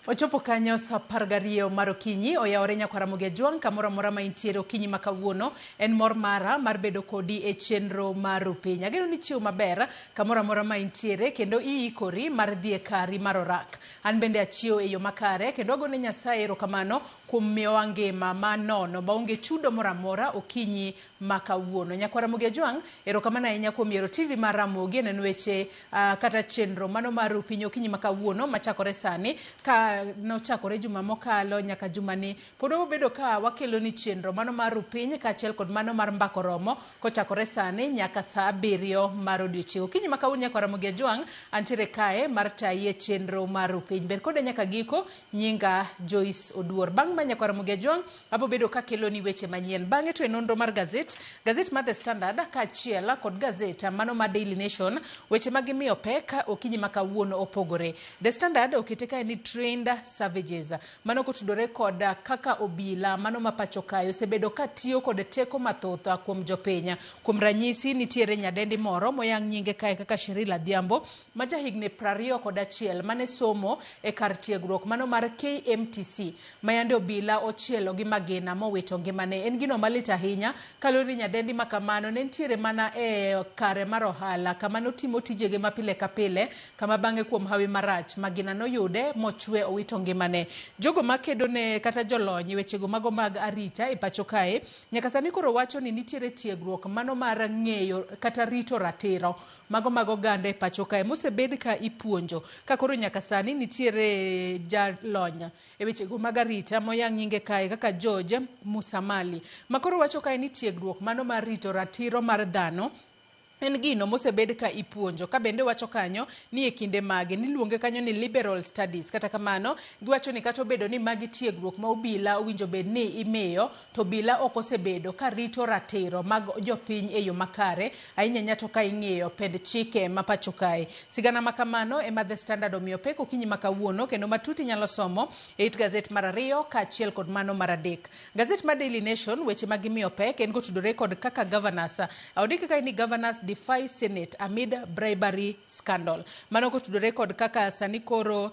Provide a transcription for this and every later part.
Ochopo kanyo saa 12 mar okinyi, oyawore nyakwar Ramogi Ajwang' kamoro amora ma intiere okinyi ma kawuono. En mor mara mar bedo kodi e chenro mar Rupiny. Ageno ni ichiew maber kamoro amora ma intiere kendo iikori mar dhi e kari mar orak. An bende achiew e yo makare kendo agone Nyasaye erokamano kuom miyowa ngima ma nono maonge chudo moro amora okinyi ma kawuono. Nyakwar Ramogi Ajwang', erokamano ahinya kuom yiero TV mar Ramogi e neno weche kata chenro mano mar Rupiny okinyi ma kawuono machakore sani ka nochakore juma mokalo nyaka jumani pod wabedo ka wakelo ni chenro mano mar Rupiny kaachiel kod mano mar Mbako Romo kochakore sani nyaka saa 7 mar odiochieng'. Okinyi ma kawuono nyakwar Ramogi Ajwang' antiere kae mar tayi e chenro mar Rupiny. Ber koda nyaka giko, nyinga Joyce Oduor. Bang' ma nyakwar Ramogi Ajwang' abo bedo kakeloni weche manyien. Bang'e to e nonro mar gazet, gazet mar The Standard kaachiel kod gazet mano mar Daily Nation, weche ma gimiyo pek okinyi ma kawuono opogore. The Standard okete kae ni trained savages. Mano kotudore kod kaka obila mano ma pacho kae osebedo ka tiyo kod teko mathoth kuom jopiny. Kuom ranyisi, nitiere nyadendi moro moyang nyinge kae kaka Shiril Adhiambo ma jahigni 21 mane somo e kar tiegruok mano mar KMTC ma yande obila ochielo gi magina mowito ngimane. En gino malit ahinya kaluwore ni nyadendi ma kamano ne nitiere mana e kare mar ohala kama notimo tijege ma pile ka pile kama bang'e kuom hawi marach magina noyude mochwe owito ngimane. Jogo makedo ne kata jolony e wechego mago mag arita e pacho kae nyaka sani koro wacho ni nitiere tiegruok mano mar ng'eyo kata rito ratiro mago mag oganda e pacho kae mosebed ka ipuonjo ka koro nyaka sani nitiere jalony e wechego mag arita moyang nyinge kae kaka George Musamali ma koro wacho kae ni tiegruok mano mar rito ratiro mar dhano en gino mosebed ka ipuonjo ka bende wacho kanyo ni e kinde mage niluonge kanyo ni liberal studies. Kata kamano giwacho ni kata obedo ni magi tiegruok ma obila owinjo bed ni imiyo to obila ok osebedo ka rito ratiro mag jopiny e yo makare ahinya ahinya to ka ing'iyo pend chike ma pacho kae. Sigana ma kamano ema The Standard omiyo pek okinyi ma kawuono kendo matut inyalo somo e it gazet mar 2 kaachiel kod mano mar 3. Gazet mar Daily Nation weche ma gimiyo pek en kotudore kod kaka governors ondik kae ni governors defy Senate amid bribery scandal. Mano kotudore kod kaka sani koro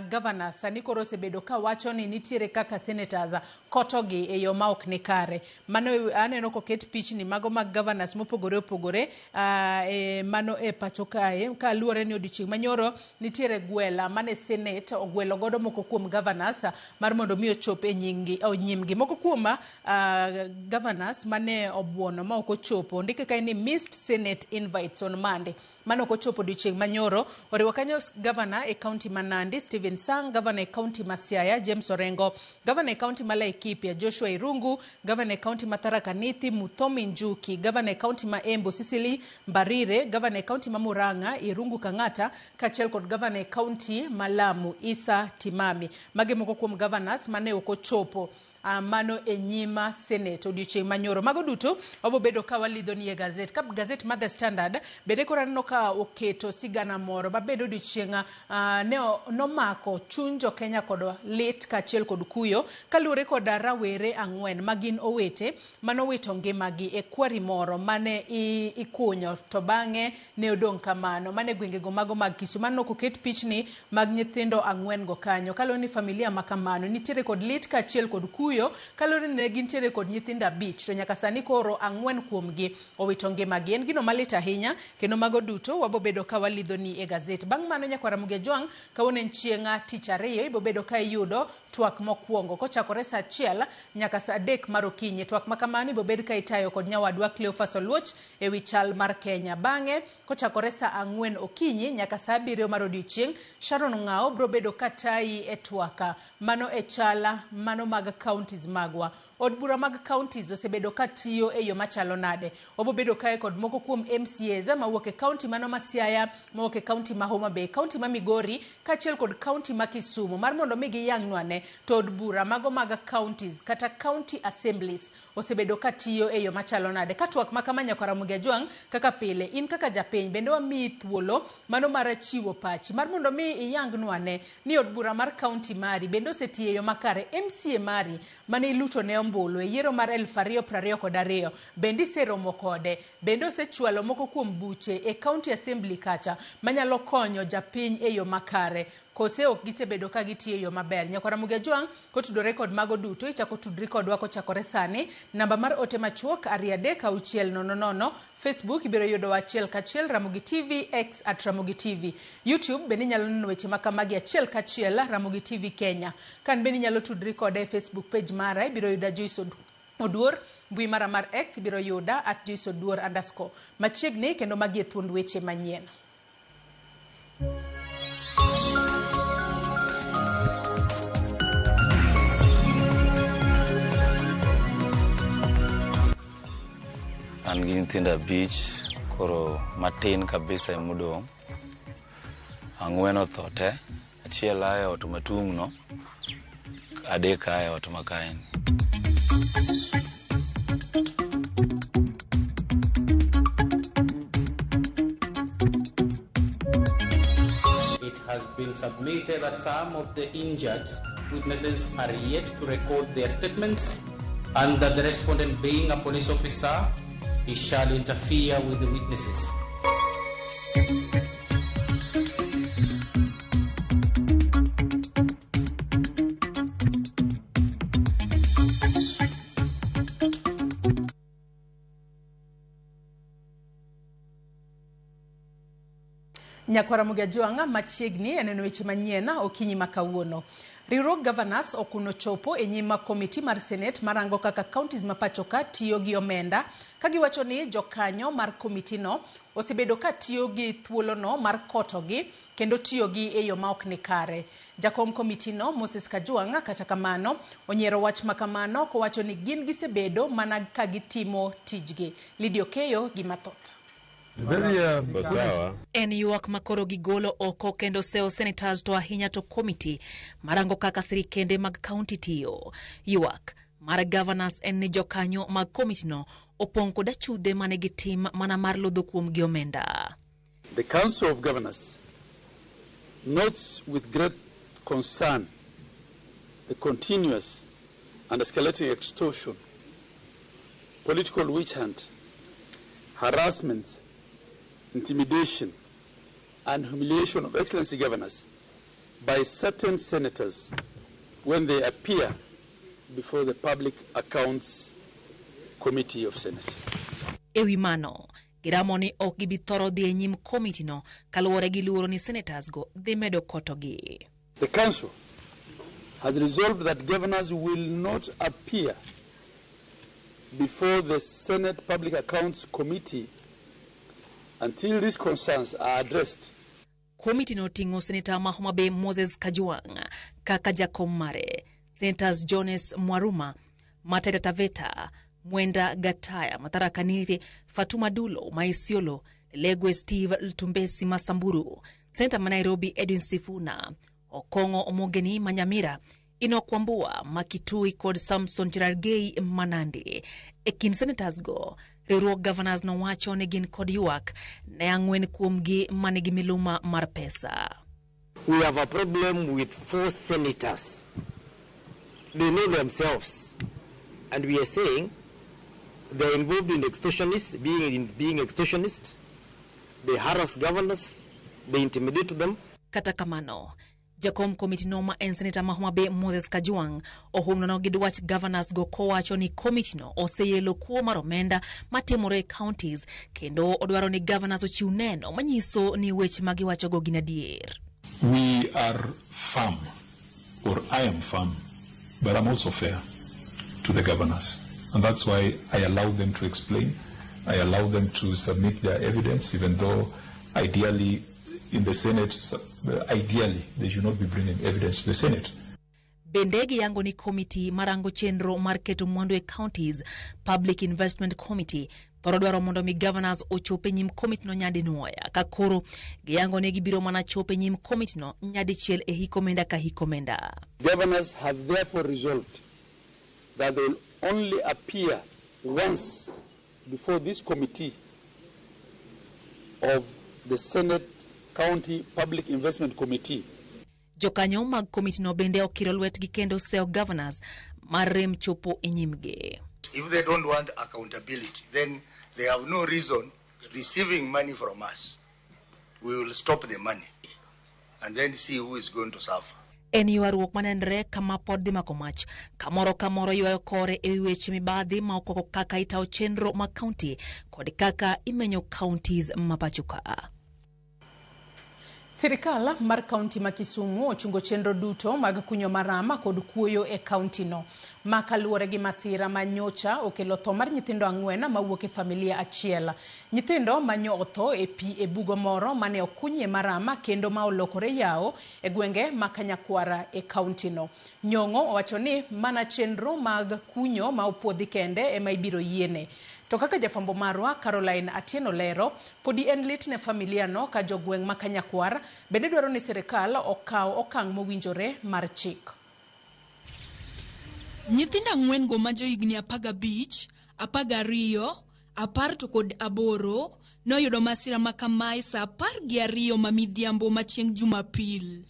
governors sani koro osebedo ka wacho ni nitiere kaka senators kotogi e yo ma ok ni kare. Mano aneno koket pichni mago mag governors mopogore opogore mano e pacho kae kaluwore ni odiochieng' manyoro nitiere gwela mane Senate ogwelo godo moko kuom governors mar mondo mi ochop e nyinggi, nyimgi. Moko kuom governors mane obuono ma ok ochopo ondike kae ni missed Senate invites on Monday. Mano ok ochopo odiochieng' manyoro oriwo kanyo governor e county ma Nandi Stephen Sang, governor e county ma Siaya James Orengo, governor e county ma Laikipia Joshua Irungu, governor e county ma Tharaka Nithi Muthomi Njuki, governor e county ma Embu Cecily Mbarire, governor e county ma Murang'a Irungu Kang'ata, kaachiel kod governor e county ma Lamu Issa Timami. Magi moko kuom governors mane ok ochopo mano e nyima Senate odiochieng' manyoro. Mago duto wabo bedo ka walidho ni e gazet. Ka gazet mar The Standard bende koro aneno ka oketo sigana moro mabedo odiochieng' ne nomako chuny jo Kenya kod lit kaachiel kod kuyo kaluwore kod rawere 4 ma gin owete manowito ngimagi e kwari moro mane ikunyo to bang'e ne odong' kamano. Mane gwengego mago mag Kisumu. Aneno koket pichni mag nyithindo 4 go kanyo. Kaluwore ni familia ma kamano nitiere kod lit kaachiel kod kuyo kaluwore ni ne gintiere kod nyithindo 5 to nyaka sani koro 4 kuomgi owito ngimagi. En gino malit ahinya kendo mago duto wabobedo ka walidho ni e gazet. Bang' mano nyakwar Ramogi Ajwang' kawuono en chieng' tich ariyo ibobedo ka iyudo twak mokwongo kochakore saa 1 nyaka saa 3 mar okinyi. Twak ma kamano ibobed ka itayo kod nyawadwa Cleophas Oluoch e wi chal mar Kenya. Bang'e kochakore saa 4 okinyi nyaka saa 7 mar odiochieng', Sharon Ng'ao biro bedo ka tayi e twak mano e chala mano mag counties magwa. Od bura mag counties osebedo ka tiyo e yo machalo nade? Wabobedo kae kod moko kuom MCAs mawuok e county mano ma Siaya, mawuok e county ma Homa Bay, county ma Migori, kaachiel kod county ma Kisumu mar mondo mi giyangnwa ne to od bura mago mag counties kata county assemblies osebedo ka tiyo e yo machalo nade. Ka twak ma kama nyakwar Ramogi Ajwang' kaka pile, in kaka japiny bende wamiyi thuolo mano mar chiwo pachi mar mondo mi iyangnwa ne ni od bura mar county mari bende osetiyo e yo makare. MCA mari mane iluto ne ombulu e yiero mar 2022 bende iseromo kode, bende osechwalo moko kuom buche e county assembly kacha manyalo konyo japiny e yo makare. Kose ok gisebedo ka gitiyo e yo maber? Nyakwar Ramogi Ajwang', kotudore kod mago duto, ichako tudri kodwa kochakore sani. Namba mar ote machuok 23600. Facebook ibiro yudowa achiel kachiel Ramogi TV, X at Ramogi TV. YouTube bende inyalo neno weche ma kamagi achiel kachiel Ramogi TV Kenya. Kan bende inyalo tudri koda e Facebook page mara, ibiro yuda Joyce Oduor, mbui mara mar X ibiro yuda at Joyce Oduor underscore. Machiegni kendo magi e thuond weche manyien. An gi nyithindo 5, koro matin kabisa emodong'. 4 otho te, achiel ae ot matung'no, 3 ae ot makaeni. It has been submitted that some of the injured witnesses are yet to record their statements, and that the respondent, being a police officer, he shall interfere with the witnesses. Nyakwar Ramogi Ajwang' machiegni eneno weche manyien okinyi ma kawuono. Riwruog Governors okuno chopo e nyim komiti mar Senate marango kaka counties ma pacho ka tiyo gi omenda, ka giwacho ni jokanyo mar komitino osebedo ka tiyo gi thuolono mar kotogi kendo tiyo gi e yo ma ok ni kare. Jakom komitino Moses Kajwang' kata kamano onyiero wach ma kamano kowacho ni gin gisebedo mana ka gitimo tijgi. Lydia Okeyo gi mathoth. En ywak makoro gigolo oko kendo sewo senators to ahinya to committee marango kaka sirikende mag county tiyo. Ywak mar governors en ni jokanyo mag committee no opong' kod achudhe mane gitim mana mar lodho kuom gi omenda. The Council of Governors notes with great concern the continuous and escalating extortion, political witch hunt, harassment, intimidation, and humiliation of Excellency Governors by certain senators when they appear before the Public Accounts Committee of Senate. Ewi mano, giramo ni ok gibi thoro dhi e nyim komiti no kaluwore gi luoro ni senators go dhi medo kotogi. The Council has resolved that governors will not appear before the Senate Public Accounts Committee until these concerns are addressed. Komiti no ting'o Senator ma Homa Bay Moses Kajwang' kaka jakom mare, Senators Jones Mwaruma, Mateta Taveta, Mwenda Gataya, Matara Kanithi, Fatuma Dulo, Maisiolo, Legwe Steve Ltumbesi Masamburu, Senator ma Nairobi Edwin Sifuna, Okong'o Omogeni Manyamira, Enoch Wambua, Makitui kod Samson Cherargei Manandi. E kind senators go, riwruog governors nowacho ni gin kod ywak ne 4 kuomgi manigi miluma mar pesa. We have a problem with 4 senators. They know themselves. And we are saying they are involved in extortionists, being extortionists. They harass governors, they intimidate them. Kata kamano, jakom komiti no ma en Senator ma Homa Bay Moses Kajwang' ohumno gi dwach governors go kowacho ni komiti no oseyelo kuo mar omenda matimore e counties kendo odwaro ni governors ochiw neno manyiso ni weche ma giwachogo gin adier. We are firm, or I am firm, but I'm also fair to the governors. And that's why I allow them to explain. I allow them to submit their evidence, even though ideally in the Senate, ideally they should not be bringing evidence to the Senate. Bende giyango ni komiti marango chenro mar keto mwandu e counties, Public Investment Committee, thoro dwaro mondo mi governors ochop e nyim komiti no nyadinwoya, ka koro giyango ni gibiro mana chopo e nyim komiti no nyadichiel e hik omenda ka hik omenda. Governors have therefore resolved that they will only appear once before this committee of the Senate County Public Investment Committee. Jokanyo mag komiti no bende okiro lwetgi kendo sewo governors mar rem chopo e nyimgi. If they don't want accountability, then they have no reason receiving money from us. We will stop the money. And then see who is going to suffer. En ywaruok manenre kama pod dhi mako mach kamoro kamoro ywayo kore e wi weche mibadhi ma okwako kaka itayo chenro mag kaunti kod kaka imenyo counties ma pacho ka. Sirikal mar kaunti ma Kisumu ochungo chenro duto mag kunyo marama kod kuoyo e kaunti no. Ma kaluwore gi masira ma nyocha okelo tho mar nyithindo 4 mawuok e familia achiel. Nyithindo manyo otho e pi e bugo moro mane okunyie marama kendo ma olokore yawo e gwenge ma Kanyakwara e kaunti no. Nyong'o owacho ni mana chenro mag kunyo ma opuodhi kende ema ibiro yiene. To kaka jafwambo marwa Caroline Atieno lero, podi en lit ne familia no ka jogweng' ma Kanyakwar bende dwaro ni sirikal okaw okang' mowinjore mar chik. Nyithindo 4 go ma johigni 15, 12, 10 to kod 8 noyudo masira ma kamae saa 12 ma midhiambo ma chieng' Jumapil.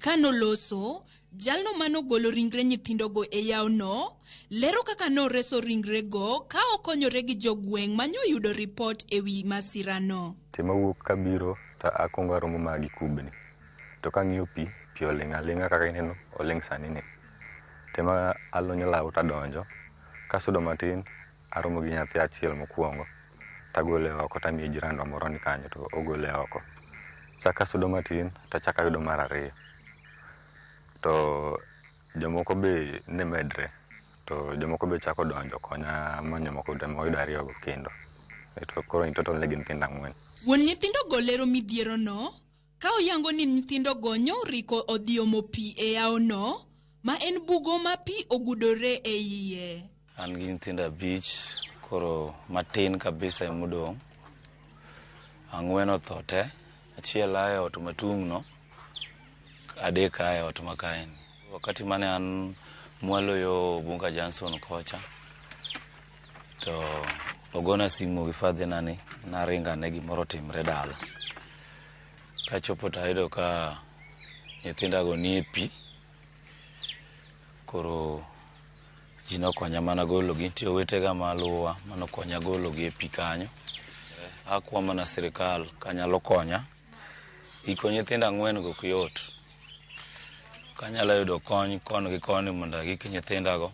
Kanoloso, jalno manogolo ringre nyithindogo e yawono lero kaka noreso ringrego ka okonyore gi jogweng' manyoyudo ripot e wi masirano. Tema wuok kabiro to akwongo aromo mana gi kubni. To kang'iyo pi, pi oling' aling'a kaka ineno oling' sani ni. Tema alonyo law tadonjo, kasudo matin aromo gi nyathi achiel mokwongo tagole oko tamiye jirandwa moro ni kanyo to ogole oko. Chak asudo matin tachak ayudo mar 2. To jomoko be ne medre to jomoko be chako donjo konya manyo moko to wayudo 2 go kendo. To koro in total ne gin nyithindo 4. Wuon nyithindogo lero midhierono ka oyango ni nyithindogo nyoriko odhi omo pi e yawono ma en bugo ma pi ogudore e iye. An gi nyithindo 5 koro matin kabisa emodong'. 4 otho te, achiel ae ot matung'no, 3 ae ot makaeni. Wakati mane an mwalo yo Bunga Johnson kocha, to ogona simu gi fadhina ni naringa ne gimoro timre dala. Kachopo to ayudo ka nyithindago nie pi, koro ji nokonya mana gologi. Nitie owetega maluwa manokonya gologi e pi kanyo. Akwa mana sirikal kanyalo konya. Iko nyithindo 4 go ok yot. Kanyalo yudo kony koni gi koni mondo agik nyithindago,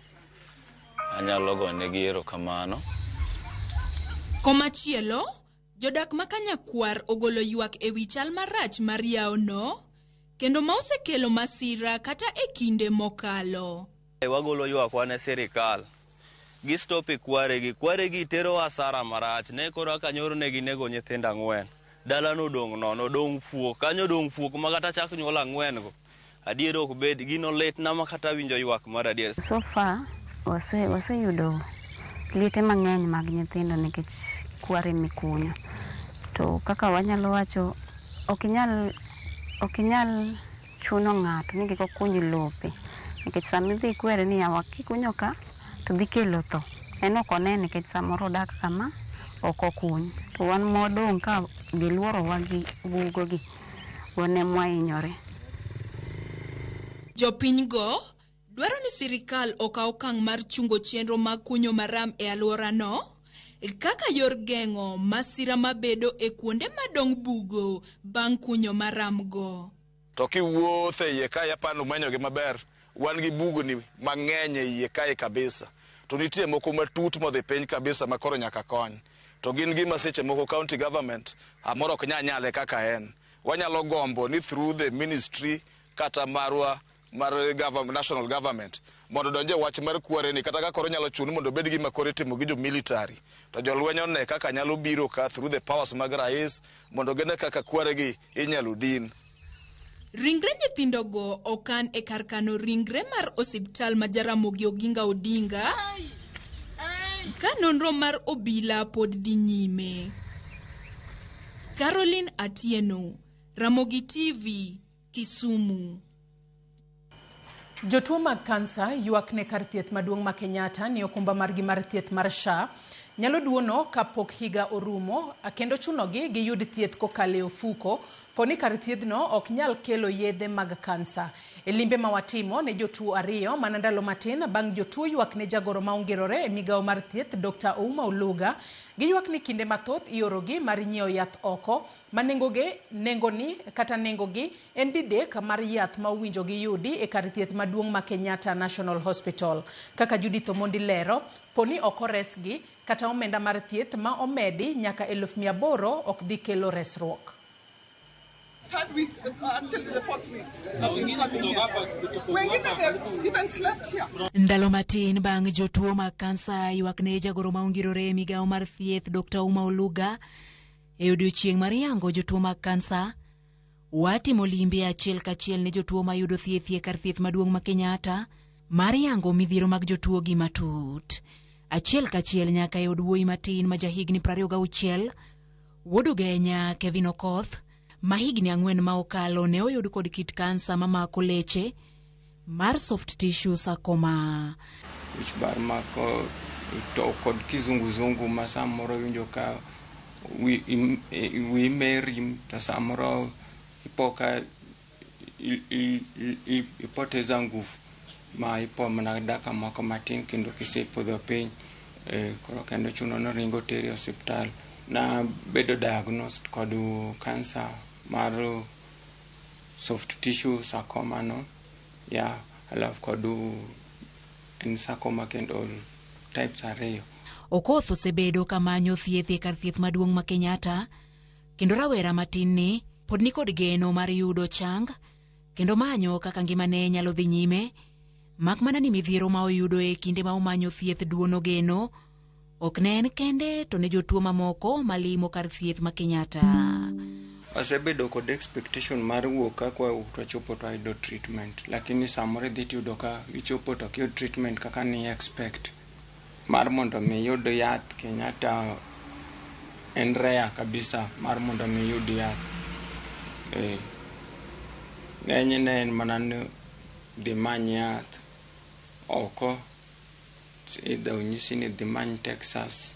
anyalo gonegi erokamano. Komachielo, jodak ma Kanyakwar ogolo ywak e wi chal marach mar yawono kendo ma osekelo masira kata e kinde mokalo. Wagolo ywakwa ne sirikal. Gi stop e kwaregi. Kwaregi tero hasara marach. Ne koro kaka nyoro ne ginego nyithindo 4. Dalano odong' nono, odong' fuok. Kanyo odong' fuok ma kata chak nyuol 4 go. Adier ok bed, gino litna ma kata winjo ywak mar adier. So far, waseyudo liete mang'eny mag nyithindo nikech kware mikunyo. To kaka wanyalo wacho, ok inyal chuno ng'ato ni kik okuny lope. Nikech sama idhi ikwere ni yawa kikunyo ka to dhi kelo tho. En ok one nikech samoro odak kama ok okuny. To wan mwadong' ka giluorowa gi bugogi, wan ema wahinyore. Jopinygo dwaro ni sirikal okaw okang' mar chungo chenro mag kunyo maram e alworano kaka yor geng'o masira mabedo e kuonde madong' bugo bang' kunyo maramgo. To kiwuotho e iye kae apani umenyogi maber, wan gi bugni mang'eny e iye kae kabisa. To nitie moko matut modhi piny kabisa ma koro nyaka kony. To gin gima seche moko county government amoro ok nyal nyale kaka en. Wanyalo gombo ni through the ministry kata marwa mar national government mondo donje wach mar kware ni kata ka koro nyalo chuno mondo obed gima koro itimo gi jo military to jolweny one kaka nyalo biro ka through the powers mag rais mondo gine kaka kware gi inyalo din. Ringre nyithindogo okan e kar kano ringre mar osiptal ma Jaramogi Oginga Odinga ka nonro mar obila pod dhi nyime. Caroline Atieno, Ramogi TV, Kisumu. Jotuo mag kansa ywak ne kar thieth maduong' ma Kenyatta ni okumba margi mar thieth mar SHA nyalo duono kapok higa orumo kendo chunogi giyud thieth kokalo e ofuko. Poni kar thiedhno ok nyal kelo yedhe mag kansa. E limbe ma watimo ne jotuo ariyo mana ndalo matin bang' jotuo ywak ne jagoro ma ongirore e migawo mar thieth Dr. Ouma Oluga. Giywak ni kinde mathoth iorogi mar nyiewo yath oko ma nengoni kata nengogi en didek mar yath ma owinjo giyudi e kar thieth maduong' ma Kenyatta National Hospital. Kaka Judith Omondi lero, poni ok oresgi kata omenda mar thieth ma omedi nyaka 800,000 ok dhi kelo resruok. Third week, actually the fourth week, I've been coming here. Wengine they've even slept here. Ndalo matin bang' jotuo mag kansa ywak ne jagoro ma ongirore e migawo mar thieth Dr. Ouma Oluga e odiochieng' mar yango jotuo mag kansa, watimo limbe achiel kachiel ne jotuo mayudo thieth e kar thieth maduong' ma Kenyatta mar yango midhiero mag jotuo gi matut. Achiel kachiel nyaka e od wuoyi matin ma jahigni 26, wuod Ugenya Kevin Okoth, ma higni 4 ma okalo ne oyud kod kit kansa mamako leche mar soft tissue sarcoma. Wich bar mako to kod kizunguzungu ma samoro iwinjo ka wiyi meri to samoro ipo ka ipoteza nguvu ma ipo mana dakika moko matin kendo kisepodho piny koro kendo chuno ni ringo teri e osiptal. Na bedo diagnosed kod kansa mar soft tissue sarcoma no ya alafu kod en sarcoma kendo types 2. Okoth osebedo kamanyo thieth e kar thieth maduong' ma Kenyatta kendo rawera matin ni pod nikod geno mar yudo chang kendo manyo kaka ngimane nyalo dhi nyime, mak mana ni midhiero ma oyudo e kinde ma omanyo thieth duono geno ok ne en kende to ne jotuo mamoko malimo kar thieth ma Kenyatta. Wasebedo kod expectation mar wuok ka wachopo to wayudo treatment, lakini samoro idhi tiyudo ka ichopo to ok iyud treatment kaka ni expect. Mar mondo mi iyud yath Kenyatta en rare kabisa mar mondo mi iyud yath. Ng'enyne en mana ni dhi many yath oko, either onyisi ni dhi many Texas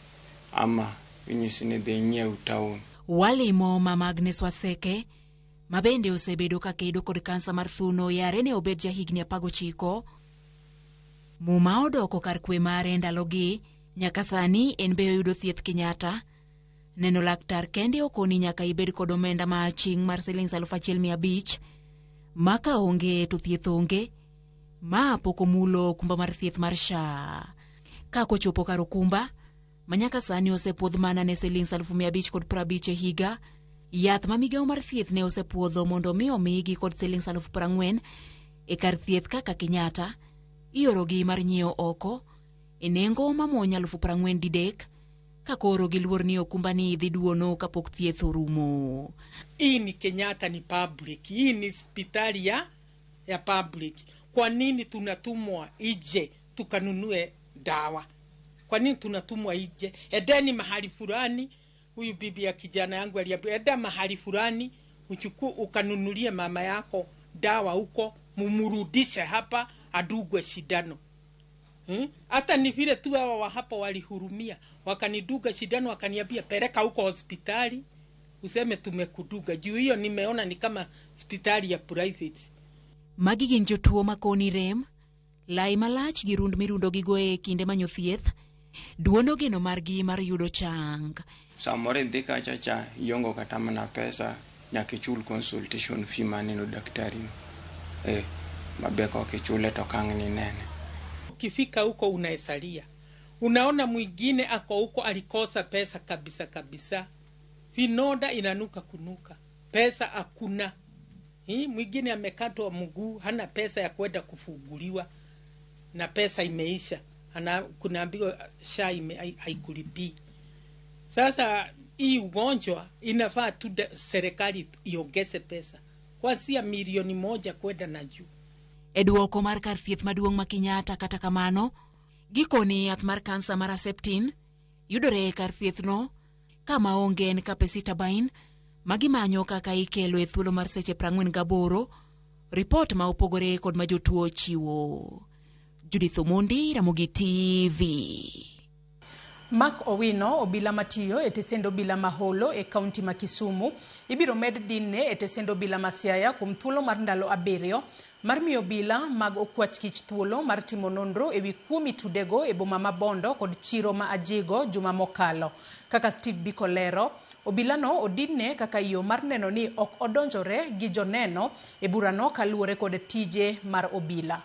ama inyisi ni dhi nyiew town. Walimo Mama Agnes Waseke ma bende osebedo kakedo kod kansa mar thuno yare ne obed jahigni 19. Muma odoko kar kwe mare ndalogi nyaka sani en be oyudo thieth Kenyatta. Neno laktar kende okoni nyaka ibed kod omenda ma aching' mar siling 1500 ma ka onge to thieth onge. Ma pok omulo okumba mar thieth mar SHA. Ka kochopo kar okumba ma nyaka sani osepuodh mana ne siling 550 e higa, yath ma migawo mar thieth ne osepuodho mondo mi omigi kod siling 40,000 e kar thieth kaka Kenyatta, iorogi mar nyiewo oko e nengo mamuony 40,000 didek, ka koro giluor ni okumba ni dhi duono kapok thieth orumo. Hii ni Kenyatta ni public, hii ni hospitali ya public. Kwa nini tunatumwa ije tukanunue dawa? Kwa nini tunatumwa ije? Edeni mahali fulani, huyu bibi ya kijana yangu aliambia, eda mahali fulani uchukue ukanunulie mama yako dawa huko, mumurudishe hapa adugwe shindano. Hata ni vile tu hawa wa hapa walihurumia, wakaniduga shindano, wakaniambia peleka huko hospitali useme tumekuduga. Juu hiyo nimeona ni kama hospitali ya private. Magi gin jotuo makoni rem, lai malach gi rund mirundo gigo e kinde manyo thieth, duono geno margi mar yudo chang. Samoro idhi kacha cha iongo kata mana pesa nyaka ichul consultation fee maneno daktari no. Mabe ok ichule to kang' ni nene. Ukifika huko unaesalia. Unaona mwingine ako huko alikosa pesa kabisa kabisa. Vinoda inanuka kunuka. Pesa hakuna. Mwingine amekatwa mguu, hana pesa ya kwenda kufunguliwa na pesa imeisha. Kunaambiwa SHA haikulipii. Sasa hii ugonjwa inafaa tu serikali iongeze pesa. Kuanzia milioni 1 kwenda na juu. E duoko mar kar thieth maduong' ma Kenyatta kata kamano, gikoni yath mar kansa mar Herceptin yudore e kar thiethno kama onge en capecitabine ma gimanyo kaka ikelo e thuolo mar seche 48, ripot ma opogore kod ma jotuo chiwo. Judith Omondi, Ramogi TV. Mark Owino, obila matiyo e tesend obila ma Holo e kaunti ma Kisumu, ibiro med dinne e tesend obila ma Siaya kuom thuolo mar ndalo 7 mar miyo obila mag okwach kich thuolo mar timo nonro ewi kuo mitudego e boma ma Bondo kod chiro ma Ajigo juma mokalo. Kaka Steve Biko lero, obilano odinne kaka yo mar neno ni ok odonjore gi joneno e burano kaluwore kod tije mar obila.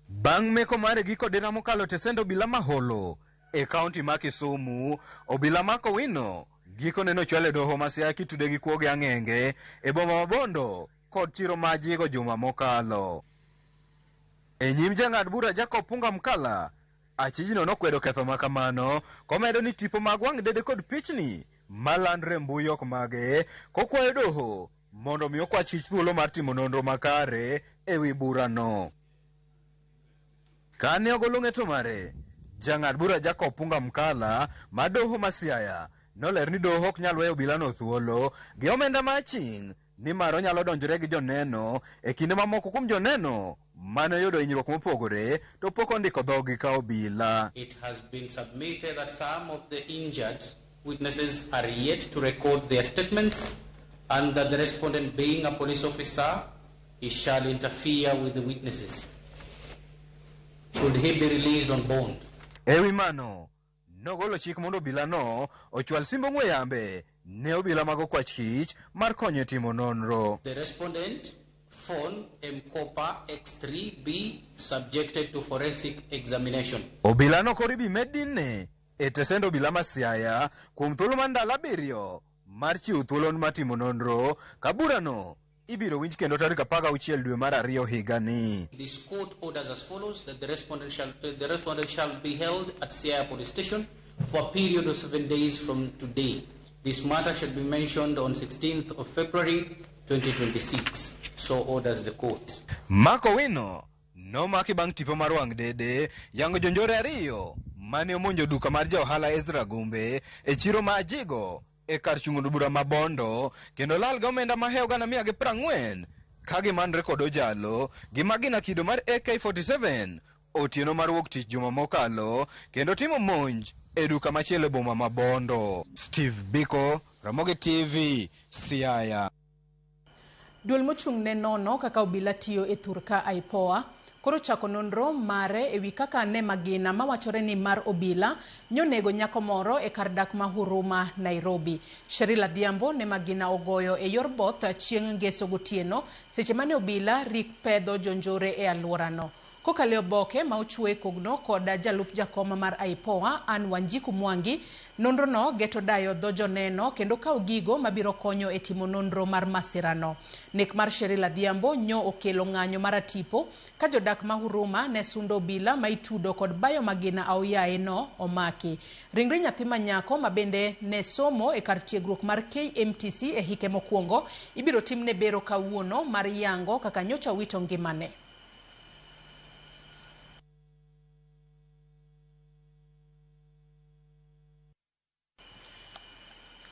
Bang' meko mare giko dira mokalo tesend obila ma Holo e kaunti ma Kisumu, obila Mark Owino gikone nochwal e doho ma Siaya kitude gi kuo gi ang'enge e boma ma Bondo kod chiro ma Ajigo juma mokalo. E nyim jang'ad bura Jacob Punga Mkala, achijno nokwedo ketho ma kamano komedo ni tipo mag wang' dede kod pichni malandre e mbui ok mage, kokwayo doho mondo mi okwach kich thuolo mar timo nonro makare ewi burano. Kane ogolo ng'eto mare, jang'ad bura Jacob Punga Mkala ma doho ma Siaya noler ni doho ok nyal weyo obilano thuolo gi omenda ma aching' nimar onyalo donjore gi joneno e kinde mamoko kuom joneno mane oyudo hinyruok mopogore to pok ondiko dhogi ka obila. It has been submitted that some of the injured witnesses are yet to record their statements and that the respondent, being a police officer, he shall interfere with the witnesses. Should he be released on bond? Ewi mano, nogolo chik mondo obilano ochwal simb ong'we yambe ne obila mag okwach kich mar konyo e timo nonro. The respondent phone M-Kopa X3 be subjected to forensic examination. Obilano koro ibi med dinne e tesend obila ma Siaya kuom thuolo mar ndalo 7 mar chiwo thuolo mar timo nonro ka burano ibiro winj kendo tarik 16 dwe mar 2 higani. This court orders as follows, that the respondent shall be held at Siaya Police Station for a period of 7 days from today. This matter should be mentioned on 16th of February 2026. So orders the court. Mark Owino nomaki bang' tipo mar wang' dede yango jonjore 2 mane omonjo duka mar ja ohala Ezra Gumbe e chiro ma Ajigo e kar chung' od bura ma Bondo kendo lal gi omenda mahewo 140,000 ka gimanre kod ojalo gi magina kido mar AK47 otieno mar wuok tich juma mokalo kendo timo monj e duka machielo e boma ma Bondo. Steve Biko, Ramogi TV, Siaya. Duol mochung' ne nono kaka obila tiyo e thurka IPOA koro chako nonro mare ewi kaka ne magina mawachore ni mar obila nyonego nyako moro e kar dak ma Huruma, Nairobi. Sheril Adhiambo ne magina ogoyo e yor both chieng' ngeso gotieno seche mane obila rik pedho jonjore e alworano. Kokalo e oboke ma ochwe e kogno kod jalup jakom mar IPOA Anne Wanjiku Mwangi, nonrono geto dayo dho joneno kendo kawo gigo mabiro konyo e timo nonro mar masirano. Nek mar Sheril Adhiambo nyo okelo ng'anyo mar atipo ka jodak ma Huruma ne sundo obila ma itudo kod bayo magina aoyaye no omaki. Ringre nyathi ma nyako ma bende ne somo e kar tiegruok mar KMTC e hike mokwongo ibiro timne bero kawuono mar yango kaka nyocha wito ngimane.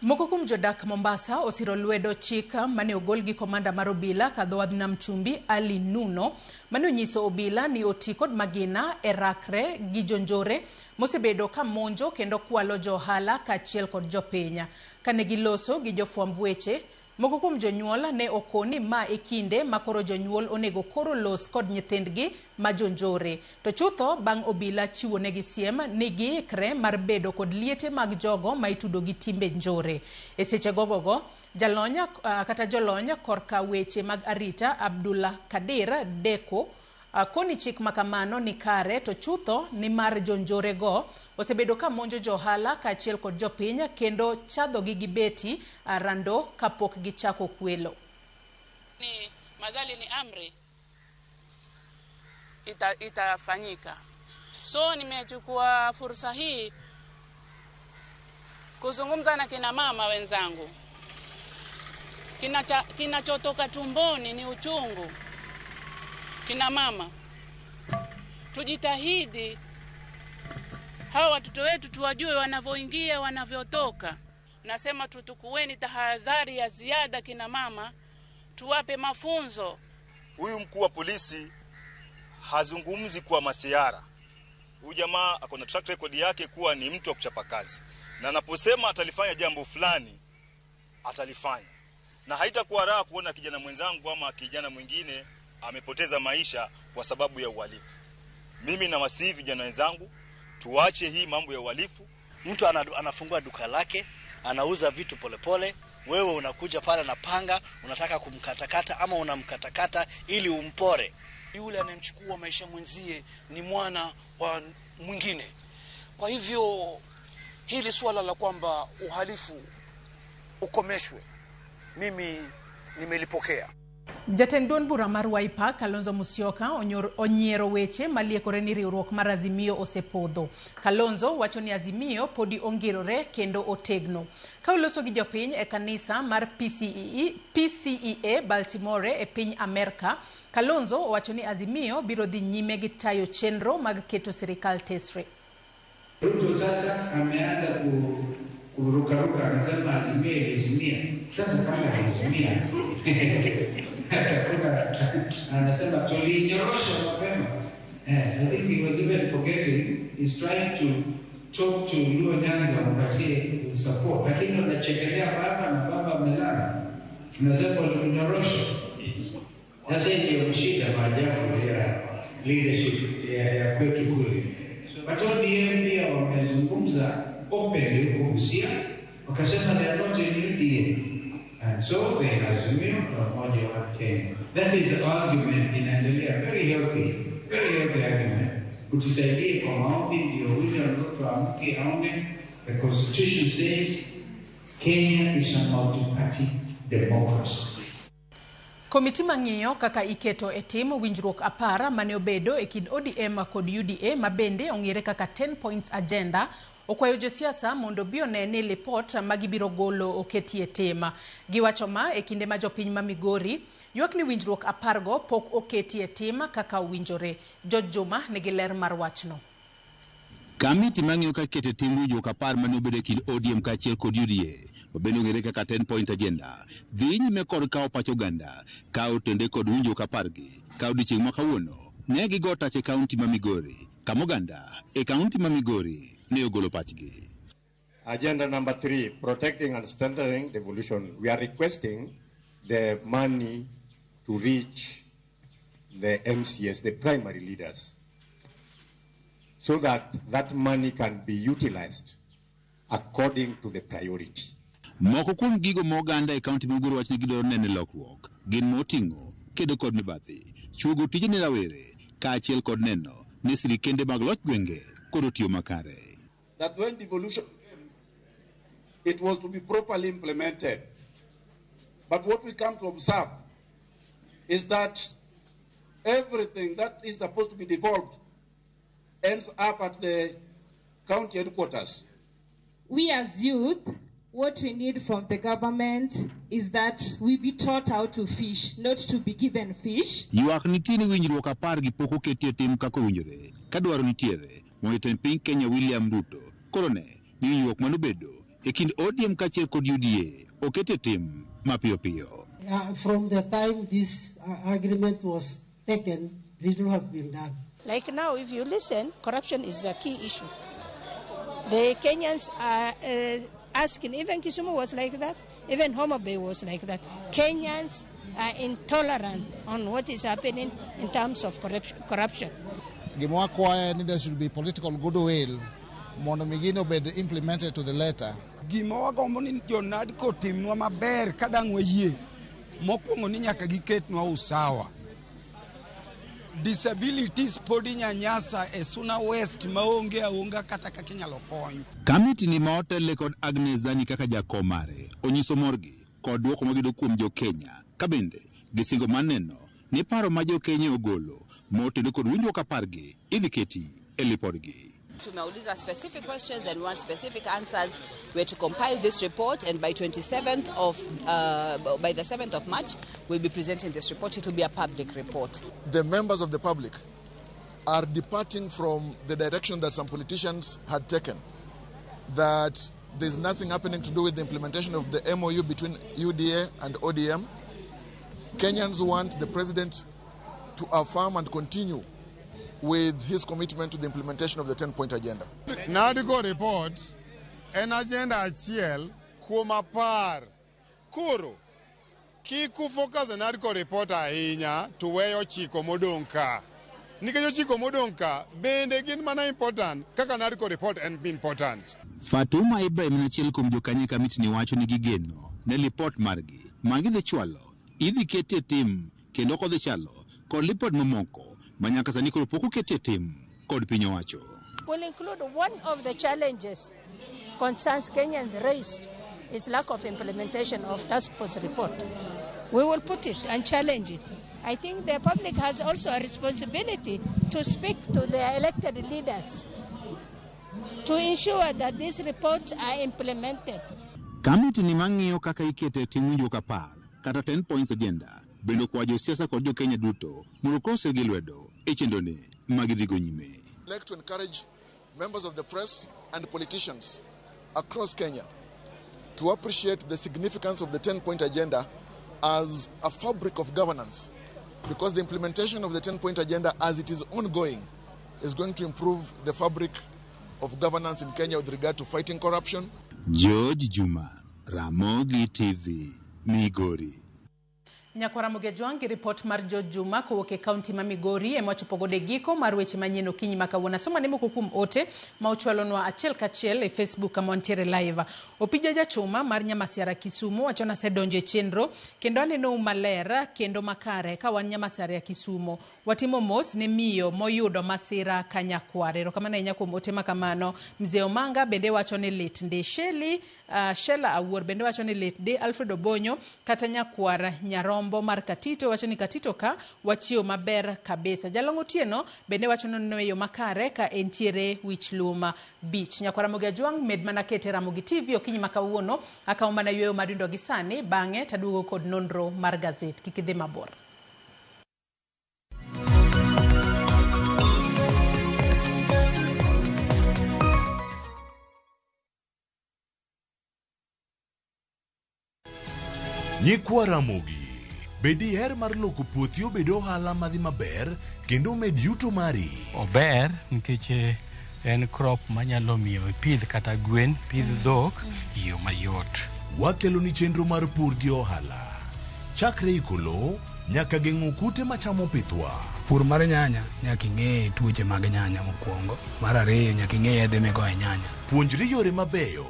Moko kuom jodak Mombasa osiro lwedo chik mane ogol gi komanda mar obila kadho wadh nam chumbi Ali Nuno mane onyiso obila ni oti kod magina e rakre gi jonjore mosebedo ka monjo kendo kwalo jo ohala kaachiel kod jopiny. Kane giloso gi jofwamb weche, moko kuom jonyuol ne okoni ma e kinde ma koro jonyuol onego koro los kod nyithindgi ma jonjore. To chutho bang' obila chiwo negi siem ni giikre mar bedo kod liete mag jogo ma itudo gi timbe njore. E seche gogogo, jalony kata jolony korka weche mag arita Abdullah Kadir Deko koni chik makamano ni kare to chutho ni mar jonjore go osebedo ka monjo johala kaachiel kod jopiny kendo chadhogi gi beti rando kapok gichako kwelo. Ni mazali ni amri itafanyika. So nimechukua fursa hii kuzungumza na kina mama wenzangu. Kinachotoka tumboni ni uchungu. Kina mama, tujitahidi hawa watoto wetu tuwajue wanavyoingia wanavyotoka. Nasema tutukueni tahadhari ya ziada kina mama, tuwape mafunzo. Huyu mkuu wa polisi hazungumzi kwa masiara. Huyu jamaa ako na track record yake kuwa ni mtu wa kuchapa kazi, na anaposema atalifanya jambo fulani atalifanya, na haitakuwa raha kuona kijana mwenzangu ama kijana mwingine amepoteza maisha kwa sababu ya uhalifu. Mimi nawasihi vijana wenzangu tuache hii mambo ya uhalifu. Mtu anafungua duka lake, anauza vitu polepole, wewe unakuja pale na panga, unataka kumkatakata ama unamkatakata ili umpore. Yule anayemchukua maisha mwenzie ni mwana wa mwingine. Kwa hivyo hili suala la kwamba uhalifu ukomeshwe, mimi nimelipokea. Jatend duond bura mar Wiper Kalonzo Musyoka onyiero weche maliekore ni riwruok mar Azimio osepodho. Kalonzo wacho ni Azimio podi ongirore kendo otegno. Ka oloso gi jopiny e kanisa mar PCEA Baltimore e piny Amerka, Kalonzo owacho ni Azimio biro dhi nyime gi tayo chenro mag keto sirikal tesre. Ruto sasa ameanza kurukaruka, anasema Azimio ilizimia. Sasa kama ilizimia anasema tulinyorosha mapema. I think he was even forgetting, he's trying to talk to Luo Nyanza wapatie support, lakini wanachekelea baba na baba amelala, unasema walinyorosha. Sasa ndio shida maajabu ya leadership ya kwetu kule. But ODM pia wamezungumza openly huko Busia, wakasema they are not in UDA. And so they Azimio la Umoja wa Kenya. That is the argument inaendelea, very healthy argument. Utusaidie kwa maombi ndio William Ruto amke aone the constitution says Kenya is a multi-party democracy. Komiti mang'iyo kaka iketo e tim winjruok 10 mane obedo e kind ODM kod UDA ma bende ong'ere kaka 10 points agenda okwayo josiasa mondo bi one ni lipot ma gibiro golo oketi e tim. Giwacho ma e kinde ma jopiny ma Migori ywak ni winjruok 10 go pok oketi e tim kaka owinjore. George Juma nigi ler mar wachno. Kamiti mang'iyo kaka iketo e tim winjruok 10 mane obedo e kind ODM kaachiel kod UDA mabende ong'ere kaka 10 point agenda dhi nyime kod kawo pach oganda ka otende kod winjruok 10 gi ka odiechieng' ma kawuono ne gigo tach e kaunti ma Migori kama oganda e kaunti ma Migori ne ogolo pachgi. Agenda number 3, protecting and strengthening devolution. We are requesting the money to reach the MCS, the primary leaders, so that that money can be utilized according to the priority. Moko kuom gigo ma oganda e kaunti ma Migori wacho ni gidwaro neno lokruok gin moting'o kedo kod mibadhi, chuogo tije ne rawere kaachiel kod neno ni sirikende mag loch gwenge kod otiyo makare. That when devolution came, it was to be properly implemented. But what we come to observe is that everything that is supposed to be devolved ends up at the county headquarters. We as youth, what we need from the government is that we be taught how to fish, not to be given fish. Ywak nitie ni winjruok 10 gi pok oketi e tim kaka owinjore ka dwaro nitiere mondo jatend piny Kenya William Ruto koro ne ni winjruok manobedo e kind ODM kaachiel kod UDA oket e tim mapiyo piyo. From the time this agreement was taken, little has been done. Like now, if you listen, corruption is a key issue. The Kenyans are asking, even Kisumu was like that, even Homa Bay was like that. Kenyans are intolerant on what is happening in terms of corruption. Gima wakwayo ni there should be political goodwill mondo mi gino obed implemented to the letter. Gima wagombo ni jo-NADCO otimnwa maber ka dang' wayie. Mokwongo ni nyaka giketnwa usawa. Disabilities pod inyanyasa e Suna West maonge aonga kata kaka inyalo kony. Kamiti ni ma otelne kod Agnes Zani kaka jakom mare onyiso morgi kod duoko magiyudo kuom jo-Kenya ka bende gisingo mar neno ni paro ma jo-Kenya ogolo motendo kod winjruok 10 gi idhi keti e lipodgi. Tumeuliza specific questions and want specific answers. We're to compile this report, and by 27th of by the 7th of March, we'll be presenting this report. It will be a public report. The members of the public are departing from the direction that some politicians had taken, that there's nothing happening to do with the implementation of the MOU between UDA and ODM. Kenyans want the president to affirm and continue with his commitment to the implementation of the 10-point agenda. NADCO report en agenda achiel kuom 10. Koro, kik ufocus e NADCO report ahinya to weyo chiko modong' ka. Nikech ochiko modong' ka bende gin mana important kaka NADCO report en important. Fatuma Ibrahim en achiel kuom jokanyo e kamitini wacho ni gigeno ne lipot margi ma gidhi chwalo idhi ketie tim kendo ok odhi chalo kod lipot mamoko ma nyaka sani koro pok oketie tim kod piny owacho. Will include one of the challenges concerns Kenyans raised is lack of implementation of task force report. We will put it and challenge it. I think the public has also a responsibility to speak to their elected leaders to ensure that these reports are implemented. Kamiti ni mang'iyo kaka ikete tim winjruok 10 kata 10 points agenda bende okwayo josiasa kod jokenya duto mondo okosgi lwedo e chenrone magidhigo nyime. I'd like to encourage members of the press and politicians across Kenya to appreciate the significance of the 10-point agenda as a fabric of governance, because the implementation of the 10-point agenda as it is ongoing is going to improve the fabric of governance in Kenya with regard to fighting corruption. George Juma, Ramogi TV, Migori. Nyakwara Mugejwang' gi ripot mar George Juma kowuok e kaunti ma Migori ema wachopo godo e giko mar weche manyien okinyi ma kawuono. Asoma ne moko kuom ote ma ochwalonwa achiel kachiel e Facebook kama wantiere live. Opija Jachuma mar Nyamasiara Kisumu wacho ni asedonjo e chenro kendo anenou maler kendo makare ka wan Nyamasiara Kisumu. Watimo mos ne miyo moyudo masira Kanyakwar. Erokamano ahinya kuom ote ma kamano. Mzee Omanga bende wacho ni lit ndi. Sheli Shela Awuor bende wacho ni lit ndi. Alfred Obonyo kata nyakwar Nyarombo mar Katito wacho ni Katito ka wachiew maber kabisa. Jalong'o Otieno bende wacho ni oneno e yo makare ka entiere Wich Luma Beach. Nyakwar Ramogi Ajwang' med mana kete Ramogi TV okinyi ma kawuono akawo mana yweyo mar yudo gi sani bang'e taduogo kod nonro mar gazet. Kik idhi mabor. Nyikwa Ramogi, be diher mar loko puothi obed ohala madhi maber kendo omed yuto mari? Ober nikech en crop manyalo miyo ipidh kata gwen, pidh dhok e yo mayot. Wakelo ni chenro mar pur gi ohala. Chakre iko lowo nyaka geng'o kute machamo pithwa. Pur mar nyanya nyaka ing'e tuoche mag nyanya mokwongo. Mar ariyo nyaka ing'e yedhe migoyo e nyanya. Puonjri yore mabeyo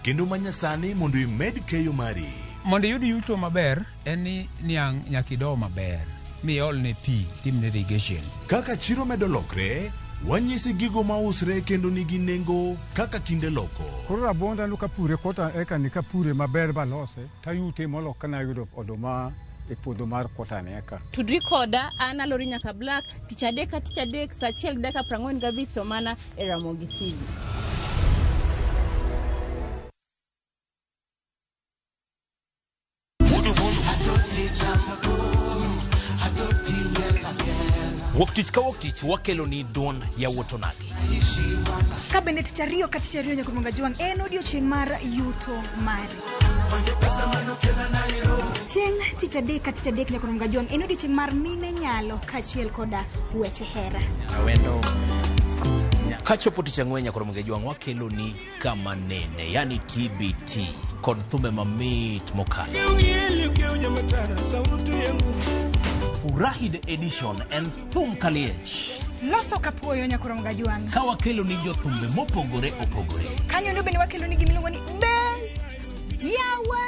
kendo manyasani mondo imed keyo mari. Mondo iyud yuto maber en ni niang' nyaka ido maber miolne pi timne irrigation. Kaka chiro medo lokre, wanyisi gigo mausre kendo nigi nengo kaka kinde loko. Koro rabonda no kapure kota eka ni kapure maber balose tayute molo kana yudo oduma e puodho mar kota ni eka. Tudri koda an Alori Nyaka Black tich adek ka tich adek saa 1:45 to mana e Ramogi TV. Wuok tich ka wuok tich wakelo ni duond yawuot onagi. Ka bende tich ariyo ka tich ariyo nyaka Jwang' en odiochieng' mar yuto mari. Chieng' tich adek ka tich adek nyaka Jwang' en odiochieng' mar mine nyalo kaachiel koda weche hera. Awendo. Kachopo tich ang'wen nyaka Jwang' wakelo ni kama nene, yani TBT kod thumbe mamit mokalo. Furahi the edition en thum kaliech. Loso kapuoyo nyaka Jwang'. Ka wakelo ni jothumbe mopogore opogore. Kanyo ndo bende wakelo ni gimiluongo ni be yawa.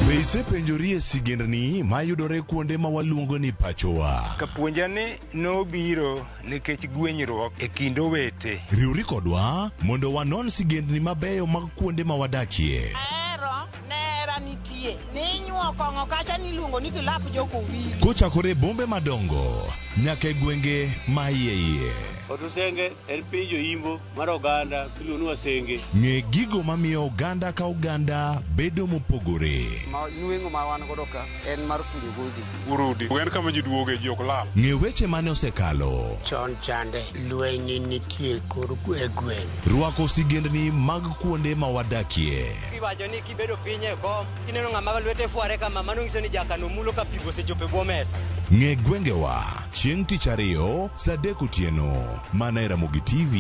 Be isepenjori e sigendni mayudore kuonde ma waluongo ni pachowa? Kapuonja ni nobiro nikech gwenyruok e kind owete. Riwri kodwa mondo wanon sigendni mabeyo mag kuonde ma wadakie. Ahero nera nitie ninyuo kong'o kacha niluongo ni kilap jokowili. Kochakore e bombe madongo nyaka e gwenge ma iye iye. Otusenge en piny joimbo mar oganda miluongo ni Wasenge. Ng'e gigo mamiyo oganda ka oganda bedo mopogore. Ma nweng'o ma wan godo ka en mar kunyo goldi. Urudi. En kama ji duoge ji ok lal. Ng'e weche mane osekalo. Chon chande lweny nitie kor e gweng'. Rwako sigendni mag kuonde ma wadakie. Iwacho ni kibedo piny e kom, kineno ng'ama lwete fware kama, mano nyiso ni jakano mulo ka pi osechopo e bwo mesa. Ng'e gwengewa chieng' tich ariyo saa 3 otieno mana e Ramogi TV.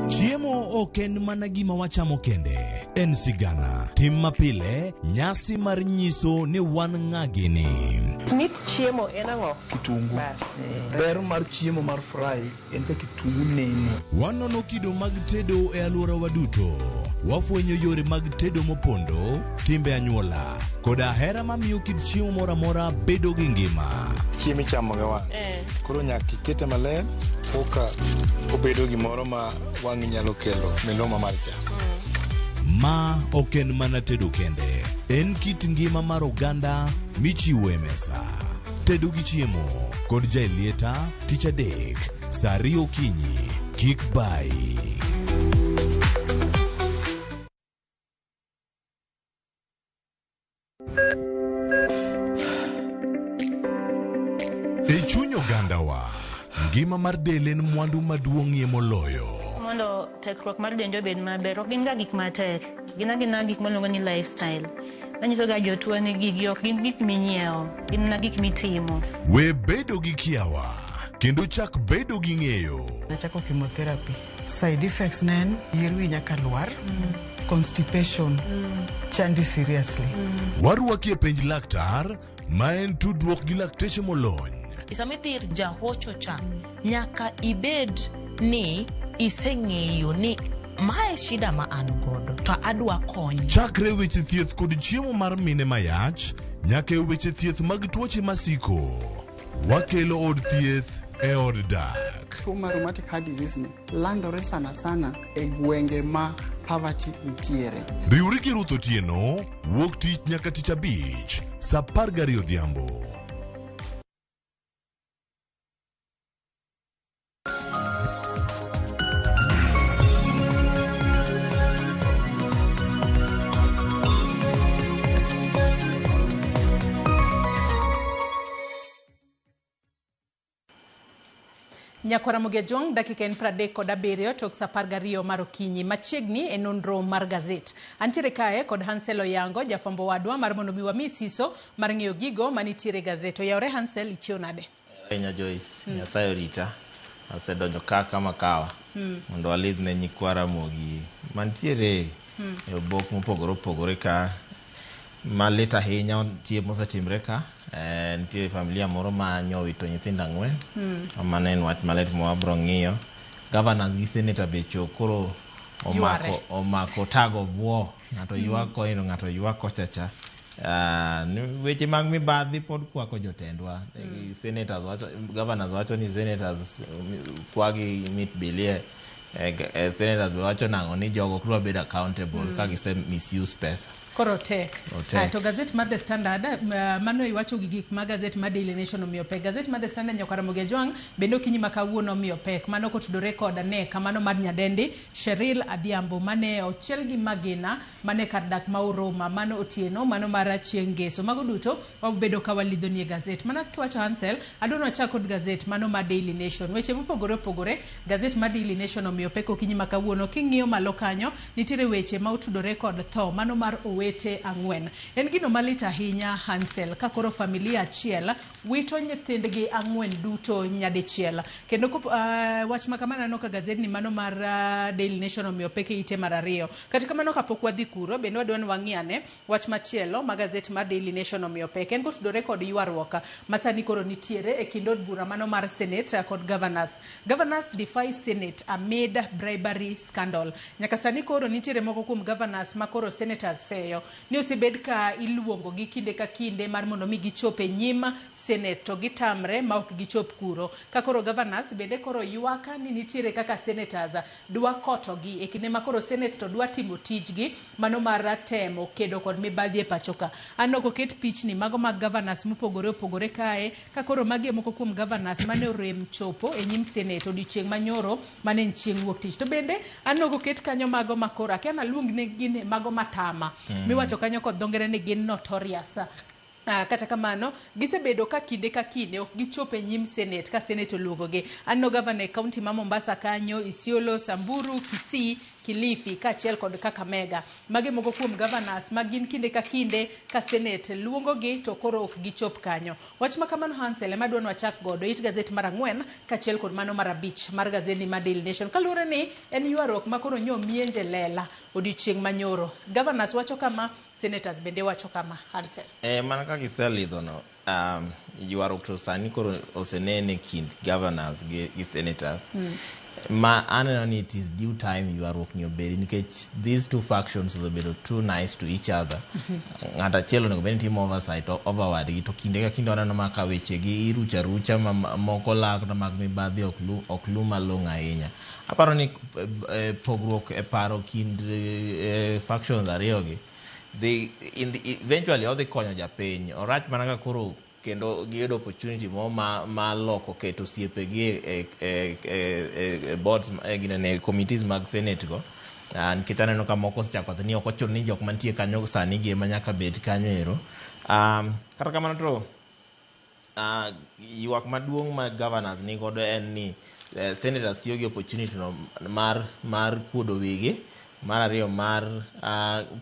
Chiemo ok en mana gima wachamo kende, en sigana, tim mapile, nyasi mar nyiso ni wan ng'a gini. Mit chiemo en ang'o? Kitungu. Bas. Ber mar chiemo mar fry en ka kitungu nene. Wanono kido mag tedo e alworawa duto. Wafwenyo yore mag tedo mopondo, timbe anyuola, koda hera mamiyo kit chiemo moro amora bedo gi ngima. Chiemo ichamo gi wang'. Koro nyaka ikete maler koka obedo gimoro ma wang'i nyalo kelo miloma mar chak. Ma ok en mana tedo kende, en kit ngima mar oganda michiwo e mesa. Tedo gi chiemo kod Jaelieta tich adek saa 2 okinyi. Kik bayi. E chuny ogandawa, ngima mar del en mwandu maduong'ie moloyo. Mondo tekruok mar dendi obed maber, ok gin ga gik matek. Gin agina gik miluongo ni lifestyle. Manyiso ga jotuo ni gigi ok gin gik minyiewo, gin mana gik mitimo. We bedo gi kiawa kendo chak bedo gi ng'eyo. Nachako chemotherapy. Side effects ne en yier wi nyaka lwar, constipation, chandi seriously. Warwaki e penj laktar ma en tudruok gi lakteche molony. Sama idhi ir jahocho cha, nyaka ibed ni iseng'eyo ni mae shida ma an godo to adwa kony. Chakre weche thieth kod chiemo mar mine mayach nyaka e weche thieth mag tuoche masiko. Wakelo od thieth e od dak. Tuo mar rheumatic heart disease ni landore sana sana e gwenge ma poverty nitiere. Riwri gi Ruth Otieno wuok tich nyaka tich abich saa 12 odhiambo. Nyakwara Ramogi Ajwang', dakika en 37 tok saa 12 mar okinyi. Machiegni e nonro mar gazet. Antiere kae kod Hansel Oyango, jafwambo wadwa mar mondo mi wami siso mar ng'eyo gigo manitiere e gazet. Oyawore Hansel, ichiew nade? Ahinya Joyce, Nyasaye orita. Asedonjo ka kama kawa mondo walidh ne nyikwa Ramogi mantiere e obok mopogore opogore ka malit ahinya nitie mosetimre ka. Nitie familia moro ma nyowito nyithindo 4. Mano en wach malit ma wabro ng'iyo. Governors gi senator be koro omako tug of war. Ng'ato ywak koino, ng'ato ywak kocha cha. Weche mag mibadhi pod kwako jotendwa. Senators wacho, governors wacho ni senators kwagi mit bilie. Senators be wacho nang'o ni jogo ok dwa bedo accountable ka gise misuse pesa. Koro tek. To gazet mar The Standard, mano iwacho gi gik ma gazet mar Daily Nation omiyo pek. Gazet mar The Standard nyakwara Ramogi Ajwang' bende okinyi ma kawuono omiyo pek. Mano kotudore kod nek mano mar nyadendi Cheryl Adhiambo mane ochiel gi magina mane kar dak ma Oroma mano otieno mano mar chieng' ngeso. Mago duto wabedo ka walidho nie gazet. Mana kiwacho Hansel, adwaro wachak kod gazet mano mar Daily Nation. Weche mopogore opogore gazet mar Daily Nation omiyo pek okinyi ma kawuono. King'iyo malo kanyo nitiere weche ma otudore kod tho mano mar owete 4. En gino malit ahinya Hansel ka koro familia achiel wito nyithindgi 4 duto nyadichiel. Kendo wach ma kamano aneno ka gazetni mano mar Daily Nation omiyo pek e ite mar 2. Kata kamano kapok wadhi kuro bende wadwa ni wang'i ane wach machielo ma gazet mar Daily Nation omiyo pek. En kotudore kod ywaruok ma sani koro nitiere e kind od bura mano mar Senate kod governors. Governors defy Senate amid bribery scandal. Nyaka sani koro nitiere moko kuom governors ma koro senators seyo. moloyo ni osebed ka iluongo gi kinde ka kinde mar mondo mi gichop e nyim Senate to gitamre ma ok gichop kuro. Ka koro governors bende koro ywaka ni nitiere kaka senators dwa kotogi e kinde ma koro Senate to dwa timo tijgi mano mar temo kedo kod mibadhi e pacho ka. Aneno koket pichni mago mag governors mopogore opogore kae ka koro magi e moko kuom governors mane orem chopo e nyim Senate odiochieng' manyoro mane en chieng' wuok tich. To bende aneno koket kanyo mago ma koro akia naluong ni gin mago matama miwacho kanyo kod dho ngere ni gin notorious. Kata kamano gisebedo ka kinde ka kinde ok gichop e nyim Senate ka Senate oluongogi. Aneno gavana e kaunti ma Mombasa kanyo, Isiolo, Samburu, Kisii, Kilifi kaachiel kod Kakamega. Magi moko kuom governors ma gin kinde ka kinde ka Senate luongogi to koro ok gichop kanyo. Wach ma kamano Hansel ema adwa ni wachak godo it gazet mar 4 kaachiel kod mano mar 5 mar gazedni mar Daily Nation. Kaluwore ni en ywaruok ma koro nyo mienje lela odiochieng' manyoro. Governors wacho kama, senators bende wacho kama. Hansel. Mana kaka iselidhono, ywaruok to sani koro osenene kind governors gi senators. Ma aneno ni it is due time ywaruok ni obedi nikech these two factions osebedo too nice to each other. Ng'ato achiel onego bed ni timo oversight over wadgi to kinde ka kinde waneno ma ka weche gi irucho arucha ma moko lal kata mag mibadhi ok lu malong'o ahinya. Aparo ni pogruok e paro kind factions ariyo gi dhi eventually odhi konyo japiny. Orach mana ka koro kendo giyudo opportunity mo ma loko keto osiepegi e boards e ginene committees mag Senate go. Nikech aneno ka moko osechako wacho ni ok ochuno ni jok mantie kanyo sani gi ema nyaka bed kanyo ero. Kata kamano to ywak maduong' ma governors ni godo en ni senators tiyo gi opportunity no mar kuodo wigi. Mar ariyo mar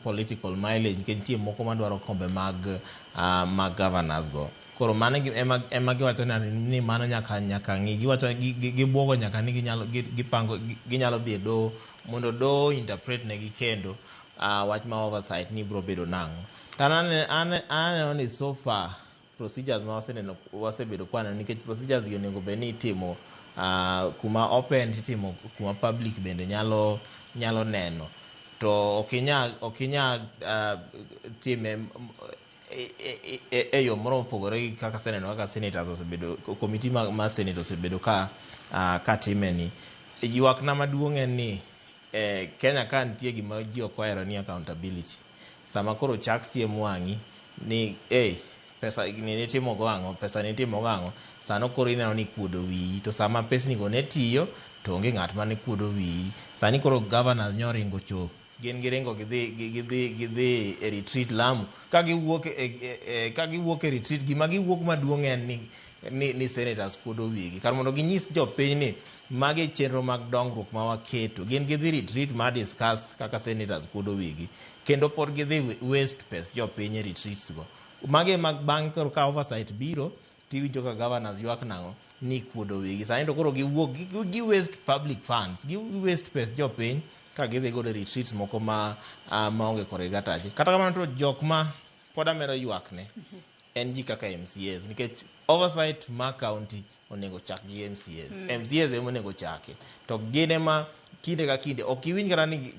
political mileage nikech nitie moko madwaro kombe mag governors go. Koro mano ema giwacho ni mano nyaka ng'i. Giwacho gibuogo nyaka ni ginyalo gipango ginyalo dhi e doho mondo doho interpret negi kendo wach ma oversight ni biro bedo nang'o. To an aneno ni so far procedures ma waseneno wasebedo kwaneno nikech procedures gi onego bed ni itimo kuma open titimo kuma public bende nyalo neno to ok inyal time e yo moro mopogore gi kaka aseneno kaka senators osebedo committee ma senate osebedo ka time ni. Ywak na maduong' en ni Kenya ka nitie gima ji ok ohero ni accountability. Sama koro chak siem wang'i ni pesa ni nitimo go ang'o, pesa nitimo go ang'o, sano koro ineno ni ikuodo wiyi to sama pesni go ne tiyo to onge ng'at mane kuodo wiyi. Sani koro governors nyoringo cho gin giringo gidhi e retreat Lamu ka giwuok e retreat gima giwuok maduong' en ni senators kuodo wigi kar mondo ginyis jopiny ni magi e chenro mag dongruok ma waketo. Gin gidhi retreat mar discuss kaka senators kuodo wigi kendo pod gidhi waste pes jopiny e retreats go. Magi ema bang' koro ka oversight biro tiwinjo ka governors ywak nang'o ni kuodo wigi. Sani to koro giwuok gi waste public funds, gi waste pes jopiny ka gidhi godo e retreats moko ma maonge korgi gatache. Kata kamano to jok ma pod amedo ywak ne en ji kaka MCAs nikech oversight ma county onego chak gi MCAs. MCAs ema onego chake to gin ema kinde ka kinde ok iwinj kata ni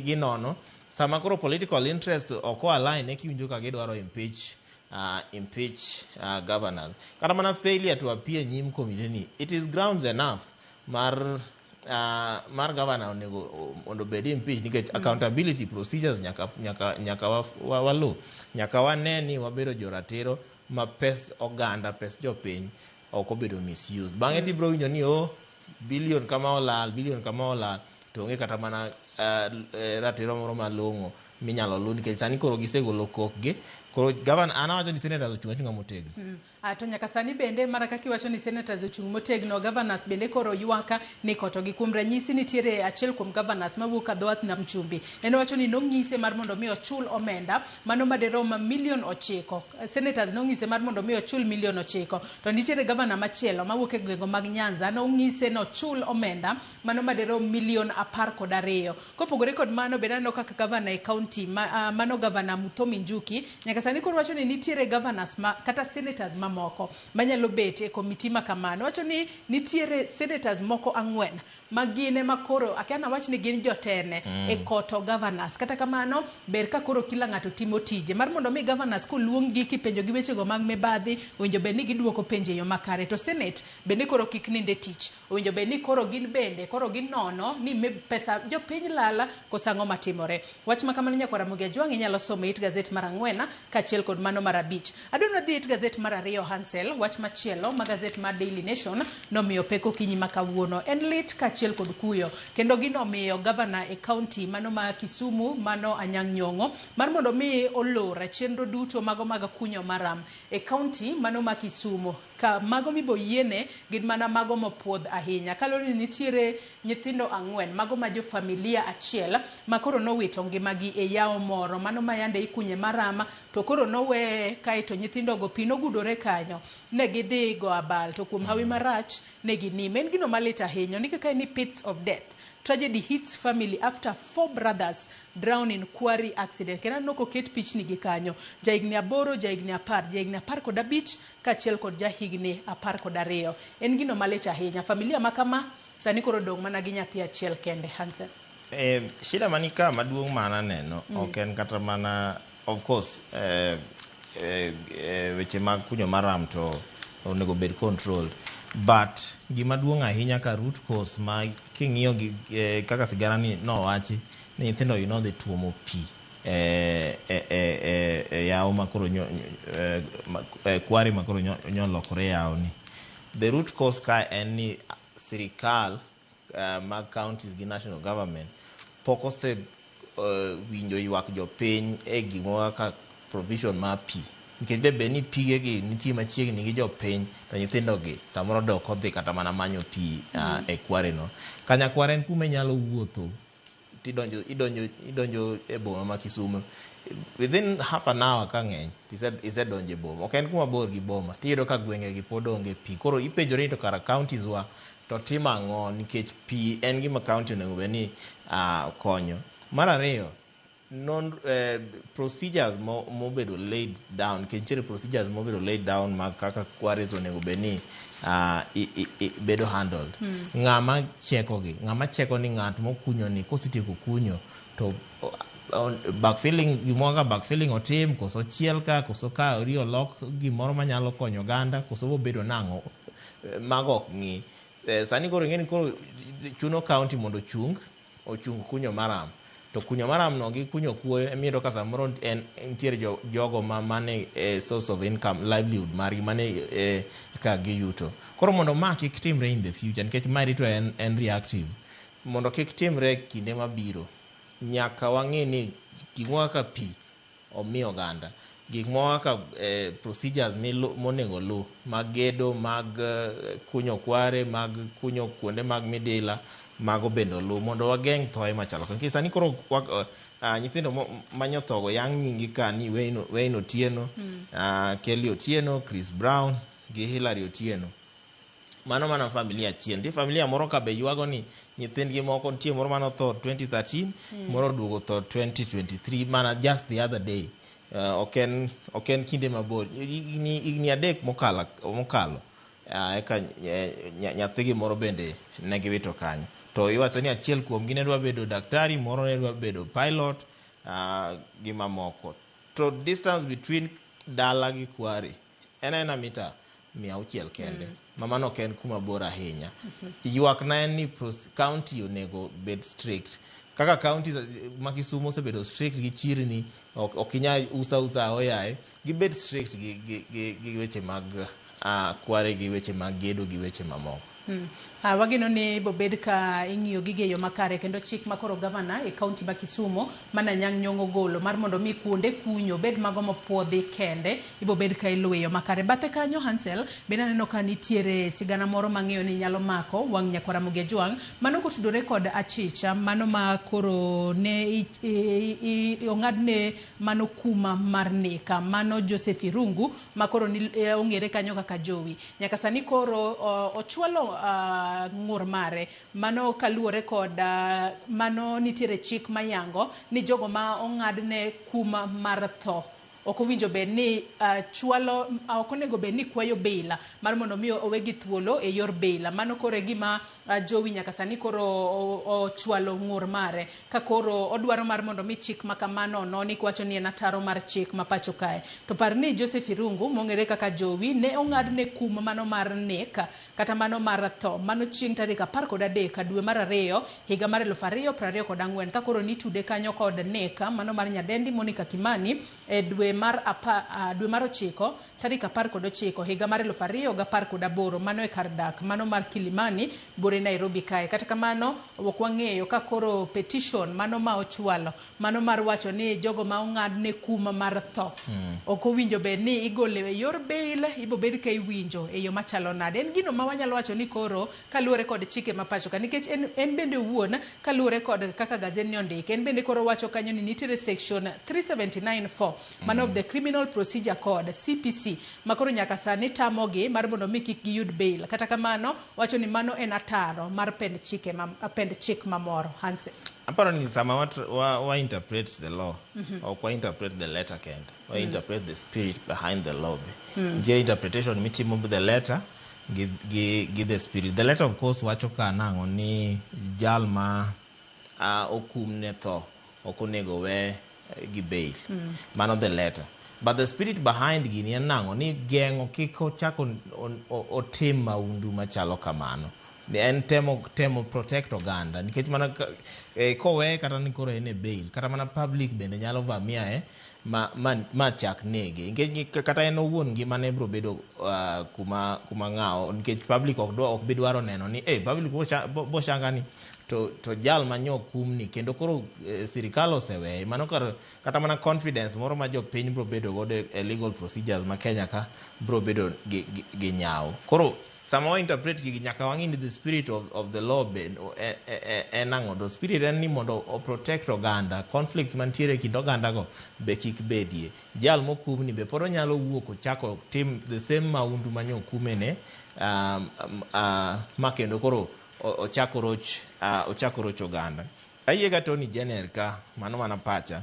ginono sama koro political interest ok o align eka iwinjo ka gidwaro impeach governors. Kata mana failure to appear nyim committee ni it is grounds enough mar governor onego mondo obed impeach nikech accountability procedures nyaka walu nyaka wane ni wabedo joratiro ma pes oganda, pes jopiny ok obedo misused. Bang'e tibiro winjo ni o billion kama olal, billion kama olal to onge kata mana ratiro moro malong'o minyalo lu nikech sani koro gisegolo kokgi. Koro governor an awacho ni senators ochung' achung'a motegno. To nyaka sani bende mana kaka iwacho ni senators ochung' motegno, governors bende koro ywaka ni kotogi. Kuom ranyisi nitiere achiel kuom governors mawuok a dho wath nam chumbi. En owacho ni nong'ise mar mondo mi ochul omenda mano maderom milion 9. Senators nong'ise mar mondo mi ochul milion 9. To nitiere governor machielo mawuok e gwenge mag Nyanza nong'ise nochul omenda mano maderom milion 12. Kopogore kod mano bende aneno kaka gavana e county mano gavana Muthomi Njuki nyaka sani koro wacho ni nitiere governors ma, kata senators mamoko manyalo bet e komiti ma kamano. Wacho ni nitiere senators moko 4 ma gin ema koro akia nawach ni gin jotene e koto governors. Kata kamano ber ka koro kila ng'ato timo tije mar mondo mi governors koluong gi kipenjo gi wechego mag mibadhi owinjo bed ni giduoko penjo e yo makare. To senate bende koro kik nind e tich, owinjo bed ni koro gin bende koro ginono ni pesa jopiny lala koso ang'o matimore. Wach ma kamano nyakwar Ramogi Ajwang' inyalo somo e it gazet mar 4 kaachiel kod mano mar 5. Adwa ni wadhi e it gazet mar 2 Hansel, wach machielo ma gazet mar Daily Nation nomiyo pek okinyi ma kawuono en lit kaachiel kod kuyo, kendo gino omiyo gavana e county mano ma Kisumu mano Anyang' Nyong'o mar mondo mi olor chenro duto mago mag kunyo maram e county mano ma Kisumu. Ka mago miboyiene gin mana mago mopuodh ahinya. Kaluwore ni nitiere nyithindo 4 mago ma jo familia achiel ma koro nowito ngimagi e yawo moro mano ma yande ikunye maram to koro nowe kaeto nyithindogo pi nogudore kanyo ne gidhi go abal to kuom hawi marach ne ginimo. En gino malit ahinya ni kaka ni pits of death. Tragedy hits family after 4 brothers drown in quarry accident. Kendo aneno koket pichni gi kanyo. Jahigni 8, jahigni 10, jahigni 15 kaachiel kod jahigni 12. En gino malich ahinya. Familia ma kama sani koro dong' mana gi nyathi achiel kende. Hansel. Shida mani ka maduong' mana neno ok en kata mana of course weche mag kunyo maram to onego bed controlled, but gima duong' ahinya ka root cause ma king'iyo gi kaka sigana ni nowachi ni nyithindo gi nodhi tuomo pi e yawo makoro kwari makoro nyolokore yawo ni. The root cause ka en ni sirikal mag counties gi national government pok ose winjo ywak jopiny e gimoro kaka provision mar pi. Nikech de bed ni pige gi nitie machiegni gi jopiny to nyithindo gi samoro dok odhi kata mana manyo pi e kware no. Kanyakwar en kuma inyalo wuotho tidonjo idonjo e boma ma Kisumu within half an hour ka ng'eny isedonjo e boma. Ok en kuma bor gi boma tiyudo ka gwenge gi pod onge pi. Koro ipenjori ni to kara counties wa to timo ang'o nikech pi en gima county onego bed ni konyo. Mar ariyo, procedures mobedo laid down, nikech nitiere procedures mobedo laid down mag kaka quarries onego bed ni bedo handled. Ng'ama cheko gi, ng'ama cheko ni ng'at mokunyo ni kosetieko kunyo to backfilling, gimoro kaka backfilling otim, koso chiel ka, koso ka ori olok gimoro manyalo konyo oganda, koso bobedo nang'o, mago ok ng'i. Sani koro ing'e ni koro chuno county mondo ochung kunyo maram. To kunyo maram no gi kunyo kuoyo emiyudo ka samoro en nitiere jogo ma mane source of income, livelihood margi mane ka giyuto. Koro mondo ma kik timre in the future, nikech mae to en reactive, mondo kik timre kinde mabiro, nyaka wang'e ni gik moko kaka pi omi oganda, gik moko kaka procedures monego lu mag gedo, mag kunyo kware, mag kunyo kuonde mag midila, mago bende olu mondo wageng' thoe machalo kama. Nikech sani koro nyithindo manyothogo yang' nyingi ka ni Wayne Otieno, Kelly Otieno, Chris Brown gi Hillary Otieno. Mano mana familia achiel. Nitie familia moro ka be ywago ni nyithindgi moko nitie moro manotho 2013, moro oduogo tho 2023 mana just the other day. Ok en kinde mabor. Higni 3 mokalo eka nyathigi moro bende ne giwito kanyo. To iwacho ni achiel kuomgi ne dwa bedo daktari, moro ne dwa bedo pilot, gi mamoko. To distance between dala gi kwari en aena mita 600 kende. Ma mano ok en kuma bor ahinya. Ywak na en ni county onego bed strict. Kaka counties ma Kisumu osebedo strict gi chirni, ok inyal usa aoyaye, gibed strict gi weche mag kware, gi weche mag gedo, gi weche mamoko. Wageno ni bobed ka ing'iyo gige e yo makare kendo chik ma koro gavana e county ma Kisumu mana Anyang' Nyong'o ogolo mar mondo mi kuonde kunyo bed mago mopuodhi kende ibobed ka iluwo e yo makare. Bathe kanyo Hansel bende aneno ka nitiere sigana moro mang'eyo ni nyalo mako wang' nyakwar Ramogi Ajwang' mano kotudore kod achicha mano ma koro ne ong'adne mano kuma mar neka mano Joseph Irungu ma koro ong'ere kanyo kaka Jowi. Nyaka sani koro ochwalo ng'ur mare. Mano kaluwore kod mano nitiere chik mayango ni jogo ma ong'adne kum mar tho ok owinjo bed ni chwalo, ok onego bed ni kwayo bail mar mondo mi owegi thuolo e yor bail. Mano koro e gima Jowi nyaka sani koro ochwalo ng'ur mare ka koro odwaro mar mondo mi chik ma kamano ononi kiwacho ni en ataro mar chik ma pacho kae. To par ni Joseph Irungu mong'ere kaka Jowi ne ong'adne kum mano mar nek kata mano mar tho mano chieng' tarik 13 dwe mar 2 higa mar 2024 ka koro nitude kanyo kod nek mano mar nyadendi Monica Kimani e dwe mar 9 tarik 19 higa mar 2018 mano e kar dak mano mar Kilimani bore Nairobi kae. Kata kamano ok wang'eyo ka koro petition mano ma ochwalo mano mar wacho ni jogo ma ong'adne kum mar tho ok owinjo bed ni igole e yor bail, ibo bed ka iwinjo e yo machalo nade. En gino ma wanyalo wacho ni koro kaluwore kod chike ma pacho ka, nikech en bende owuon kaluwore kod kaka gazet ni ondike, en bende koro wacho kanyo ni nitiere section 379(4) mano of the Criminal Procedure Code CPC ma koro nyaka sani tamogi mar mondo mi kik giyud bail. Kata kamano wacho ni mano en ataro mar pend chike ma pend chik mamoro. Hanse, Aparo ni sama wa interpret the law, ok wa interpret the letter kende, wa interpret the spirit behind the law be. Nitie interpretation mitimo the letter gi the spirit. The letter of course wacho ka nang'o ni jal ma okum ne tho ok onego we gi bail. Mano the letter. But the spirit behind gini en nang'o ni geng'o kik ochak otim maundu machalo kamano. En temo protect oganda nikech mana koweye kata ni koro en e bail, kata mana public bende nyalo vamia ma chak nege nikech kata en owuon ngimane biro bedo kuma ng'awo nikech public ok bi dwaro neno ni public boshanga ni to jal manyo kumni kendo koro sirikal oseweye. Mano kata mana confidence moro ma jopiny biro bedo godo e legal procedures ma Kenya ka biro bedo gi nyawo. Koro sama wa interpret gigi nyaka wang'i ni the spirit of the law be en ang'o. To spirit en ni mondo o protect oganda, conflicts mantiere e kind oganda go be kik bedie. Jal mokumni be pod onyalo wuok ochako tim the same maundu manyo okumene ma kendo koro ochako roch oganda. Ayie ga Tony Jenner ka mano mana pacha.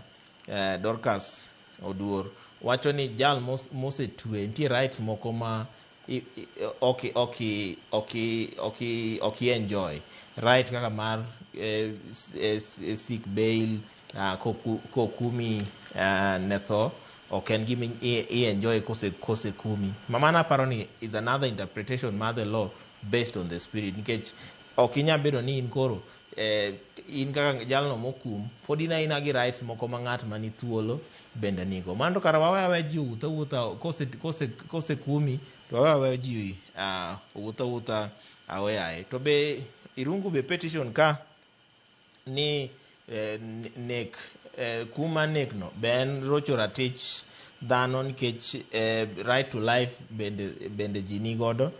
Dorcas Oduor wacho ni jal mosetwe nitie rights moko ma ok enjoy right kaka mar seek bail kokumi ne tho ok en gima i enjoy kose kumi. Mano aparo ni is another interpretation mar the law based on the spirit nikech ok inyal bedo ni in koro in kaka jalno mokum pod in aina gi rights moko ma ng'at mani thuolo bende nigo. Mano to kara wawe aweya ji owuoth awuotha kose kumi to wawe aweya ji owuoth awuotha aweyaye. To be Irungu be petition ka ni nek kuma nek no be en rocho ratich dhano nikech right to life bende ji nigodo.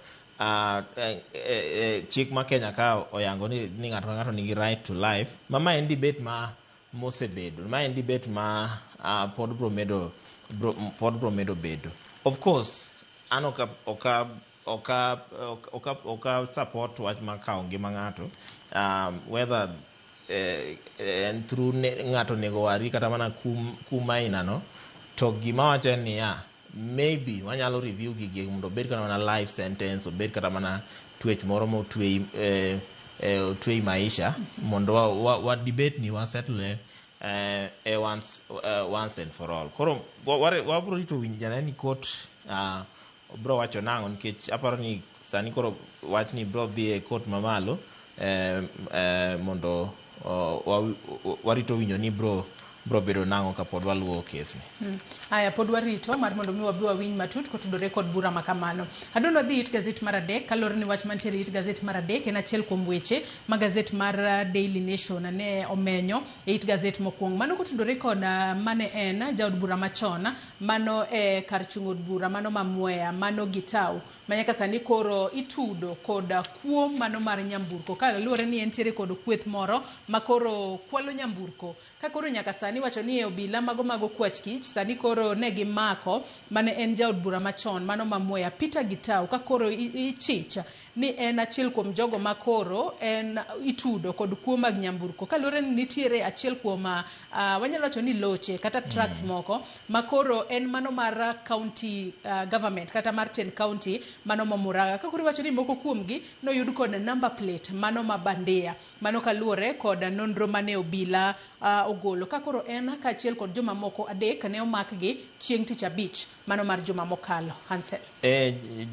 Chik ma Kenya ka oyango ni ng'ato ka ng'ato nigi right to life. Ma en debate ma mosebedo, ma en debate ma pod bro medo bedo. Of course an oka support wach ma kawo ngima ng'ato, whether en through ng'ato nego wari kata mana kum aina no. To gima wacho en niya, maybe wanyalo review gigi mondo obed kata mana life sentence, obed kata mana twech moro motwei otwei maisha mondo wa debate ni wa settle once and for all. Koro wabro rito winjo janeno ni court bro wacho nang'o nikech aparo ni sani koro wach ni bro dhi e court mamalo mondo warito winjo ni bro bedo nang'o kapod waluwo kesni. Aya, pod warito mar mondo mi wabi wawinj matut kotudore kod bura makamano. Adwa dhi it gazet mar 3 kaluwore ni wach mantiere it gazet mar 3 en achiel kuom weche ma gazet mar Daily Nation ne omenyo e it gazet mokwongo. Mano kotudore kod mane en jaod bura machon mano e kar chung' od bura mano ma Mwea mano Gitau ma nyaka sani koro itudo kod kuo mano mar nyamburko kaluwore ni entiere kod kweth moro ma koro kwalo nyamburko ka koro nyaka sani sani wacho ni e obila mago mago kwach kich sani koro ne gimako mane en jaod bura machon mano ma Mwea Peter Gitau ka koro ichich ni en achiel kuom jogo ma koro en itudo kod kuo mag nyamburko kaluwore ni nitiere achiel kuom wanyalo wacho ni loche kata trucks moko ma koro en mano mar county government kata mar 10 county mano ma Murang'a ka koro iwacho ni moko kuomgi noyud kod number plate mano ma bandia mano kaluwore kod nonro mane obila ogolo ka koro en kaachiel kod jomamoko adek ne omakgi chieng' tich abich mano mar juma mokalo. Hansel.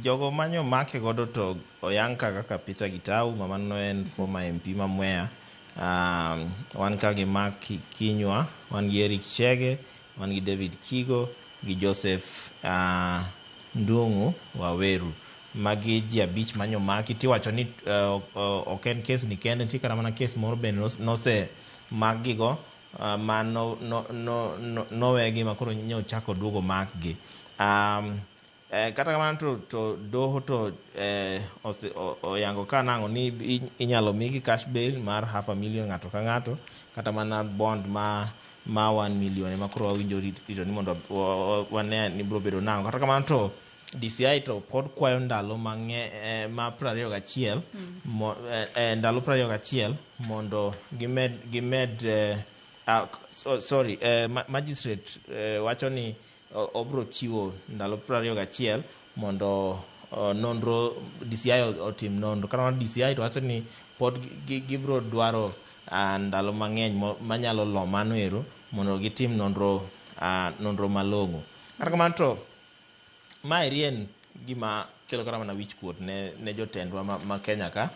Jogo manyo make godo to oyang kaka Peter Gitau ma mano en former MP ma Mwea. Wan ka gi Mark Kinyua, wan gi Eric Chege, wan gi David Kigo gi Joseph Ndung'u Waweru. Magi ji abich manyo maki tiwacho ni ok en kes ni kende, nitie kata mana kes moro bende nose makgi go ma nowegi ma koro nyochako duogo makgi. Kata kamano to doho to oyango ka nang'o ni inyalo migi cash bail mar 500,000 ng'ato ka ng'ato kata mana bond ma 1 million ema koro wawinjo rito ni mondo wane ni biro bedo nang'o. Kata kamano to DCI to pod kwayo ndalo ma 21 ndalo 21 mondo gimed sorry magistrate wacho ni obro chiwo ndalo 21 mondo nonro DCI otim nonro. Kata mana DCI to wacho ni pod gibro dwaro ndalo mang'eny manyalo lo mano ero mondo gitim nonro malong'o. Kata kamano to maeri en gima kelo kata mana wich kuot ne jotendwa ma Kenya ka,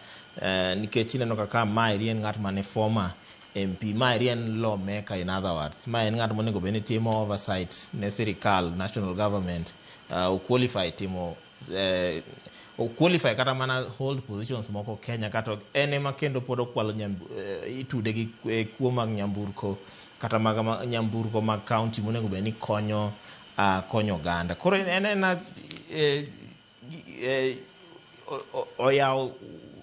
nikech ineno kaka maeri en ng'at mane former MP, maeri en lawmaker, in other words ma en ng'at monego bed ni timo oversight ne sirikal, national government, o qualify timo o qualify kata mana hold positions moko Kenya, kata en ema kendo pod okwalo itude gi kuo mag nyamburko kata mag nyamburko mag county monego bed ni konyo oganda. Koro en ena oyawo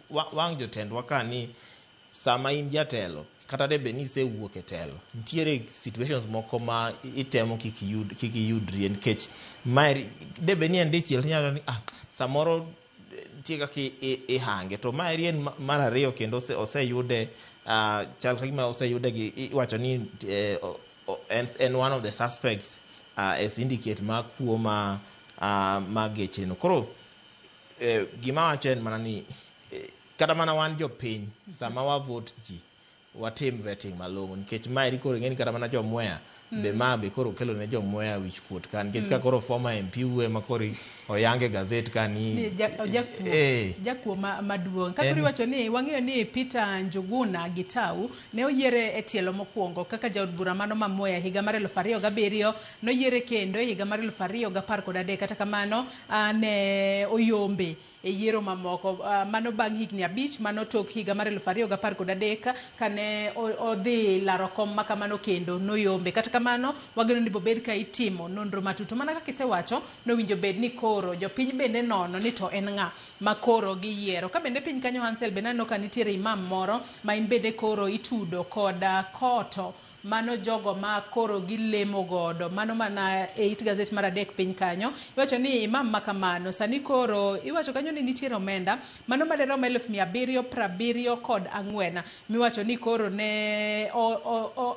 wang' jotendwa ka ni sama in jatelo kata de bed ni isewuok e telo, nitiere situations moko ma itemo kik iyudrie nikech maeri de bed ni en dichiel tinyalo ni samoro nitie kaka ihange, to maeri en mar ariyo kendo oseyude chal ka gima oseyude gi iwacho ni en one of the suspects e syndicate ma kuo ma gecheno. Koro gima wacho en mana ni kata mana wan jopiny sama wa vote ji watim vetting malong'o nikech maeri koro ing'eni kata mana jo Mwea be ma be koro kelo ne jo Mwea wich kuot ka nikech ka koro former MP wuoye ma koro oyange gazet ka ni jakuo maduong'. Ka koro iwacho ni wang'eyo ni Peter Njuguna Gitau ne oyiere e tielo mokwongo kaka jaod bura mano ma Mwea higa mar 2007, noyiere kendo e higa mar 2013, kata kamano ne oyombe e yiero mamoko mano bang' higni 5 mano tok higa mar 2013 kane odhi laro kom makamano kendo noyombe. Kata kamano wageno ni bobed ka itimo nonro matut mana kaka isewacho, nowinjo bed ni koro jopiny bende nono ni to en ng'a ma koro giyiero. Ka bende piny kanyo Hansel bende aneno ka nitiere imam moro ma in bende koro itudo kod koto mano jogo ma koro gilemo godo mano mana e it gazet mar 3 piny kanyo. Iwacho ni imam makamano sani koro iwacho kanyo ni nitiere omenda mano maderom 774 miwacho ni koro ne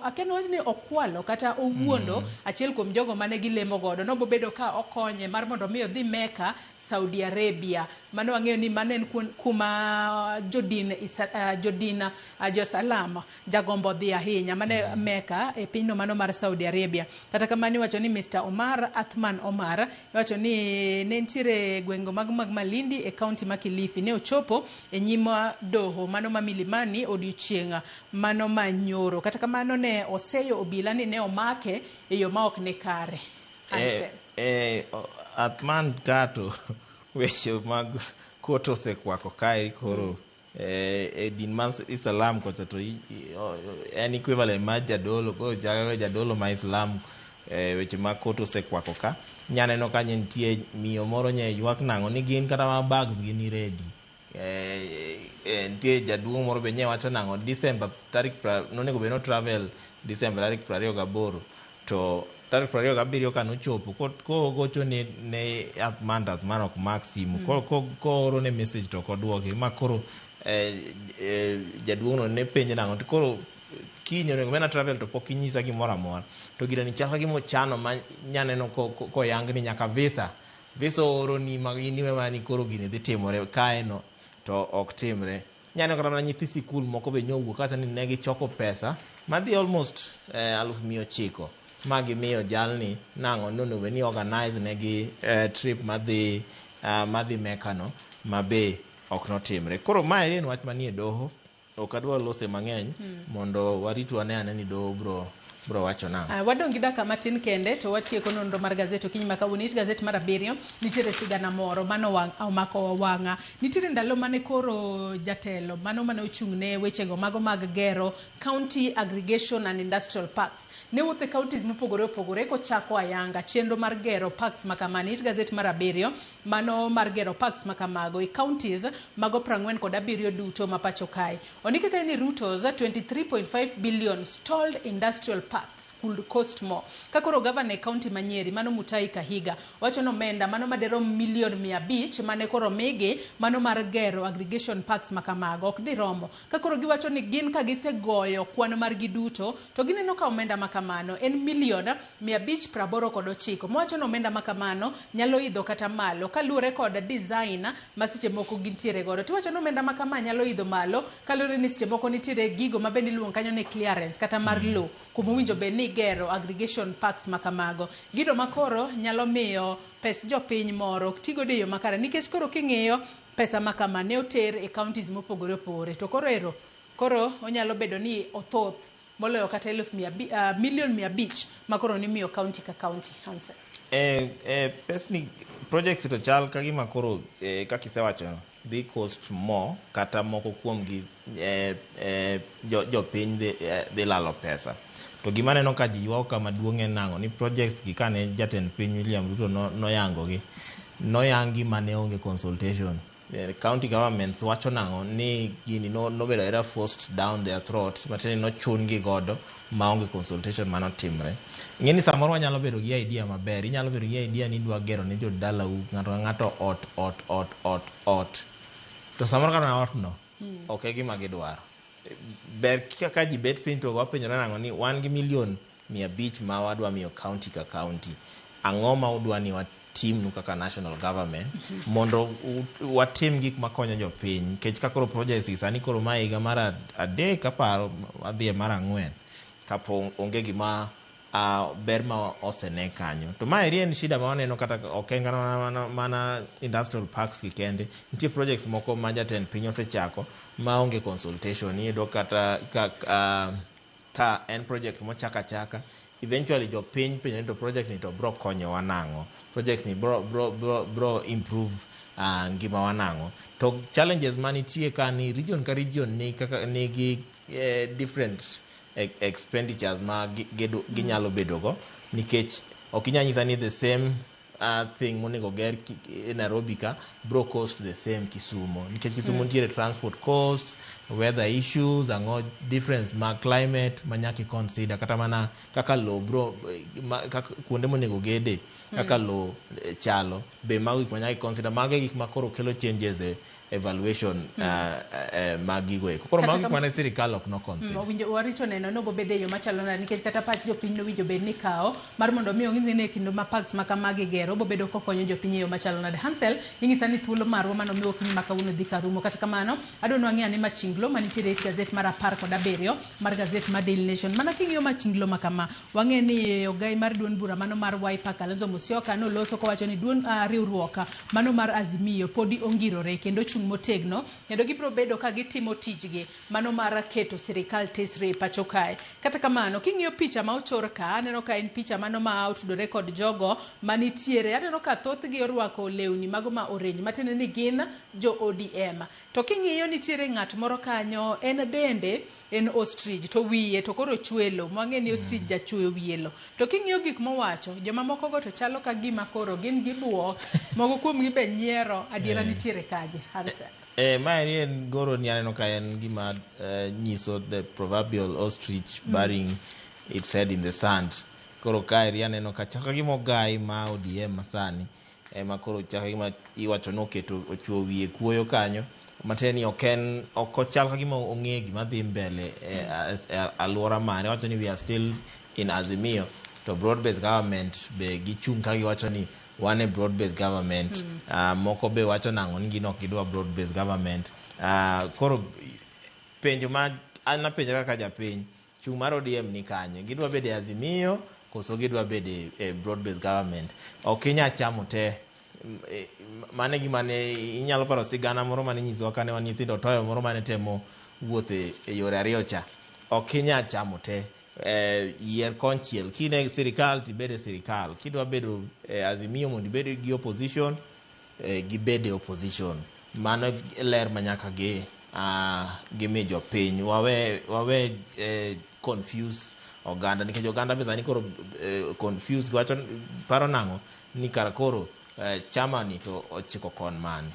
akeno wach ni okwalo kata owuondo achiel kuom jogo mane gilemo godo nobobedo ka okonye mar mondo mi odhi Mecca Saudi Arabia. Mano wang'eyo ni mano en kuma jodin josalam jagombo dhi ahinya mane Mecca e pinyno mano mar Saudi Arabia. Kata kamano iwacho ni Mr. Omar Athman Omar iwacho ni ne nitiere gwengo mag Malindi e county ma Kilifi ne ochopo e nyim doho mano ma Milimani odiochieng' mano ma nyoro. Kata kamano ne oseyo obila ni ne omake e yo ma ok ni kare. Athman kato weche mag kot osekwako kae koro e din mar Islam kocha to en equivalent mar jadolo, koro chalo jadolo ma Islam weche mag kot osekwako ka. Nyaneno ka nitie miyo moro nye ywak nang'o ni gin kata ma bags gi ni ready. Nitie jaduong' moro be nye wacho nang'o December tarik nonego bed no travel December tarik 28, to tarik 27 kanochopo kogocho ne Athman, to Athman ok mak simu. Kooro ne message to ok oduoki. Ma koro jaduong' no ne penje nang'o to koro kiny onego bed na travel to pok inyisa gimoro amora. To gino ni chal ka gima ochano ma nyaneno koyang ni nyaka visa ooroni ma in iwe mana ni koro gini dhi timore kae no to ok timre. Nyaneno kata mana nyithi sikul moko be nyowuok kawacho ni ne gichoko pesa madhi almost 900,000 ma gimiyo jalni nang'o nonego bed ni organize negi trip madhi Mecca no ma be ok notimre. Koro mae en wach manie doho, ok adwa lose mang'eny mondo warit wane ane ni doho bro wacho nang'o. Wadong' gi dakika matin kende to watieko nonro mar gazet okinyi ma kawuono. It gazet mar 7 nitiere sigana moro mano omako wang'a. Nitiere ndalo mane koro jatelo mano mane ochung' ne wechego mago mag gero County Aggregation and Industrial Parks. Ne wuotho e counties mopogore opogore kochako ayanga chenro mar gero parks makamano. It gazet mar 7 mano mar gero parks makamago e counties mago 47 duto ma pacho kae. Ondike kae ni Ruto's 23.5 billion stalled industrial parks could cost more. Ka koro gavana e county ma Nyeri mano Mutahi Kahiga wacho ni omenda mano maderom milion 500 mane koro migi mano mar gero aggregation parks makamago ok dhi romo. Ka koro giwacho ni gin ka gisegoyo kwan margi duto to gineno ka omenda makamano en milion 589. Mowacho ni omenda makamano nyalo idho kata malo kaluwore kod design ma seche moko gintiere godo. Tiwacho ni omenda makama nyalo idho malo kaluwore ni seche moko nitiere gigo ma bende iluongo kanyo ni clearance kata mar lowo kuma owinjo bed ni igero aggregation parks makamago. Gino makoro nyalo miyo pes jopiny moro ok ti godo e yo makare nikech koro king'iyo pesa makama ne oter e counties mopogore opogore to koro ero koro onyalo bedo ni othoth moloyo kata milion 500 makoro nimiyo county ka county. Hansen. Pesni projects to chal ka gima koro kaka isewacho dhi cost more kata moko kuom gi jopiny dhi lalo pesa. To gima aneno ka ji ywak ka maduong' en nang'o ni projects gi kane jatend piny William Ruto noyango gi, noyangi mane onge consultation. County governments wacho nang'o ni gini nobedo aera forced down their throat, matiende ni nochun gi godo maonge consultation manotimre. Ing'e ni samoro wanyalo bedo gi idea maber, inyalo bedo gi idea ni idwa gero ne jodalau ng'ato ka ng'ato ot ot ot ot ot. To samoro kata ot no ok e gima gidwaro. Ber ka ji bet piny to wapenjore nang'o ni wan gi milion 500 ma wadwa miyo county ka county. Ang'o ma udwa ni watimnu kaka national government mondo watim gik makonyo jopiny, nikech ka koro projects gi sani koro ma higa mar 3 aparo wadhi e mar 4 kapo onge gima ber ma osene kanyo. To ma eri en shida ma waneno kata ok en mana industrial parks gi kende, nitie projects moko ma jatend piny osechako ma onge consultation. Iyudo kata ka en project mochak achaka, eventually jopiny penjo ni to project ni to bro konyowa nang'o, project ni bro improve ngimawa nang'o. To challenges manitie ka ni region ka region ni kaka nigi different expenditures ma ginyalo bedo go, nikech ok inyal nyisa ni the same thing monego ger Nairobi ka bro cost the same Kisumo, nikech Kisumo nitiere transport costs, weather issues, ang'o difference mag climate ma nyaka i consider, kata mana kaka lowo bro kaka kuonde monego gede kaka lowo chalo be mago gik ma nyaka i consider. Mago e gik ma koro kelo changes e evaluation mag gigo eko. Koro mago gik mane sirikal ok no consider. Owinjo warito neno ni obobedo e yo machalo nade, nikech kata pach jopiny nowinjo bed ni kawo mar mondo mi ong'i ni e kinde ma parks ma kamagi gero obobedo kokonyo jopiny e yo machalo nade. Hansel, inyisa ni thuolo marwa mano miwa okinyi ma kawuono dhi karumo. Kata kamano, adwa ni wang'i ane machinglo manitiere e gazet mar 17 mar gazet mar Daily Nation. Mana king'iyo machinglo ma kama, wang'e ni ogai mar duond bura mano mar Wiper Kalonzo Musyoka noloso kowacho ni duond riwruok mano mar Azimio podi ongirore kendo chung' motegno, kendo gibiro bedo ka gitimo tijgi mano mar keto sirikal tesre e pacho kae. Kata kamano, king'iyo picha ma ochor ka, aneno ka en picha mano ma otudore kod jogo manitiere. Aneno ka thothgi orwako lewni mago ma orange, matiende ni gin jo ODM. To king'iyo nitiere ng'at moro kanyo, en dende en ostrich to wiye to koro chwelo, mwang'e ni ostrich jachweyo wiye lo. To king'iyo gik mowacho, joma moko go to chalo ka gima koro gin gibuok, moko kuomgi be nyiero, adiera nitiere kaje. Hansen. Maeri en goro ni aneno ka en gima nyiso the proverbial ostrich burying its head in the sand. Koro kaeri aneno ka chaka gima ogai ma ODM masani ema koro chaka gima iwacho ni oketo ochuo wiye kuoyo kanyo, matiende ni ok en ok ochal ka gima ong'e gima dhi mbele e alwora mare. Wacho ni we are still in Azimio, to broad based government be gichung' ka giwacho ni wan e broad based government. Moko be wacho nang'o ni gin ok gidwa broad based government. Koro penjo ma an apenjora kaka japiny, chung' mar ODM ni kanye? Gidwa bedo e Azimio koso gidwa bedo e broad based government? Ok inyal chamo te. Mano e gima ne inyalo paro sigana moro mane inyisowa kane wan nyithindo, toyo moro mane temo wuotho e yore ariyo cha. Ok inyal chamo te. Yier konchiel. Kine e sirikal tibed e sirikal. Kidwa bedo e Azimio mondo ibed gi opposition, gibed e opposition. Mano ler ma nyaka gimi jopiny. Wawe confuse oganda, nikech oganda be sani koro confuse, giwacho paro nang'o ni kara koro chama ni to ochiko kon mane.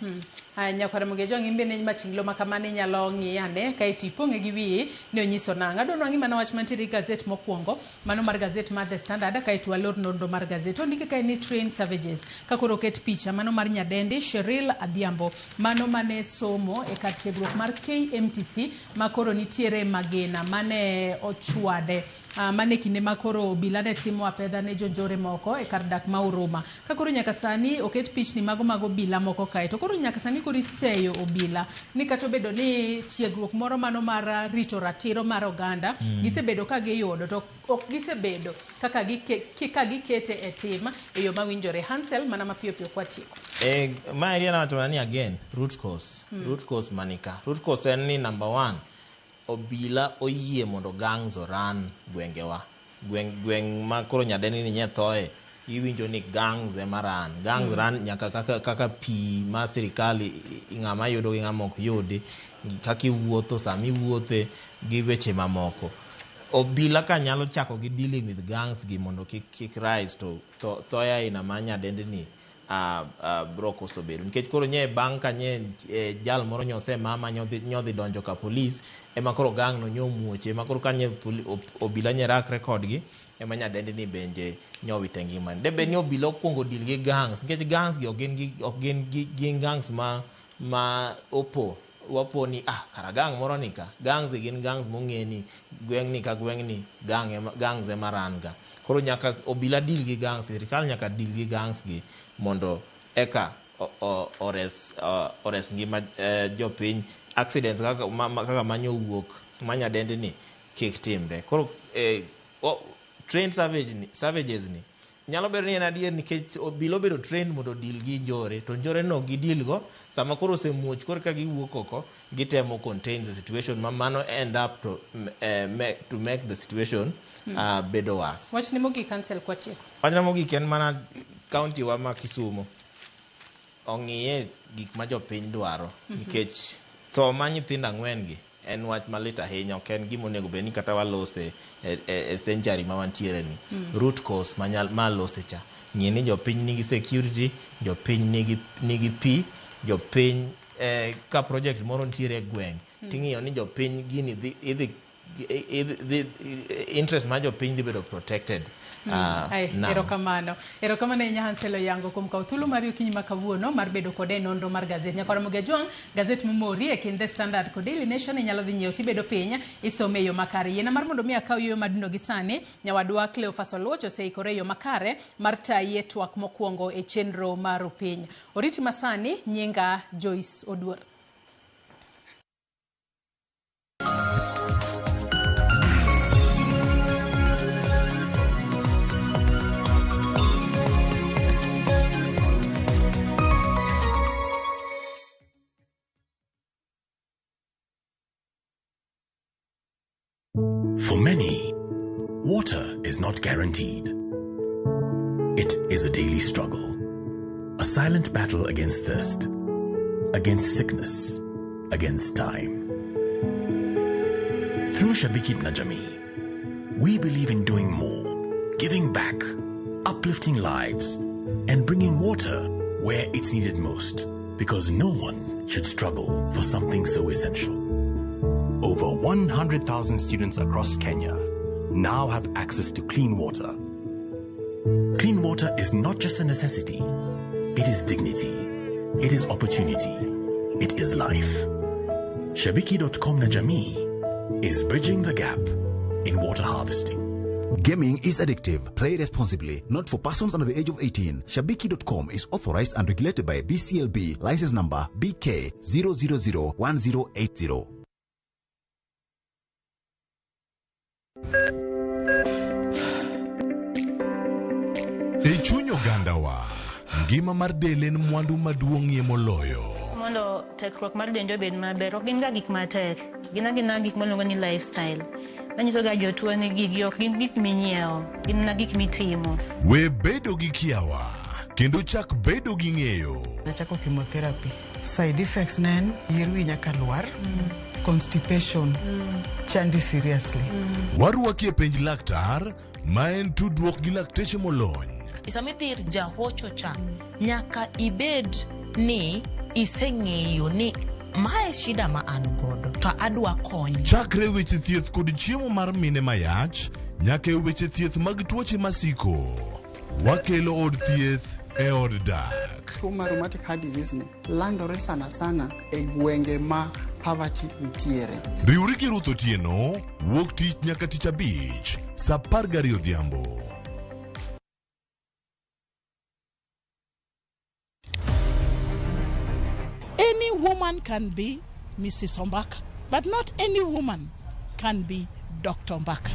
Aya, nyakwar Mugejo, in bende machinglo ma kamano inyalo ng'iye ane kaeto ipong'e gi wiyi ni onyiso nang'o. Adwa nwang'i mana wach mantiere e gazet mokwongo, mano mar gazet mar The Standard, kaeto walor nonro mar gazet. Ondike kae ni train savages, ka koro oket picha mano mar nyadendi Cheryl Adhiambo, mano mane somo e kar tiegruok mar KMTC ma koro nitiere Magena, mane ochwade. Mane kinde ma koro obila ne timo apedha ne jonjore moko e kar dak ma Huruma. Ka koro nyaka sani oket pichni mago mag obila moko kae, to koro nyaka sani koro iseyo obila ni kata obedo ni tiegruok moro mano mar rito ratiro mar oganda gisebedo ka giyudo, to ok gisebedo kaka ka gikete e tim e yo mawinjore. Hansel, mana mapiyo piyo kwatieko. Maeri an awacho mana ni again root cause. Root cause manika. Root cause en ni number 1, obila oyie mondo gangs oran gwengewa. Gweng' ma koro nyadendi ni nye thoe, iwinjo ni gangs ema ran. Gangs ran nyaka kaka pi ma sirikal ng'ama yudo gi ng'ama ok yudi, kaka iwuotho, sama iwuothe gi weche mamoko. Obila ka nyalo chako gi dealing with gangs gi mondo kik rise to thoe aina ma nyadendi ni bro koso bedo. Nikech koro nye bang' ka nye jal moro nyose mama nyodhi donjo ka polis, ema koro gang no nyomuoche, ema koro ka nye obila nye rakre kodgi, ema nyadendi ni bende nyowite ngimane. De bed ni obila okwongo deal gi gangs, nikech gangs gi ok gin gangs ma opo. Wapo ni kara gang moro ni ka. Gangs gi gin gangs mong'e ni gweng' ni ka gweng' ni gangs ema ran ga. Koro nyaka obila deal gi gangs, sirikal nyaka deal gi gangs gi mondo eka ores ngima jopiny. Accidents kaka manyo wuok manyadendi ni kik timre. Koro trained savages ni nyalo bedo ni en adier nikech obila obedo trained mondo deal gi njore, to njore no gideal go sama koro osemuoch koro ka giwuok oko gitemo contain the situation ma mano end up to make the situation bedo worse. Wachni mogik, Hansel, kwatieko. Wachna mogik en mana county wa ma Kisumu ong'iye gik ma jopiny dwaro, nikech tho ma nyithindo 4 gi en wach malit ahinya, ok en gima onego bed ni kata walose e century ma wantiere ni. Root cause ma lose cha, ng'e ni jopiny nigi security, jopiny nigi pi, jopiny ka project moro nitiere e gweng', ting'iyo ni jopiny gini dhi interest mar jopiny dhi bedo protected. Erokamano. Erokamano ahinya Hansel Oyango kuom kawo thuolo mari okinyi ma kawuono mar bedo kode e nonro mar gazet. Nyakwar Ramogi Ajwang', gazet momori e kind The Standard kod Daily Nation inyalo dhi nyiewo tibedo piny isome e yo makare. Yiena mar mondo mi akaw yueyo madundo gi sani, nyawadwa Cleophas Oluoch oseikore e yo makare mar tayi e twak mokwongo e chenro mar Rupiny. Oriti masani, nyinga Joyce Oduor. For many, water is not guaranteed. It is a daily struggle, a silent battle against thirst, against sickness, against time. Through Shabiki na Jamii, we believe in doing more, giving back, uplifting lives, and bringing water where it's needed most, because no one should struggle for something so essential. Over 100,000 students across Kenya now have access to clean water. Clean water is not just a necessity, it is dignity, it is opportunity, it is life. Shabiki.com na Jamii is bridging the gap in water harvesting. Gaming is addictive. Play responsibly. Not for persons under the age of 18. Shabiki.com is authorized and regulated by BCLB. License number BK 0001080. E chuny ogandawa, ngima mar del en mwandu maduong'ie moloyo. Mondo tekruok mar dendwa obed maber, ok gin ga gik matek. Gin agina gik miluongo ni lifestyle. Manyiso ga jotuo ni gigi ok gin gik minyiewo, gin mana gik mitimo. We bedo gi kiawa, kendo chak bedo gi ng'eyo. Nachako chemotherapy. Side effects ne en yier wi nyaka lwar, constipation, chandi seriously. Warwaki e penj laktar, ma en tudruok gi lakteche molony. Sama idhi ir jahocho cha, nyaka ibed ni iseng'eyo ni mae shida ma an godo to adwa kony. Chakre weche thieth kod chiemo mar mine mayach, nyaka e weche thieth mag tuoche masiko. Wakelo od thieth e od dak. Tuo mar rheumatic heart disease ni landore sana sana e gwenge ma poverty nitiere. Riwri gi Ruth Otieno, wuok tich nyaka tich abich, saa 12 odhiambo. Any woman can be Mrs. Ombaka, but not any woman can be Dr. Ombaka.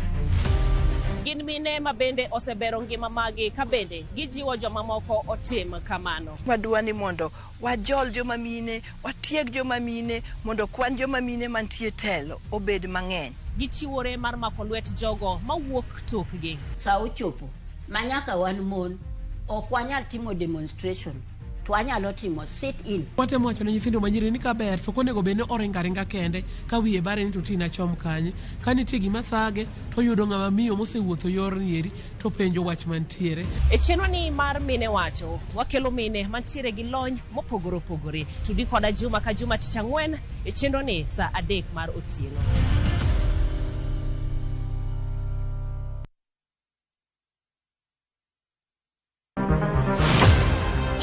Gin mine ma bende osebero ngima magi ka bende gijiwo jomamoko otim kamano. Wadwa ni mondo wajol joma mine, watieg joma mine, mondo kwan joma mine mantie telo obed mang'eny. Gichiwore mar mako lwet jogo mawuok tokgi. Sa ochopo ma nyaka wan mon ok wanyal timo demonstration to wanyalo timo sit in. Watemo wacho ne nyithindo manyiri ni kaber to ok onego bed ni oringo aringa kende ka wiye bare ni to tina chom kanye. Ka nitie gima thage to oyudo ng'ama miyo mosewuotho yorni eri to penjo wach mantiere. E chenro ni mar Mine Wacho, wakelo mine mantiere gi lony mopogore opogore. Tudi koda juma ka juma tich ang'wen e chenro ni saa 3 mar otieno.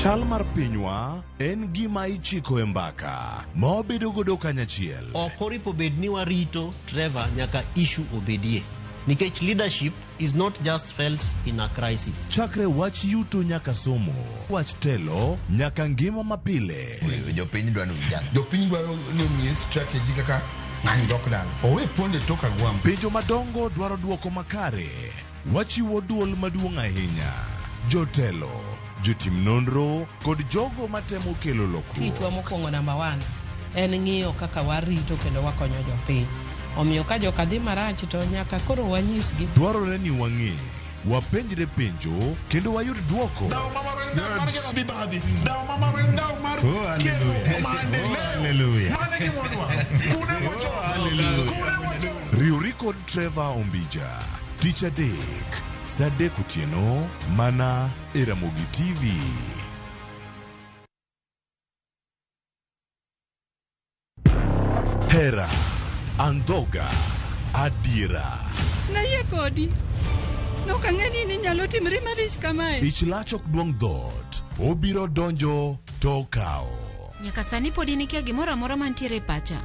Chal mar pinywa en gima ichiko e mbaka ma wabedo godo kanyachiel. Ok oripo bed ni warito Trevor nyaka issue obedie. Nikech leadership is not just felt in a crisis. Chakre wach yuto nyaka somo, wach telo nyaka ngima mapile. Jopiny dwaro vijana. Jopiny dwaro ni omiye strategy kaka ng'ani dok dala. Owe ponde tok agwambo. Penjo madongo dwaro duoko makare. Wachiwo duol maduong' ahinya. Jotelo, jotim nonro kod jogo matemo kelo lokruok. Tichwa mokwongo namba 1 en ng'iyo kaka warito kendo wakonyo jopiny. Omiyo ka joka dhi marach to nyaka koro wanyisgi. Dwarore ni wang'e, wapenjre penjo kendo wayud duoko. Riwri kod Trevor Ombija, tich adek, saa 3 otieno, mana e Ramogi TV. Hera, andhoga, adiera. Nayie kodi. Nok ang'e ni inyalo timri marich kamae. Ich lach ok duong' dhoot, obiro donjo to okawo. Nyaka sani pod in ikia gimoro amora mantiere e pacha.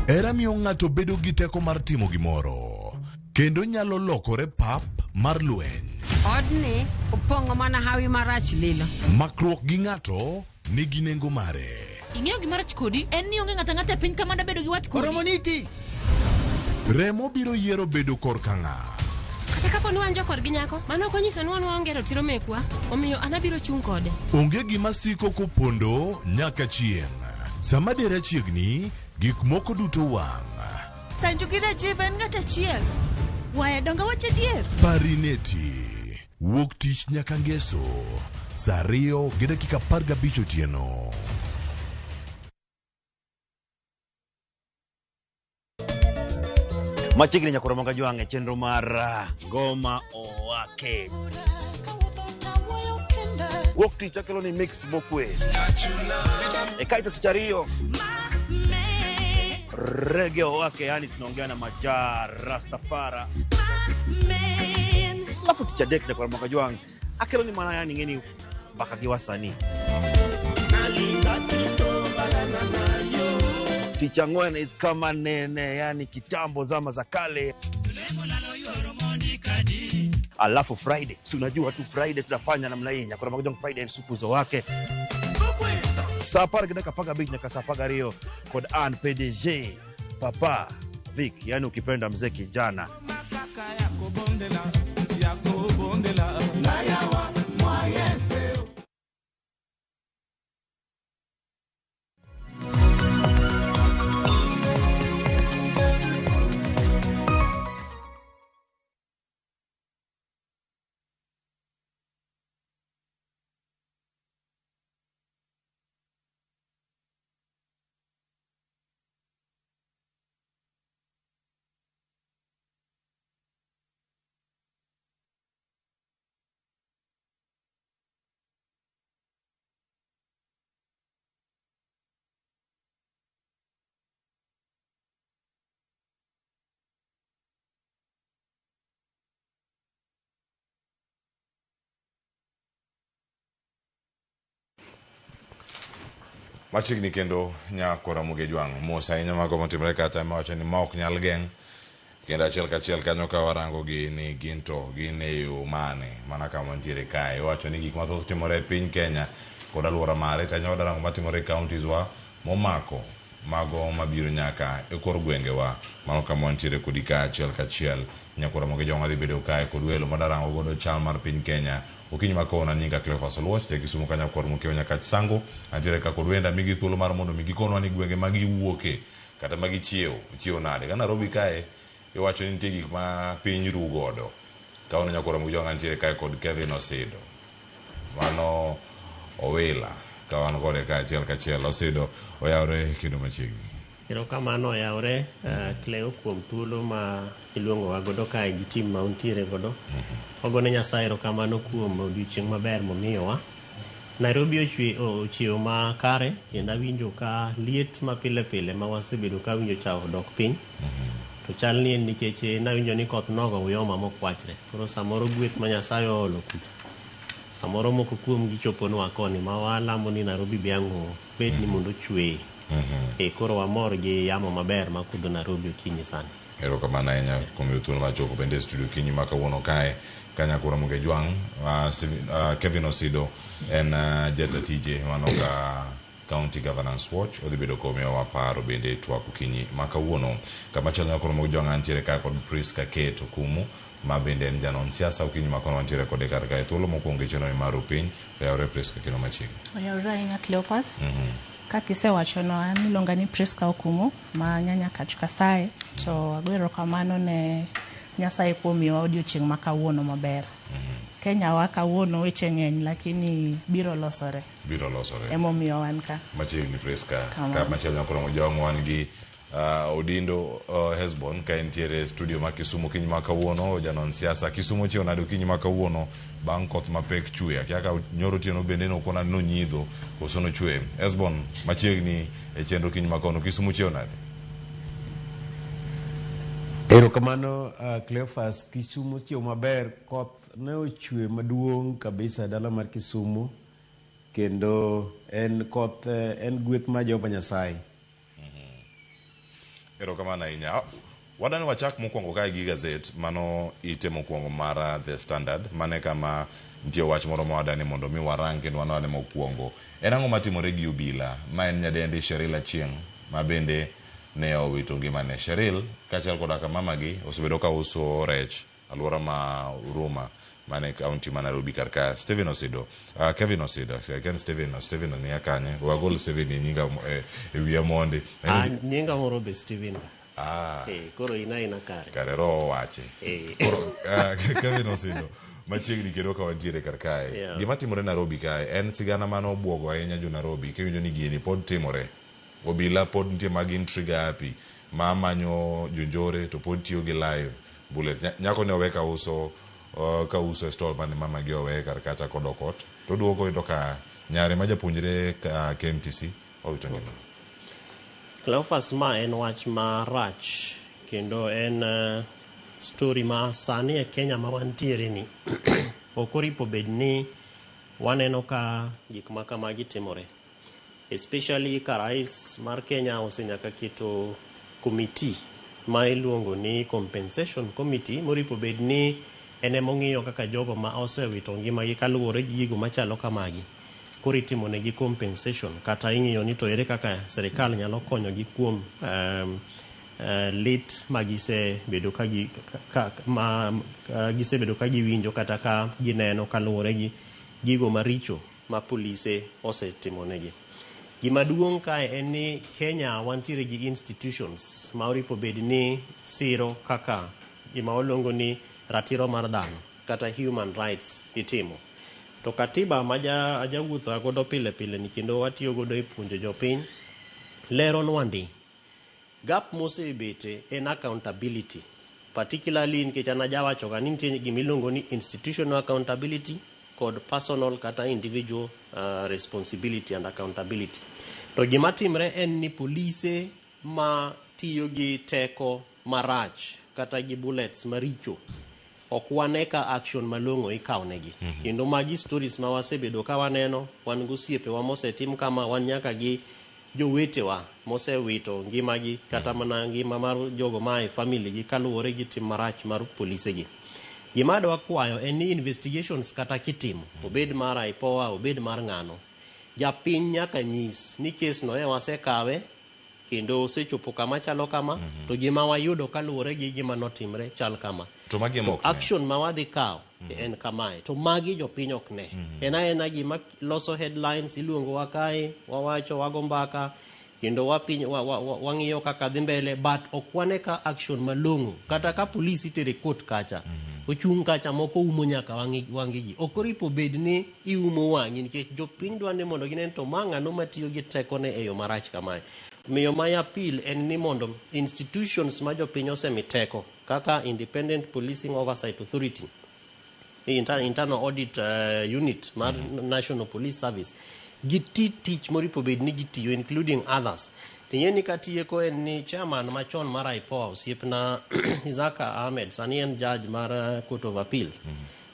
Hera miyo ng'ato bedo gi teko mar timo gimoro, kendo nyalo lokore pap mar lweny. Odni opong'o mana hawi marach lilo. Makruok gi ng'ato nigi nengo mare. Ing'eyo gima rach kodi en ni onge ng'ato ang'ata e piny ka mada bedo gi wat kodi. Oromoniti. Remo biro yiero bedo korka ng'a. Kata kapo ni wan jokorgi nyako, mano ok onyiso ni wan waonge ratiro mekwa, omiyo an abiro chung' kode. Onge gima siko kopondo nyaka chieng'. Sama dera chiegni, gik moko duto wang'. Sanju gi Rajiv en ng'at achiel. Waya donga wach adier. Parineti, wuok tich nyaka ngeso, saa 2:15 otieno. Machiegni nyaka Ramogi Ajwang' e chenro mar Ngoma Owake. Wuok tich akelo ni mix mokwe. E kaito tich ariyo rege wake, yani tunaongea na Maja Rastafara. Alafu tich adek nyakwar Ramogi Ajwang' akelo ni mana yani ng'eni mbaka gi wasanii. Tich ang'wen is kama nene, yani kitambo zama za kale. Alafu Friday, si unajua tu Friday tunafanya namna hii nyakwar Ramogi Ajwang' Friday supuzo wake saa apar gi dakika apar gabich nyaka saa apar gariyo kod an PDG Papa Vic, yani ukipenda mzee kijana. Machiegni kendo nyakwar Ramogi Ajwang' mos ahinya mago motimore kata mawacho ni ma ok nyal geng' kendo achiel kachiel kanyo ka warango gi ni gin to gin e yo mane mana kama ntiere kae iwacho ni gik mathoth timore e piny Kenya kod alwora mare to ahinya wadarango matimore e counties wa momako mago mabiro nyaka e kor gwengewa mano kama wantiere kodi ka achiel kachiel nyakwar Ramogi Ajwang' wadhi bedo kae kod welo madarango godo chal mar piny Kenya okinyi ma kawuono nyinga Cleophas Oluoch ja Kisumu ka nyakwar Mokeo Nyakach Sango antiere ka kod wenda migi thuolo mar mondo mi gikonwa ni gwenge ma giwuoke kata ma gichiewo chiewo nade ka Nairobi kae iwacho ni nitie gik ma piny ru godo kawuono nyakwar Ramogi Ajwang' antiere kae kod Kevin Osido mano Owila ka wan kode ka achiel kachiel Osido oyawre kendo machiegni. Erokamano oyawre Cleo kuom thuolo ma iluongowa godo kae gi tim ma untiere godo. Wagone Nyasaye erokamano kuom odiochieng' maber momiyowa. Nairobi ochiewo makare kendo awinjo ka liet ma pile pile ma wasebedo ka winjo cha odok piny. To chal ni en nikech nawinjo ni koth nogo Uyoma mokwachre. Koro samoro gweth ma Nyasaye oolo kucha. Samoro moko kuom gi choponwa koni ma walamo ni Nairobi be ang' bed ni mondo ochwe. Koro wamor gi yamo maber makudho Nairobi okinyi sani. Erokamano ahinya kuom yudo thuolo mar chopo bende e studio okinyi ma kawuono kae ka nyakwar Ramogi Ajwang' Kevin Osido en jata tije mano ka County Governance Watch odhi bedo komiyowa paro bende e twak okinyi ma kawuono. Kamachielo nyakwar Ramogi Ajwang' antiere kae kod Priska Kate Okumu ma bende en janon siasa okinyi ma kono wantiere kode kar kae thuolo mokwongo e chenro mar piny oyawre Priska kendo machiegni. Oyawre ahinya Cleophas. Kaka isewachono an iluonga ni Priska Okumu ma Nyanyakach Kasaye to ago erokamano ne Nyasaye kuom miyowa odiochieng' ma kawuono maber. Kenya wa kawuono weche ng'eny lakini biro losore. Biro losore. Emomiyo wan ka. Machiegni Priska. Ka machielo nyakwar Ramogi Ajwang' wan gi Odindo Hesbon ka entiere e studio ma Kisumu okinyi ma kawuono janon siasa Kisumu ochiewo nade okinyi ma kawuono bang' koth mapek chwe akia ka nyoro otieno bende nokona ni nonyidho koso nochwe. Hesbon machiegni e chenro okinyi ma kawuono Kisumu ochiewo nade? Erokamano Cleophas, Kisumu ochiewo maber, koth ne ochwe maduong' kabisa e dala mar Kisumu kendo en koth en gweth mar Jehova Nyasaye. Erokamano ahinya. Wadani wachak mokwongo kae gi gazet mano ite mokwongo mar The Standard mane kama nitie wach moro ma wadani mondo mi warang kendo wanwane mokwongo. En ang'o matimore gi obila ma en nyadendi Cheryl Achieng' ma bende ne owito ngimane. Cheryl kaachiel koda ka mamagi osebedo ka uso rech alwora ma Huruma mane county ma Nairobi kar ka. Steven Osido, Kevin Osido, ken Steven, Steven ni kanye? Wagol Steven e nyinga e wiya mondi. Nyinga moro be Steven. Koro ina ina kare. Kare roho wache. Koro Kevin Osido machiegni kendo ka wantiere kar kae. Gima timore Nairobi kae en sigana mane obwogo ahinya jo Nairobi kiwinjo ni gini pod timore. Obila pod nitie ma gin trigger happy ma manyo jonjore to pod tiyo gi live bullet. Nyako ne owe ka uso e stall mane mama gi owe kar kacha kodok ot to duogo oyudo ka nyare ma japuonjre ka KMTC owito ngima. Cleophas, ma en wach marach kendo en story ma sani e Kenya ma wantiere ni ok oripo bed ni waneno ka gik ma kamagi timore. Especially ka rais mar Kenya osenyaka keto committee ma iluongo ni compensation committee moripo bed ni en emong'iyo kaka jogo ma osewito ngimagi kaluwore gi gigo machalo kamagi koro itimonegi compensation kata ing'iyo ni to ere kaka serikal nyalo konyogi kuom lit ma gisebedo ka gi, ka, ma, gisebedo ka giwinjo kata ka gineno kaluwore gi gigo maricho ma polise osetimonegi. Gima duong' kae en ni Kenya wantiere gi institutions ma oripo bed ni siro kaka gima waluongo ni ratiro mar dhano kata human rights itimo. To katiba ma ajawuotho godo pile pile ni kendo watiyo godo e puonjo jopiny leronwa ndi gap mosebete en accountability, particularly nikech an ajawacho ga ni nitie gima iluongo ni institutional accountability kod personal kata individual responsibility and accountability. To gima timre en ni polise ma tiyo gi teko marach kata gi bullets maricho ok wane ka action malong'o ikawo negi. Kendo magi stories ma wasebedo ka waneno, wan gi osiepewa mosetim kama, wan nyaka gi jowetewa mosewito ngimagi kata mana ngima mar jogo maa e family gi kaluwore gi tim marach mar polise gi. Gima adwa kwayo en ni investigations kata kitimo, obed mar IPOA, obed mar ng'ano, japiny nyaka nyis ni kes no e wasekawe kendo osechopo kama chalo kama, to gima wayudo kaluwore gi gima notimre chal kama. To magi ema To ok ne. action ma wadhi kawo en kamae. To magi jopiny ok ne. En aena gima loso headlines, iluongowa kae, wawacho, wago mbaka, kendo wapiny, wang'iyo kaka dhi mbele, but ok wane ka action malong'o. Kata ka police itere court kacha, ochung' kacha moko umo nyaka wang'i ji. Ok oripo bed ni iumo wang'i nikech jopiny dwa ni mondo ginen to ma ng'ano matiyo gi tekone e yo marach kamae. Omiyo my appeal en ni mondo institutions ma jopiny osemi teko kaka Independent Policing Oversight Authority, Internal Audit Unit mar National Police Service, giti tich moripo bed ni gitiyo, including others. Ting'e ni katieko en ni chairman machon mar IPOA, osiepna Isaka Ahmed, sani en judge mar Court of Appeal.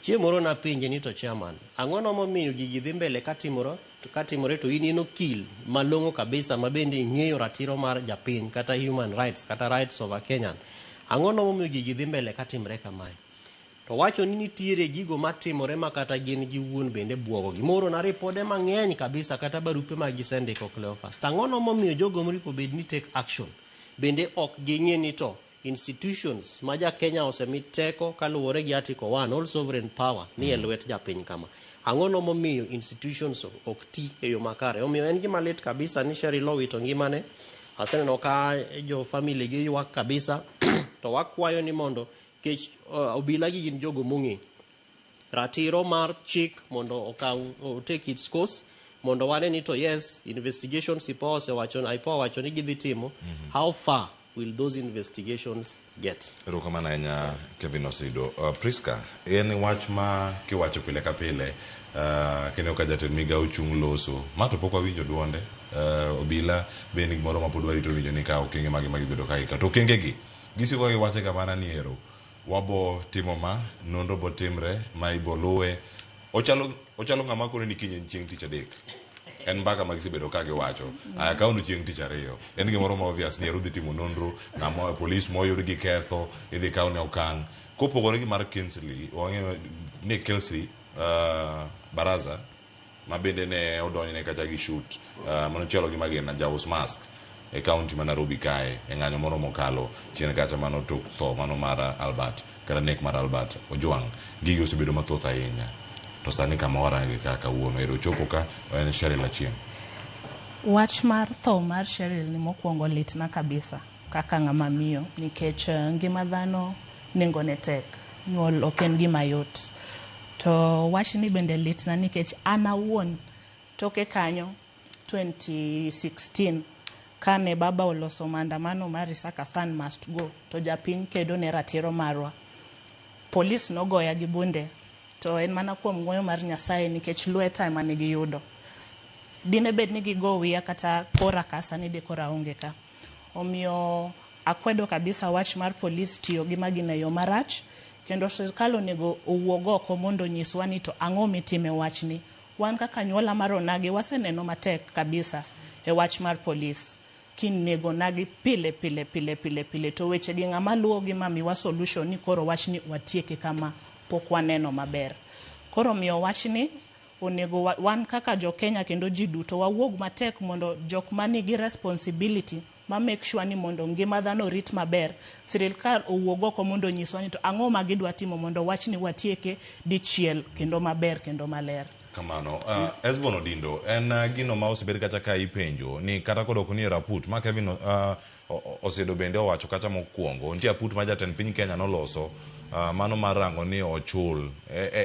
Chieng' moro napenje ni to chairman, ang'ono momiyo gigi dhi mbele katimore to in in okil malong'o kabisa ma bende ing'eyo ratiro mar japiny kata human rights kata rights of a Kenyan. Ang'ono momiyo gigi dhi mbele katimre kamae? To wacho ni nitiere gigo matimore ma kata gin giwuon bende buogo gi. Moro na ripode mang'eny kabisa kata barupe ma gisendiko Cleophas. To ang'ono momiyo jogo moripo bed ni take action bende ok ging'e ni to institutions ma ja Kenya osemi teko kaluwore gi Article 1 all sovereign power ni e lwet japiny kama. Ang'ono momiyo institutions ok ti e yo makare? Omiyo en gima lit kabisa ni Cheryl owito ngimane. Aseneno ka jo family gi ywak kabisa to wakwayo ni mondo kech obila gi gin jogo mong'e ratiro mar chik mondo okaw take its course mondo wane ni to yes investigations IPOA osewacho, IPOA wacho ni gidhi timo, how far will those investigations get? Erokamano ahinya Kevin Osido. Priska, en wach ma kiwacho pile ka pile, kineno ka jatend migao chung' loso, ma to pok wawinjo duonde. Obila be en gimoro ma pod warito winjo ni ka okenge mage ma gibedo ka gikawo. To okenge gi, gisiko ka giwacho ga mana ni ero, wabo timo ma, nonro bo timre, ma ibo luwe. Ochalo ng'ama kone ni kiny en chieng' tich adek. En mbaka ma gisebedo ka giwacho. Aya kawono chieng' tich ariyo. En gimoro ma obvious ni ero dhi timo nonro, ng'ama polis moyud gi ketho, idhi kawne okang'. Kopogore gi mar Kinsley, wang'eyo ni Kelsey Baraza ma bende ne odonjne kacha gi shoot, manochielo gi magina jaus mask e county ma Nairobi kae e ng'anyo moro mokalo chien kacha mano tok tho mano mar Albert kata nek mar Albert Ojwang. Gigi osebedo mathoth ahinya. To sani kama warange ka kawuono ero chopo ka en Cheryl Achieng'. Wach mar tho mar Cheryl ni mokwongo litna kabisa kaka ng'ama miyo nikech ngima dhano nengone tek, nyuol ok en gima yot. To wachni bende litna nikech an awuon toke kanyo 2016 kane baba oloso maandamano mar Isaka San must go to japiny kedo ne ratiro marwa. Polis nogoya gi bunde to en mana kuom ng'wono mar Nyasaye nikech lweta ema ne giyudo. Dine bed ni gigo wiya kata kora ka sani de koro aonge ka. Omiyo akwedo kabisa wach mar polis tiyo gi magina e yo marach kendo sirkal onego owuog oko mondo onyiswa ni to ang'o mitime wachni. Wan kaka anyuola mar onagi waseneno matek kabisa e wach mar polis. Kinego onagi pile pile pile pile pile to weche gi ng'ama luwogi ma miwa solution ni koro wachni watieke kama pok waneno maber. Koro omiyo wachni onego wan kaka jo Kenya kendo ji duto wawuog matek mondo jok manigi responsibility ma make sure ni mondo ngima dhano orit maber, sirkal owuog oko mondo onyiswa ni to ang'o ma gidwa timo mondo wachni watieke dichiel kendo maber kendo maler. Kamano. Esbon Odindo, en gino ma osebed kacha ka ipenjo ni kata kodok ni e raput ma Kevin Osedo bende owacho kacha mokwongo, nitie aput ma jatend piny Kenya noloso mano mar rango ni ochul.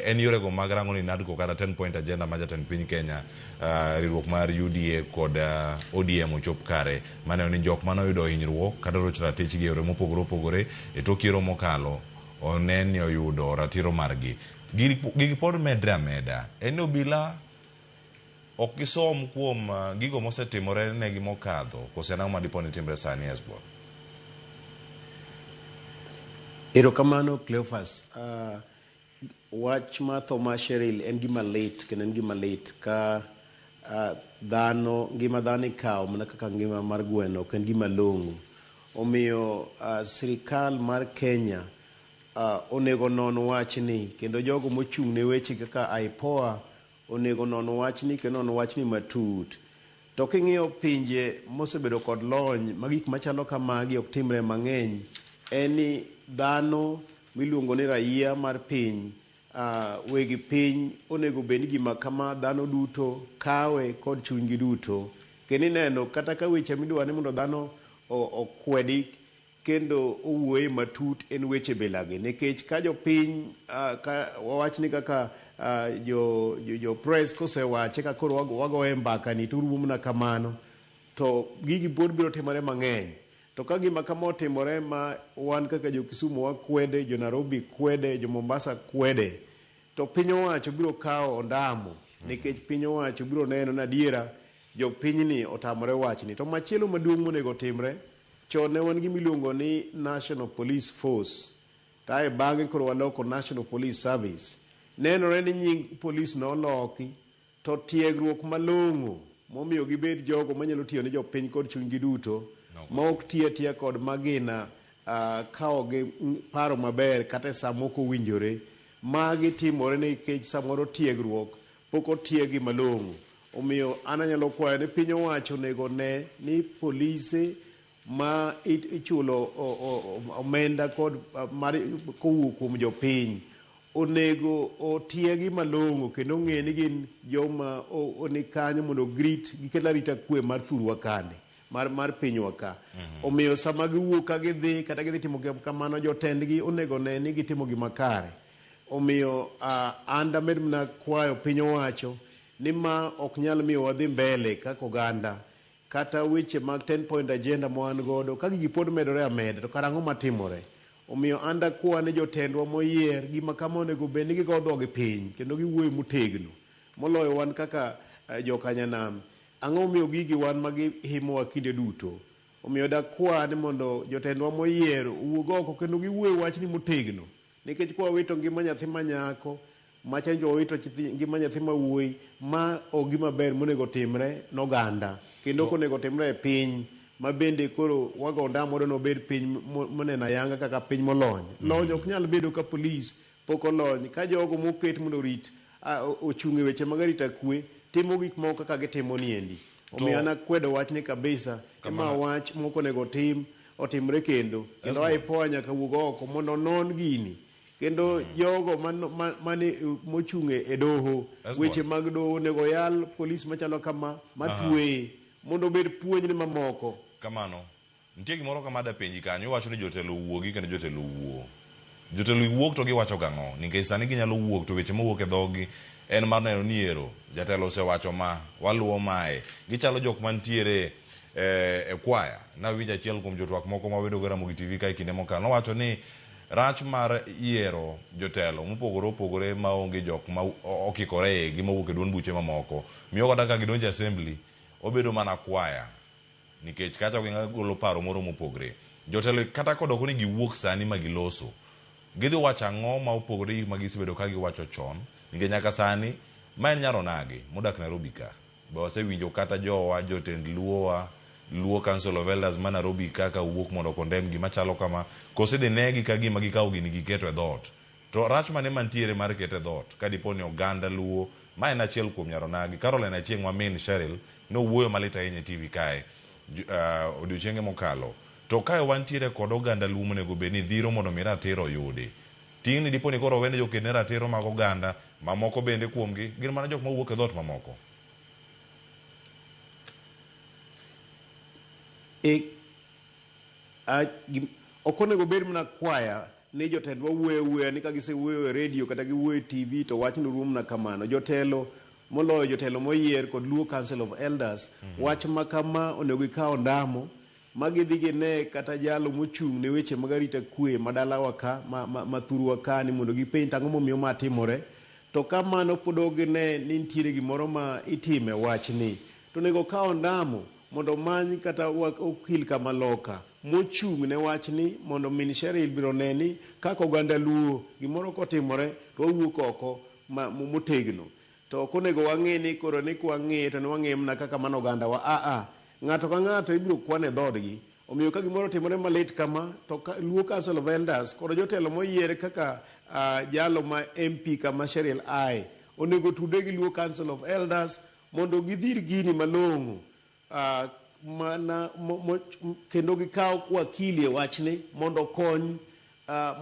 En yorego mag rango ni NADCO kata 10 point agenda ma jatend piny Kenya riwruok mar UDA kod ODM ochop kare maneno ni jok mane oyudo hinyruok kata oroch ratichgi e yore mopogore opogore e tok yiero mokalo one ni oyudo ratiro margi. Gigi pod medre ameda. En ni obila ok gisom kuom gigo mosetimore negi mokadho kose en ang'o madipo ni timre sani Esbon? Erokamano Cleophas. Wach mar tho mar Cheryl en gima lit kendo en gima lit ka dhano ngima dhano ikawo mana kaka ngima mar gweno ok en gima long'o. Omiyo sirikal mar Kenya onego non wachni kendo jogo mochung' ne weche kaka IPOA onego non wachni kendo non wachni matut. To king'iyo pinje mosebedo kod lony ma gik machalo kamagi ok timre mang'eny, en ni dhano miluongo ni raia mar piny, wegi piny onego bed ni gima kama dhano duto kawe kod chunygi duto. Kendo ineno kata ka weche midwa ni mondo dhano okwedi kendo owuoye matut en weche bilagi nikech ka jopiny ka wawach ni kaka jo press kosewache ka koro wagoye mbaka ni to rumo mana kamano to gigi pod biro timore mang'eny. To ka gima kama otimore ma wan kaka jo Kisumu wakwede, jo Nairobi kwede, jo Mombasa kwede, to piny owacho biro kawo ondamo nikech piny owacho biro neno ni adiera jopinyni otamore wachni. To machielo maduong' monego otimre, chon ne wan gi miluongo ni National Police Force, to ae bang'e koro waloko National Police Service. Nenore ni nying polis noloki, to tiegruok malong'o momiyo gibed jogo manyalo tiyo ne jopiny kod chunygi duto, ma ok ti atiya kod magina ka ok paro maber kata e sa mok owinjore. Magi timore nikech samoro tiegruok pok otiegi malong'o. Omiyo an anyalo kwayo ni piny owacho onego ne ni polise ma ichulo omenda kod mar kowuok kuom jopiny onego otiegi malong'o kendo ong'e ni gin joma ni kanyo mondo girit gikel arita kwe mar thurwa kani mar pinywa ka. Omiyo sama giwuok ka gidhi kata gidhi timo kamano jotendgi onego ne ni gitimo gima kare. Omiyo an damed mana kwayo piny owacho ni ma ok nyal miyo wadhi mbele kaka oganda kata weche mag 10 point agenda ma wan godo ka gigi pod medore ameda to kara ang'o matimore. Omiyo an dakwa ni jotendwa moyier gima kama onego bed ni gigo dhogi piny kendo giwuoyo motegno moloyo wan kaka jokanyanam. Ang'o momiyo gigi wan ma gihimowa kinde duto? Omiyo dakwa ni mondo jotendwa moyier owuog oko kendo giwuoyo wachni motegno nikech kwa wito ngima nyathi manyako macha wawito ngima nyathi mawuoyi ma ok gima ber monego timre noganda kendo ok onego timre e piny ma bende koro wago ondamo mondo nobed piny moneno ayanga kaka piny molony. Lony ok nyal bedo ka polis pok olony ka jogo moket mondo orit ochung' e weche mag arita kwe timo gik moko kaka gitimo niendi. Omiyo an akwedo wachni kabisa ma wach mok onego tim otimre kendo. Kendo IPOA nyaka wuog oko mondo onon gini. Kendo jogo mane mochung' e doho, weche mag doho onego yal polis machalo kama matweye mondo obed puonj ne mamoko. Kamano. Nitie gimoro kama dapenji kanyo, iwacho ni jotelo wuogi kendo jotelo wuo. Jotelo wuok to giwacho gang'o? Nikech sani ginyalo wuok to weche mowuok e dhogi en mar neno ni ero jatelo osewacho ma, waluwo mae. Gichalo jok mantiere e kwaya. Nawinjo achiel kuom jotwak moko mawedo go Ramogi TV ka e kinde mokalo. Nowacho ni Rach mar yiero jotelo mopogore opogore maonge jok ma okikore gi mowuok e duond buche mamoko miyo kata ka gidonjo e assembly obedo mana kwaya nikech kacha ok ginyal golo paro moro mopogre. Jotelo kata kodoko ni giwuok sani ma giloso, gidhi wacho ang'o ma opogore gi gik ma gisebedo ka giwacho chon nikech nyaka sani ma en nyar onagi modak Nairobi ka. Be wasewinjo kata jowa jotend Luo wa, Luo Council of Elders ma Nairobi ka ka wuok mondo condemn gima chalo kama, koso idhi negi ka gima gikawo gini giketo e dhoot? To rach mane mantiere mar kete e dhoot ka dipo ni oganda Luo, ma en achiel kuom nyar onagi, Caroline Achieng' ma min Cheryl nowuoyo malit ahinya e TV kae odiochienge mokalo. To kae wantiere kod oganda Luo monego bed ni dhiro mondo mi ratiro oyudi. Ting'ni dipo ni koro owene joked ne ratiro mag oganda mamoko bende kuomgi gin mana jok mawuok e dhoot mamoko. E, a, gim, ok onego bed mana kwaya ni jotendwa wuoyo awuoya ni ka gisewuoyo e redio kata giwuoyo e TV to wachno rumo mana kamano. Jotelo moloyo jotelo moyier kod Luo Council of Elders wach ma kama onego gikaw ondamo ma gidhi gine kata jalo mochung' ne weche mag arita kwe ma dalawa ka ma thurwa ka ni mondo gipenj to ang'o momiyo ma timore. To ka mano pod ok gine ni nitiere gimoro ma itime wachni to onego okaw ondamo mondo omany kata okil kama loka mochung' ne wachni mondo min Cheryl biro one ni kaka oganda Luo gimoro kotimore to wawuok oko motegno. To ok onego wang'i ni koro ni kwang'iye to ni wang'iye mana kaka mano oganda wa. Aa, ng'ato ka ng'ato ibiro kwan e dhoodgi. Omiyo ka gimoro otimore malit kama to Luo Council of Elders kod jotelo moyier kaka jalo ma MP kama Cheryl ae onego tudre gi Luo Council of Elders mondo gidhir gini malong'o mana kendo gikaw wakili e wachni mondo okony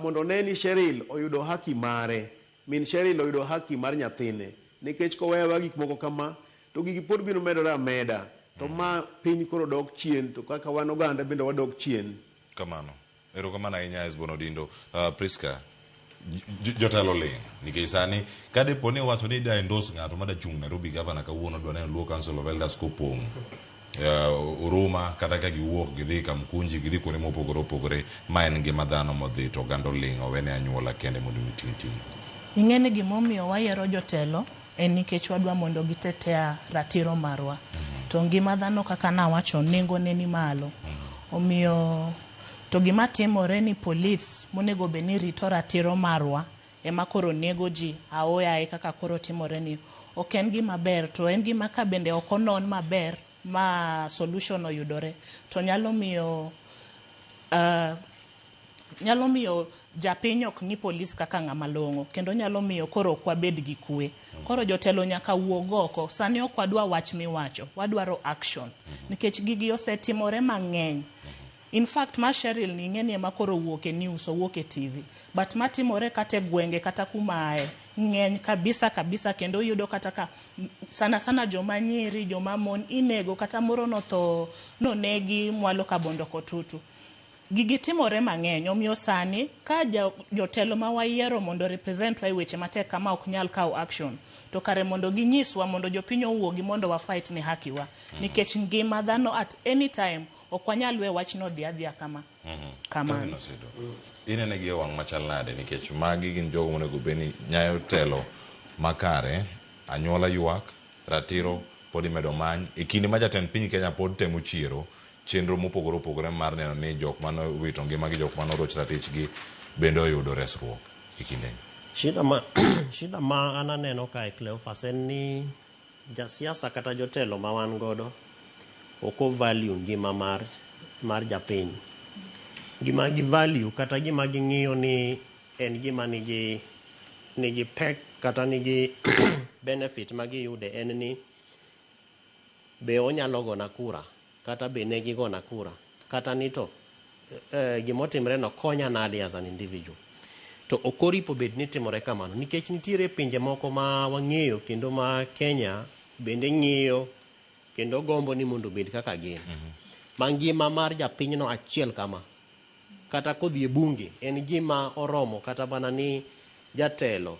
mondo one ni Cheryl oyudo haki mare. Min Cheryl oyudo haki mar nyathine nikech koweyo aweya gik moko kama to gigi pod biro medore ameda to ma piny koro dok chien to kaka wan oganda bende wadok chien. Kamano. Erokamano ahinya Hesbon Odindo. Priska, jotelo ling' nikech sani ka dipo ni iwacho ni ida endorse ng'ato ma dachung' Nairobi governor kawuono dwa neno Luo Council of Elders kopong' Huruma kata ka giwuok gidhi Kamkunji gidhi kuonde mopogore opogore ma en ngima dhano modhi to oganda oling' owene anyuola kende mondo mi ting' ting'. Ing'e ni gimomiyo wayiero jotelo en nikech wadwa mondo gitetea ratiro marwa. To ngima dhano kaka nawacho nengo ne ni malo. Omiyo to gima timore ni polis monego bed ni rito ratiro marwa ema koro nego ji aoyaye kaka koro timore ni ok en gima ber to en gima ka bende ok onon maber ma solution oyudore to nyalo miyo nyalo miyo japiny ok ng'i polis kaka ng'ama long'o kendo nyalo miyo koro ok wabed gi kwe. Koro jotelo nyaka wuog oko. Sani ok wadwa wach miwacho, wadwaro action. Nikech gigi osetimore mang'eny. In fact, ma Cheryl ni ing'e ni ema koro owuok e news, owuok e TV. But matimore kata e gwenge kata kuma ae, ng'eny kabisa kabisa kendo iyudo kata ka sana sana joma nyiri, joma mon inego kata moro notho nonegi mwalo Kabondo Kotutu. Gigi timore mang'eny, omiyo sani ka jotelo ma wayiero mondo represent wa e weche matek kama ok nyal kawo action, to kare mondo ginyiswa mondo jopiny owuogi mondo wa fight ne haki wa. Nikech ngima dhano at any time ok wanyal we wachno odhi adhiya kama. Kamano. Kelvin Osido, inene gi e wang' machal nade nikech magi gin jogo monego bed ni nyayo telo makare, anyuola ywak, ratiro pod imedo many e kinde ma jatend piny Kenya pod temo chiero chenro mopogore opogore mar neno ni jok mane owito ngima gi jok mane oroch ratichgi bende oyudo resruok e kindeni. Shida ma, shida ma an aneno kae Cleophas en ni jasiasa kata jotelo ma wan godo ok o value ngima mar, mar japiny. Gima gi value kata gima ging'iyo ni en gima nigi, nigi pek kata nigi benefit ma giyude en ni be onyalo gona kura kata be ne gigona kura kata ni to gimotimre no konya nade as an individual. To ok oripo bed ni timore kamano nikech nitiere pinje moko ma wang'eyo kendo ma Kenya bende ng'iyo kendo gombo ni mondo obed kaka gin. Ma ngima mar japinyno achiel kama kata kodhi e bunge en gima oromo kata mana ni jatelo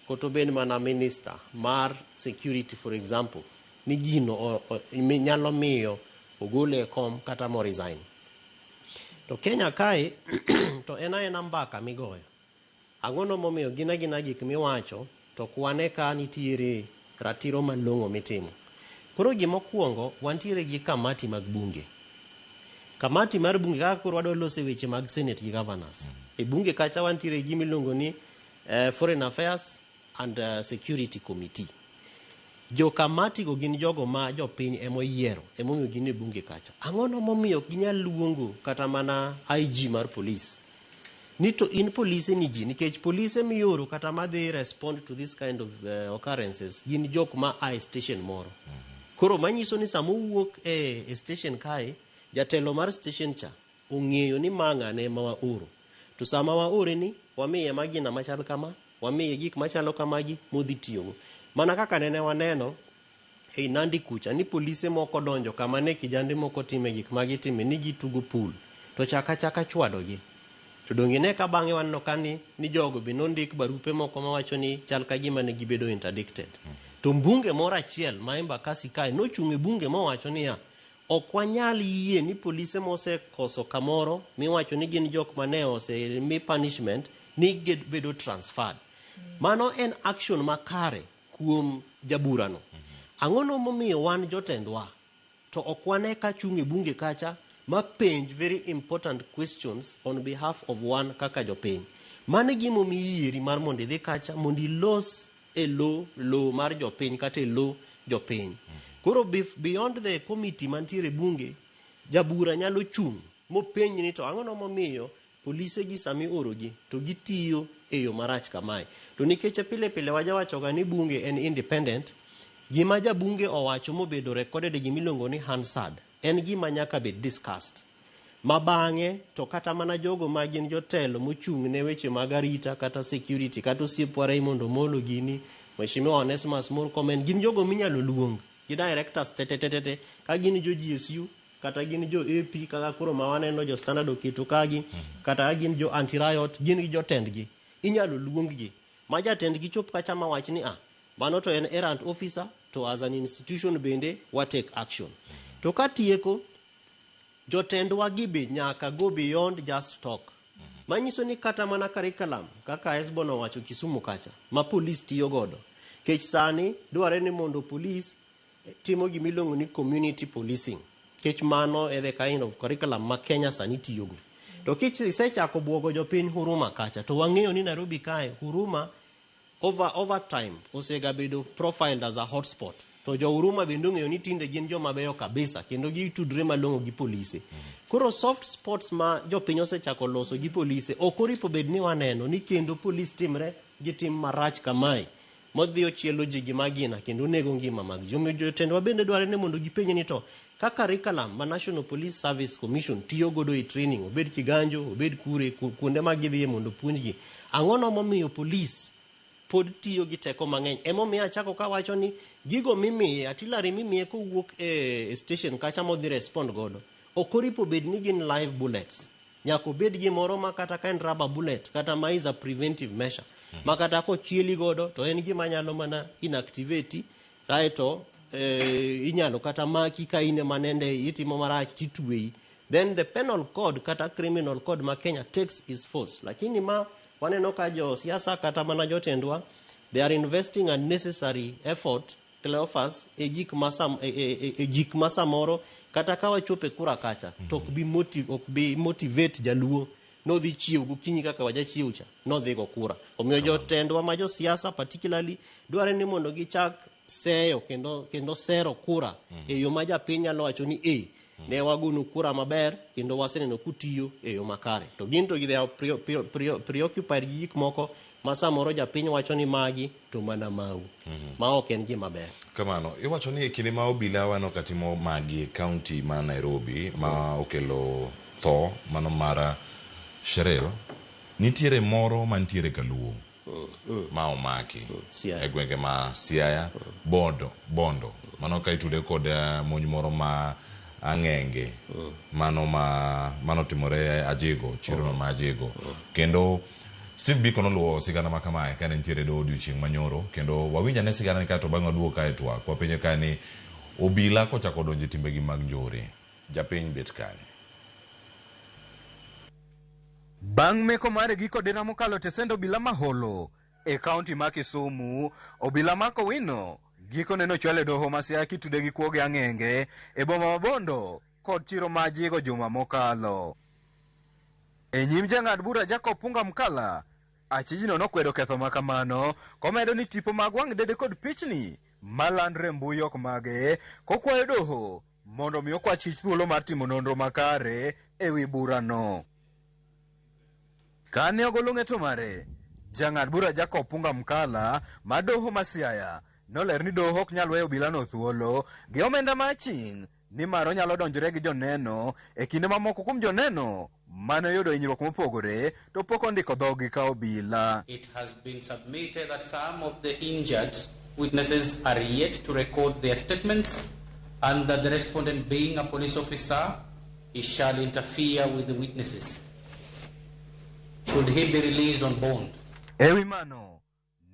kata obed mana minister mar security for example ni gino nyalo miyo ogole e kom kata mo resign. To Kenya kae to en aena mbaka migoyo. Ang'ono momiyo gin agina gik miwacho to ok wane ka nitiere ratiro malong'o mitimo. Koro gimokwongo wantiere gi kamati mag bunge. Kamati mar bunge kaka koro wadwa loso e weche mag senate gi governors. E bunge kacha wantiere gi gima iluongo ni Foreign Affairs and Security Committee. Jo kamati go gin jogo ma jopiny emoyiero, emomiyo gin e bunge kacha. Ang'ono momiyo ok ginyal luongo kata mana IG mar police? Ni to in polise ni ji, nikech polise mioro kata madhi respond to this kind of occurrences gin jok ma a e station moro. Koro manyiso ni sama owuok e station kae, jatelo mar station cha ong'eyo ni ma ng'ane ema waoro. To sama waore ni, wamiye magina machal kama, wamiye gik machalo kamagi modhi tiyogo. Mana kaka nene waneno ei Nandi kucha ni polise moko donjo kama ne kijande moko time gik ma gitime ni gitugo pool to chaka chaka chwadogi. To donge ne ka bang'e waneno ka ni jogo be nondik barupe moko mawacho ni chal ka gima ne gibedo interdicted. To mbunge moro achiel ma Embakasi kae nochung' e bunge mowacho niya, ok wanyal yie ni polise mosekoso kamoro miwacho ni gin jok mane osemi punishment ni bedo transferred. Mano en action makare kuom jaburano. Ang'ono momiyo wan jotendwa to ok wane ka chung' e bunge kacha ma penj very important questions on behalf of wan kaka jopiny. Mano e gima omiyi yieri mar mondo idhi kacha mondo ilos e lo mar jopiny kata e lo jopiny. Koro beyond the committee mantiere e bunge, jabura nyalo chung' mopenj ni to ang'ono momiyo polise gi sami orogi to gitiyo e yo marach kamae. To nikech pile pile wajawachoga ni bunge en independent, gima jabunge owacho mobedo recorded e gima iluongo ni Hansard en gima nyaka bed discussed. Ma bang'e to kata mana jogo ma gin jotelo mochung' ne weche mag arita kata security kata osiepwa Raymond Omolo gini, Mheshimiwa Onesmus Murkomen, gin jogo minyalo luong gi directors te te te te ka gin jo GSU kata gin jo AP kaka koro ma waneno jo Standard oketo kagi, kata ka gin jo anti-riot, gin gi jotendgi. Inyalo luong gi ma jatendgi chop kacha mawach ni mano to en errant officer to as an institution bende wa take action. To katieko, jotendwa gi be nyaka go beyond just talk. Manyiso ni kata mana curriculum kaka Esbon owacho Kisumu kacha ma police tiyo godo. Kech sani dware ni mondo police timo gima iluongo ni community policing. Kech mano e the kind of curriculum ma Kenya sani tiyogo. To kich isechako buogo jopiny Huruma kacha to wang'eyo ni Nairobi kae Huruma over time osegabedo profiled as a hotspot. To jo Huruma bende ong'eyo ni tinde gin joma beyo kabisa kendo gitudre malong'o gi polise. Koro soft spots ma jopiny osechako loso gi polise ok oripo bed ni waneno ni kendo polis timre gi tim marach kamae modhi ochielo ji gi magina kendo nego ngima mag ji. Omiyo jotendwa bende dware ni mondo gipenj ni to ka curriculum ma National Police Service Commission tiyo godo e training, obed Kiganjo, obed kure, kuonde ma gidhiye mondo puonjgi, ang'ono momiyo polis pod tiyo gi teko mang'eny? Emomiyo achako kawacho ni gigo mimiye, artillery mimiye kowuok e station kacha modhi respond godo, ok oripo bed ni gin live bullets. Nyaka obed gimoro ma kata ka en rubber bullet kata ma is a preventive measure ma kata kochieli godo to en gima nyalo mana inactivate kaeto inyalo kata maki ka in ema nende itimo marach titweyi. Then the penal code kata criminal code ma Kenya takes its force. Lakini ma waneno ka jo siasa kata mana jotendwa, they are investing unnecessary effort, Cleophas, e gik ma samoro kata ka wachopo e kura kacha to ok bi motivate jaluo nodhi chiew gokinyi kaka wajachiew cha nodhi go kura. Omiyo jotendwa ma josiasa particularly dware ni mondo gichak seyo kendo sero kura e yo ma japiny nyalo wacho ni ne wagonu kura maber kendo waseneno kutiyo e yo makare. To gin to they are preoccupied gi gik moko ma samoro japiny wacho ni magi to mana mau ma ok en gima ber. Kamano, iwacho ni e kinde ma obila waneno ka timo magi e kaunti ma Nairobi ma okelo tho mano mar Sherel, nitiere moro mantiere Kaluo ma omaki e gwenge ma Siaya, Bondo, mano ka itude kod monj moro ma ang'enge mano ma manotimore Ajigo, chirono ma Ajigo. Kendo Steve Biko noluwo sigana ma kamae kane nitiere doho odiochieng' manyoro, kendo wawinj ane sigana ni kae to bang'e waduogo kae twak wapenje kae ni obila kochako donjo e timbegi mag njore, japiny bet kanye? Bang' meko mare giko dira mokalo tesend obila ma Holo e kaunti ma Kisumu, obila Mark Owino gikone nochwal e doho ma Siaya kitude gi kuo gi ang'enge e boma ma Bondo kod chiro ma Ajigo juma mokalo. E nyim jang'ad bura Jacob Punga Mkala, achijno nokwedo ketho ma kamano komedo ni tipo mag wang' dede kod pichni malandre e mbui ok mage kokwayo doho mondo mi okwa chich thuolo mar timo nonro makare e wi burano. Kane ogolo ng'eto mare, jang'ad bura Jacob Punga Mkala ma doho ma Siaya noler ni doho ok nyal weyo obilano thuolo gi omenda ma aching' nimar onyalo donjore gi joneno e kinde ma moko kuom joneno mane oyudo hinyruok mopogore to pok ondiko dhoggi ka obila. It has been submitted that some of the injured witnesses are yet to record their statements and that the respondent being a police officer, he shall interfere with the witnesses. Should he be released on bond? E wi mano,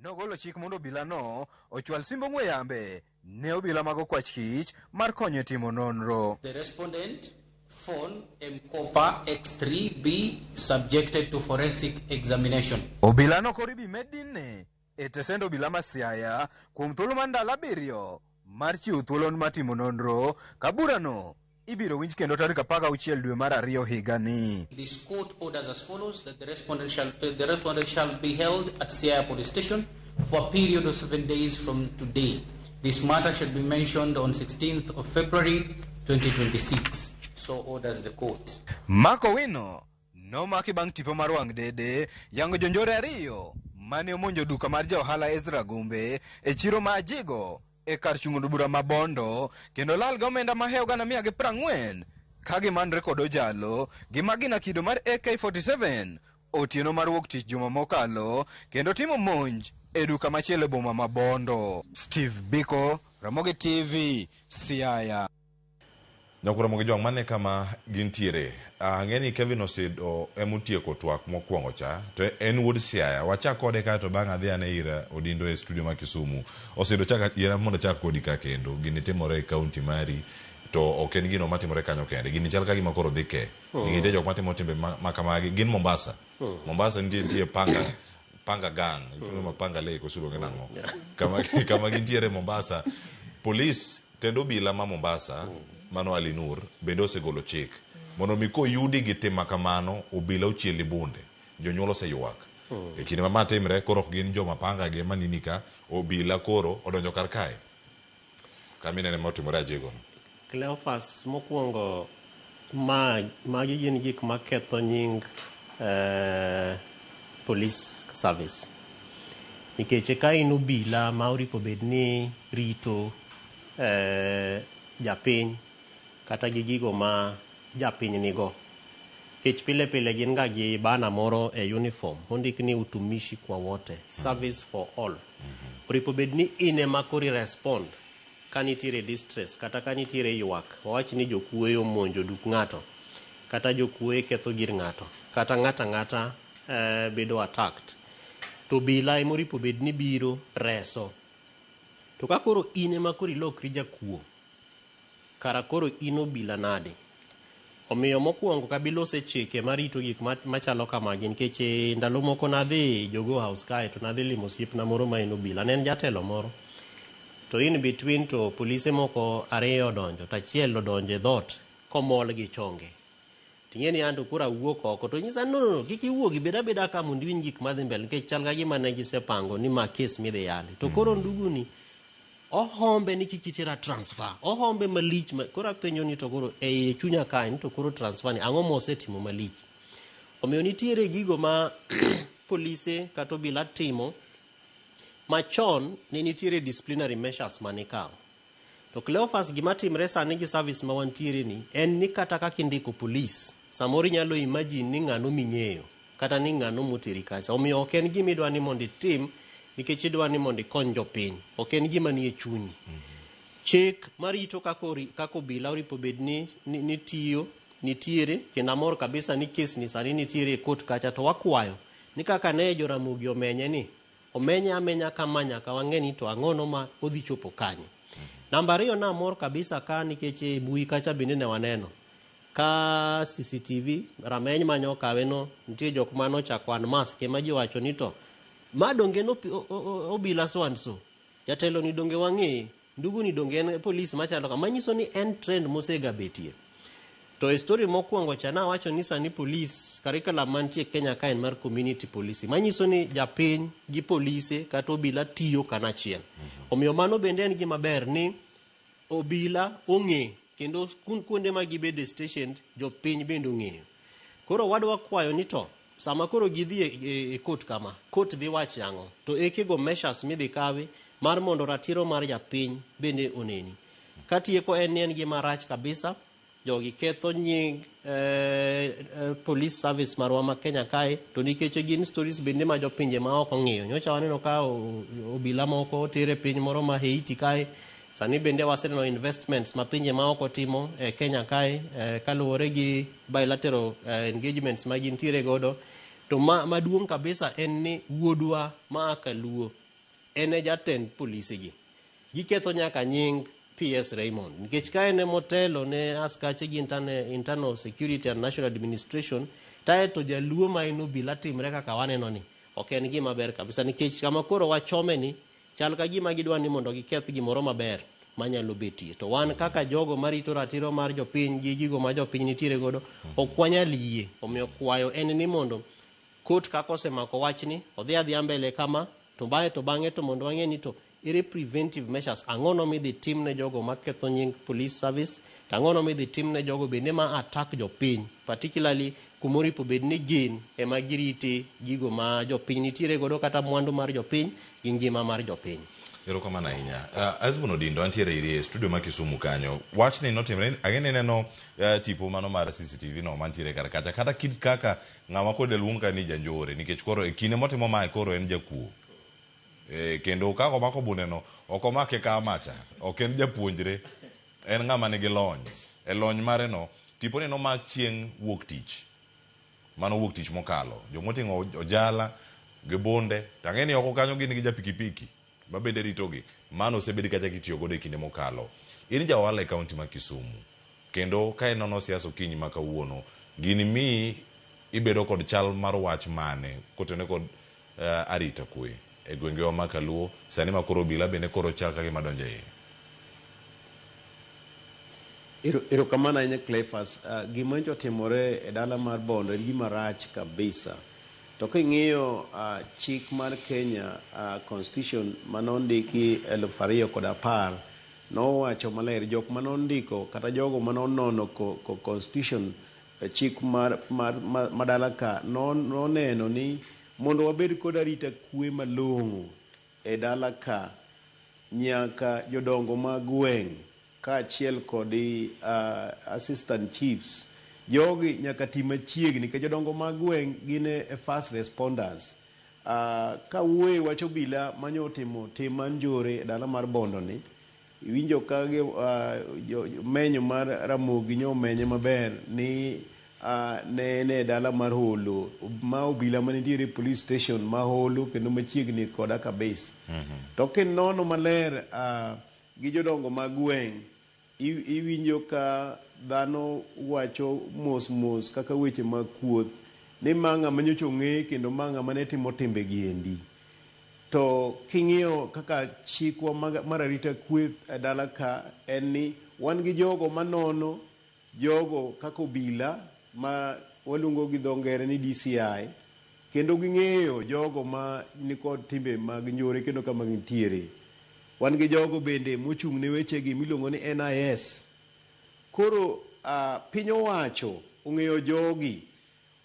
nogolo chik mondo obilano ochwal simb ong'we yambe ne obila mag okwach kich mar konyo e timo nonro. The respondent phone M-Kopa X3 be subjected to forensic examination. Obilano koro ibi med dinne e tesend obila ma Siaya kuom thuolo mar ndalo 7 mar chiwo thuolo mar timo nonro ka burano ibiro winj kendo tarik 16 dwe mar 2 higani. This court orders as follows that the respondent shall be held at Siaya Police Station for a period of 7 days from today. This matter should be mentioned on 16th of February 2026. So orders the court. Mark Owino nomaki bang' tipo mar wang' dede yango jonjore 2 mane omonjo duka mar ja ohala Ezra Gumbe e chiro ma Ajigo e kar chung' od bura ma Bondo kendo lal gi omenda mahewo gana mia gi prang'wen ka gimanre kod ojalo gi magina kido mar AK47 otieno mar wuok tich juma mokalo kendo timo monj e duka machielo e boma ma Bondo. Steve Biko, Ramogi TV, Siaya. Nyakura Ramogi Jwang' mane kama gintiere. Ang'e ni Kevin Osido emotieko twak mokwongo cha, to en wuod Siaya. Wachak kode kae to bang' adhi ane ir Odindo e studio ma Kisumu. Osido chak yiera mondo achak kodi ka kendo. Gini timore e kaunti mari to ok en gino matimore kanyo kende. Gini chal ka gima koro dhi ke. Nitie jok matimo timbe ma kamagi gin Mombasa. Mombasa nitie panga gang. Iluongo ma panga lake koso iluonge nang'o? Kama gintiere Mombasa. Police tend obila ma Mombasa mano Ali Nur bende osegolo chik mondo mi koyudi gi tim makamano obila ochiel bunde. Jonyuol oseywak. E kinde ma ma timre koro ok gin joma panga gi ema nini ka obila koro odonjo kar kae. Kama inene motimore Ajigo no. Cleophas mokwongo magi gin gik maketho nying police service. Nikech ka in obila ma oripo bed ni rito japiny kata gi gigo ma japiny nigo. Nikech pile pile gin ga gi bana moro e uniform mondik ni utumishi kwa wote, service for all. Oripo bed ni in ema koro i respond ka nitiere distress kata ka nitiere ywak. Wawach ni jokuoye omonjo duk ng'ato kata jokuoye ketho gir ng'ato kata ng'ato ang'ata bedo attacked. To obila ema oripo bed ni biro reso. To ka koro in ema koro ilokri jakuo, kara koro in obila nade? Omiyo mokwongo kabila osechike marito gik machalo kamagi nikech ndalo moko nadhi Jogoo House kae to nadhi limo osiepna moro ma en obila. Ne en jatelo moro. To in between to polise moko 2 odonjo to achiel odonjo e dhoot komol gi chonge. Ting'e ni anto koro awuok oko to nyisa no, no, kik iwuogi, bed abeda ka mondo iwinj gik madhi mbele nikech chal ka gima ne gisepango ni ma kes midhi yali. To koro ndugu ni ohombe ni kik itera transfer, ohombe malich ma, koro apenjo ni to koro e iye chunya kae ni to koro transfer ni ang'o mosetimo malich. Omiyo nitiere gigo ma polise kata obila timo machon ne nitiere disciplinary measures mane ikawo. To Cleophas gima timre sani gi service ma wantiere ni en ni kata kaka indiko police samoro inyalo imagine ni ng'ano ming'eyo kata ni ng'ano moteri kacha. Omiyo ok en gima idwa ni mondo itim nikech idwa ni mondo ikony jopiny. Ok en gima nie chunyi. Chik marito kaka obila oripo bed ni tiyo nitiere kendo amor kabisa ni kes ni sani nitiere e court kacha to wakwayo ni kaka ne Joramogi omenye ni omenye amenya kama nyaka wang'e ni to ang'ono ma odhi chopo kanye. Namba 2 namor kabisa ka nikech e mbui kacha bende ne waneno. Ka CCTV rameny mane okawe no nitie jok mane ochako unmask ema ji wacho ni to ma donge en obila so and so jatelo ni donge wang'eye ndugu ni donge en polis machalo kama manyiso ni en trend mosega betie. To e story mokwongo cha nawacho ni sani police curriculum mantie Kenya ka en mar community policing manyiso ni japiny gi polise kata obila tiyo kanachiel. Omiyo mano bende en gima ber ni obila ong'e kendo kuonde ma gibede stationed jopiny bende ong'eyo. Koro wadwa kwayo ni to sama koro gidhi e court kama, court dhi wacho ang'o? To ekego measures midhi kawi mar mondo ratiro mar japiny bende oneni. Katieko en ni en gima rach kabisa, jogi ketho nying police service marwa ma Kenya kae to nikech gin stories bende ma jopinje ma oko ong'iyo. Nyocha waneno ka obila moko oter e piny moro ma Haiti kae, sani bende waseneno investments ma pinje ma oko timo e Kenya kae kaluwore gi bilateral engagements ma gintiere godo. To maduong' kabisa en ni wuodwa ma Kaluo en e jatend polise gi. Giketho nyaka nying PS Raymond nikech ka en emotelo ne askache gi internal security and national administration tae to jaluo ma en obila timre kaka waneno ni ok en gima ber kabisa nikech kama koro wachome ni chal ka gima gidwa ni mondo giketh gimoro maber manyalo betie. To wan kaka jogo marito ratiro mar jopiny gi gigo ma jopiny nitiere godo ok wanyal yie. Omiyo kwayo en ni mondo court kaka osemako wachni odhi adhiya mbele kama to bang'e to bang'e to mondo wang'e ni to ere preventive measures ang'o no midhi tim ne jogo maketho nying police service to ang'o no midhi tim ne jogo bende ma attack jopiny particularly kumoripo bed ni gin ema girite gigo ma jopiny nitiere godo kata mwandu mar jopiny gi ngima mar jopiny. Erokamano ahinya. Asbun Odindo antiere iri e studio ma Kisumu kanyo. Wachni notimre, ang'e ni ineno tipo mano mar CCTV no mantiere kar kacha. Kata kit kaka ng'ama kod luong ka ni janjore nikech koro e kinde motimo mae koro en jakuo. Kendo kaka omako bunde no, ok omake ka macha. Ok en japuonjre. En ng'ama nigi lony. E lony mare no, tiponi nomak chieng' wuok tich. Mano wuok tich mokalo. Jomoting'o ojala gi bunde. To ang'e ni oko kanyo gin gi japikipiki ma bende ritogi. Mano osebed kacha kitiyo godo e kinde mokalo. In ja ohala e kaunti ma Kisumu. Kendo ka inono siasa okinyi ma kawuono, gini miyi ibedo kod chal mar wach mane kotenore kod arita kwe e gwengewa ma Kaluo sani ma koro obila bende koro chal ka gima donjo e iye? Erokamano ahinya Cleophas. Gima nyocha otimore e dala mar Bondo en gima rach kabisa. To king'iyo chik mar Kenya, constitution manondiki 2010 nowacho maler jok manondiko kata jogo manonono constitution chik mar madala ka noneno ni mondo wabed kod arita kwe malong'o e dala ka nyaka jodongo mag gweng' kaachiel kod assistant chiefs jogi nyaka ti machiegni nikech jodongo mag gweng' gin e first responders. Ka wuoye wach obila manyo otimo tim mar njore e dala mar Bondo ni, iwinjo ka menyo mar Ramogi nyo omenye maber ni ne en e dala mar Holo ma obila manitiere police station ma Holo kendo machiegni koda kabisa. To kinono maler gi jodongo mag gweng' iwinjo ka dhano wacho mos mos kaka weche mag kuoth ni ma ng'ama nyocha ong'e kendo ma ng'ama ne timo timbe gi endi. To king'iyo kaka chikwa mar arita kwe e dala ka en ni wan gi jogo manono jogo kaka obila ma waluongo gi dho ngere ni DCI kendo ging'eyo jogo ma nikod timbe mag njore kendo kama gintiere. Wan gi jogo bende mochung' ne wechegi miluongo ni NIS. Koro piny owacho ong'eyo jogi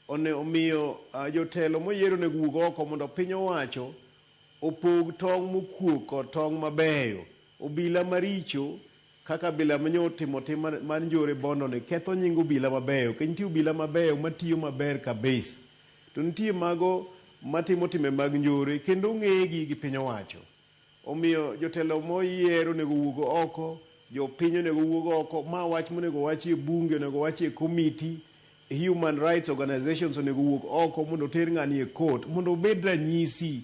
omiyo jotelo moyier onego wuog oko mondo piny owacho opog tong' mokuok kod tong' mabeyo. Obila maricho kaka obila manyo timo tim mar njore Bondo ni ketho nying obila mabeyo. Nikech nitie obila mabeyo matiyo maber kabisa. To nitie mago matimo timbe mag njore kendo ong'egi gi piny owacho. Omiyo jotelo moyier onego wuog oko, jopiny onego wuog oko, ma wach monego wachi e bunge, onego wachi e committee, human rights organizations onego wuog oko mondo oter ng'ani e court, mondo obed ranyisi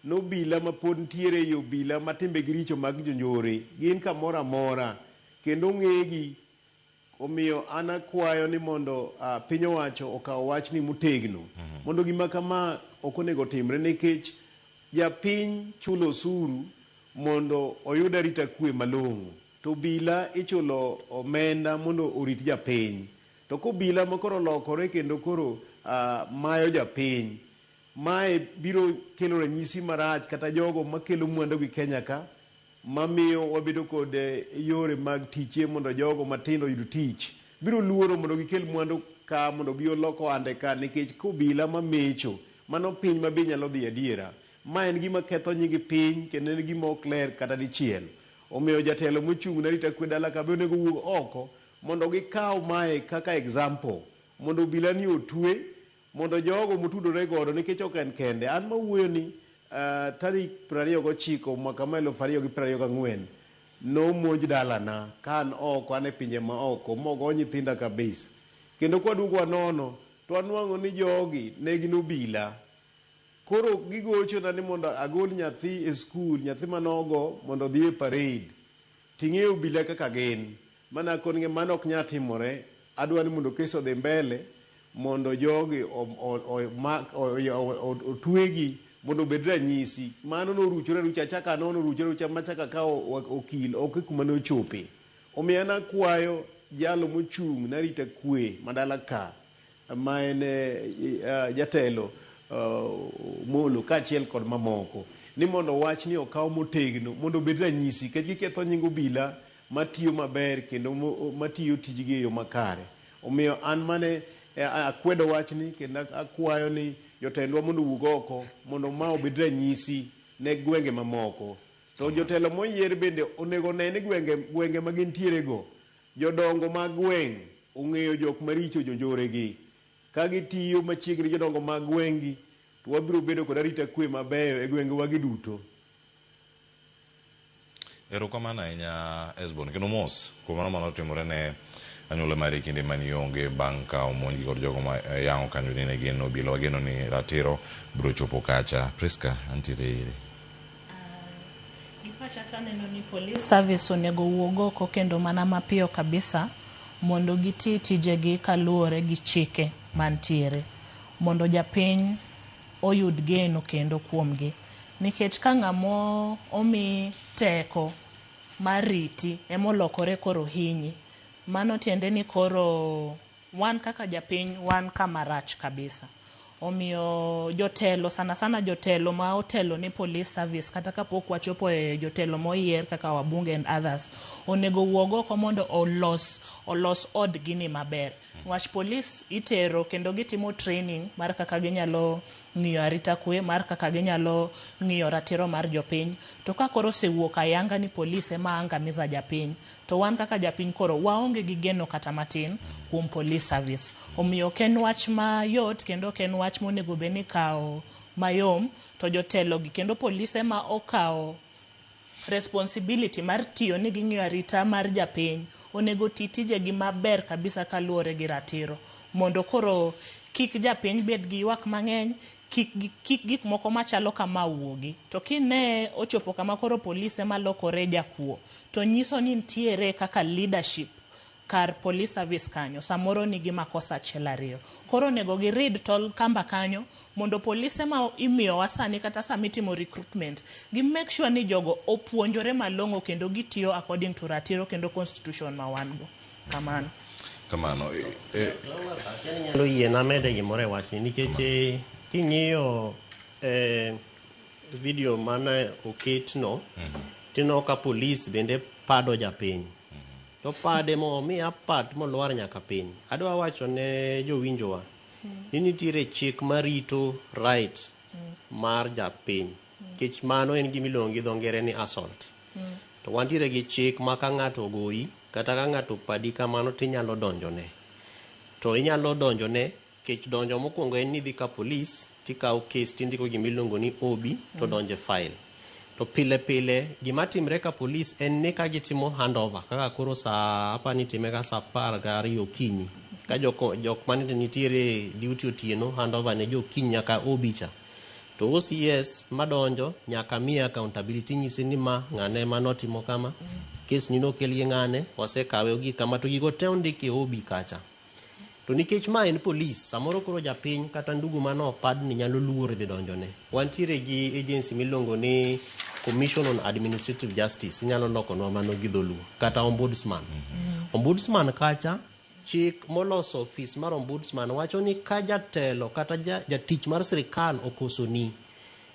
nobila ma pod nitiere ei obila ma timbegi richo mag jonjore gin kamoro amora kendo ong'egi. Omiyo an akwayo ni mondo piny owacho okaw wachni motegno mondo gima kama ok onego otimre nikech japiny chulo osuru mondo oyud arita kwe malong'o to obila ichulo omenda mondo orit japiny. To kobila ma koro olokore kendo koro mayo japiny, mae biro kelo ranyisi marach kata jogo makelo mwandu gi Kenya ka mamiyo wabedo kod yore mag tiche mondo jogo matindo oyud tich. Biro luoro mondo gikel mwandu ka mondo bi olok ohande ka nikech kobila mamecho mano piny ma be nyalo dhi adiera. Ma en gima ketho nying piny kendo en gima ok ler kata dichiel. Omiyo jatelo mochung' ne arita kwe dala ka be onego wuog oko mondo gikaw mae kaka example mondo obila ni otwe mondo jogo motudore godo nikech ok en kende. An mawuoyo ni tarik 29 mwaka ma 2024 nomonj dalana ka an oko, an e pinje ma oko mogo nyithinda kabisa. Kendo kwaduogo wanono to wanwang'o ni jogi ne gin obila. Koro gigochona ni mondo agol nyathi e skul, nyathi manogo mondo odhi e parade. Ting'eyo obila kaka gin. Mana kongi mano ok nyal timore. Adwa ni mondo kes odhi mbele mondo jogi otwegi mondo obed ranyisi. Mano noruchore arucha, achako anono oruchore arucha machako akawo okil ok e kuma nochope. Omiyo an akwayo jalo mochung' ne arita kwe ma dala ka ma en jatelo Molo kaachiel kod mamoko ni mondo wachni okaw motegno mondo obed ranyisi nikech giketho nying obila matiyo maber kendo matiyo tijgi e yo makare. Omiyo an mane akwedo wachni kendo akwayo ni jotendwa mondo owuog oko mondo ma obed ranyisi ne gwenge mamoko. To jotelo moyier bende onego one ni gwenge ma gintiere go jodongo mag gweng' ong'eyo jok maricho jonjore gi. Ka gitiyo machiegni jodongo mag gweng' gi to wabiro bedo kod arita kwe mabeyo e gwengewa gi duto. Erokamano ahinya Esbon, kendo mos kuom mano manotimore ne anyuola mari kinde mane ionge bang' ka omonjgi kod jogo ma yango kanyo ni ne gin obila. Wageno ni ratiro biro chopo kacha. Priska, antiere iri. Gi pacha to aneno ni police service onego wuog oko kendo mana mapiyo kabisa mondo giti tijegi kaluwore gi chike mantiere mondo japiny oyud geno kendo kuomgi. Nikech ka ng'amo omi teko mar riti emolokore koro hinyi, mano tiende ni koro wan kaka japiny wan kama rach kabisa. Omiyo jotelo sana sana jotelo ma otelo ni police service kata kapok wachopo e jotelo moyier kaka wabunge and others onego wuog oko mondo olos odgi ni maber. Wach police itero kendo gitimo training mar kaka ginyalo ng'iyo arita kwe, mar kaka ginyalo ng'iyo ratiro mar jopiny. To ka koro osewuok ayanga ni police ema angamiza japiny, to wan kaka japiny koro waonge gi geno kata matin kuom police service. Omiyo ok en wach mayot kendo ok en wach monego bed ni ikawo mayom, to jotelo gi kendo polise ma okawo responsibility mar tiyo ni ging'iyo arita mar japiny onego ti tijegi maber kabisa kaluwore gi ratiro mondo koro kik japiny bed gi ywak mang'eny, kik gik moko machalo kama wuogi. To kine ochopo kama koro polise malokore jakuo, to nyiso ni nitiere kaka leadership kar police service kanyo samoro nigi makosa achiel ariyo. Koro onego girid tol kamba kanyo mondo polise ma imiyowa sani kata sama itimo recruitment gi make sure ni jogo opuonjore malong'o kendo gitiyo according to ratiro kendo constitution ma wan go. Kamano. Kamano. Nyalo yiena mede gimoro e wachni nikech king'iyo video mane oketno tineno ka polis bende pado japiny to pade momiya pat molwar nyaka piny. Adwa wacho ne jowinjowa ni nitiere chik marito right mar japiny nikech mano en gima iluongo gi dho ngere ni assault. To wantiere gi chik ma ka ng'ato ogoyi kata ka ng'ato opadi kamano tinyalo donjone. To inyalo donjone nikech donjo mokwongo en ni idhi ka polis tikawo kes tindiko gima iluongo ni OB to donjo e file. To pile pile gima timre ka polis en ni ka gitimo handover kaka koro saa apani itime ka saa 12 okinyi ka jok mane nitiere duty otieno handover ne jo okinyi nyaka OB cha. To OCS madonjo nyaka miye accountability nyise ni ma ng'ane ema notimo kama. Kes ni nokel gi ng'ane, wasekawe ogik kama to gigo te ondik e OB kacha. To nikech ma en polis, samoro koro japiny kata ndugu mane opadni nyalo luor dhi donjone. Wantiere gi agency miluongo ni Commission on Administrative Justice, inyalo lokonwa mano gi dholuo, kata ombudsman. Ombudsman kacha, chik moloso ofis mar ombudsman wacho ni ka jatelo kata jatich mar sirikal okosoni,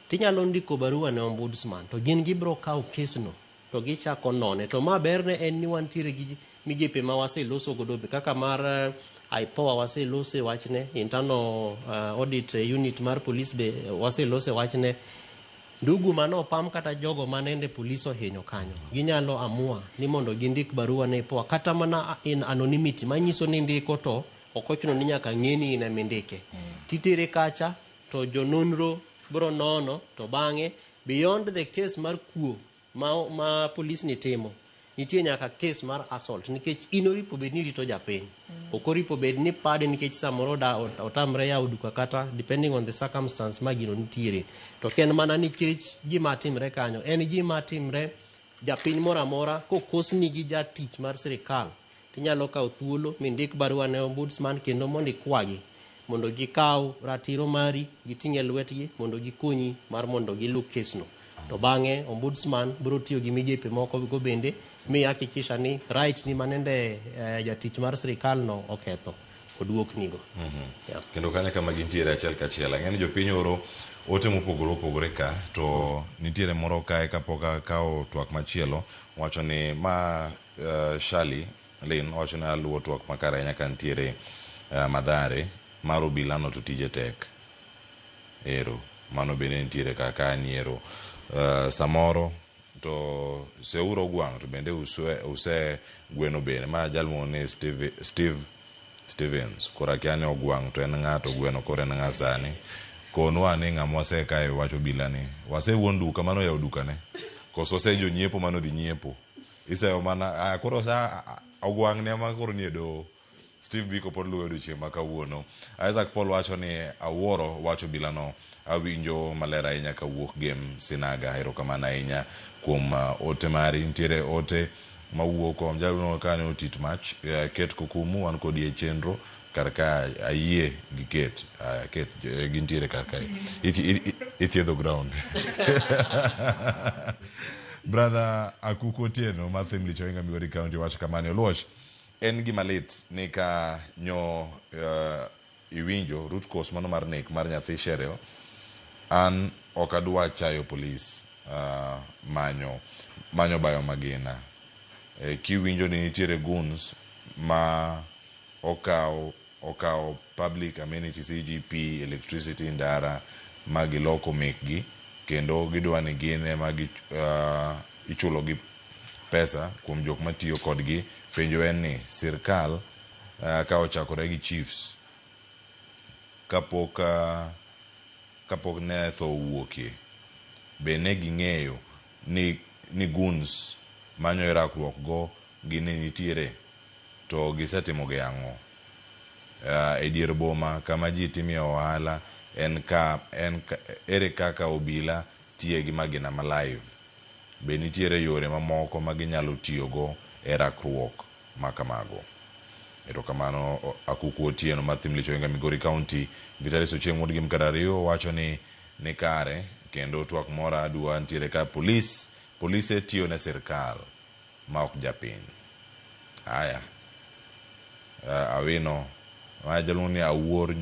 tinyalo ndiko barua ne ombudsman to gin gibiro kawo kesno to gichako none. To ma berne en ni wantiere gi migepe ma waseloso godo be kaka mar IPOA waselose wachne, internal audit unit mar police be waselose wachne. Ndugu mane opam kata jogo manende polis ohinyo kanyo, ginyalo amua ni mondo gindik barua ne IPOA kata mana in anonymity manyiso ni ndiko to ok ochuno ni nyaka ng'e ni in emindike. Titere kacha to jononro bro nono to bang'e beyond the case mar kuo ma polis ni timo, nitie nyaka case mar assault nikech in oripo bed ni irito japiny. Ok oripo bed ni pade nikech samoro da otamre yawo duka kata depending on the circumstance ma gino nitiere. To ok en mana nikech gima timre kanyo, en gima timre japiny moro amora kokosni gi jatich mar sirikal tinyalo kawo thuolo mindik barua ne ombudsman kendo mondo ikwagi mondo gikaw ratiro mari giting' e lwetgi mondo gikonyi mar mondo gilu kesno. To bang'e ombudsman biro tiyo gi migepe moko go bende mi hakikisha ni right ni manende jatich mar sirikal no oketho oduoknigo. Yeah. Kendo kanyo kama gintiere achiel kachiel. Ang'e ni jopiny oro ote mopogore opogore ka to nitiere moro kae kapok akawo twak machielo wacho ni ma Shali Lin wacho ni aluwo twak makare ahinya ka nitiere Mathare mar obila no to tije tek. Ero mano bende nitiere kaka niero samoro to seuro gwang' to bende use gweno bende ma jal ni Steve Stevens koro akia ni ogwang' to en ng'a to gweno koro en ng'a sani konwa ni ng'ama wasekae wach obila ni wasewuon duka mano oyawo duka ne koso wase jonyiepo mano dhi nyiepo iseyo mana koro sa ogwang' ne ema koro nie doho. Steve Biko pod luwo odiochieng' ma kawuono. Isaac Paul wacho ni awuoro wach obila no awinjo maler ahinya kawuok Gem Sinaga. Erokamano ahinya kuom ote mari. Nitiere ote mawuok kuom jaluongo ka ni otit mach Ket Kokumu wan kodi e chenro kar ka ayie gi Ket. Ket gintiere kar kae. Ithiedho ground. Brother Akuku Otieno ma Thimlich Ohinga Migori County wacho kamani Oluoch en gima lit ni ka nyo iwinjo root cause mano mar nek mar nyathi Cheryl an ok adwa chayo polis manyo bayo magina. Kiwinjo ni nitiere goons ma okawo public amenities EGP electricity ndara ma giloko mekgi kendo gidwa ni gin ema ichulo gi pesa kuom jok matiyo kodgi. Penjo en ni sirkal ka ochakore gi chiefs kapok ne tho owuokie be ne ging'eyo ni goons manyo rakruok go gini nitiere to gisetimo gi ang'o? E dier boma kama ji timie ohala en ere kaka obila tiye gi magina ma live? Be nitiere yore mamoko ma ginyalo tiyogo e rakruok ma kamago? Erokamano Akuku Otieno ma Thimlich Ohinga Migori County. Vitalis Ochieng' wuod Gem Karariyo wacho ni kare kendo twak moro adwa nitiere ka polise tiyo ne sirkal ma ok japiny. Aya. Awino ma jaluongo ni Awuor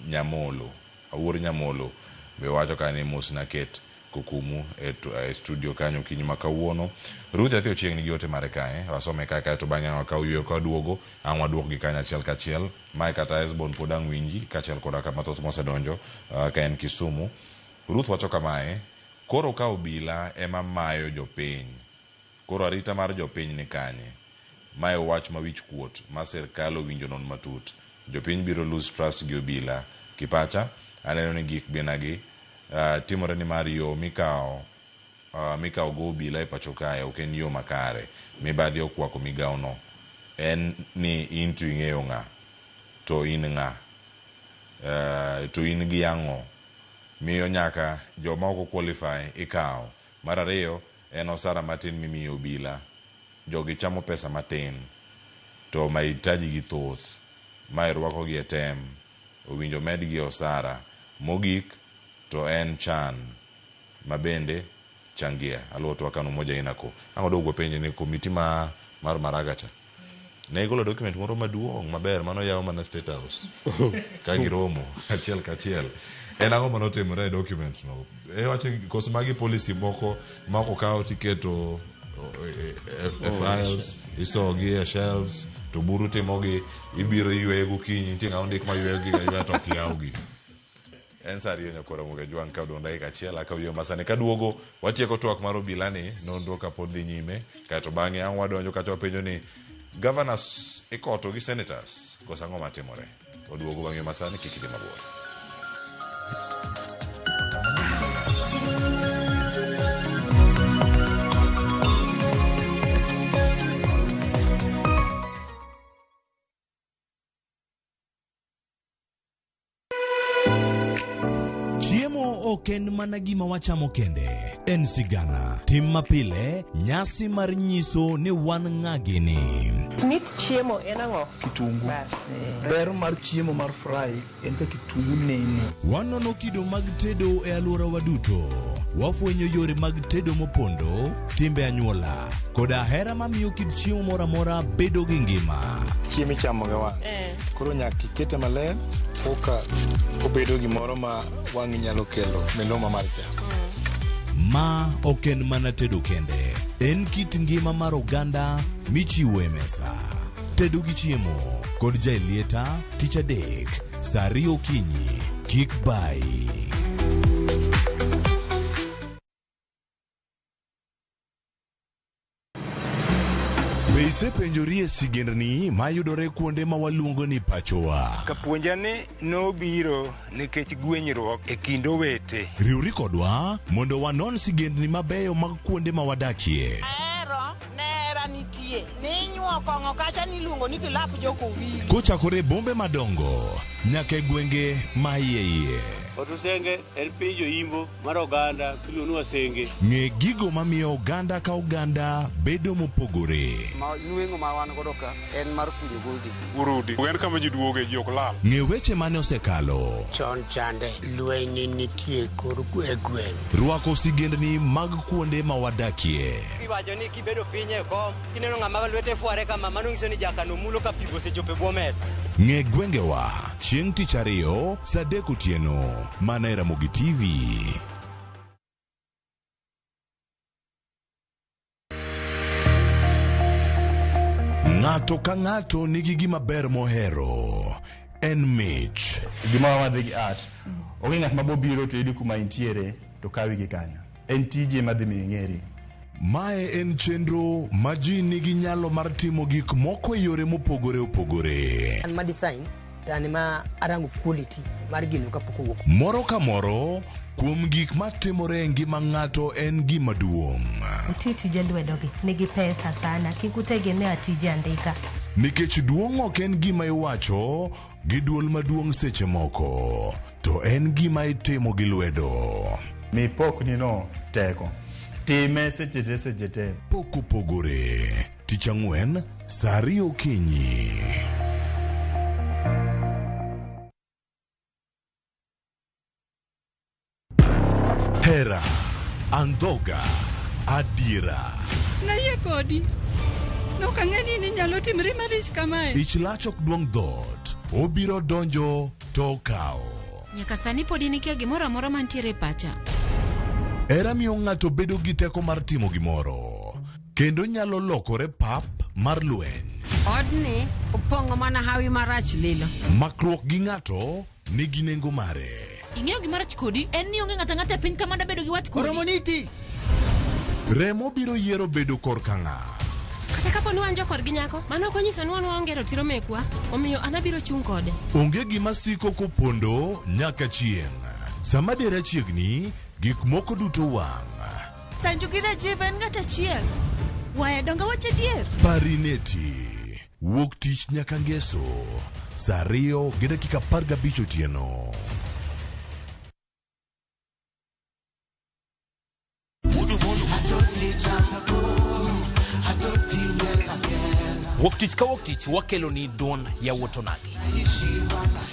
Nyamolo. Awuor Nyamolo be wacho ka ni mosna Ket Kokumu e studio kanyo okinyi ma kawuono. Ruth Athi Ochieng' nigi ote mare kae. Wasome kae kae to bang'e wakaw yweyo ka waduogo ang' waduok gi kanyo achiel kachiel. Mae kata Hesbon pod ang' winji kaachiel koda ka mathoth mosedonjo ka en Kisumu. Ruth wacho kamae, koro ka obila ema mayo jopiny, koro arita mar jopiny ni kanye? Mae wach ma wich kuot ma sirkal owinjo non matut. Jopiny biro lose trust gi obila. Kipacha, aneno ni gik binagi timore ni mar yo mikawo go obila e pacho kae ok en yo makare. Mibadhi okwako migawo no. En ni in to ing'eyo ng'a, to in ng'a, to in gi ang'o. Miyo nyaka joma ok qualify ikawo. Mar ariyo, en osara matin mimiyo obila. jogi chamo pesa matin to mahitaji gi thoth. Mae rwakogi e tem. Owinjo medgi osara. Mogik to en chan ma bende changia. Aluwo twak an Umoja Inako. Ang' odog wapenje ni komiti ma mar Maraga cha. Ne igolo document moro maduong' maber mano yawo mana State House ka giromo achiel kachiel. En ang'o manotimore e document no? E wacho koso magi policy moko ma ok okaw tiketo e files, isogi e shelves, to buru timogi, ibiro iyweyo gokinyi, nitie ng'ama ondik ma yweyo gigo ayweya to ok yawgi. En saa ariyo nyakwar Ramogi Ajwang' ka odong' dakika achiel aka wiyo masani kaduogo watieko twak mar obila ni nonro kapod dhi nyime kaeto bang'e ang' wadonjo kacha wapenjo ni governors ikoto gi senators koso ang'o matimore waduogo bang' masani kik idhi mabor. Chiemo ok en mana gima wachamo kende, en sigana, tim mapile, nyasi mar nyiso ni wan ng'a gini. Mit chiemo en ang'o? Kitungu. Bas. Ber mar chiemo mar fry en ka kitungu nene. Wanono kido mag tedo e alworawa duto. Wafwenyo yore mag tedo mopondo, timbe anyuola, koda hera mamiyo kit chiemo moro amora bedo gi ngima. Chiemo ichamo gi wang'. Koro nyaka ikete maler koka obedo gimoro ma wang'i nyalo kelo miluma mar chamo. Ma ok en mana tedo kende, en kit ngima mar oganda michiwo e mesa. Tedo gi chiemo kod Jaelieta tich adek saa ariyo okinyi. Kik bayi. Be isepenjorie sigendni mayudore kuonde ma waluongo ni pachowa? Kapuonja ni nobiro nikech gwenyruok e kind owete. Riwri kodwa mondo wanon sigendni mabeyo mag kuonde ma wadakie. Ahero nera nitie ninyuo kong'o kacha niluongo ni kilap jokowili. Kochakore e bombe madongo nyaka e gwenge ma iye iye. Otusenge en piny joimbo mar oganda miluongo ni Wasenge. Ng'e gigo mamiyo oganda ka oganda bedo mopogore. Ma nweng'o ma wan godo ka en mar kunyo goldi. Urudi. En kama ji duoge ji ok lal. Ng'e weche mane osekalo. Chon chande lweny nitie kor e gweng'. Rwako sigendni mag kuonde ma wadakie. Iwacho ni kibedo piny e kom, kineno ng'ama lwete fware kama, mano nyiso ni jakano mulo ka pi osechopo e bwo mesa. Ng'e gwengewa chieng' tich ariyo saa adek otieno mana e Ramogi TV. Ng'ato ka ng'ato nigi gima ber mohero. En mich. Gima wadhi gi art. Onge ng'at ma bobiro to yudi kuma intiere to kawi gi kanyo. En tiji ema dhi miyo ing'eri. Mae en chenro ma ji nigi nyalo mar timo gik moko e yore mopogore opogore. An ma design to an ma arango quality mar gino kapok owuok. Moro ka moro kuom gik matimore e ngima ng'ato en gima duong'. Uti tije lwedogi nigi pesa sana, kik utegemea tije andika. Nikech duong' ok en gima iwacho gi duol maduong' seche moko, to en gima itimo gi lwedo. Mi pokni no teko. Time seche te seche te. Pok opogore. Tich ang'wen, saa ariyo okinyi. Hera, andhoga, adiera. Nayie kodi. Nok ang'e ni ninyalo timri marich kamae. Ich lach ok duong' dhoot. Obiro donjo to okawo. Nyaka sani podi nikia gimoro amora mantiere e pacha. Hera miyo ng'ato bedo gi teko mar timo gimoro, kendo nyalo lokore pap mar lweny. Odni opong'o mana hawi marach lilo. Makruok gi ng'ato nigi nengo mare. Ing'eyo gima rach kodi en ni onge ng'ato ang'ata e piny ka manda bedo gi wat kodi. Oromo niti. Remo biro yiero bedo korka ng'a. Kata kapo ni wan jokorgi nyako, mano ok onyiso ni wan waonge ratiro mekwa, omiyo an abiro chung' kode. Onge gima siko kopondo nyaka chieng'. Sama dera chiegni, gik moko duto wang'. Sanju gi Rajiv en ng'at achiel. Waya donge wach adier? Parineti. Wuok tich nyaka ngeso. Saa 2:15 otieno. Wuok tich ka wuok tich wakeloni duond yawuot onagi.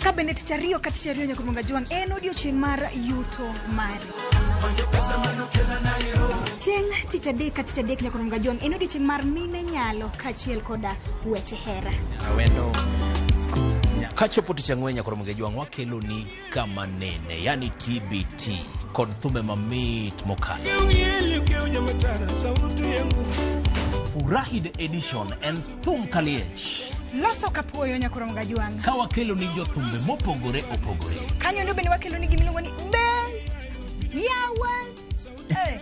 Ka bende tich ariyo ka tich ariyo nyaka Ruonga Jwang' en odiochieng' mar yuto mari. Chieng' tich adek ka tich adek nyaka Ruonga Jwang' en odiochieng' mar mine nyalo kaachiel koda weche hera. Awendo. Kachopo tich ang'wen nyaka Ruonga Jwang' wakeloni kama nene, yani TBT kod thumbe mamit mokalo. Furahi the edition en thum kaliech. Loso kapuoyo nyaka Ruonga Jwang'. Ka wakelo ni jothumbe mopogore opogore. Kanyo endo bende wakelo ni gimiluongo ni be yawa. Eh.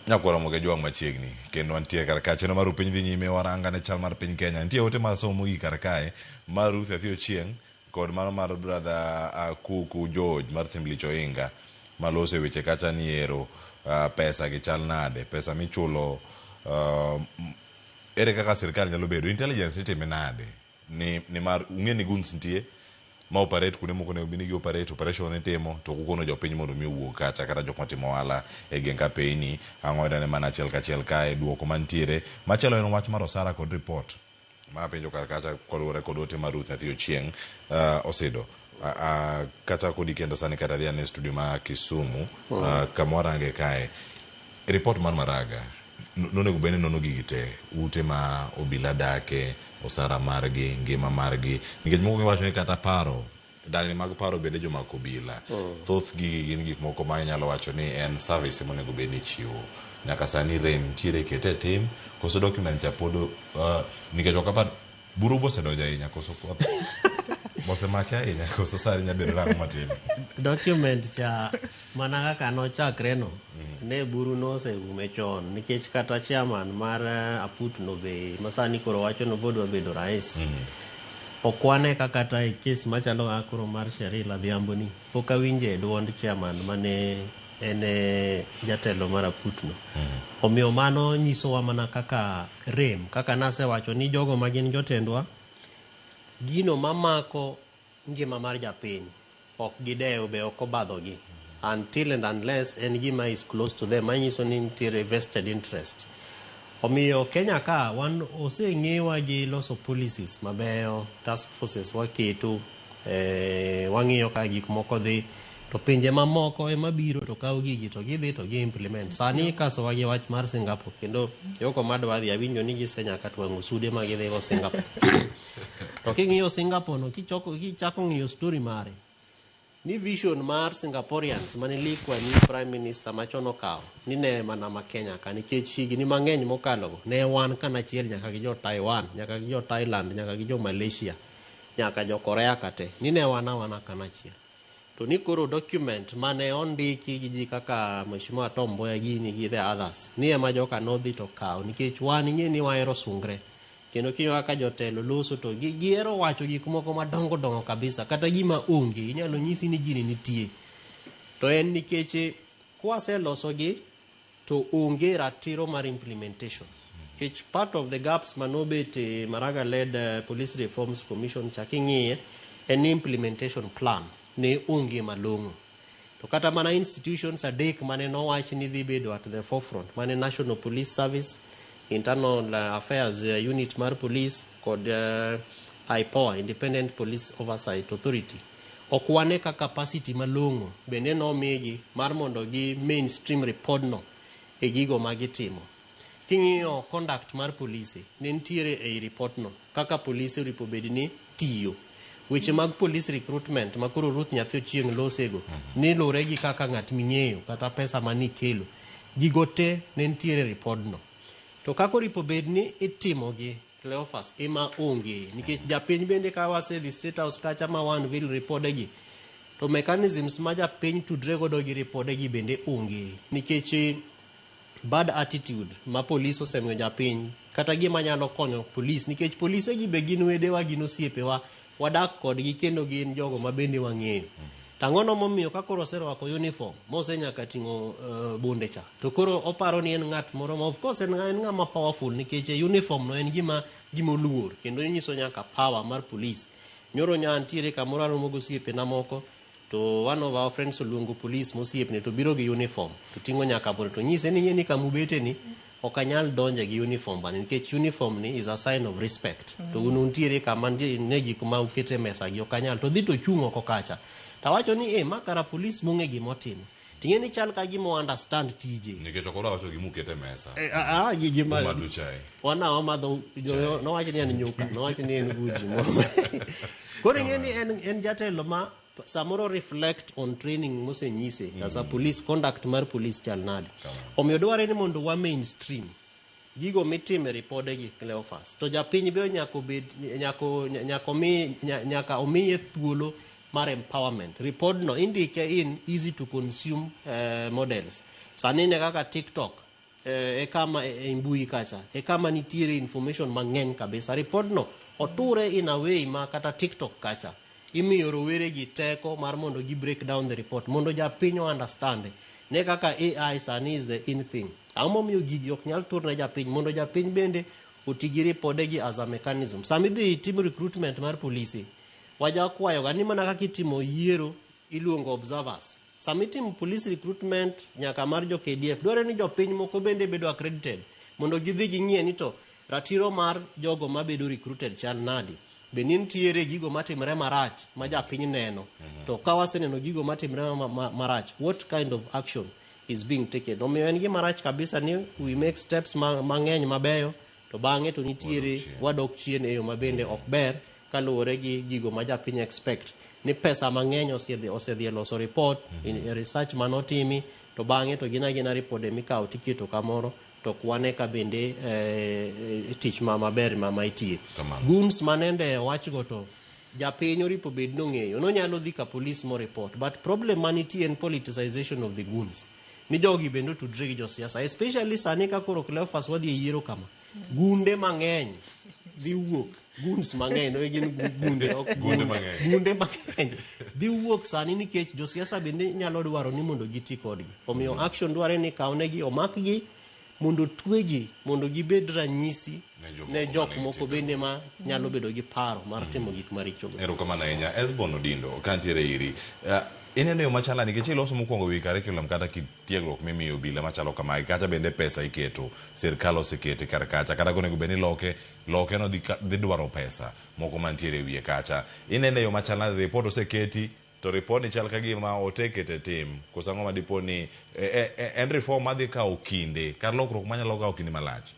Nyakwara Ramogi Ajwang' machiegni kendo wantie kar ka chenro mar piny dhi nyime waranga ne chal mar piny Kenya. Nitie ote mar somo mogik kar kae mar Ruth Athi Ochieng' kod mano mar brother Kuku George mar Thimlich Oinga maloso e weche kacha ni ero pesa gi chal nade, pesa michulo ere kaka sirkal nyalo bedo, intelligence itime nade ni nimar ung'e ni goons nitie ma operate kuonde moko onego bed ni gi operate operation itimo to ok ukono jopiny mondo mi owuog kacha kata jok matimo ohala e gweng' Kapeini ang'o inene mana achiel kachiel kae duoko mantiere machielo en wach mar osara kod report ma penjo kar kacha koluwore kod ote mar Ruth Nyathi Ochieng' Osido kata kodi kendo sani kata dhi ane e studio ma Kisumu kama warange kae report mar Maraga nonego bed ni nono gigi te ute ma obila dake osara margi ngima margi nikech moko giwacho ni kata paro dangni mag paro bende jomako obila thoth gigi gin gik moko ma inyalo wacho ni en service ema onego bed ni ichiwo nyaka sani rem nitiere kete e tim koso document cha pod nikech ok apar buru bosedonjo ahinya koso koth bosemake ahinya koso sani nyalo bedo nang'o matin Document cha mana kaka nochakre no ne buru noseume chon nikech kata chairman mar Aput no be masani koro wacho ni bodwa bedo rais okwane ka kata e kes machalo kaka koro mar Sheril Adhiambo ni pok awinje e duond chairman mane en e jatelo mar Aput no. Omiyo mano nyisowa mana kaka rem kaka nasewacho ni jogo ma gin jotendwa gino mamako ngima mar japiny ok gidew be ok obadhogi until and unless en gima is close to them manyiso ni nitiere vested interest. Omiyo Kenya ka wan oseng'ewa gi loso policies mabeyo, task forces waketo, wang'iyo ka gik moko dhi to pinje mamoko ema biro to kawo gigi to gidhi to gi implement. Sani ikasowa gi wach mar Singapore kendo jogo madwa dhi awinjo ni gisenyaka twang'o sude ma gidhigo Singapore. To king'iyo Singapore no kichako ng'iyo story mare ni vision mar Singaporeans mane Lee Kuan Yew Prime Minister machon okawo ni ne mana ma Kenya ka nikech higni mang'eny mokalo go ne wan kanachiel nyaka gi jo Taiwan, nyaka gi jo Thailand, nyaka gi jo Malaysia, nyaka jo Korea kate ni ne wan awana kanachiel. To ni koro document mane ondiki gi ji kaka Mheshimiwa Tom Mboya gini gi the others ni ema joka nodhi to kawo nikech wan ing'e ni wahero sungre kendo king'iyo kaka jotelo loso to gihero wacho gik moko madongo dongo kabisa kata gima onge inyalo nyisi ni gini nitie to en nikech kwaselosogi to onge ratiro mar implementation nikech part of the gaps manobet e Maraga led Police Reforms Commission cha king'iye en ni implementation plan ne onge malong'o to kata mana institutions adek mane nowach ni dhi bedo at the forefront mane National Police Service, Internal Affairs Unit mar Police kod IPOA, Independent Police Oversight Authority ok wane ka capacity malong'o bende nomigi mar mondo gi mainstream report no e gigo ma gitimo. King'iyo conduct mar polise ne nitiere ei report no kaka polise oripo bed ni tiyo. Weche mag police recruitment ma koro Ruth Nyathi Ochieng' losego ni lure gi kaka ng'at ming'eyo kata pesa manikelo. Gigo te ne nitiere e report no. To kaka oripo bed ni itimogi Cleophas ema onge nikech japiny bende ka wasedhi State House kacha ma wan unveil ripodegi to mechanisms ma japiny tudre godo gi ripodegi bende onge nikech bad attitude ma police osemiyo japiny kata gima nyalo konyo police nikech polise gi be gin wedewa gin osiepewa wadak kodgi kendo gin jogo ma bende wang'eyo. To ang'ono momiyo ka koro oserwako uniform mose nyaka ting'o bunde cha to koro oparo ni en ng'at moro ma of course en ng'ama powerful nikech uniform no en gima oluor kendo nyiso nyaka power mar police. Nyoro nya antiere kamoro aromo gosiepena moko to one of our friends oluongo police mosiepne to biro gi uniform to ting'o nyaka bunde to nyise ni ing'e ni kamubete ni ok anyal donje gi uniform bani nikech uniform ni is a sign of respect. To un untiere kama ne gik ma ukete mesa gi ok anyal to dhi to chung' oko kacha tawacho ni eh ma kara police mong'e gimotimo ting'e ni chal ka gima o understand tije. Nikech ok odwa wacho gima ukete mesa. Eh, ah, ah, gima Umadho chai. Wana wamadho nowacho ni en nyuka, nowacho ni en uji moro. Koro ing'e ni en jatelo ma samoro reflect on training mosenyise as a police, conduct mar police chal nade. Omiyo dware ni mondo wa mainstream gigo mitime ripode gi Cleophas to japiny be nyaka obed nyaka omiye thuolo mar empowerment. Report no indike in easy to consume models. Sani ne kaka TikTok e kama e mbui kacha e kama nitiere information mang'eny kabisa. Report no oture in a way ma kata TikTok kacha imiyo rowere gi teko mar mondo gi break down the report mondo japiny o understand ne kaka AI sani is the in thing. Ang'o momiyo gigi ok nyal tur ne japiny mondo japiny bende oti gi ripode gi as a mechanism. Sama idhi itim recruitment mar polisi, wajakwayoga ni mana kaka itimo yiero iluongo observers. Sama itimo police recruitment nyaka mar jo KDF, dwarore ni jopiny moko bende bedo accredited mondo gidhi ging'ie ni to ratiro mar jogo mabedo recruited chal nadi. Be nitiere gigo matimre marach ma japiny neno. To ka waseneno gigo matimre marach, what kind of action is being taken? Omiyo en gima rach kabisa ni we make steps mang'eny mabeyo to bang'e to nitiere wadok chien e yo mabende ok ber kaluwore gi gigo ma japiny expect ni pesa mang'eny osedhi e loso report in research manotimi to bang'e to gin agina ripode mikawo tiketo kamoro to ok wane ka bende tich ma maber ma itiye. Goons manende wachgo to japiny oripo bed nong'eyo nonyalo dhi ka police mo report, but problem manitie en politicization of the goons ni jogi bende otudre gi josiasa, especially sani ka koro Cleophas wadhi e yiero kama gunde mang'eny dhi wuok, goons mang'eny no gin gunde ok Gunde mang'eny. Gunde mang'eny dhi wuok sani nikech josiasa bende nyalo dwaro ni mondo giti kodgi. Omiyo action dware ni kawnegi omakgi mondo twegi mondo gibed ranyisi ne jok moko bende ma nyalo bedo gi paro mar timo gik maricho go. Erokamano ahinya. Esbon Odindo, ka ntiere iri. Ineno yo machalo nikech iloso mokwongo wi curriculum kata kit tiegruok mimiyo obila machalo kamae, kacha bende pesa iketo, sirkal osekete kar kacha, kata konego bed ni loke, loke no dhi dwaro pesa moko mantiere e wiye kacha. Ineno yo machal nade report oseketi, to report ni chal ka gima otekete tim, koso ang'o madipo ni en reform madhi kawo kinde, kar lokruok manyalo kawo kinde malach?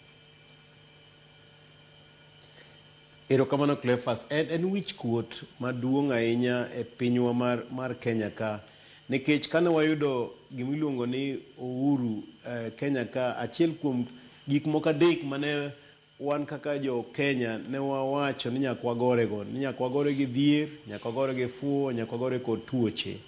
Erokamano Cleophas. En wich kuot maduong' ahinya e pinywa mar Kenya ka. Nikech kane wayudo gimiluongo ni uhuru Kenya ka, achiel kuom gik moko adek mane wan kaka jo Kenya ne wawacho ni nyaka wagore go, ni nyaka wagore gi dhier, nyaka wagore gi fuwo, nyaka wagore kod tuoche.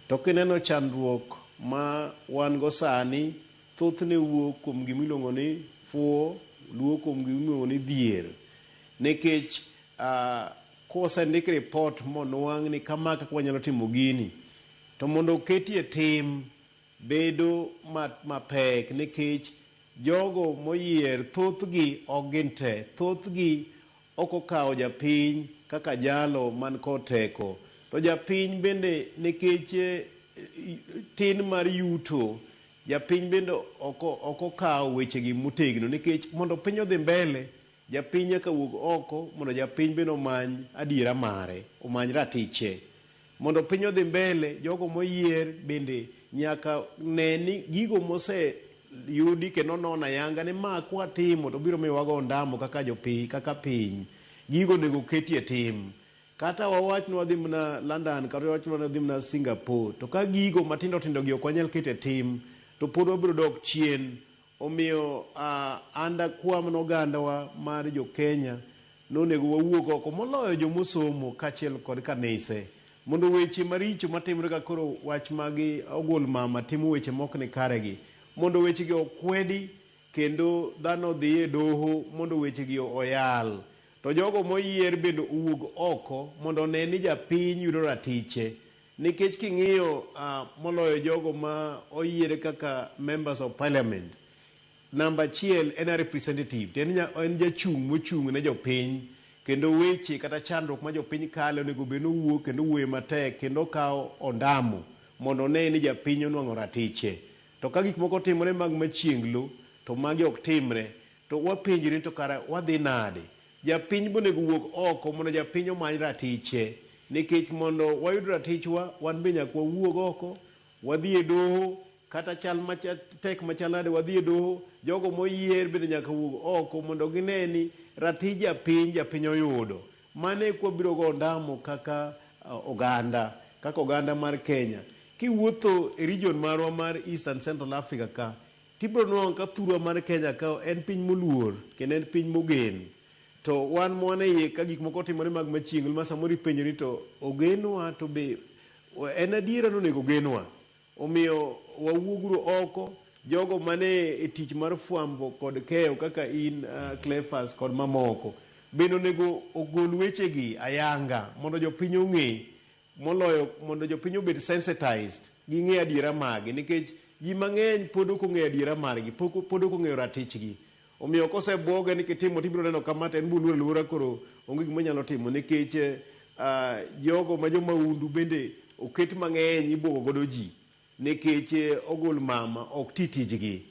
To kineno chandruok ma wan go sani, thothne wuok kuom gimiluongo ni fuwo, wuok kuom gimiluongo ni dhier. Nikech kosendik report monwang' ni kama kaka wanyalo timo gini, to mondo oketie tim bedo mapek nikech jogo moyier thothgi ok gin te, thothgi ok okawo japiny kaka jalo man kod teko. To japiny bende nikech tin mar yuto, japiny bende ok okawo wechegi motegno nikech mondo piny odhi mbele, japiny nyaka wuog oko mondo japiny bende omany adiera mare, omany ratiche. Mondo piny odhi mbele, jogo moyier bende nyaka ne ni gigo moseyudi kendo non ayanga ni ma kwatimo to biro miyo wago ondamo kaka jopiny, kaka piny. Gigo onego oketie tim. Kata wawach ni wadhi mana London, kata wawach ni wadhi mana Singapore, to ka gigo matindo tindo gi ok wanyal keto e tim, to pod wabiro dok chien. Omiyo an dakwa mana ogandawa mar jo Kenya nonego wawuog oko moloyo jomosomo kaachiel kod kanise mondo weche maricho matimore ka koro wach magi ogol mama timo weche mok ni kare gi mondo weche gi okwedi kendo dhano odhi e doho mondo weche gi oyal to jogo moyier bende owuog oko mondo one ni japiny yudo ratiche. Nikech king'iyo moloyo jogo ma oyiere kaka members of parliament, namba achiel en a representative, to en jachung' mochung' ne jopiny, kendo weche kata chandruok ma jopiny kale onego bed ni owuok kendo owuoyo matek kendo okawo ondamo mondo one ni japiny onwang'o ratiche. To ka gik moko timore mag machienglo to magi ok timre, to wapenjre ni to kara wadhi nade? Japiny bonego wuog oko mondo japiny omany ratiche, nikech mondo wayud ratichwa wan be nyaka wawuog oko, wadhi e doho, kata chal tek machal nade wadhi e doho. Jogo moyier bende nyaka wuog oko mondo gine ni ratich japiny, japiny oyudo. Mano e kwabiro go ondamo kaka oganda, kaka oganda mar Kenya. Kiwuotho e region marwa mar East and Central Africa ka, tibiro nwang'o ka thurwa mar Kenya ka en piny moluor kendo en piny mogen. To wan mwan e iye ka gik moko otimore mag machiegni ma samoro ipenjori to ogenwa to be en adiera ni onego ogenwa. Omiyo wawuoguru oko, jogo mane e tich mar fwambo kod keyo kaka in Cleophas kod mamoko bende onego ogol wechegi ayanga mondo jopiny ong'e, moloyo mondo jopiny obed sensitized ging'e adiera margi, nikech ji mang'eny pod ok ong'eyo adiera margi, pod ok ong'eyo ratichgi. Omiyo kosebuoge ni kitimo tibiro neno kama to en boluor aluora, koro onge gima onyalo timo, nikech jogo ma jomahundu bende oket mang'eny ibuogo godo ji nikech ogol mama ok ti tijgi.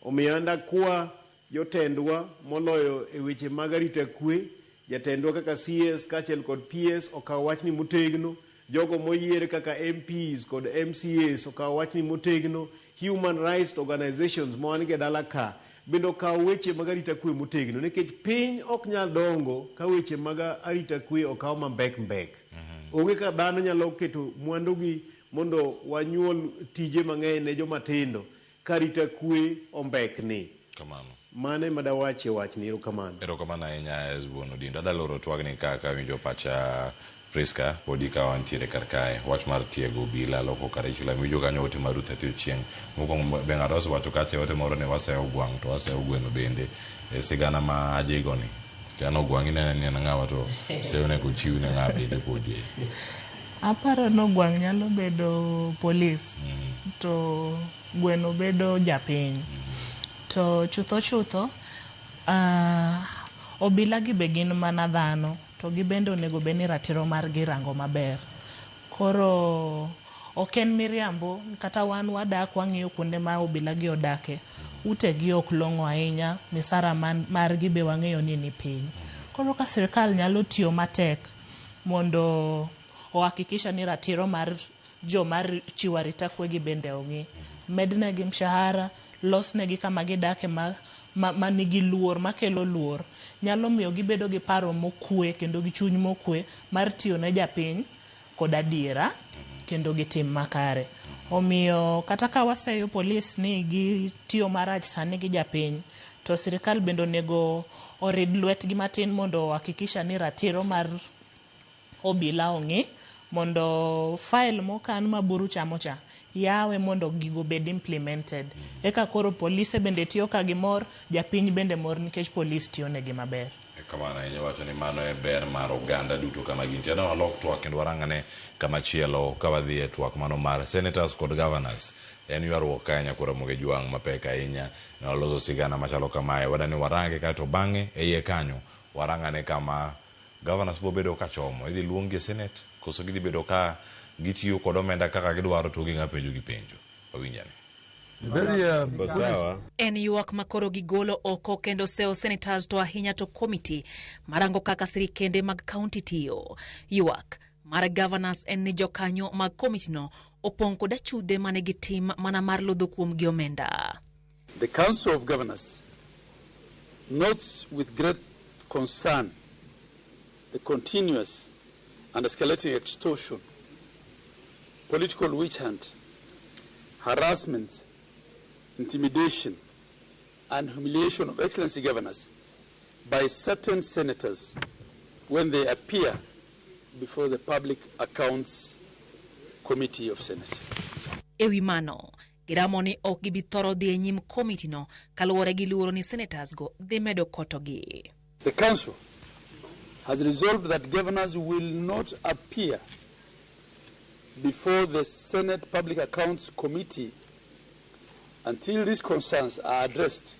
Omiyo an dakwa jotendwa moloyo e weche mag arita kwe, jatendwa kaka CS kaachiel kod PS okaw wachni motegno, jogo moyier kaka MPs kod MCAs okaw wachni motegno, human rights organizations ma wan go e dala ka bende okaw weche mag arita kwe motegno, nikech piny ok nyal dongo ka weche mag arita kwe okaw mambek mbek. Onge kaka dhano nyalo keto mwandugi mondo wanyuol tije mang'eny ne joma tindo ka arita kwe ombekni. Kamano. Mano ema dawachi e wachni. Erokamano. Erokamano ahinya Hesbon Odindo. Adwa loro twagni ka awinjo pacha Priska podi ka wantiere kar kae. Wach mar tiego obila loko curriculum. Iwinjo kanyo ote mar Ruth Ati Ochieng'. Mokwongo be ng'ato osewacho kacha e ote moro ni waseyo gwang' to waseyo gweno bende. E sigana ma ajigo ni. Kiano ogwang' inene ni en ng'awa to seyo onego ochiw ne ng'a bende podi. Aparo ni ogwang' nyalo bedo polis to gweno bedo japiny. To chutho chutho obila gi be gin mana dhano to gibende onego bed ni ratiro margi irango maber. Koro ok en miriambo kata wan wadak wang'iyo kuonde ma obila gi odake, utegi ok long'o ahinya, misara margi be wang'eyo ni ni piny. Koro ka sirikal nyalo tiyo matek mondo ohakikisha ni ratiro mar joma chiwo arita kwe gi bende ong'i. Mednegi mshahara, losnegi kama gidake ma nigi luor, makelo luor, nyalo miyo gibedo gi paro mokwe kendo gi chuny mokwe mar tiyo ne japiny kod adiera kendo gi tim makare. Omiyo kata ka waseyo polis ni gitiyo marach sani gi japiny, to sirikal bende onego orid lwetgi matin mondo ohakikisha ni ratiro mar obila ong'i, mondo file mokan ma buru chamo cha yawe mondo gigo bed implemented. Eka koro polise bende tiyo ka gimor, japiny bende mor nikech polis tiyo negi maber. Kamano ahinya wacho ni mano e ber mar oganda duto kama gintie. Adwa walok twak kendo warang'ane kama chielo ka wadhi e twak mano mar senators kod governors. En ywaruok kae nyakwar Ramogi Ojwang' mapek ahinya. Ne waloso sigana machalo kamae. Wadani warange kaeto bang'e e iye kanyo warang'ane kama governors biro bedo ka chomo. Idhi luong gi e senate koso gidhi bedo ka gitiyo kod omenda kaka gidwaro to onge ng'ama penjo gi penjo. Wawinjane. En ywak ma koro gigolo oko kendo sewo senators to ahinya to komiti marango kaka sirikende mag kaunti tiyo. Ywak mar governors en ni jokanyo mag komitino opong' kod achudhe mane gitim mana mar lodho kuomgi omenda. The Council of Governors notes with great concern the continuous and escalating extortion, political witch hunt, harassment, intimidation, and humiliation of Excellency Governors by certain senators when they appear before the Public Accounts Committee of Senate. E wi mano, giramo ni ok gibi thoro dhi e nyim komitino kaluwore gi luoro ni senators go dhi medo kotogi. The Council has resolved that governors will not appear before the Senate Public Accounts Committee until these concerns are addressed.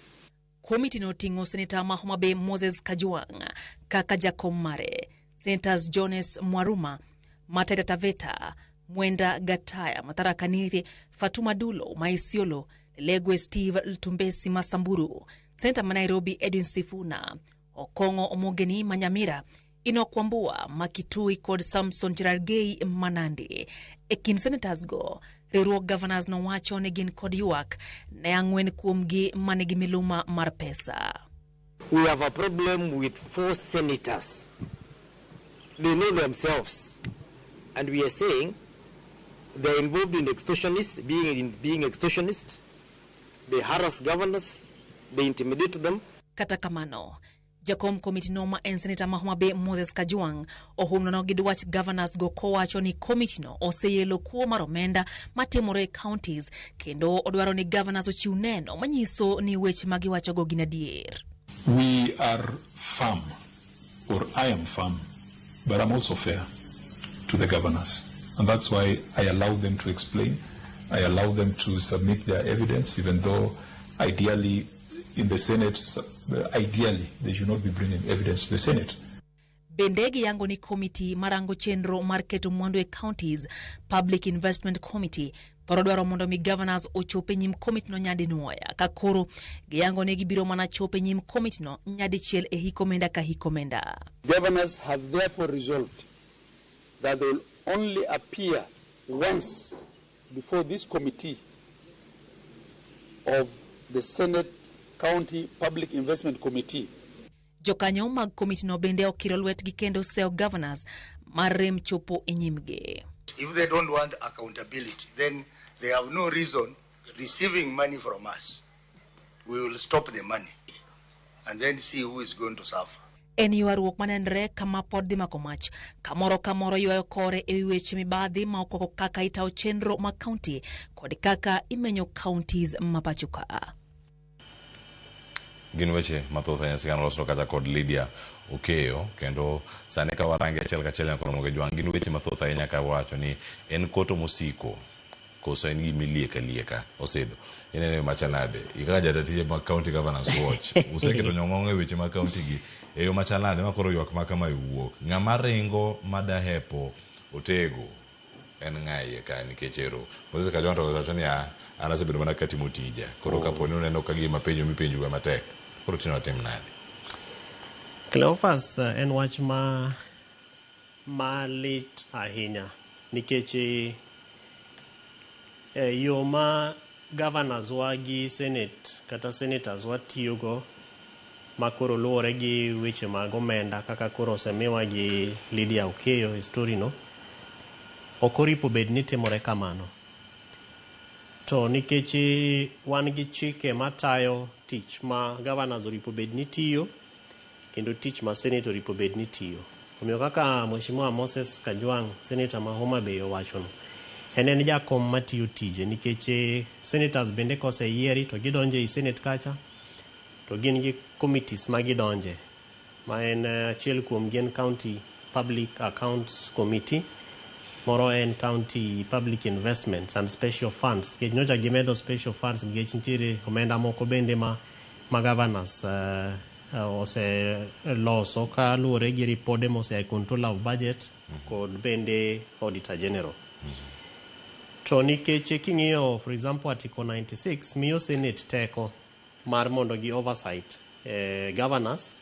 Komiti no oting'o Seneta ma Homa Bay Moses Kajwang' kaka jakom mare, Senators Jones Mwaruma ma Taita Taveta, Mwenda Gataya ma Tharaka Nithi, Fatuma Dulo ma Isiolo, Lelegwe Steve Ltumbesi ma Samburu, Seneta ma Nairobi Edwin Sifuna, Okong'o Omogeni ma Nyamira, Enoch Wambua ma Kitui kod Samson Cherargei ma Nandi. E kind senators go, riwruog governors nowacho ni gin kod ywak ne ang'wen kuomgi manigi miluma mar pesa. We have a problem with 4 senators. They know themselves. And we are saying they're involved in extortionists, being extortionists. They harass governors, they intimidate them. Kata kamano, jakom komiti no ma en seneta ma Homa Bay Moses Kajwang' ohum nono gi dwach governors go kowacho ni komiti no oseyelo kuo mar omenda matimore e counties kendo odwaro ni governors ochiw neno manyiso ni weche ma giwachogo gin adier. We are firm, or I am firm, but I'm also fair to the governors. And that's why I allow them to explain. I allow them to submit their evidence, even though ideally in the Senate, ideally they should not be bringing evidence to the Senate. Bende giyango ni komiti marango chenro mar keto mwandu e counties, Public Investment Committee, thoro dwaro mondo mi governors ochop e nyim komiti no nyadinwoya, ka koro giyango ni gibiro mana chopo e nyim komiti no nyadichiel e hik omenda ka hik omenda. Governors have therefore resolved that they will only appear once before this committee of the Senate County Public Investment Committee. Jokanyo mag komiti no bende okiro lwetgi kendo seyo governors mar rem chopo e nyimgi. If they don't want accountability, then they have no reason receiving money from us. We will stop the money and then see who is going to suffer. En ywaruok manenre kama pod dhi mako mach, kamoro kamoro ywayo kore e wi weche mibadhi ma okwako kaka itayo chenro mag kaunti kod kaka imenyo counties ma pacho ka. Gin weche mathoth ahinya sigana loso kata kod Lydia Okeyo, kendo sani ka warange achiel kachiel nyaka Ramogi Jwang', gin weche mathoth ahinya ka wacho ni en koto mosiko koso en gima ilieko alieka osedo. Ineno yo machal nade? Kaka jata tije mag County Governance Watch, useketo nyong'ong' e weche mag county gi e yo machal nade ma koro ywak ma kama owuok? Ng'ama ringo madahepo otego en ng'a iye ka nikech ero Moses Kajwang' to wacho ni an asebedo mana katimo tija. Koro kapo ni uneno ka gima penjo mipenjo matek, koro tino watim nade? Cleophas en wach ma lit ahinya nikech yo ma governors wa gi senate kata senators wa tiyogo ma koro luwore gi weche mag omenda kaka koro osemiwa gi Lydia Okeyo e story no, ok oripo bed ni timore kamano. To nikech wan gi chike matayo tich ma governors oripo bed ni tiyo kendo tich ma senate oripo bed ni tiyo. Omiyo kaka Mheshimiwa Moses Kajwang', senator ma Homa Bay owachono, en jakom matiyo tije nikech senators bende koseyieri to gidonjo ei senate kacha to gin gi committees ma gidonje ma en achiel kuom gi en County Public Accounts Committee, moro en County Public Investments and Special Funds. Nikech nyocha gimedo special funds nikech nitiere omenda moko bende ma governors oseloso kaluwore gi ripode mosea e Controller of Budget kod bende Auditor General. To nikech king'iyo for example Article 96 miyo Senate teko mar mondo gi oversight governors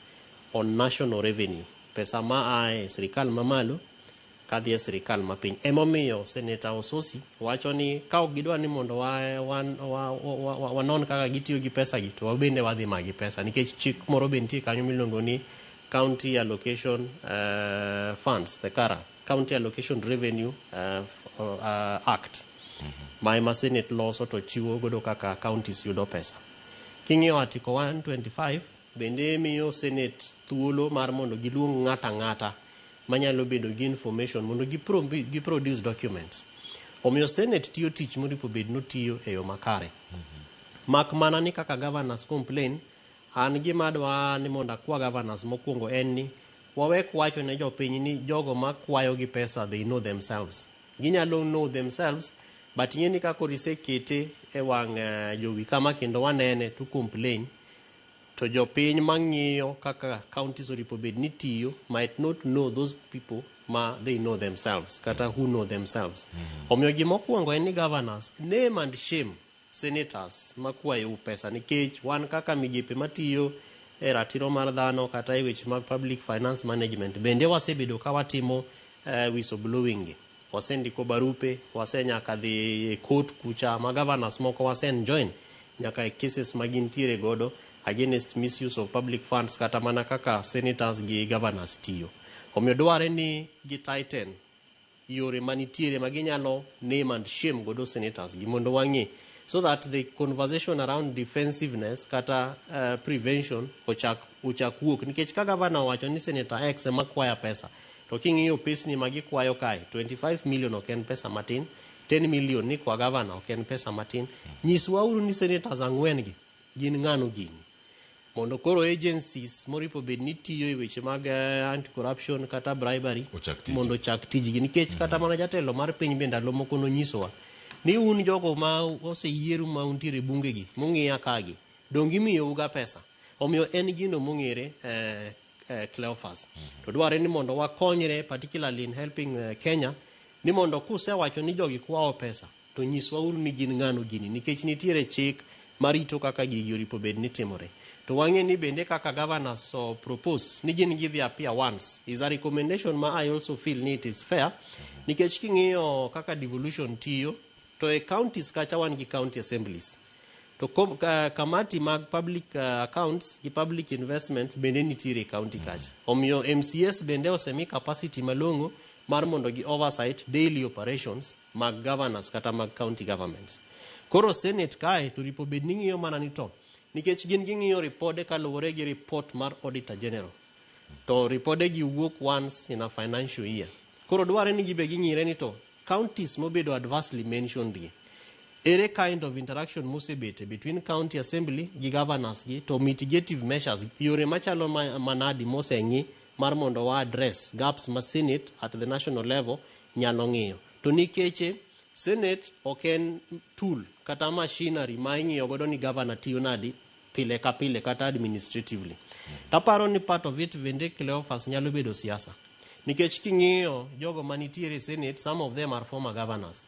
on national revenue, pesa ma a e sirikal mamalo kadhi e sirikal mapiny. Emomiyo Senator Osotsi wacho ni ka ok gidwa ni mondo wanon kaka gitiyo gi pesa gi to wabende wadhi magi pesa nikech chik moro be nitie kanyo miluongo ni County Allocation Funds, the CARA, County Allocation Revenue Act ma ema Senate loso to chiwo godo kaka counties yudo pesa. King'iyo Article 125 bende miyo Senate thuolo mar mondo giluong ng'ato ang'ata manyalo bedo gi information mondo gi produce documents. Omiyo Senate tiyo tich moripo bed notiyo e yo makare. Mak mana ni kaka governors complain, an gima adwa ni mondo akwa governors mokwongo en ni wawek wacho ne jopiny ni jogo makwayo gi pesa they know themselves. Ginyalo know themselves but ing'e ni ka koro isekete e wang' jowi kama kendo wanene to complain to jopiny mang'iyo kaka counties oripo bed ni tiyo might not know those people ma they know themselves kata who know themselves. Omiyo gima okuongo en ni governors name and shame senators makwayou pesa nikech wan kaka migepe matiyo e ratiro mar dhano kata e weche mag public finance management bende wasebedo ka watimo whistleblowing gi. Wasendiko barupe, wasenyaka dhi e court kucha ma governors moko wase enjoin nyaka e cases ma gintiere godo against misuse of public funds kata mana kaka senators gi governors tiyo. Omiyo dware ni gi tighten yore manitiere ma ginyalo name and shame godo senators gi mondo wang'e so that the conversation around defensiveness kata prevention ochak ochak wuok nikech ka governor owacho ni senator X ema kwaya pesa to king'iyo pesni ma gikwayo kae 25 million ok en pesa matin 10 million ni kwa governor ok en pesa matin nyiswa uru ni senators ang'wen gi gin ng'ano gini mondo koro agencies moripo bed ni tiyo e weche mag anti corruption kata bribery mondo ochak tijgi nikech kata mana jatelo mar piny be ndalo moko nonyisowa ni un jogo ma oseyieru ma untiere e bunge gi mung'iya kagi dong imiyou ga pesa omiyo en gino mong'ere Cleophas to dwarre ni mondo wakonyre particularly in helping Kenya ni mondo kusewacho ni jogi kwawo pesa to nyiswa uru ni gin ng'ano gini nikech nitiere chik marito kaka gigi oripo bed ni timore to wang'e ni bende kaka governors so propose ni gin gidhi appear once is a recommendation ma I also feel ni it is fair nikech king'iyo kaka devolution tiyo to e counties kacha wan gi county assemblies to kamati mag public accounts gi public investment bende nitiere e county kacha omiyo MCS bende osemi capacity malong'o mar mondo gi oversight daily operations mag governors kata mag county governments. Koro Senate kae to ripo bed ni ng'iyo mana ni to nikech gin ging'iyo ripode kaluwore gi report mar Auditor General to ripode gi wuok once in a financial year. Koro dwarre ni gibe ging'ire ni to counties mobedo adversely mentioned gi ere kind of interaction mosebete between county assembly gi governors gi to mitigative measures yore machalo manadi moseng'i mar mondo wa address gaps ma Senate at the national level nyalo ng'iyo. To nikech Senate ok en tool kata machinery ma ing'iyo godo ni governor tiyo nadi pile ka pile kata administratively. Taparo ni part of it bende Cleophas nyalo bedo siasa. Nikech king'iyo jogo manitiere e Senate, some of them are former governors.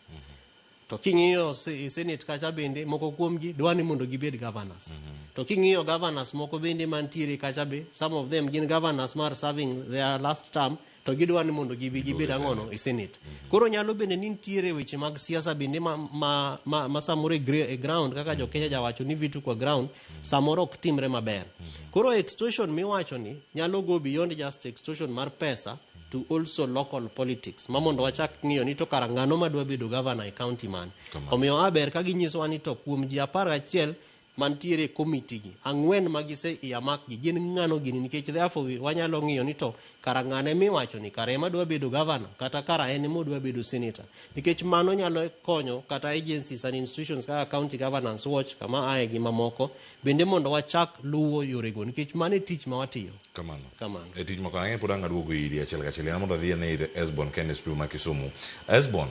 To king'iyo Senate kacha bende moko kuomgi dwa ni mondo gibed governors. To king'iyo governors moko bende mantiere kacha be, some of them gin governors mar serving their last term to gidwa ni mondo gibi gibed ang'ono e Senate. Koro nyalo bende ni nitiere weche mag siasa bende ma samoro e ground kaka jo Kenya jawacho ni vitu kwa ground samoro ok timre maber. Koro extortion miwacho ni nyalo go beyond just extortion mar pesa to also local politics ma mondo wachak ng'iyo ni to kara ng'ano madwa bedo governor e county man. Omiyo aber ka ginyisowa ni to kuom ji 11 mantiere e committee gi ang'wen ma gise earmark gi gin ng'ano gini nikech therefore wanyalo ng'iyo ni to kara ng'ane miwacho ni kara ema dwa bedo governor kata kara en ema odwa bedo senator nikech mano nyalo konyo kata agencies and institutions kaka county governance watch kama aye gi mamoko bende mondo wachak luwo yorego nikech mano e tich ma watiyo. Kamano. Kamano. E tich moko ang'e pod ang' aduogo iri achiel kachiel en mondo adhi ane ir Esbon ka en e studio ma Kisumu. Esbon,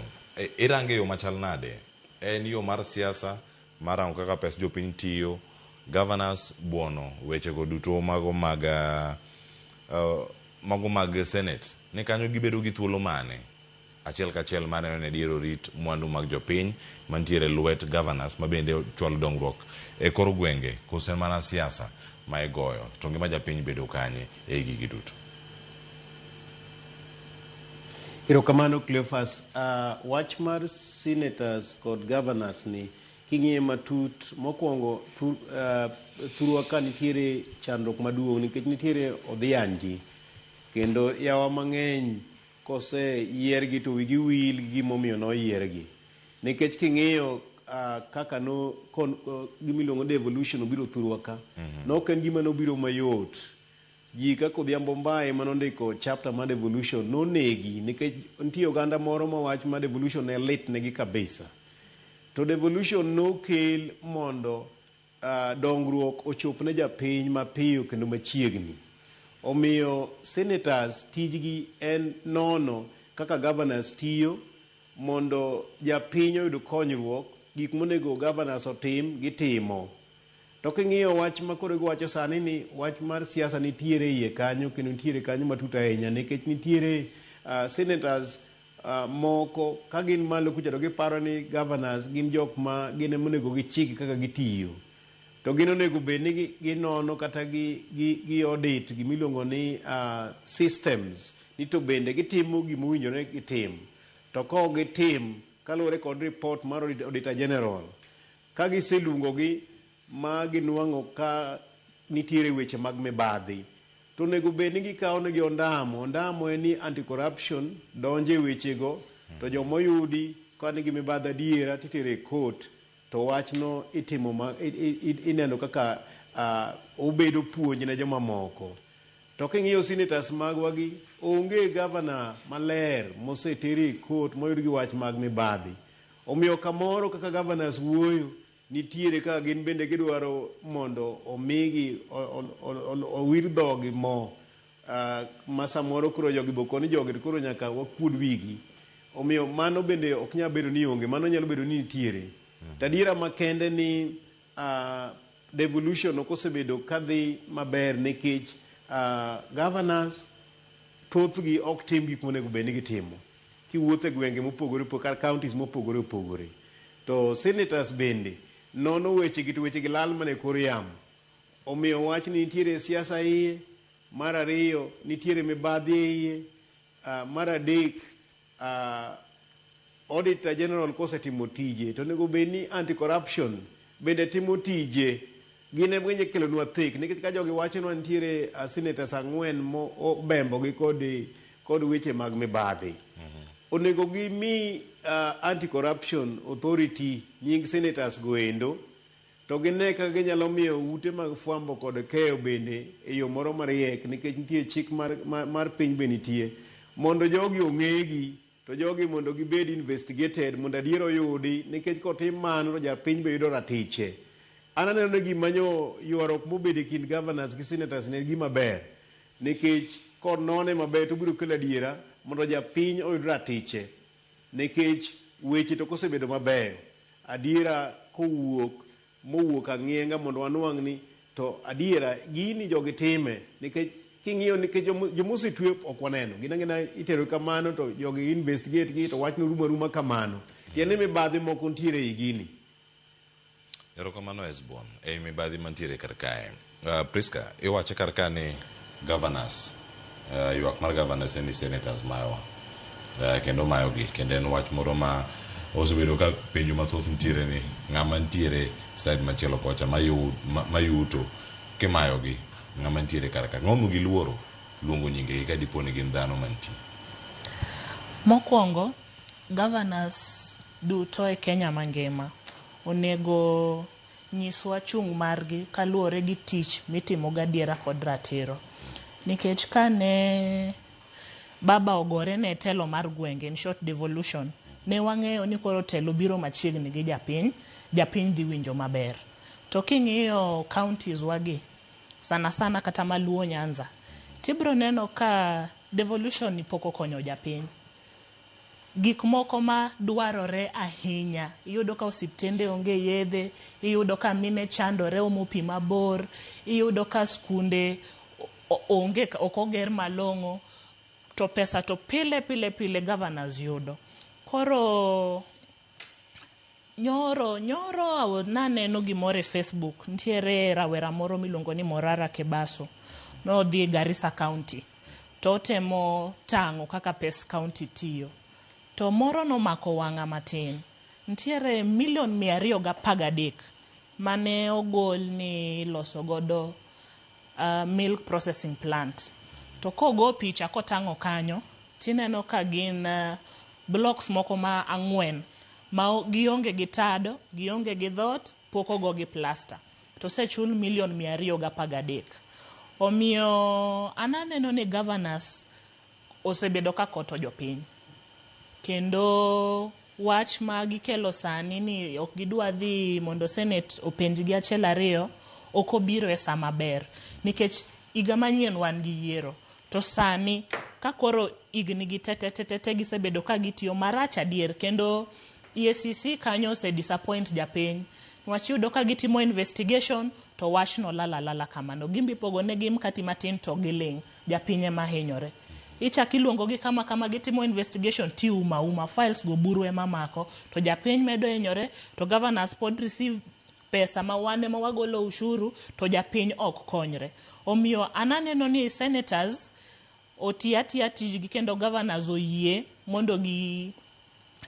irange yo machal nade? En yo mar siasa mar rango kaka pes jopiny tiyo, governors buono wechego duto mago mag mago mag Senate ni kanyo gibedo gi thuolo mane achiel kachiel mar neno ni adier orit mwandu mag jopiny mantiere lwet governors ma bende chwalo dongruok e kor gwenge kose mana siasa ma igoyo to ngima japiny bedo kanye e gigi duto. Erokamano Cleophas. Wach mar senators kod governors ni king'iye matut mokwongo thurwa ka nitiere chandruok maduong' nikech nitiere odhianji kendo yawa mang'eny kose yiergi to wigi wil gi gimomiyo noyiergi nikech king'iyo kaka no gimiluongo devolution obiro thurwa ka nok en gima nobiro mayot. Ji kaka Odhiambo Mbaye manondiko chapter mar devolution nonegi nikech nitie oganda moro ma wach mar devolution ne lit negi kabisa. To devolution nokel mondo dongruok ochop ne japiny mapiyo kendo machiegni. Omiyo senators tijgi en nono kaka governors tiyo mondo japiny oyud konyruok, gik monego governors otim gitimo. To king'iyo wach ma koro iwacho sani ni wach mar siasa nitiere iye kanyo kendo nitiere kanyo matut ahinya nikech nitiere senators moko ka gin malo kucha to giparo ni governors gin jok ma gin ema onego gichik kaka gitiyo. To gin onego bed ni ginono kata gi audit gimiluongo ni systems ni to bende gitimo gimowinjore gitim. To ka ok gitim kaluwore kod report mar Auditor General, ka giseluongogi ma ginuang'o ka nitiere weche mag mibadhi, to onego bed ni gikawo negi ondamo. Ondamo en ni anti-corruption donjo e wechego, to jomoyudi ka nigi mibadhi adiera titero e court, to wachno itimo ma, ineno kaka obedo puonj ne jomamoko. To king'iyo senators magwa gi, onge governor maler moseteri e court moyud gi wach mag mibadhi. Omiyo kamoro kaka governors wuoyo, nitiere kaka gin bende gidwaro mondo omigi owir dhogi mo ma samoro koro jogi bokoni jogi to koro nyaka wakuod wigi. Omiyo mano bende ok nyal bedo ni onge, mano nyalo bedo ni nitiere. To adiera makende ni devolution ok osebedo kadhi maber nikech governors thothgi ok tim gik monego bed ni gitimo. Kiwuotho e gwenge mopogore opogore, kata counties mopogore opogore. To senators bende nono wechegi to wechegi lal mana e kor yamo. Omiyo wach ni nitiere siasa iye, mar ariyo nitiere mibadhi e iye, mar adek Auditor General kosetimo tije to onego bed ni anti-corruption bende timo tije. Gin ema ginyalo kelonwa thek nikech ka jogi wachonwa nitiere senators 4 mo obembogi kod weche mag mibadhi. Onego gimi anti-corruption authority nying senators go endo to gine kaka ginyalo miyo ute mag fwambo kod keyo bende e yo moro mariek nikech nitie chik mar piny be nitie mondo jogi ong'egi to jogi mondo gibed investigated mondo adiera oyudi nikech kotim mano to japiny be yudo ratiche. An aneno ni gima nyo ywaruok mobedo e kind governors gi senators ne en gima ber nikech konone maber to obiro kelo adiera mondo japiny oyud ratiche nikech weche to kosebedo mabeyo adiera kowuok mowuok ang'ienga mondo wanwang' ni to adiera gini jogi time nikech king'iyo nikech jomosetwe ok waneno gin ang'ina itero kamano to jogi investigate gi to wachno rumo aruma kamano. Tiende ni mibadhi moko nitiere ei gini. Erokamano Esbon, ei mibadhi mantiere kar kae. Priska, iwache kar ka ni governors, ywak mar governors en ni senators mayowa. Kendo mayogi, kendo en wach moro ma osebedo ka penjo mathoth nitiere ni ng'ama nitiere side machielo kocha mayuto kimayogi, ng'ama nitiere kar ka. Ang'o giluoro luongo nyingegi ka dipo ni gin dhano mantie? Mokwongo, governors duto e Kenya mangima onego nyiswa chung' margi kaluwore gi tich mitimo gadiera kod ratiro. Nikech kane baba ogore ne telo mar gwenge, in short devolution, ne wang'eyo ni koro telo biro machiegni gi japiny, japiny dhi winjo maber. To king'iyo counties wagi, sana sana kata maluo Nyanza, tibiro neno ka devolution ni pok okonyo japiny. Gik moko ma dwarore ahinya, iyudo ka osiptende onge yedhe, iyudo ka mine chandore omo pi mabor, iyudo ka skunde onge, ok oger malong'o, to pesa to pile pile pile governors yudo. Koro nyoro naneno gimoro e Facebook, nitiere rawera moro miluongo ni Morara Kebaso, nodhi Garissa County to otemo tang'o kaka pes county tiyo. To moro nomako wang'a matin. Nitiere milion 213 mane ogol ni iloso godo milk processing plant. To kogo picha kotang'o kanyo, tineno ka gin blocks moko ma 4 ma gionge gi tado, gionge gi dhoot, pok ogo gi plaster. To osechul milion 213. Omiyo an aneno ni governors osebedo ka koto jopiny. Kendo wach ma gikelo sani ni ok gidwa dhi mondo Senate openjgi achiel ariyo, ok obiro e saa maber. Nikech higa manyien wan gi yiero. To sani ka koro higni gi te te te te te gisebedo ka gitiyo marach adier kendo EACC kanyo ose disappoint japiny. Niwach iyudo ka gitimo investigation to wachno lal alala kamano. Gimbe ipogo negi mkati matin to giling'. Japiny ema hinyore. Ichak iluongo gi kama kama gitimo investigation tiumo auma. Files go buru ema mako to japiny medo hinyore to governors pod receive pesa ma wan ema wagolo ushuru to japiny ok konyre. Omiyo an aneno ni senators oti atiya tijgi kendo governors oyie mondo gi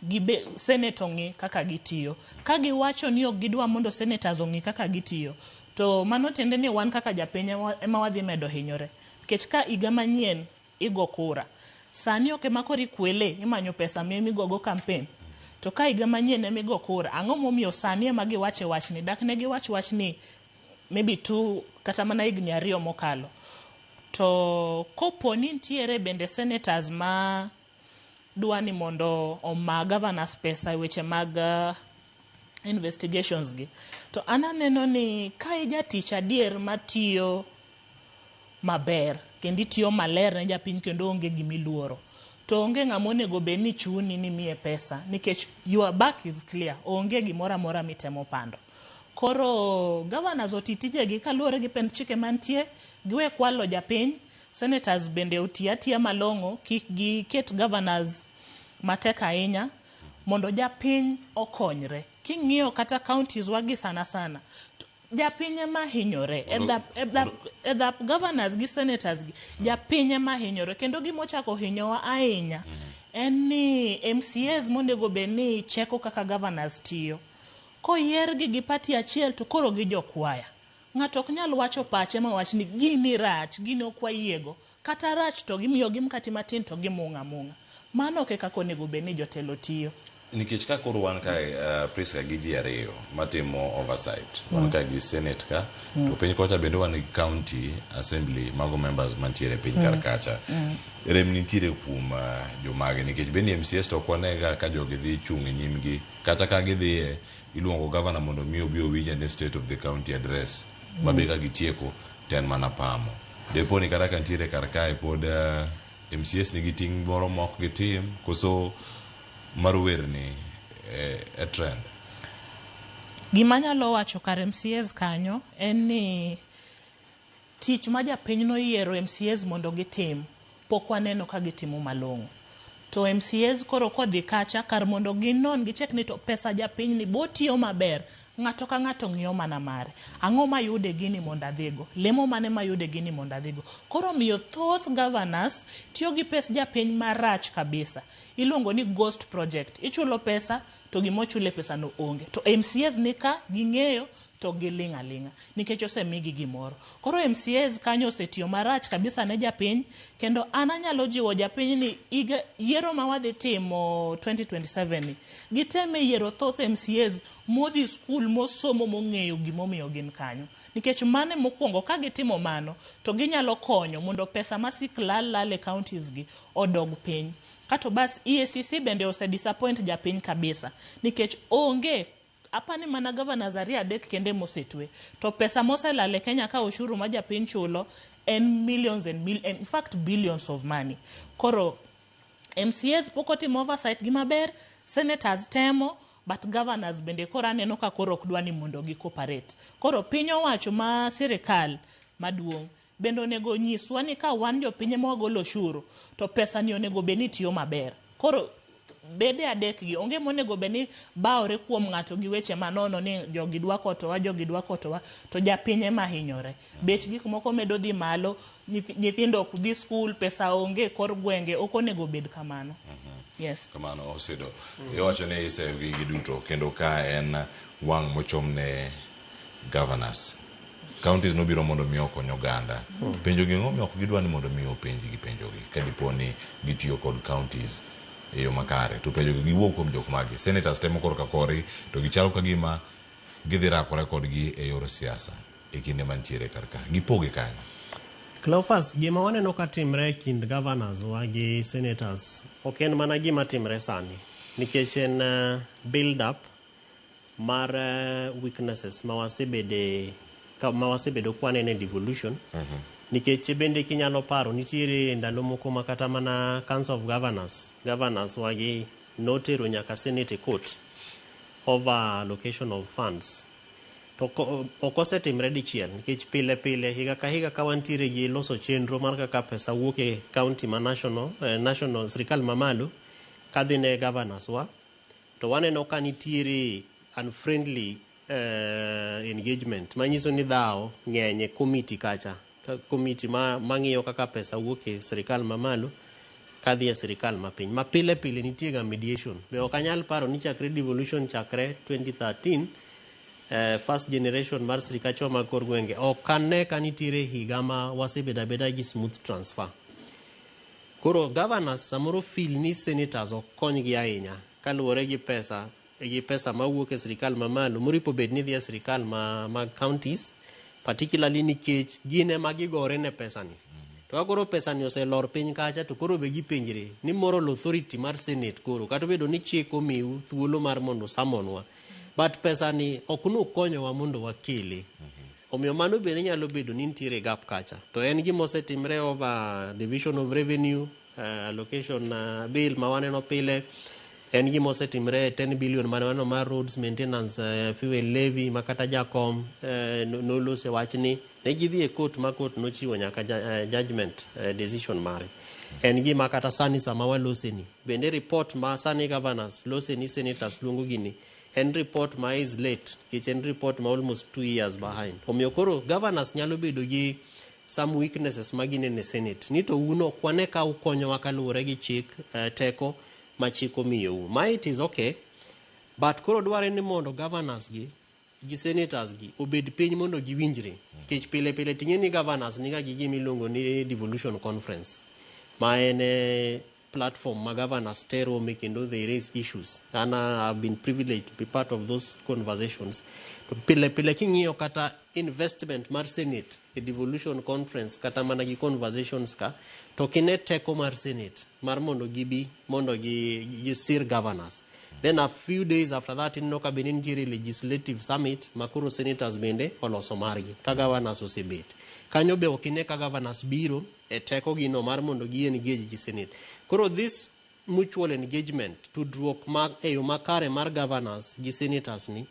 gibe, senate ong'i kaka gitiyo. Ka giwacho ni ok gidwa mondo senators ong'i kaka gitiyo, to mano tiende ni wan kaka japiny ema wadhi medo hinyore. Nikech ka higa manyien igo kura, sani ok ema koro ikwele imanyo pesa migogo campaign. To ka higa manyien ema igo kura, ang'o momiyo sani ema giwache wachni? Dak ne giwach wachni maybe 2 kata mana higni 2 mokalo. To kopo ni nitiere bende senators ma dwa ni mondo oma governors pesa e weche mag investigations gi, to an aneno ni ka ijatich adier matiyo maber kendo itiyo maler ne japiny kendo onge gimiluoro, to onge ng'ama onego bed ni chuni ni miye pesa nikech your back is clear, onge gimoro amora mitemo pando. Koro governors oti tijegi kaluwore gi pend chike mantie, giwe kwalo japiny. Senators bende oti atiya malong'o, kik giket governors matek ahinya mondo japiny okonyre. King'iyo kata counties wagi sana sana, japiny ema hinyore. E dhap governors gi senators gi, japiny ema hinyore. Kendo gima ochako hinyowa ahinya en ni MCAs monego bed ni cheko kaka governors tiyo. Koyiergi gi party achiel to koro gijokwaya. Ng'ato ok nyal wacho pache ma wach ni gini rach, gini ok wayiego. Kata rach to gimiyogi mkati matin to gimung'a amung'a. Mano ok e kaka onego bed ni jotelo tiyo. Nikech ka koro wan kae Priska gi ji ariyo matimo oversight, wan kae gi Senate ka, to piny kocha bende wan gi county assembly mago members mantiere piny kar kacha. Rem nitiere kuom jomage nikech bende MCAs to ok wanega ka jogi dhi chung' e nyimgi kata ka gidhiye iluongo governor mondo mi obi owinj ane state of the county address mabe ka gitieko to en mana pamo. Depo ni kata ka nitiere kar kae pod MCAs nigi ting' moro ma ok gitim koso mar werni e trend. Gima anyalo wacho kar MCAs kanyo en ni tich ma japiny noyiero MCAs mondo gitim pok waneno ka gitimo malong'o. To MCAs koro kodhi kacha kar mondo ginon gichek ni to pesa japiny ni bo tiyo maber, ng'ato ka ng'ato ng'iyo mana mare. Ang'o mayude gini mondo adhigo? Lemo mane mayude gini mondo adhigo? Koro miyo thoth governors tiyo gi pes japiny marach kabisa. Iluongo ni ghost project. Ichulo pesa to gimochule pesa no onge. To MCAs ni ka ging'eyo to giling' aling'a nikech osemigi gimoro. Koro MCAs kanyo osetiyo marach kabisa ne japiny, kendo an anyalo jiwo japiny ni yiero ma wadhi timo 2027 ni giteme yiero thoth MCAs modhi skul mosomo mong'eyo gimomiyo gin kanyo. Nikech mane mokwongo ka gitimo mano to ginyalo konyo mondo pesa masik lal lal e counties gi odog piny. Kato bas EACC bende ose disappoint japiny kabisa nikech onge apani mana governors 2-3 kende mosetwe to pesa moselal e Kenya ka ushuru ma japiny chulo en millions and in fact billions of money. Koro MCAs pok otimo oversight gi maber, senators temo, but governors bende koro aneno ka koro ok dwa ni mondo gi cooperate. Koro piny owacho ma sirikal maduong' bende onego nyiswa ni ka wan jopiny ema wagolo ushuru to pesa ni onego bed ni tiyo maber. Koro bede adek gi onge monego bed ni bawore kuom ng'ato gi weche manono ni jogi dwa kotowa, jogi dwa kotowa, to japiny ema hinyore. Bech gik moko medo dhi malo, nyithindo ok dhi skul, pesa onge kor gwenge, ok onego bed kamano. Yes. Kamano Osedo. Iwacho ni iseyo gi duto kendo ka en wang' mochom ne governors. Counties nobiro mondo mi okony oganda. Penjo gi ang'o ok gidwa ni mondo mi openj gi penjo gi ka dipo ni gitiyo kod counties e yo makare. To penjo gi giwuok kuom jok magi. Senators temo korka korgi to gichalo ka gima gidhi rakore kodgi e yor siasa e kinde mantiere kar ka. Gipoge kanyo. Cleophas, gima waneno ka timre e kind governors wa gi senators ok en mana gima timre sani nikech en build up mar weaknesses ma wasebedo kwaneno e devolution. Nikech bende kinyalo paro nitiere ndalo moko ma kata mana Council of Governors, governors wagi notero nyaka Senate e court over allocation of funds. To ok osetimre dichiel nikech pile pile higa ka higa ka wantiere gi loso chenro mar kaka pesa wuok e county ma national, national sirikal mamalo kadhi ne governors wa to waneno ka nitiere unfriendly engagement manyiso ni dhawo ng'eny e committee kacha ka committee ma mang'iyo kaka pesa wuok e sirikal mamalo kadhi e sirikal mapiny ma pile pile nitie ga mediation be ok anyal paro ni chakre devolution chakre 2013 first generation mar sirikachwa mag kor gwenge ok ane ka nitiere higa ma wasebedo abeda gi smooth transfer. Koro governors samoro feel ni senators ok konygi ahinya kaluwore gi pesa mawuok e sirikal mamalo moripo bed ni dhi e sirikal mag counties particularly nikech gin ema gigore ne pesa ni. To ka koro pesa ni oselor piny kacha to koro be gipenjre ni moral authority mar senate koro kata obedo ni chik omiu thuolo mar mondo samonwa but pesa ni ok nokonyowa mondo wakele. Omiyo mano bende nyalo bedo ni nitiere gap kacha. To en gima osetimre over division of revenue, allocation bill ma waneno pile, en gima osetimre 10 billion mane waneno mar roads maintenance, fuel levy ma kata jakom nolose wachni ne gidhi e court ma court nochiwo nyaka judgment decision mare. En gima kata sani sama walose ni bende report ma sani governors lose ni senators luongo gini en report ma is late nikech en report ma almost 2 years behind. Omiyo koro governors nyalo bedo gi some weaknesses ma gineno e senate ni to un ok wane ka ukonyowa kaluwore gi chik teko ma chik omiyou. Ma it is okay but koro dware ni mondo governors gi senators gi obed piny mondo giwinjre nikech pile pile ting'e ni governors niga gi gima iluongo ni devolution conference ma en platform ma governors te rome kendo they raise issues and I have been privileged to be part of those conversations. To pile pile king'iyo kata investment mar senate e devolution conference kata mana gi conversations ka to kine teko mar senate mar mondo gibi mondo gi sir governors. Then a few days after that ineno ka bende nitiere legislative summit ma koro senators bende oloso margi ka governors osebet. Kanyo be ok ine ka governors biro e teko gino mar mondo gi engage gi senate. Koro this mutual engagement tudruok ma e yo makare mar governors gi senators ni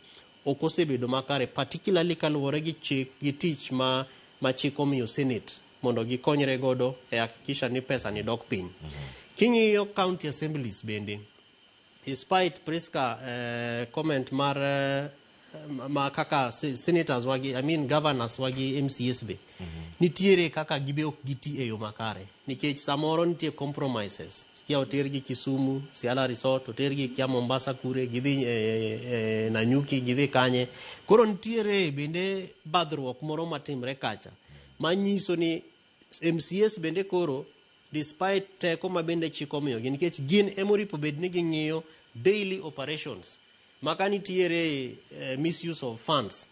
ok osebedo makare particularly kaluwore gi chik gi tich ma chik omiyo senate mondo gikonyre godo e hakikisha ni pesa ni dok piny. King'iyo county assemblies bende despite Priska comment mar ma kaka senators wagi I mean governors wagi MCS be nitiere kaka gibe ok giti e yo makare nikech samoro nitie compromises kia otergi Kisumu Siala Resort otergi kia Mombasa kure gidhi Nanyuki gidhi kanye. Koro nitiere bende badhruok moro matimre kacha manyiso ni MCS bende koro despite teko ma bende chik omiyogi nikech gin emoripo bed ni ging'iyo daily operations maka nitiere misuse of funds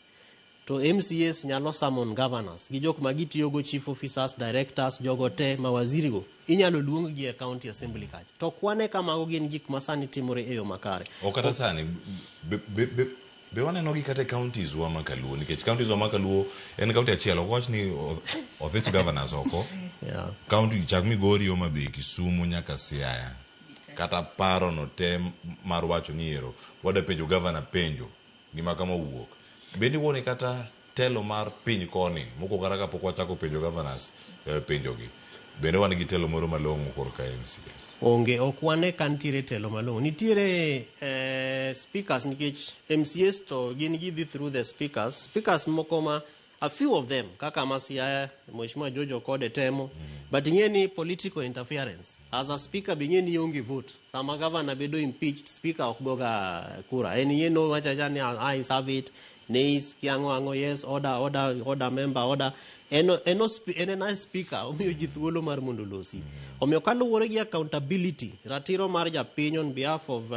to MCS nyalo summon governors gi jok ma gitiyogo chief officers directors jogo te ma waziri go inyalo luong gi e county assembly kacha to kwane kamago gin gik ma sani timore e yo makare. Ok kata sani be waneno gi kata e counties wa ma Kaluo nikech counties wa ma Kaluo en county achiel ok wach ni othich governors oko. County chak Migori, Homa Bay, Kisumu nyaka Siaya kata paro no te mar wacho ni ero wada penjo governor penjo gima kama owuok. Bende wuone kata telo mar piny koni mokwongo kata kapok wachako penjo governors penjo gi bende wan gi telo moro malong'o korka MCS. Onge ok wane ka nitiere telo malong'o. Nitiere speakers nikech MCS to gin gidhi through the speakers. Speakers moko ma a few of them kaka Masiaya Mheshimiwa George Okode temo but ing'e ni political interference as a speaker be ing'e ni onge vote sama governor bedo impeached speaker ok goga kura en ing'e no wachacha ni I serve it nays kiang'o ang'o yes order order order member order en en speaker omiyo ji thuolo mar mondo losi. Omiyo kaluwore gi accountability ratiro mar japiny on behalf of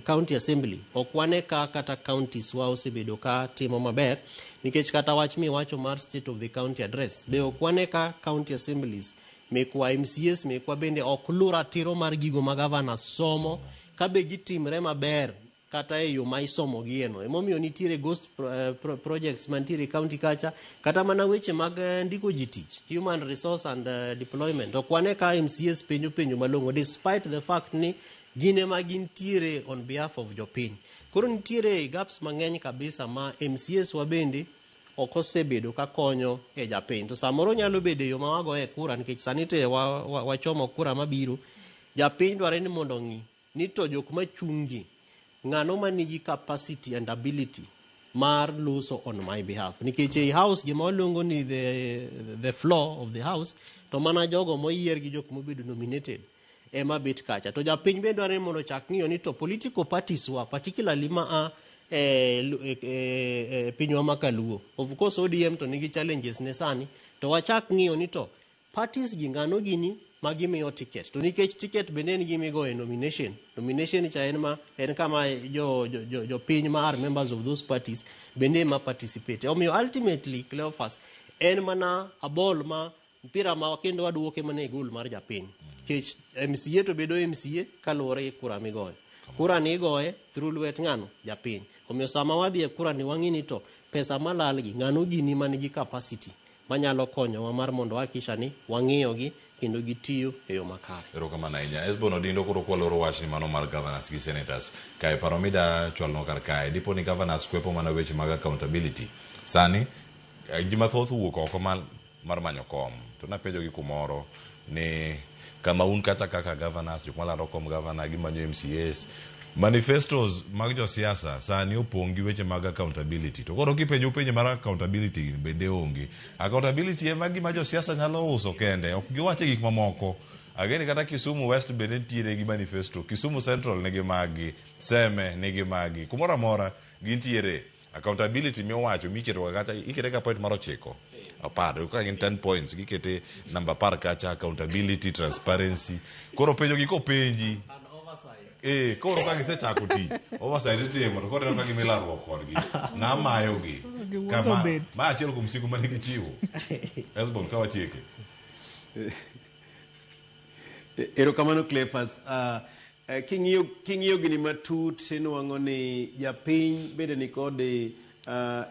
county assembly ok wane ka kata counties wa osebedo ka timo maber nikech kata wach miwacho mar state of the county address be ok wane ka county assemblies mekwa MCS mekwa bende ok lu ratiro mar gigo ma governors somo ka be gitimre maber. kata e yo ma isomogieno. Emomiyo nitiere ghost projects mantiere e county kacha, kata mana weche mag ndiko ji tich, human resource and deployment. Ok wane ka MCAs penjo penjo malong'o despite the fact ni gin ema gintiere on behalf of jopiny. Koro nitiere gaps mang'eny kabisa ma MCAs wa bende ok osebedo ka konyo e japiny. To samoro nyalo bedo e yo ma wagoye kura nikech sani te wachomo kura mabiro. Japiny dware ni mondo ong'i ni to jok machung' gi ng'ano manigi capacity and ability mar loso on my behalf. Nikech ei house gima waluongo ni the floor of the house to mana jogo moyier gi jok mobedo nominated ema bet kacha. To japiny bende dware ni mondo ochak ng'iyo ni to political parties wa particularly ma a e pinywa ma kaluo. Of course ODM to nigi challenges ne sani to wachak ng'iyo ni to parties gi ng'ano gini ma gimiyo ticket. To nikech ticket bende en gima igoyo e nomination. Nomination cha en ma en kama jo piny ma are members of those parties bende ema participate. Omiyo ultimately Cleophas en mana a ball ma mpira ma kendo waduoke mana e goal mar japiny. Nikech MCA to bedo MCA kaluwore gi kura migoyo. Kura ni igoye through lwet ng'ano? Japiny. Omiyo sama wadhi e kura ni wang'i ni to pesa malal gi ng'ano gini man gi capacity manyalo konyowa mar mondo hakikisha ni wang'iyo gi kendo gitiyo e yo makare. Erokamano ahinya. Esbon Odindo koro kwaloro wachni mano mar governors gi senators. Kae paro mida chwalnwa kar kae. Dipo ni governors kwepo mana weche mag accountability. Sani ji mathoth owuok oko mar manyo kom. To napenjo gi kumoro ni kama un kata kaka governors, jok malaro kom governor gimanyo MCAs, manifestos mag josiasa sani opong' gi weche mag accountability. To koro kipenjo penjo mar accountability bende onge. Accountability ema gima josiasa nyalo uso kende, ok giwache gik mamoko. Ageni kata Kisumu West bende nitiere gi manifesto, Kisumu Central nigi maggi, Seme nigi maggi, kumoro amora gintiere. Accountability miwacho miketo kata ikete ka point mar 9 10 ka gin 10 points gikete namba 10 kacha accountability transparency. Koro penjo gi kopenji koro ka gisechako tich oversight itimo to koro ineno ka gimi larruok kodgi ng'a mayogi Giwuotho bet. Ma achiel kuom siku mane gichiwo Esbon ka watieke. Erokamano Cleophas. King'iyo gini matut tinwang'o ni japiny bende nikod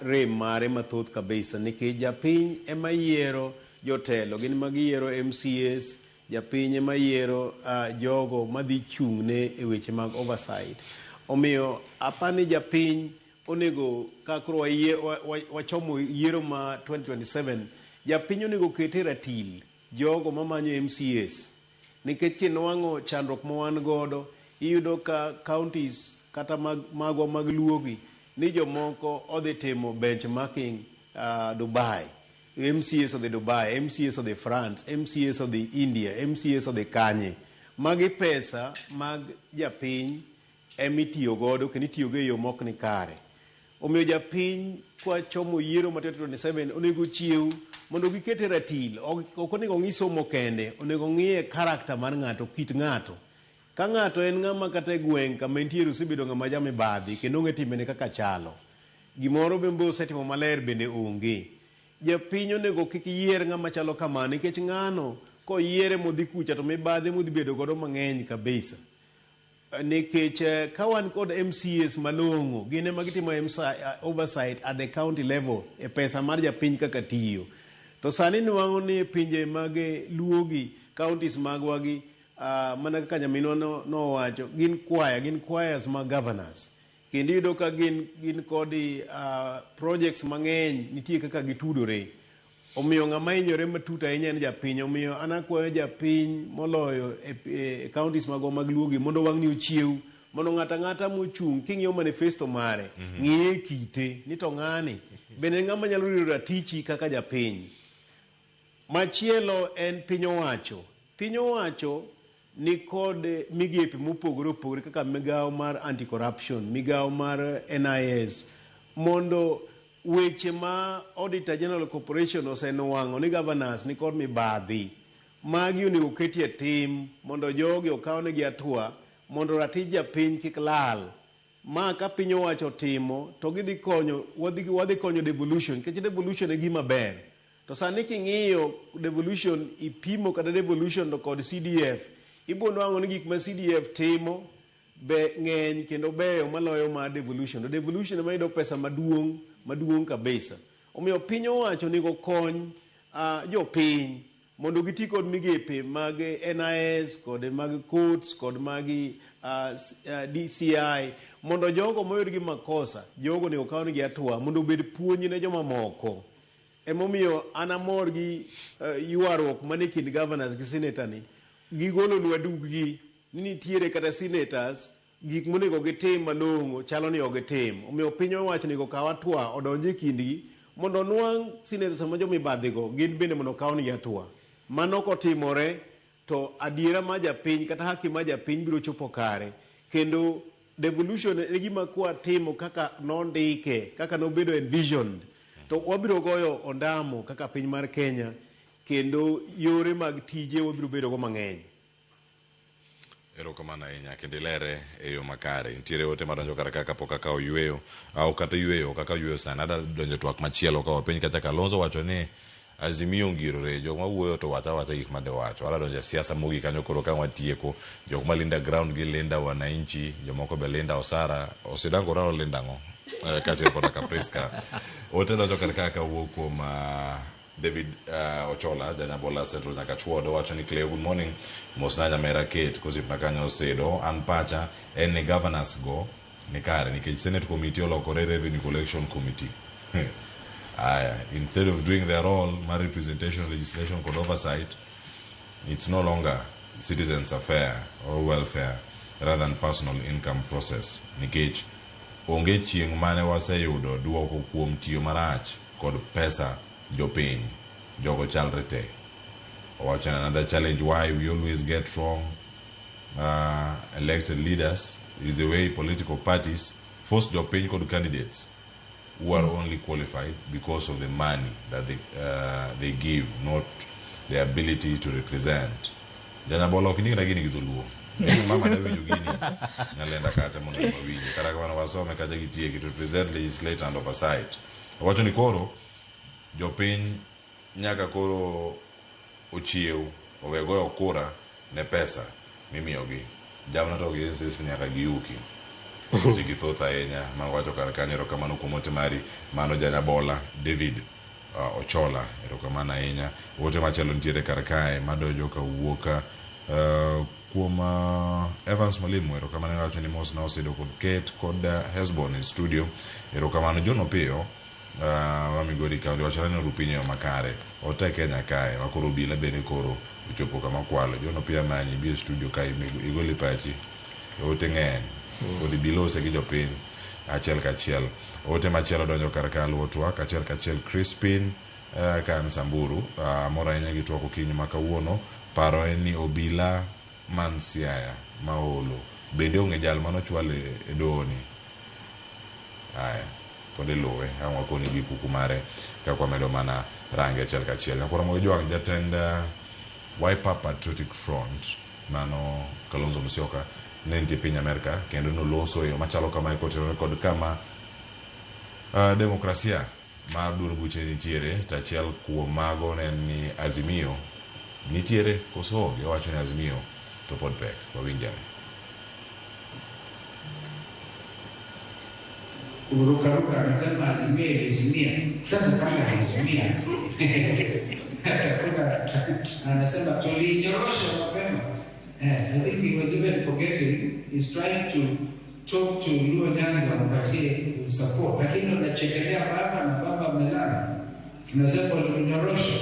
rem mare mathoth kabisa nikech japiny ema yiero jotelo gin ema giyiero MCAs japiny ema yiero jogo madhi chung'ne e weche mag oversight. Omiyo apani japiny onego ka koro wachomo yiero ma 2027 japiny onego ket e ratil jogo mamanyo MCAs nikech kinwang'o chandruok ma wan godo iyudo ka counties kata magwa mag luogi ni jomoko odhi timo benchmarking Dubai, MCAs odhi Dubai, MCAs odhi France, MCAs odhi India, MCAs odhi kanye. Magi pesa mag japiny emitiyo godo kendo itiyogo e yo mok ni kare. Omiyo japiny kwachomo yiero ma 2027 onego chiew mondo giket e ratil. Ok onego ng'i somo kende, onego ng'iye character mar ng'ato, kit ng'ato. Ka ng'ato en ng'ama kata e gweng' kama entiere osebedo ng'ama jamibadhi kendo ong'e timbene kaka chalo. Gimoro bende osetimo maler bende onge. Japiny onego kik yier ng'ama chalo kamano nikech ng'ano koyiere modhi kucha to mibadhi modhi bedo godo mang'eny kabisa. Nikech ka wan kod MCAs malong'o gin ema gitimo oversight at the county level e pesa mar japiny kaka tiyo. To sani nwang'o ni pinje mag luogi counties magwa gi mana kaka nyaminwa nowacho gin choir, gin choirs mag governors. Kendo iyudo ka gin kod projects mang'eny nitie kaka gitudore. Omiyo ng'ama hinyore matut ahinya en japiny. Omiyo an akwayo japiny moloyo e counties magwa mag luogi mondo wang'ni ochiew mondo ng'ato ang'ata mochung' king'iyo manifesto mare ng'iye kite ni to ng'ani bende ng'ama nyalo rito ratichi kaka japiny. Machielo en piny owacho. Piny owacho ni kod migepe mopogore opogore kaka migawo mar anti-corruption, migawo mar NIS mondo weche ma Auditor General Corporation osenwang'o ni governors ni kod mibadhi magi onego ketie tim mondo jogi okawnegi hatua mondo ratich japiny kik lal. Ma ka piny owacho timo to gidhi konyo wadhi konyo devolution nikech devolution e gima ber. To sani king'iyo devolution ipimo kata devolution to kod CDF ibo nwang'o ni gik ma CDF timo be ng'eny kendo beyo maloyo mar devolution. To devolution ema yudo pesa maduong' maduong' kabisa. Omiyo piny owacho onego kony jopiny mondo giti kod migepe mag NIS kod mag courts kod mag DCI mondo jogo moyud gi makosa jogo onego okawnegi hatua mondo obed puonj ne jomamoko. Emomiyo an amor gi ywaruok mane kind governors gi senator ni gigolonwa duggi ni nitiere kata senators gik monego gitim malong'o chalo ni ok gitim. Omiyo piny owacho onego okaw hatua odonj e kindgi mondo onwang' senators ma jomibadhigo gin bende mondo okawnegi hatua. Mano kotimore to adiera mar japiny kata haki mar japiny biro chopo kare kendo devolution e gima kwatimo kaka nondike kaka nobedo envisioned to wabiro goyo ondamo kaka piny mar Kenya kendo yore mag tije wabiro bedo go mang'eny. Erokamano ahinya kendo ilere e yo makare. Nitiere ote madonjo kar ka kapok akawo yueyo, au kata yueyo ok akaw yueyo sani, adwa donjo e twak machielo ka wapenj kacha Kalonzo wacho ni Azimio ongirore, jok ma wuoyo to wacho awacha gik ma dewacho. Adwa donjo e siasa mogik kanyo koro ka watieko, jok ma linda ground gi linda wananchi, jomoko be linda Osara, Osidango Oraro linda ang'o? Eh, kaachiel koda ka Priska. Ote donjo kar ka kawuok kuom David Ochola, Janyabola Central Nyakachwodo wacho ni Cleo, good morning. Mosna nyamera Kate kosiepna kanyo Osedo. An pacha en ni governors go ni kare nikech Senate committee olokore Revenue Collection Committee. Aya, instead of doing their role mar representation, legislation kod oversight, it's no longer citizens affair or welfare rather than personal income process nikech onge chieng' mane waseyudo duoko kuom tiyo marach kod pesa jopiny. Jogo chalre te. Owacho ni another challenge why we always get wrong elected leaders is the way political parties force jopiny kod candidates who are only qualified because of the money that they give, not the ability to represent. Janyabola ok indikna gini gi dholuo. Mama da winjo gini nyalenda kacha mondo wawinje. Kata kamano wasome kacha gitieki to represent, legislate and oversight. Owacho ni koro jopiny nyaka koro ochiew owe goyo kura ne pesa mimiyogi. Jamna to gi insist nyaka giuki. Weche gi thoth ahinya ma wacho kar kanyo. Erokamano kuom ote mari. Mano Janyabola David Ochola. Erokamano ahinya. Ote machielo nitiere kar kae madonjo kawuok kuom Evans Mwalimu. Erokamano wacho ni mos na osedo kod Kate kod Hesbon e studio. Erokamano John Opiyo wa Migori County wacho ni oru piny e yo makare. Ote Kenya kae ma koro obila bende koro ochopo kama kwalo. John Opiyo amanyi bi e studio kae igol pachi. Ote ng'eny. Kod ibilose gi jopiny achiel kachiel. Ote machielo donjo kar ka luwo twak achiel kachiel Crispin kan Samburu mor ahinya gi twak okinyi ma kawuono. Paro en ni obila man Siaya maolo bende onge jal manochwal e doho ni. Aya, pod iluwe ang' wakoni gi kuku mare kaka wamedo mana range achiel kachiel. Nyakwar Ramogi Jwang' jatend Wiper Patriotic Front mano Kalonzo Musyoka ne nitie piny Amerka kendo noloso e yo machalo kamae kotenore kod kama demokrasia mar duond buche nitiere to achiel kuom mago ne en ni Azimio nitiere koso onge. Owacho ni Azimio to pod pek. Wawinj ane. Kurukaruka anasema Azimio ilizimia. Sasa kama ilizimia anasema tuliinyorosha mapema. I think he was even forgetting, he's trying to talk to Luo Nyanza wapatie support, lakini unachekelea baba na baba amelala, unasema ulinyorosha.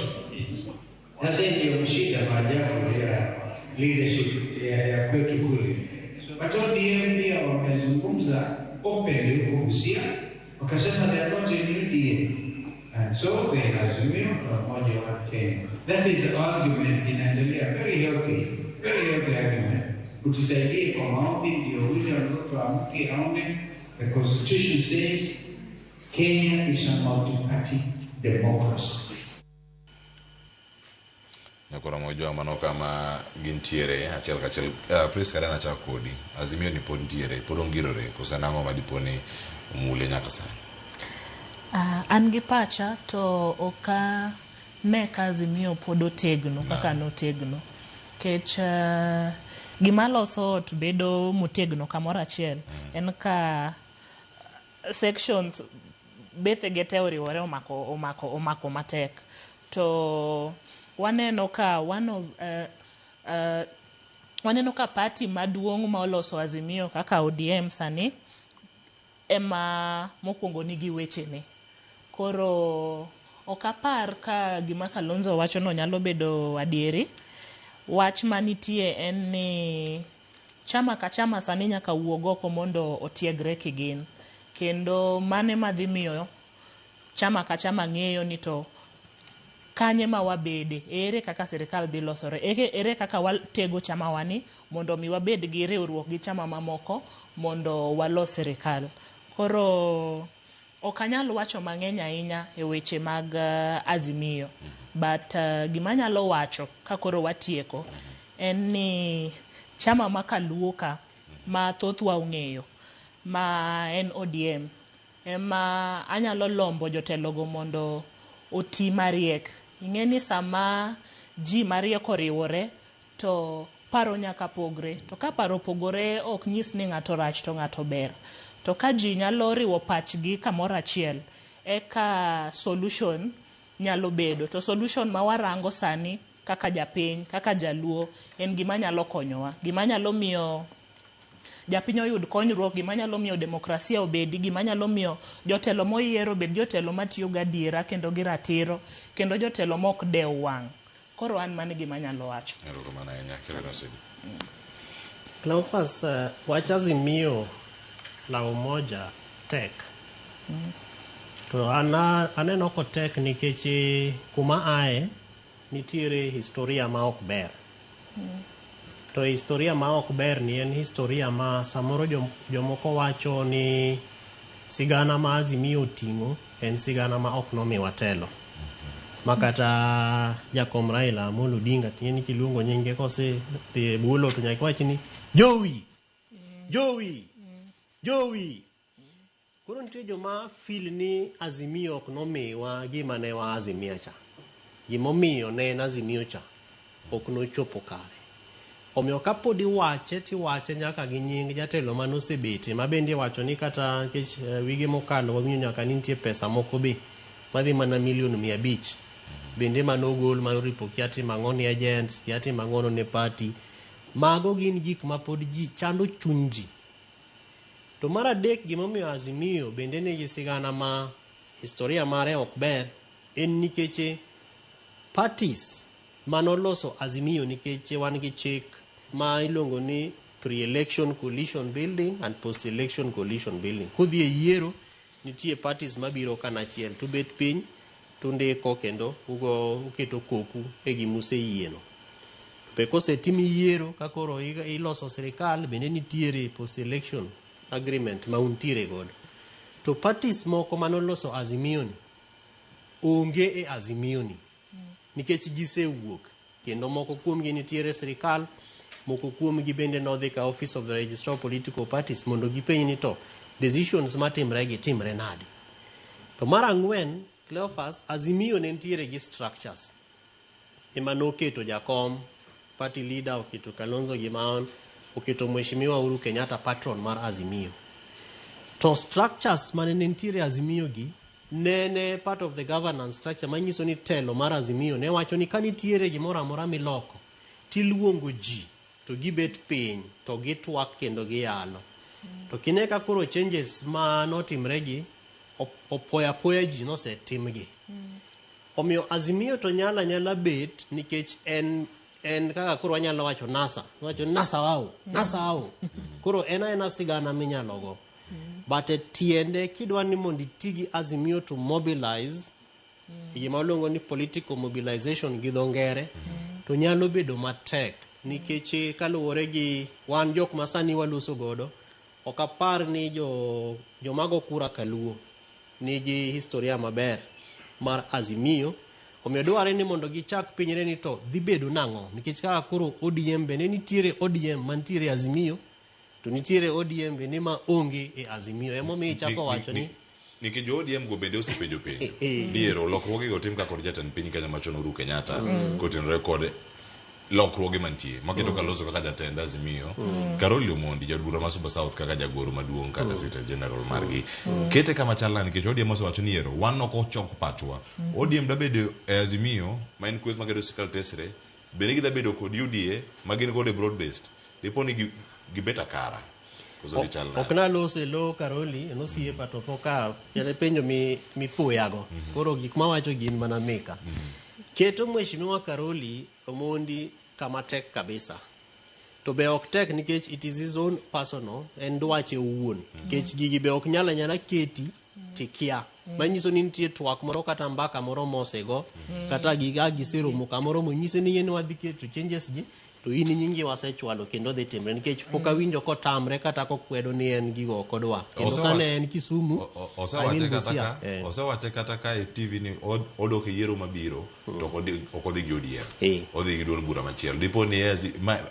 Sasa hii ndio shida maajabu ya leadership ya kwetu kule. But ODM pia wamezungumza openly huko Busia, wakasema they are not in UDA. And so they Azimio la Umoja wa Kenya. That is the argument inaendelea, very healthy argument. Utusaidie kwa maombi ndio William Ruto amke aone the constitution says Kenya is a multi-party democracy. Nyakoro Mojwa mano kama gintiere achiel kachiel. Priska dana chak kodi. Azimio ni pod ntiere, pod ongirore koso en ang'o madipo ni omule nyaka sani? An gi pacha to ok ane ka Azimio pod otegno kaka notegno. Nikech Gima loso ot bedo motegno kamoro achiel en ka sections bethege te oriwore omako, omako, omako matek. To waneno ka one of, waneno ka party maduong' ma oloso Azimio kaka ODM sani ema mokwongo nigi wechene. Koro ok apar ka gima Kalonzo wachono nyalo bedo adieri. Wach manitie en ni chama ka chama sani nyaka wuog oko mondo otiegre kigin. Kendo mane madhi miyo chama ka chama ng'eyo ni to kanye ma wabede, ere kaka sirikal dhi losore, ere kaka watego chama wani mondo mi wabed gi riwruok gi chama mamoko mondo walos sirikal. Koro ok anyal wacho mang'eny ahinya e weche mag Azimio. But gima anyalo wacho ka koro watieko en ni chama ma kaluo ka ma thothwa ong'eyo ma en ODM ema anyalo lombo jotelogo mondo oti mariek. Ing'e ni sama ji mariek oriwore to paro nyaka pogre. To ka paro opogore ok nyis ni ng'ato rach to ng'ato ber. To ka ji nyalo riwo pachgi kamoro achiel, eka solution nyalo bedo. To solution ma warango sani kaka japiny, kaka jaluo, en gima nyalo konyowa. Gima nyalo miyo japiny oyud konyruok, gima nyalo miyo demokrasia obedi, gima nyalo miyo jotelo moyier obed jotelo matiyo gadiera kendo gi ratiro, kendo jotelo mok dew wang'. Koro an mano e gima anyalo wacho. Erokamano ahinya. Kevin Osidi. Cleophas, wach Azimio la Umoja tek. To an aneno kotek nikech kuma ae nitiere historia ma ok ber. To historia ma ok ber ni en historia ma samoro jomoko wacho ni sigana ma Azimio oting'o en sigana ma ok nomiwa telo. Ma kata jakom Raila Amolo Odinga ting'e ni kiluongo nyinge kose dhi e bulo to nyaka iwach ni Jowi! Jowi! Jowi! Koro nitie joma feel ni Azimio ok nomiwa gima ne wa Azimia cha. Gimomiyo ne en Azimio cha ok nochopo kare. Omiyo kapod iwache tiwache nyaka gi nying jatelo mane osebete ma bende iwacho ni kata nikech wige mokalo wawinjo nyaka ni nitie pesa moko be madhi mana milion 500 bende manogol manoripo kia timo ang'o ni agents kia timo ang'o ne party. Mago gin gik ma pod ji chando chuny ji. To mar adek gimomiyo Azimio bende nigi sigana ma historia mare ok ber en nikech parties manoloso Azimio nikech wan gi chik ma iluongo ni pre-election coalition building and post-election coalition building. Kudhi e yiero nitie parties mabiro kanachiel tubet piny tundiko kendo ugo uketo koku e gimuseyieno. Be kosetim yiero ka koro iloso sirikal bende nitiere post-election agreement ma untiere godo. To parties moko manoloso Azimio ni onge e Azimio ni nikech gisewuok kendo moko kuomgi nitiere e sirikal moko kuomgi bende nodhi ka office of the registrar of political parties mondo gipenj ni to decisions matimre gi timre nade. To mar ang'wen, Cleophas, Azimio ne nitiere gi structures ema noketo jakom party leader oketo Kalonzo Gimaon oketo Mheshimiwa Uhuru Kenyatta patron mar Azimio. To structures mane nitiere Azimio gi nene part of the governance structure manyiso ni telo mar Azimio ne wacho ni ka nitiere gimoro amora miloko tiluongo ji to gibet piny to gitwak kendo giyalo. To kine ka koro changes ma notimre gi opoya apoya ji nosetimgi. Omiyo Azimio to nyalo anyala bet nikech en kaka koro wanyalo wacho NASA. Wacho NASA wao, NASA wao. Koro en aena sigana minyalo go. But e tiende kidwa ni mondo iti gi Azimio to mobilize gima waluongo ni political mobilization gi dho ngere to nyalo bedo matek nikech kaluwore gi wan jok ma sani waloso godo ok apar ni joma go kura kaluo nigi historia maber mar Azimio omiyo dwarre ni mondo gichak pinyre ni to dhi bedo nang'o nikech kaka koro ODM bende nitiere ODM mantiere Azimio to nitiere ODM bende ma onge e Azimio emomiyo ichako wacho ni Nikech jo ODM go bende osepenjo penjo ni ero lokruoge go otim ka kod jatend piny Kenya machon Uhuru Kenyatta kotenore kod Lokruoge mantie maketo Kalonzo kaka jatend Azimio, Caroli Omondi jaod bura ma Suba South kaka jagoro maduong' kata Secretary General margi. Kete kama chal nade nikech ODM osewacho ni ero wan ok ochok pachwa. ODM da bedo e Azimio ma en kweth maketo sirkal tesre, bende gida bedo kod UDA ma gin godo e broad based. Dipo ni gibet akara. Koso gichal nade? Ok nalose lo Karoli, en osiepa to pok a en penjo mi mipoyago. Koro gik mawacho gin mana meka. Keto Mheshimiwa Karoli Omondi kama tek kabisa. To be ok tek nikech it is his own personal, en dwache owuon. Nikech gigi be ok nyal anyala keti tikia. Manyiso ni nitie twak moro kata mbaka moro mosego, kata giga giseromo kamoro monyise ni yien wadhi keto changes gi, to in nyingi wasechwalo kendo dhi timre nikech pok awinjo kotamre kata kokwedo ni en gigo ok odwa. Kendo kane en Kisumu, I mean Osewache kata Busia, ka osewache kata ka e TV ni odok e yiero mabiro to ok odhi gi ODM. Odhi gi duond bura machielo. Dipo ni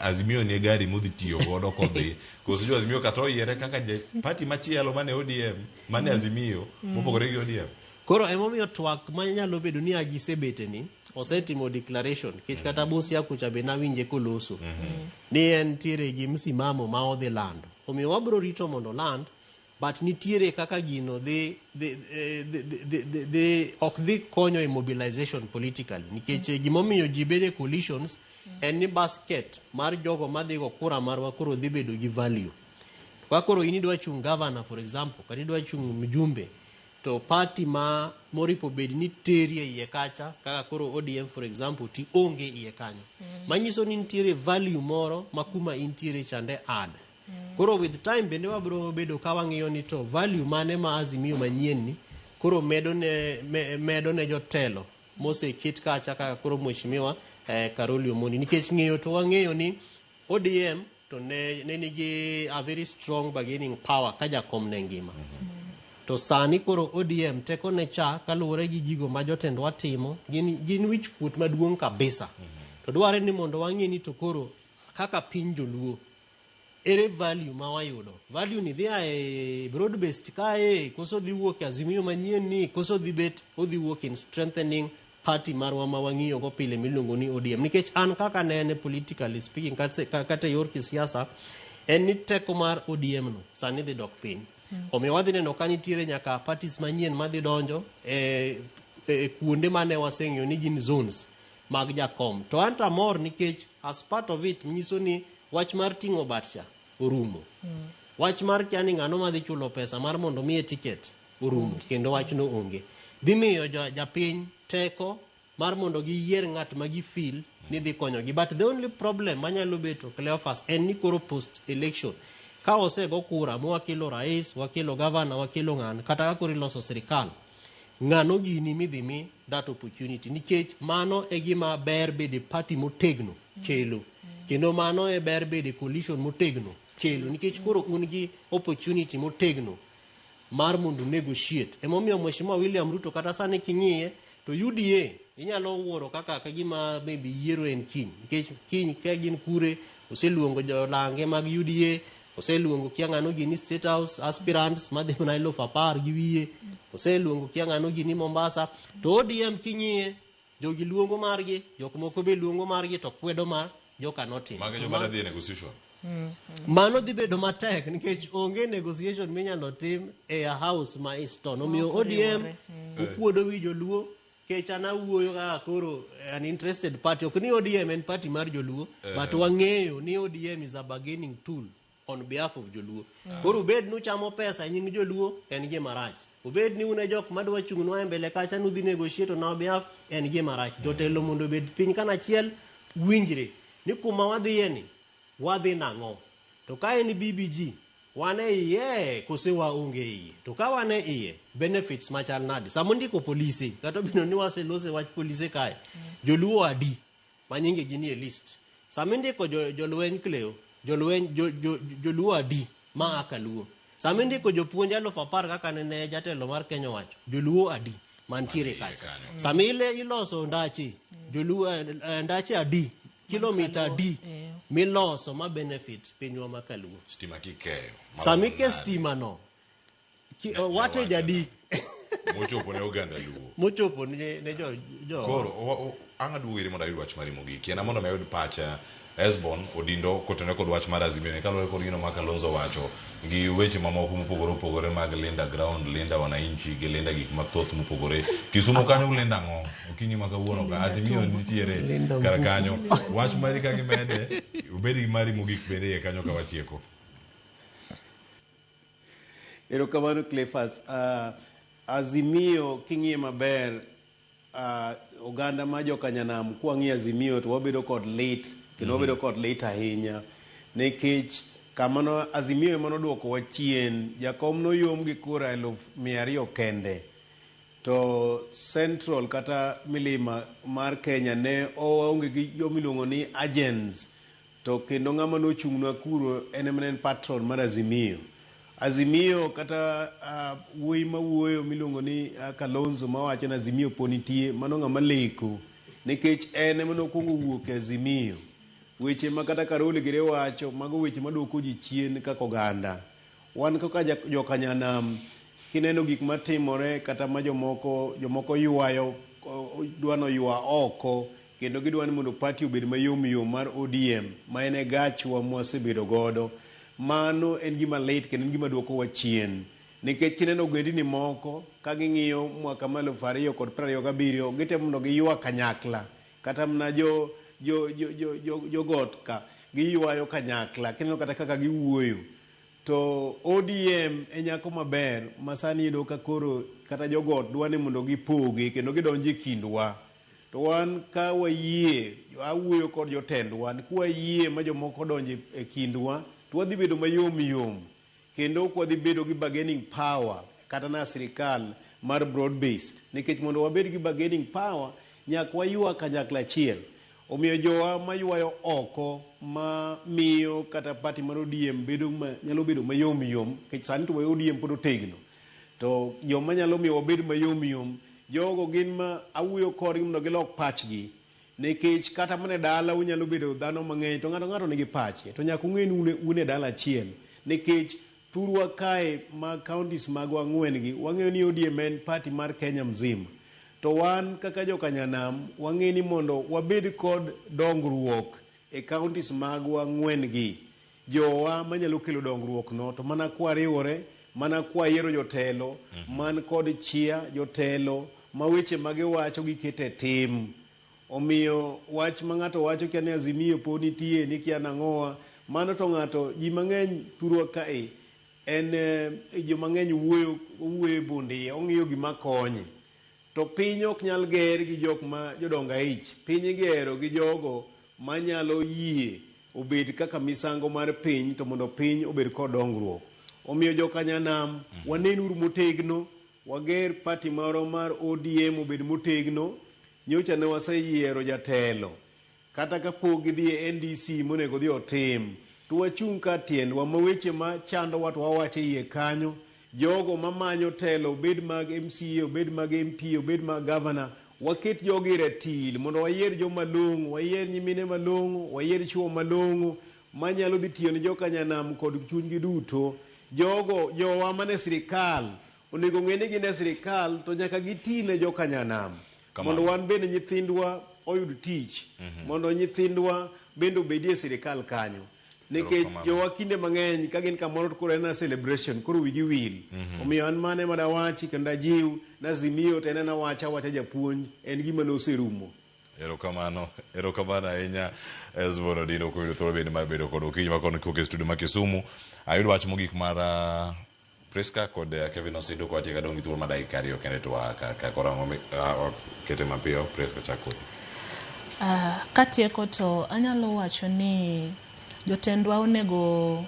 Azimio ni e gari modhi tiyo godo kodhi. Koso jo Azimio kata oyiere kaka party machielo mane ODM, mane Azimio mopogore gi ODM. Koro emomiyo twak manyalo bedo ni agisebete ni osetimo declaration nikech kata Busia kucha be nawinje koloso ni en tiere gi msimamo ma odhi lando. Omiyo wabro rito mondo oland, but nitiere kaka gino dhi dhi ok dhi konyo e mobilization politically nikech gimomiyo ji bedo e coalitions en ni basket mar jogo madhi go kura marwa koro dhi bedo gi value. Ka koro in idwa chung' governor for example, kata idwa chung' mjumbe, to party ma moripo bed ni teri e iye kacha kaka koro ODM for example ti onge iye kanyo. Manyiso ni nitiere value moro ma kuma intiere chande add. Koro with time bende wabro bedo ka wang'iyo ni to value mane ma Azimio manyien ni koro medo ne jotelo moseket kacha kaka koro mheshimiwa Karoli Omondi nikech ng'eyo to wang'eyo ni ODM to ne nigi a very strong bargaining power ka jakom ne ngima. To sani koro ODM teko ne cha kaluwore gi gigo ma jotendwa timo gin wich kuot maduong' kabisa. To dwarre ni mondo wang'e ni to koro kaka piny joluo ere value ma wayudo. Value ni dhi a e broad based kae koso dhi wuok e Azimio manyien ni koso dhi bet odhi wuok in strengthening party marwa ma wang'iyo go pile miluongo ni ODM. Nikech an kaka nene politically speaking kata e yor kisiasa en ni teko mar ODM no sani dhi dok piny. Omiyo wadhi neno ka nitiere nyaka parties manyien madhi donjo e kuonde mane waseng'eyo ni gin zones mag jakom. To an to amor nikech as part of it nyiso ni wach mar ting'o bat cha orumo. Wach mar kia ni ng'ano madhi chulo pesa mar mondo miye ticket orumo kendo wachno onge. Dhi miyo japiny teko mar mondo giyier ng'at ma gi feel ni dhi konyogi. But the only problem manyalo beto Cleophas en ni koro post election ka osego kura mwakelo rais, wakelo governor, wakelo ng'ano, kata ka koro iloso sirikal, ng'ano gini midhi mi that opportunity nikech mano e gima ber bedo e party motegno kelo. Kendo mano e ber bedo e coalition motegno kelo nikech koro un gi opportunity motegno mar mondo negotiate. Emomiyo Mheshimiwa William Ruto kata sani king'iye to UDA inyalo wuoro kaka gima maybe yiero en kiny nikech kiny ka gin kure oseluongo jolange mag UDA, oseluongo kia ng'ano gini State House aspirants madhi mana 10,000 gi wiye, oseluongo kia ng'ano gini Mombasa. To ODM king'iye jogi luongo margi, jok moko be luongo margi to kwedo mar joka notimo. Mago joma dhi e negotiation. Mano dhi bedo matek nikech onge negotiation minyalo tim e a house ma is torn. Omiyo ODM okuodo wi joluo kech an awuoyo kaka koro an interested party. Ok ni ODM en party mar joluo, but wang'eyo ni ODM is a bargaining tool on behalf of joluo. Koro ubed nuchamo pesa e nying joluo en gima rach. Ubed ni un e jok madwa chung'nwa e mbele kacha nudhi negotiate on our behalf en gima rach. Jotelo mondo obed piny kanachiel winjre ni kuma wadhiye ni wadhi nang'o. To ka en BBG wan e iye kose waonge e iye. To ka wan e iye benefits machal nade. Sama ondiko polise kata obedo ni waselose wach polise kae, joluo adi ma nyinge gi nie list. Sama indiko jolweny Cleo, jolweny joluo adi ma a kaluo. Sama indiko jopuonj 10,000 kaka nene jatelo mar Kenya owacho, joluo adi mantiere kacha. Sama iloso ndache, joluo ndache adi, kilomita adi miloso ma benefit pinywa ma kaluo. Stima kikeyo. Sama ike stima no, wattage adi. Mochopo ne oganda Luo. Mochopo ne, ne jo, jo Koro ang' aduogo iri mondo ayud wach mari mogik. En mondo mi ayud pacha Esbon Odindo kotenore kod wach mar Azimio ni kaluwore kod gino ma Kalonzo wacho gi weche mamoko mopogore opogore mag linda ground, linda wananchi gi linda gik mathoth mopogore. Kisumu kanyo ulinda ang'o? Okinyi ma kawuono ka Azimio nitiere Linda kar mfuko. kanyo. Wach mari ka gimede, obed gi mari mogik bende iye kanyo ka watieko. Erokamano Cleophas. Azimio king'iye maber oganda ma jokanyanam kwang'iyo Azimio to wabedo kod lit kendo wabedo kod lit ahinya nikech kama no Azimio ema noduokowa chien. Jakom noyom gi kura 200,000 kende to Central kata milima mar Kenya ne oonge gi jomiluongo ni agents to kendo ng'ama nochung'nwa kuro en ema ne en patron mar Azimio. Azimio kata wuoyi mawuoyo miluongo ni Kalonzo mawacho ni Azimio po nitie, mano ng'ama leko nikech en ema nokwongo wuok e Azimio. Weche ma kata Karoli gire wacho, mago weche maduoko ji chien kaka oganda. Wan kaka jokanyanam, kineno gik matimore kata ma jomoko ywayo, dwa noywa oko, kendo gidwa ni mondo party obed mayom yom mar ODM, ma en e gachwa mwasebedo godo. Mano en gima lit kendo en gima duokowa chien. Nikech kineno ogendini moko, ka ging'iyo mwaka mar 2027, gitemo mondo giywa kanyakla. Kata mana jogot ka, giywayo kanyakla. Kineno kata kaka giwuoyo. To ODM e nyako maber ma sani iyudo ka koro kata jogot dwa ni mondo gipoge kendo gidonj e kindwa. To wan ka wayie, awuoyo kod jotendwa, ni kwayie ma jomoko donjo e kindwa, to wadhi bedo mayom yom. Kendo ok wadhi bedo gi bargaining power kata na sirikal mar broad based. Nikech mondo wabed gi bargaining power, nyaka waywa kanyakla achiel. Omiyo jowa maywayo oko ma miyo kata party mar ODM bedo ma, nyalo bedo mayom yom, nikech sani to ODM pod otegno. To joma nyalo miyo wabed mayom yom, jogo gin ma awuoyo kodgi mondo gilok pachgi. Nikech kata mana e dala unyalo bedo dhano mang'eny to ng'ato ng'ato nigi pache. To nyaka ung'e ni un e dala achiel. Nikech thurwa kae mag counties magwa ang'wen gi, wang'eyo ni ODM en party mar Kenya mzima. To wan kaka jokanyanam, wang'e ni mondo wabed kod dongruok e counties magwa ang'wen gi, jowa manyalo kelo dongruok no, to mana kwariwore, mana kwayiero jotelo, man kod chia jotelo, ma weche magiwacho giketo e tim. Omiyo wach ma ng'ato wacho kia ni Azimio po nitie, ni kia nang'owa, mano to ng'ato, ji mang'eny thurwa kae, en joma ng'eny wuoyo e bunde, ong'iyo gima konye. To piny ok nyal ger gi jok ma jodongo aich. Piny igero gi jogo manyalo yie obed kaka misango mar piny, to mondo piny obed kod dongruok. Omiyo jokanyanam, wanenuru motegno, wager party moro mar ODM obed motegno. Nyocha ne waseyiero jatelo. Kata kapok gidhi e NDC monego odhi otim, to wachung' ka tiendwa ma weche ma chandowa to wawacho e iye kanyo. Jogo mamanyo telo, obed mag MCA, obed mag MP, obed mag governor, waket jogi e ratil mondo wayier joma long'o, wayier nyimine malong'o, wayier chuo malong'o manyalo dhi tiyo ne jokanyanam kod chunygi duto. Jogo, jowa mane sirikal, onego ng'e ni gin e sirikal to nyaka giti ne jokanyanam. Mondo wan bende nyithindwa oyud tich, mondo nyithindwa bende obedie e sirikal kanyo. Nikech jowa kinde mang'eny ka gin kamoro to koro en a celebration, koro wigi wil. Omiyo an mano ema dawachi kendo ajiw na Azimio to en ena wacha awacha japuonj, en gima noserumo. Erokamano, erokamano ahinya Esbon Odino kuom yudo thuolo bende mar bedo kod okinyi ma koni kowuok e studio ma Kisumu. Ayudo wach mogik mar Priska kod Kevin Osido kowacho ka dong' gi thuolo mar dakika 2 kende to ka koro ang'o kete mapiyo Priska chak kodi. Katieko to anyalo wacho ni jotendwa onego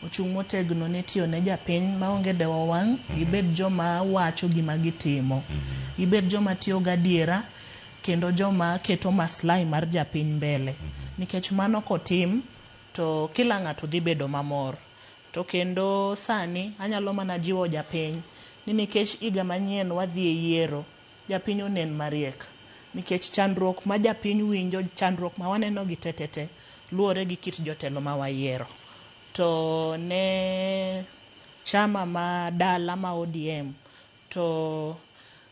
ochung' motegno ne tiyo ne japiny maonge dewo wang', gibed joma wacho gima gitimo. Gibed joma tiyo gadiera kendo joma keto maslahi mar japiny mbele. Nikech mano kotim to kila ng'ato dhi bedo mamor. To kendo sani anyalo mana jiwo japiny ni nikech higa manyien wadhi e yiero, japiny onen mariek. Nikech chandruok ma japiny winjo, chandruok ma waneno gi tetete, luwore gi kit jotelo ma wayiero. To ne chama ma dala ma ODM, to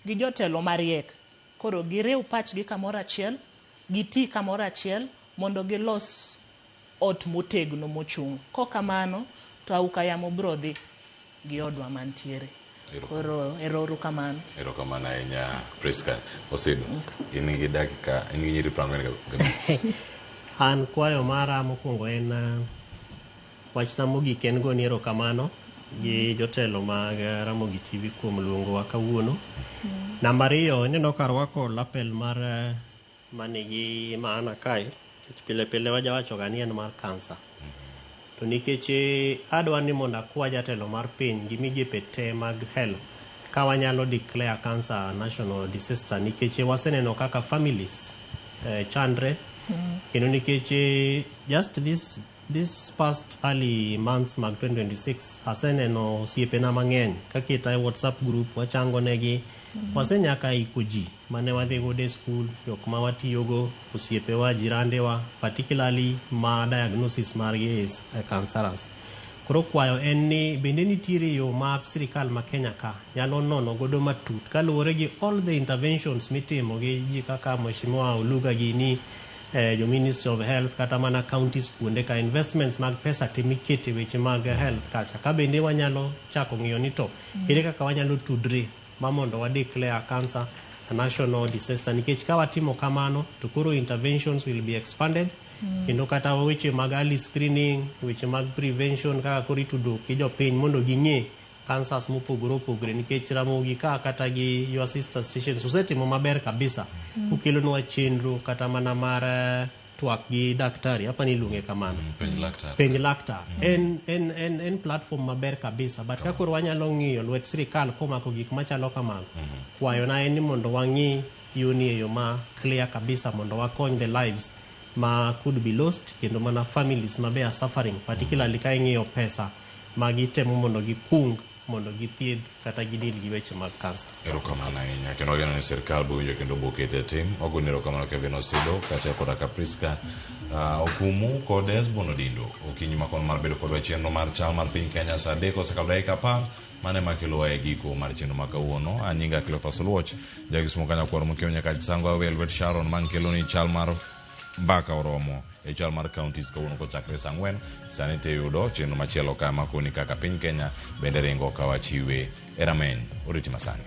gi jotelo mariek. Koro giriw pachgi kamoro achiel, giti kamoro achiel mondo gilos ot motegno mochung'. Kok kamano to auka yamo biro dhi gi odwa mantiere. Koro erouru kamano. Erokamano ahinya Priska Osido. In gi dakika, in gi nyiri 45. An kwayo mara mokwongo en wachna mogik en goni erokamano gi jotelo mag Ramogi TV kuom luongowa kawuono. Namba ariyo, ineno ka arwako lapel mar manigi maana kae, nikech pile pile wajawacho ga ni en mar kansa. To nikech adwa ni mondo akwa jatelo mar piny gi migepe te mag health ka wanyalo declare cancer national disaster, nikech waseneno kaka families chandre kendo nikech just this past early months mag 2026 aseneno osiepena mang'eny kaketa e WhatsApp group wachango negi. Wasenyaka iko ji mane wadhi godo e skul, jok ma watiyogo, osiepewa, jirandewa, particularly ma diagnosis margi is cancerous. Koro kwayo en ni bende nitiere yo ma sirikal ma Kenya ka nyalo nono godo matut kaluwore gi all the interventions mitimo gi ji kaka Mheshimiwa Oluga gini, jo Ministry of Health, kata mana counties kuonde ka investments mag pesa te mikete weche mag health kacha ka bende wanyalo chako ng'iyo ni to ere kaka wanyalo tudre ma mondo wa declare cancer a national disaster, nikech ka watimo kamano to koro interventions will be expanded kendo kata weche mag early screening, weche mag prevention kaka koro itudo gi jopiny mondo ging'e cancers mopogore opogore, nikech Ramogi ka kata gi your sister stations usetimo maber kabisa kukelonwa chenro kata mana mar twak gi daktari, apa ni iluonge kamano. Penj laktar. Penj laktar. En platform maber kabisa, but ka koro wanyalo ng'iyo lwet sirikal komako gik machalo kamago, kwayona en ni mondo wang'i yoni e yo ma clear kabisa mondo wakony the lives ma could be lost, kendo mana families ma be are suffering, particularly ka ing'iyo pesa ma gitemo mondo gikung mondo githiedh kata gidil gi weche mag kansa. Erokamano ahinya, kendo wageno ni sirikal bowinjo kendo bokete e tim. Wagoni erokamano Kevin Osido kaachiel koda ka Priska Okumu kod Esbon Odindo. Okinyi makono mar bedo kodwa e chenro mar chal mar piny Kenya saa 3 osekalo dakika 10. Mano ema kelowa e giko mar chenro ma kawuono. An nyinga Cleophas Oluoch, jakisumo ka nyakwar Mokeo nyaka Sango awe lwet Sharon man kelo ni chal mar mbaka oromo e chal mar counties kawuono kochakre saa 4. Sani tiyudo chenro machielo ka makoni kaka piny Kenya bende ringo ka wachiwe e rameny. Oriti masani.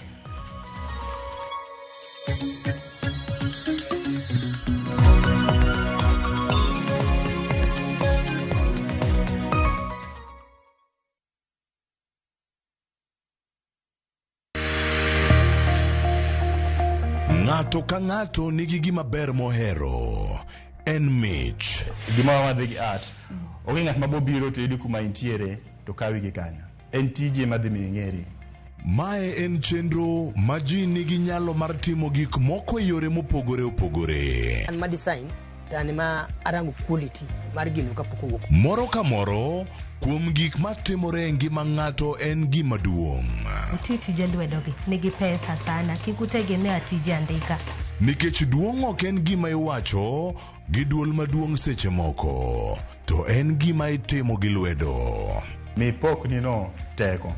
Ng'ato ka ng'ato nigi gima ber mohero. En mich. Gima wadhi gi art, onge ng'at ma bobiro to yudi kuma intiere to kawi gi kanyo. En tiji ema dhi miyo ing'eri. Mae en chenro ma ji nigi nyalo mar timo gik moko e yore mopogore opogore. An ma design to an ma arango quality mar gino kapok owuok. Moro ka moro kuom gik matimore e ngima ng'ato en gima duong'. Uti tije lwedogi nigi pesa sana, kik utegemea tije andika. Nikech duong' ok en gima iwacho gi duol maduong' seche moko, to en gima itimo gi lwedo. Mi pokni no teko.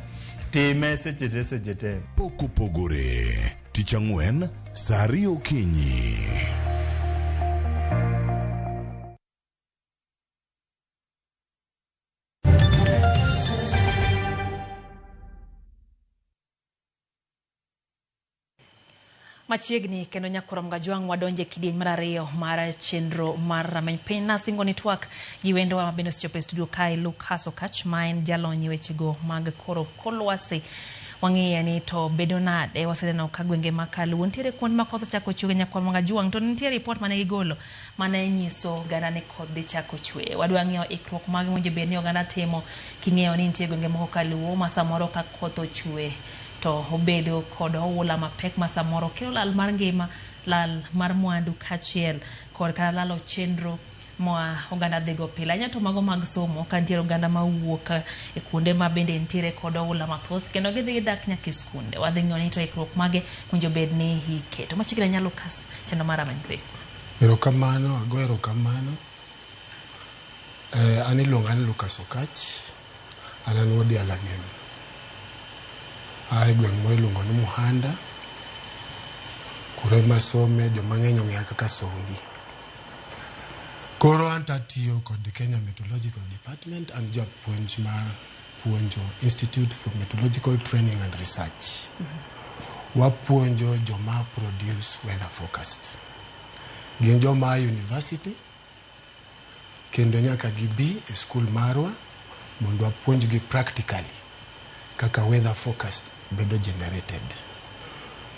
Time seche te seche te. Pok opogore. Tich ang'wen, saa 2 okinyi. Machiegni kendo nyakurom Gajwang' wadonje kidieny mar 2 mar chenro mar rameny piny. Nasingo ni twak gi wendowa ma bende osechopo e studio kae, Lucas Okatch, ma en jalony e wechego mag koro kor lwasi. Wang'iye ni to bedo nade, waseneno ka gwenge ma Kaluo nitiere kuonde ma koth ochako chwe nyakurom Gajwang', to nitie ripot mane gigolo mane nyiso oganda ni koth dhi chako chwe. Wadwa ng'iyo ikruok mage mowinjo bed ni oganda timo king'eyo ni nitie gwenge moko Kaluo ma samoro ka koth ochwe to obedo kod oula mapek ma samoro kelo lal mar ngima, lal mar mwandu kaachiel kod kata lalo chenro ma oganda dhigo pile. Ahinya to mago mag somo, ka nitiere oganda mawuok e kuonde ma bende nitiere kod oula mathoth kendo gidhi gidak nyaka e skunde. Wadhi ng'iyo ni to ikruok mage winjo bed ni iketo. Machiegni ahinya Lucas, chenro mar rameny piny. Erokamano, ago erokamano. An iluonga ni Lucas Okatch, an an wuod Jalagem. Aa e gweng' moro iluongo ni Muhanda, Koro ema some joma ng'eny ong'eya kaka Songi. Koro an to atiyo kod Kenya Meteorological Department, an japuonj mar puonjo Institute for Meteorological Training and Research. Wapuonjo joma produce weather forecast. Gin joma a university kendo nyaka gibi e skul marwa mondo wapuonjgi practically kaka weather forecast bedo generated.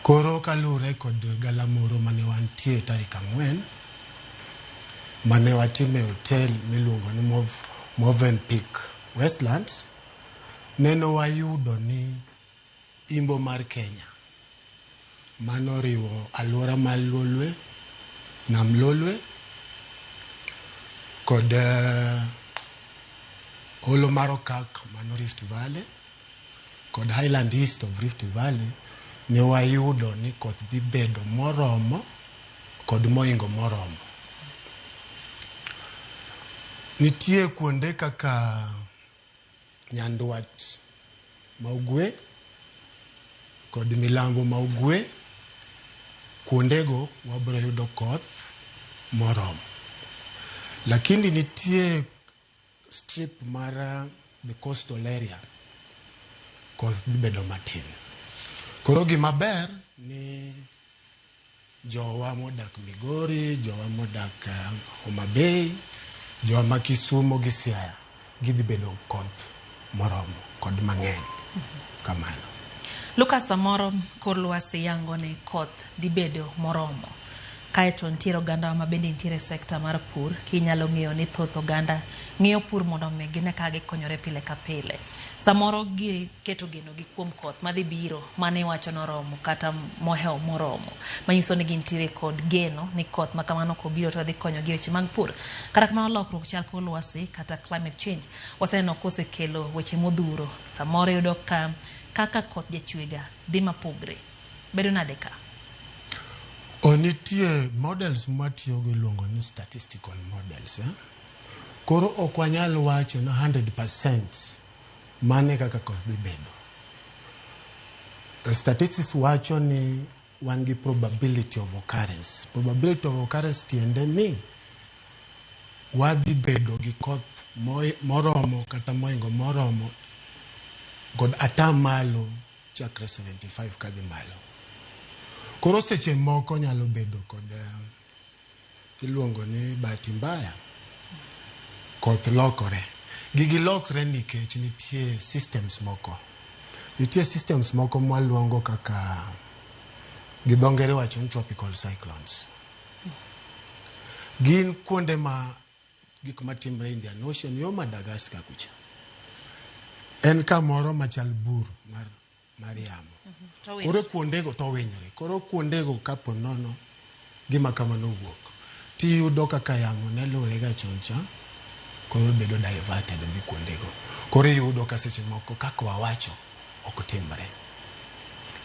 Koro kaluwore kod galamoro mane wantie tarik 4 mane watime e hotel miluongo ni Movenpick Westlands, neno wayudo ni imbo mar Kenya mano oriwo alwora mar Lolwe, Nam Lolwe kod holo mar Okak mano Rift Valley kod Highland East of Rift Valley, ne wayudo ni koth dhi bedo moromo kod moingo moromo. Nitie kuonde kaka Nyandwat ma Ugwe kod Milambo ma Ugwe, kuondego wabiro yudo koth moromo. Lakini nitie strip mar the coastal area, koth dhi bedo matin. Koro gima ber ni jowa modak Migori, jowa modak Homa Bay, jowa ma Kisumo gi Siaya gidhi bedo koth moromo kod mang'eny kamano. Lucas, samoro kor lwasi yango ni koth dhi bedo moromo. Kaeto nitiere oganda ma bende nitiere e sekta mar pur, kinyalo ng'eyo ni thoth oganda ng'iyo pur mondo mi gine kaka gikonyore pile ka pile. Samoro giketo geno gi kuom koth madhi biro mane iwacho noromo kata mohewo moromo. Manyiso ni gintiere kod geno ni koth ma kamano kobiro to dhi konyogi e weche mag pur. Kata kamano lokruok chal kor lwasi kata climate change waseneno kosekelo weche modhuro. Samoro iyudo ka kaka koth jachwega dhi mapogre. Bedo nade ka? O nitie models mwatiyogo iluongo ni statistical models. Koro ok wanyal wacho ni 100% mane kaka koth dhi bedo. Statistics wacho ni wan gi probability of occurrence. Probability of occurrence tiende ni wadhi bedo gi koth moromo kata moingo moromo kod atamalo chakre 75 kadhi malo. Koro seche moko nyalo bedo kod iluongo ni bahati mbaya, koth lokore. Gigi lokre nikech nitie systems moko. Nitie systems moko mwaluongo kaka gi dho ngere wacho ni tropical cyclones. Gin kuonde ma gik matimre Indian Ocean yo Madagascar kucha. En kamoro machal bur mar yamo. Koro kuondego to winyre. Koro kuondego kapo nono gima kamano owuok, tiyudo kaka yamo ne luwre ga chon cha, koro bedo diverted dhi kuondego. Koro iyudo ka seche moko kaka wawacho ok timre.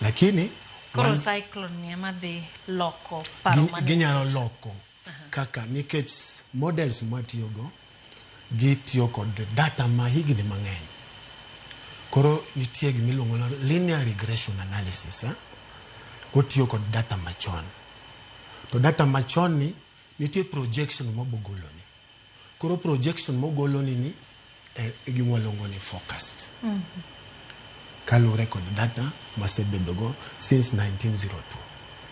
Lakini Koro cyclone ni ema dhi loko paro mane ginyalo loko kaka nikech models mwatiyogo gitiyo kod data ma higni mang'eny. Koro nitie gimiluongo ni linear regression analysis. Otiyo kod data machon. To data machon ni nitie projection mobogoloni. Koro projection mogoloni ni e gima waluongo ni forecast. Kaluwore kod data masebedogo since 1902.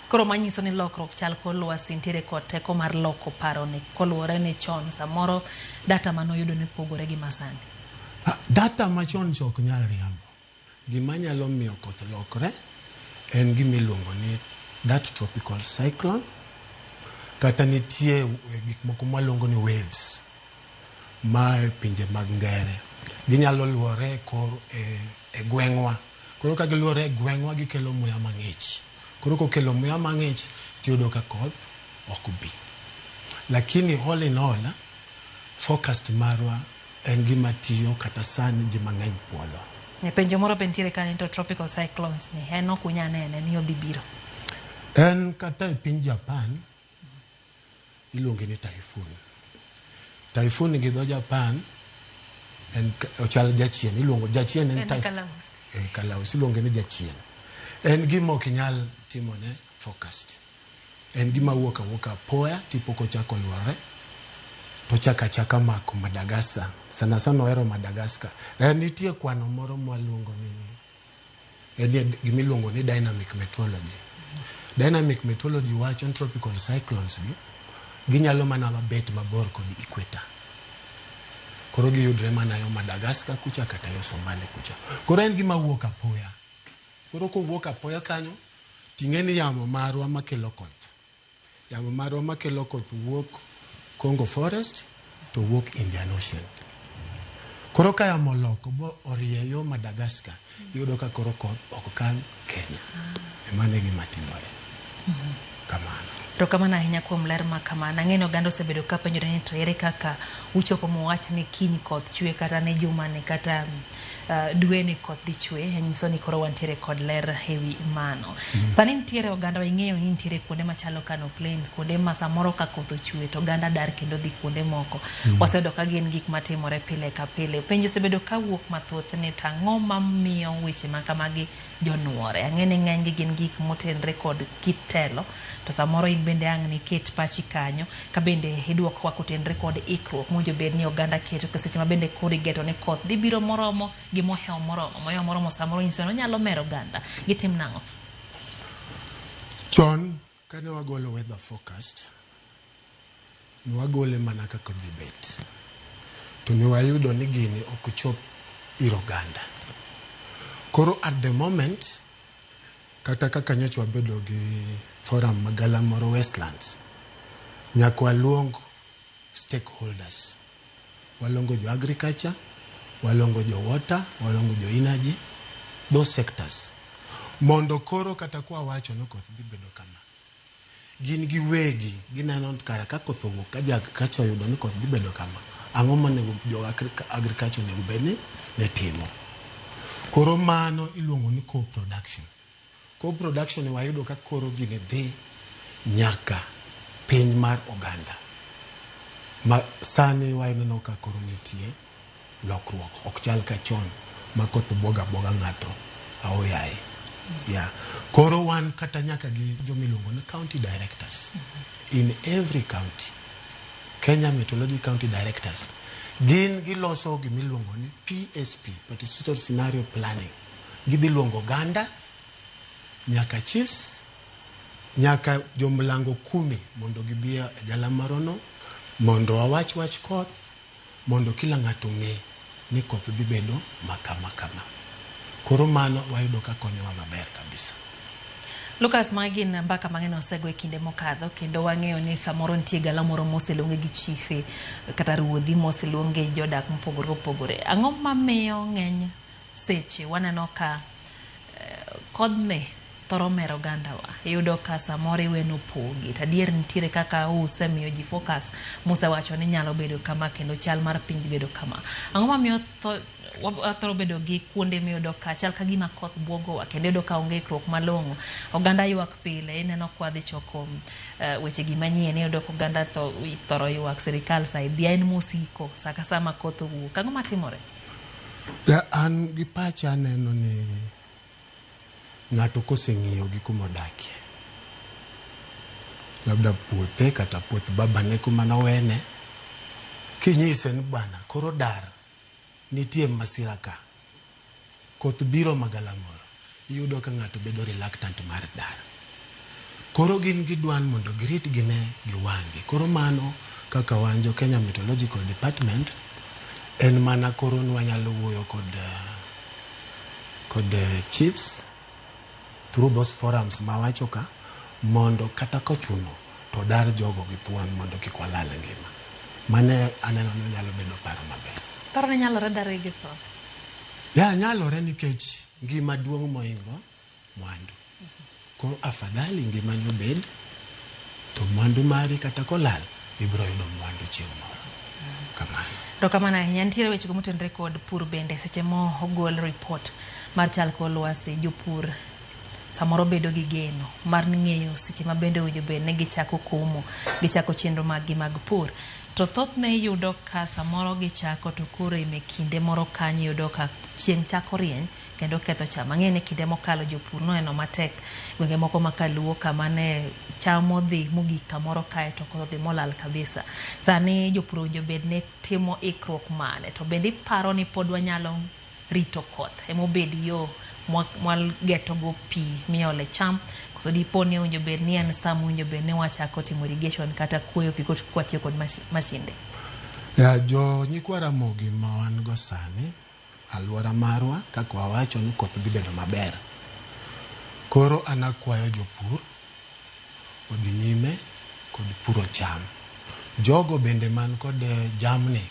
Koro manyiso ni lokruok chal kor lwasi nitiere kod teko mar loko paro ni koluwore ni chon samoro data manoyudo ne pogore gi masani. Data machon cha ok nyal riambo. Gima nyalo miyo koth lokre en gima iluongo ni that tropical cyclone kata nitie gik moko mwaluongo ni waves ma e pinje mag ngere. Ginyalo luore kor e gweng'wa. Koro ka giluore e gweng'wa gikelo muya mang'ich. Koro kokelo muya mang'ich tiyudo ka koth ok bi. Lakini all in all, forecast marwa en gima tiyo kata sani ji mang'eny puodho. E penjo moro be nitiere kanyo to tropical cyclones ni en ok unyal nene ni odhi biro. En kata e piny Japan iluonge ni typhoon. Typhoon gi dho Japan en ochal jachien, iluongo jachien en kalausi. Kalausi iluonge ni jachien. En gima ok inyal timone forecast. En gima wuok awuoka apoya tipo kochako luorre to chako achaka mako Madagascar. Sana sana ohero Madagascar. Nitie kwano moro mwaluongo ni en gimiluongo ni dynamic meteorology. Dynamic meteorology wacho ni tropical cyclones gi ginyalo mana bet mabor kod equator. Koro giyudre mana yo Madagascar kucha kata yo Somalia kucha. Koro en gima wuok apoya. Koro kowuok apoya kanyo, ting'e ni yamo marwa makelo koth. Yamo marwa makelo koth wuok Congo Forest to wuok Indian Ocean. Koro ka yamo oloko bo orieyo Madagascar, iyudo ka koro koth ok kal Kenya. Emano e gima timore. Kamano. Erokamano ahinya kuom ler ma kamano. Ang'e ni oganda osebedo ka penjore ni to ere kaka uchopo muwach ni kiny koth chwe kata ni juma ni kata dwe ni koth dhi chwe. Nyiso ni koro wantiere kod ler ewi mano. Sani nitiere oganda ing'eyo ni nitiere kuonde machalo Kano Plains, kuonde ma samoro ka koth ochwe to oganda dar kendo dhi kuonde moko. Waseyudo ka gin gik matimore pile ka pile. Penjo osebedo ka wuok mathoth ni to ang'o mamiyo weche ma kamagi jonuore. Ang'e ni ng'enygi gin gik motenre kod kit telo, to samoro in bende ang' niket pachi kanyo, ka bende iduokwa kotenre kod ikruok mowinjo bed ni oganda keto ka seche ma bende koro igeto ni koth dhi biro moromo gi mohewo moromo. Mohewo moromo samoro nyiso ni onyalo mero oganda. Gitim nang'o? Chon kane wagolo weather forecast, ne wagole mana kaka odhi bet. To ne wayudo ni gini ok chop ir oganda. Koro at the moment, kata kaka nyocha wabedo gi forum magala moro Westlands, nyaka waluong stakeholders. Waluongo jo agriculture, waluongo jo water, waluongo jo energy, those sectors. Mondo koro kata kwa wacho ni koth dhi bedo kama, gin giwegi gineno kara ka koth owuok ka jo agriculture oyudo ni koth dhi bedo kama, ang'o monego jo agriculture onego bed ni ne timo. Koro mano iluongo ni co-production. Co-production wayudo ka koro gini dhi nyaka piny mar oganda. Ma sani waneno ka koro nitie lokruok, ok chal ka chon ma koth buoga buoga ng'ato aoyaye. Yeah. Koro wan kata nyaka gi jomiluongo ni county directors in every county. Kenya Meteorology County Directors. Gin giloso gimiluongo ni PSP, Participatory Scenario Planning. Gidhi luongo oganda, nyaka chiefs, nyaka jomlango kumi mondo gibi e galamoro mondo wawach wach koth, mondo kila ng'ato ong'e ni koth dhi bedo ma kama kama. Koro mano wayudo ka konyowa maber kabisa. Lucas, magi gin mbaka mang'eny osego e kinde mokadho kendo wang'eyo ni samoro nitie gala moro moseluonge gi chife kata ruodhi moseluonge jodak mopogore opogore. Ang'o mamiyo ng'eny seche waneno ka kodhni thoro mero ogandawa? Iyudo ka samoro iweno pogi to adier nitiere kaka usemiyo ji focus musewacho ni nyalo bedo kama kendo chal mar piny dhi bedo kama. Ang'o mamiyo wathoro bedo gi kuonde miyudo ka chal ka gima koth buogowa kendo iyudo ka onge ikruok malong'o. Oganda ywak pile, ineno kwa dhi choko weche gi manyien, iyudo ka oganda thoro ywak sirikal saidia en mosiko sa ka sa ma koth owuok. Ang'o matimore? Ya, an gi pacha aneno ni ng'ato koseng'iyo gi kuma odakie, labda puothe kata puoth babane kuma nowene, kinyise ni bwana koro dar, nitie masira ka, koth biro magalamoro, iyudo ka ng'ato bedo reluctant mar dar. Koro gin gidwan mondo girit gine gi wang'gi. Koro mano kaka wan jo Kenya Meteorological Department, en mana koro wanyalo wuoyo kod chiefs through those forums mawacho ka, mondo kata kochuno to dar jogo gi thuon mondo kik walal ngima. Mane aneno ni nyalo bedo paro maber. Paro ni nyalore dar gi thuon? Ya, nyalore nikech ngima duong' moingo mwandu. Koro afadhali ngimani obed to mwandu mari kata kolal ibiro yudo mwandu chieng' moro. Kamano. Erokamano ahinya. Nitiere wechego motenore kod pur bende seche mo ogol report mar chal kor lwasi, jopur samoro bedo gi geno mar ng'eyo seche ma bende owinjo bed ni gichako komo, gichako chenro mag gi mag pur. To thothne iyudo ka samoro gichako to koro e kinde moro kanyo iyudo ka chieng' chako rieny kendo ketho cham. Ang'e ni kinde mokalo jopur noneno matek gwenge moko ma kaluo kama ne cham odhi mogik kamoro kae to koth odhi molal kabisa. Sani jopur owinjo bed ni timo ikruok mane? To bende iparo ni pod wanyalo rito koth emobed yo mwagetogo pi miole cham koso dipo ni owinjo bed ni en sa mowinjo bed ni wachako timo irrigation kata kuoyo pi kwatiyo kod masinde? Ya, jo nyikwa Ramogi ma wan go sani, alwora marwa kaka wawacho ni koth dhi bedo maber. Koro an akwayo jopur odhi nyime kod puro cham. Jogo bende man kod jamni,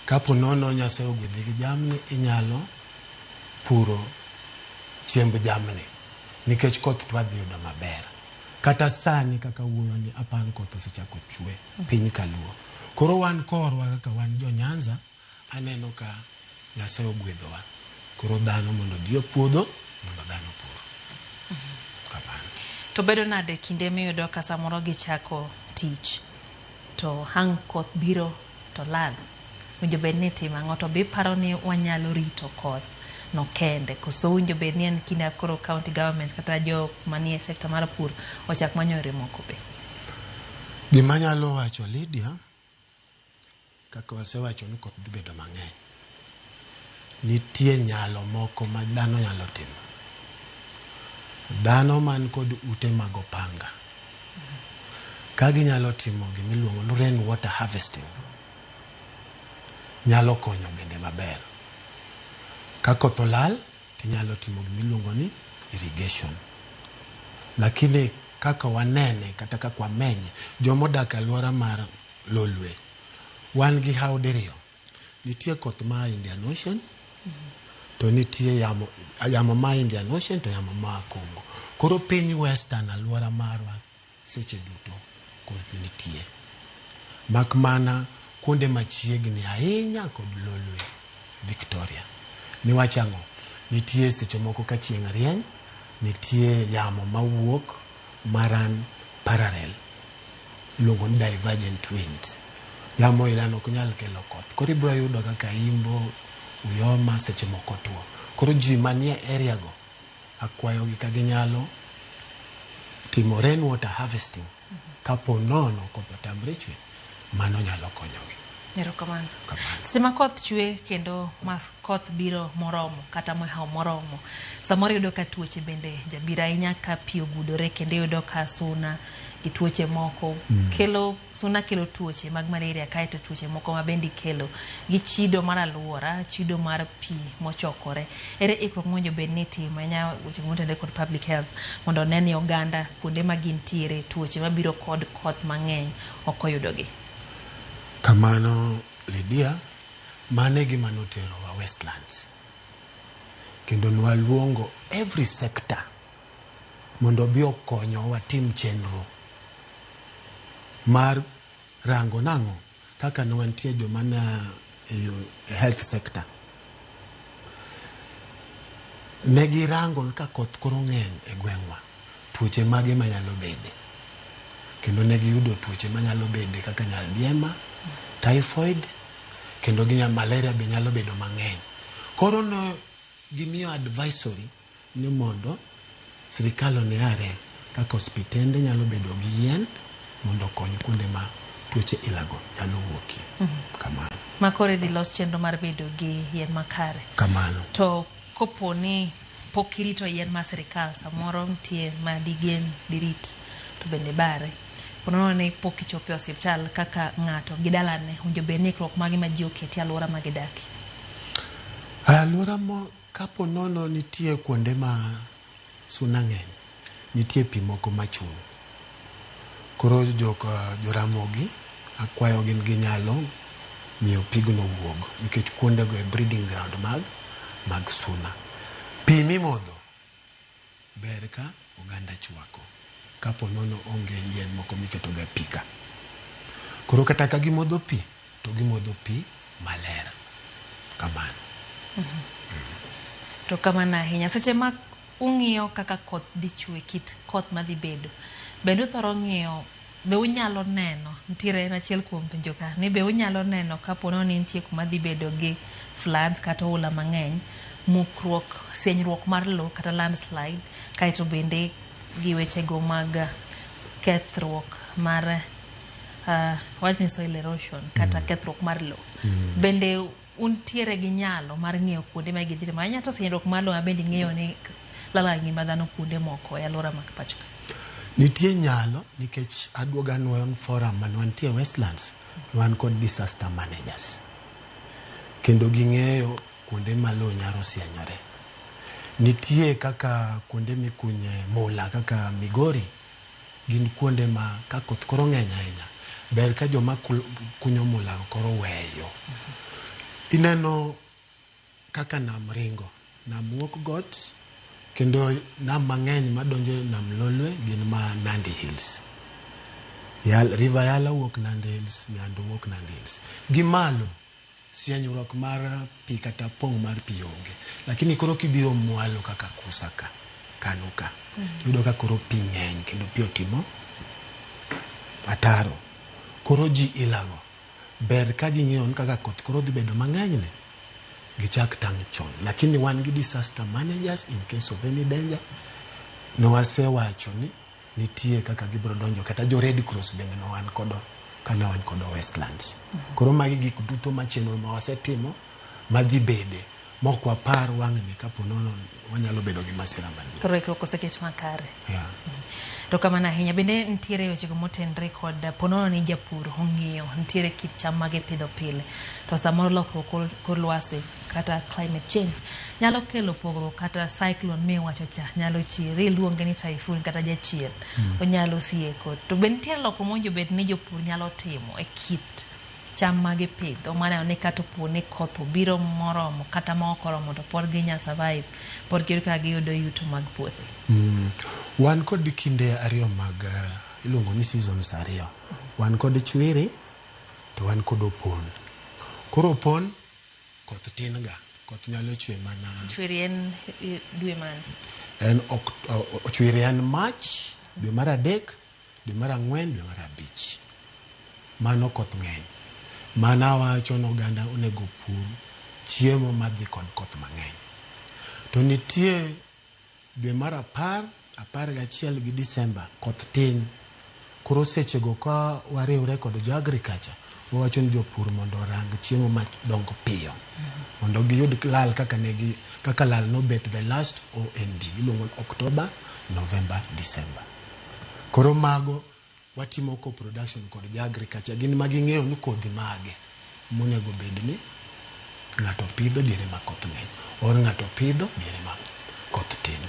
kapo nono Nyasaye ogwedhi gi jamni, inyalo puro chiemb jamni nikech koth to wadhi yudo maber. Kata sani kaka wuoyo ni apan koth osechako chwe piny kaluo. Koro wan korwa kaka wan jo Nyanza, aneno ka Nyasaye ogwedhowa. Koro dhano mondo odhi e puodho mondo dhano opur. Kamano. To bedo nade kinde miyudo ka samoro gichako tich to hang' koth biro to lal? Winjo bed ni itimo ang'o? To be iparo ni wanyalo rito koth no kende koso winjo bed ni en kinde koro county government kata jok manie sekta mar pur ochak manyo yore moko be? Gima anyalo wacho Lydia, kaka wasewacho ni koth dhi bedo mang'eny. Nitie nyalo moko ma dhano nyalo timo. Dhano man kod ute mag opanga, ka ginyalo timo gimiluongo ni rain water harvesting, nyalo konyo bende maber. Ka koth olal, tinyalo timo gimiluongo ni irrigation. Lakini kaka wanene kata kaka wamenye, jomodak e alwora mar Lolwe, wan gi hawo diriyo. Nitie koth ma Indian Ocean, to nitie yamo, yamo ma Indian Ocean to yamo ma Congo. Koro piny Western alwora marwa seche duto koth nitie. Mak mana kuonde machiegni ahinya kod Lolwe, Victoria. Niwach ang'o? Nitie seche moko ka chieng' rieny, nitie yamo mawuok maran parallel. Iluongo ni divergent winds. Yamo ilano ok nyal kelo koth. Koro ibiro yudo kaka Imbo, Uyoma seche moko tuo. Koro ji manie area go, akwayogi ka ginyalo timo rain water harvesting. Kapo nono koth otamre chwe, mano nyalo konyogi. Erokamano. Seche ma koth chwe kendo ma koth biro moromo kata mohewo moromo, samoro iyudo ka tuoche bende jabiro ahinya ka pi ogudore kendo iyudo ka suna gi tuoche moko kelo suna kelo tuoche mag malaria kaeto tuoche moko ma bende ikelo gi chido mar aluora, chido mar pi mochokore. Ere ikruok mowinjo bed ni itimo ahinya weche motenore kod public health mondo one ni oganda kuonde ma gintiere tuoche mabiro kod koth mang'eny ok oyudogi? Kamano Lydia, mano e gima noterowa Westlands. Kendo nwaluongo every sector mondo obi okonywa watim chenro mar rango nang'o kaka ne wantie joma ne e health sector. Ne girango ni ka koth koro ng'eny e gweng'wa, tuoche mage manyalo bede. Kendo ne giyudo tuoche manyalo bede kaka nyaldiema, typhoid, kendo gi malaria be nyalo bedo mang'eny. Koro ne gimiyo advisory ni mondo sirikal one are kaka osiptende nyalo bedo gi yien mondo okony kuonde ma tuoche ilago nyalo wuokie. Kamano. Ma koro idhi los chenro mar bedo gi yien makare. Kamano. To kopo ni pok irito yien mar sirikal, samoro nitie ma digen dirit to bende bare. Ponono ni pok ichopo e osiptal kaka ng'ato gi dalane, owinjo bed ni ikruok mage ma ji oketi e alwora ma gidakie? Alwora mo kapo nono nitie kuonde ma suna ng'eny, nitie pi moko machung'. Koro joramogi akwayo gin ginyalo miyo pigno wuog nikech kuondego e breeding ground mag suna. Pi mimodho ber ka oganda chwako kapo nono onge yien moko miketo ga pi ka. Koro kata ka gimodho pi to gimodho pi maler. Kamano. To kamano ahinya. Seche ma ung'iyo kaka koth dhi chwe, kit koth madhi bedo, bende uthoro ng'iyo Be unyalo neno, nitiere en achiel kuom penjo ka, ni be unyalo neno kapo ni nitie kuma dhi bedo gi floods kata oula mang'eny, mukruok, sienyruok mar lowo kata landslide, kaeto bende gi wechego mag kethruok mar wach ni soil erosion kata kethruok mar lowo. Bende untiere gi nyalo mar ng'eyo kuonde ma gidhi timo ahinya to sienyruok mar lowo ma bende ing'eyo ni lalo ngima dhano kuonde moko e alwora mag pacho ka. Nitie nyalo nikech aduoga nwoyo forum mane wantie Westlands, wan kod disaster managers. Kendo ging'eyo kuonde ma lowo nyalo sienyore. Nitie kaka kuonde mikunye mula kaka Migori, gin kuonde ma ka koth koro ng'eny ahinya, ber ka joma kunyo mula koro weyo. Ineno kaka nam ringo, nam wuok got, kendo nam mang'eny madonjo e nam Lolwe gin ma Nandi Hills. River Yala wuok Nandi Hills, Nyando wuok Nandi Hills. Gi malo, sienyruok mar pi kata pong' mar pi onge. Lakini koro kibiro mwalo kaka Kusa ka, Kano ka, iyudo ka koro pi ng'eny kendo pi otimo ataro. Koro ji ilago. Ber ka ging'eyo ni kaka koth koro dhi bedo mang'eny ni, gichak tang' chon. Lakini wan gi disaster managers in case of any danger. Ne wasewacho ni nitie kaka gibiro donjo kata jo Red Cross bende ne wan kodo kane wan kodo Westlands. Koro magi gik duto ma chenro ma wasetimo madhi bede mok wapar wang'ni kapo nono wanyalo bedo gi masira maduong'. Koro ikruok oseket makare. Yeah. To kamano ahinya bende nitiere wechego motenre kod ponono ni japur ong'eyo nitiere kit cham ma gipidho pile to samoro lokruok kor lwasi kata climate change nyalo kelo pogruok kata cyclone miwacho cha nyalo chier iluonge ni typhoon kata jachien onyalo sieko to be nitiere lokruok mowinjo bed ni jopur nyalo timo e kit cham ma gipidho maneno ni kata opo ni koth obiro moromo kata ma ok oromo to pod ginya survive pod giyudo kaka giyudo yuto mag puothe. Wan kod kinde ariyo mag iluongo ni seasons ariyo. Wan kod chwiri to wan kod opon. Koro opon koth tin ga, koth nyalo chwe mana Chwiri en dwe mane? En chwiri en March, dwe mar 3, dwe mar 4, dwe mar 5. Mano koth ng'eny. Mana wacho ni oganda onego pur chiemo madhi kod koth mang'eny. To nitie dwe mar 10, 11 gi Disemba koth tin. Koro sechego ka wariwre kod jo agriculture, wawacho ni jopur mondo orang chiemo madongo piyo. Mondo giyud lal kaka negi, kaka lal nobet the last OND, iluongo ni October, November, December. Koro mago watimo co-production kod jo agriculture, gin ma ging'eyo ni kodhi mage monego bed ni ng'ato pidho diere ma koth ng'eny, or ng'ato pidho diere ma koth tin.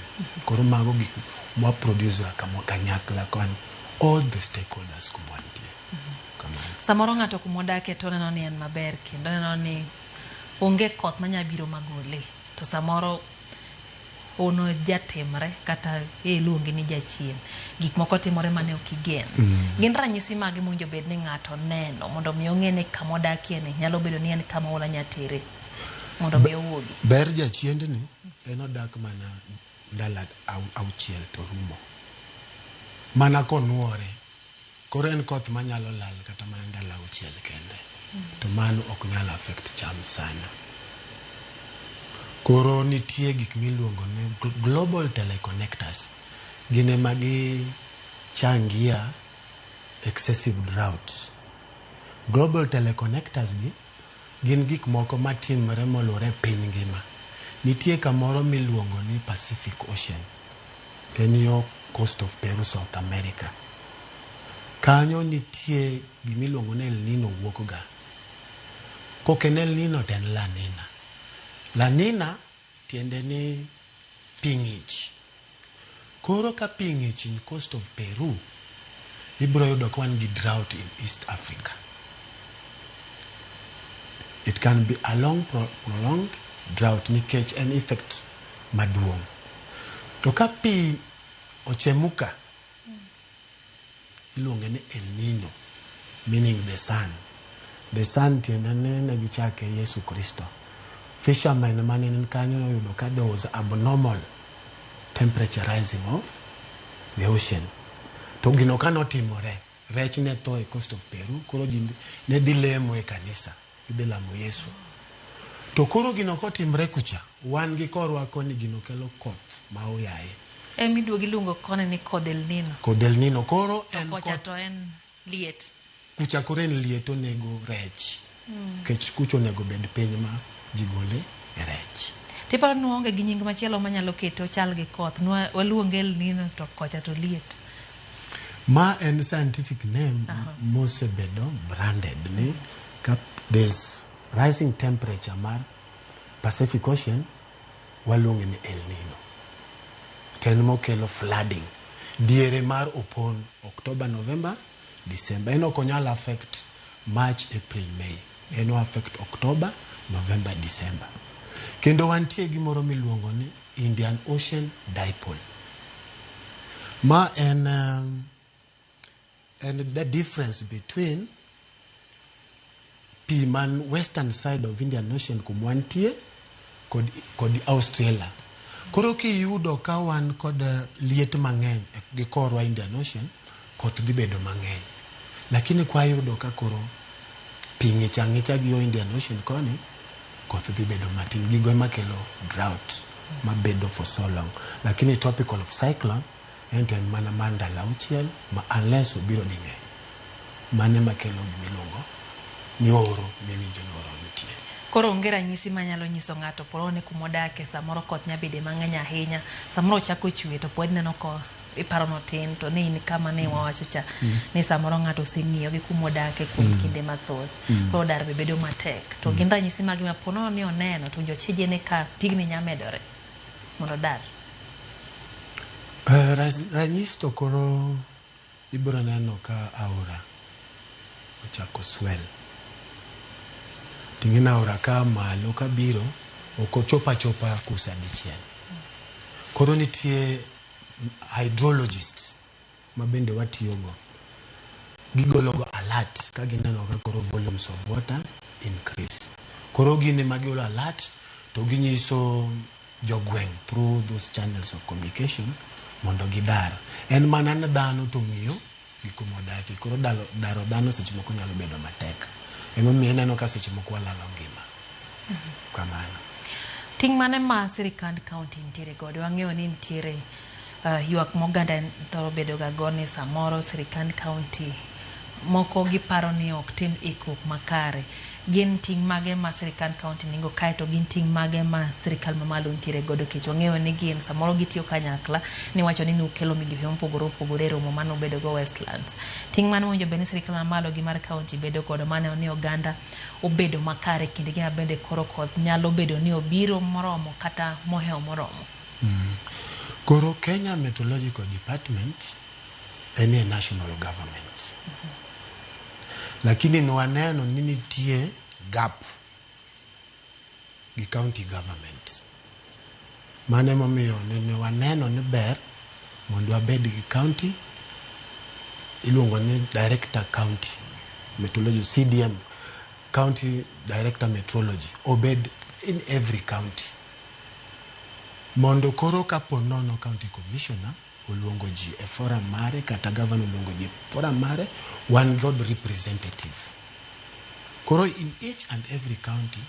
Koro mago gik mwa produce kanyakla kan all the stakeholders kuma wantie. Kamano. Samoro ng'ato kuma odake to oneno ni en maber kendo oneno ni onge koth manya biro magole to samoro ono jatimre kata iluonge ni jachien. Gik moko timore mane ok igen. Gin ranyisi mage mowinjo bed ni ng'ato neno mondo mi ong'e ni kama odakie ni nyalo bedo ni en kama oula nya tere mondo mi owuogi. Ber jachiendni en odak mana ndalo 6 to rumo. Mana konuore. Koro en koth manyalo lal kata mana ndalo 6 kende. To mano ok nyal affect cham sana. Koro nitie gik miluongo ni global teleconnectors. Gin ema gi changia excessive drought. Global teleconnectors gi gin gik moko matimre moluwore e piny ngima. Nitie kamoro miluongo ni Pacific Ocean. En yo coast of Peru, South America. Kanyo nitie gimiluongo ni El Nino wuok ga. Kok en El Nino to en La Nina. La Nina tiende ni pi ng'ich. Koro ka pi ng'ich in coast of Peru, ibiro yudo ka wan gi drought in East Africa. It can be a long prolonged drought nikech en effect maduong'. To ka pi ochemuka, iluonge ni El Nino, meaning the sun. The sun tiende ni ne gichake Yesu Kristo. Fishermen mane ni kanyo noyudo ka there was abnormal temperature rising of the ocean. To gino ka notimore, Rech ne tho e coast of Peru, koro ji ne dhi lemo e kanisa, gidhi lamo Yesu. To koro gino kotimre kucha, wan gi korwa koni gino kelo koth ma oyaye. Ema iduogo iluongo koni ni kodh El Nino. Kodh El Nino koro To en kocha koth to en liet. kucha koro en liet onego rech. Nikech kucha onego bed piny ma ji gole e rech. Tiparo ni waonge gi nying machielo manyalo kete ochal gi koth. Nwa waluonge El Nino to kocha to liet. Ma en scientific name mosebedo branded ni ka there's rising temperature mar Pacific Ocean waluonge ni El Nino. To en mokelo flooding diere mar opon October, November, December. En ok onyal affect March, April, May. En o affect October, November, December. Kendo wantie gi moro miluongo ni Indian Ocean Dipole. Ma en en the difference between pi man western side of Indian Ocean kuma wantie kod, kod Australia. Koro kiyudo ka wan kod liet mang'eny gi korwa Indian Ocean, koth dhi bedo mang'eny. Lakini kwayudo ka koro pi ng'ich ang'icha gi yo Indian Ocean koni, koth dhi bedo matin. Gigo ema kelo drought mabedo for so long. Lakini tropical of cyclone en to en mana mar ndalo auchiel ma unless obiro ding'eny. Mano ema kelo gimiluongo ni oro miwinjo ni oro nitie. Koro onge ranyisi manyalo nyiso ng'ato poro ni kumodake samoro koth nya bede mang'eny ahinya. Samoro ochako chwe to pod ineno ko iparo notin to ne in kama ne wawacho cha ni samoro ng'ato oseng'iyo gi kumodake kuom kinde mathoth. Koro dar be bedo matek. To gin ranyisi mage ma po nono ni oneno to winjo chije ne ka pigni nya medore mondo odar. Ranyisi to koro ibiro neno ka aora ochako swell. Ting'e ni aora ka malo kabiro ok ochop achopa kusa dichiel. Koro nitie hydrologists ma bende watiyogo. Gigolo go alert ka gineno ka koro volumes of water increase. Koro gin ema gigolo alert to ginyiso jogweng' through those channels of communication mondo gidar. En mana ni dhano to ng'iyo gi kuma odakie. Koro dalo, daro dhano seche moko nyalo bedo matek. Emomiyo ineno ka seche moko walalo ngima. Kamano. Ting' mane ma sirikand county nitiere godo? Wang'eyo ni nitiere ywak ma oganda thoro bedo ga go ni samoro sirikand county moko giparo ni ok tim ikruok makare. Gin ting' mage ma sirikand county nigo kaeto gin ting' mage ma sirikal mamalo nitiere godo nikech wang'eyo ni gin samoro gitiyo kanyakla niwacho ni nukelo migepe mopogore opogore e romo mane ubedo go Westlands. Ting' mane owinjo bed ni sirikal mamalo gi mar county bedo godo mane ni oganda obedo makare kinde gi ma bende koro koth nyalo bedo ni obiro moromo kata mohewo moromo. Koro Kenya Meteorological Department en e national government. Lakini nwaneno ni nitie gap gi county government. Mano emomiyo nene waneno ni ber mondo wabed gi county iluongo ni director county meteorology CDM county director meteorology obed in every county mondo koro kapo nono county commissioner oluongo ji e forum mare kata governor oluongo ji e forum mare wan kod representative koro in each and every county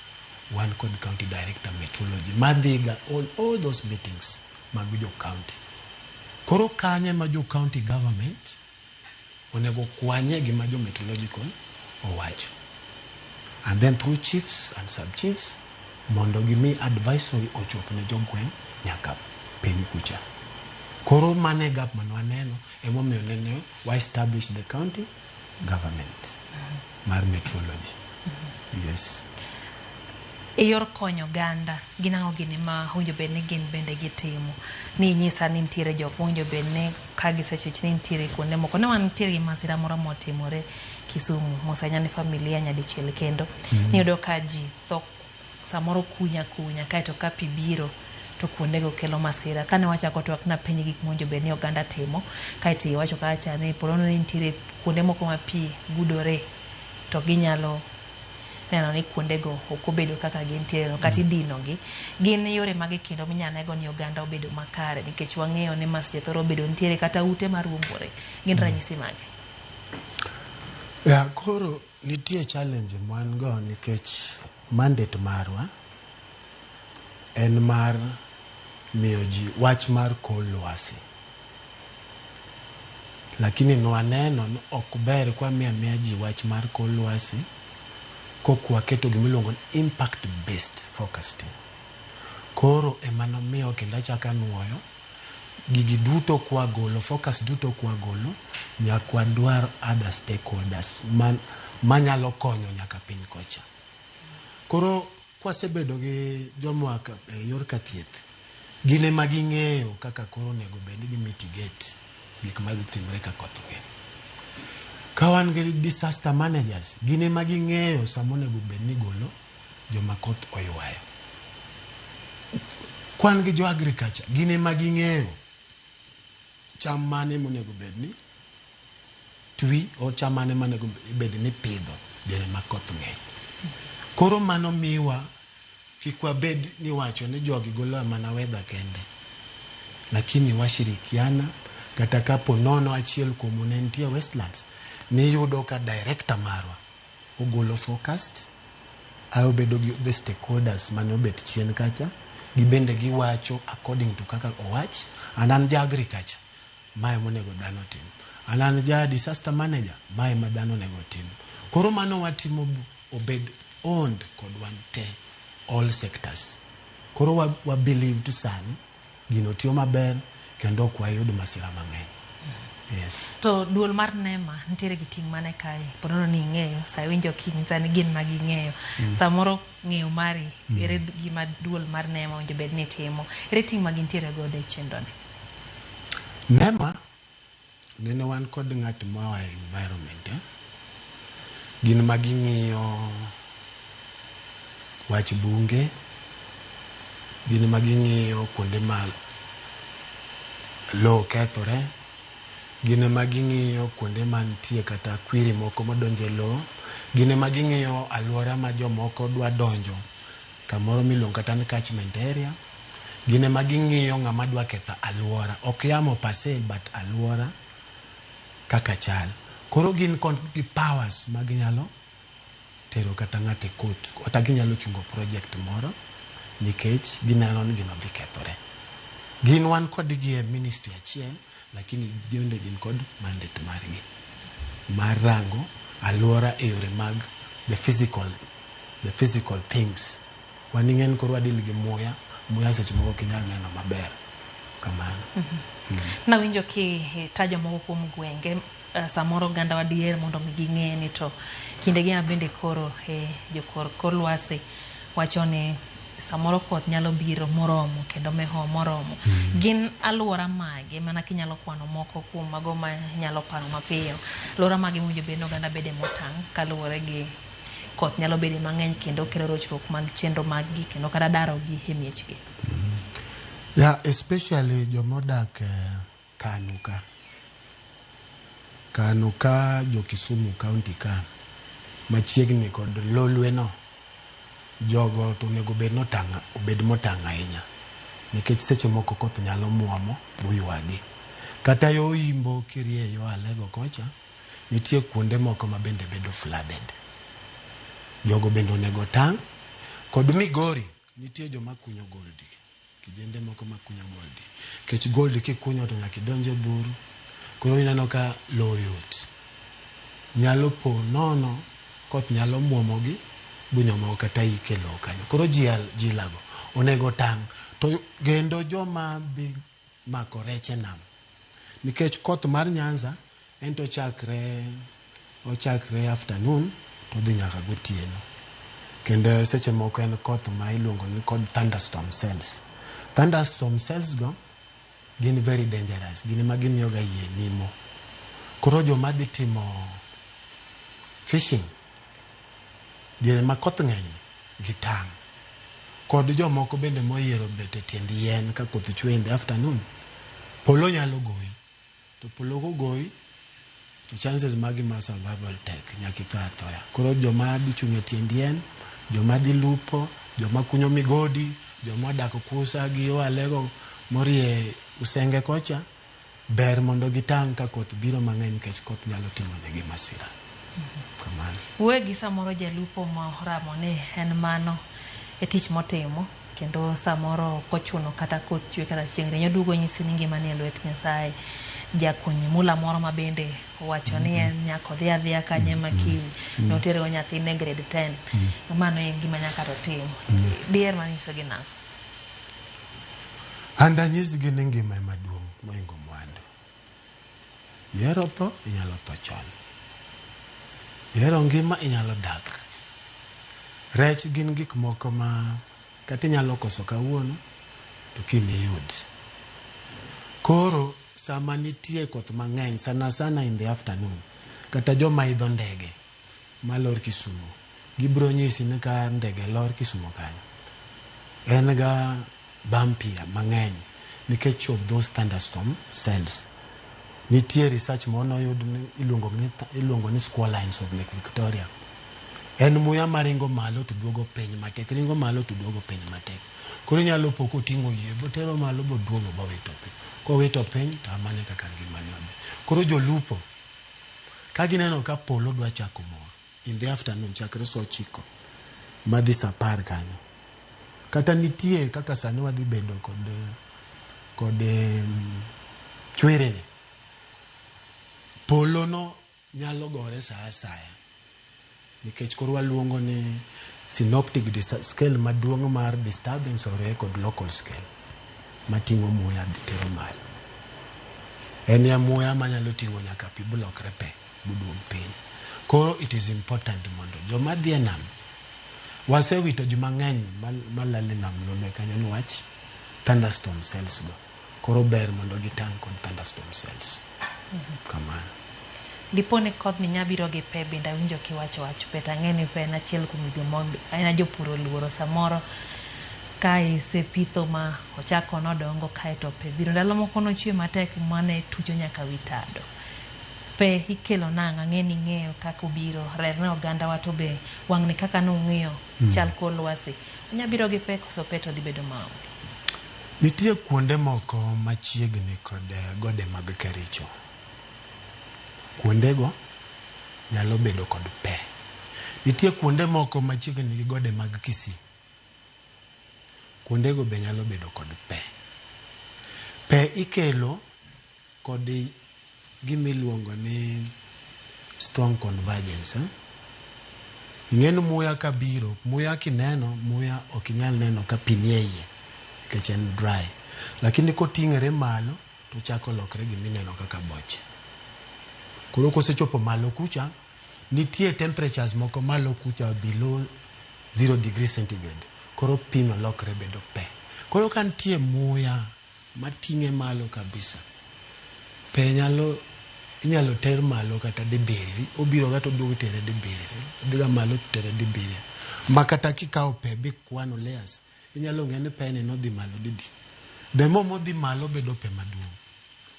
wan kod county director meteorology madhiga all those meetings mag jo county koro kanyo ema jo county government onego kwanye gima jo meteorological owacho and then through chiefs and sub chiefs mondo gimi advisory ochop ne jogweng' nyaka piny kucha koro mano e gap mane waneno emomiyo nene wa establish the county government mar meteorology yes E yor konyo oganda, gin ang'o gini ma owinjo bed ni gin bende gitimo? Ni inyisa ni nitiere jok mowinjo bed ni ka gisechich ni nitiere kuonde moko. Ne wan nitiere gi masira moro motimore Kisumu, mosenya ne familia nyadichiel kendo. Niyudo ka ji tho samoro kunya kunya kaeto ka pi biro to kuondego kelo masira. Kane wachako twak napenji gik mowinjo bed ni oganda timo, kaeto iwacho kacha ni polono ni nitiere kuonde moko ma pi gudore to ginyalo neno ni kuondego ok obedo kaka gintiere no kata idino gi. Gin yore mage kendo minyalo nego ni oganda obedo makare nikech wang'eyo ni masiche thoro bedo nitiere kata ute maruombore. Gin ranyisi mage? Koro nitie challenge mwan go nikech mandate marwa en mar miyo ji wach mar kor lwasi. Lakini nwaneno ni ok ber kwamiyo amiya ji wach mar kor lwasi kok waketo gimiluongo ni impact based forecasting. Koro ema nomiyo kendo achako anuoyo gigi duto kwagolo, focus duto kwagolo, nyaka wadwar other stakeholders manyalo konyo nyaka piny kocha. Koro kwasebedo gi joma e yor ka thieth, gin ema ging'eyo kaka koro onego bed ni gi mitigate gik madhi timre ka koth ng'eny. Ka wan gi disaster managers, gin ema ging'eyo sama onego bed ni igolo joma koth oywayo. Kwan gi jo agriculture, gin ema ging'eyo cham mane monego bed ni twi o cham mane monego bed ni pidho diere ma koth ng'eny. Koro mano miwa kik wabed ni wacho ni jogi golo mana weather kende, lakini washirikiana kata kapo nono achiel kuomu ne nitie Westlands, niyudo ka director marwa ogolo forecast ae obedo gi the stakeholders mane obet chien kacha, gibende giwacho according to kaka owach. An an ja agriculture, mae monego dhano tim. An an ja disaster manager, mae ma dhano onego tim. Koro mano watimo obed owned kod wan te, all sectors. Koro wa believed sani gino tiyo maber kendo ok wayud masira mang'eny. Yes. To duol mar NEMA nitiere gi ting' mane kae? Ponono ni ing'eyo, sa iwinjo kinyisa ni gin ma ging'eyo. Samoro ng'eyo mari, ere gima duol mar NEMA owinjo bed ni timo? Ere ting' ma gintiere godo e chenro ni? NEMA, nene wan kod ng'at moa e environment, eh? Gin ma ging'iyo wach bunge, gin ma ging'iyo kuonde ma lowo kethore, gin ema ging'iyo kuonde mantie kata kwiri moko modonjo e lowo, gin ema ging'iyo alwora ma jomoko dwa donjo kamoro miluongo kata ni catchment area, gin ema ging'iyo ng'ama dwa ketho alwora, ok yamo per se but alwora kaka chal. Koro gin kod gi powers ma ginyalo tero kata ng'ato e court, kata ginyalo chungo project moro nikech gineno ni gino dhi kethore. Gin wan kodgi e ministry achiel, lakini bende gin kod mandate margi mar rango alwora e yore mag the physical things. Wan ing'eni koro wa deal gi muya, muya seche moko ok inyal neno maber kamano. Nawinjo kitajo moko kuom gwenge, samoro oganda wa diher mondo mi ging'e ni to kindegi ma bende koro jokor kor lwasi wacho ni samoro koth nyalo biro moromo kendo meho moromo. Gin alwora mage mana kinyalo kwano moko kuom mago ma nyalo paro mapiyo? Alwora mage mowinjo bed ni oganda bede motang' kaluwore gi koth nyalo bedo mang'eny kendo kelo rochruok mag chenro mag gi kendo kata daro gi e miechgi. Yeah, especially jomodak Kanu ka. Kanu ka jo Kisumu County ka machiegni kod Lolwe no, jogo to onego bed notang' obed motang' ahinya nikech seche moko koth nyalo muomo buywagi. Kata yo Imbo kirie yo Alego kocha, nitie kuonde moko ma bende bedo flooded. Jogo bende onego tang'. Kod Migori, nitie joma kunyo gold, kijende moko makunyo gold. Nikech gold kikunyo to nyaka idonj e buru, koro ineno ka lowo yot. Nyalo po nono koth nyalo muomogi bunyo moko kata ik e lowo kanyo. Koro jilago onego tang'. To kendo joma dhi mako rech e nam, nikech koth mar Nyanza ento ochakre afternoon to odhi nyaka gotieno. Kendo seche moko en koth ma iluongo ni kod thunderstorm cells. Thunderstorm cells go gin very dangerous, gin ema gimiyo ga yie nimo. Koro joma dhi timo fishing diere ma koth ng'eny ni gitang'. Kod jomoko bende moyiero bet e tiend yien ka koth chwe in the afternoon, polo nyalo goyi. To polo kogoyi, to chances magi mar survival tek, nyaka itho athoya. Koro joma dhi chung' e tiend yien, joma dhi lupo, joma kunyo migodi, joma odak kusa gi yo Alego morie Usenge kocha, ber mondo gitang' ka koth biro mang'eny nikech koth nyalo timo negi masira. Kamano. Wegi samoro jalupo ma oramo ni en mano e tich motimo kendo samoro ok ochuno kata koth chwe kata chieng' rieny oduogo onyisi ni ngima ni e lwet Nyasaye. Jakuny mula moro ma bende owacho ni en nyaka odhi adhiya kanye ma kiny notergo nyathine grade 10 mano e gima nyaka to tim. Diher mana nyisogi nang'o? An danyisgi ni ngima ema duong' mohingo mwandu. Ihero tho, inyalo tho chon. Ihero ngima, inyalo dak. Rech gin gik moko ma kata inyalo koso kawuono to kiny iyud. Koro sama nitie koth mang'eny sana sana in the afternoon, kata joma idho ndege malor Kisumo, gibiro nyisi ni ka ndege lor Kisumo kanyo, en ga bumpy mang'eny nikech of those thunderstorm cells. Nitie research moro noyud ni iluongo ni, iluongo ni squall lines of Lake Victoria. En muya maringo malo to duogo piny matek, ringo malo to duogo piny matek. Koro inyalo po koting'o yie botero malo boduogo bowito piny. Kowito piny to mano e kaka ngimane odhi. Koro jolupo ka gineno ka polo dwa chako mor in the afternoon chakre saa ochiko madhi saa apar kanyo, kata nitie kaka sani wadhi bedo kod kod chwiri ni, polo no nyalo gore saa asaya nikech koro waluongo ni synoptic scale maduong' mar disturbance oriwe kod local scale mating'o muya tero malo. En ya muya manyalo ting'o nyaka pi bolokre pe boduog piny. Koro it is important mondo joma dhi e nam, wasewito ji mang'eny malal e nam Lolwe kanyo niwach thunderstorm cells go. Koro ber mondo gitang' kod thunderstorm cells. Kamano. Dipo ni kodhni nya biro gi pe bende awinjo kiwacho wach pe to ang'e ni pe en achiel kuom gigo ma ahinya jopur oluoro samoro ka isepitho ma ochako nodongo kaeto pe biro. Ndalo moko nochwe matek mane tucho nyaka wi tado. Pe ikelo nang'o? Ang'e ni ing'eyo kaka obiro. Ler ne ogandawa to be wang'ni kaka nung'iyo chal kor lwasi. Onya biro gi pe koso pe to dhi bedo maonge? Nitie kuonde moko machiegni kod gode mag Kericho. Kuondego nyalo bedo kod pe. Nitie kuonde moko machiegni gi gode mag Kisii. Kuondego be nyalo bedo kod pe. Pe ikelo kod gima iluongo ni strong convergence. Eh? Ing'e ni muya kabiro, muya kineno, muya ok inyal neno ka pi nie iye nikech en dry. Lakini koting'ore malo to ochako lokre gima ineno kaka boche. Koro kosechopo malo kucha, nitie temperatures moko malo kucha below 0 degree centigrade. Koro pi no lokre bedo pe. Koro ka nitie muya mating'e malo kabisa, pe nyalo inyalo ter malo kata dibiriyo. Obiro ga to oduogo itere dibiriyo. Odhiga malo tere dibiriyo. Ma kata kikawo pe bikwano layers, inyalo ng'e ni pe ni nodhi malo didi. The more modhi malo bedo pe maduong'.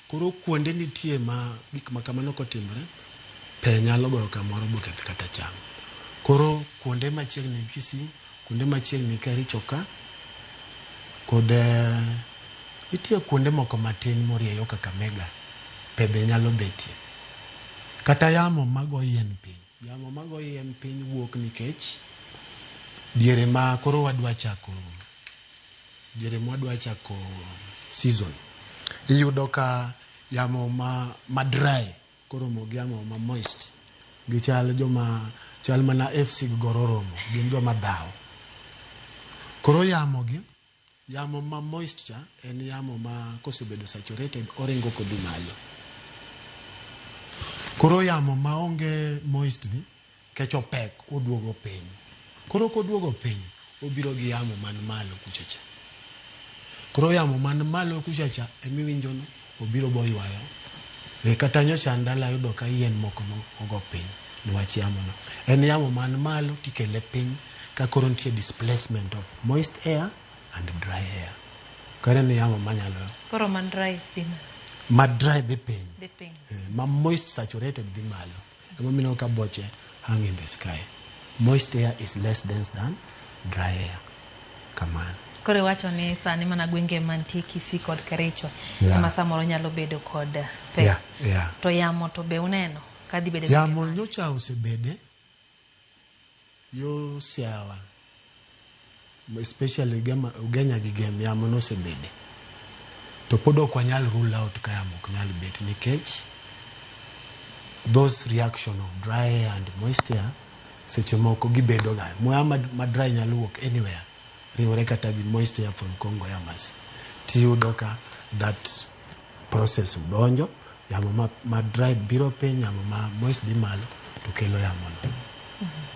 Koro kuonde nitie ma gik ma kamano kotimore, pe nyalo goyo kamoro boketh kata cham. Koro kuonde machiegni Kisii, kuonde machiegni Kericho ka, kod nitie kuonde moko matin morieyo Kakamega, pe be nyalo betie. Kata yamo mago yien piny. Yamo mago yien piny wuok nikech diere ma koro wadwa chako diere ma wadwa chako season iyudo ka yamo ma, ma dry koromo gi yamo ma moist gichal joma chal mana FC gi Gor oromo gin joma dhawo. Koro yamo gi yamo ma moist cha en yamo ma kosebedo saturated oringo kodhi malo. Koro yamo maonge moist ni kech opek oduogo piny. Koro koduogo piny obiro gi yamo man malo kucha cha. Koro yamo man malo kucha cha emiwinjo no obiro boywayo. E, kata nyocha an dala ayudo ka yien moko no ogo piny niwach yamo no. En yamo man malo tikele piny ka koro nitie displacement of moist air and dry air. Koro en yamo manyalo Koro man dry dhi malo. ma dry dhi piny. Dhi piny. Eh, ma moist saturated dhi malo. Emomiyo ineno ka boche hang in the sky. Moist air is less dense than dry air. Kamano. Koro iwacho ni sani mana gwenge mantie Kisii kod Kericho Yeah. ema samoro nyalo bedo kod pe. Yeah. To yamo to be uneno? Kadhi bedo Yamo nyocha osebede yo Siaya, especially Gema, Ugenya gi Gem, yamo nosebede. To pod ok wanyal rule out ka yamo ok nyal bet nikech those reaction of dry air and moist air seche moko gibedo ga. Muya ma, ma dry nyalo wuok anywhere riwore kata gi moist air from Congo Yamas. Tiyudo ka that process donjo, yamo ma, ma dry biro piny, yamo ma moist dhi malo to kelo yamo no.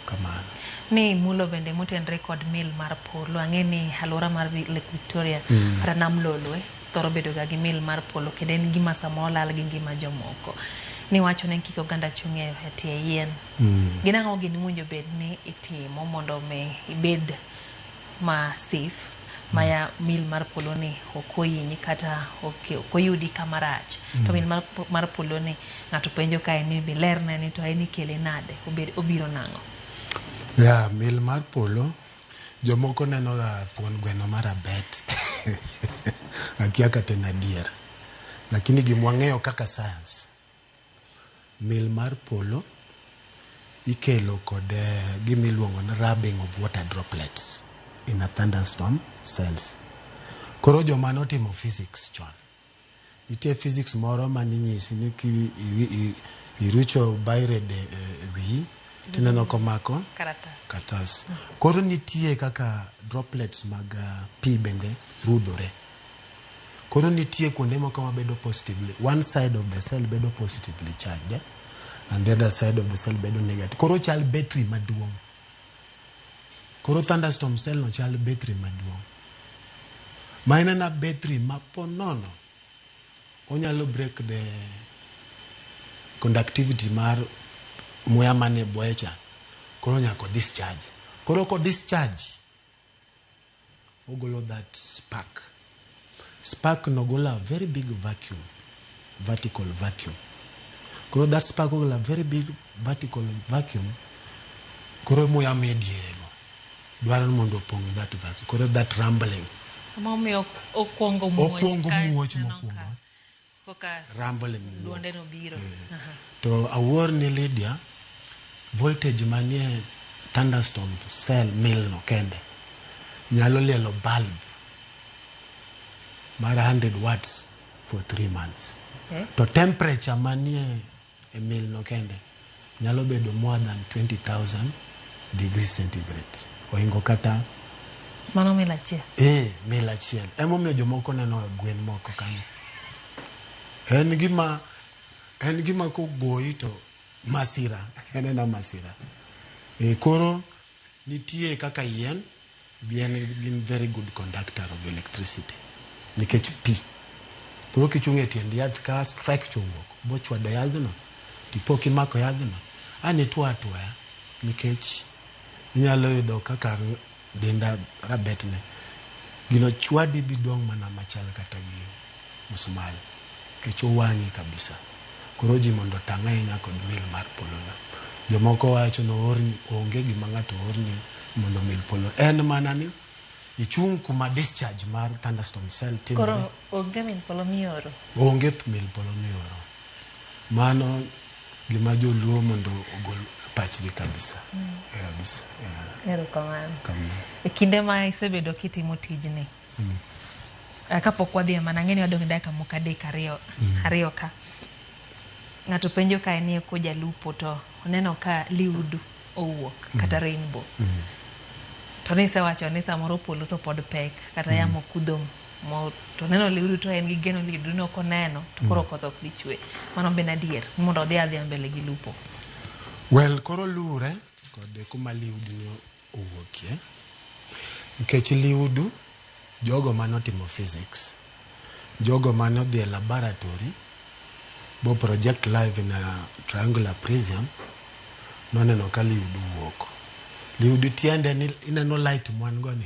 Kamano. Ni mulo bende motenre kod mil mar polo. Ang'e ni alwora mar Lake Victoria kata Nam Lolwe thoro bedo ga gi mil mar polo kendo en gima samoro lal gi ngima jomoko. Ni wacho ni kik oganda chung' e tie yien. Gin ang'o gini mowinjo bed ni itimo mondo mi ibed ma safe ma ya mil mar polo ni ok ohinyi kata ok oyudi kama rach. To mil mar polo ni ng'ato penjo kae ni bilerne ni to en ikele nade obed obiro nang'o? Ya, mil mar polo jomoko neno ga thuon gweno mar abet. Akia kata en adier. Lakini gima wang'eyo kaka science, mil mar polo ikelo kod gima iluongo ni rubbing of water droplets in a thunderstorm cells. Koro joma notimo physics chon, nitie physics moro maninyisi ni ki irucho biro e wiyi tineno komako Karatas. Katas. Koro nitie kaka droplets mag pi bende rudhore. Koro nitie kuonde moko mabedo positively, one side of the cell bedo positively charged, eh? And the other side of the cell bedo negative. Koro chal battery maduong'. Koro thunderstorm cell no chal battery maduong'. Ma en ena battery ma ponono onyalo break the conductivity mar muya manie bwoye cha. Koro nyaka o discharge. Koro ko discharge, ogolo that spark. Spark no golo a very big vacuum, vertical vacuum. Koro that spark ogolo a very big vertical vacuum. Koro muya mie diere go dwaro ni mondo opong' that vacuum. Koro that rumbling. Emomiyo okwongo muoch. Okwongo kae muoch tineno mokwongo. Koka Rumbling wuok. Duonde no biro. Aha. To awuor ni Lydia, voltage manie thunderstorm cell mil no kende nyalo lielo bulb mar 100 watts for 3 months. Okay. To temperature manie e mil no kende nyalo bedo more than 20,000 degrees centigrade. Ohingo kata Mano mil achiel. Mil achiel. Emomiyo jomoko neno ga gwen moko kanyo. En gima kogoyi to masira, en ena masira. Koro nitie kaka yien, yien gin very good conductor of electricity nikech pi. Koro kichung' e tiend yath ka strike chowuok bochwado yadhno, tipo kimako yadhno, an itwo atwoya nikech inyalo yudo kaka denda rabetne. Gino chwadi bidong' mana machal kata gi musmal nikech owang'i kabisa. Koro ji mondo otang' ahinya kod mil mar polo no. Jomoko wacho ni oorni, onge gima ng'ato oorni mondo mil polo. En mana ni ichung' kuma discharge mar thunderstorm cell timore. Koro onge mil polo mioro. Onge mil polo mioro. Mano gima joluo mondo ogol pachgi kabisa. Kabisa. Erokamano. Kamano. E kinde ma isebedo kitimo tijni, kapok wadhi e mana ang'e ni wadong' gi dakika moko adek ariyo, ariyo ka. Ng'ato penjo kae ni ko jalupo to oneno ka liudu owuok kata rainbow. To nisewacho ni samoro polo to pod pek kata yamo kudho mo to neno liudu to en gi geno liudu no koneno to koro koth ok dhi chwe. Mano ben adier mondo odhi adhiya mbele gi lupo. Well, koro luwre kod kuma liudu no owuokie. Nikech liudu, jogo manotimo physics, jogo manodhi e laboratory, bo project live in a triangular prism, noneno ka liudu wuok. Liudu tiende ni ineno light mwan go ni,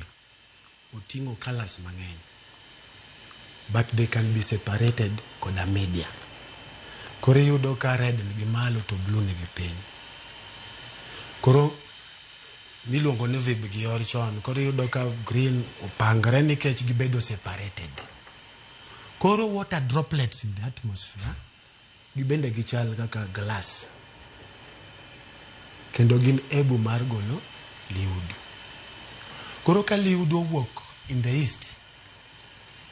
oting'o colours mang'eny. But they can be separated koda media. Koro iyudo ka red nigi malo to blue nigi piny. Koro miluongo ni VIBGYOR chon, koro iyudo ka green opangre nikech gibedo separated. Koro water droplets in the atmosphere, gibende gichal kaka glass. Kendo gin able mar golo liudu. Koro ka liudu owuok in the east,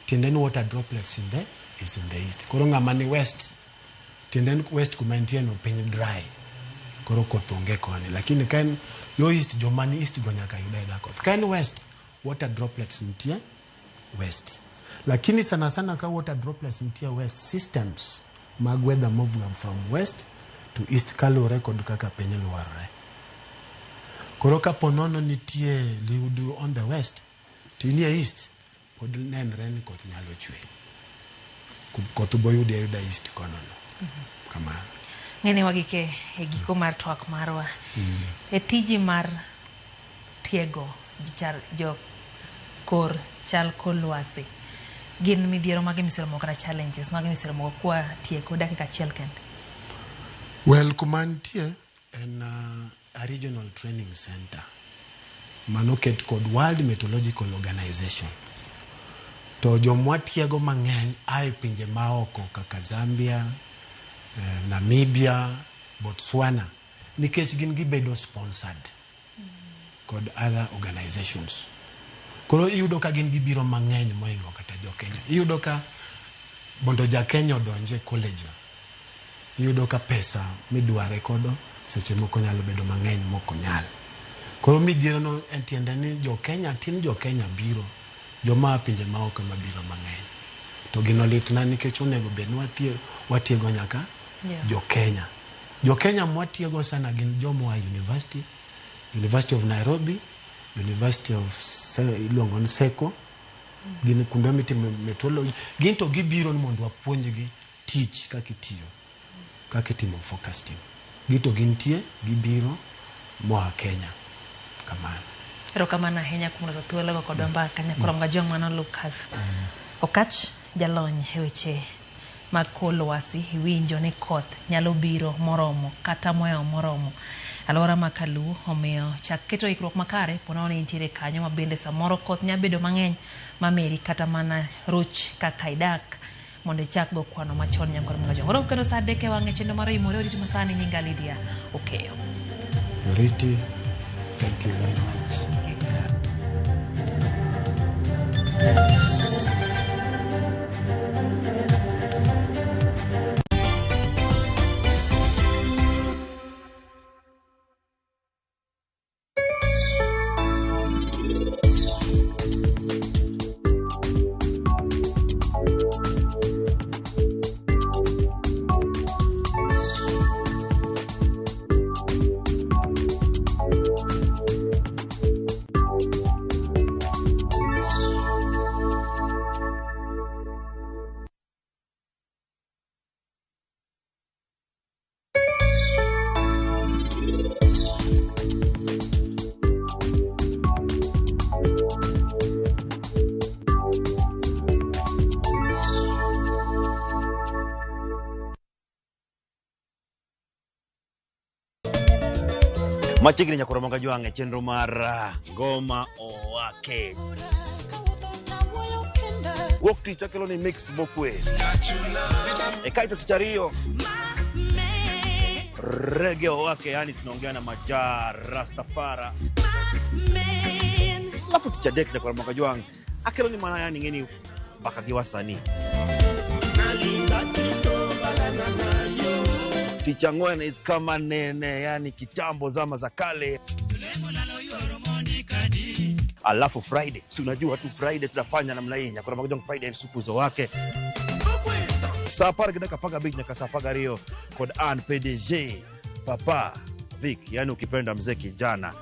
tiende ni water droplets in the is in the east. Koro ng'ama ni west, tiende ni west kuma entie no piny dry. Koro koth onge koni. Lakini ka en yo east, joma ni east go nyaka yud ayuda koth. Ka en west, water droplets nitie west. Lakini sana sana ka water droplets nitie west, systems mag weather move from west to east kaluwore kod kaka piny lwarre. Koro kapo nono nitie liudu on the west, to inie east, pod nenre ni koth nyalo chwe. Koth boyudi ayuda east kono no. Kamano. Ng'ene wagike e giko mar twak marwa. E tiji mar tiego jo kor chal kor lwasi, gin midhiero mage miseromo kata challenges mage miseromo kwa tieko dakika achiel kende? Well, kuma nitie en a regional training center manoket kod World Meteorological Organization. To jomwatiego mang'eny a e pinje maoko kaka Zambia, Namibia, Botswana, nikech gin gibedo sponsored kod other organizations. Koro iyudo ka gin gibiro mang'eny moingo kata jo Kenya. Iyudo ka mondo ja Kenya odonje e college no, iyudo ka pesa midware kodo seche moko nyalo bedo mang'eny mok onyal. Koro midhiero no en tiende ni jo Kenya tin, jo Kenya biro, joma a pinje maoko ema biro mang'eny. To gino litna nikech onego bed ni watiego nyaka jo Kenya. Jo Kenya mwatiego sana gin joma oa university, University of Nairobi, University of iluongo ni Seko, gin kuonde mitimo meteorology. Gin to gibiro ni mondo wapuonjgi tich kaka itiyo, kaka itimo forecasting. Gin to gintie, gibiro moa Kenya. Kamano. Erokamano ahinya kuom loso thuologo kodwa mbaka. Nyakoro Mgajwang' mano Lucas Okach, jalony e weche mag kor lwasi. Iwinjo ni koth nyalo biro moromo kata mohewo moromo alwora ma Kaluo, omiyo chak keto ikruok makare ponono ni intiere kanyo ma bende samoro koth nyalo bedo mang'eny mameri kata mana roch kaka idak mondo ichak go kwano machon. Nyakoro Mgajwang'. Warom kendo saa 3 e wang'e chenro mar Oimore. Oriti masani nyinga Lydia Okeyo. Oriti, thank you very much. Yeah. Machiegni nyakoro Mgajwang' e chenro mar Ngoma Owake. Wuok tich akelo ni mix mokwe. E kaito tich ariyo Reggae Owake, yani tunaongea na Maja Rastafara. Alafu tich adek nyakoro Mgajwang' akelo ni mana yani ngeni mpaka gi wasanii. Tich ang'wen is kama nene, yani kitambo zama za kale. Alafu Friday, si unajua tu Friday tunafanya namna hii. Nyakoro Mgajwang' Friday sukuzo wake. Saa 10:15 nyaka saa 12 kod Ann PDG Papa Vic, yani ukipenda mzee kijana.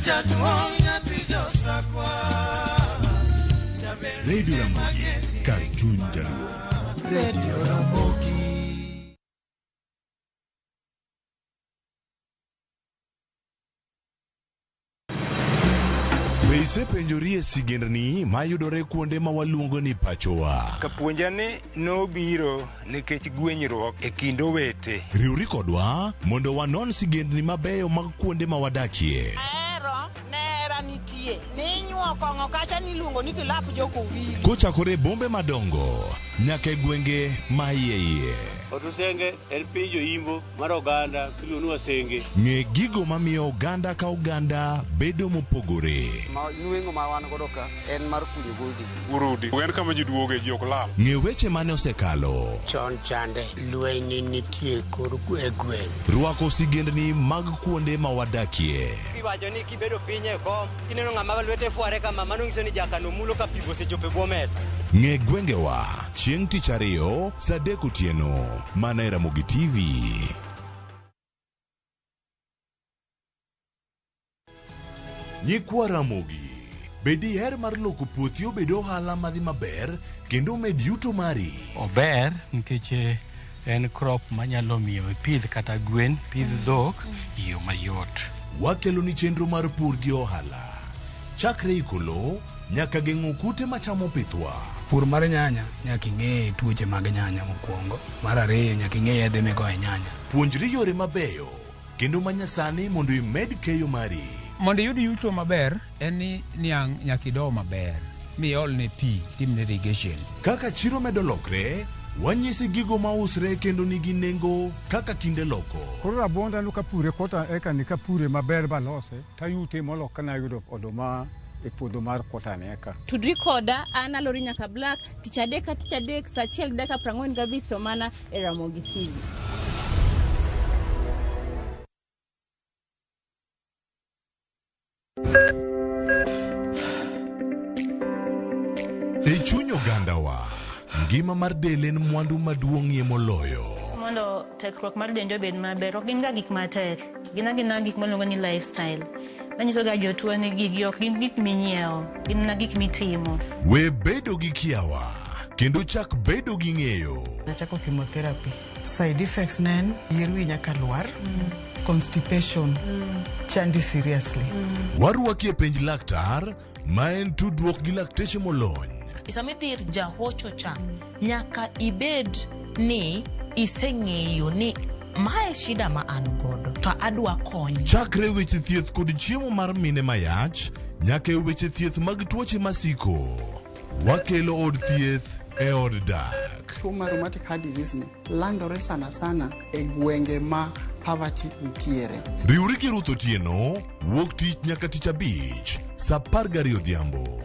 Jaduong' nyathi josakwa. Radio Ramogi, kar chuny Jaluo. Radio Ramogi. Be isepenjori e sigendni mayudore kuonde ma waluongo ni pachowa? Kapuonja ni nobiro nikech gwenyruok e kind owete. Riwri kodwa mondo wanon sigendni mabeyo mag kuonde ma wadakie. Ahero nera nitie ninyuo kong'o kacha niluongo ni kilap jokowili. Kochakore e bombe madongo nyaka e gwenge ma iye iye. Otusenge en piny joimbo mar oganda miluongo ni Wasenge. Ng'e gigo mamiyo oganda ka oganda bedo mopogore. Ma nweng'o ma wan godo ka en mar kunyo goldi. Urudi. En kama ji duoge ji ok lal. Ng'e weche mane osekalo. Chon chande lweny nitie kor e gweng'. Rwako sigendni mag kuonde ma wadakie. Iwacho ni kibedo piny e kom, kineno ng'ama lwete fware kama, mano nyiso ni jakano mulo ka pi osechopo e bwo mesa. Ng'e gwengewa chieng' tich ariyo saa adek otieno mana e Ramogi TV. Nyikwa Ramogi, be diher mar loko puothi obed ohala madhi maber kendo omed yuto mari? Ober nikech en crop manyalo miyo ipidh kata gwen, pidh dhok e yo mayot. Wakeloni chenro mar pur gi ohala. Chakre iko lowo nyaka geng'o kute machamo pithwa. Pur mar nyanya nyaka ing'e tuoche mag nyanya mokwongo. Mar ariyo nyaka ing'e yedhe migoyo e nyanya. Puonjri yore mabeyo kendo manyasani mondo imed keyo mari. Mondo iyud yuto maber en ni niang' nyaka ido maber miolne pi timne irrigation. Kaka chiro medo lokre, wanyisi gigo mausre kendo nigi nengo kaka kinde loko. Koro rabuonda no kapure kota eka ni kapure maber balose tayute molo kana ayudo oduma e puodho mar kota ni eka. Tudri koda an Alori Nyaka Black tich adek ka tich adek saa achiel gi dakika 45 to mana e Ramogi TV. E chuny ogandawa, ngima mar del en mwandu maduong'ie moloyo. Mondo tekruok mar dendi obed maber, ok gin ga gik matek. Gin agina gik miluongo ni lifestyle. Manyiso ga jotuo ni gigi ok gin gik minyiewo, gin mana gik mitimo. We bedo gi kiawa kendo chak bedo gi ng'eyo. Nachako chemotherapy. Side effects ne en yier wi nyaka lwar, constipation, chandi seriously. Warwaki e penj laktar ma en tudruok gi lakteche molony. Sama idhi ir jahocho cha, nyaka ibed ni iseng'eyo ni mae shida ma an godo to adwa kony. Chakre weche thieth kod chiemo mar mine mayach nyaka e weche thieth mag tuoche masiko. Wakelo od thieth e od dak. Tuo mar rheumatic heart disease ni landore sana sana e gwenge ma poverty nitiere. Riwri gi Ruth Otieno wuok tich nyaka tich abich saa 12 odhiambo.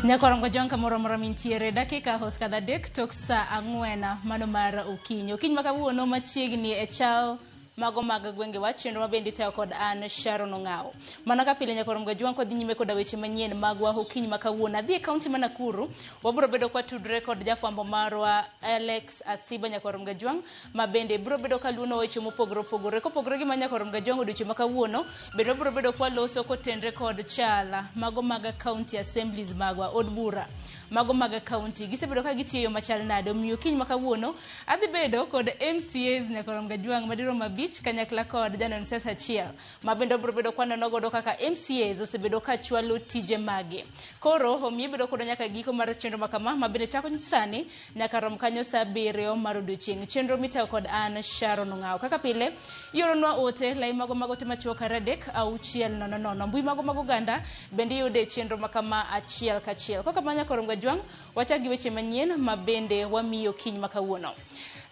Nyakorongo jwang' kamoro amora mintiere dakika osekadho 3 tok saa 4 mano mar okinyi. Okinyi ma kawuono machiegni e chal mago mag gwengewa, chenro ma bende itayo kod an Sharon Ong'awo. Mana ka pile Nyakorongo jwang' kodhi nyime koda weche manyien magwa okinyi ma kawuono. Adhi e kaunti ma Nakuru, wabiro bedo kwatudre kod jafwambo marwa Alex Asiba Nyakorongo jwang' ma bende biro bedo kaluono weche mopogore opogore. Kopogore gi ma Nyakorongo jwang' odiochieng' ma kawuono, bende wabiro bedo kwaloso kotenre kod chala mago mag county assemblies magwa, od bura mago mag county. Gisebedo ka gitiyo e yo machal nade? Omiyo okinyi ma kawuono adhi bedo kod MCAs Nyakorongo jwang' madirom 5 kanyakla kod janon siasa achiel ma bende wabiro bedo kwanono godo kaka MCAs osebedo ka chwalo tije mage. Koro omiyo ibedo kodwa nyaka giko mar chenro ma kama ma bende chako sani nyaka rom kanyo saa 7 mar odiochieng'. Chenro mitayo kod an Sharon Ong'awo. Kaka pile ioronwa ote lai mago mag ote machuok 3 6 0 0. Mbui mago mag oganda bende iyude e chenro ma kama achiel kachiel. Koka ma Nyakorongo jwang' wachak gi weche manyien ma bende wamiyo kiny ma kawuono.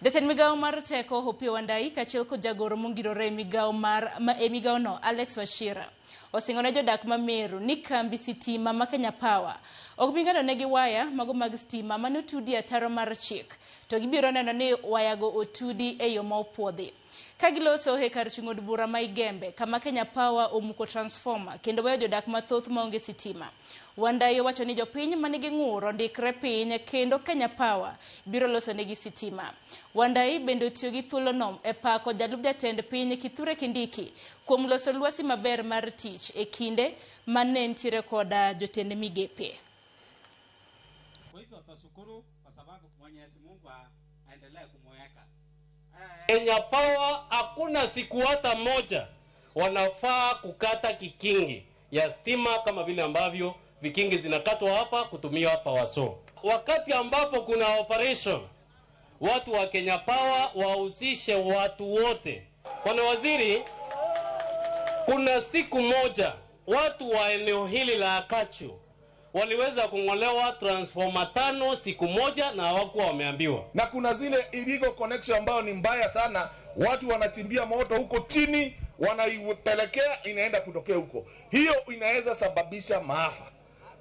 Jatend migawo mar teko Opiyo Wandayi kaachiel kod jagoro mongirore e migawo mar e migawo no Alex Wachira osingo ne jodak ma Meru ni kambi sitima ma Kenya Power ok bi ng'ado negi waya mago mag stima mane otudi e ataro mar chik, to gibiro neno ni wayago otudi e yo ma opuodhi. Ka giloso e kar chung' od bura ma Igembe kama Kenya Power omuko transformer kendo weyo jodak mathoth maonge sitima. Wandayi owacho ni jopiny manigi ng'ur ondikre piny kendo Kenya Power biro loso negi sitima. Wandayi bende otiyo gi thuolono e pako jalup jatend piny Kithure Kindiki kuom loso lwasi maber mar tich e kinde mane nitiere koda jotend migepe. Kwa hivyo tutashukuru kwa sababu Mwenyezi Mungu aendelee kumweka. Kenya Power hakuna siku hata moja wanafaa kukata kikingi ya stima kama vile ambavyo vikingi zinakatwa hapa kutumia power saw. Wakati ambapo kuna operation, watu wa Kenya Power wahusishe watu wote. Bwana Waziri, kuna siku moja watu wa eneo hili la Akachu waliweza kung'olewa transformer 5 siku moja na hawakuwa wameambiwa. Na kuna zile illegal connection ambayo ni mbaya sana, watu wanachimbia moto huko chini, wanaipelekea inaenda kutokea huko. Hiyo inaweza sababisha maafa.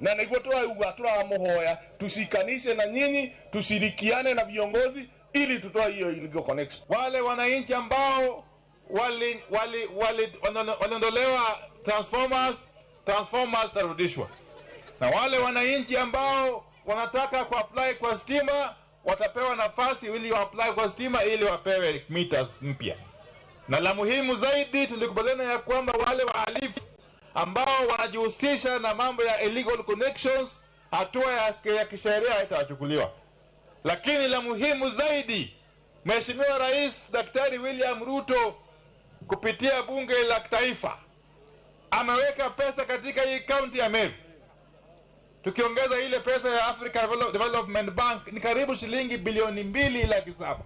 Na niguo tũrauga tũramũhoya tushikanishe na nyinyi, tushirikiane na viongozi ili tutoe hiyo illegal connection. Wale wananchi ambao waliondolewa transformers tarudishwa. Na wale wananchi ambao wanataka kuapply kwa stima watapewa nafasi ili wa-apply kwa stima ili wapewe meters mpya. Na la muhimu zaidi, tulikubaliana ya kwamba wale wahalifu ambao wanajihusisha na mambo ya illegal connections, hatua ya kisheria itachukuliwa. Lakini la muhimu zaidi, Mheshimiwa Rais Daktari William Ruto kupitia bunge la taifa ameweka pesa katika hii county ya Meru. Tukiongeza ile pesa ya Africa Development Bank ni karibu shilingi bilioni 2.7.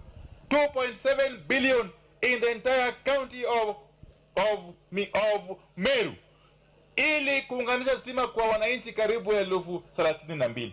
2.7 billion in the entire county of Meru ili kuunganisha stima kwa wananchi karibu 32,000.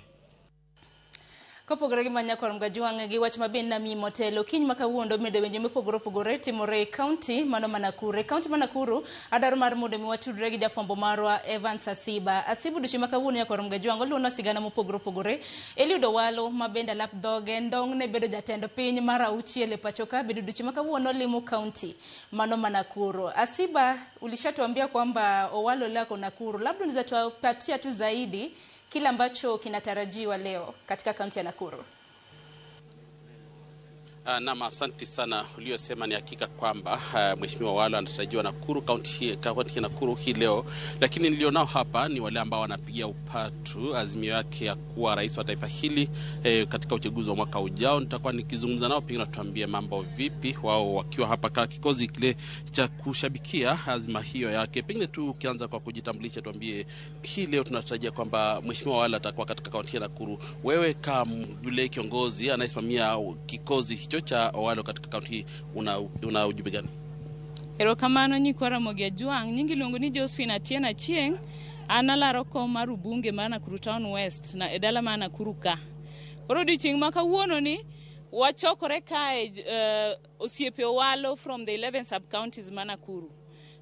Kopogore gi Nyakorongo jwang' gi wach mabende namiyi motelo kiny ma kawuono medo winjo mopogore opogore timore e kaunti mano ma Nakuru. E kaunti ma Nakuru adwaro mar mondo mi watudre gi jafwambo marwa Evans Asiba. Asiba odiochieng' ma kawuono Nyakorongo jwang' oluonwa sigana mopogore opogore. Eliud Owalo ma bende alap dhoge ndong' ne bedo jatend piny mar 6 e pacho ka bende odiochieng' ma kawuono limo kaunti mano ma Nakuru. Asiba, ulishatuambia kwamba Owalo lako Nakuru, labda unaweza tupatia tu zaidi kile ambacho kinatarajiwa leo katika kaunti ya Nakuru. Naam, asante sana. Uliyosema ni hakika kwamba Mheshimiwa Owalo anatarajiwa Nakuru kaunti hii Nakuru hii leo, lakini nilionao hapa ni wale ambao wanapigia upatu azimio yake ya kuwa rais wa taifa hili katika uchaguzi wa mwaka ujao. Nitakuwa nikizungumza nao, pengine tuambie mambo vipi wao wakiwa hapa kwa kikosi kile cha kushabikia azma hiyo yake. Pengine tu ukianza kwa kujitambulisha, tuambie hii leo tunatarajia kwamba Mheshimiwa Owalo atakuwa katika kaunti ya Nakuru. Wewe kama yule kiongozi anayesimamia kikosi hicho cha Owalo katika kaunti hii, una ujumbe gani? Erokamano nyikwa Ramogi Ajwang', nyingi iluongo ni Josephine Atieno Achieng', an alaro kom mar ubunge mar Nakuru Town West na e dala mar Nakuru ka. Koro odiochieng' ma kawuono ni wachokore kae osiepe Owalo from the 11 sub-counties ma Nakuru.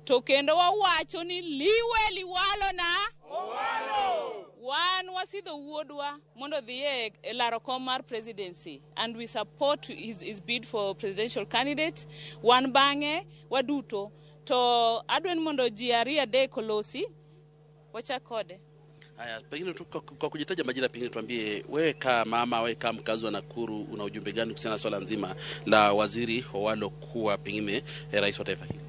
To kendo wawacho ni liwe liwalo na Owalo. Wan wasidho wuodwa mondo odhi e laro kom mar presidency and we support his bid for presidential candidate. Wan bang'e waduto to adwa ni mondo ji ariyo adek olosi wachak kode. Haya, pengine tu kwa kujitaja majina, pengine tuambie wewe kama mama, wewe kama mkazi wa Nakuru, una ujumbe gani kuhusiana na swala nzima la waziri Owalo kuwa pengine rais wa taifa hili?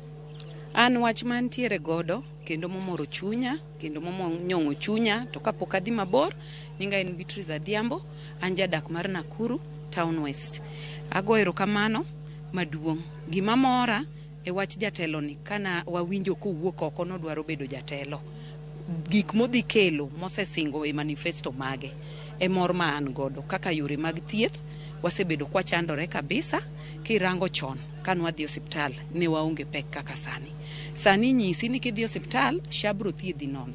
An wach mantiere godo kendo momoro chunya kendo momonyong'o chunya to kapok adhi mabor, nyinga en Beatrice Adhiambo, an jadak mar Nakuru Town West. Ago erokamano maduong'. Gima mora e wach jatelo ni kana wawinjo kowuok oko nodwaro bedo jatelo. Gik modhi kelo mosesingo e manifesto mage e mor ma an godo kaka yore mag thieth wasebedo kwachandore kabisa. Kirango chon kanwadhi osiptal ne waonge pek kaka sani. Sani nyisi ni kidhi osiptal SHA bro thiedhi nono,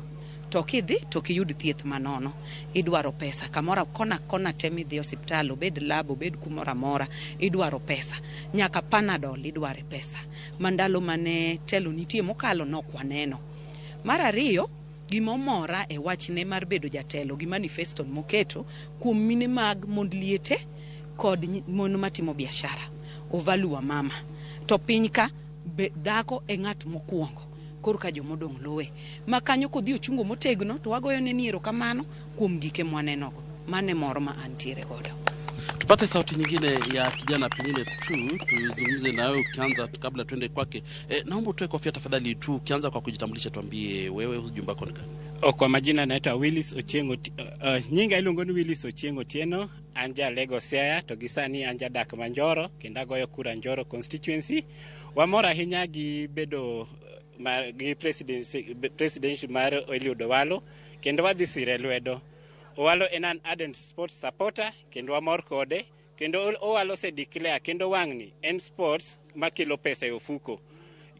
to kidhi to kiyud thieth manono idwaro pesa kamoro kona kona te midhi osiptal, obed lab obed kumoro amora idwaro pesa, nyaka Panadol idware pesa. Ma ndalo mane telo nitie mokalo nok waneno. Mar ariyo, gima omora e wachne mar bedo jatelo gi manifesto moketo kuom mine mag mond liete kod mon matimo biashara ovalua mama to piny ka be dhako e ng'at mokwongo korka jomodong' luwe ma kanyo kodhi ochungo motegno to wagoyone ni erokamano kuom gike mwanenogo. Mano e mor ma antiere godo. Tupate sauti nyingine ya kijana, pengine tu tuzungumze na wewe ukianza, kabla tuende kwake. Naomba utoe kofia tafadhali tu, ukianza kwa kujitambulisha, tuambie wewe ujumbe wako ni gani? O, kwa majina naitwa Willis Ochieng' nyinga iluongo ni Willis Ochieng' Otieno. An ja Lego Siaya to gi sani an jadak ma Njoro kendo agoyo kura Njoro constituency. Wamor ahinya gi bedo gi presidency mar Eliud Owalo kendo wadhi sire lwedo. Owalo en an ardent sports supporter kendo wamor kode kendo Owalo ose declare kendo wang'ni en sports makelo pesa e ofuko.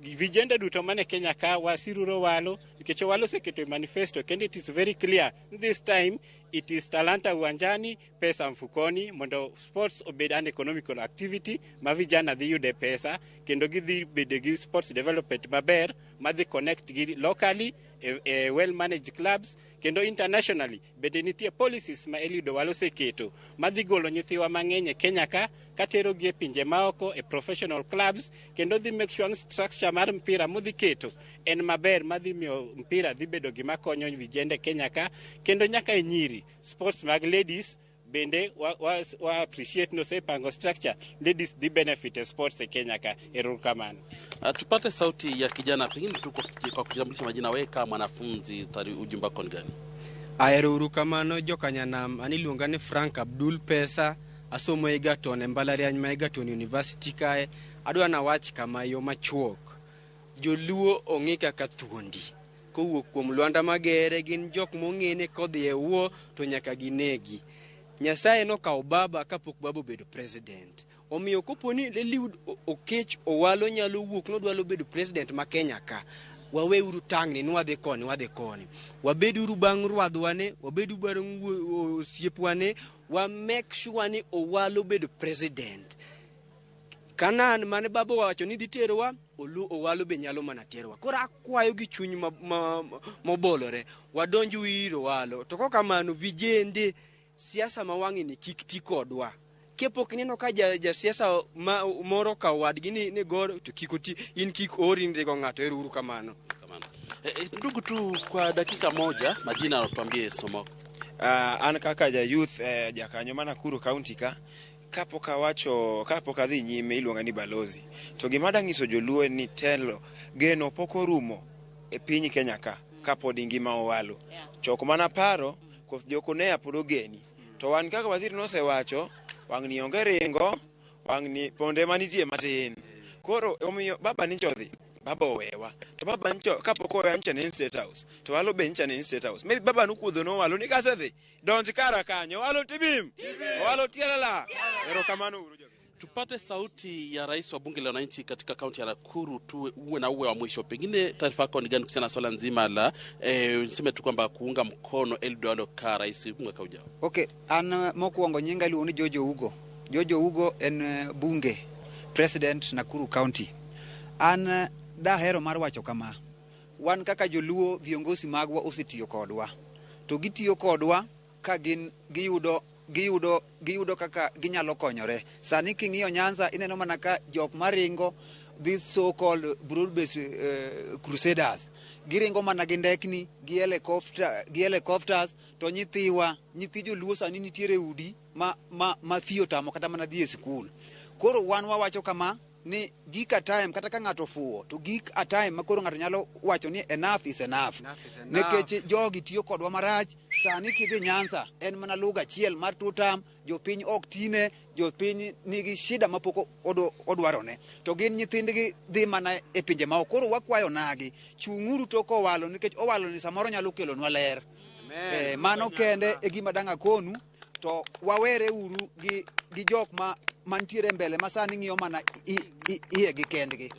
Vijende duto mane Kenya ka wasiruru Owalo nikech Owalo oseketo e manifesto kendo it is very clear this time it is talanta uwanjani, pesa mfukoni, mondo sports obed an economical activity ma vijana dhi yude pesa kendo gidhi bedo gi sports development maber madhi connect gi locally e well managed clubs kendo internationally bende nitie policies ma Eliud Owalo oseketo madhi golo nyithiwa mang'eny e Kenya ka katerogi e pinje maoko e professional clubs kendo dhi make sure ni structure mar mpira modhi keto en maber madhi miyo mpira dhi bedo gima konyo vijende Kenya ka kendo nyaka e nyiri sports mag ladies bende wa appreciate nosepango structure ladies dhi benefit e sports e Kenya ka. Erokamano. Tupate sauti ya kijana, pengine tu kwa kujitambulisha majina, wewe kama mwanafunzi, ujumbe wako ni gani? Ahero uru kamano jokanyanam, an iluonga ni Frank Abdul Pesa, asomo Egerton e mbalariany ma Egerton University kae. Adwa nawach kama yo machuok. Joluo ong'e kaka thuondi. Kowuok kuom Lwanda Magere gin jok mong'e ni kodhi e wuo to nyaka ginegi. Nyasaye nokawo baba kapok baba obedo president. Omiyo kopo ni Eliud Okech Owalo nyalo wuok nodwaro bedo president ma Kenya ka, waweuru tangni ni wadhi koni wadhi koni. Wabeduru bang' rwadhwa wabedu bang' osiepwa ne, wa make sure ni Owalo bedo president. Kanan mane baba owacho ni dhi terowa, Owalo be nyalo mana terowa. Koro akwayo gi chuny mobolore, wadonj ir Owalo. To kokamano vijende, siasa ma wang'e ni kik ti kodwa. Kepok ineno ka jasiasa ma moro okawo wadgi ni godo to kik oti in kik ori ni rigo ng'ato. Ero uru kamano. Ndugu tu kwa dakika moja, majina tuambie somo. An kaka ja youth jakanyo ma Nakuru County ka kapok awacho kapok adhi nyime iluonga ni balozi to gima adwa nyiso joluo en ni telo geno pok orumo e piny Kenya ka kapod ngima Owalo chok mana paro koth jokonea pod ogeni to wan kaka waziri nosewacho wang'ni onge ringo wang'ni ponde manitie matin koro omiyo baba nyocha odhi baba owewa to baba ncho kapok owewa ncha ne en State House to Owalo be ncha ne en State House maybe baba nokuodho ne Owalo ni kasedhi donj kara kanyo Owalo tibim Owalo tielala erokamano uru. Tupate sauti ya rais wa bunge la wananchi katika kaunti ya Nakuru tu uwe na uwe wa mwisho. Pengine taarifa yako ni gani kuhusiana na swala nzima la niseme tu kwamba kuunga mkono Eliud Owalo ka rais mwaka ujao? Ok, an mokwongo nyinga iluongo ni Jojo Ugo. Jojo Ugo en bunge president Nakuru County. An dahero mar wacho kama. Wan kaka joluo viongozi magwa osetiyo kodwa. To gitiyo kodwa ka gin giyudo giyudo giyudo kaka ginyalo konyore. Sani king'iyo Nyanza ineno mana ka jok maringo these so called broad based crusaders giringo mana gi ndekni gi helicopter, gi helicopters to nyithiwa nyithi joluo sani nitiere udi ma, ma, ma fee otamo kata mana dhi e sikul. Koro wan wawacho kama ni gik a time kata ka ng'ato ofuwo to gik a time ma koro ng'ato nyalo wacho ni enough is enough. Nikech jogi tiyo kodwa marach sani kidhi Nyanza en mana lugha achiel mar two term jopiny ok tine jopiny nigi shida mapok odwarone to gin nyithindgi dhi mana e pinje maoko. Koro wakwayo nagi chung'uru tok Owalo nikech Owalo ni samoro nyalo kelonwa ler. Mano kende e gima dang' akonu to wawere uru gi, gi jok ma mantiere mbele ma sani ng'iyo mana iye gi kendgi.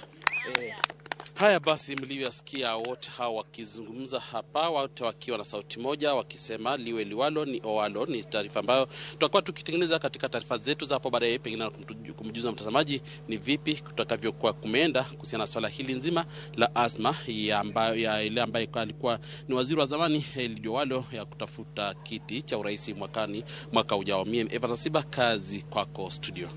Haya basi, mlivyoyasikia wote hawa wakizungumza hapa, wote wakiwa na sauti moja wakisema liwe liwalo ni Owalo. Ni taarifa ambayo tutakuwa tukitengeneza katika taarifa zetu za hapo baadaye, pengine na kumjuza mtazamaji ni vipi kutakavyokuwa kumeenda kuhusiana na swala hili nzima la azma ya ambayo, ya ile ambaye alikuwa ni waziri wa zamani Eliud Owalo ya kutafuta kiti cha urais mwakani mwaka ujao. Mimi Evans Asiba, kazi kwako studio.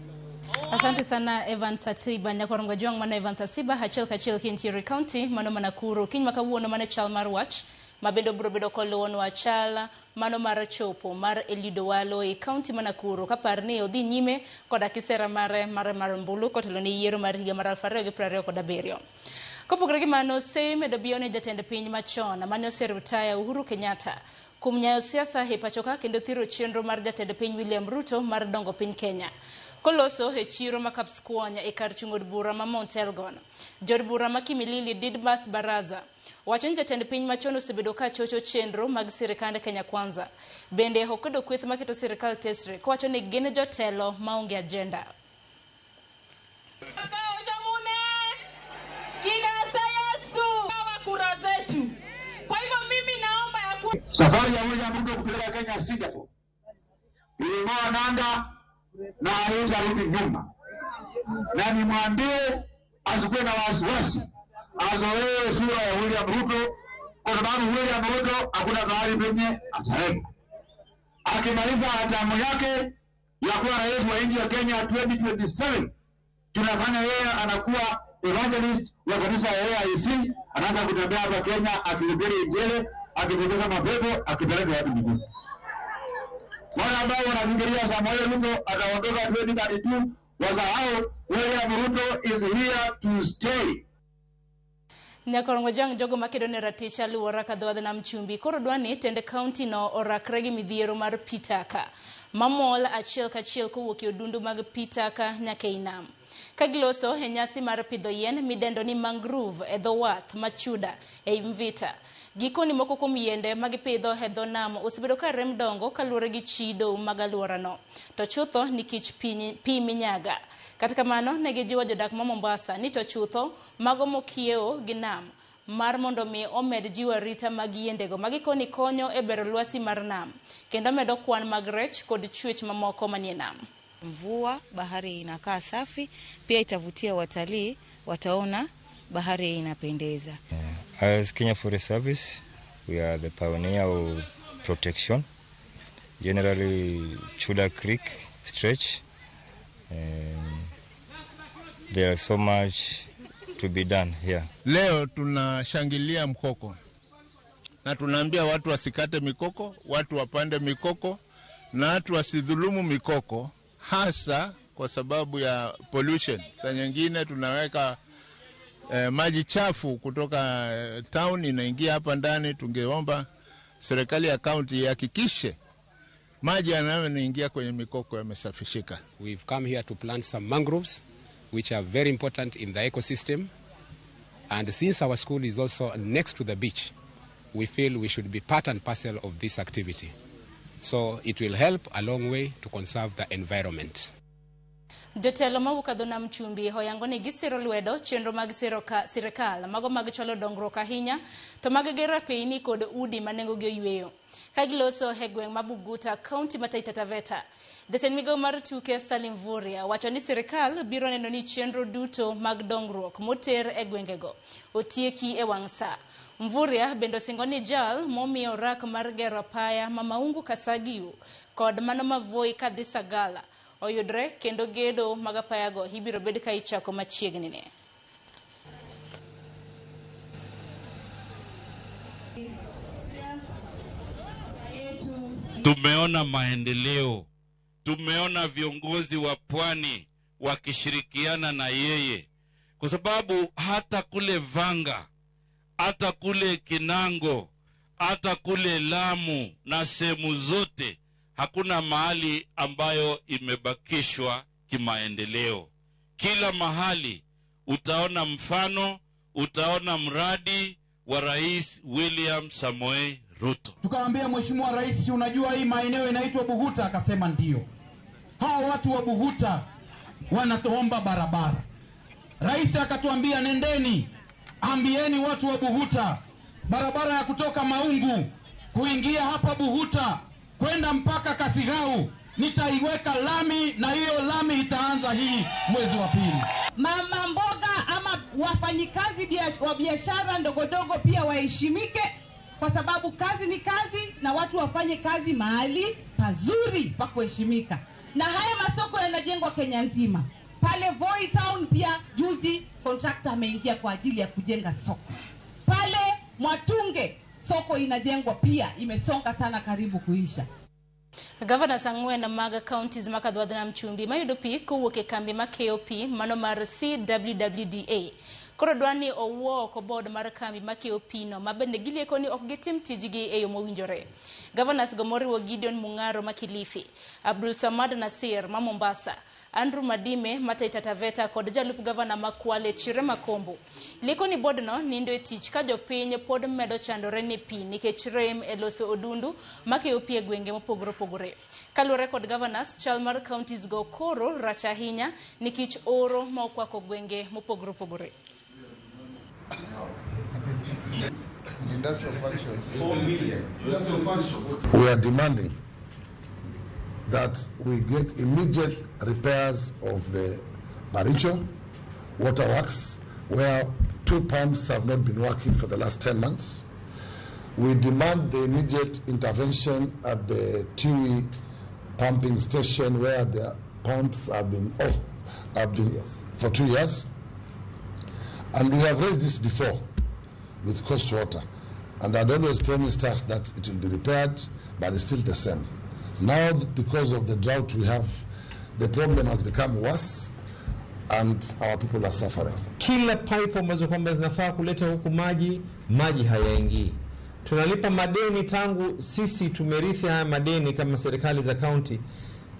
Asante sana Evans Atiba nyakwar Jwang' mano Evans Asiba achiel kachiel kintiere county mano ma Nakuru kiny ma kawuono mane chal mar wach ma bende obiro bedo koluwonwa chal mano mar chopo mar Eliud Owalo e county ma Nakuru kapar ni odhi nyime koda kisera mare mar mar ombulu kotelo ne yiero mar higa mar 2027. Kopogore gi mano, seyi medo biyo ne jatend piny machon mane oserutaya Uhuru Kenyatta kuom nyayo siasa e pacho ka kendo thiro chenro mar jatend piny William Ruto mar dongo piny Kenya. Koloso e chiro ma Kapskuony e kar chung' od bura ma Mount Elgon. Jood bura ma Kimilili Didmas Baraza wacho ni jatend piny machon osebedo ka chocho chenro mag sirikand Kenya Kwanza. Bende okwedo kweth maketo sirikal tesre kowacho ni gin jotelo maonge agenda. Kura zetu. Kwa hivyo mimi naomba ya kuwa safari ya William Ruto kupeleka Kenya Singapore iling'oa nanga na haitarudi nyuma, na nimwambie asikuwe na wasiwasi, azoee sura ya William Ruto, kwa sababu William Ruto hakuna mahali penye ataenda. Akimaliza hatamu yake ya kuwa rais wa nchi ya Kenya 2027, tunafanya yeye anakuwa evangelist wa kanisa ya AIC, anaanza kutembea hapa Kenya akihubiri Injili, akifukuza mapepo, akipeleka watu mbinguni. Wale ambao wanafikiria Samoei Ruto ataondoka 2032 wasahau William Ruto is here to stay. Nyakorongo jang jogo makedo ne ratich aluora ka dho nam chumbi koro dwani tend county no orakre gi midhiero mar pi taka mamol achiel kachiel kowuok e odundu mag pi taka nyaka ei nam. Ka giloso e nyasi mar pidho yien midendo ni mangrove e dho wath Machuda ei Mvita. Gikoni moko kuom yiende magipidho e dho nam osebedo ka rem dongo kaluwore gi chido mag alworano. To chutho nikech pi minyaga. Kata kamano ne gijiwo jodak ma Mombasa ni to chutho mago mokiewo gi nam mar mondo mi omed jiwo arita mag yiendego ma gikoni konyo e bero lwasi mar nam kendo medo kwan mag rech kod chwech mamoko manie nam. Mvua, bahari inakaa safi, pia itavutia watalii, wataona bahari inapendeza. As Kenya Forest Service, we are the pioneer of protection. Generally, Chuda Creek stretch. There is so much to be done here. Leo tunashangilia mkoko na tunaambia watu wasikate mikoko, watu wapande mikoko na watu wasidhulumu mikoko, hasa kwa sababu ya pollution. Saa nyingine tunaweka maji chafu kutoka town inaingia hapa ndani. Tungeomba serikali ya county ihakikishe maji yanayoingia kwenye mikoko yamesafishika. We've come here to plant some mangroves which are very important in the ecosystem, and since our school is also next to the beach, we feel we should be part and parcel of this activity. So it will help a long way to conserve the environment. Jotelo mawuok e dho nam chumbi oyango ni gisiro lwedo chenro mag sirikal mago mag chwalo dongruok ahinya to mag gero apeyni kod udi ma nengogi oyweyo. Ka giloso e gweng' ma Buguta, kaunti ma Taita Taveta, jatend migawo mar tuke Salim Mvurya wacho ni sirikal biro neno ni chenro duto mag dongruok moter e gwengego otieki e wang' sa. Mvurya bende osingo ni jal momiyo orak mar gero apaya ma Maungu Kasagiu kod mano ma Voi kadhi Sagala oyudre kendo gedo mag apayago ibiro bed ka ichako machiegni ne. Tumeona maendeleo, tumeona viongozi wa pwani wakishirikiana na yeye, kwa sababu hata kule Vanga, hata kule Kinango, hata kule Lamu na sehemu zote hakuna mahali ambayo imebakishwa kimaendeleo. Kila mahali utaona mfano, utaona mradi wa Rais William Samoei Ruto. Tukamwambia Mheshimiwa Rais, unajua hii maeneo inaitwa Buguta? Akasema ndio. Hao watu wa Buguta wanatuomba barabara. Rais akatuambia nendeni, ambieni watu wa Buguta barabara ya kutoka Maungu kuingia hapa Buguta kwenda mpaka Kasigau nitaiweka lami, na hiyo lami itaanza hii mwezi wa pili. Mama mboga ama wafanyikazi wa biashara ndogodogo pia waheshimike, kwa sababu kazi ni kazi na watu wafanye kazi mahali pazuri pa kuheshimika. Na haya masoko yanajengwa Kenya nzima. Pale Voi Town pia juzi contractor ameingia kwa ajili ya kujenga soko. Pale Mwatunge soko inajengwa pia, imesonga sana karibu kuisha. Gavana ang'wen mag counties ma Kadho nam chumbi mayudo pi kowuok e kambi ma keyo pi mano mar CWWDA koro dwa ni owuo oko board mar kambi ma keyo pi no ma bende gilieko ni ok gitim tijgi e yo mowinjore. Governors go moriwo Gideon Mung'aro ma Kilifi, Abdul Samad Nasir ma Mombasa, Andrew Madime ma Taita Taveta kod jalup gavana ma Kwale Chirema Kombo. Lieko ni board no nindo e tich ka jopiny pod medo chandore ni pi nikech rem e loso odundu makeyo pi e gwenge mopogore opogore. Kaluwore kod governors, chal mar counties go koro rach ahinya nikech oro ma okwako gwenge mopogore opogore. We are demanding that we get immediate repairs of the Baricho waterworks, where 2 pumps have not been working for the last 10 months. We demand the immediate intervention at the Tiwi pumping station, where the pumps have been off for 2 years. And we have raised this before with Coast Water, and had always promised us that it will be repaired, but it's still the same. Now, because of the drought we have, the problem has become worse and our people are suffering. Kila pipe ambazo kwamba zinafaa kuleta huku maji, maji hayaingii. Tunalipa madeni tangu sisi tumerithi haya madeni kama serikali za county.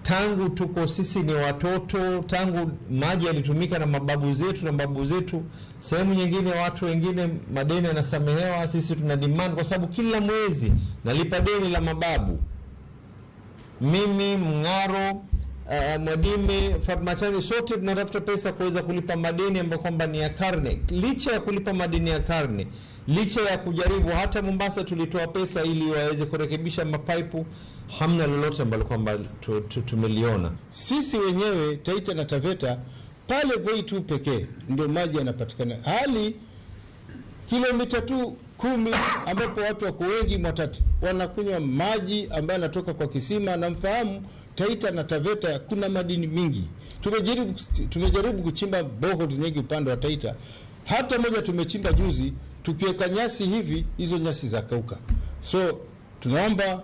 Tangu tuko sisi ni watoto, tangu maji yalitumika na mababu zetu na babu zetu. Sehemu nyingine watu wengine madeni yanasamehewa, sisi tuna demand kwa sababu kila mwezi nalipa deni la mababu. Mimi, Mng'aro, Mwadime, Fatma Chande, sote tunatafuta pesa kuweza kulipa madeni ambayo kwamba ni ya karne. Licha ya kulipa madeni ya karne, licha ya kujaribu, hata Mombasa tulitoa pesa ili waweze kurekebisha mapaipu, hamna lolote ambalo kwamba tumeliona. Sisi wenyewe Taita na Taveta pale Voi tu pekee ndio maji yanapatikana. Hali kilomita tu 10 ambapo watu wako wengi Mwatate wanakunywa maji ambayo yanatoka kwa kisima, na mfahamu Taita na Taveta kuna madini mingi. Tumejaribu kuchimba boreholes nyingi upande wa Taita. Hata moja tumechimba juzi, tukiweka nyasi hivi hizo nyasi zakauka. So tunaomba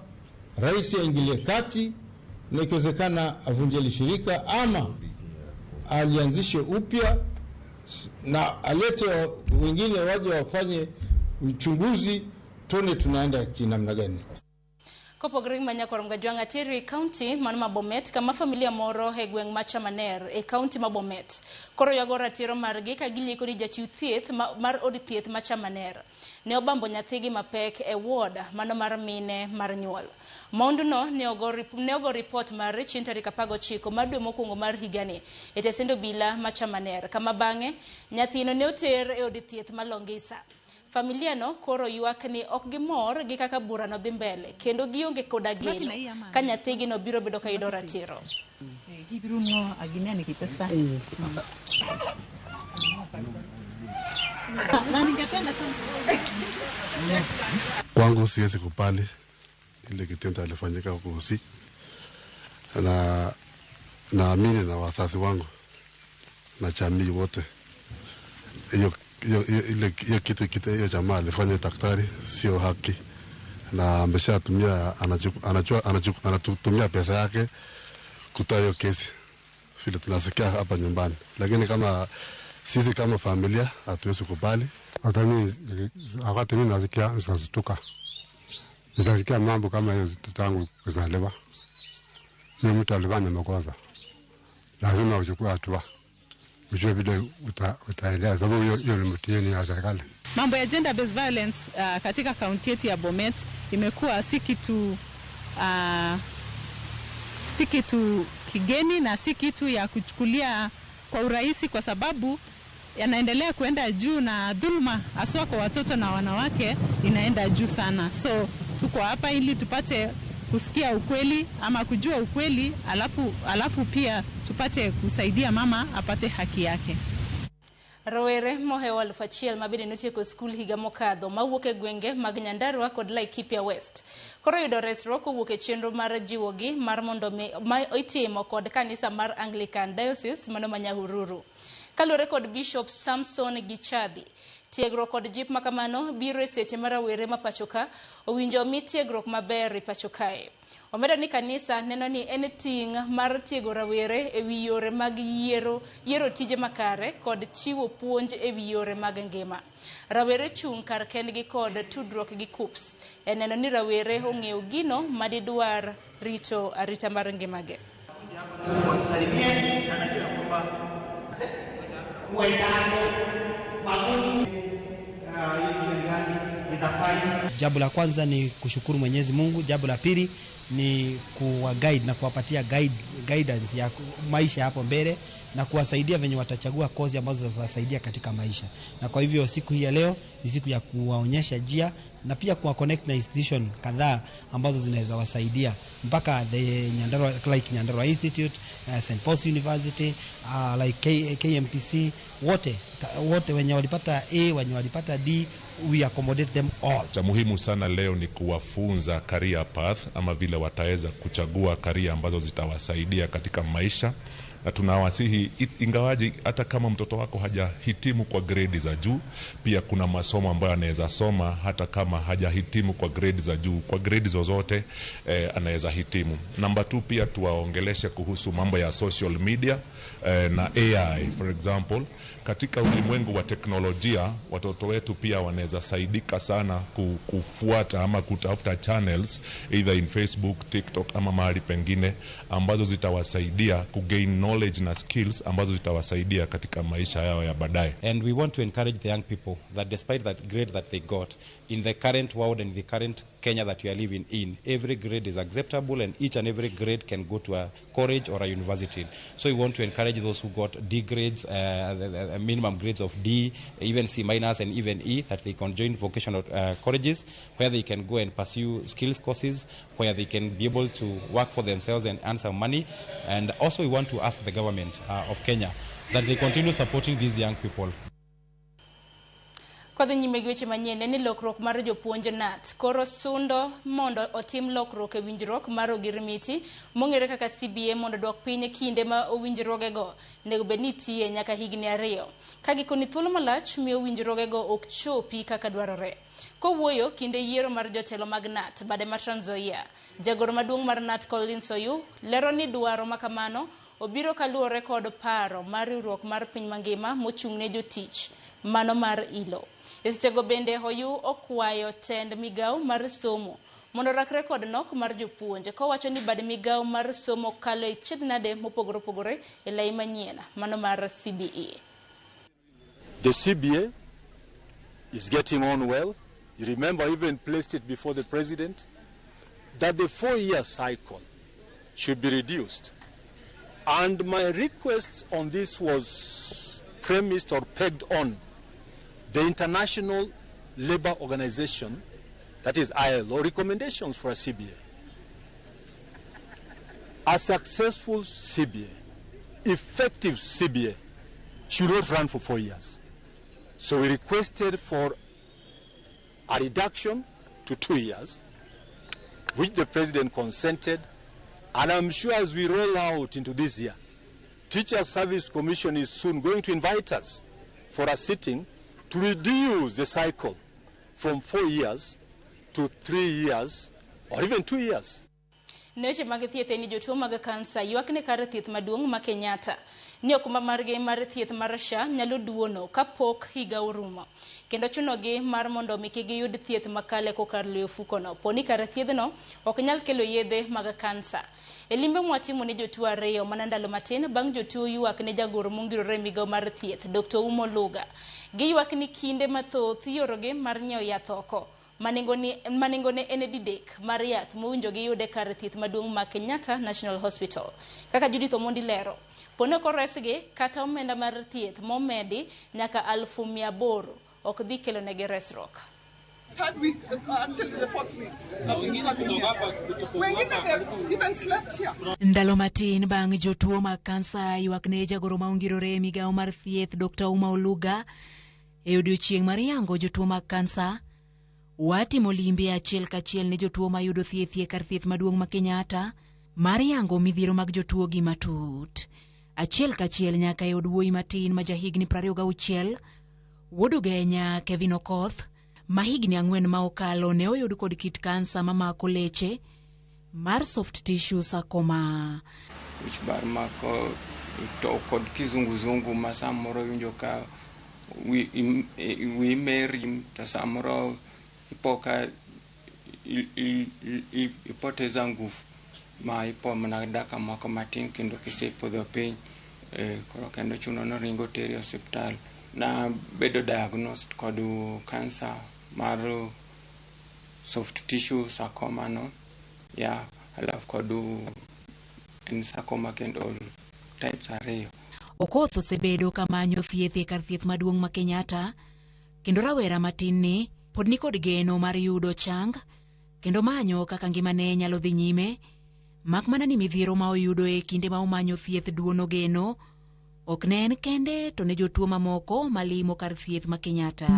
rais aingilie kati na ikiwezekana avunje shirika ama alianzishe upya na alete wengine waje wafanye uchunguzi, tuone tunaenda kinamna gani. Kopogore gi Manyakwarom Gajwang' Ateri e kaunti man ma Bomet kama familia moro e gweng' ma Chamaner e kaunti ma Bomet koro ywago ratiro margi ka gilieko ni jachiw thieth mar od thieth ma Chamaner ne obambo nyathigi mapek e ward mano mar mine mar nyuol. Maunduno ne ogo ripot mare chieng' tarik 19 mar dwe mokwongo mar higani e tesend obila ma Chamaner kama bang'e nyathino ne oter e od thieth ma Longisa. Familia no koro ywak ni ok gimor gi kaka bura no dhi mbele kendo gionge koda geno ka nyathigi no biro bedo ka yudo ratiro. Kwangu siwezi kubali ile kitendo alifanyika huko Usi, na naamini na wazazi wangu na jamii wote hiyo ile kitu hiyo jamaa alifanya daktari sio haki, na ameshatumia anatumia pesa yake kutoa hiyo kesi vile tunasikia hapa nyumbani, lakini kama sisi kama familia hatuwezi kubali. Hata mimi wakati mimi nasikia nikastuka, nasikia mambo kama hiyo tangu kuzaliwa. Ni mtu alifanya makosa, lazima uchukue hatua, ujue vile utaelewa, sababu hiyo ni mtihani ya serikali. Mambo ya gender based violence katika kaunti yetu ya Bomet imekuwa si kitu kigeni na si kitu ya kuchukulia kwa urahisi, kwa sababu yanaendelea kuenda juu na dhuluma haswa kwa watoto na wanawake inaenda juu sana. So tuko hapa ili tupate kusikia ukweli ama kujua ukweli, alafu pia tupate kusaidia mama apate haki yake. Rowere mohewo 1000 mabende notieko skul higa mokadho mawuok e gwenge mag Nyandarua kod Laikipia West koro yudo resruok kowuok e chenro mar jiwogi mar mondo ma itimo kod kanisa mar Anglican Diocese mano ma Nyahururu. Kaluwore kod Bishop Samson Gichadhi, tiegruok kod jip makamano biro e seche ma rawere ma pacho ka owinjo omi tiegruok maber e pacho kae. Omedo ni kanisa neno ni en ting' mar tiego rawere e wi yore mag yiero tije makare kod chiwo puonj e wi yore mag ngima. Rawere chung' kar kendgi kod tudruok gi KUPS e neno ni rawere ong'eyo gino madidwar rito arita mar ngimagi. Jambo la kwanza ni kushukuru Mwenyezi Mungu. Jambo la pili ni kuwa guide na kuwapatia guidance ya maisha hapo mbele na kuwasaidia venye watachagua kozi ambazo zitawasaidia katika maisha. Na kwa hivyo siku hii ya leo ni siku ya kuwaonyesha njia na pia kuwa connect na institution kadhaa ambazo zinaweza wasaidia mpaka the Nyandarua, like Nyandarua Institute, St. Paul's University, like KMTC, wote wenye walipata A, wenye walipata D, we accommodate them all. Cha muhimu sana leo ni kuwafunza career path, ama vile wataweza kuchagua career ambazo zitawasaidia katika maisha. Na tunawasihi, ingawaji hata kama mtoto wako hajahitimu kwa grade za juu, pia kuna masomo ambayo anaweza soma hata kama hajahitimu kwa grade za juu, kwa grade zozote anaweza hitimu. Namba 2, pia tuwaongeleshe kuhusu mambo ya social media na AI for example. Katika ulimwengu wa teknolojia, watoto wetu pia wanaweza saidika sana kufuata ama kutafuta channels either in Facebook, TikTok ama mahali pengine ambazo zitawasaidia kugain knowledge na skills ambazo zitawasaidia katika maisha yao ya baadaye. And we want to encourage the young people that despite that grade that they got, in the current world and the current Kenya that we are living in, every grade is acceptable and each and every grade can go to a college or a university. So we want to encourage those who got D grades, the minimum grades of D, even C minus and even E, that they can join vocational colleges where they can go and pursue skills courses, where they can be able to work for themselves and earn some money. And also we want to ask the government of Kenya that they continue supporting these young people. Kodhi nyime gi weche manyien ni lokruok mar jopuonj KNUT koro sundo mondo otim lokruok e winjruok mar ogirimiti mong'ere kaka CBA mondo odwok piny kinde ma owinjruogego nego bed ni tiye nyaka higni 2 ka gikoni thuolo malach miyo winjruogego ok chopi kaka dwarore. Kowuoyo kinde yiero mar jotelo mag KNUT bade ma Trans Nzoia, jagoro maduong' mar KNUT Collins Oyu lero ni dwaro makamano obiro kaluwore kod paro mar riwruok mar piny mangima mochung' ne jotich mano mar ILO. E sechego bende Oyu okwayo tend migao mar somo Mondo orakre kod nok mar jopuonj kowacho ni bad migawo mar somo kalo e chiedh nade mopogore opogore e lai manyien mano mar CBE. The CBA is getting on well. You remember I even placed it before the president that the 4-year cycle should be reduced. And my request on this was premised or pegged on the International Labour Organization, that is ILO, recommendations for a CBA. A successful CBA, effective CBA, should not run for 4 years. So we requested for a reduction to 2 years, which the president consented. And I'm sure as we roll out into this year, Teacher Service Commission is soon going to invite us for a sitting to reduce the cycle from 4 years to 3 years or even 2 years. Ne weche mag thieth en ni jotuo mag kansa ywak ne kar thieth maduong' ma Kenyatta ni okumba margi mar thieth mar SHA nyalo duono kapok higa orumo kendo chunogi mar mondo mi kik giyud thieth makale kokalo e ofukono poni kar thiedhno ok nyal kelo yedhe mag kansa. E limbe mwatimo ne jotuo ariyo mana ndalo matin bang' jotuo ywak ne jagoro mongirore e migawo mar thieth Dr. Umo Luga. Giywak ni kinde mathoth iorogi mar nyiewo yath oko manengone en didek mar yath mowinjo giyude kar thieth maduong' ma Kenyatta National Hospital. Kaka Judith Omondi lero, poni ok oresgi kata omenda mar thieth momedi nyaka 800,000 ok dhi kelonegi resruok. Third week, actually the fourth week, I've been coming here. Wengine they've even slept here. Ndalo matin bang' jotuo mag kansa ywak ne jagoro ma ongirore e migawo mar thieth Dr. Uma Oluga e odiochieng' mar yango jotuo mag kansa. Watimo limbe achiel kachiel ne jotuo mayudo thieth e kar thieth maduong' ma Kenyatta mar yango midhiero mag jotuo gi matut. Achiel kachiel nyaka e od wuoyi matin ma jahigni 26, wuod Ugenya Kevin Okoth, ma higni 4 ma okalo ne oyud kod kit kansa mamako leche mar soft tissue sarcoma. Wich bar mako to kod kizunguzungu ma samoro iwinjo ka wiyi meri to samoro ipo ka ipoteza nguvu ma ipo mana dakika moko matin kendo kisepodho piny koro kendo chuno ni ringo teri e osiptal. Na bedo diagnosed kod kansa mar soft tissue sarcoma no ya alafu kod en sarcoma kendo types 2. Okoth osebedo kamanyo thieth e kar thieth maduong' ma Kenyatta kendo rawera matin ni pod nikod geno mar yudo chang kendo manyo kaka ngimane nyalo dhi nyime mak mana ni midhiero ma oyudo e kinde ma omanyo thieth duono geno ok ne en kende to ne jotuo mamoko malimo kar thieth ma Kenyatta.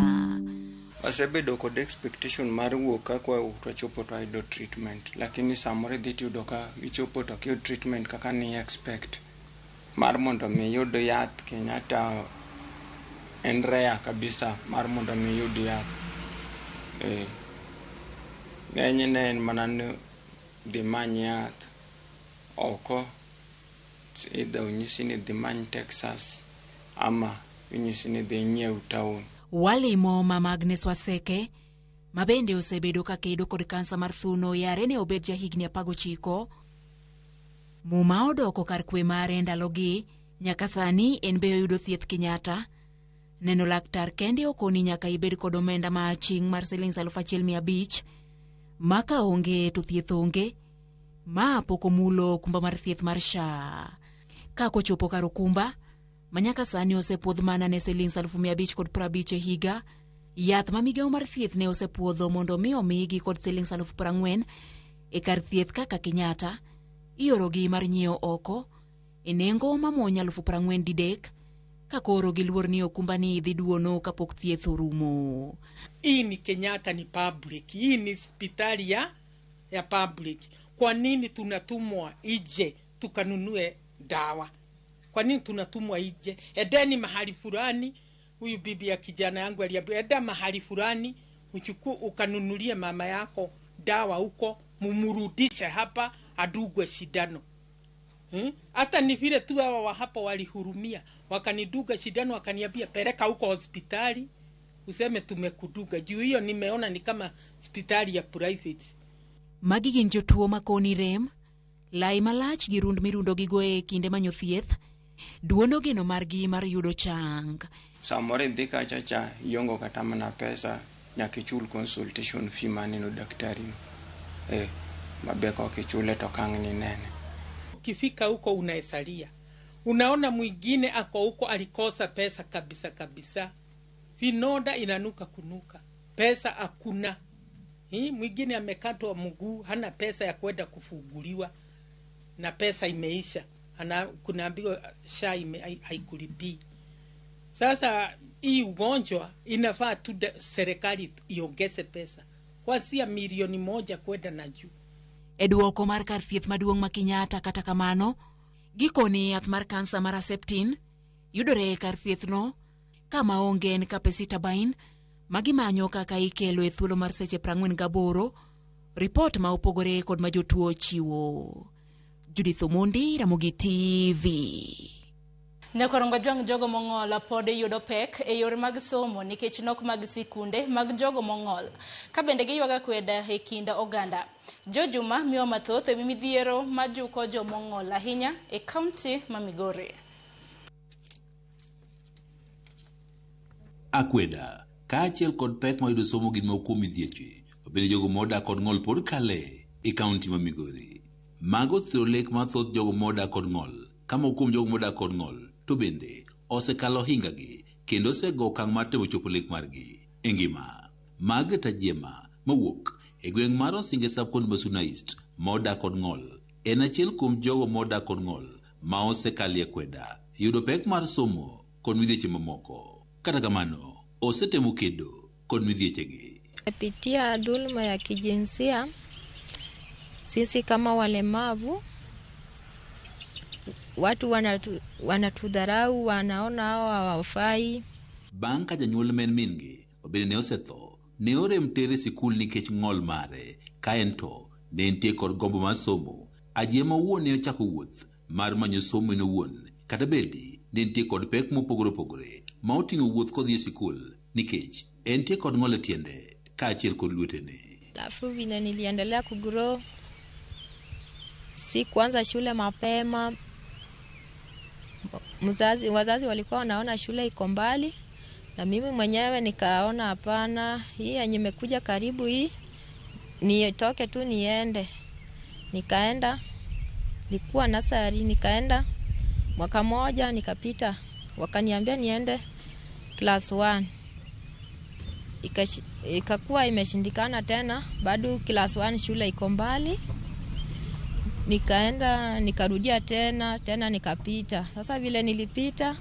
Wasebedo kod expectation mar wuok ka kwa wachopo to ayudo treatment, lakini samoro idhi tiyudo ka ichopo to ok iyud treatment kaka ni expect. Mar mondo mi iyud yath Kenyatta en rare kabisa mar mondo mi iyud yath. Ng'enyne en mana ni dhi many yath oko, either onyisi ni dhi many Texas ama inyisi ni dhi nyiew town. Walimo mama Agnes Waseke ma bende osebedo kakedo kod kansa mar thuno yare ne obed jahigni 19. Muma odoko kar kwe mare ndalogi nyaka sani en be oyudo thieth Kenyatta. Neno laktar kende okoni nyaka ibed kod omenda ma aching' mar siling 1500 ma ka onge to thieth onge. Ma pok omulo okumba mar thieth mar SHA. Ka kochopo kar okumba ma nyaka sani osepuodh mana ne siling 550 e higa, yath ma migawo mar thieth ne osepuodho mondo mi omigi kod siling 40,000 e kar thieth kaka Kenyatta, iorogi mar nyiewo oko e nengo mamuony 43,000 ka koro giluor ni okumba ni dhi duono kapok thieth orumo. Hii ni Kenyatta ni public, hii ni hospitali ya public. Kwa nini tunatumwa ije tukanunue dawa? Kwa nini tunatumwa ije? Edeni mahali fulani, huyu bibi ya kijana yangu aliambiwa eda mahali fulani uchukue ukanunulie mama yako dawa huko, mumurudishe hapa adugwe shindano. Hata ni vile tu hawa wa hapa walihurumia, wakaniduga shindano, wakaniambia peleka huko hospitali useme tumekuduga. Juu hiyo nimeona ni kama hospitali ya private. Magi gin jotuo ma koni rem, lai malach gi rund mirundo gigo e kinde manyo thieth, duono geno margi mar yudo chang. Samoro idhi kacha cha iongo kata mana pesa nyaka ichul consultation fee maneno daktari no. Mabe kok ichule to ok ang' ninene. Ukifika huko unaesalia, unaona mwingine ako huko alikosa pesa kabisa kabisa, vinonda inanuka kunuka, pesa hakuna. Mwingine amekatwa mguu, hana pesa ya kwenda kufunguliwa na pesa imeisha, kunaambiwa SHA haikulipii. Sasa hii ugonjwa inafaa tu serikali iongeze pesa kuanzia 1,000,000 kwenda na juu. E duoko mar kar thieth maduong' ma Kenyatta kata kamano, gikoni yath mar kansa mar Herceptin yudore e kar thiethno kama onge en capecitabine ma gimanyo kaka ikelo e thuolo mar seche 48, ripot ma opogore kod ma jotuo chiwo. Judith Omondi, Ramogi TV. Nyakorongo jwang' jogo mong'ol pod yudo pek e yore mag somo nikech nok mag sikunde mag jogo mong'ol. Ka bende giywago akweda e kind oganda. Jojuma miwa mathoth ewi midhiero majuko jomong'ol ahinya e kaunti ma Migori. Akweda kaachiel kod pek mayudo somo gin moko kuom midhieche mabende jogo modak kod ng'ol pod kale e kaunti ma Migori. Mago osiro lek mar thoth jogo modak kod ng'ol, ka moko kuom jogo modak kod ng'ol to bende osekalo hingagi kendo osego okang' mar temo chopo lek margi e ngima. Margaret Ajiema mawuok e gweng' mar Osinge sub-county ma Suna East modak kod ng'ol en achiel kuom jogo modak kod ng'ol ma osekalie akweda yudo pek mar somo kod midhieche mamoko. Kata kamano, osetemo kedo kod midhiechegi. Pitia dhuluma ya kijinsia, sisi kama walemavu watu wanatudharau, wanaona hao hawafai. Bang' ka janyuol ma en min-gi mabende ne osetho, ne orem tere sikul nikech ng'ol mare, ka en to ne entie kod gombo mar somo. Ajiema owuon ne ochako wuoth mar manyo somo en owuon, kata bedi ne entie kod pek mopogore opogore ma oting'o wuoth kodhi e sikul nikech entie kod ng'ol e tiende kaachiel kod lwetene. Alafu vile niliendelea kugrow, si kuanza shule mapema. Wazazi walikuwa wanaona shule iko mbali, na mimi mwenyewe nikaona hapana, hii yenye imekuja karibu hii nitoke tu niende. Nikaenda, nilikuwa nasari, nikaenda mwaka moja nikapita, wakaniambia niende class 1. Ikakuwa imeshindikana tena, bado class 1 shule iko mbali. Nikaenda nikarudia tena nikapita. Sasa vile nilipita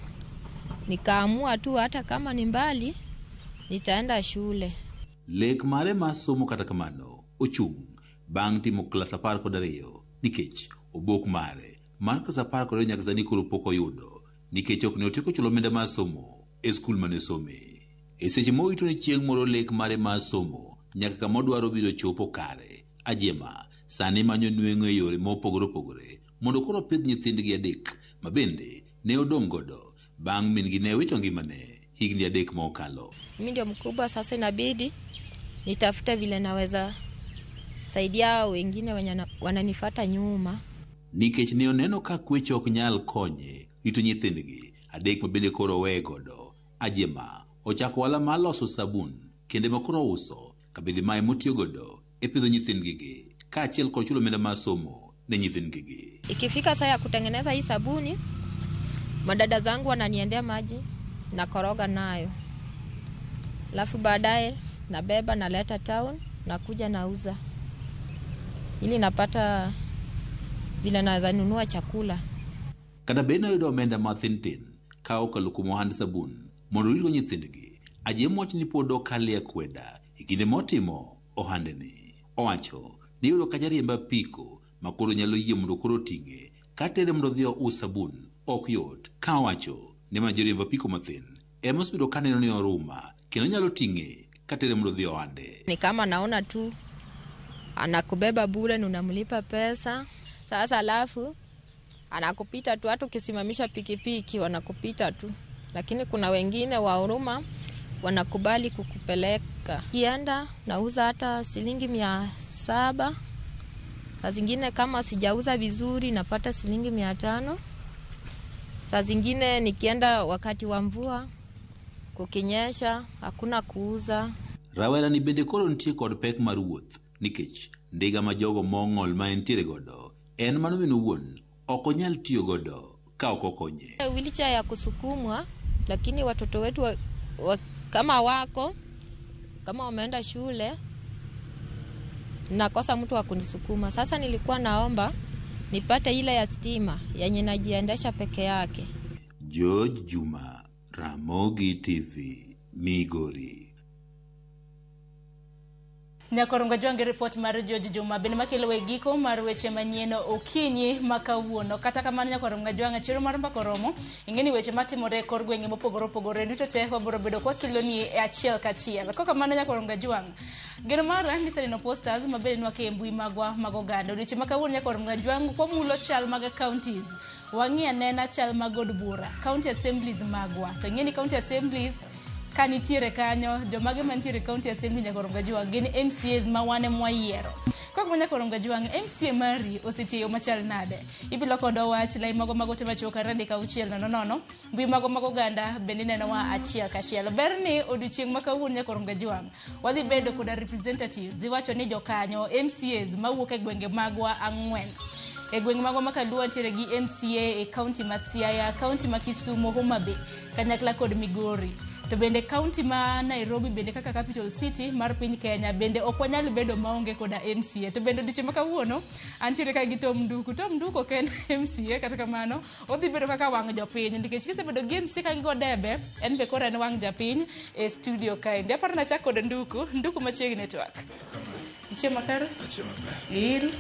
nikaamua tu hata kama ni mbali nitaenda shule. Lek mare mar somo kata kamano ochung' bang' timo klas 12 nikech obok mare mar klas 12 nyaka sani koro pok oyudo nikech ok ne otieko chulo omenda mar somo e skul mane osome. E seche morito ni chieng' moro lek mare mar somo nyaka kama odwaro biro chopo kare, Ajiema sani manyo nweng'o e yore mopogore opogore mondo koro opidh nyithindgi 3 ma bende ne odong' godo bang' min-gi ne wito ngimane higni 3 mokalo. Mimi ndio mkubwa sasa, inabidi nitafute vile naweza saidia wengine wenye wananifuata nyuma. Nikech ne oneno ka kwecho ok nyal konye rito nyithindgi 3 ma bende koro oweye godo, Ajiema ochako ohala mar loso sabun kendo ma koro ouso kabende mae motiyo godo e pidho nyithindgi kaachiel kod chulo omenda mar somo ne nyithindgi. Ikifika saa ya kutengeneza hii sabuni, madada zangu wananiendea maji na koroga nayo. Alafu baadaye nabeba naleta town nakuja nauza. Ili napata vile naweza nunua chakula. Kata bed ni oyudo omenda mathin tin ka okalo kuom ohand sabun mondo oritgo nyithindgi, Ajiema wacho ni pod okalie akweda e kinde motimo ohandeni. Owacho ni yudo ka jariemb apiko ma koro nyalo yie mondo koro oting'e katere mondo odhi ous sabun ok yot, ka owacho ni mana joriemb apiko mathin ema osebedo ka neno ni oruma kendo nyalo ting'e katere mondo odhi ohande. Ni kama naona tu anakubeba bure na unamlipa pesa. Sasa alafu anakupita tu, hata ukisimamisha pikipiki wanakupita tu. Lakini kuna wengine wa huruma wanakubali kukupeleka. Kienda nauza hata shilingi 700 Saa zingine kama sijauza vizuri napata shilingi 500. Saa zingine nikienda wakati wa mvua kukinyesha hakuna kuuza. Rawera ni bende koro nitie kod pek mar wuoth nikech ndiga ma jogo mong'ol ma entiere godo en mano min owuon ok onyal tiyo godo ka ok okonye. Wheelchair ya kusukumwa, lakini watoto wetu kama wako kama wameenda shule nakosa mtu wa kunisukuma. Sasa nilikuwa naomba nipate ile ya stima yenye najiendesha peke yake. George Juma, Ramogi TV, Migori. Nyakorongo jwangi report mar George Juma bende makelo e giko mar weche manyien okinyi ma kawuono. Kata kamano nyakorongo jwang' chiro mar mbaka oromo ing'eni weche matimore e kor gwenge mopogore opogore duto te wabiro bedo kwa keloni e achiel kachiel. Kokamano nyakorongo jwang' geno mara ni seneno posters mabende nwake e mbui magwa mag oganda. Odiochieng' ma kawuono nyakorongo jwang' kwamulo chal mag counties wang'i anena chal mag od bura county assemblies magwa. To ing'eni county assemblies ka nitiere kanyo jomage mantiere county assembly nyakorongo jwang' gin MCAs ma wan ema wayiero. Kok nyakorongo jwang' MCA mari osetiyo machal nade? Ibilo kodwa wach lai mago mag ote machuok 36000 mbui mago mag oganda bende inenowa achiel kachiel. Ber ni odiochieng' ma kawuono nyakorongo jwang' wadhi bedo koda representatives iwacho ni jokanyo MCAs mawuok e gwenge magwa ang'wen. E gweng' magwa ma Kaluo nitiere gi MCA e county ma Siaya, county ma Kisumu, Homa Bay kanyakla kod Migori. To bende county ma Nairobi bende kaka capital city mar piny Kenya bende ok wanyal bedo maonge koda MCA. To bende odiochieng' ma kawuono antiere ka gi Tom Nduku. Tom Nduku ok en MCA kata kamano odhi bedo kaka wang' jopiny nikech kisebedo gi MCA ka gigo debe en be koro en wang' japiny e studio kaendi. Aparo nachak kod Nduku. Nduku machiegni twak. Ichiemo makare? Achiemo maber. Il?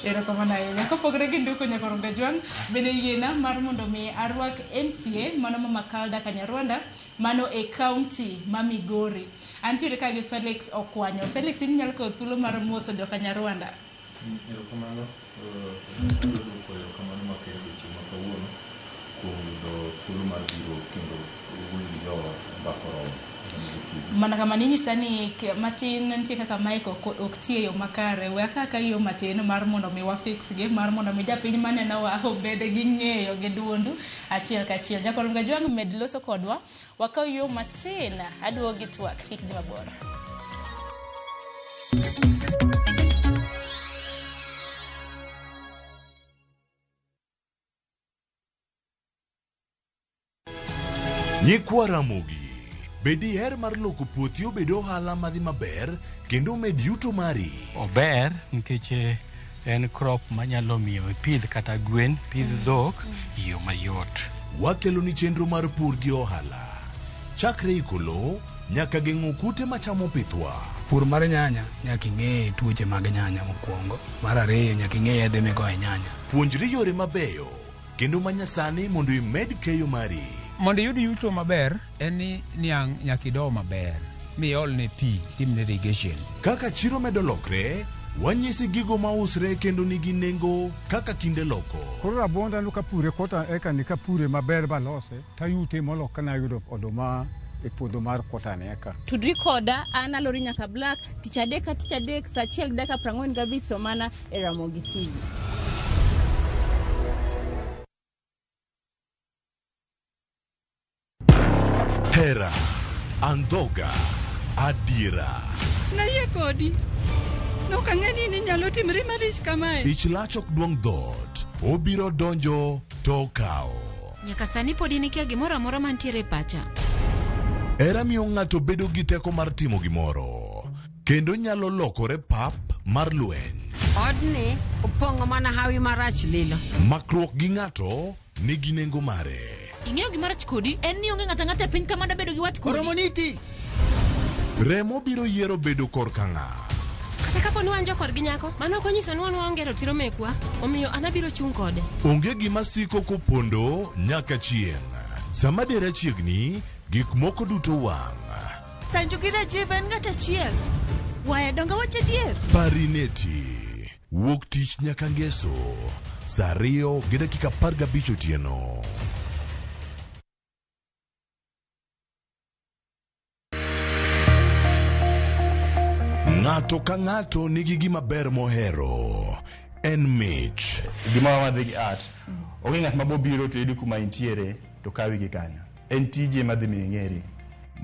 Erokamano ahinya. Kopogore gi Nduku nyakorongo jwang' bende yiena mar mondo mi arwak MCA mano ma Makalda Kanyarwanda mano e county ma Migori. Antiere ka gi Felix Okwanyo. Felix, in inyalo kawo thuolo mar moso joka Nyarwanda. Erokamano. Duoko erokamano makende odiochieng' ma kawuono kuom yudo thuolo mar biro kendo wuoyo gi jowa mbaka oromo. Mana kama ninyisa ni matin nitie kaka mic ok ti e yo makare. We aka yo matin mar mondo mi wafix gi mar mondo mi japiny manenowa obed gi ng'eyo gi duondu achiel kachiel. Nyakorongo jwang' med loso kodwa wakaw yo matin aduogi twak kik dhi mabor. Nyikwa Ramogi, be diher mar loko puothi obed ohala madhi maber kendo omed yuto mari? Ober nikech en crop manyalo miyo ipidh kata gwen, pidh dhok e yo mayot. Wakeloni chenro mar pur gi ohala. Chakre iko lowo nyaka geng'o kute machamo pithwa. Pur mar nyanya nyaka ing'e tuoche mag nyanya mokwongo. Mar ariyo nyaka ing'e yedhe migoyo e nyanya. Puonjri yore mabeyo kendo manyasani mondo imed keyo mari. Mondo iyud yuto maber en ni niang' nyaka ido maber miolne pi timne irrigation. Kaka chiro medo lokre, wanyisi gigo mausre kendo nigi nengo kaka kinde loko. Koro rabuonda no kapure kota eka ni kapure maber balose tayute molo kana yudo oduma e puodho mar kota ni eka. Tudri koda an Alori Nyaka Black tich adek ka tich adek saa 1:45 to mana e Ramogi TV. Hera, andhoga, adiera. Nayie kodi. Nok ang'e ni inyalo timri malich kamae. Ich lach ok duong' dhoot, obiro donjo to okawo. Nyaka sani pod in ikia gimoro amora mantiere e pacha. Hera miyo ng'ato bedo gi teko mar timo gimoro, kendo nyalo lokore pap mar lweny. Odni opong'o mana hawi marach lilo. Makruok gi ng'ato nigi nengo mare. Ing'eyo gima rach kodi en ni onge ng'ato ang'ata e piny ka mada bedo gi wat kodi. Oromo niti. Remo biro yiero bedo korka ng'a. Kata kapo ni wan jokorgi nyako, mano ok onyiso ni wan waonge ratiro mekwa, omiyo an abiro chung' kode. Onge gima siko kopondo nyaka chieng'. Sama dera chiegni, gik moko duto wang'. Sanju gi Rajiv en ng'at achiel. Waya donge wach adier? Parineti. Wuok tich nyaka ngeso. Saa 2:15 otieno. Ng'ato ka ng'ato nigi gima ber mohero. En mich. Gima wadhi gi art. Onge ng'at ma bobiro to yudi kuma intiere to kawi gi kanyo. En tiji ema dhi miyo ing'eri.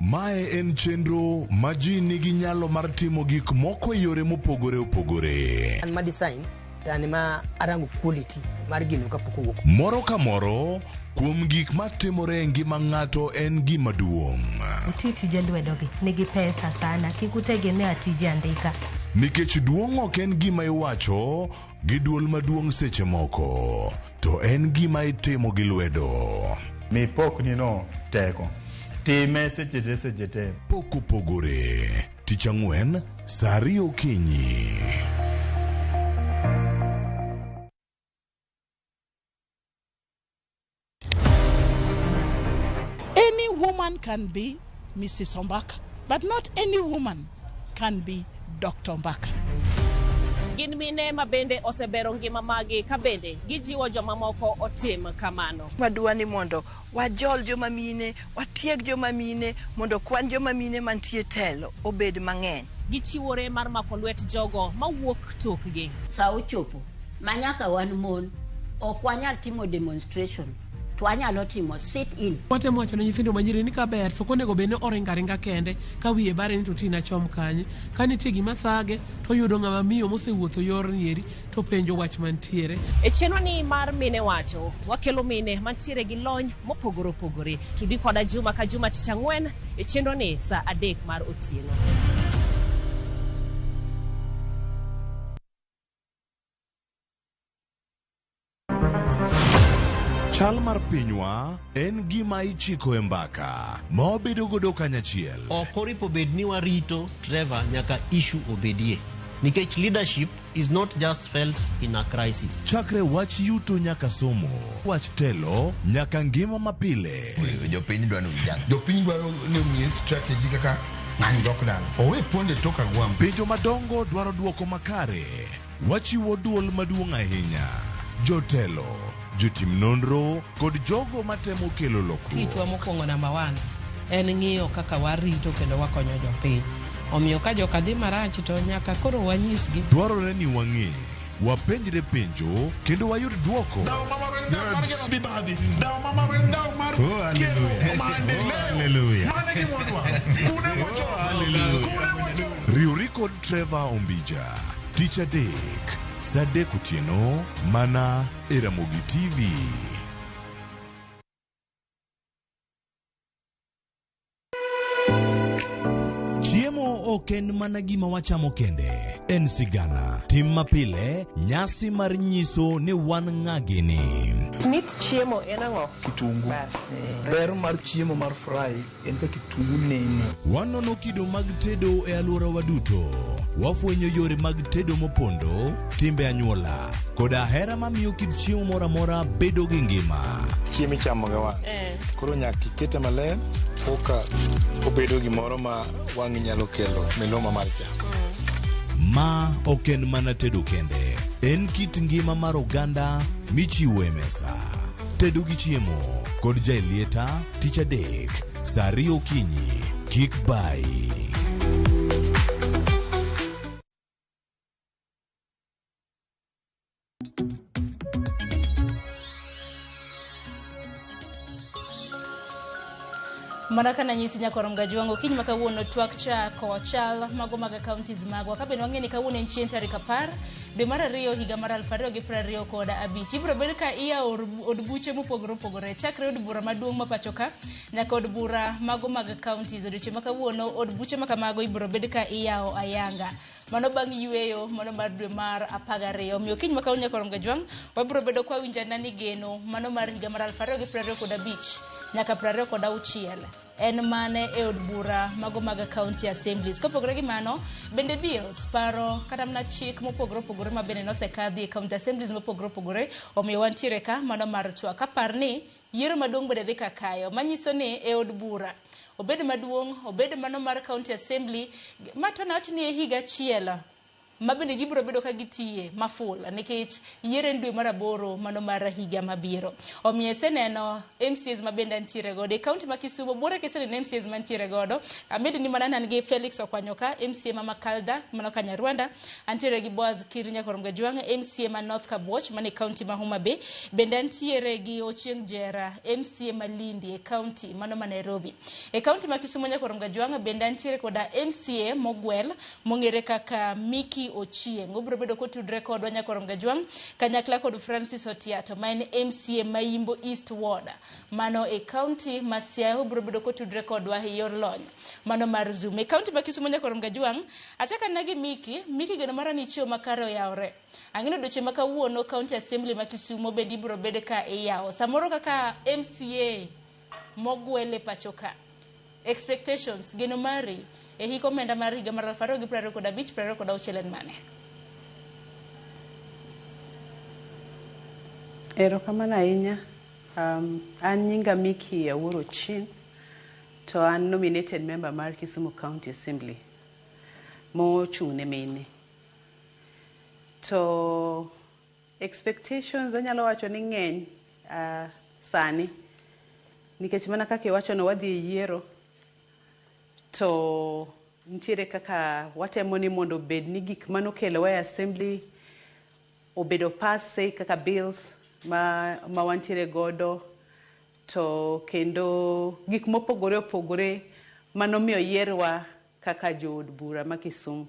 Mae en chenro ma ji nigi nyalo mar timo gik moko e yore mopogore opogore. An ma design to an ema arango quality mar gino kapok owuok. Moro ka moro kuom gik matimore e ngima ng'ato en gima duong'. Uti tije lwedogi nigi pesa sana, kik utegemea tije andika. Nikech duong' ok en gima iwacho gi duol maduong' seche moko, to en gima itimo gi lwedo. Mi pokni no teko. Time seche te seche te. Pok opogore. Tich ang'wen, saa ariyo okinyi. Any woman can be Mrs. Ombaka, but not any woman can be Dr. Ombaka. Gin mine ma bende osebero ngima magi ka bende gijiwo jomamoko otim kamano. Wadwa ni mondo wajol joma mine, watieg joma mine mondo kwan joma mine mantie telo obed mang'eny. Gichiwore mar mako lwet jogo mawuok tokgi. Sa ochopo ma nyaka wan mon ok wanyal timo demonstration to wanyalo timo sit in. Watemo wacho ne nyithindo manyiri ni kaber to ok onego bed ni oringo aringa kende ka wiye bare ni to tina chom kanye. Ka nitie gima thage to oyudo ng'ama miyo mosewuotho yorni eri to penjo wach mantiere. E chenro ni mar Mine Wacho, wakelo mine mantiere gi lony mopogore opogore. Tudi koda juma ka juma tich ang'wen e chenro ni saa 3 mar otieno. Chal mar pinywa en gima ichiko e mbaka ma wabedo godo kanyachiel. Ok oripo bed ni warito Trevor nyaka issue obedie. Nikech leadership is not just felt in a crisis. Chakre wach yuto nyaka somo, wach telo nyaka ngima mapile. Jopiny dwaro ni ujang. Jopiny dwaro ni omiye strategy kaka ng'ani dok dala. Owe ponde tok agwambo. Penjo madongo dwaro duoko makare. Wachiwo duol maduong' ahinya. Jotelo, jotim nonro kod jogo matemo kelo lokruok. Tijwa mokwongo namba 1 en ng'iyo kaka warito kendo wakonyo jopiny. Omiyo ka joka dhi marach to nyaka koro wanyisgi. Dwarore ni wang'e, wapenjre penjo kendo wayud duoko. Riwri kod Trevor Ombija tich adek saa 3 otieno mana e Ramogi TV. Chiemo ok en mana gima wachamo kende, en sigana, tim mapile, nyasi mar nyiso ni wan ng'a gini. Mit chiemo en ang'o? Kitungu. Ber mar chiemo mar fry en ka kitungu nene. Wanono kido mag tedo e alworawa duto. Wafwenyo yore mag tedo mopondo, timbe anyuola, koda hera mamiyo kit chiemo moro amora bedo gi ngima. Chiemo ichamo gi wang'. Koro nyaka ikete maler koka obedo gimoro ma wang'i nyalo kelo miluma mar chamo. Ma ok en mana tedo kende, en kit ngima mar oganda michiwo e mesa. Tedo gi chiemo kod Jaelieta tich adek saa 2 okinyi. Kik bayi. Mana kana nyisi nyakwar Mgajwang' okinyi ma kawuono twak chako chal mago mag counties magwa. Ka bende wang'e ni kawuono en chieng' tarik 10 dwe mar 2 higa mar 2025. Ibiro bed ka iyawo od buche mopogore opogore chakre od bura maduong' ma pacho ka nyaka od bura mago mag counties. Odiochieng' ma kawuono od buche ma kamago ibiro bed ka iyawo ayanga. Mano bang' yweyo mano mar dwe mar 12. Omiyo okinyi ma kawuono nyakwar Mgajwang' wabiro bedo kwa winjana ni geno mano mar higa mar 2025 nyaka 26 en mane e od bura mago mag county assemblies. Kopogore gi mano, bende bills paro kata mana chik mopogore opogore ma bende nosekadhi e county assemblies mopogore opogore, omiyo wantiere ka mano mar twak. Kapar ni yiero maduong' bende dhi kakayo, manyiso ni e od bura obed maduong', obed mano mar county assembly, ma to nawach ni e higa achiel ma bende gibiro bedo ka gitiye maful nikech yiero en dwe mar aboro mano mar higa mabiro. Omiyo iseneno MCAs ma bende antiere godo e kaunti ma Kisumu, buore kiseneno MCAs mantiere godo. Amedi ni mana an gi Felix Okwanyo ka, MCA ma Makalda mano ka Nyarwanda, antiere gi Boaz Kiri Nyakorom Gajwang', MCA ma North Kabuoch mane kaunti ma Homa Bay, bende antiere gi Ochieng' Jera, MCA ma Lindi e kaunti mano ma Nairobi. E kaunti ma Kisumu Nyakorom Gajwang' bende antiere koda MCA mogwel mong'ere kaka Miki Ochieng'. Obiro bedo kotudre kodwa Nyakorom Gajwang' kanyakla kod Francis Otiato ma en MCA ma Yimbo East Ward mano e kaunti ma Siaya. Obiro bedo kotudre kodwa e yor lony mano mar Zoom. E kaunti ma Kisumu Nyakorom Gajwang' achaka na gi Miki. Miki, geno mara ni chiew makare oyawre. Ang'eno odiochieng' ma kawuono County Assembly ma Kisumu bende ibiro bed ka iyawo. Samoro kaka MCA mogwel e pacho ka. Expectations, geno mari e hik omenda mar higa mar 2025 26 en mane? Erokamano ahinya. An nyinga Miki Awuor Ochieng' to an nominated member mar Kisumu County Assembly mochung' ne mine. To expectations anyalo wacho ni ng'eny sani nikech mana kaka iwacho no wadhi e yiero to nitiere kaka watemo ni mondo obed ni gik manokelowa e assembly obedo pass kaka bills ma wantiere godo to kendo gik mopogore opogore manomiyo yierwa kaka jood bura ma Kisumu.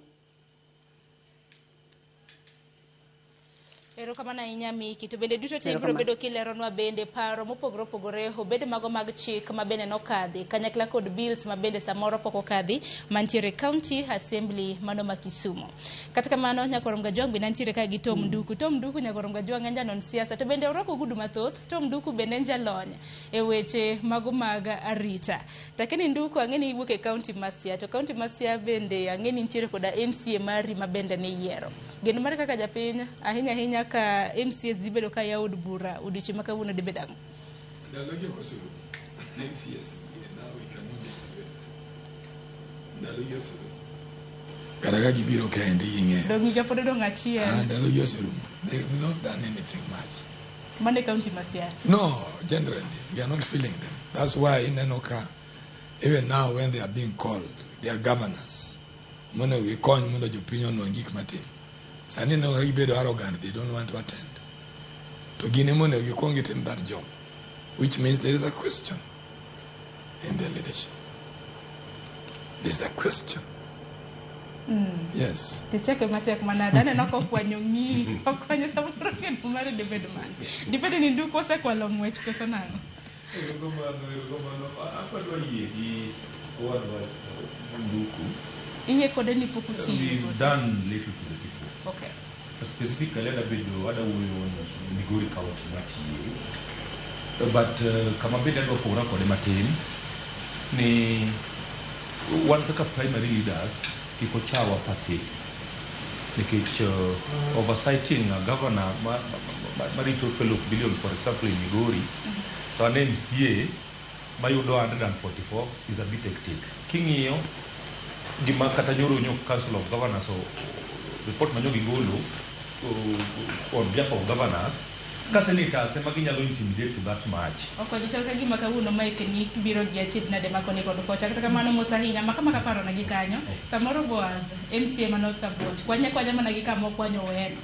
Erokamano ahinya Miki. To bende duto te ibiro bedo kileronwa bende paro mopogore opogore, obed mago mag chik ma bende nokadhi kanyakla kod bills ma bende samoro pok okadhi mantiere County Assembly mano ma Kisumu. Kata kamano Nyakorom Gajwang' bende nitiere ka gi Tom Nduku. Tom Nduku Nyakorom Gajwang' en janon siasa to bende orwako ogudu mathoth. Tom Nduku bende en jalony e weche mago mag arita. Takeni Nduku ang'e ni iwuok e county ma Siaya, to county ma Siaya bende ang'e ni nitiere koda MCA mari ma bende niyiero. Geno mari kaka japiny ahinya ahinya ka MCAs dhi bedo ka yawo od bura odiochieng' ma kawuono dhi bedo ang'o? Ndalogi ok oserumo. MCAs now we cannot deactivate them. Ndalogi oserumo. Kata ka gibiro kaendi ging'eyo. Dong' higa pod odong' achiel. Ah, ndalogi oserumo. They have not done anything much. Mano e county ma Siaya. No, generally, we are not feeling them. That's why ineno ka even now when they are being called, they are governors. Mondo gikony mondo jopiny onwang' gik matimo. Sani ineno ka gibedo arrogant, they don't want to attend. To gin ema onego gikuong gitim that job, which means there is a question in their leadership. There's a question. Yes. Tichake matek manade aneno kokwanyo ng'i okwanyo samoro geno mare dibed mane dibed ni Nduku osekwalo ng'wech koso nang'o? Erokamano, erokamano. Adwa yie gi owadwa Nduku. Iyie kode ni pok otiyo We've koso? done little to the people. Okay. Specifically, adabedo adawuoyo on Migori County matiye. But kama bende adwa pogora kode matin ni wan kaka primary leaders kik ochawa per se nikech oversighting a governor marito 12 billion for example in Migori to an MCA mayudo 144 is a bit hectic. King'iyo gima kata nyoro nyo Council of Governors o report manyo gigolo on behalf of governors ka senators ema ginyalo intimidate to that much. Okonyo chal ka gima kawuono Mike ni biro gi achiedh nade ma koni kod kocha. Kata kamano mos ahinya maka maka parona gi kanyo. Samoro Boaz, MCA ma North Kabuoch, kwanye kwanya mana gi kama okwanyo weno.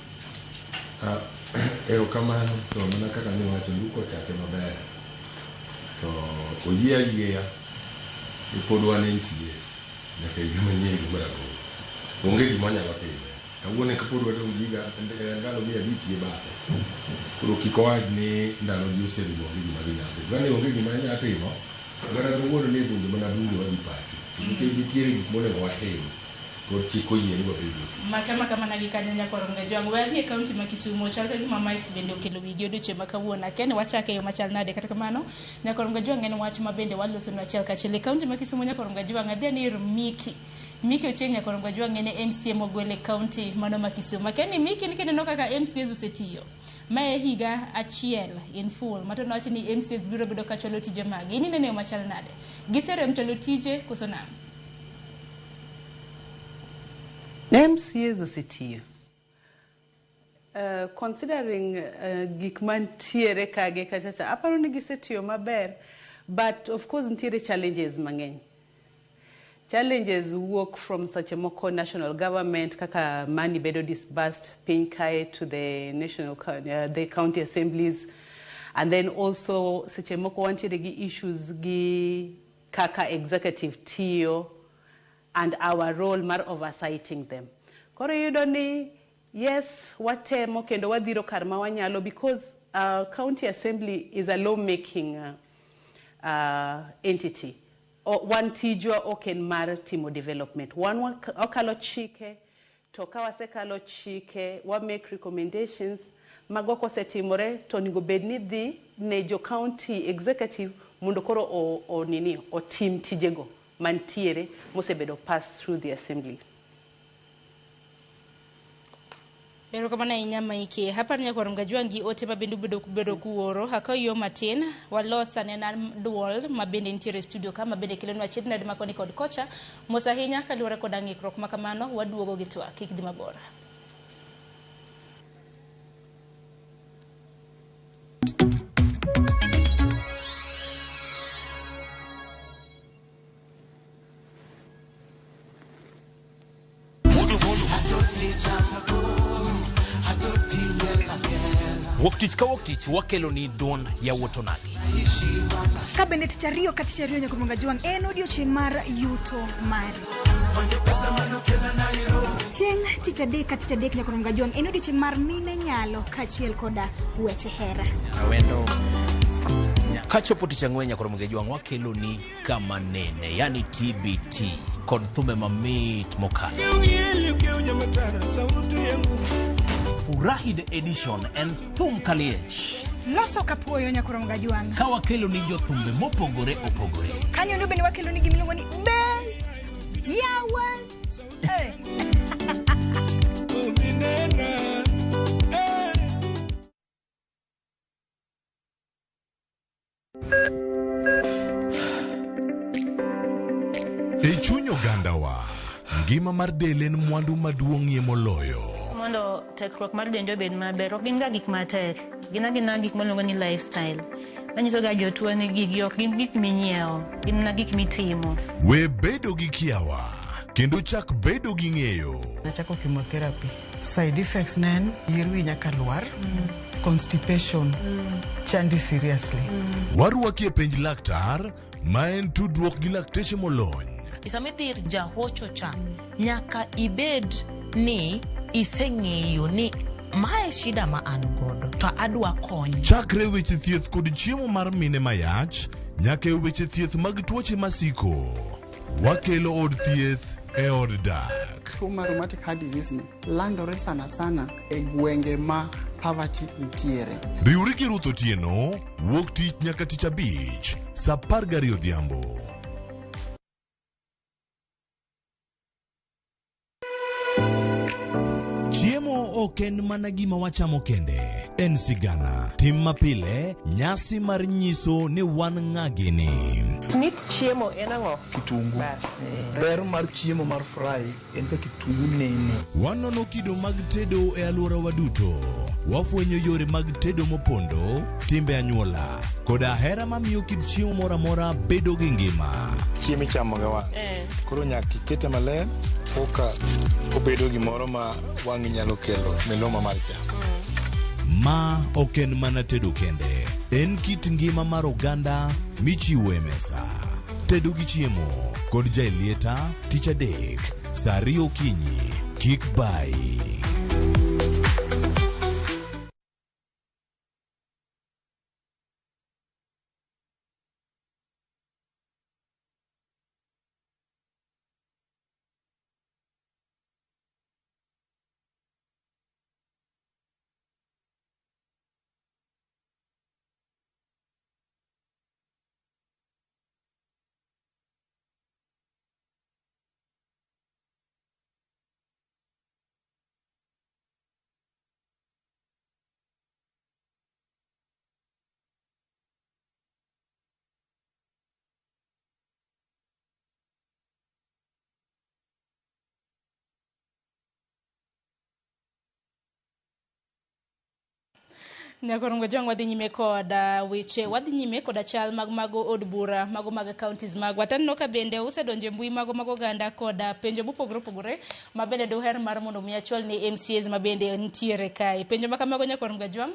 Erokamano to mana kaka niwacho Nduku ochake maber to oyie ayieya ni pod wan MCAs nyaka higa manyien dwe mar aboro onge gima wanyalo timo kawuono kapod wadong' gi higa ndalo 500 gi bathe koro kik owach ni ndalogi oserumo onge gima ginyalo timo kani onge gima ginyalo timo to kata kawuono ne bunge mana bunge wadhi pacho to nikech nitiere gik monego watim pod chik oyie ni wabed e ofis. Maka maka mana gi kanyo nyakwar Ongajwang'. We adhi e county ma Kisumu, chal ka gima Mike bende okelo wigi odiochieng' ma kawuono. Akia ni wachake e yo machal nade. Kata kamano, nyakwar Ongajwang' en wach ma bende walosonu achiel kachiel. E county ma Kisumu nyakwar Ongajwang' adhi ane ir Miki. Miki Ochieng' nyakwar Ongajwang' en MCA mogwel e county mano ma Kisumu. Akia ni Miki ni kineno kaka MCAs osetiyo. Ma e higa achiel in full. Mato nowacho ni MCAs biro bedo ka chwalo tije magi. In ineno e yo machal nade? Giserem chwalo tije koso nang'o? MCAs osetiyo. Considering gik mantiere kage kachacha, aparo ni gisetiyo maber, but of course nitiere challenges mang'eny. Challenges wuok from seche moko national government, kaka money bedo disbursed piny kae to the national the county assemblies, and then also seche moko wantiere gi issues gi kaka executive tiyo and our role mar oversighting them. Koro iyudo ni yes, watemo kendo wadhiro kar ma wanyalo, because county assembly is a law-making entity. Wan tijwa ok en mar timo development. Wan wakalo chike, to ka wasekalo chike, wa make recommendations, mago kosetimore to onego bed ni dhi ne jo county executive mondo koro o nini, otim tijego mantiere mosebedo passed through the assembly. Erokamano ahinya Maike. Aparo nyakwar Mgajwang' gi ote ma bende ubedo bedo kuoro. Akaw yo matin walos anena duol ma bende nitiere e studio ka ma bende kelonwa achiedh nade ma koni kod kocha. Mos ahinya kaluwore kod ng'ikruok ma kamano, waduogo gi twak. Kik dhi mabor. Wuok tich ka wuok tich wakelo ni duond yawuot onagi. Ka bende tich ariyo ka tich ariyo nyaka Mgajwang' en odiochieng' mar yuto mari. Chieng' tich adek ka tich adek nyaka Mgajwang' en odiochieng' mar mine nyalo kaachiel koda weche hera. Awendo. Kachopo tich ang'wen nyaka Mgajwang' wakelo ni kama nene, yani TBT kod thumbe mamit mokalo. Furahi the edition en thum kaliech. Loso kapuoyo nyaka Mgajwang'. Ka wakelo ni jothumbe mopogore opogore. Kanyo ndo bende wakelo ni gimiluongo ni be yawa. E chuny ogandawa, ngima mar del en mwandu maduong'ie moloyo. Mondo tekruok mar dendwa obed maber, ok gin ga gik matek, gin agina gik miluongo ni lifestyle. Manyiso ga jotuo ni gigi ok gin gik minyiewo, gin mana gik mitimo. We bedo gi kiawa, kendo chak bedo gi ng'eyo. Nachako chemotherapy. Side effects ne en yier wi nyaka lwar, constipation, chandi seriously. Warwaki e penj laktar, ma en tudruok gi lakteche molony. Sama idhi ir jahocho cha, nyaka ibed ni iseng'eyo ni mae shida ma an godo to adwa kony. Chakre weche thieth kod chiemo mar mine mayach, nyaka e weche thieth mag tuoche masiko. Wakelo od thieth e od dak. Tuo mar rheumatic heart disease ni landore sana sana e gwenge ma poverty nitiere. Riwri gi Ruth Otieno, wuok tich nyaka tich abich, saa 12 odhiambo. Chiemo ok en mana gima wachamo kende, en sigana, tim mapile, nyasi mar nyiso ni wan ng'a gini. Mit chiemo en ang'o? Kitungu. Bas. Ber mar chiemo mar fry en ka kitungu nene. Wanono kido mag tedo e alworawa duto. Wafwenyo yore mag tedo mopondo, timbe anyuola, koda hera mamiyo kit chiemo moro amora bedo gi ngima. Chiemo ichamo gi wang'. Koro nyaka ikete maler koka obedo gimoro ma wang'i nyalo kelo miluma mar chamo. Ma ok en mana tedo kende, en kit ngima mar oganda michiwo e mesa. Tedo gi chiemo kod Jaelieta tich adek saa 2 okinyi. Kik bayi. Nyakorongo Jong wadhi nyime kod weche, wadhi nyime koda chal mag mago od bura, mago mag counties magwa. Taneno ka bende usedonjo e mbui mago mag oganda kod penjo mopogore opogore ma bende duher mar mondo mi achwal ni MCAs ma bende nitiere kae. Penjo ma kamago Nyakorongo Jong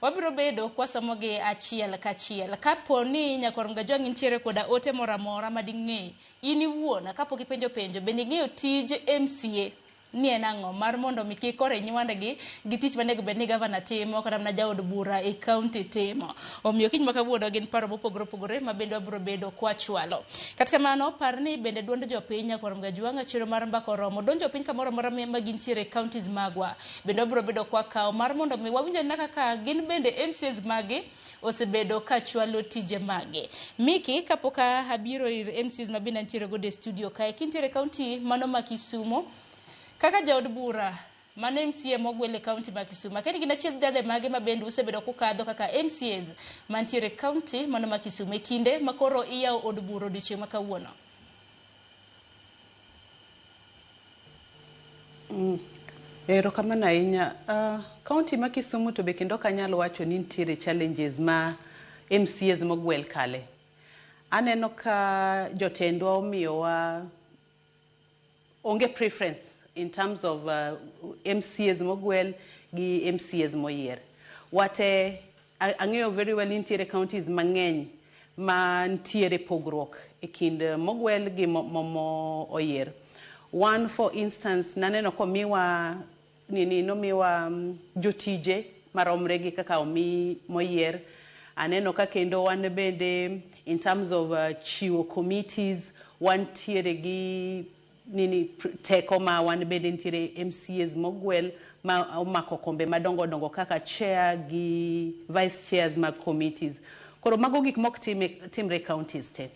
wabiro bedo kwasomogi achiel kachiel. Kapo ni Nyakorongo Jong intiere koda ote moro amora ma ding'e in iwuon kapok ipenjo penjo, bende ing'eyo tij MCA ni en ang'o mar mondo mi kik koro inywandgi gi tich manego bed ni gavana timo kata mana jaod bura e kaunti timo. Omiyo kiny ma kawuono gin paro mopogore opogore ma bende wabiro bedo kwachwalo. Kata kamano, par ni bende duond jopiny Nyakwar Mgajwang' chiro mar mbaka oromo. Duond jopiny kamoro amora ma gintiere e counties magwa. Bende wabiro bedo kwakawo mar mondo mi wawinj anena kaka gin bende MCAs magi osebedo ka chwalo tije mage. Miki, kapok abiro ir MCAs ma bende antiere godo e studio kae, kintiere e kaunti mano ma Kisumo, kaka jaod bura mano MCA mogwel e kaunti ma Kisumu, akia ni gin achiel dade mage ma bende usebedo kukadho kaka MCAs mantiere e kaunti mano ma Kisumu e kinde ma koro iyawo od bura odiochieng' ma kawuono? Erokamano ahinya. Kaunti ma Kisumu to be kendo ok anyal wacho ni nitiere challenges ma MCAs mogwel kale. Aneno ka jotendwa omiyowa onge preference in terms of MCAs mogwel gi MCAs moyier. Wate ang'eyo very well nitiere counties mang'eny ma nitiere pogruok e kind mogwel gi mo oyier. One, for instance, naneno komiwa nini nomiwa jotije maromre gi kaka omi moyier. Aneno ka kendo wan bende in terms of chiwo committees wantiere gi nini teko ma wan bende nitiere MCAs mogwel ma omako kombe madongo dongo kaka chair gi vice chairs mag committees. Koro mago gik mok timre counties te.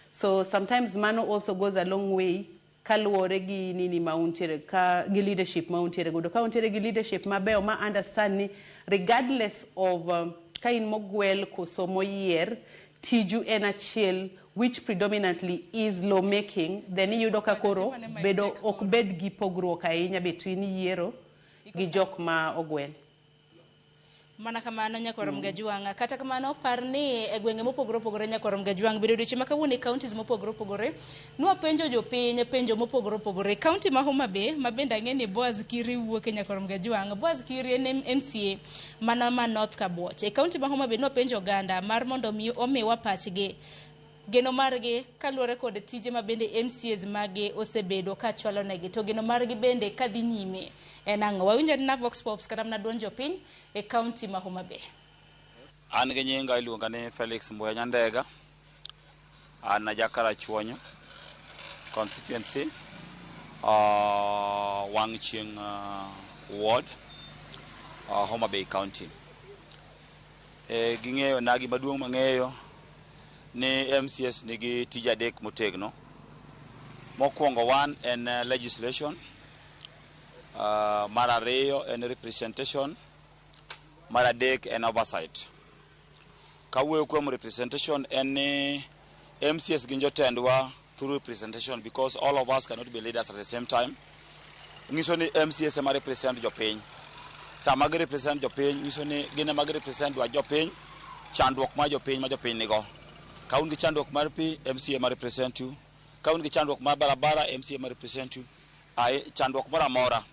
So sometimes mano also goes a long way kaluwore gi nini ma untiere ka gi leadership ma untiere godo. Ka untiere gi leadership mabeyo ma understand ni regardless of ka in mogwel koso moyier, tiju en achiel which predominantly is law making, then iyudo ka koro bedo ok bed gi pogruok ahinya between yiero gi jok ma ogwel. Mana kamano Nyakwar Mgajwang'. Kata kamano par ni e gwenge mopogore opogore Nyakwar Mgajwang' bedo odiochieng' ma kawuono e counties mopogore opogore nwapenjo jopiny penjo mopogore opogore. County ma Homa Bay ma bende ang'e ni Boaz Kiri wuok e Nyakwar Mgajwang'. Boaz Kiri en MCA mana ma North Kabuoch. E county ma Homa Bay nwapenjo oganda mar mondo mi omiwa pachgi geno margi kaluwore kod tije ma bende MCAs magi osebedo ka chwalo negi to geno margi bende kadhi nyime en ang'o. Wawinjo na Vox Pops kata mana duond jopiny e county ma Homa Bay. An gi nyinga iluonga ni Felix Mbuya Nyandega. An jakarachuonyo constituency, Wang' Chieng' ward, Homa Bay County. Ging'eyo na gima duong' mang'eyo ni MCS nigi tije adek motegno. Mokwongo one en legislation, mar ariyo en representation, mar adek en oversight. Kawuoyo kuom representation en ni MCS gin jotendwa through representation because all of us cannot be leaders at the same time. Nyiso ni MCS ema represent jopiny. Sama gi represent jopiny, nyiso ni gin ema gi represent dwach jopiny, chandruok mar jopiny ma jopiny nigo. Ka un gi chandruok mar pi, MCA ema represent you. Ka un gi chandruok mar barabara, MCA ema represent you. Ai, chandruok moro amora,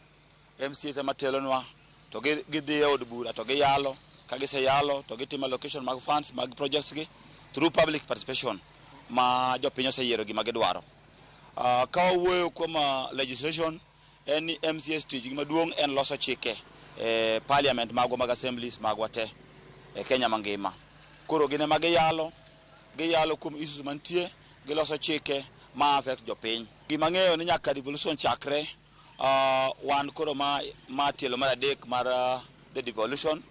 MCA ema telonwa, to gidhi e od bura to giyalo, ka giseyalo to gitimo allocation mag funds mag projects gi through public participation ma jopiny oseyiero gima gidwaro. Ka wawuoyo kuom legislation, en ni MCAs tijgi maduong' en loso chike e parliament magwa mag assemblies magwa te e Kenya mangima. Koro gin ema giyalo, giyalo kuom issues mantie, giloso chike ma affect jopiny. Gima ang'eyo ni nyaka devolution chakre, wan koro ma tielo mar adek mar the devolution.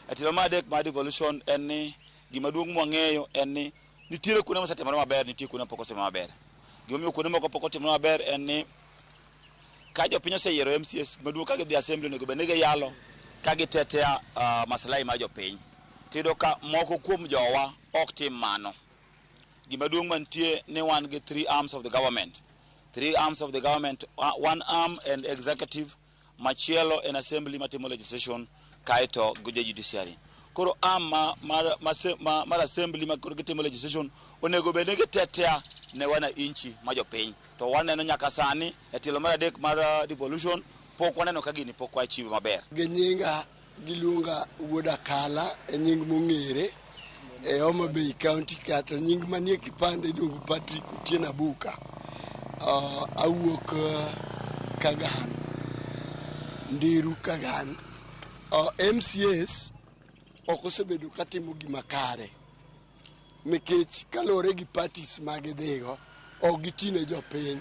E tielo mar adek mar devolution en ni gima duong' mwang'eyo en ni nitiere kuonde mosetimore maber, nitie kuonde mapok otimore maber. Gimomiyo kuonde moko pok otimore maber en ni ka jopiny oseyiero MCAs maduong' ka gidhi assembly onego bed ni giyalo ka gitetea maslahi mar jopiny. Tiyudo ka moko kuom jowa ok tim mano. Gima duong' mantie ni wan gi three arms of the government. Three arms of the government, one arm and executive, machielo en assembly matimo legislation kaeto gi judiciary. Koro arm ma, mar, ma, ma, mar assembly ma koro gitimo legislation onego bed ni gitetea ne wananchi ma jopiny. To waneno nyaka sani e tielo mar adek mar devolution pok waneno ka gini pok wachiwo maber. Gi nyinga giluonga Wuod Akala e nying mong'ere e Homa Bay County ka to nying manie kipande iluongo Patrick Otieno Abuka. Awuok Kagan, Ndiru Kagan. MCAs ok osebedo katimo gima kare nikech kaluwore gi parties ma gidhigo ok giti ne jopiny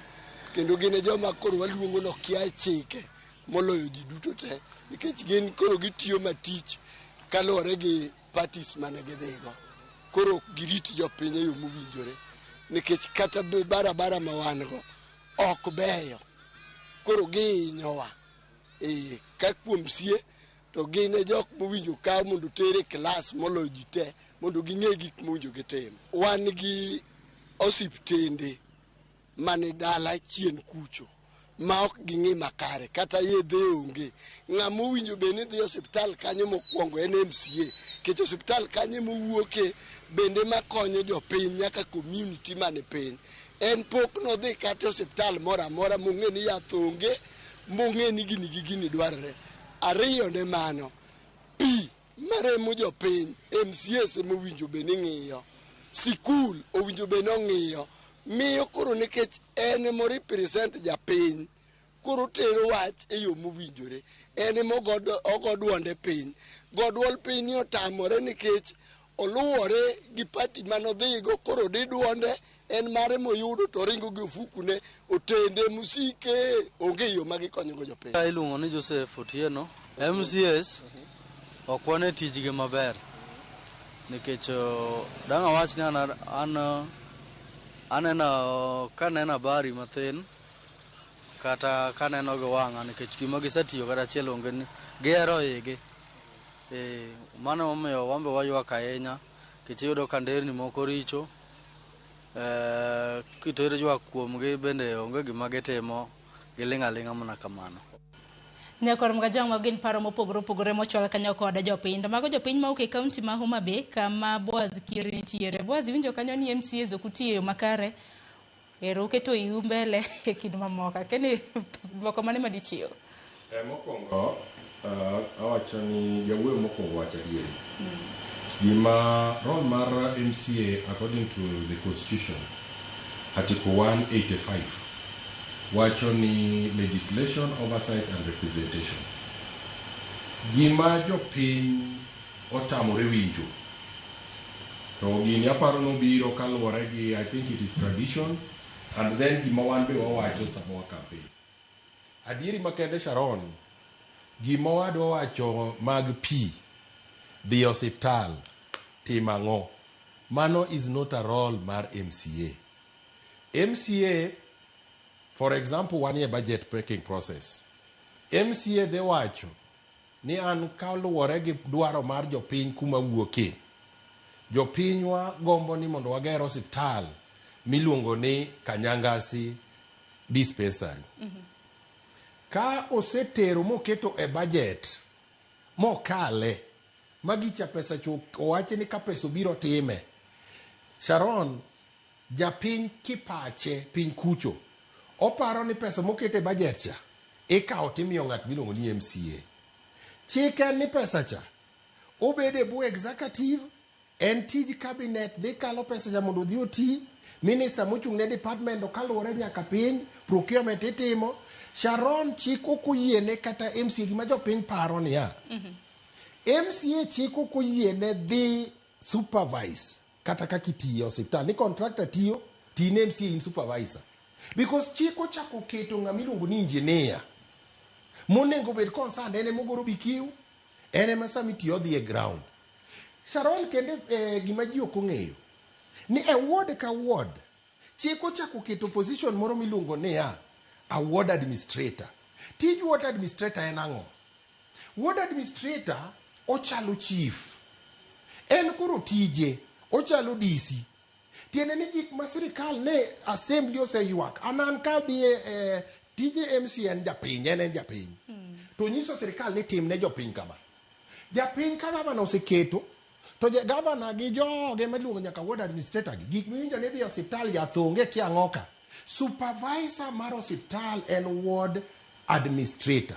kendo gin e joma koro waluongo ni okia chike moloyo ji duto te nikech gin koro gitiyo matich kaluwore gi parties mane gidhigo. Koro ok girit jopiny e yo mowinjore nikech kata barabara ma wan go ok beyo koro gihinyowa. Ee, ka kuom sie to gin e jok mowinjo kaw mondo oter e klas moloyo ji te mondo ging'e gik mowinjo gitim. Wan gi osiptende mani dala chien kucho ma ok ging'i makare kata yedhe onge. Ng'ama owinjo bed ni dhi e osiptal kanyo mokwongo en MCA nikech osiptal kanyo emowuoke bende makonyo jopiny nyaka community mani piny. En pok nodhi kata e osiptal moro amora mong'e ni yath onge, mong'e ni gini gi gini dwarore. Ariyo ne mano, pi maremo jopiny MCAs emowinjo bed ni ng'iyo. Sikul owinjo bed ni ong'iyo. Miyo koro nikech en emo represent japiny, koro otero wach e yo mowinjore. En ema ogo duonde piny. Go duol piny ni otamore nikech oluwore gi party manodhigo koro odi duonde en mare moyudo to oringo gi ofukune otende musike onge yo ma gikonyogo jopiny. Iluongo ni Joseph Otieno. MCAs ok wane tijgi maber nikech dang' awach ni an aneno kaneno habari mathin kata kaneno gi wang'a nikech gima gisetiyo kata achiel onge ni gihero igi. Mano emomiyo wan be waywak ahinya nikech iyudo ka nderni moko richo kitero ywak kuomgi bende onge gima gitimo giling' aling'a mana kamano. Nyakwar Mgajwang' mago gin paro mopogore opogore mochwal kanyo kod jopiny. To mago jopiny mawuok e kaunti ma Homa Bay kama Boaz Kieri nitiere. Boaz iwinjo kanyo ni MCAs ok utiyo e yo makare. Ero uketo iu mbele e kind mamoko. Akia ni dwoko mane madichiw? Mokwongo awacho ni jawuoyo mokwongo wacho adieri. Gima role mar MCA according to the constitution article 185 wacho ni legislation, oversight and representation. Gima jopiny otamore winjo to gini aparo nobiro kaluwore gi I think it is tradition and then gima wan be wawacho sama wa campaign. Adieri makende Sharon, gima wadwa wacho mag pi, dhi osiptal, timo ang'o, mano is not a role mar MCA. MCA, for example, wanie budget making process. MCA dhi wacho ni an kaluwore gi dwaro mar jopiny kuma wuoke, jopinywa gombo ni mondo wager osiptal miluongo ni Kanyangasi dispensary. Ka osetero moketo e budget mokale magicha pesa cho owachi ni ka pesa obiro time. Sharon, japiny kipache piny kucho oparo ni pesa mokete e budget cha ikawo timiyo ng'at miluongo ni MCA. Chik en ni pesa cha obedo e bwo executive en tij cabinet dhi kalo pesa cha mondo odhi oti minister mochung' ne department okaluwore nyaka piny procurement itimo Sharon chik ok oyiene kata MCA gima jopiny paro niya MCA chik ok oyiene dhi supervise kata kaka itiyo e osiptal ni contractor tiyo to in MCA in supervisor because chik ochako keto ng'ama iluongo ni engineer monego bed concerned en emogoro BQ en ema sama itiyo odhi e ground Sharon kende gima ji ok ong'eyo ni e ward ka ward chik ochako keto position moro miluongo niya a ward administrator. Tij ward administrator en ang'o? Ward administrator ochalo chief. En koro tije ochalo DC. Tiende ni gik ma sirikal ne assembly oseywak an an ka dhi e tije MC en japiny en japiny. To nyiso sirikal ni tim ne jopiny kama. Japiny ka gavana oseketo to gavana gi joge miluongo nyaka ward administrator gi gik miwinjo ni idhi e osiptal yath onge kia ang'o ka. Supervisor mar osiptal en ward administrator.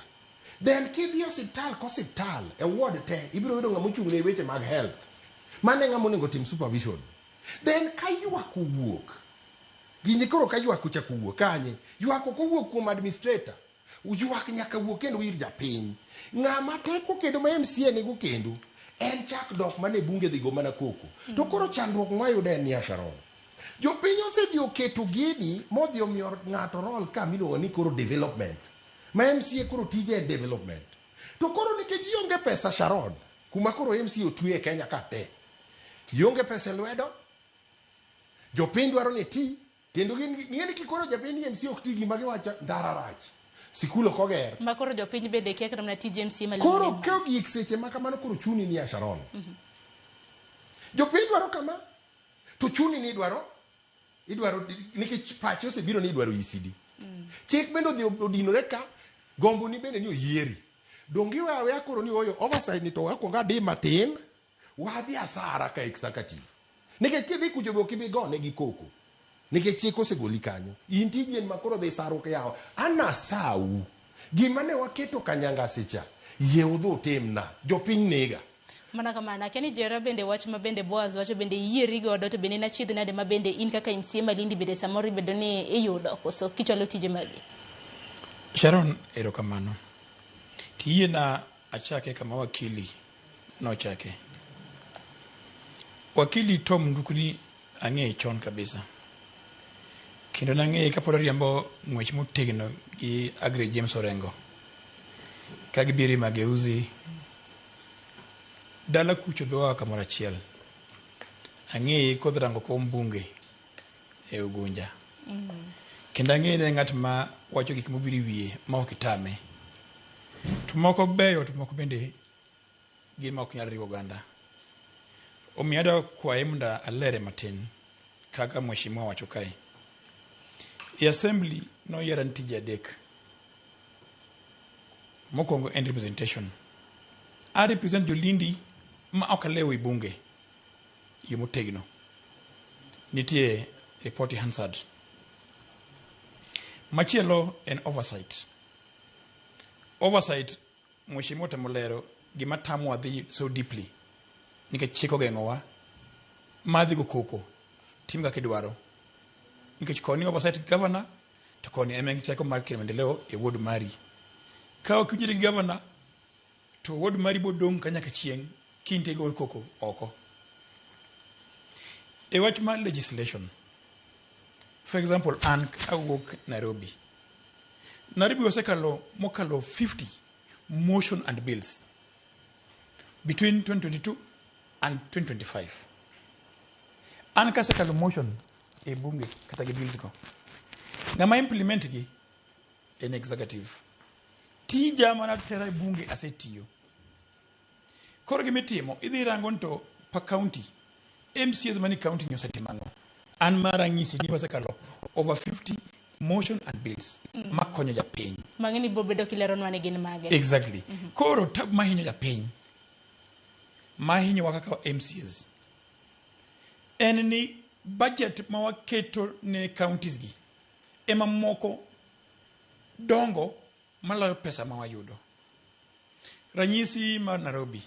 Then kidhi e osiptal kosiptal e ward te ibiro yudo ng'ama ochung' ne weche mag health. Mano e ng'ama onego otim supervision. Then ka ywak owuok, ginyi koro ka ywak ochako owuok kanye? Ywak ok owuok kuom administrator. Ywak nyaka wuog kendo ir japiny. Ng'ama teko kendo ma MCA nigo kendo en chak dok mana e bunge dhi go mana koko. To koro chandruok mwayudo en niya Sharon. Jopiny osedhi oketo gini modhi omiyo ng'ato role ka miluongo ni koro development. Ma MCA koro tije en development. To koro nikech ionge pesa Sharon, kuma koro MCA otwe e Kenya ka te. Ionge pesa e lwedo, jopiny dwaro ni iti, kendo gin ng'e ni kikoro japiny ni MCA ok ti gima giwacho ndara rach. Sikul ok oger. Ma koro jopiny bende kia kata mana tij MCA malong'o Koro ne ka ogik seche ma kamano koro chuni ni ya Sharon. Jopiny dwaro kama, to chuni ni idwaro idwaro nikech pache osebiro ni idwaro ECD. Chik bende odhi odinore ka, gomboni bende ni oyieri. Donge iwe aweya koro ni oyo oversight ni to wakwongo adi matin, wadhi asara ka executive. Nikech kidhi kucho be ok ibi gone gi koko. Nikech chik osegoli kanyo. In tiji en ma koro dhi sarruok yawa. Anasau. Gima ne waketo Kanyangasi cha, yie udhi utimna. Jopiny nega. Mana kamano, akia ni Jera bende wach ma bende Boaz wacho bende iyieri godo to bende en achiedh nade ma bende in kaka MCA ma Lindi bende samoro ibedo ni iyudo koso kichwalo tije magi? Sharon, erokamano. Tiyiena achake kama wakili nochake. Wakili Tom Ndukuni ang'eye chon kabisa. Kendo nang'eye kapod oriembo ng'wech motegno gi Agri James Orengo. Ka gibiro e Mageuzi, dala kucho be waa kamoro achiel. Ang'eye kodhi rango kom bunge e Ugunja. Kendo ang'eye ni en ng'at ma wacho gik mobiro e wiye ma ok itame. To moko beyo to moko bende gin ma ok nyal riwo oganda. Omiyo adwa kwaye mondo alere matin kaka mheshimiwa wacho kae. E assembly noyiera ni tije adek. Mokwongo en representation. A represent jolindi ma ok alewo e bunge yo motegno. Nitie report e Hansard. Machielo en oversight. Oversight mheshimiwa otemo lero gima tamowa dhi so deeply nikech chik ogeng'owa madhi go koko tim kaka idwaro nikech koni oversight governor to koni ema en teko mar kelo maendeleo e ward mari ka ok iwinjori gi governor to ward mari bo dong' ka nyaka chieng' kintie go koko oko e wach mar legislation for example an awuok Nairobi Nairobi osekalo mokalo 50 motion and bills between 2022 and 2025. An kasekalo motion e bunge kata gi bills go, ng'ama implement gi en executive. Tija mana tera e bunge asetiyo. Koro gimitimo, idhi rango ni to pa county, MCAs mani county ni osetimo ang'o? An mara anyisi ni wasekalo over 50 motion and bills makonyo japiny. Mang'e ni bobedo kileronwa ni gin mage. Exactly. Koro tab mahinyo japiny, mahinyowa kaka MCAs, en ni budget ma waketo ne counties gi ema moko dongo maloyo pesa ma wayudo. Ranyisi mar Nairobi,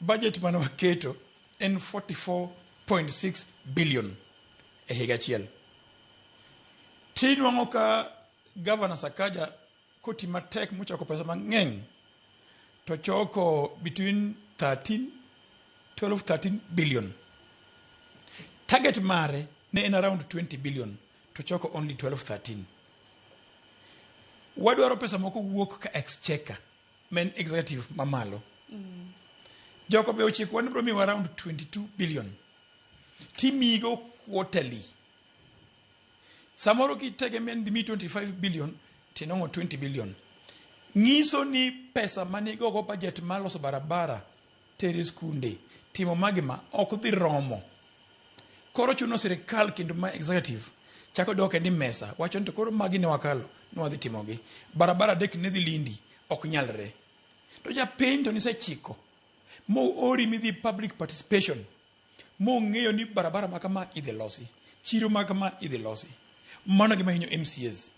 budget mane waketo en 44.6 billion e higa achiel. Tinwang'o ka Governor Sakaja koti matek mochoko pesa mang'eny to choko between 13 12 13 billion. Target mare ne en around 20 billion to choko only 12 13. Wadwaro pesa moko wuok ka exchequer ma en executive mamalo. Joko be ochiko ni biro miyowa around 22 billion. Timigo quarterly. Samoro kitegemea ni dhimi 25 billion tinong'o 20 billion. Nyiso ni pesa manigogo budget mar loso barabara, tere skunde, timo magi ma ok dhi romo. Koro chuno sirikal kendo ma executive chako dok e mesa wacho ni to koro magi ne wakalo ne wadhi timogi. Barabara adek ne dhi Lindi ok nyalre. To japiny to nisechiko Moori midhi public participation. Mong'eyo ni barabara ma kama idhi losi, chiro ma kama idhi losi. Mano gima hinyo MCAs.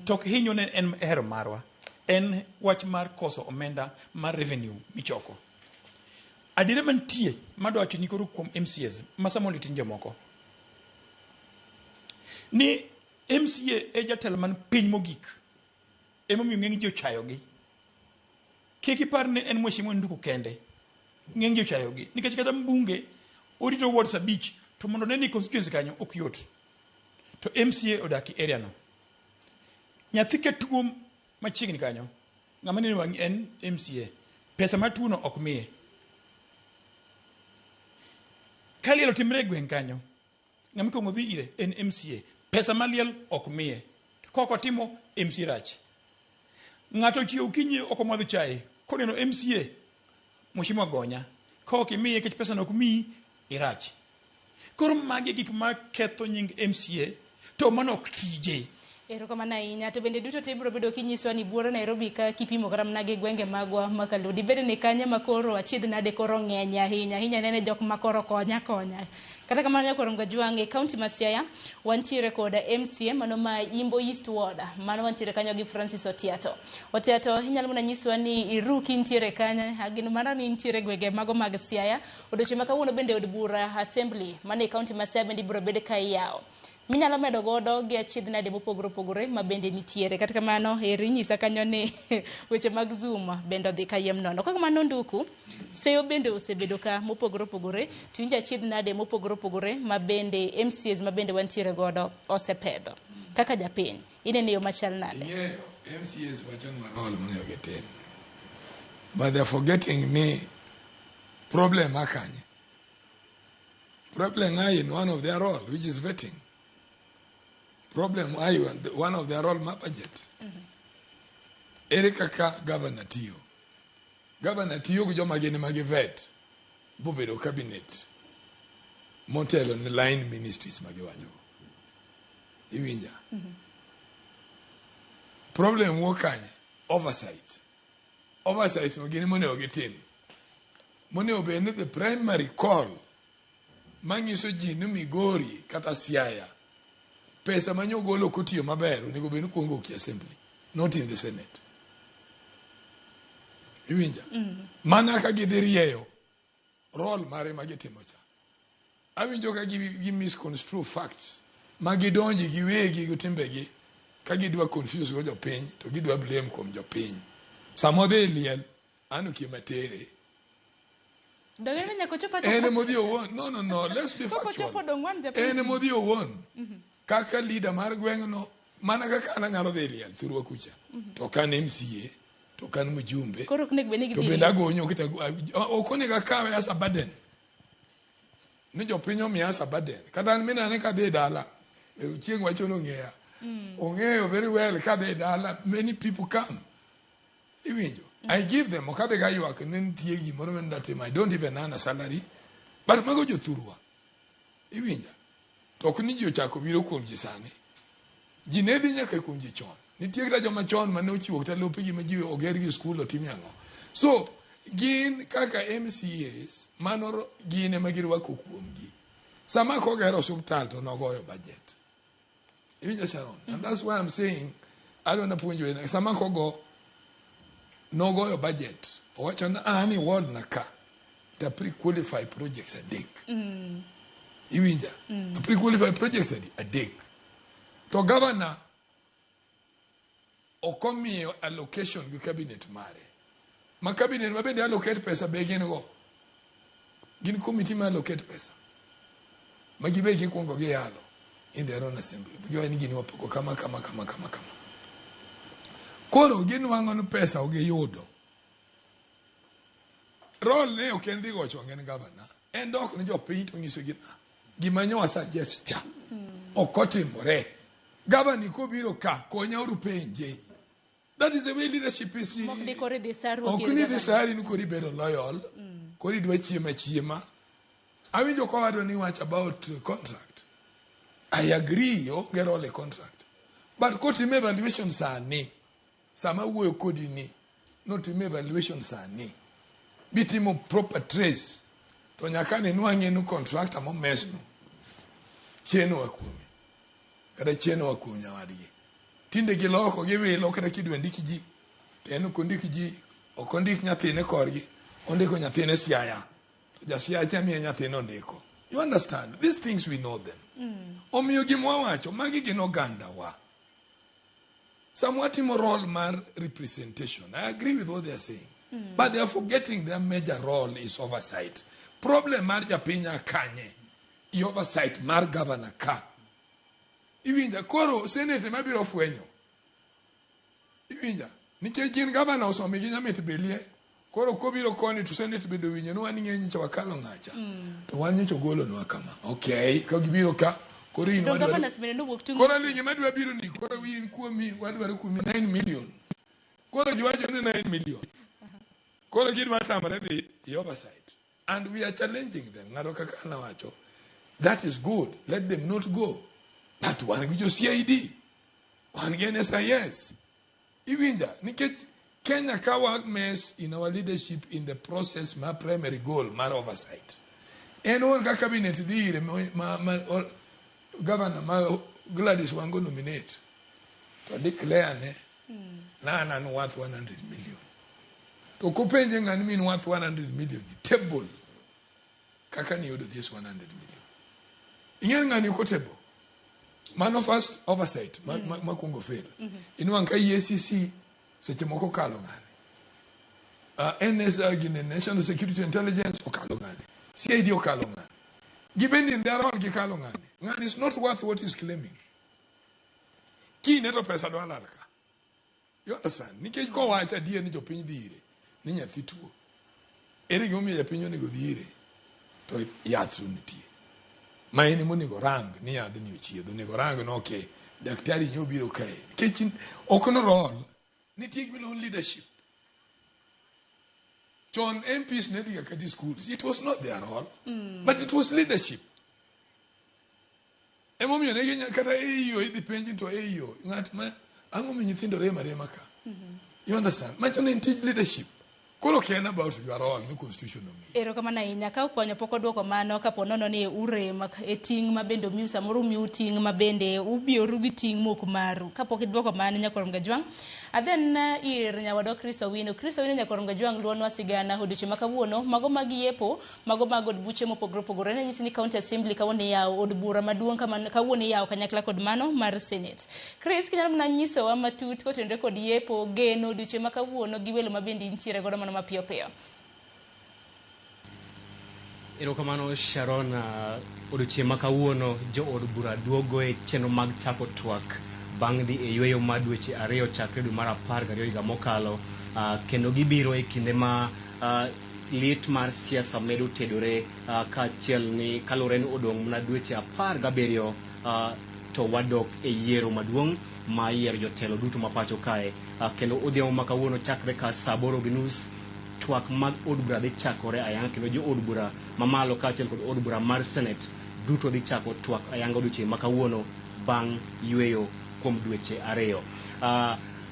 To ok hinyo ne en hero marwa. En wach mar koso omenda mar revenue michoko. Adiera mantie madwa wacho ni koro kuom MCAs ma samoro itin jomoko. Ni MCA e jatelo man piny mogik. Emomiyo ng'eny ji ochayogi. Kik ipar ni en Mheshimiwa Nduku kende. Ng'eny ji ochayogi. Nikech kata mbunge orito wards abich to mondo ne ni constituency kanyo ok yot. To MCA odak e area no. Nyathi ka tuo machiegni kanyo, ng'ama neno wang'i en MCA. Pesa mar tuo no ok miye. Ka liel otimre e gweng' kanyo, ng'ama ikwongo dhi ire en MCA. Pesa mar liel ok miye. Kok otimo MCA rach. Ng'ato ochiew okinyi ok omadho chae, koneno MCA, Mheshimiwa gonya. Ka ok imiye nikech pesa no ok miyi, irach. Koro magi e gik ma ketho nying MCA to mano ok tije. Erokamano ahinya. To bende duto te ibiro bedo kinyiswa ni buore Nairobi ka kipimo kata mana gi gwenge magwa ma Kaluo. Dibed ni kanye ma koro achiedh nade koro ng'eny ahinya. Ahinya nene jok ma koro konya konya. Kata kamano nyakwar Ngajwang' e kaunti ma Siaya wantiere kod MCA mano ma Imbo East Ward. Mano wantiere kanyo gi Francis Otiato. Otiato inyalo mana nyiswa ni iru kintiere kanye. Ageno mana ni intiere gwenge mago mag Siaya. Odiochieng' ma kawuono bende od bura assembly mane e kaunti ma Siaya bende ibiro bed ka iyawo. Minyalo medo godo gi achiedh nade mopogore opogore ma bende nitiere. Kata kamano, eri nyisa kanyo ni weche mag Zoom bende odhi kayiem nono. Kaka mano Nduku, seyo bende osebedo ka mopogore opogore, to winjo achiedh nade mopogore opogore ma bende MCAs ma bende wantiere godo osepedho. Kaka japiny, ineno e yo machal nade? Ing'eyo, MCAs wacho nwa role monego gitim. But they're forgetting ni problem akanye. Problem are in one of their role, which is vetting. Problem are one of their role ma budget. Ere kaka governor tiyo? Governor tiyo gi joma gin ema gi vet bobedo cabinet motelo ne line ministries ma giwacho. Iwinja? Problem wuok kanye? Oversight. Oversight no gin monego gitim. Monego bed ni the primary call manyiso ji ni Migori kata Siaya pesa ma nyogolo kotiyo maber onego bed ni kuongo oki assembly not in the senate. Iwinja? Mana ka gidhi rieyo role mare ma gitimo cha. Awinjo ka gi misconstrue facts ma gidonji giwegi gi timbegi ka gidwa confuse go jopiny to gidwa blame kuom jopiny. Sama odhi e liel, an okia matere. Donge en nyaka ochop achopa En emodhi owuon. No, no, no, let's be Pok factual. ochopo dong' wan japiny. En emodhi owuon. Kaka leader mar gweng'no, mana kaka an anyalo dhi e liel thurwa kucha. To ok an MCA, to ok an mjumbe. Koro ok onego bed ni To gidhi bende liel. agonyo kata ok onego akawe as a burden. Ni jopiny omiya as a burden. Kata an minane kadhi e dala, ero chieng' wacho ni ong'eya. Ong'eyo very well kadhi e dala, many people come. Iwinjo? I give them, ok adhi ga ywak ni nitie gimoro ma ndatimo. I don't even earn a salary. But mago jothurwa. Iwinja? To ok ni ji ochako biro kuom ji sani. Ji ne dhi nyaka kuom ji chon. Nitie kata joma chon mane ochiwo kata lopegi ma ji oger gi skul otim ang'o. So, gin kaka MCAs, mano gin ema girwako kuomgi. Sama kogero osuptal to nogoyo budget. Iwinjo Sharon? And that's why I'm saying, adwa napuonjo en, sama kogo, nogoyo budget. Owacho ni an i ward na ka, to pre-qualify projects adek. Iwinja? Pre-qualify projects adi? Adek. To governor ok omiyo allocation gi cabinet mare. Ma cabinet ma bende allocate pesa be gin go. Gin committee ma allocate pesa. Ma gibe gikuongo giyalo in their own assembly. Giwacho ni gini wapogo kama kama kama kama kama. Koro ginwang'o ni pesa ok giyudo. Role ne ok en dhi gocho wang'e ni governor. En dok ni jopiny to nyisogi ah, gima nyo suggest cha ok otimore. Governor kobiro ka konya uru penje. That is the way leadership is. Mok di koro idhi sarruok Ok ir ni dhi governor. sari ni koro ibedo loyal. Koro idwa chiemo achiema. Awinjo kowadwa ni wach about contract. I agree onge role e contract. But kotim evaluation sani, sama awuoyo kodi ni, notim evaluation sani. Bitimo proper trace to nyaka ne nwang'e ni contractor momesno chien oa kuome kata chien oa kuom nyawadgi. Tinde giloko giwilo kata kidwa ndik ji to en ok ondik ji ok ondik nyathine korgi ondiko nyathine Siaya to ja Siaya cha miye nyathine ondiko. You understand? These things we know them. Omiyo gima wawacho magi gin oganda wa. Sama watimo role mar representation, I agree with what they are saying. But they are forgetting their major role is oversight. Problem mar japiny a kanye? I oversight mar governor ka. Iwinja koro senate mabiro fwenyo. Iwinja nikech gin governor osomigi nyamit belie. Koro kobiro koni to senate bende owinjo ni wan ing'e nyicha wakalo ng'acha. To wan nyocha ogolonwa kama. Okay, ka gibiro ka koro in To wadwaro governors bende nowuok tung' Koro ni gima dwa biro ni koro in kuomi wadwaro kuomi 9 million. Koro giwacho ni 9 million. Koro gidwa tamore dhi i oversight. And we are challenging them. Ng'ato kaka an awacho, that is good. Let them not go. But wan gi jo CID. Wan gi NSIS. Iwinja, nikech Kenya ka wa mess in our leadership in the process ma primary goal mar oversight. En wan ka cabinet dhi ire ma governor ma Gladys Wango nominate to declare ne na an an worth 100 million. To kopenje ng'ani min worth 100 million table kaka niyudo this 100 million. Ing'e ni ng'ani ok otable. Mano first oversight ma kuongo fail. Inwang' ka EACC seche moko okalo ng'ani. NS gine National Security Intelligence okalo ng'ani. CID okalo ng'ani. Gibende in their role gikalo ng'ani. Ng'ani is not worth what he's claiming. Kine to pesa dwa lal ka. You understand? Nikech kowacho adier ni jopiny dhi ire ni nyathi tuo. Ere gimomiyo japiny onego dhi ire to yath to nitie. Ma en emonego rang ni yadhni ochiedh, onego rang ni okay, daktari nyobiro kae. Nikech ok no role, nitie gima iluongo ni leadership. Chon MPs ne dhiga kata e schools. It was not their role, but it was leadership. Emomiyo ne ginya kata AEO idhi penji to AEO ng'at ma ang'o mi nyithindo rem arema ka. You understand? Macho ne en tij leadership. Koro ok en about your role ni constitution omiyi. Erokamano ahinya. Ka okonyo pok oduoko mano kapo nono ni urem e ting' ma bende omiu samoro omiu ting' ma bende ubioru gi ting' mok maru. Kapok iduoko mano nyakwar Mgajwang'. Adhen ir nyawadwa Chris Owino. Chris Owino nyakwar Mgajwang' luonwa sigana odiochieng' ma kawuono. Mago mag yepo, mago mag od buche mopogore opogore. Ne nyisi ni County Assembly kawuono iyawo od bura maduong' kawuono iyawo kanyakla kod mano mar Senate. Chris, kinyalo mana nyisowa matut kotenore kod yepo, geno odiochieng' ma kawuono gi welo ma bende intiere godo mano mapiyo piyo. Erokamano Sharon, odiochieng' ma kawuono jood bura duogo e chenro mag chako twak bang' dhi e yweyo mar dweche 2 chakre dwe mar 12 higa mokalo, kendo gibiro e kinde ma lit mar siasa medo tedore, kaachiel ni kaluwore ni odong' mana dweche 17 to wadok e yiero maduong' ma yiero jotelo duto ma pacho kae, kendo odhiambo ma kawuono chakre ka saa 8:30 twak mag od bura dhi chakore ayanga, kendo jo od bura mamalo kaachiel kod od bura mar Senate duto dhi chako twak ayanga odiochieng' ma kawuono bang' yweyo kuom dweche 2.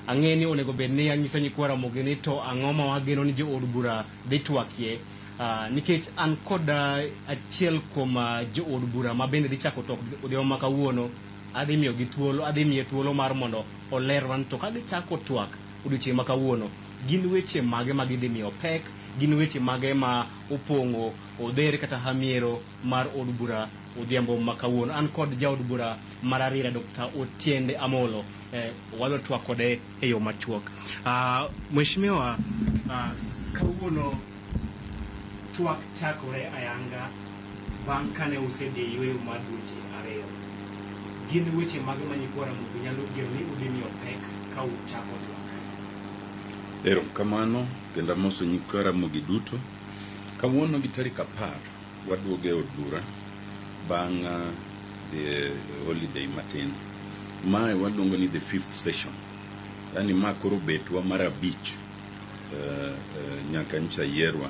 Ang'e ni onego bed ni anyiso nyikwa Ramogi ni to ang'o ma wageno ni jo od bura dhi twakie, nikech an kod achiel kuom jo od bura ma bende dhi chako twak odhiambo ma kawuono. Adhi miyogi thuolo, adhi miye thuolo mar mondo olerwa ni to ka gichako twak odiochieng' ma kawuono, gin weche mage ma gidhi miyo pek, gin weche mage ma opong'o odher kata hamiero mar od bura odhiambo ma kawuono. An kod jaod bura mar Arira Dr. Otiende Amolo, wadwa twak kode e yo machuok. Mheshimiwa, kawuono twak chakore ayanga bang' kane usedhi e yweyo mar dweche 2. Gin weche mage ma nyikwa Ramogi nyalo geno ni udhi miyo pek ka uchako twak? Erokamano kendo amoso nyikwa Ramogi duto. Kawuono gi tarik 10 waduogo e od bura bang' dhi e holiday matin. Mae waluongo ni the 5th session. Yani ma koro betwa mar 5 nyaka nyocha yierwa.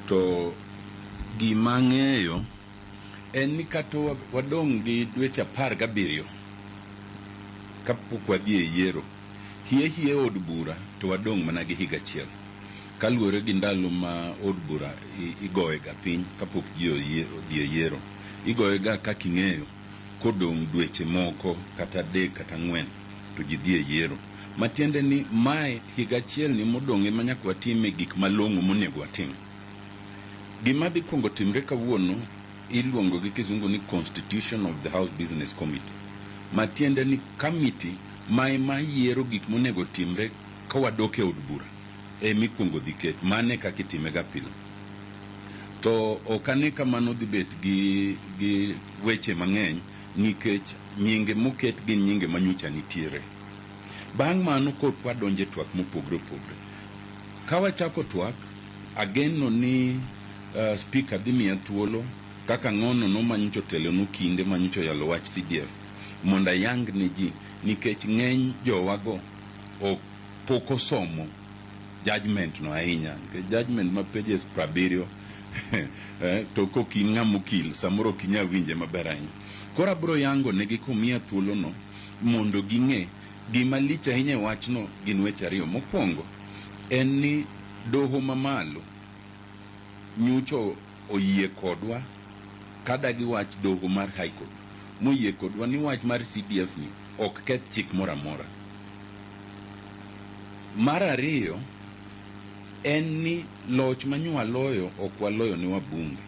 To gima ang'eyo en ni kata wadong' gi dweche 17 kapok wadhi e yiero, hie hie od bura to wadong' mana gi higa achiel. Kaluwore gi ndalo ma od bura igoye ga piny kapok ji odhi e yiero. Igoye ga kaka ing'eyo kodong' dweche moko kata 3 kata 4 to ji dhi e yiero. Matiende ni mae higa achiel ni modong' ema nyaka watime gik malong'o monego watim. Gima dhi kuongo timre kawuono iluongo gi kizungu ni Constitution of the House Business Committee. Matiende ni committee ma ema yiero gik monego timre ka wadok e od bura ema ikuongo dhi ket. Mano e kaka itime ga pile. To ok ane ka mano dhi bet gi weche mang'eny nikech nyinge moket gin nyinge manyocha nitiere. Bang' mano korka wadonjo e twak mopogre opogre. Ka wachako twak, ageno ni speaker dhi miya thuolo kaka ng'ono no manyocha otelonu kinde manyocha oyalo wach CDF mondo ayang ne ji nikech ng'eny jowago ok pok osomo judgment no ahinya. Nikech judgment ma pages 70 to kok in ng'ama okil samoro ok inyal winje maber ahinya. Koro abiro yango negi komiya thuolo no mondo ging'e gima lich ahinya e wachno gin weche ariyo. Mokwongo en ni doho mamalo nyocha oyie kodwa kadagi wach doho mar High Court moyie kodwa ni wach mar CDF ni ok keth chik moro amora. Mar ariyo en ni loch manyo waloyo ok waloyo ne wabunge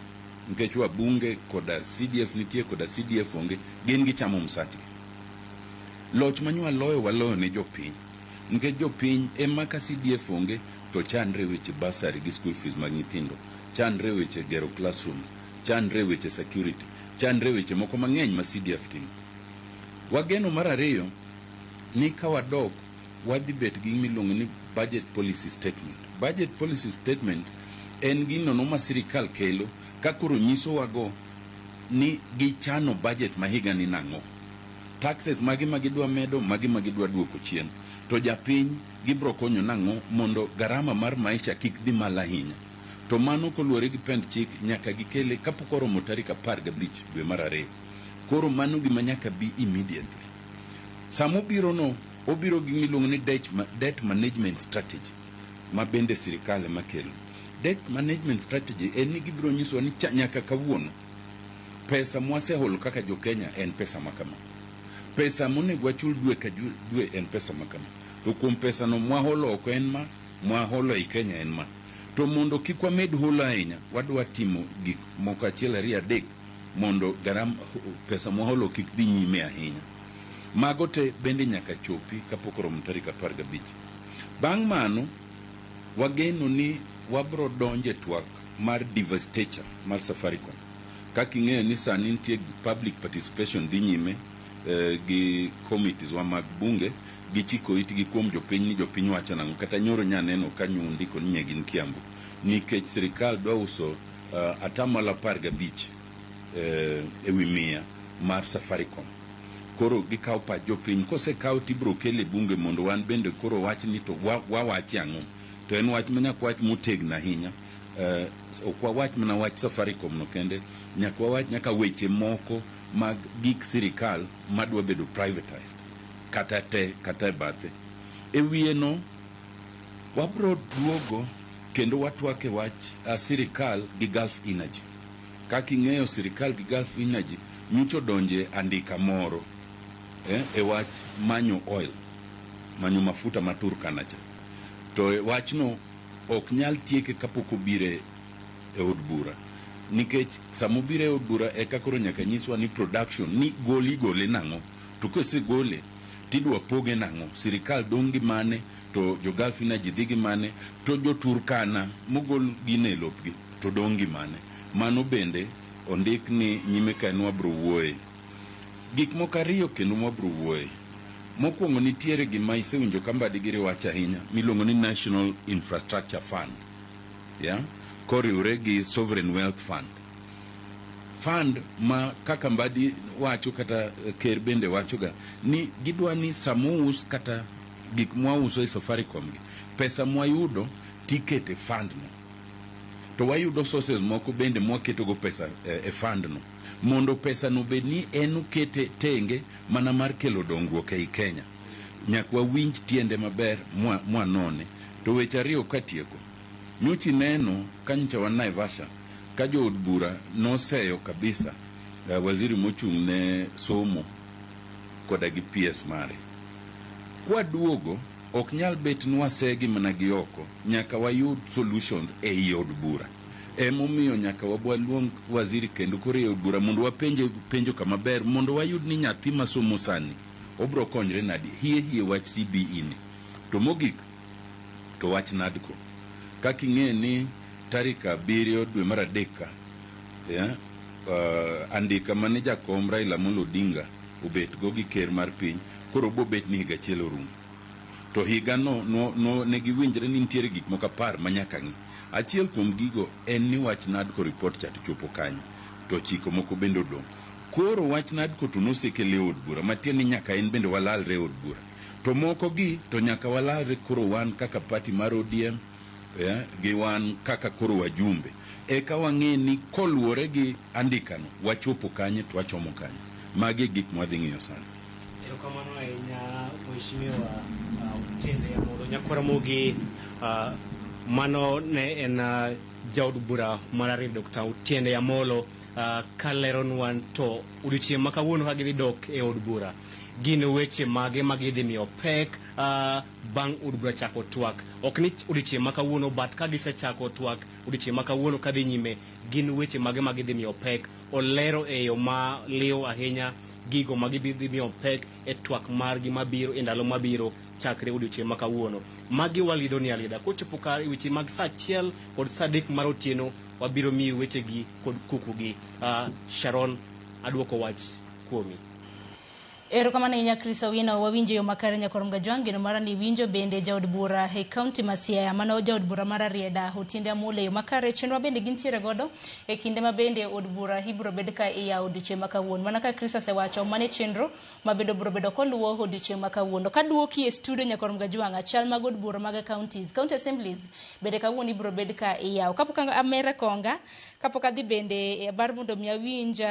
nikech wabunge koda CDF nitie koda CDF onge gin gichamo msachgi. Loch manyo waloyo waloyo ne jopiny nikech jopiny ema ka CDF onge to chandre weche bursary gi school fees mag nyithindo, chandre weche gero classroom, chandre weche security, chandre weche moko mang'eny ma CDF timo. Wageno mar ariyo ni ka wadok wadhi bet gi miluongo ni budget policy statement. Budget policy statement en gino no ma sirikal kelo ka koro nyisowago ni gichano budget ma higa ni nang'o. Taxes magi ma gidwa medo, magi ma gidwa duoko chien. To japiny gibro konyo nang'o mondo garama mar maisha kik dhi malo ahinya. To mano koluwore gi pend chik nyaka gikele kapok oromo tarik 15 dwe mar 2. Koro mano gima nyaka bi immediately. Samobiro no, obiro gi miluongo ni debt management strategy ma bende sirikal ema kelo. Debt management strategy en ni gibiro nyisowa ni nyaka kawuono pesa mwaseholo kaka jo Kenya en pesa ma kama. Pesa monego wachul dwe ka dwe en pesa ma kama. To kuom pesa no mwaholo oko en ma, mwaholo ei Kenya en ma. To mondo kik wamed holo ahinya, wadwa timo gik moko 1 2 3 mondo garam pesa mwaholo kik dhi nyime ahinya. Mago te bende nyaka chopi kapok oromo tarik 15. Bang' mano, wageno ni wabro donje twak mar divestiture mar Safaricom. Kaka ing'eyo ni sani nitie public participation dhi nyime gi committees wa mag bunge gichiko itgi kuom jopiny ni jopiny wacho nang'o. Kata nyoro nyaneno ka nyundiko ni gin Kiambu nikech sirikal dwa uso 15% ewi 100 mar Safaricom. Koro gikawo pach jopiny, kosekaw tibiro kele bunge mondo wan bende koro wach ni to wawachi ang'o. To en wach manyaka wach motegno ahinya. Ok wawach mana wach Safaricom no kende, nyaka wawach nyaka weche moko mag gik sirikal madwa bedo privatized kata te kata e bathe. E wiye no wabro duogo kendo watwak e wach sirikal gi Gulf Energy. Kaka ing'eyo sirikal gi Gulf Energy nyocha donje andika moro e wach manyo oil, manyo mafuta ma Turkana cha. To wachno ok nyal tieke kapok obire e od bura, nikech samobire e od bura eka koro nyaka nyiswa ni production ni goli gole nang'o, to kosegole tidwa poge nang'o, sirikal dong' gi mane, to jo Gulf Energy dhi gi mane, to jo Turkana mogol gine e lopgi to dong' gi mane. Mano bende ondik ni nyime ka en wabro wuoye. Gik moko ariyo kendo mwabro wuoye. Mokwongo nitiere gima isewinjo ka Mbadi giri wacho ahinya miluongo ni National Infrastructure Fund, yeah? Koriwre gi Sovereign Wealth Fund. Fund ma kaka Mbadi wacho kata ker bende wachoga ni gidwa ni samous kata gik mwauso e Safaricom gi, pesa mwayudo tikete fund no. To wayudo sources moko bende mwaketogo pesa e fund no mondo pesa no bed ni en okete tenge mana mar kelo dongruok ei Kenya. Nyaka wawinj tiende maber mwanone. To weche ariyo katieko, Nyocha ineno ka nyocha wan Naivasha ka jood bura noseyo kabisa waziri mochung' ne somo koda gi PS mare. Kwaduogo ok nyal bet ni wasegi mana gi oko, nyaka wayud solutions ei od bura. Emomiyo nyaka waluong waziri kendo koro e od bura mondo wapenje penjo kama ber mondo wayud ni nyathi masomo sani obro konyre nadi hie hie wach CBE ni. To mogik to wach NADCO. Kaka ing'e ni tarik 7 dwe mar 3 ka, andika mane jakom Raila Amolo Odinga obet go gi ker mar piny, koro bobet ni higa achiel orumo. To higa no, no ne giwinjre ni nitiere gik moko 10 ma nyaka ng'i. Achiel kuom gigo en ni wach NADCO report cha to chopo kanyo, to chiko moko bende odong'. Koro wach NADCO to nosekele e od bura, matiende ni nyaka en bende walalre e od bura. To moko gi to nyaka walalre koro wan kaka party mar ODM, gi wan kaka koro wajumbe. Eka wang'e ni koluwore gi andikano, wachopo kanye to wachomo kanye. Magi e gik mwadhi ng'iyo sani. Erokamano ahinya Mheshimiwa Otiende Amolo Nyakwaramogi. Mano ne en jaod bura mar ariyo Dr. Otiende Amolo kaleronwa to odiochieng' ma kawuono ka gidhi dok e od bura gin weche mage ma gidhi miyo pek bang' od bura chako twak. Ok ni odiochieng' ma kawuono, but ka gisechako twak odiochieng' ma kawuono kadhi nyime, gin weche mage ma gidhi miyo pek. Olero e yo maliw ahinya gigo ma gidhi miyo pek e twak margi mabiro e ndalo mabiro chakre odiochieng' ma kawuono. Magi walidho ni alida. Kochopo kar weche mag saa 1 kod saa 3 mar otieno, wabiro miyi wechegi kod kukugi. Sharon, aduoko wach kuomi. Erokamano ahinya Chris Owino, wawinjo yo makare nyakwar Mgajwang', geno mara ni winjo bende jaod bura e kaunti ma Siaya, mano jaod bura mar Rarieda Otiende Amolo e yo makare. Chenro bende gintiere godo e kinde ma bende od bura ibiro bed ka iyawo odiochieng' ma kawuono. Mana ka Chris osewacho, mano e chenro ma bende obiro bedo koluwo odiochieng' ma kawuono. Kaduoki e studio nyakwar Mgajwang', chal mag od bura mag counties, county assemblies bende kawuono ibiro bed ka iyawo. Kapok amere konga, kapok adhi bende e bar mondo mi awinj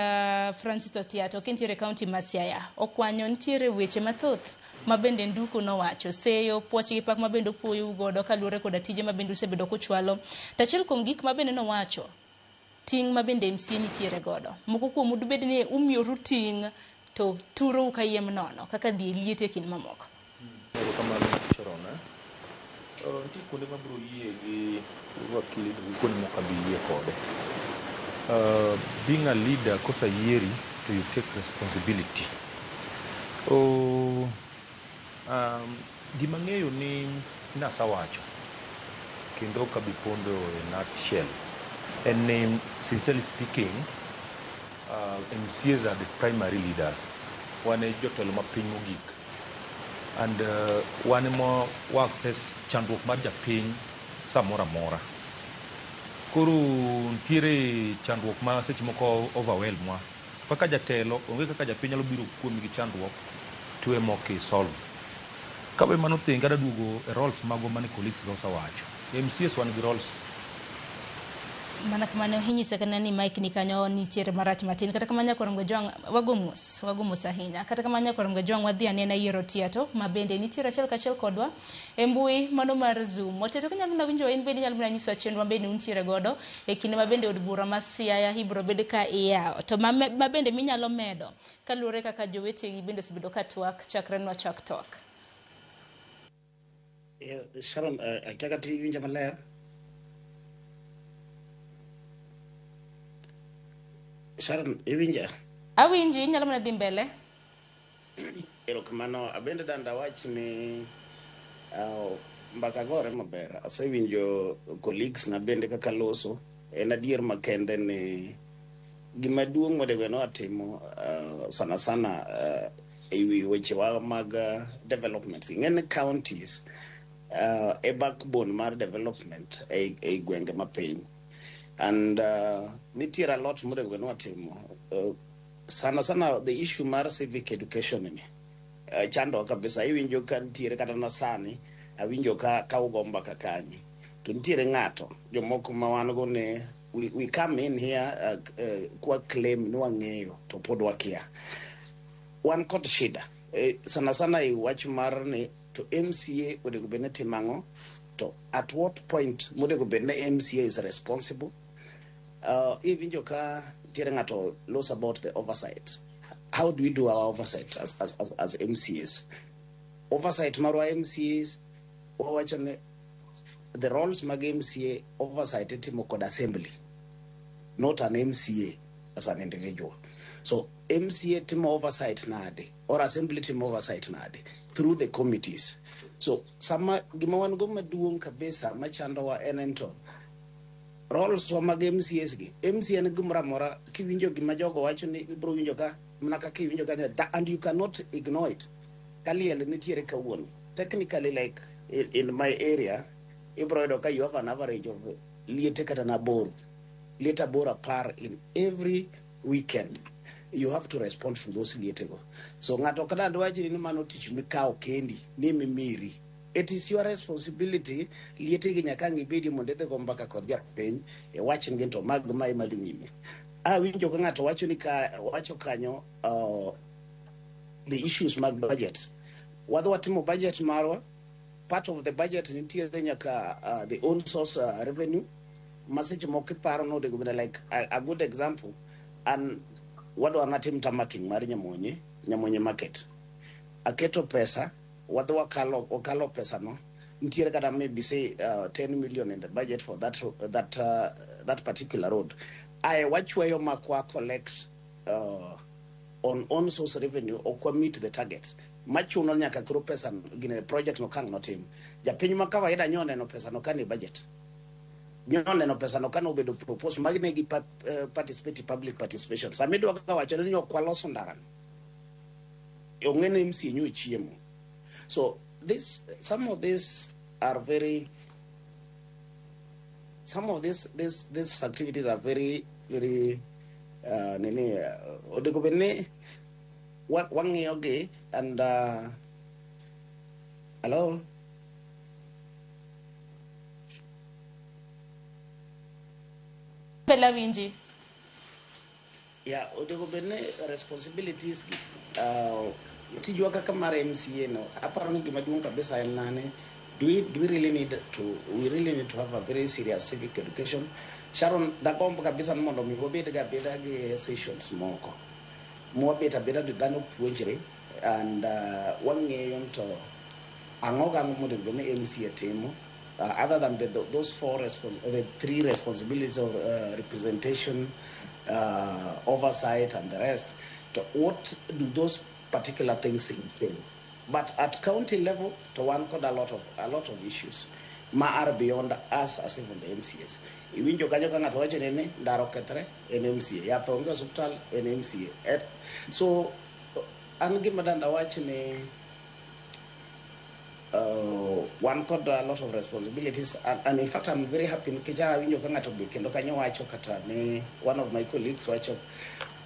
Francis Otiato kintiere e kaunti ma Siaya. Okwanyo nitiere weche mathoth ma bende Nduku nowacho, seyo, puoch gi pak ma bende opuoyou godo kaluwore koda tije ma bende usebedo kuchwalo. To achiel kuom gik ma bende nowacho, ting' ma bende MCA nitiere godo. Moko kuomu dubed ni umiyoru ting' to turou kayiem nono kaka dhi e liete e kind mamoko. Erokamano Sharon. Nitie kuonde mabiro yie gi wakili to gi kuonde mok abi yie kode. Being a leader koseyieri to you take responsibility. Gima ng'eyo ni nasawacho kendo ok abi pondo e nutshell en ni sincerely speaking, MCAs are the primary leaders. Wan e jotelo mapiny mogik and wan ema wa access chandruok mar japiny samoro amora. Koro nitiere chandruok ma seche moko overwhelm wa. Kaka jatelo onge kaka japiny nyalo biro kuomi gi chandruok tiwe mok isolve. Kawe mano thenge adwa duogo e roles magwa mane colleagues ga osewacho. MCAs wan gi roles. Mana kamano inyisa kana ni mic ni kanyo nitiere marach matin. Kata kamano nyakwar Mgajwang' wago mos ahinya. Kata kamano nyakwar Mgajwang' wadhi anena yiero Otiato ma bende nitiere achiel kachiel kodwa e mbui mano mar Zoom. Otiato kinyalo mana winjo in bende inyalo mana nyisowa chenro ma bende untiere godo e kinde ma bende od bura ma Siaya ibiro bed ka iyawo. To ma bende minyalo medo kaluwore kaka jowetegi bende osebedo ka twak chakre nwachak twak. Sharon, akia kata iwinja maler. Sharon, iwinja? Awinji, inyalo mana dhi mbele. Erokamano, abende danda wach ni mbaka gore maber. Asewinjo colleagues na bende kaka loso. En adier makende ni gima duong' monego bed ni watimo sana sana e wi wechewa mag development. Ing'e ni counties e backbone mar development e gwenge mapiny. And nitiere a lot monego bed ni watimo. Sana sana the issue mar civic education ni chandowa kabisa. Iwinjo ka nitiere kata na sani awinjo ka ugo mbaka kanyo. To nitiere ng'ato jomoko ma wan go ne we come in here kwa claim ni wang'eyo to pod wakia. Wan kod shida sana sana e wach mar ni to MCA onego bed ni timo ang'o To at what point monego bed ni MCA is responsible? Iwinjo ka nitiere ng'ato los about the oversight. How do we do our oversight as MCAs? Oversight marwa MCAs, wawacho ni the roles mag MCA oversight itimo kod assembly, not an MCA as an individual. So MCA timo oversight nade, or assembly timo oversight nade, through the committees. So sama gima wan go maduong' kabisa machandowa en en to roles wa mag MCAs gi. MCA en gimoro amora kiwinjo gima jogo wacho ni ibiro winjo ka mana kaka iwinjo ka, and you cannot ignore it. Kaliel nitiere kawuono. Technically, like in my area, ibiro yudo ka you have an average of liete kata na aboro. Liete aboro apar in every weekend. You have to respond to those lietego. So ng'ato ok dang' wachni ni mano tich mikawo kendi ni mimiri. It is your responsibility. Liete gi nyaka ang' ibedi mondo idhi go mbaka kod japiny iwach negi to mag mae madhi nyime. Awinjo ka ng'ato wacho ni ka wacho kanyo the issues mag budget. Wadhi watimo budget marwa. Part of the budget nitiere nyaka the own source revenue. Ma seche moko iparo ni onego bed like a good example, an wadwa natim tarmacking mar Nyamonye market. Aketo pesa, wadhi wakalo pesa no. Nitiere kata maybe say 10 million in the budget for that particular road. Aye wachweyo makwa collect on own source revenue ok wa meet the targets. Machuno nyaka koro pesa gine project no kang notim. Japiny ma kawaida nyo neno pesa no kani budget. Nyo neno pesa no kano obedo propose magi ne gi participate public participation. Sama idwa ka wacho ni ok waloso ndara no. Ong'e ni MCA nyo chiemo. So this, some of these are very, some of these activities are very, very nini, onego bed ni wang'iyo gi and hello. Bella winji. Yeah, onego bed ni responsibilities gi, tijwa kaka mar MCA no, aparo ni gima duong' kabisa en nane, do we really need to, we really need to have a very serious civic education. Sharon, dagombo kabisa ni mondo mi wabed ga abeda gi sessions moko. Mwabet abeda to dhano puonjre and wang'eyo to ang'o gang'o monego bed ni MCA timo, other than those four the three responsibilities of representation, oversight and the rest. To what do those particular things entail? But at county level, to one got a lot of issues ma are beyond us as even the MCAs. Iwinjo kanyo ka ng'ato wacho ni ndara okethre en MCA, yath onge osiptal en MCA. So an gima danda wach ni one got a lot of responsibilities, and in fact I'm very happy nikech awinjo ka ng'ato be kendo kanyo wacho kata ni one of my colleagues wacho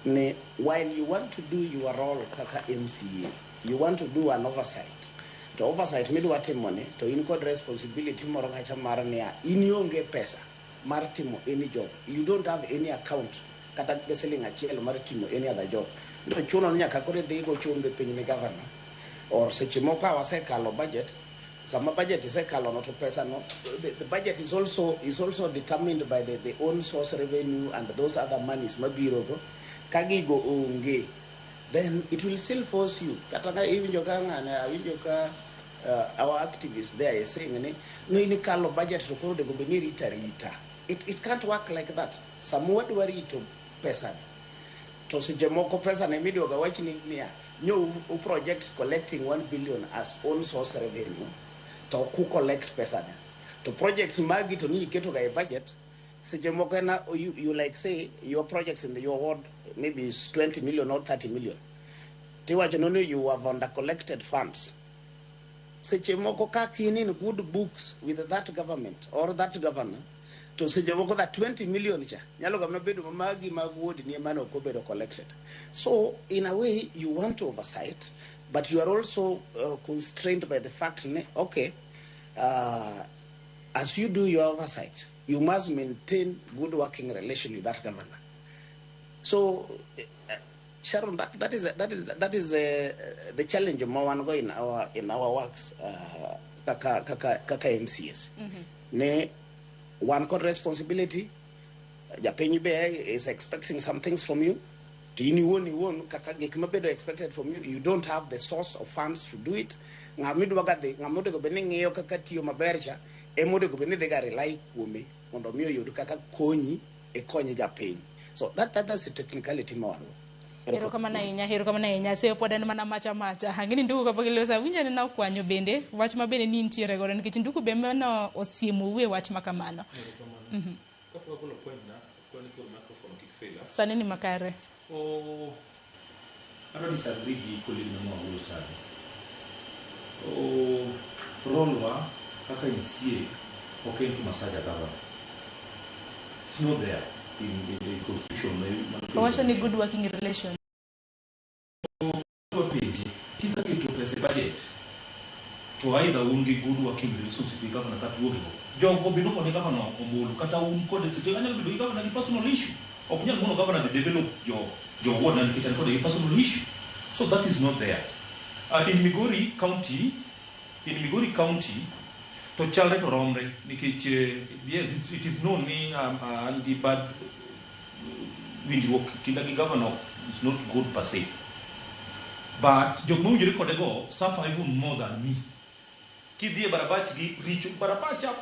ni while you want to do your role kaka MCA, you want to do an oversight. To oversight midwa timo ni to in kod responsibility moro kacha mar niya in ionge pesa mar timo any job, you don't have any account kata gi siling achiel mar timo any other job. To chuno ni nyaka koro idhi go chunge piny ni governor, or seche moko ka wasekalo budget, sama budget isekalo no to pesa no, the budget is also determined by the own source revenue and those other monies mabiro go. Ka gigo onge, then it will still force you. Kata ka iwinjo ka ng'ane, awinjo ka our activists there is saying ni no in kalo budget to koro onego bed ni irito arita. It can't work like that. Sama wadwa rito pesa ni, to seche moko pesa ne midwoga wach ni niya, nyo u project collecting 1 billion as own source revenue, to ok u collect pesa ne. To projects magi to ni iketo ga e budget, seche moko en you like say your projects in your ward maybe is 20 million or 30 million. Tiwacho no ni you have under collected funds. Seche moko kaka in in good books with that government or that governor, to seche moko that 20 million cha nyalo ga mana bedo magi mag ward ni ema ne ok obedo collected. So in a way you want to oversight, but you are also constrained by the fact ni okay, as you do your oversight, you must maintain good working relation with that governor. So Sharon, that is the challenge ma wan go in our works. kaka kaka kaka MCAs ne wan kod responsibility japiny be is expecting some things from you to in iwuon iwuon kaka gik mabedo expected from you you don't have the source of funds to do it ng'ama idwa dhi ng'ama onego bed ni ng'iyo kaka tiyo maber cha ema onego bed ni dhi ga rely kuome mondo mi oyud kaka konyi e konyi japiny so that's a technicality ma wan go. Erokamano ahinya, erokamano ahinya. Seyo pod en mana macha macha. Ang'e ni Nduku kapok iloso, awinjo ni nokwanyo bende wach ma bende ni nitiere godo nikech Nduku be mano osiemou e wach ma kamano. Kapok agolo point na, akwayo ni koro microphone kik fail. Sani ni makare. Oh, adwa disagree gi colleague na moa sani. Oh, role wa kaka MCA ok en to massage a governor. It's not there in the constitution. Owacho ni good working relation. Adwa penje, kiseketo pesa e budget, to either un gi good working relationship gi governor kata uonge go. Jogo bende okone governor ombulu kata un kode seche anyalo bedo gi governor gi personal issue. Ok nyal mono governor dhi develop jo ward na nikech an kode gi personal issue. So that is not there. In Migori County, to chalre to romre nikech yes, it is known ni an gi bad winjruok kinda gi governor is not good per se. But jok mowinjore kode go suffer even more than me. Kidhi e barabachgi richo barabacha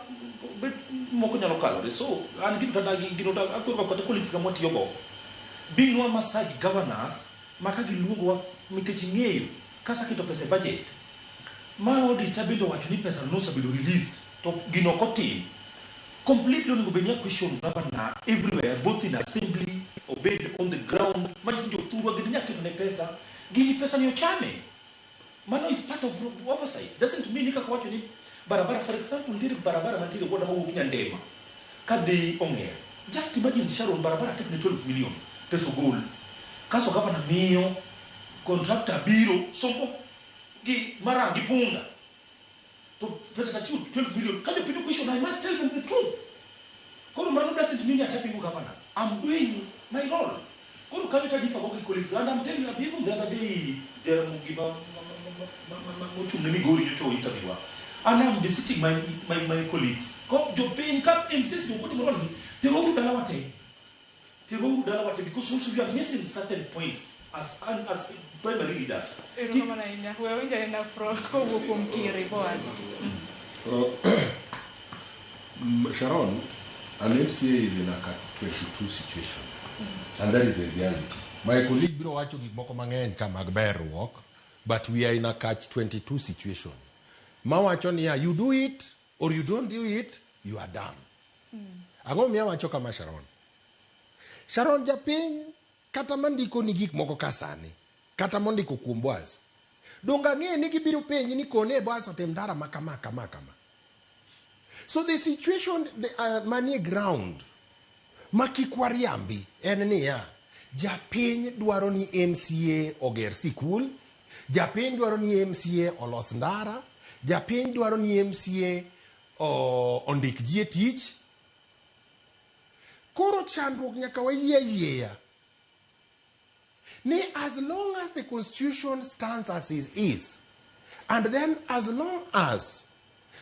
bet moko nyalo kalore. So an gino tadagi gino ta akwero kata colleagues ga mwatiyogo. Being nwa massage governors ma ka giluongowa nikech ing'eyo kasaketo pesa e budget ma auditor bende owacho ni pesa nosebedo released to gino ok otim completely onego bed ni a question governor everywhere both in assembly obed on the ground manyiso ni jothurwa gini nyaka keto ne pesa gini pesa ni ochame mano is part of oversight doesn't mean ni kaka wacho ni barabara for example nitiere barabara mantiere boda mawuok Nyandema kadhi Ong'er just imagine Sharon barabara ketne 12 million pesa ogol kaso governor miyo contractor biro sombo gi maram gi punda to pesa kachiwo 12 million ka jopiny question I must tell them the truth koro mano doesn't mean achapingo governor I'm doing my role koro kanyo ta differ go gi colleagues and I'm telling you even the other day gima mochung' ne Migori nyocha o interviewa and I'm visiting my colleagues ko jopiny ka MCAs ni okotimo role gi terouru dalawa te terouru dalawa te because also we are missing certain points as primary leaders. Erokamano ahinya. We awinj anena fro kowuok kuom Kiri Boaz. Sharon, an MCA is in a Cat 22 situation. And that is the reality. My colleague biro wacho gik moko mang'eny ka mag berruok, but we are in a catch 22 situation. Mawacho niya, you do it or you don't do it, you are done. Ang'o miyo awacho kama Sharon? Sharon japiny kata mandiko ni gik moko ka sani, kata mondiko kuom Boaz. Donge ang'e ni gibiro penji ni kone Boaz otim ndara ma kama kama kama. So the situation manie ground ma kik wariambi en niya, japiny dwaro ni MCA oger sikul, japiny dwaro ni MCA olos ndara, japiny dwaro ni MCA ondik ji e tich. Koro chandruok nyaka wayie ayieya ni as long as the constitution stands as it is and then as long as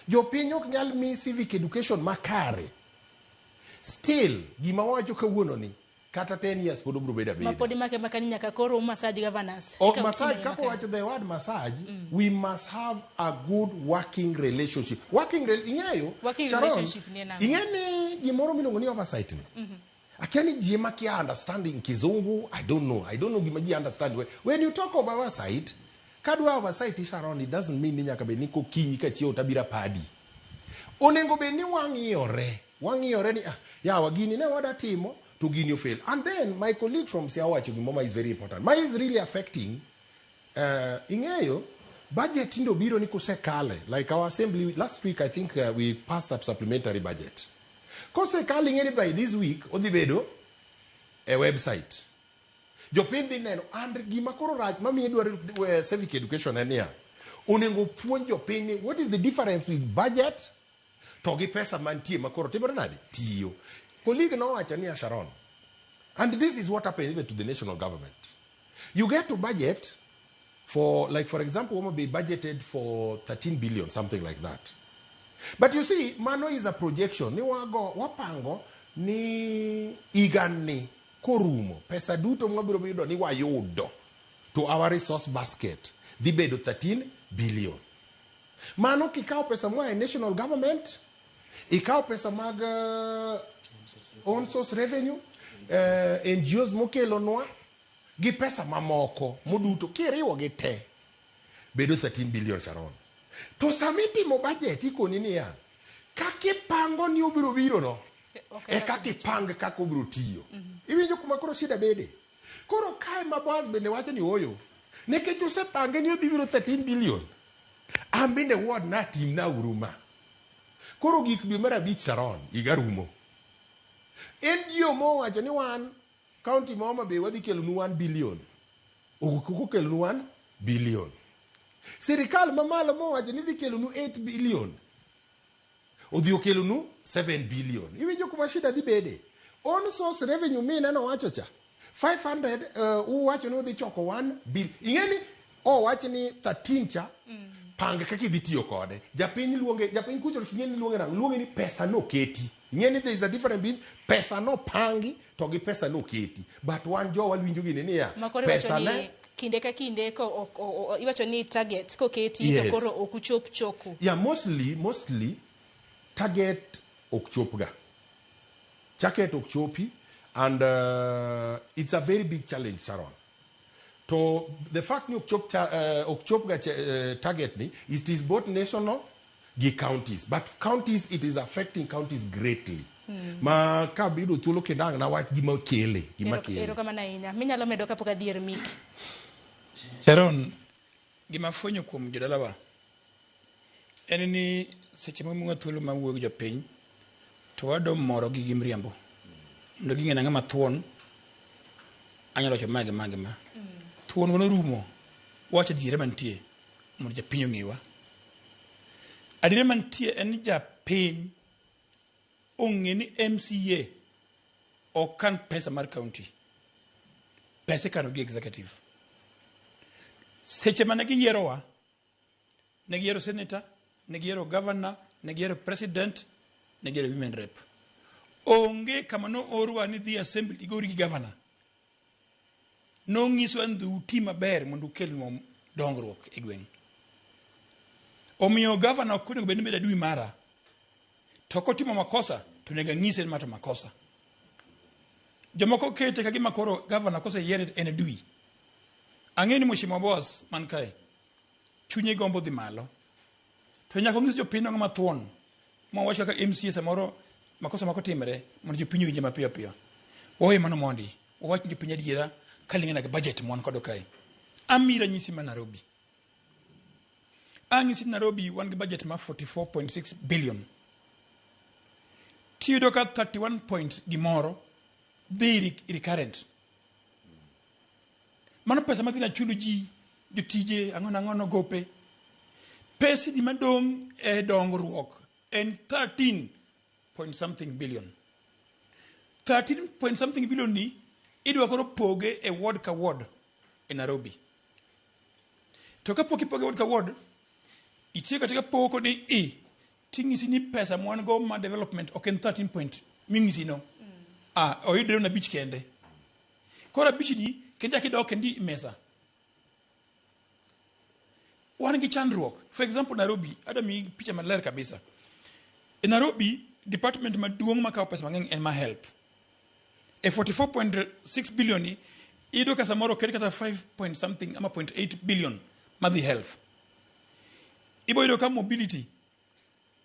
jopiny ok nyal mi civic education makare still gima wawacho kawuono ni kata 10 years pod obiro bedo Ma abeda pod imake maka ni nyaka koro massage governors. Ok Eka massage utim kaka makare. wacho the word massage we must have a good working relationship working ing'eyo Working Sharon, relationship ni en ang'o? ing'e ni gimoro miluongo ni oversight ni akia ni ji ema kia understanding kizungu I don't know gima ji understand when you talk of oversight kadwa oversight Sharon it doesn't mean ni nyaka bed ni kokinyi ka chiewo tabiro apadi onego bed ni wang'iyore wang'iyore ni ah, yawa gini ne wada timo to gini ofail and then my colleague from Siaya wacho gimoro ma is very important ma is really affecting ing'eyo budget tindo biro ni kosekale like our assembly last week I think we passed a supplementary budget kosekale ing'e ni by this week odhi bedo e website jopiny dhi neno and gima koro rach mamiyo idwaro civic education en niya onego puonj jopiny ni what is the difference with budget to gi pesa mantie makoro timore nade tiyo colleague nowacho niya Sharon and this is what happened even to the national government you get to budget For like for example, Homa Bay budgeted for 13 billion, something like that. But you see, mano is a projection. Ni wago wapango ni higani korumo pesa duto mwabiro yudo ni wayudo to our resource basket dhi bedo 13 billion. Mano kikawo pesa moa e national government, ikawo pesa mag own source revenue, NGOs mokelonwa gi pesa mamoko moduto kiriwo gi te bedo 13 billion Sharon. To sama itimo budget ikoni niya, kaka ipango ni obiro biro no, e kaka ipang kaka obiro tiyo. Iwinjo kuma koro shida bede. Koro kae ma Boaz bende wacho ni oyo, nikech usepange ni odhi biro 13 billion. An bende ward na timna uru ma. Koro gik dwe mar abich Sharon, higa rumo. NGO mowacho ni wan county ma Homa Bay wadhi kelonu 1 billion. Ok okelonu 1 billion. Sirikal mamalo mowacho ni dhi kelonu 8 billion. Odhi okelonu 7 billion. Iwinjo kuma shida dhi bede. Own source revenue mineno wacho cha. 500 uwacho ni udhi choko 1 billion. Ing'e ni owach ni 13 cha pang kaka idhi tiyo kode. Japiny luonge, japiny kucho to ing'e ni luonge nang'o? Luonge ni pesa noketi. Ing'e ni there is a difference between pesa nopangi to gi pesa noketi. But wan jowa winjo gini niya, Makoro iwacho pesa ni ne kinde ka kinde ko iwacho ni target koketi to Yes. koro ok uchop choko. Yeah, mostly target ok chopga. Target ok chopi and it's a very big challenge, Sharon. To the fact ni ok chop ok chopga target ni, it is both national gi counties, but counties it is affecting counties greatly. Ma ka biro thuolo kendo ang' nawach gima kele, gima kele. Erokamano ahinya. Minyalo medo kapok adhi ir Miki. Sharon, gima fwenyo kuom jodalawa en ni seche ma miwa thuolo mar wuoyo gi jopiny to wado morogi gi mriambo mondo ging'e ni ng'ama thuon anyalo wacho ma gi ma gi ma. Thuon go norumo, wacho adiera mantie mondo japiny ong'ewa. Adiera mantie en ni japiny ong'e ni MCA ok kan pesa mar county. Pesa ikano gi executive. Seche mane giyierowa, ne giyiero senator, ne giyiero governor, ne giyiero president, ne giyiero women rep. Onge kama noorwa ni dhi assembly igori gi governor. Nonyiswa ni dhi uti maber mondo ukelnwa dongruok e gweng'. Omiyo governor ok onego bed ni bedo adui mara. To kotimo makosa, to onego anyise ni ma to makosa. Jomoko kete ka gima koro governor koseyiere en adui. Ang'eyo ni Mheshimiwa Boaz man kae, chunye gombo dhi malo. To nyaka onyis jopiny ng'ama thuon ma wach kaka MCA samoro makosa moko timre mondo jopiny owinje mapiyo piyo. Wawe mano mondi, wawach ni jopiny adiera kaling'ana gi budget mwan kodo kae. Amiyi ranyisi ma Nairobi. Anyisi ni Nairobi wan gi budget ma 44.6 billion. Tiyudo ka 31 point gimoro dhi recurrent. Mano pesa madhi na chulo ji, jotije, ang'ono ang'ono gope. Pesni madong' e dongruok en 13 point something billion. 13 point something billion ni idwa koro poge e ward ka ward e Nairobi. To kapok ipoge ward ka ward, itiyo katika poko ni i ting'isi ni pesa mwan go ma development ok en 13 point ming'isi no. Ah, oyudre na abich kende. Koro abich ni kendo chak idok kendi i mesa. Wan gi chandruok. For example, Nairobi, adwa miyi picha maler kabisa. E Nairobi, department maduong' makawo pesa mang'eny en ma health. E 44.6 billion ni, iyudo ka samoro oket kata 5 point something ama 0.8 billion madhi health. Ibo yudo ka mobility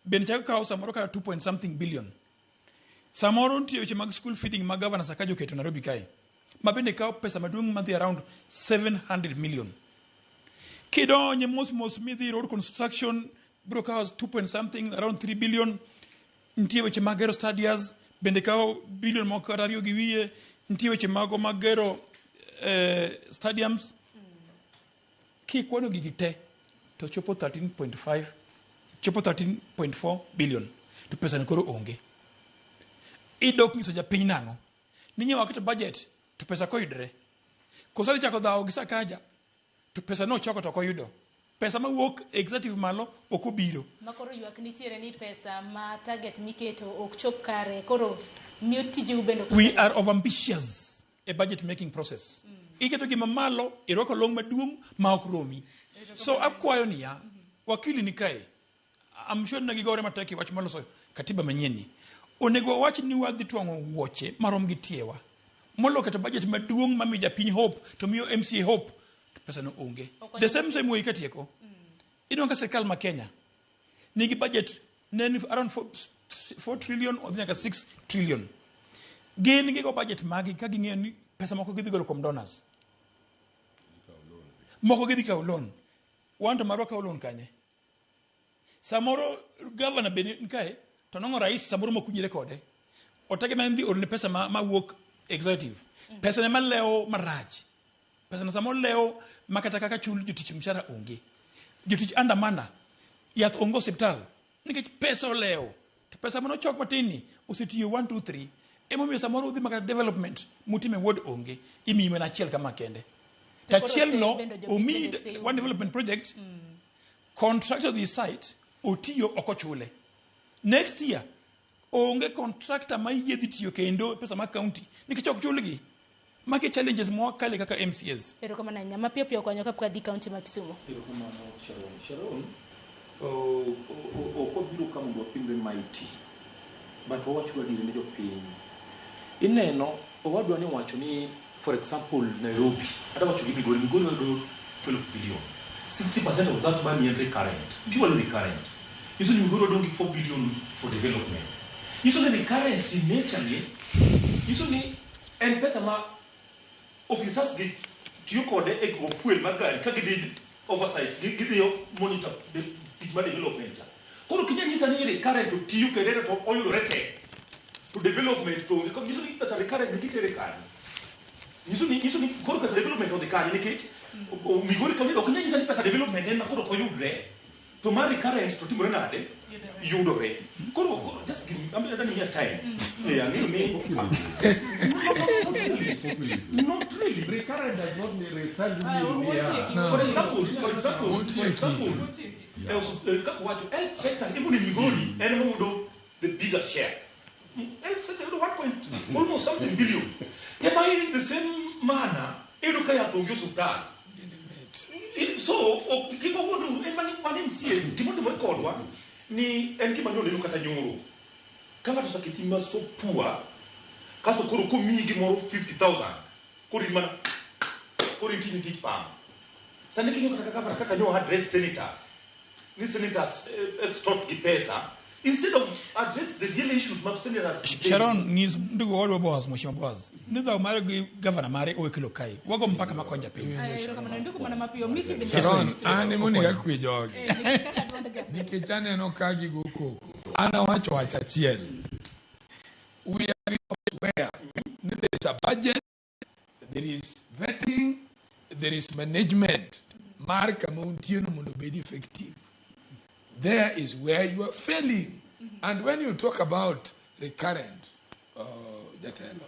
bende chako kawo samoro kata 2 point something billion. Samoro nitie weche mag school feeding ma governor Sakaja oketo Nairobi kae, ma bende kawo pesa maduong' madhi around 700 million. Kidonje mos mos midhi road construction biro kawo 2 point something around 3 billion. Nitie weche mag gero stadiums bende kawo billion moko kata ariyo gi wiye. Nitie weche mago mag gero stadiums. Kikwano gigi te to chopo 13.5 chopo 13.4 billion to pesa ni koro onge. Idok nyiso japiny nang'o? Ni nyewa waketo budget to pesa koyudre. Koso adhi chako dhawo gi Sakaja To pesa nochoko to ok oyudo. Pesa mawuok executive malo ok obiro. Ma koro ywak nitiere ni pesa ma target miketo ok chop kare koro miyo tijeu bende ok We are overambitious e budget making process. Iketo gima malo, irwako long maduong' ma ok romi. So akwayo niya, wakili ni kae, I'm sure ne gigore matek e wach mar loso katiba manyien ni. Onego wawach ni wadhi twang'o wuoche marom gi tiewa. Molo keto budget maduong' mamiyo japiny hope to miyo MCA hope to pesa no onge. The same same way katieko. Ineno ka sirkal ma Kenya nigi budget ne ni around 4 trillion odhi nyaka 6 trillion. Gin gigo budget magi ka ging'eyo ni pesa moko gidhi golo kuom donors. Moko gidhi kawo loan. Wan to marwa kawo loan kanye? Samoro governor be ni kae to nong'o rais samoro mokunyre kode. Otege mana ni dhi orne pesa ma, mawuok executive. Pesa ne malewo marach. Pesa no samoro lewo ma kata kaka chul jotich mshahara onge. Jotich andamana. Yath onge osiptal. Nikech pesa olewo. To pesa mane ochok matin ni osetiyo 1 2 3. Emomiyo samoro udhi makata development mutime ward onge. Imiyi mana achiel kama kende. To koro achiel no sei bende jopiny omiyi bende sei one development project contractor dhi site otiyo ok ochule. Next year onge contractor ma yie dhi tiyo kendo pesa mag county nikech ok chulgi. Magi challenges mwakale kaka MCAs. Erokamano ahinya. Mapiyo piyo konyo kapok adhi kaunti ma Kisumu. Erokamano Sharon. Sharon, ok wabiro ka mondo wapimre mighty, but wawach adieri ne jopiny. Ineno, owadwa ni owacho ni, for example, Nairobi, adwa wacho gi Migori, Migori wayudo 12 billion. 60% of that money en recurrent, purely recurrent. Nyiso ni Migori wadong' gi 4 billion for development. Nyiso ni recurrent in nature ni, nyiso ni en pesa ma officers gi tiyo kode e go fuel mar gari ka gidhi oversight, gidhi monitor tich mar development cha. Koro kinya nyisa ni recurrent to tiyo kede to oyudore te. To development to onge, nyiso ni pesa recurrent ni gitere kanye. Nyiso ni koro pesa development odhi kanye nikech Migori county ok inyal nyisa ni pesa development en ma koro ok oyudre. To mar recurrent to timore nade? Yudore. Koro just give me, I'm not here time. Eh, ang'eyo ni Not really. Recurrent does not mean recurrent. No. For example, kaka wacho, health sector, even in Migori, en ema yudo the bigger share. Health sector yudo 1 point almost something billion. Tema in the same manner, iyudo ka yath onge osuptal. So, kik wawuondru, en mani wan MCAs, gima otimore kodwa, ni en gima noneno kata nyoro. Ka ng'ato oseketi ma so poor, kasto koro komiyi gimoro 50,000, koro in mana, koro in tijni tich pam. Sani king'iyo kata kaka kaka nyo address senators, ni senators extort gi pesa, instead of address the real issues mag senators. Sharon, ng'is ndugu owadwa Boaz, Mheshimiwa Boaz, ni dhaw mare gi gavana mare owe kelo kae. Wago mpaka ma konja piny. Aya, erokamano. Ndugu mana mapiyo. Miki bende. Sharon, an ema onego akwe jogi. Eh, nikech kaka duond japiny. Nikech aneno ka gigo koko. An awacho wach achiel. We are aware ni there is a budget, there is vetting, there is management mar kama untie no mondo obed effective. There is where you are failing. And when you talk about recurrent, jatelo,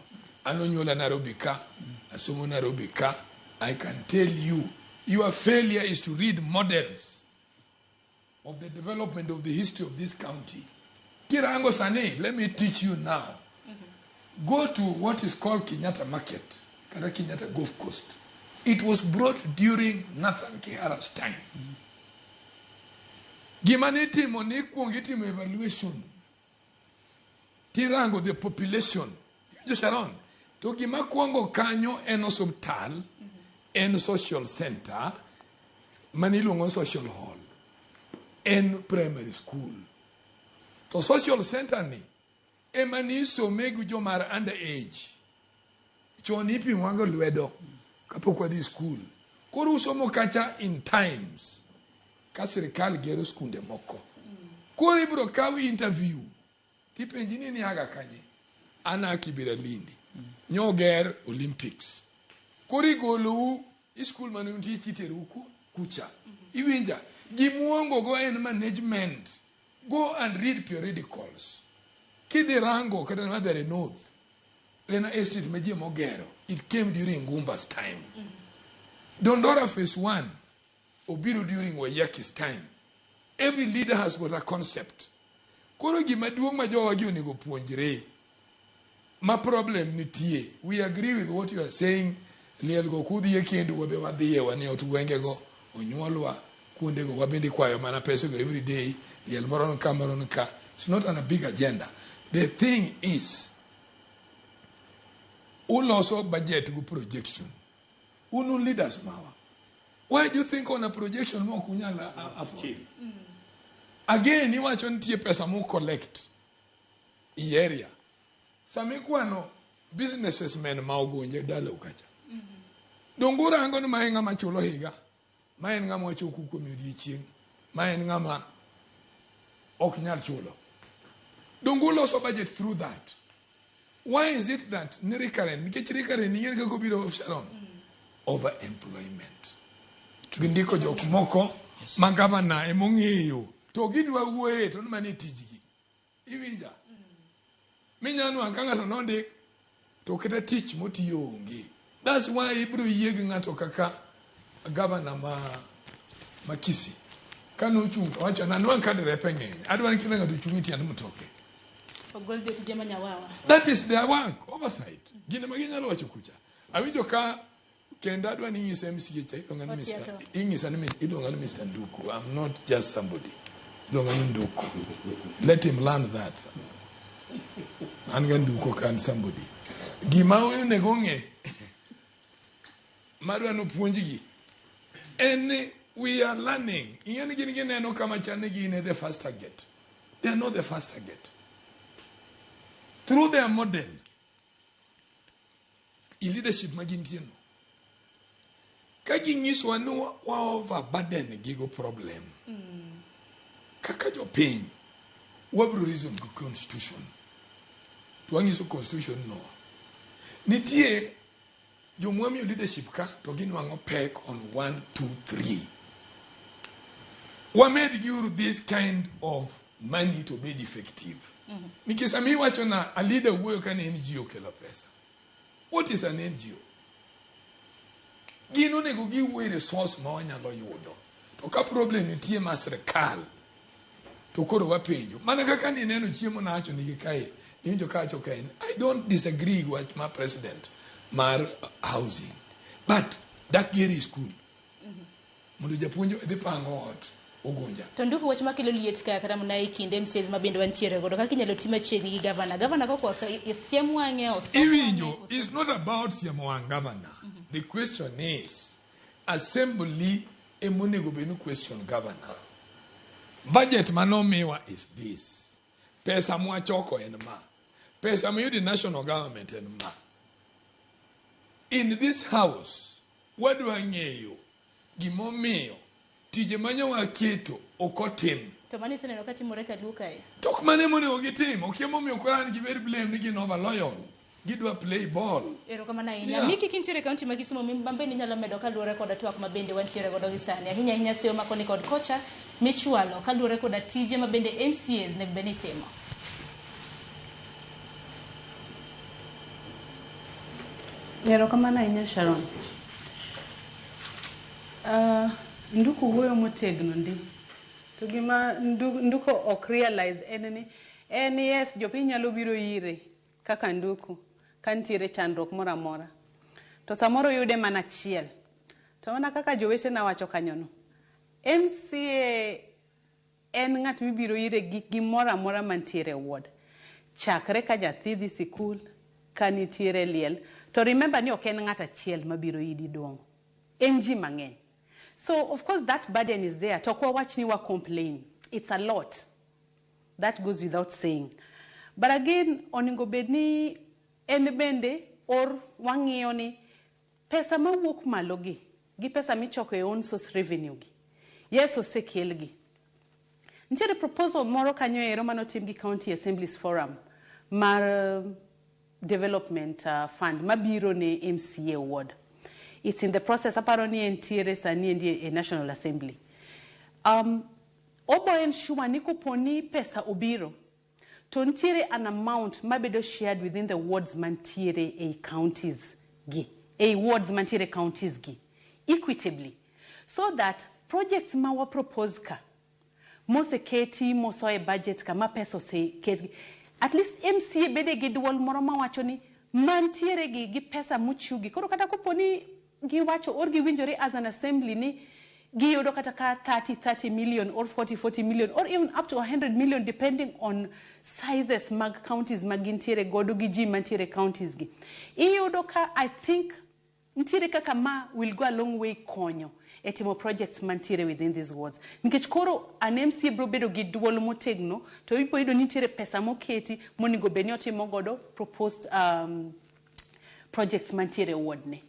an onyuola Nairobi ka, asomo Nairobi ka, I can tell you, your failure is to read models of the development of the history of this county. Kirango sani, let me teach you now. Go to what is called Kenyatta Market, kata Kenyatta Golf Coast. It was brought during Nathan Kihara's time. Gima nitimo ni ikuongo itimo evaluation. Tirango the population. Iwinjo Sharon? To gima kuongo kanyo en osuptal, en social center, mane iluongo ni social hall, en primary school. To social center ni ema nisome gi joma are under age. Chon ipimo go lwedo kapok wadhi school. Koro usomo kacha in times ka sirikal gero skunde moko. Koro ibiro kaw interview tipenji ni niaga kanye. An a Kibera Lindi. Nyoger Olympics. Koro igolou e skul mane untie titerou kucha. Iwinja? Gimuongo go en management. Go and read periodicals. Kidhi rango kata Mathare North, en estate ma ji mogero. It came during Ngumba's time. Dondora phase 1 obiro during Waiyaki's time. Every leader has got a concept. Koro gima duong' ma jowagi onego puonjre ma problem nitie. We agree with what you are saying. Liel go kudhiye kendo wabe wadhiye wane ot gwengego onyuolwa kuondego wabende kwayo mana pesa go every day. Liel moro ni ka moro ni ka. It's not on a big agenda. The thing is uloso budget go projection. Unu leaders mawa. Why do you think on a projection ma ok unyal afford? Again, iwacho nitie pesa mu collect i area. Sama ikwano businesses men ma ogonje dalau kacha. Donge urango ni ma en ng'ama chulo higa, ma en ng'ama wachoko kuom odiechieng', ma en ng'ama ok nyal chulo. Donge uloso budget through that? Why is it that ni recurrent? Nikech recurrent ing'e kaka obiro Sharon? Over employment. Gindiko jok moko ma gavana emong'eyo to gidwa wuoye to ni mano e tijgi. Iwinja? Minya nwang' ka ng'ato nondik to kata tich motiyo onge. That's why ibiro yie gi ng'ato kaka gavana ma Kisii. Kane ochung' to wacho nanwang' ka derepe ng'eny. Adwa ni kila ng'ato ochung' e tiend mtoke. Ogol jotije ma nyawawa. That is their work, oversight. Gin ema ginyalo wacho kucha. Awinjo ka kendo adwa ni inyisa MCA cha iluonga ni Mr. Otiato. Inyisa ni iluonga ni Mr. Nduku. I'm not just somebody. Iluonga ni Nduku. Let him learn that. An ga Nduku ok an somebody. Gima onego ng'e madwa nopuonjgi en ni we are learning. Ing'e ni gin gineno kama chal ni gin e the first target. They are not the first target. Through their model, i leadership ma gintie no, ka ginyisowa ni wa overburden gigo problem, kaka jopiny, wabiro reason gi constitution. To wanyiso constitution no. Nitie jomwamiyo leadership ka to ginwang'o pek on 1, 2, 3. Wamed giuru this kind of money to be effective. Nikech sama iwacho na a leader wuoyo ka ni NGO kelo pesa. What is an NGO? Gin onego giwuo e resource ma wanyalo yudo. To ka problem nitie ma sirkal, to koro wapenjo. Mana kaka nineno chiemo nawacho nigi kae, iwinjo ka awacho kae, I don't disagree gi wach ma president mar housing. But dak geri school. Mondo japuonj odhi pango ot Ugunja. To Nduku wach makelo liet ka kata mana e kind MCAs ma bende wantiere godo kaka inyalo ti machiegni gi gavana. Gavana kokoso siem wang'e osom Iwinjo, it's not about siemo wang' governor. The question is, assembly emonego bed ni question governor. Budget manomiwa is this. Pesa mwachoko en ma. Pesa miyudo e national government en ma. In this house, wadwa ng'eyo gimomiyo tije manyo waketo ok otim. To mano iseneno ka timore kaluo kae. To ok mano emonego gitim. Ok emomiyo koro an gibed blame ni gin over loyal. Gidwa play ball. Erokamano ahinya. Yeah. Miki kintiere e kaunti ma Kisumu ma bende inyalo medo kaluwore koda twak ma bende wantiere godo gi sani. Ahinya ahinya seyo ma koni kod kocha michwalo kaluwore koda tije ma bende MCAs nego bed ni timo. Erokamano ahinya Sharon. Nduku wuoyo motegno ndi. To gima Nduku ok realize en ni en yes jopiny nyalo biro ire kaka Nduku ka nitiere chandruok moro amora. To samoro yude mana achiel. To mana kaka jowetena wacho kanyono, MCA en ng'at mibiro ire gi gimoro amora mantiere e ward. Chakre ka nyathi dhi sikul, ka nitiere liel. To remember ni ok en ng'at achiel mabiro iri duong'o. En ji mang'eny. So of course that burden is there. To ok wawach ni wa complain. It's a lot. That goes without saying. But again, onego bed ni en bende or wang'iyo ni pesa mawuok malo gi, gi pesa michoko e own source revenue gi. Yes, osekelgi. Nitiere proposal moro kanyo ero manotim gi County Assemblies Forum mar development fund mabiro ne MCA ward. It's in the process, aparo ni entiere sani endi e National Assembly. Obo ensure ni koponi pesa obiro, to nitiere an amount mabedo shared within the wards mantiere ei counties gi, ei wards mantiere counties gi. equitably so that projects ma wa propose ka moseketi moso e budget ka ma pesa oseketi at least MCA bede gi duol moro mawacho ni mantiere gi pesa mochiwgi koro kata kopo ni giwacho or giwinjore as an assembly ni giyudo kata ka 30 million or 40 million or even up to 100 million depending on sizes mag counties ma gintiere godo gi ji mantiere counties gi iyudo ka I think nitiere kaka ma will go a long way konyo e timo projects mantiere within these wards nikech koro an MCA biro bedo gi duol motegno to ibo yudo ni nitiere pesa moketi monego bed ni otimo godo proposed projects mantiere e ward ne.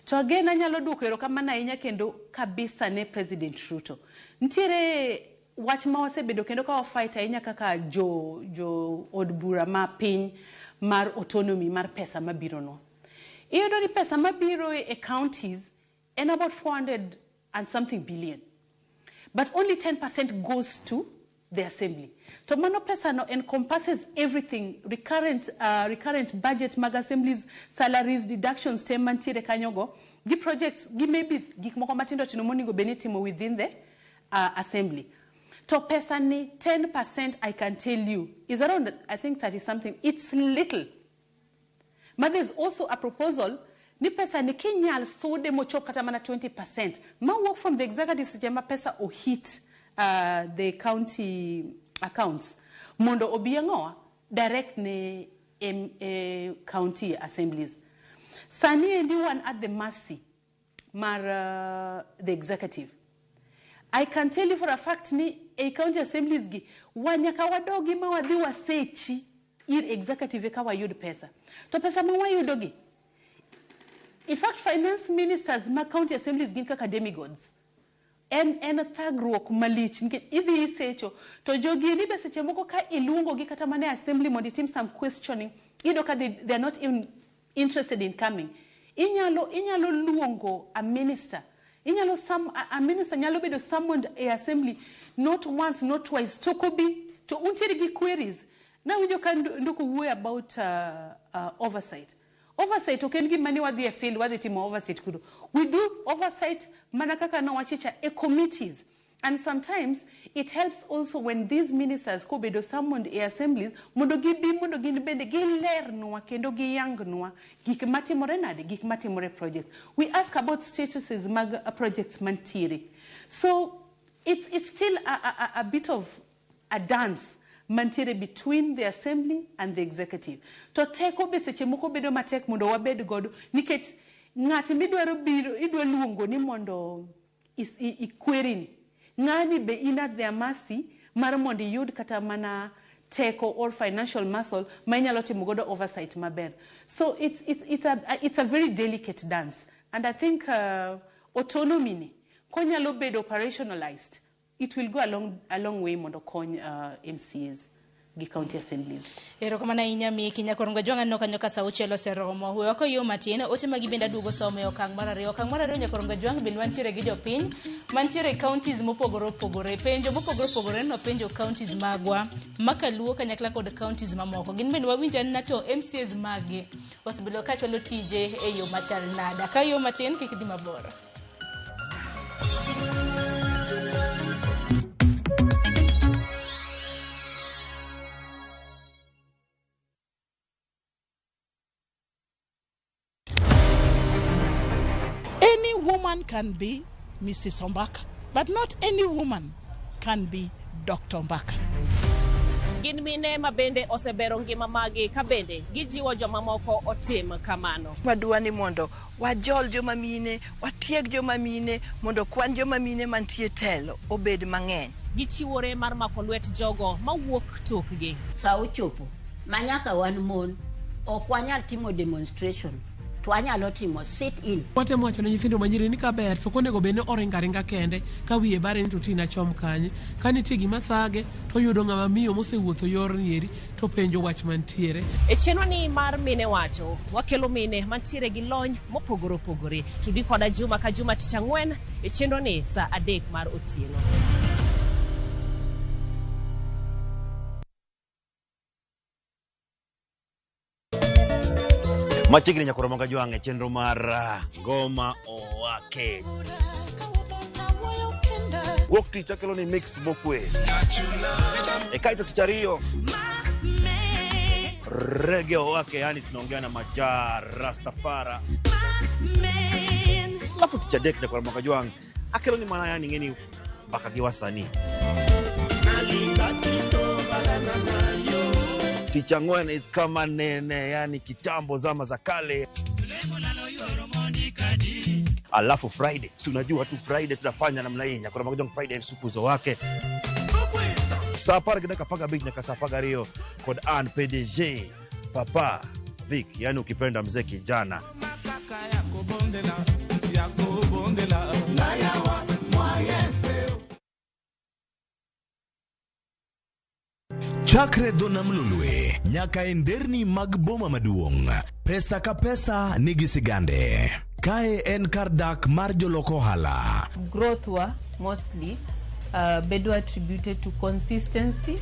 To again anyalo duoko erokamano ahinya kendo kabisa ne President Ruto. Nitiere wach ma wasebedo kendo ka wafight ahinya kaka jo od bura ma piny mar autonomy mar pesa mabironwa. Iyudo ni pesa mabiro e counties en about 400 and something billion. But only 10% goes to the assembly. To mano pesa no encompasses everything, recurrent budget mag assemblies, salaries, deductions te mantiere kanyogo, gi projects, gi maybe gik moko matindo tindo monego bed ni itimo within the assembly. To pesa ni 10% I can tell you is around I think 30 something. It's little. But there's also a proposal ni pesa ni kinyal sude mochop kata mana 20%. Ma work from the executive seche ma pesa o hit the county accounts. Mondo obi ang'owa direct ne county assemblies. Sani endi wan at the mercy mar the executive. I can tell you for a fact ni e county assemblies gi wanyaka wadogi ma wadhi wasechi ir executive eka wayud pesa. To pesa ma wayudo gi, in fact finance ministers ma county assemblies gin kaka demigods. En thagruok malich nikech idhi isecho to jogi ni be seche moko ka iluongo gi kata mana e assembly mondo itim some questioning, iyudo ka they are not even interested in coming. Inyalo luongo a minister. Inyalo some, a minister nyalo bedo summoned e assembly not once, not twice. To kobi, to untiere gi queries. Nawinjo ka Nduku wuoyo about oversight. Oversight ok en gima ni wadhi e field, wadhi timo oversight kuno. We do oversight mana kaka nowachicha e committees. And sometimes it helps also when these ministers kobedo summoned e assemblies mondo gibi mondo gin bende gilernwa kendo giyangnwa gik matimore nade, gik matimore projects. We ask about statuses mag projects mantiere. So it's still a bit of a dance mantiere between the assembly and the executive. To teko be seche moko bedo matek mondo wabed godo nikech ng'at midwaro biro idwa luongo ni mondo ikwerini. Ng'ani be in at their mercy mar mondo iyud kata mana teko or financial muscle ma inyalo timo godo oversight maber. So it's a very delicate dance. And I think autonomy ni konyalo bedo operationalized, it will go a long way mondo kony MCAs gi county assemblies. Erokamano ahinya Miki Nyakorongo Jwang'a aneno kanyo ka sa auchiel oseromo. We wako yo matin, ote magi bende aduogo somo e okang' mar ariyo. Okang' mar ariyo Nyakorongo Jwang' bende wantiere gi jopiny mantiere e counties mopogore opogore. Penjo mopogore opogore nopenjo counties magwa makaluo kanyakla kod counties mamoko. Gin bende wawinj anena to MCAs magi osebedo ka chwalo tije e yo machal nade. Ka yo matin kik dhi mabor. Any woman can be Mrs. Ombaka, but not any woman can be Dr. Ombaka. Gin mine ma bende osebero ngima magi ka bende gijiwo jomamoko otim kamano. Wadwa ni mondo wajol joma mine, watieg joma mine, mondo kwan joma mine mantie telo obed mang'eny. Gichiwore mar mako lwet jogo mawuok tokgi. Sa ochopo ma nyaka wan mon ok wanyal timo demonstration, to wanyalo timo sit in. Watemo wacho ne nyithindo manyiri ni kaber to ok onego bed ni oringo aringa kende ka wiye bare ni to tina chom kanye. Ka nitie gima thage to oyudo ng'ama miyo mosewuotho yorni eri to penjo wach mantiere. E chenro ni mar Mine Wacho, wakelo mine mantiere gi lony mopogore opogore. Tudi koda juma ka juma tich ang'wen e chenro ni sa 3 mar otieno. Machiegni nyakoro moga jwang' e chenro mar Ngoma Owake. Wuok tich akelo ni mix mokwe. E kaeto tich ariyo rege owake, yani tunaongea na Maja Rastafara. Alafu tich adek nyakwar moga jwang' akelo ni mana yani ng'eni mbaka gi wasanii. Tich ang'wen is kama nene, yani kitambo zama za kale. Alafu Friday, si unajua tu Friday tutafanya namna hii, nyakwar moga jwang' Friday supuzo wake saa apar gi dakika apar gabich nyaka saa apar gariyo kod an PDG Papa Vic, yani ukipenda mzee kijana. Chakre dho nam Lolwe nyaka e nderni mag boma maduong', pesa ka pesa nigi sigande. Kae en kar dak mar jolok ohala. Growth wa mostly bedo attributed to consistency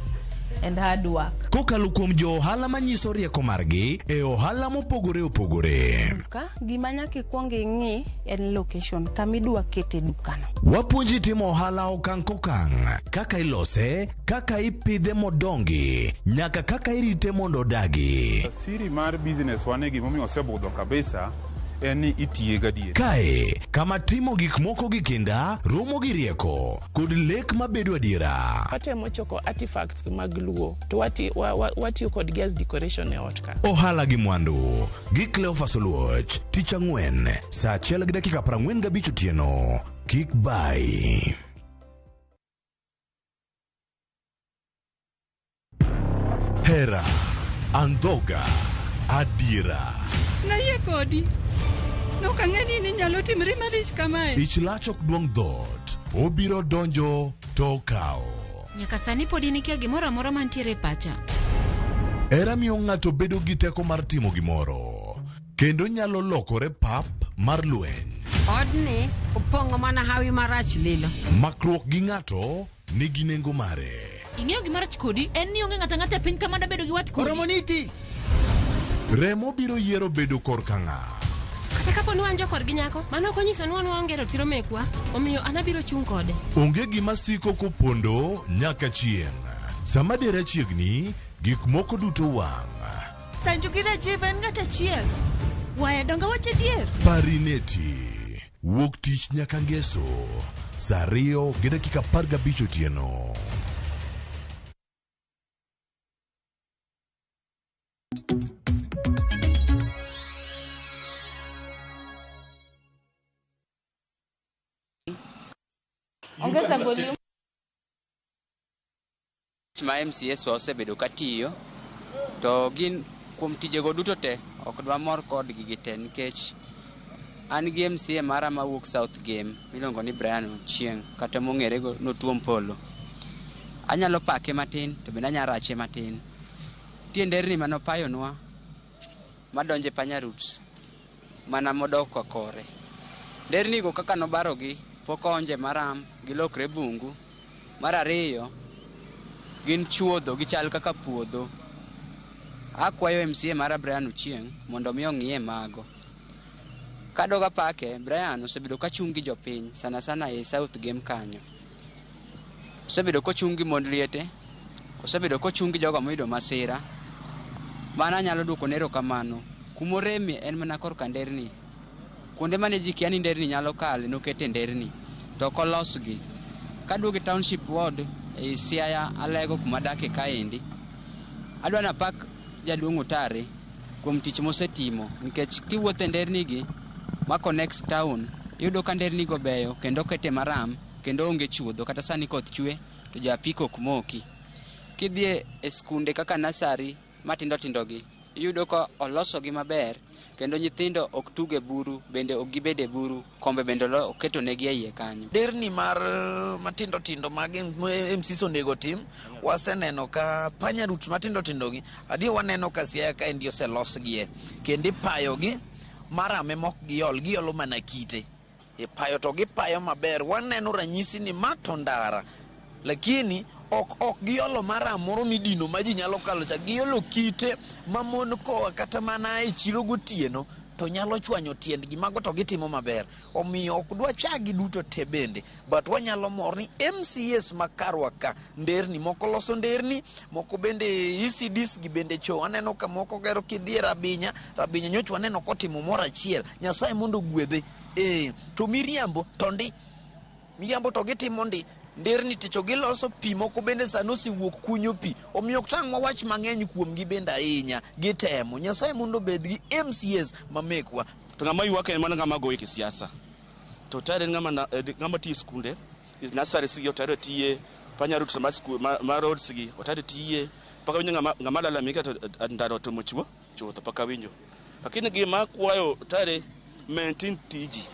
and hard work. Kokalo kuom jo ohala manyiso rieko margi e ohala mopogore opogore. Duka, gima nyaka ikwong ing'i en location kama idwa kete dukano. Wapuonji timo ohala okang' kokang', kaka ilose, kaka ipidhe modongi, nyaka kaka irite mondo odagi. Siri mar business wane gimomiyo osebudho kabisa en ni itiye gadier. Kae, kama timo gik moko gi kinda, romo gi rieko, kod lek mabedo adiera. Watemo choko artifacts mag Luo to watiyo kodgi as decoration e ot ka. Ohala gi mwandu gi Cleophas Oluoch, tich ang'wen, saa 1:45 otieno. Kik bai. Hera, andhoga, adiera. Nayie kodi. Nok ang'e ni ninyalo timri marich kamae. Ich lach ok duong' dhoot, obiro donjo to okawo. Nyaka sani podi nikia gimoro amora mantiere e pacha. Hera miyo ng'ato bedo gi teko mar timo gimoro, kendo nyalo lokore pap mar lweny. Odni opong'o mana hawi marach lilo. Makruok gi ng'ato nigi nengo mare. Ing'eyo gima rach kodi en ni onge ng'ato ang'ata e piny ka mada bedo gi wat kodi. Oromo niti. Remo biro yiero bedo korka ng'a. Kata kapo ni wan jokorgi nyako, mano ok onyiso ni wan waonge ratiro mekwa, omiyo an abiro chung' kode. Onge gima siko kopondo nyaka chieng'. Sama dera chiegni, gik moko duto wang'. Sanju gi Rajiv en ng'at achiel. Waya donge wach adier. Parineti. Wuok tich nyaka ngeso. Saa 2:15 otieno. Ongeza volume. Ma MCS wa osebedo katiyo to gin kuom tijego duto te ok dwamor kodgi gite nikech an gi MCA mara mawuok South Game miluongo ni Brian Ochieng kata mong'ere go notuom polo. Anyalo pake matin to bende anyalo rache matin. Nitie nderni manopayonwa madonjo e Panya Roots mana modok kore. Nderni go kaka nobarogi pok oonje maram gilokre bungu. Mar ariyo gin chuodho gichal kaka puodho. Akwayo MCA mara Brian Ochieng mondo mi ong'iye mago. Kadog apake, Brian osebedo kachung' gi jopiny sana sana e South Game kanyo. Osebedo kochung' gi mond liete, osebedo kochung' gi jogo moyudo masira. Mano anyalo duokone erokamano. Kumoremie en mana korka nderni. Kuonde mane ji kia ni nderni nyalo kale nokete nderni to ok olosgi. Kaduogo e Township Ward ei Siaya Alego kuma adake kaendi, adwa napak jaduong' Otare kuom tich mosetimo nikech kiwuotho e nderni gi ma connects town iyudo ka nderni go beyo kendo okete maram kendo onge chuodho kata sani koth chwe to jo apiko ok moki. Kidhi e skunde kaka nasari matindo tindo gi iyudo ka olosogi maber kendo nyithindo ok tug e buru bende ok gibed e buru kombe bende oketo negi e iye kanyo. Nderni mar matindo tindo mag MCs onego tim waseneno ka panya routes matindo tindo gi adier waneno ka Siaya kaendi oselosgie kendo ipayogi maram ema ok giol giolo mana kite ipayo to gipayo maber waneno ranyisi ni ma to ndara lakini Ok ok giolo maram moro midino ma ji nyalo kalo cha. Giolo kite ma mon koa kata mana e chiro gotieno to nyalo chwanyo tiendgi. Mago to gitimo maber. Omiyo ok dwa chagi duto te bende. But wanyalo mor ni MCAs ma karwa ka nderni moko loso nderni, moko bende ECDs gi bende cho. Aneno ka moko gero kidhi e Rabinya, Rabinya nyocha waneno kotimo moro achiel. Nyasaye mondo ogwedhe. Eh, to miriambo to ndi. Miriambo to gitimo ndi. Nderni ticho giloso pi moko bende sani osewuok kunyo pi. Omiyo ok tang' wawach mang'eny kuomgi bende ahinya. Gitemo. Nyasaye mondo obed gi MCAs ma mekwa. To ng'ama ywak en mana ng'ama goyo kisiasa. To Otare en ng'ama na- eh, ng'ama tiyo e skunde, nurseries gi Otare tiye, panya routes ma sku- ma, ma roads gi Otare tiye. Pok awinjo ng'ama ng'ama lalamika to eh, ndara otimo chuo chutho pok awinjo. Lakini gima akwayo Otare maintain tiji.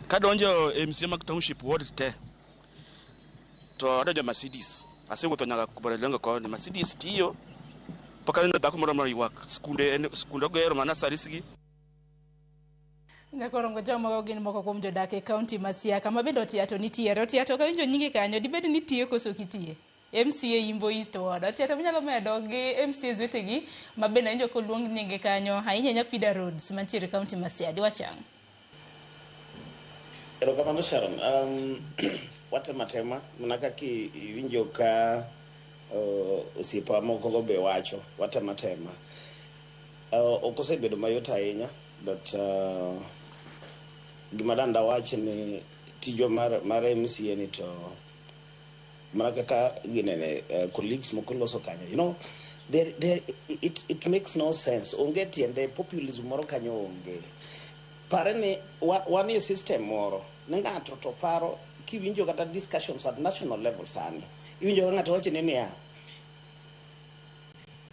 Kadonjo e MCA mag township ward te to adonjo Mercedes. Asewuotho nyaka Koborelengo koni. Mercedes tiyo. Pok aneno dhako moro ma ywak. Skunde en skunde ogero ma nurseries gi. Nyakorongo jomago gin moko kuom jodak e kaunti ma Siaya kama bende Otiato nitiere. Otiato ka winjo nyingi kanyo dibed ni tiye koso ok itiye? MCA Yimbo East Ward. Otiato minyalo medo gi MCAs wetegi ma bende awinjo koluong nyingi kanyo ahinya ahinya feeder roads mantiere e kaunti ma Siaya. Diwach ang'o? Erokamano Sharon. Watemo atema mana kaka iwinjo ka osiepa moko go be wacho, watemo atema. Ok osebedo mayot ahinya but gima dang' dawach ni tijwa mar MCA ni to mana kaka ginene colleagues moko loso kanyo you know there, it makes no sense onge tiende populism moro kanyo onge pare ni wan e system moro ni ng'ato to paro kiwinjo kata discussions at national level sani iwinjo ka ng'ato wacho ni niya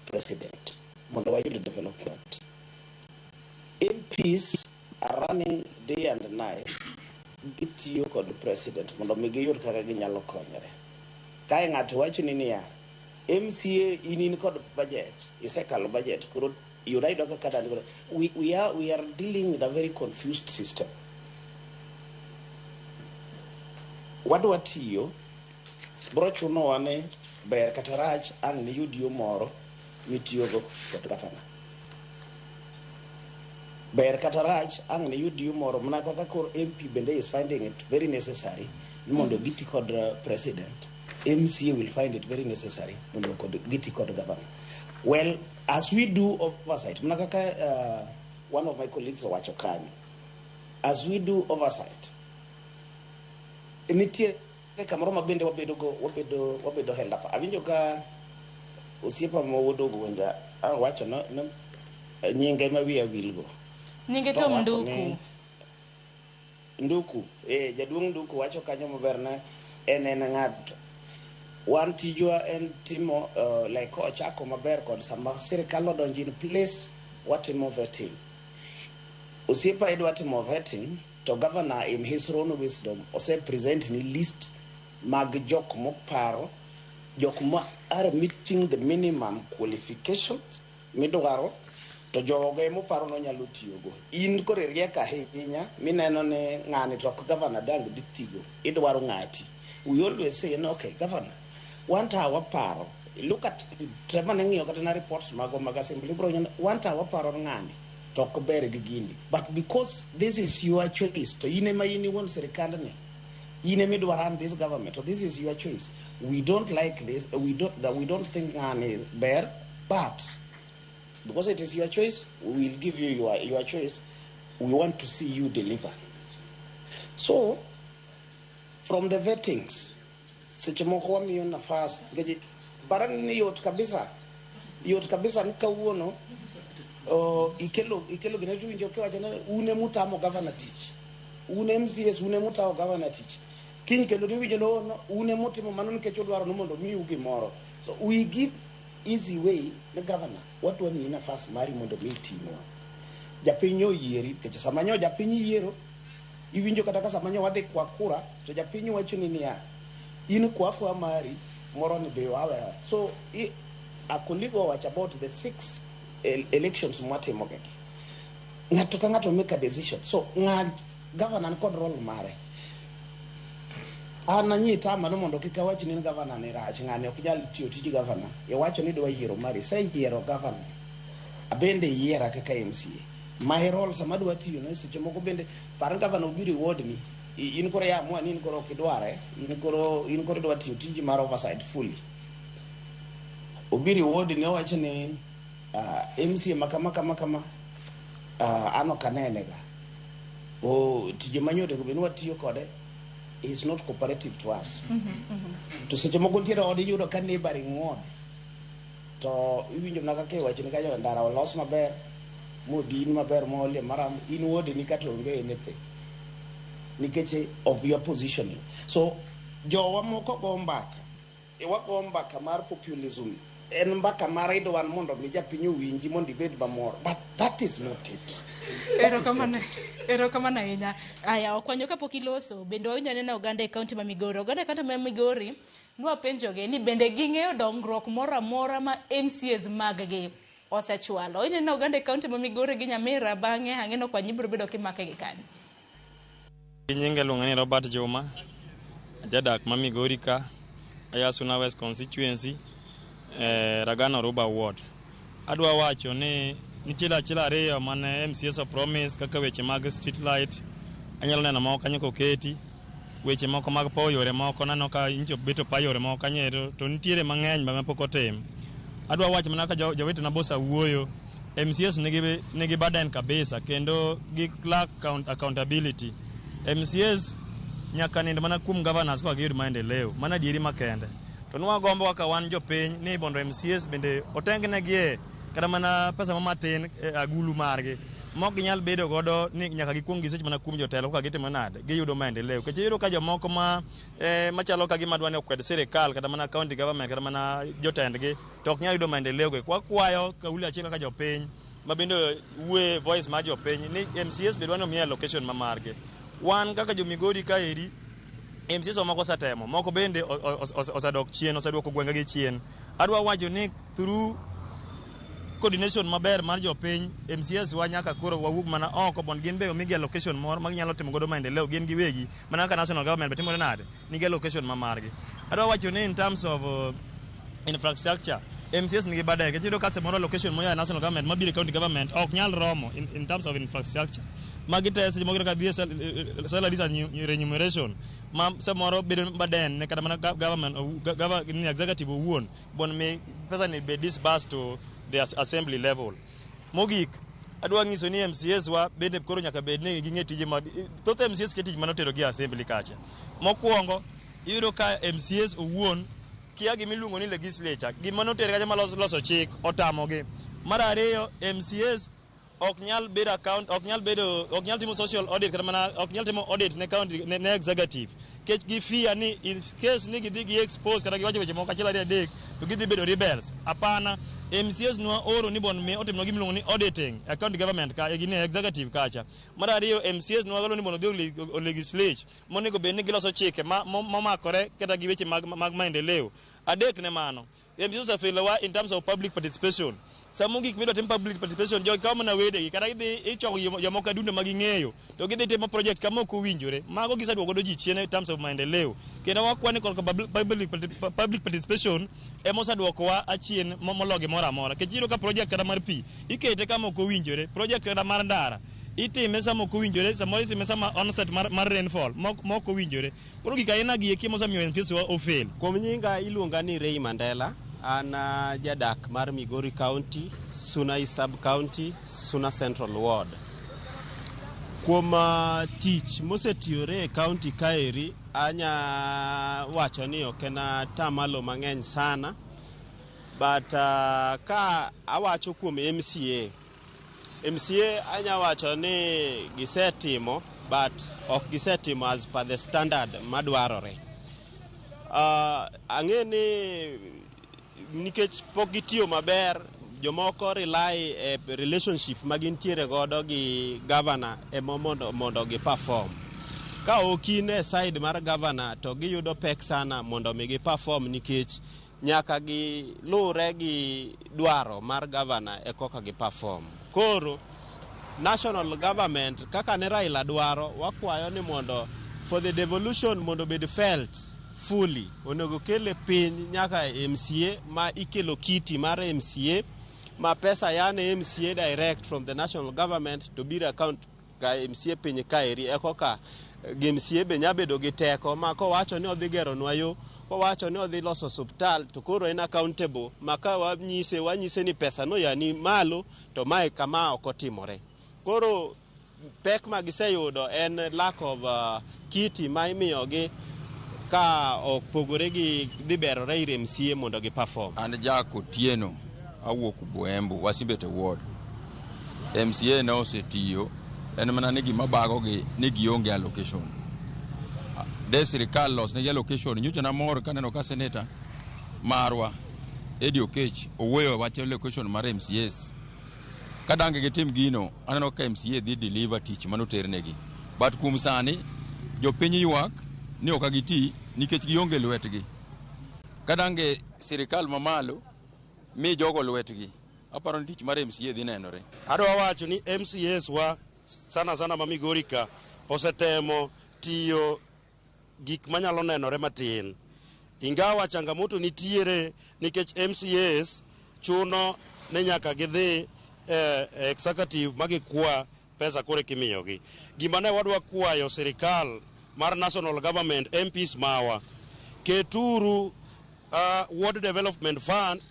president mondo wayud development MPs are running day and night gitiyo kod president mondo mi giyud kaka ginyalo konyore kae ng'ato wacho ni niya MCA in kod budget isekalo budget koro yud ayuda kaka dani koro we are dealing with a very confused system wadwa tiyo bro chunowa ni ber kata rach ang' niyud yo moro mitiyogo kod gavana ber kata rach ang' niyud yo moro mana kaka koro MP bende is finding it very necessary ni mondo giti kod president MCA will find it very necessary mondo kod giti kod governor well as we do oversight mana kaka one of my colleagues owacho kanyo as we do oversight nitie kamoro ma bende wabedo go wabedo held up awinjo ka osiepa ma wuod Ogonja wacho no, no nyinge ma wiya wilgo Nyinge Tom Towacho Nduku. Nduku jaduong' Nduku wacho kanyo maber na en ng'ato wan tijwa en timo like ochako maber kod sama sirikal odonjo in place watimo vetting osiepa idwa timo vetting to governor in his own wisdom ose present ni list mag jok moparo jok ma are meeting the minimum qualifications midwaro to jogo emoparo nonyalo tiyogo in koro iriek ahinya mineno ni ng'ani to ok governor dang dhi tigo idwaro ng'ati we always say no, okay governor wan to waparo look at tema ne ng'iyo kata na reports magwa mag assembly bro nyo wan to waparo ng'ani to ok ber gi gini but because this is your choice to in ema in iwuon sirikandni in ema idwa run this government so this is your choice we don't like this we don't that we don't think ng'ani ber but because it is your choice we will give you your choice we want to see you deliver so from the vettings seche moko wamiyo nafas nikech para ni yot kabisa yot kabisa ni kawuono ikelo gine to winjo kiwacho ni un emutamo governor tich un MCAs un emutawo governor tich kiny kendo niwinjo no, no un emutimo mano nikech udwaro ni mondo miu gimoro so we give easy way ne governor wadwa miyi nafas mari mondo mi itinwa japiny oyieri nikech sama nyo japiny yiero iwinjo kata ka sama nyo wadhi kwa kura to japiny wacho ni niya in kwa kwa mari moro ni be wawe so a colleague owacho about the six elections mwatimo gagi ng'ato ka ng'ato make a decision so ng'a governor ni kod role mare. An anyitama ni mondo kik awach ni gavana ni rach, ng'ani ok nyal tiyo tij gavana. Iwacho ni idwa yiero mari, iseyiero gavana. Abende iyiera kaka MCA. My role sama adwa tiyo ne seche moko bende par ni gavana obiro e ward ni. In koro iamua ni in koro ok idware, in koro idwa tiyo tiji mar oversight fully. Obiro e ward ni owacho ni MCA ma kama kama kama an ok anene ga. O tije manyo onego bed ni watiyo kode is not cooperative to us. To seche moko nitiere od iyudo ka neighboring ward to iwinjo mana kaka iwacho ni kanyo ndara olos maber modin maber moolie maram in ward ni kata onge anything nikech of your positioning. So jowa moko go mbaka e wago mbaka mar populism en mbaka mar idwa mondo mi japiny owinji mondo ibed mamor, but that is not it. That is not Erokamano, erokamano ahinya. Aya, okwanyo kapok iloso bende wawinjo anena oganda e kaunti ma Migori. Oganda e kaunti ma Migori nwapenjogi ni bende ging'eyo dongruok moro amora ma MCAs mag-gi osechwalo. Winjo anena oganda e kaunti ma Migori gi Nyamira bang'e ang'e ni Okwanyo ibiro bedo kimake gi kanyo. Nyinga iluongo ni Robert Juma, jadak ma Migori ka, aya Suna West constituency, Ragano Ruba ward. Adwa wacho ni nitie achiel ariyo mane MCAs o promise kaka weche mag street light, anyalo neno moko kanyo koketi, weche moko mag powo yore moko naneno ka nyocha bet opa yore moko kanyo ero, to nitiere mang'eny ma pok otim. Adwa wacho mana kaka jowetena bosa wuoyo, MCAs nigi burden kabisa kendo gi lack accountability. MCAs nyaka nind mana kuom governors koka giyud maendeleo, mano adieri makende. To nwagombo kaka wan jopiny ni mondo MCAs bende otengnegi kata mana pesa mo matin e agulu margi mok ginyal bedo godo ni nyaka gikuong gisech mana kuom jotelo koka gitimo nade giyudo maendeleo. Nikech iyudo ka jomoko ma machalo ka gima dwa ni okwed sirikal kata mana county government kata mana jotendgi to ok nyal yudo maendeleo go. Wakwayo kauli achiel kaka jopiny ma bende wuoye voice mar jopiny ni MCAs be dwa ni omiye allocation ma margi. Wan kaka jo Migori kaeri MCAs wa moko osetemo, moko bende osedok chien, oseduoko gwenge gi chien. Adwa wacho ni through coordination maber mar jopiny, MCAs wa nyaka koro wawuog mana oko mondo gin be omigi allocation moro ma ginyalo timo godo maendeleo gin giwegi mana kaka national government be timore nade nigi allocation ma margi. Adwa wacho ni in terms of infrastructure MCAs nigi burden nikech iyudo ka samoro allocation moa e national government mabiro e county government ok nyal romo in terms of infrastructure. Magi te seche moko iyudo ka dhi e salaries and remuneration ma samoro bedo burden ne kata mana government ni executive owuon mondo mi pesa ni be disbursed to the assembly level. Mogik, adwa nyiso ni MCAs wa bende koro nyaka bed ni ging'e tije ma thoth MCAs kia tich mane oterogi e assembly kacha. Mokwongo, iyudo ka MCAs owuon kia gima iluongo ni legislature, gima notere kacha mar loso chik otamogi. Mar ariyo, MCAs ok nyal bedo account, ok nyal bedo, ok nyal timo social audit kata mana ok nyal timo audit ne county ne executive. Nikech gi fear ni in case ni gidhi gi expose kata giwacho weche moko achiel ariyo adek to gidhi bedo rebels. Hapana, MCAs nwa oro ni mondo mi otimnwa gima iluongo ni auditing e county government ka e gine executive kacha. Mar ariyo, MCAs nwa oro ni mondo odhi o legislate monego bed ni giloso chike momakore kata gi weche mag maendeleo. Adek ne mano, MCAs osefailowa in terms of public participation. Sama gik midwa tim public participation, jogi kawo mana wedegi kata gidhi ichoko jomoko adundo ma ging'eyo to gidhi timo project kama ok owinjore. Mago giseduoko godo ji chien in terms of maendeleo. Kendo wakwa ni korka public participation ema oseduokowa achien molo gimoro amora. Nikech iyudo ka project kata mar pi ikete kama ok owinjore, project kata mar ndara itime sama ok owinjore, samoro itime sama onset mar rainfall mok owinjore. Koro gik aina gi eki mosemiyo MCAs wa ofail. Kuom nyinga iluonga ni Ray Mandela, an jadak mar Migori County, Suna East Sub County, Suna Central Ward. Kuom tich mosetiyore e county kaeri, anya wacho ni ok en atamalo mang'eny sana, but ka awacho kuom MCA, MCA anya wacho ni gisetimo, but ok gisetimo as per the standard madwarore. Ang'e ni nikech pok gitiyo maber, jomoko rely e relationship ma gintiere godo gi governor ema mondo gi perform. Ka ok in e side mar governor to giyudo pek sana mondo mi gi perform nikech nyaka giluwre gi dwaro mar governor e koka gi perform. Koro national government kaka ne Raila dwaro, wakwayo ni mondo For the devolution mondo obed felt fully, onego kele piny nyaka e MCA ma ikelo kiti mar MCA ma pesa yane MCA direct from the national government to biro account ka MCA piny kaeri ekoka gi MCA be nya bedo gi teko ma kowacho ni odhi geronwa yo kowacho ni odhi loso osuptal to koro en accountable ma ka wanyise wanyise ni pesa no yani malo to mae kama ok otimore. Koro pek ma giseyudo en lack of kiti ma imiyogi ka opogore gi dhi berore ir MCA mondo gi perform. An Jack Otieno awuok Buembu, Wasimbete Ward. MCA ne osetiyo, en mana ni gima bagogi ni gionge allocation. De sirikal los negi allocation, nyocha namor kaneno ka seneta marwa Eddie Okech owuoyo e wach allocation mar MCAs. Ka dang' gitim gino, aneno ka MCA dhi deliver tich manoternegi. But kuom sani, jopiny ywak ni ok giti nikech gionge lwetgi. Ka dang' sirikal mamalo mi jogo lwetgi, aparo ni tich mar MCA dhi nenore. Adwa wacho ni MCAs wa sana sana ma Migori ka osetemo tiyo gik manyalo nenore matin. Ingawa changamoto nitiere nikech MCAs chuno ni nyaka gidhi e executive ma gikwa pesa koro kimiyogi. Gima ne wadwa kwayo sirikal mar national government MPs mawa, keturu Ward Development Fund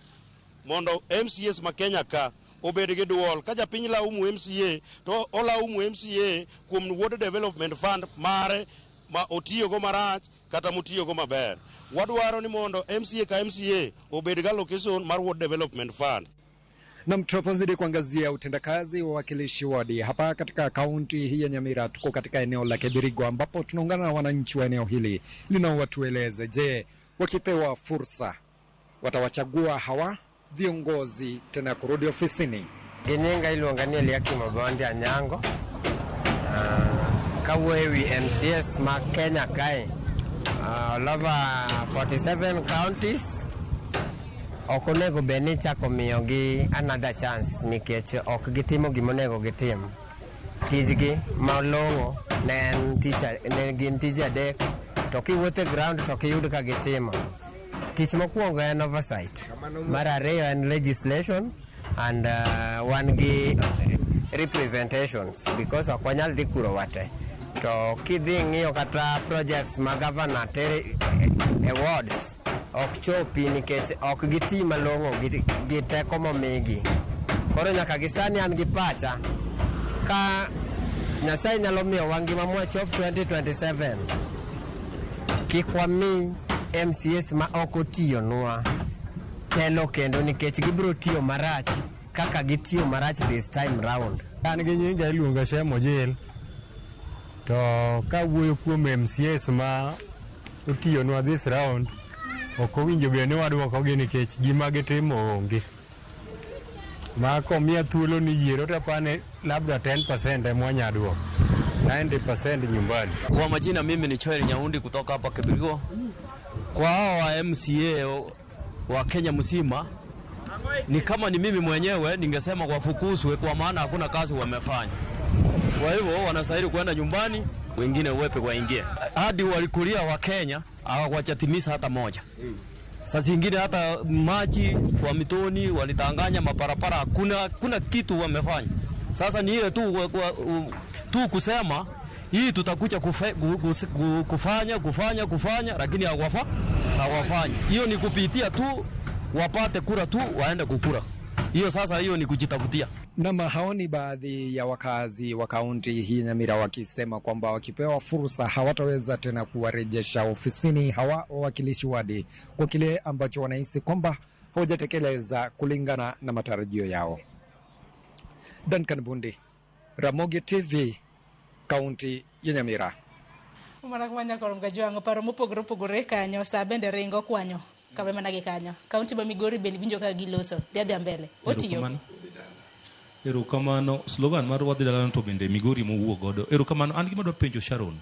mondo MCAs ma Kenya ka obed gi duol. Ka japiny laumu MCA to olaumu MCA kuom Ward Development Fund mare ma otiyogo marach kata motiyogo maber. Wadwaro ni mondo MCA ka MCA obed gi allocation mar Ward Development Fund. Na tunapozidi kuangazia utendakazi wa wawakilishi wadi hapa katika kaunti hii ya Nyamira, tuko katika eneo la Kebirigo ambapo tunaungana na wananchi wa eneo hili linao watueleze, je, wakipewa fursa watawachagua hawa viongozi tena kurudi ofisini? Ginyinga iluonga ni Eliakim Obondi Anyango. Kawuoyo ewi MCAs ma Kenya kae, all over 47 counties ok onego bed ni ichako miyogi another chance nikech ok gitimo gima onego gitim. Tijgi malong'o ne en tich ne gin tije adek to kiwuotho e ground to ok iyud ka gitimo. Tich mokwongo en oversight. Mar ariyo en legislation and wan gi representations because ok wanyal dhi kuro wate. To kidhi ng'iyo kata projects ma governor tere e wards ok chopi nikech ok giti malong'o gi teko momigi. Koro nyaka gi sani an gi pacha ka Nyasaye nyalo miyowa ngima mwachop 2027 kik wami MCAs ma ok otiyonwa telo kendo nikech gibiro tiyo marach kaka gitiyo marach this time round. An gi nyinga iluonga Shem Ojil. To kawuoyo kuom MCAs ma otiyonwa this round, ok owinjo bed ni waduokogi nikech gima gitimo onge. Ma komiya thuolo ni yiero to apani labda 10% ema wanya duoko. 90% nyumbani. Kwa majina mimi ni Choel Nyaundi kutoka hapa Kibirigo. Kwa hao wa MCA wa Kenya mzima ni kama ni mimi mwenyewe ningesema wafukuzwe, kwa maana hakuna kazi wamefanya. Kwa hivyo wanastahili kwenda nyumbani, wengine wepe waingie. Hadi walikulia wa Kenya hawajatimiza hata moja. Saa zingine hata maji kwa mitoni walitanganya maparapara, hakuna kitu wamefanya. Sasa ni ile tu, tu kusema hii tutakuja kufanya kufanya kufanya, lakini hawafanyi. Hiyo ni kupitia tu wapate kura tu waende kukura. Hiyo sasa, hiyo ni kujitafutia. Nam, hao ni baadhi ya wakazi wa kaunti hii Nyamira wakisema kwamba wakipewa fursa hawataweza tena kuwarejesha ofisini hawa wawakilishi wadi kwa kile ambacho wanahisi kwamba hawajatekeleza kulingana na matarajio yao. Duncan Bundi, Ramogi TV, kaunti ya Nyamira. Mana kuma korom gajwang'o paro mopogore opogore kanyo sa bende ringo kwanyo kawe mana gi kanyo kaunti ma Migori bende winjo kaka giloso dhi adhiya mbele otiyo. Erokamano. Erokamano. Slogan mar wadhi dalano to bende Migori mowuok godo. Erokamano. An gima dwa penjo Sharon.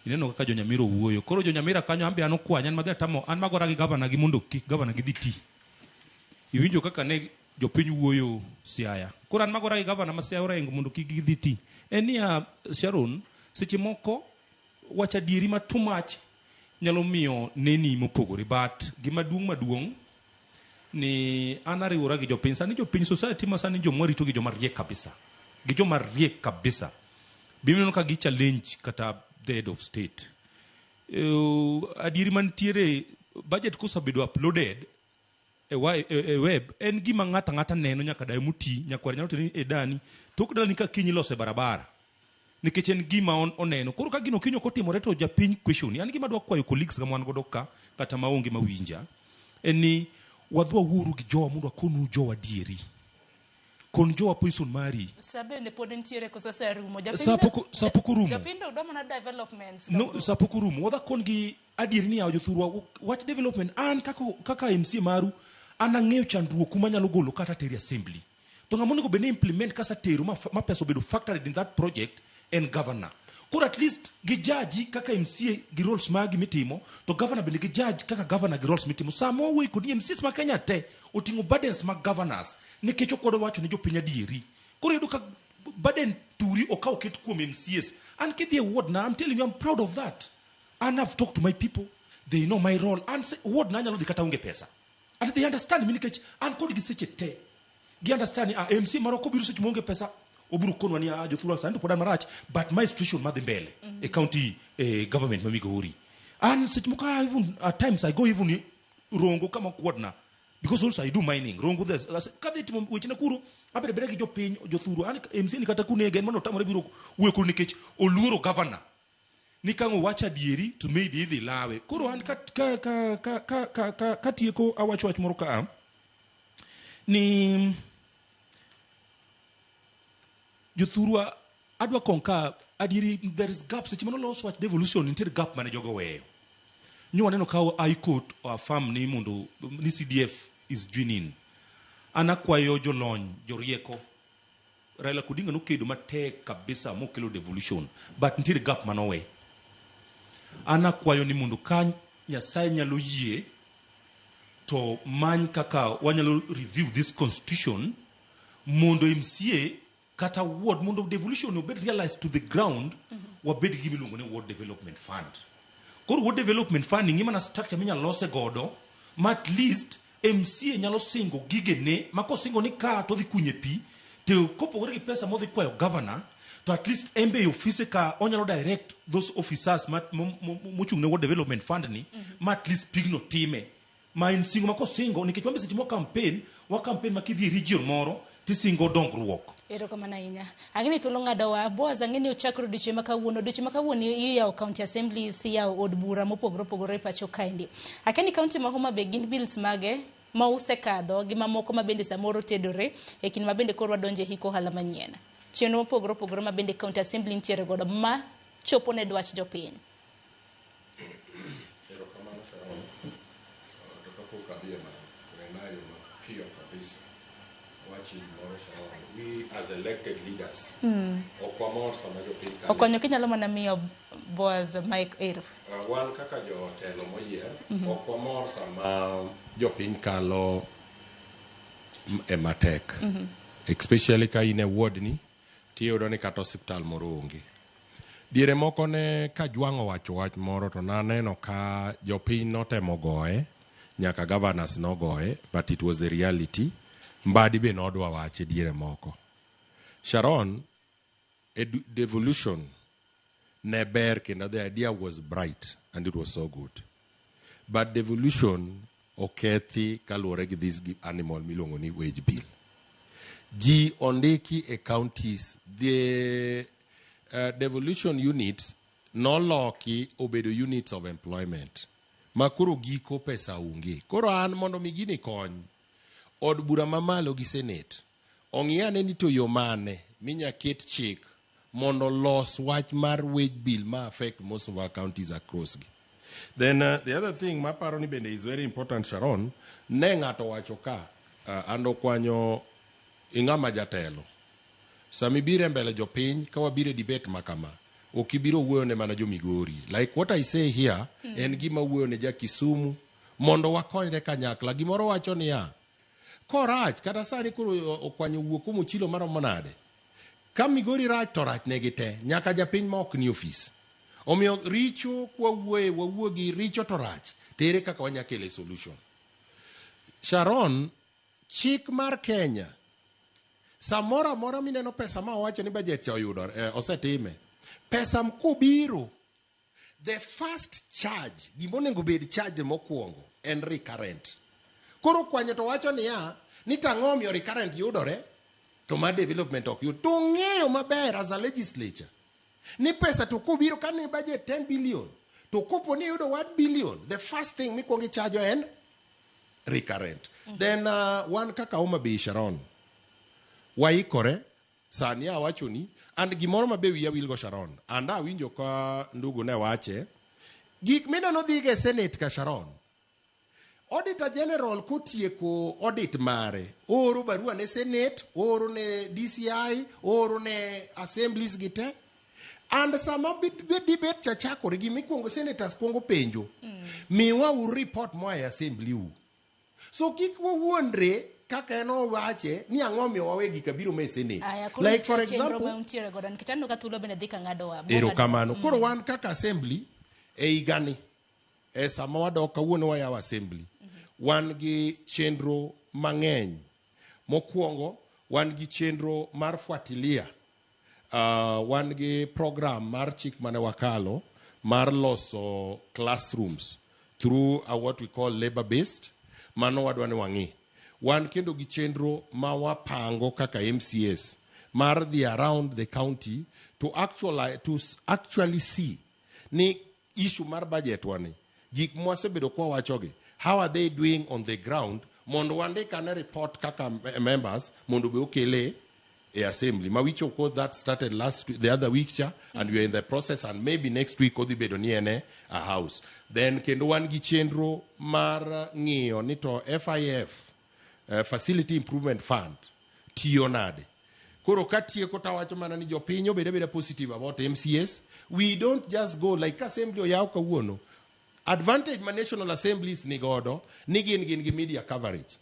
Ineno kaka jo-Nyamira owuoyo. Koro jo-Nyamira kanyo an be an okwany, an madhi atamo, an magora gi gavana gi mondo kik gavana gi dhi ti. Iwinjo kaka ne jopiny wuoyo Siaya. Koro an magora gi gavana ma Siaya Orengo mondo kik gidhi ti. En niya Sharon, seche moko Wacho adieri ma too much nyalo miyo neni mopogore but gima duong' maduong' ni an ariwora gi jopiny sani jopiny society ma sani joma warito gi joma riek kabisa gi joma riek kabisa bineno ka gi challenge kata the head of state adieri mantiere budget kosebedo uploaded e, e web en gima ng'ato ang'ata neno nyaka dayo moti nyakwar nyalo teri e dani tok dalani ka kiny ilose barabara nikech en gima oneno koro ka gino kiny ok otimore to japiny question an gima adwa kwayo colleagues ga mwan godo ka kata maonge mawinja en ni wadhi wawuoru gi jowa mondo wakonu jowa adieri kon jowa poison mari Sa bende pod nitiere koso sa rumo? Sa pok orumo. Japiny dwa mana developments. No, sa pok orumo wadha kon gi adieri ni yawa jothurwa wach development an kaka MCA maru an ang'eyo chandruok kuma anyalo golo kata teri assembly to ng'ama onego bed ni implement kasetero ma pesa obedo factored in that project en governor koro at least gi jaji kaka MCA gi roles magi mitimo to governor bende gi judge kaka governor gi roles mitimo sama wawuoyo kod MCAs ma Kenya te oting'o burdens mag governors nikech ok wadwa wacho ne jopiny adieri koro iyudo ka burden turi okaw ket kuom MCAs an kidhi e ward na I'm telling you I'm proud of that and I've talked to my people they know my role and ward na anyalo dhi kata onge pesa and they understand me nikech an kodgi seche te gi understand ni ah, MC moro kobiro seche maonge pesa obiro konwa ni ah, jothurwa sani to pod an marach but my situation madhi mbele e county government ma Migori an seche moko ah, even at times I go even Rongo kama kwodna because also I do mining Rongo there's kadhi timo wechena kuro abedo abeda gi jopiny jothurwa an MC ni kata kunege en mano otamore biro wuoyo kuro nikech oluoro governor ni ka ang' owacho adieri to maybe idhi lawe koro an ka, ka, ka, ka, ka, ka, ka, katieko awacho wach moro ka ni jothurwa adwa kong ka adieri there is gap seche mane olos wach devolution nitiere gap mane jogo oweyo nyo waneno ka High Court affirm ni mondo ni CDF is joining an akwayo jolony jorieko Raila Odinga nokedo matek kabisa mokelo devolution but nitiere gap manowe an akwayo ni mondo ka Nyasaye nyalo yie to many kaka wanyalo review this constitution mondo MCA kata ward mondo devolution obed realized to the ground wabed gi gima iluongo ni ward development fund koro ward development fund ng'i mana structure minyalo lose godo ma at least MCA nyalo singo gigene ma kosingo ni ka to odhi kunye pi to kopogore gi pesa modhi kwayo governor to at least en be e ofise ka onyalo direct those officers mochung' ne ward development fund ni ma at least pigno time ma en singo ma kosingo nikech wan be seche mwa campaign wa campaign ma kidhi e region moro tisingo dongruok. Erokamano ahinya. Ang'e ni thuolo ng'adowa. Boaz, ang'e ni ochakre odiochieng' ma kawuono. Odiochieng' ma kawuono iyawo county assemblies, iyawo od bura mopogore opogore e pacho kaendi. Akia ni county ma Homa Bay gin bills mage ma usekadho gi mamoko ma bende samoro tedore e kinde ma bende koro wadonjo e hik ohala manyien. Chenro mopogore opogore ma bende county assembly nitiere godo ma chopo ne dwach jopiny. Erokamano Sharon. To kapok adhi e mano, wena yo mapiyo kabisa awachi gimoro Sharon. We as elected leaders, ok wamor sama jopiny kale. Okonyo kinyalo mana miyo Boaz mic ero. Wan kaka jotelo moyier, ok wamor sama jopiny kalo e matek. Especially ka in e ward ni, tiyudo ni kata osiptal moro onge. Diere moko ne Kajwang' owacho wach moro to naneno ka jopiny notemo goye, nyaka governors nogoye, but it was the reality. Mbadi be nodwa wache diere moko. Sharon, devolution ne ber kendo the idea was bright and it was so good. But devolution okethi kaluwore gi this animal miluongo ni wage bill. Ji ondiki e counties, the devolution units noloki obedo units of employment ma koro giko pesa onge. Koro an mondo mi gini kony, od bura mamalo gi senate ong'i ane ni to yo mane minya ket chik mondo los wach mar wage bill ma affect most of our counties across gi. Then the other thing maparo ni bende is very important Sharon, ne ng'ato wacho ka ando kwanyo ing'ama jatelo. Sama ibiro e mbele jopiny ka wabiro e debate ma kama, ok ibiro wuoyo ne mana jo Migori. Like what I say here, en gima wuoyo ne ja Kisumu mondo wakonyre kanyakla. Gimoro wacho niya, korach kata sani koro okwanyo wuok kuom ochilo maromo nade. Ka Migori rach to rach negi te, nyaka japiny ma ok ni ofis. Omiyo richo kwawuoye wawuo gi richo to rach to ere kaka wanya kele solution. Sharon, chik mar Kenya samoro amora mineno pesa ma owacho ni budget cha oyudo osetime pesa kobiro the first charge gima onego bed charge mokwongo en recurrent. Koro kwanyo to wacho niya ni tang'o omiyo recurrent yudore to mar development ok yud to ng'eyo maber as a legislature ni pesa to kobiro ka ne budget 10 billion to kopo ni iyudo 1 billion the first thing mikwongo ichajo en recurrent. Then wan kaka Homa Bay, Sharon, waikore sani awachoni and gimoro mabe wiya wilgo Sharon and awinjo ka ndugu ne wache gik mineno dhiga e senate ka Sharon Auditor General kotieko audit mare ooro barua ne Senate, ooro ne DCI, ooro ne assemblies gi te. And sama debate cha chakore gimikwongo senators kwongo penjo miwa uru report moa e assembly u. So kik wawuondre kaka en owache ni ang'o omiyo wawe gika biro ma e Senate. Aya, koro Like for nitie chenro example, ma untiere godo nikech aneno ka thuolo bende dhi ka ng'adowa. Erokamano. Koro wan kaka assembly e higani e sama wadok kawuono wayawo assembly wan gi chenro mang'eny. Mokwongo wan gi chenro mar fuatilia. Wan gi program mar chik mane wakalo mar loso classrooms through what we call labor based. Mano wadwa ni wang'i. Wan kendo gi chenro ma wapango kaka MCAs mar dhi around the county to actually see ni issue mar budget wani gik mwasebedo kwawachogi how are they doing on the ground mondo wandik ane report kaka members mondo be okele e assembly ma which of course that started last the other week cha and we are in the process and maybe next week odhi bedo ni en e a house. Then kendo wan gi chenro mar ng'iyo ni to FIF Facility Improvement Fund tiyo nade. Koro katieko tawacho mana ni jopiny obed abeda positive about MCAs. We don't just go like assembly oyaw kawuono. Advantage ma National Assemblies ni godo ni gin gi media coverage.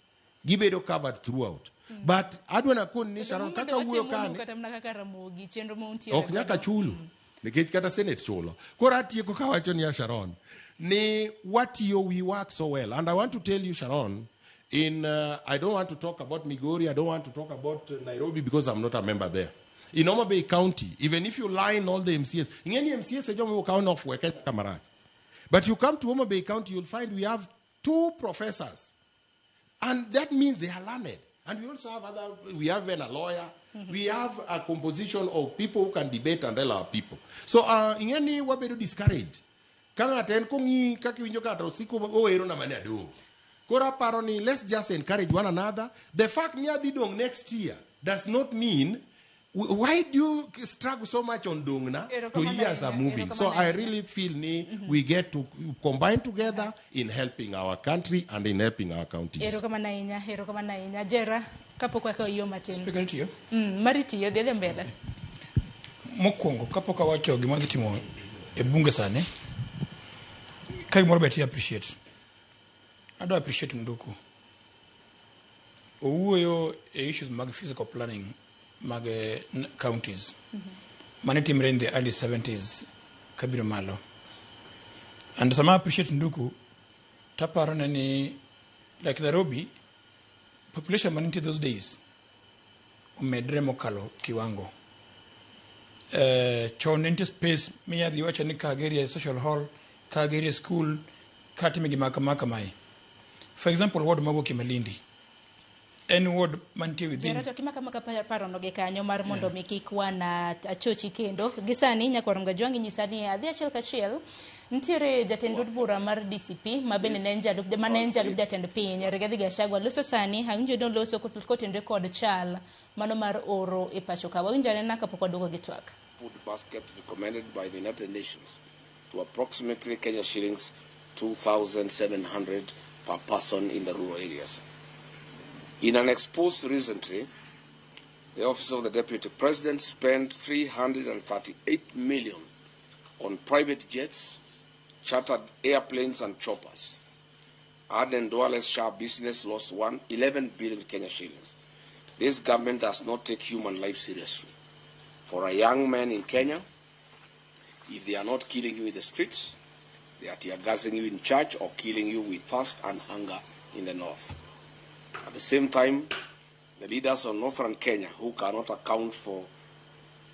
Gibedo covered throughout. But adwa nakoni ni Sharon kaka wuoyo kani kata mana kaka Ramogi chenro ma untiere ok nyaka chulu nikech kata Senate chulo. Koro atieko kawacho niya Sharon ni watiyo we work so well and I want to tell you Sharon in I don't want to talk about Migori, I don't want to talk about Nairobi because I'm not a member there. In Homa Bay County, even if you line all the MCAs, in any MCAs e joma okaw nofwe kamarach. But you come to Homa Bay County, you'll find we have 2 professors. And that means they are learned. And we also have other, we have even a lawyer. We have a composition of people who can debate and tell our people. So ingeni wabedo discouraged. Ka ng'ato en kong'i kaka iwinjo ka to osiko oero na mane adong'. Koro aparo ni let's just encourage one another. The fact ni adhi dong' next year does not mean why do you struggle so much on dongna to years are moving. So I really feel ni we get to combine together in helping our country and in helping our counties. Erokamano ahinya, erokamano ahinya. Jera, kapok wakawo yo matin. Speaker tiyo? Mari tiyo, dhi adhi mbele. Mokwongo, kapok awacho gima dhi timo e bunge sani, ka gimoro be ti appreciate. Adwa appreciate Nduku. Owuoyo e issues mag physical planning mag counties. Mane timre in the early 70s kabiro malo. And sama appreciate Nduku, taparo ne ni like Nairobi, population manitie those days omedre mokalo kiwango. Chon ne nitie space minya dhi wacho ni ka gerie social hall, ka gerie school, ka time gima kama kamae. For example, ward mawuok e Malindi. En ward mantie within. Jera to kima kama ka paro no gi kanyo mar mondo mi kik wan achochi kendo. Gi sani nyakwar Mgajwang' inyisa ni adhi achiel kachiel nitiere jatend od bura mar DCP ma bende ne en jalup, ma ne en jalup jatend piny Rigathi Gachagua loso sani awinjo ni oloso kotenore kod chal mano mar oro e pacho ka. Wawinjo anena kapok waduogo gi twak. Food basket recommended by the United Nations to approximately Kenya shillings 2,700 per person in the rural areas. In an expose recently, the Office of the Deputy President spent 338 million on private jets, chartered airplanes and choppers. Aden Duale's SHA business lost 11 billion Kenya shillings. This government does not take human life seriously. For a young man in Kenya, If they are not killing you in the streets, they are tear gassing you in church or killing you with thirst and hunger in the north. At the same time, the leaders of northern Kenya, who cannot account for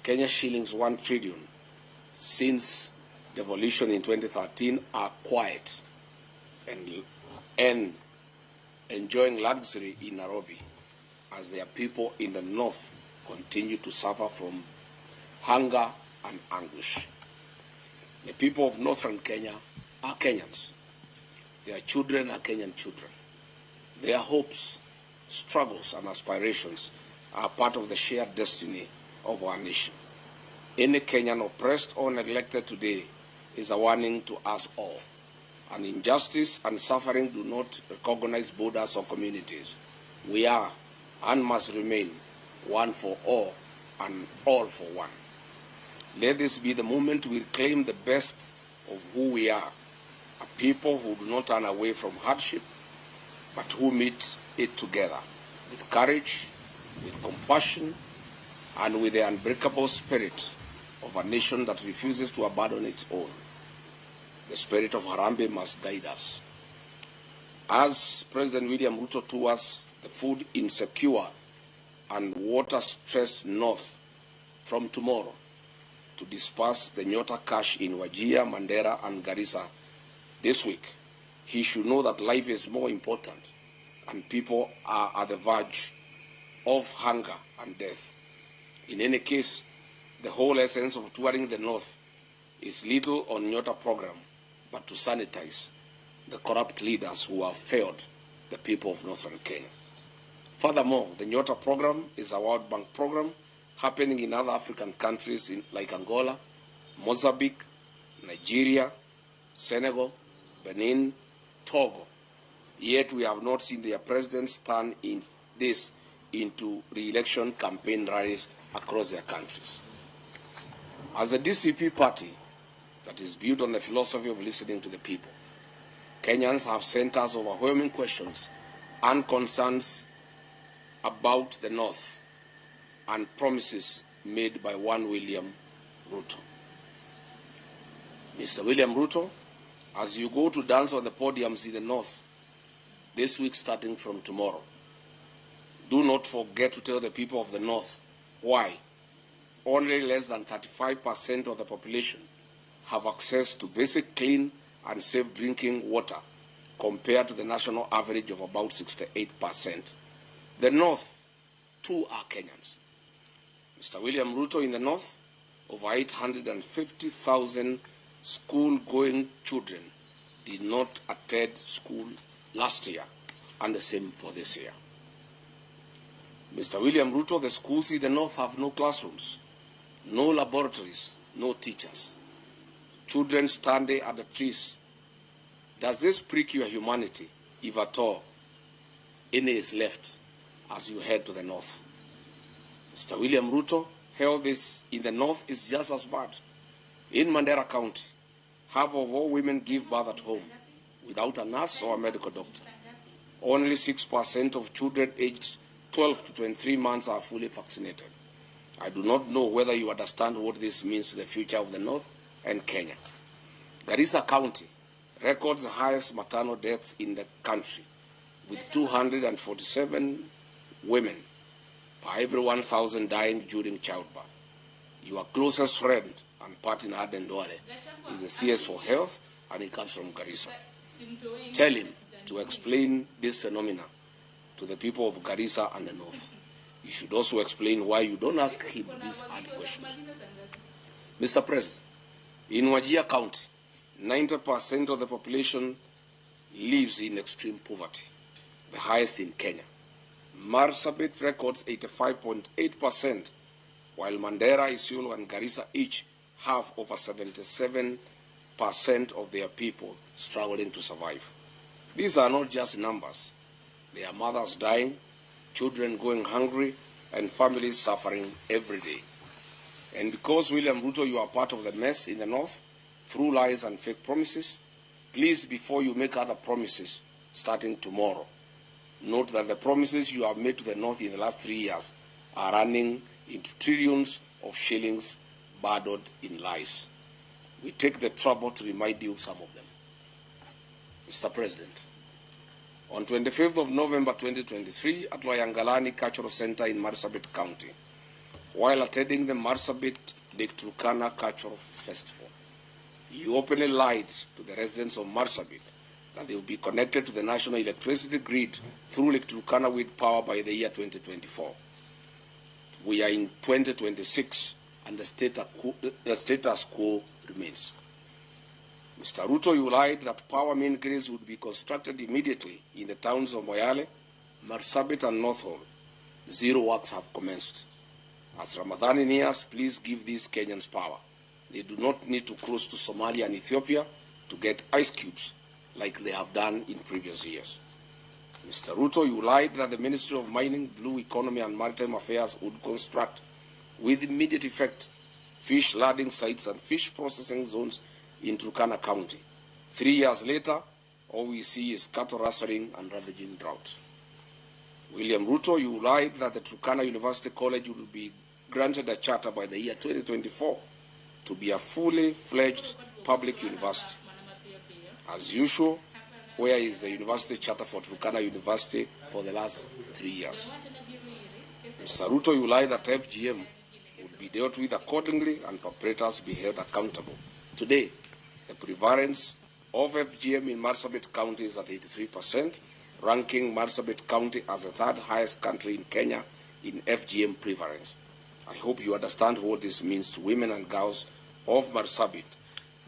Kenya shillings 1 trillion since devolution in 2013, are quiet and enjoying luxury in Nairobi as their people in the north continue to suffer from hunger and anguish. The people of northern Kenya are Kenyans. Their children are Kenyan children. Their hopes, struggles, and aspirations are part of the shared destiny of our nation. Any Kenyan oppressed or neglected today is a warning to us all. And injustice and suffering do not recognize borders or communities. We are and must remain one for all and all for one. Let this be the moment we reclaim the best of who we are, a people who do not turn away from hardship, but who meet it together with courage, with compassion, and with the unbreakable spirit of a nation that refuses to abandon its own. The spirit of Harambee must guide us. As President William Ruto tours the food insecure and water-stressed north from tomorrow to disperse the Nyota cash in Wajir, Mandera, and Garissa this week, he should know that life is more important and people are at the verge of hunger and death. In any case, the whole essence of touring the north is little on Nyota program, but to sanitize the corrupt leaders who have failed the people of northern Kenya. Furthermore, the Nyota program is a World Bank program happening in other African countries like Angola, Mozambique, Nigeria, Senegal, Benin, Togo. Yet we have not seen their presidents turn in this into re-election campaign rallies across their countries. As a DCP party that is built on the philosophy of listening to the people, Kenyans have sent us overwhelming questions and concerns about the North and promises made by one William Ruto. Mr. William Ruto, as you go to dance on the podiums in the North this week starting from tomorrow, do not forget to tell the people of the North why only less than 35% of the population have access to basic clean and safe drinking water compared to the national average of about 68%. The North, too, are Kenyans. Mr. William Ruto, in the North, over 850,000 school-going children did not attend school last year, and the same for this year. Mr. William Ruto, the schools in the North have no classrooms, no laboratories, no teachers. Children standing at the trees. Does this prick your humanity, if at all any is left as you head to the North? Mr. William Ruto, health is in the North is just as bad. In Mandera County, half of all women give birth at home without a nurse or a medical doctor. Only 6% of children aged 12 to 23 months are fully vaccinated. I do not know whether you understand what this means to the future of the North and Kenya. Garissa County records the highest maternal deaths in the country, with 247 women per every 1,000 dying during childbirth. Your closest friend and partner, Aden Duale, is the CS for Health, and he comes from Garissa. Tell him to explain this phenomena to the people of Garissa and the North. You should also explain why you don't ask him these hard questions. Mr. President, in Wajir County, 90% of the population lives in extreme poverty, the highest in Kenya. Marsabit records 85.8%, while Mandera, Isiolo, and Garissa each have over 77% of their people struggling to survive. These are not just numbers. They are mothers dying, children going hungry, and families suffering every day. And because, William Ruto, you are part of the mess in the North, through lies and fake promises, please, before you make other promises, starting tomorrow, note that the promises you have made to the North in the last 3 years are running into trillions of shillings burdened in lies. We take the trouble to remind you of some of them. Mr. President, on 25th of November 2023 at Loyangalani Cultural Center in Marsabit County, while attending the Marsabit Lake Turkana Cultural Festival, you openly lied to the residents of Marsabit that they will be connected to the national electricity grid through Lake Turkana with power by the year 2024. We are in 2026 and the status quo remains. Mr. Ruto, you lied that power main grids would be constructed immediately in the towns of Moyale, Marsabit and North Hall. Zero works have commenced. As Ramadan nears, please give these Kenyans power. They do not need to cross to Somalia and Ethiopia to get ice cubes like they have done in previous years. Mr. Ruto, you lied that the Ministry of Mining, Blue Economy and Maritime Affairs would construct, with immediate effect, fish landing sites and fish processing zones in Turkana County. 3 years later, all we see is cattle rustling and ravaging drought. William Ruto, you lied that the Turkana University College would be granted a charter by the year 2024 to be a fully fledged public university. As usual, where is the university charter for Turkana University for the last 3 years? Mr. Ruto, you lied that FGM would be dealt with accordingly and perpetrators be held accountable. Today, the prevalence of FGM in Marsabit County is at 83%, ranking Marsabit County as the third highest country in Kenya in FGM prevalence. I hope you understand what this means to women and girls of Marsabit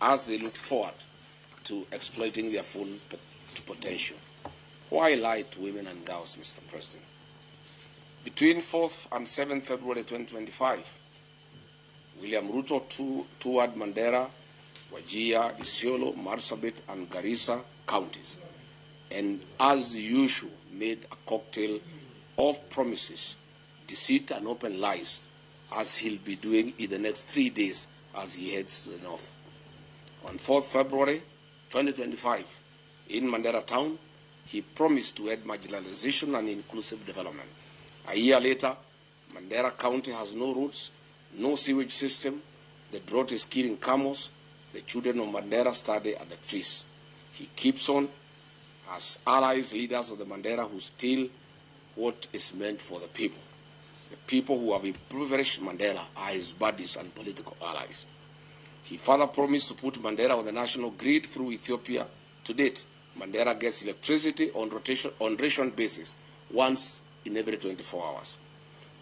as they look forward to exploiting their full potential. Why lie to women and girls, Mr. President? Between 4th and 7th February 2025, William Ruto toured Mandera, Wajir, Isiolo, Marsabit, and Garissa counties, and as usual made a cocktail of promises, deceit, and open lies, as he'll be doing in the next 3 days as he heads to the north. On 4th February 2025, in Mandera town, he promised to end marginalization and inclusive development. A year later, Mandera County has no roads, no sewage system, the drought is killing camels, the children of Mandera study at the trees. He keeps on as allies, leaders of the Mandera who steal what is meant for the people. The people who have impoverished Mandera are his buddies and political allies. He further promised to put Mandera on the national grid through Ethiopia. To date, Mandera gets electricity on ration basis once in every 24 hours.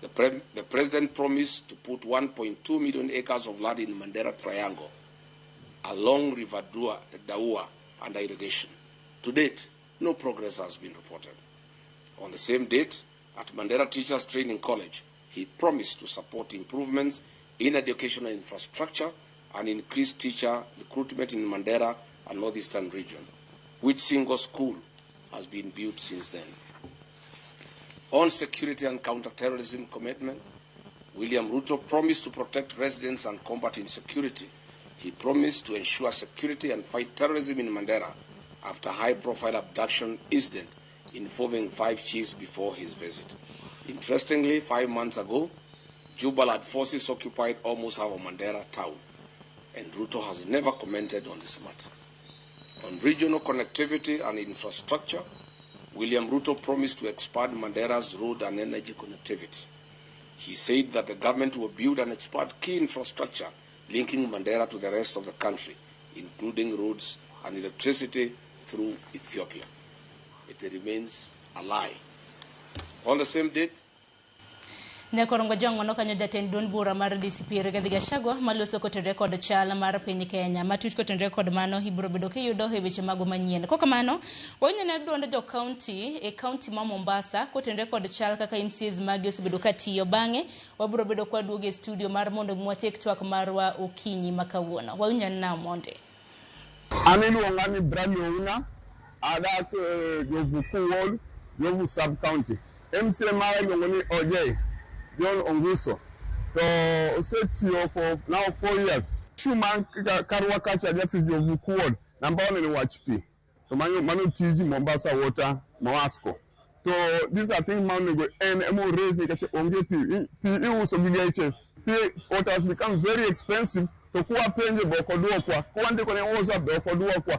The president promised to put 1.2 million acres of land in Mandera Triangle along River Daua under irrigation. To date, no progress has been reported. On the same date, at Mandera Teachers Training College, he promised to support improvements in educational infrastructure and increase teacher recruitment in Mandera and Northeastern region, which single school has been built since then. On security and counter-terrorism commitment, William Ruto promised to protect residents and combat insecurity. He promised to ensure security and fight terrorism in Mandera after high-profile abduction incident involving 5 chiefs before his visit. Interestingly, 5 months ago, Jubaland forces occupied almost half of Mandera town, and Ruto has never commented on this matter. On regional connectivity and infrastructure, William Ruto promised to expand Mandera's road and energy connectivity. He said that the government will build and expand key infrastructure linking Mandera to the rest of the country, including roads and electricity through Ethiopia. It remains a lie. On the same date, Nyakorongo Jong'o nokanyo jatend duond bura mar DCP Rigathi Gachagua maloso kotenore kod chal mar piny Kenya. Matut kotenore kod mano ibiro bedo kiyudo e weche mago manyien. Kokamano, wawinjo ne duond jo county e county ma Mombasa kotenore kod chal kaka MCAs magi osebedo katiyo. Bang'e wabiro bedo kwaduogo e studio mar mondo mwatiek twak marwa okinyi ma kawuono. Wawinjo na Monde. An iluonga ni Bradley Ouna, adak Jomvu Ward, Jomvu Sub County. MCA mara iluongo ni OJ John Onguso. To osetiyo for now 4 years. Issue man karwa kacha that is Jomvu Ward. Number one ni wach pi. To mano tiji Mombasa Water Mawasco. To these are things ma onego en emo raise nikech onge pi. Pi iuso gi geche. Pi water has become very expensive. To kuwapenje be ok oduokwa, kuwandiko ne WhatsApp be ok oduokwa,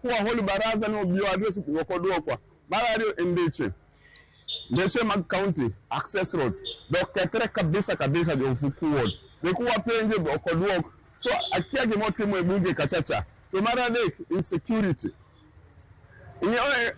kuwa hold baraza ni obi address be ok oduokwa. Mar ariyo e ndeche, ndeche mag county access roads be okethre kabisa kabisa jo Ofuku ward. Be kuwapenje be ok oduok. So akia gima otimo e bunge kachacha. To mar adek, insecurity.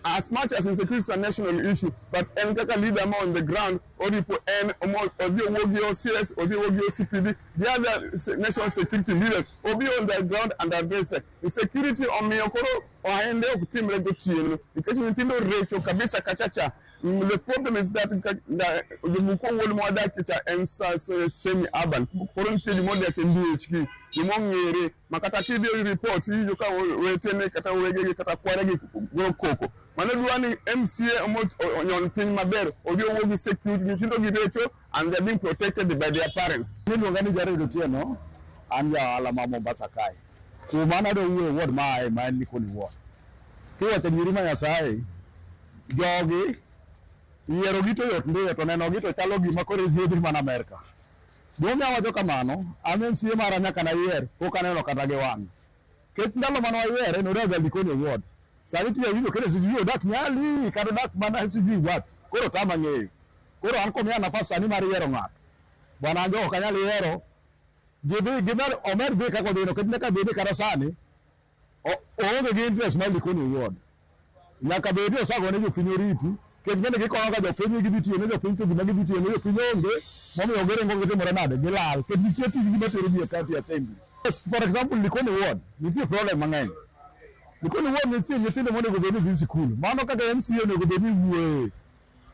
As much as insecurity is a national issue, but en kaka leader ma on the ground, oripo en odhi owuo gi OCS, odhi owuo gi OCPD, the other national security leaders, obi on the ground and address insecurity. Omiyo koro ohende ok timre gotieno nikech nyithindo recho kabisa kachacha. The problem is that Jofuku ward mwadakie cha en semi urban. Koro nitie jomodak e miechgi, jomong'ere ma kata kidhi report iwinjo ka wetene kata wegegi kata kwaregi goyo koko. Mano dwa ni MCA onyon piny maber, odhi owuo gi security, nyithindo gi recho and they are being protected by their parents. Iluonga ni Jared Otieno, an ja ohala ma Mombasa kae. Kuom an adwa wuoyo e ward ma aye ma en Likoni ward. Kiwacho adieri ma Nyasaye, jogi yiero gi to yot ndiyo to neno gi to chalo gima koro idhi mana Amerka. Gimomiyo awacho kamano, an MCA mara nyaka nayier pok aneno kata gi wang'e. Nikech ndalo mane wayiere nodak ga Likoni ward. Sani tinde awinjo kendo sijui odak Nyali kata odak mana sijui wapi. Koro tama ng'eyo. Koro an komiya nafas sani mar yiero ng'ato, bwana an jogo ok anyal yiero. Gidhi gimed omed dhi kaka odhino nikech nyaka bed ni kata sani oonge gi interest mar Likoni ward. Nyaka bed ni osagone jopiny oriti nikech ng'eni gikono ga jopiny ni gidhi tiyo ne jopiny to gima gidhi tiyo ne jopiny onge momiyo giringo gitimore nade gilal nikech nitie tijgi matero ji e county assembly. Yes, for example Likoni ward nitie problem mang'eny. Likoni ward nitie nyithindo monego bed ni dhi sikul. Mano kaka MCA onego bed ni wuoye.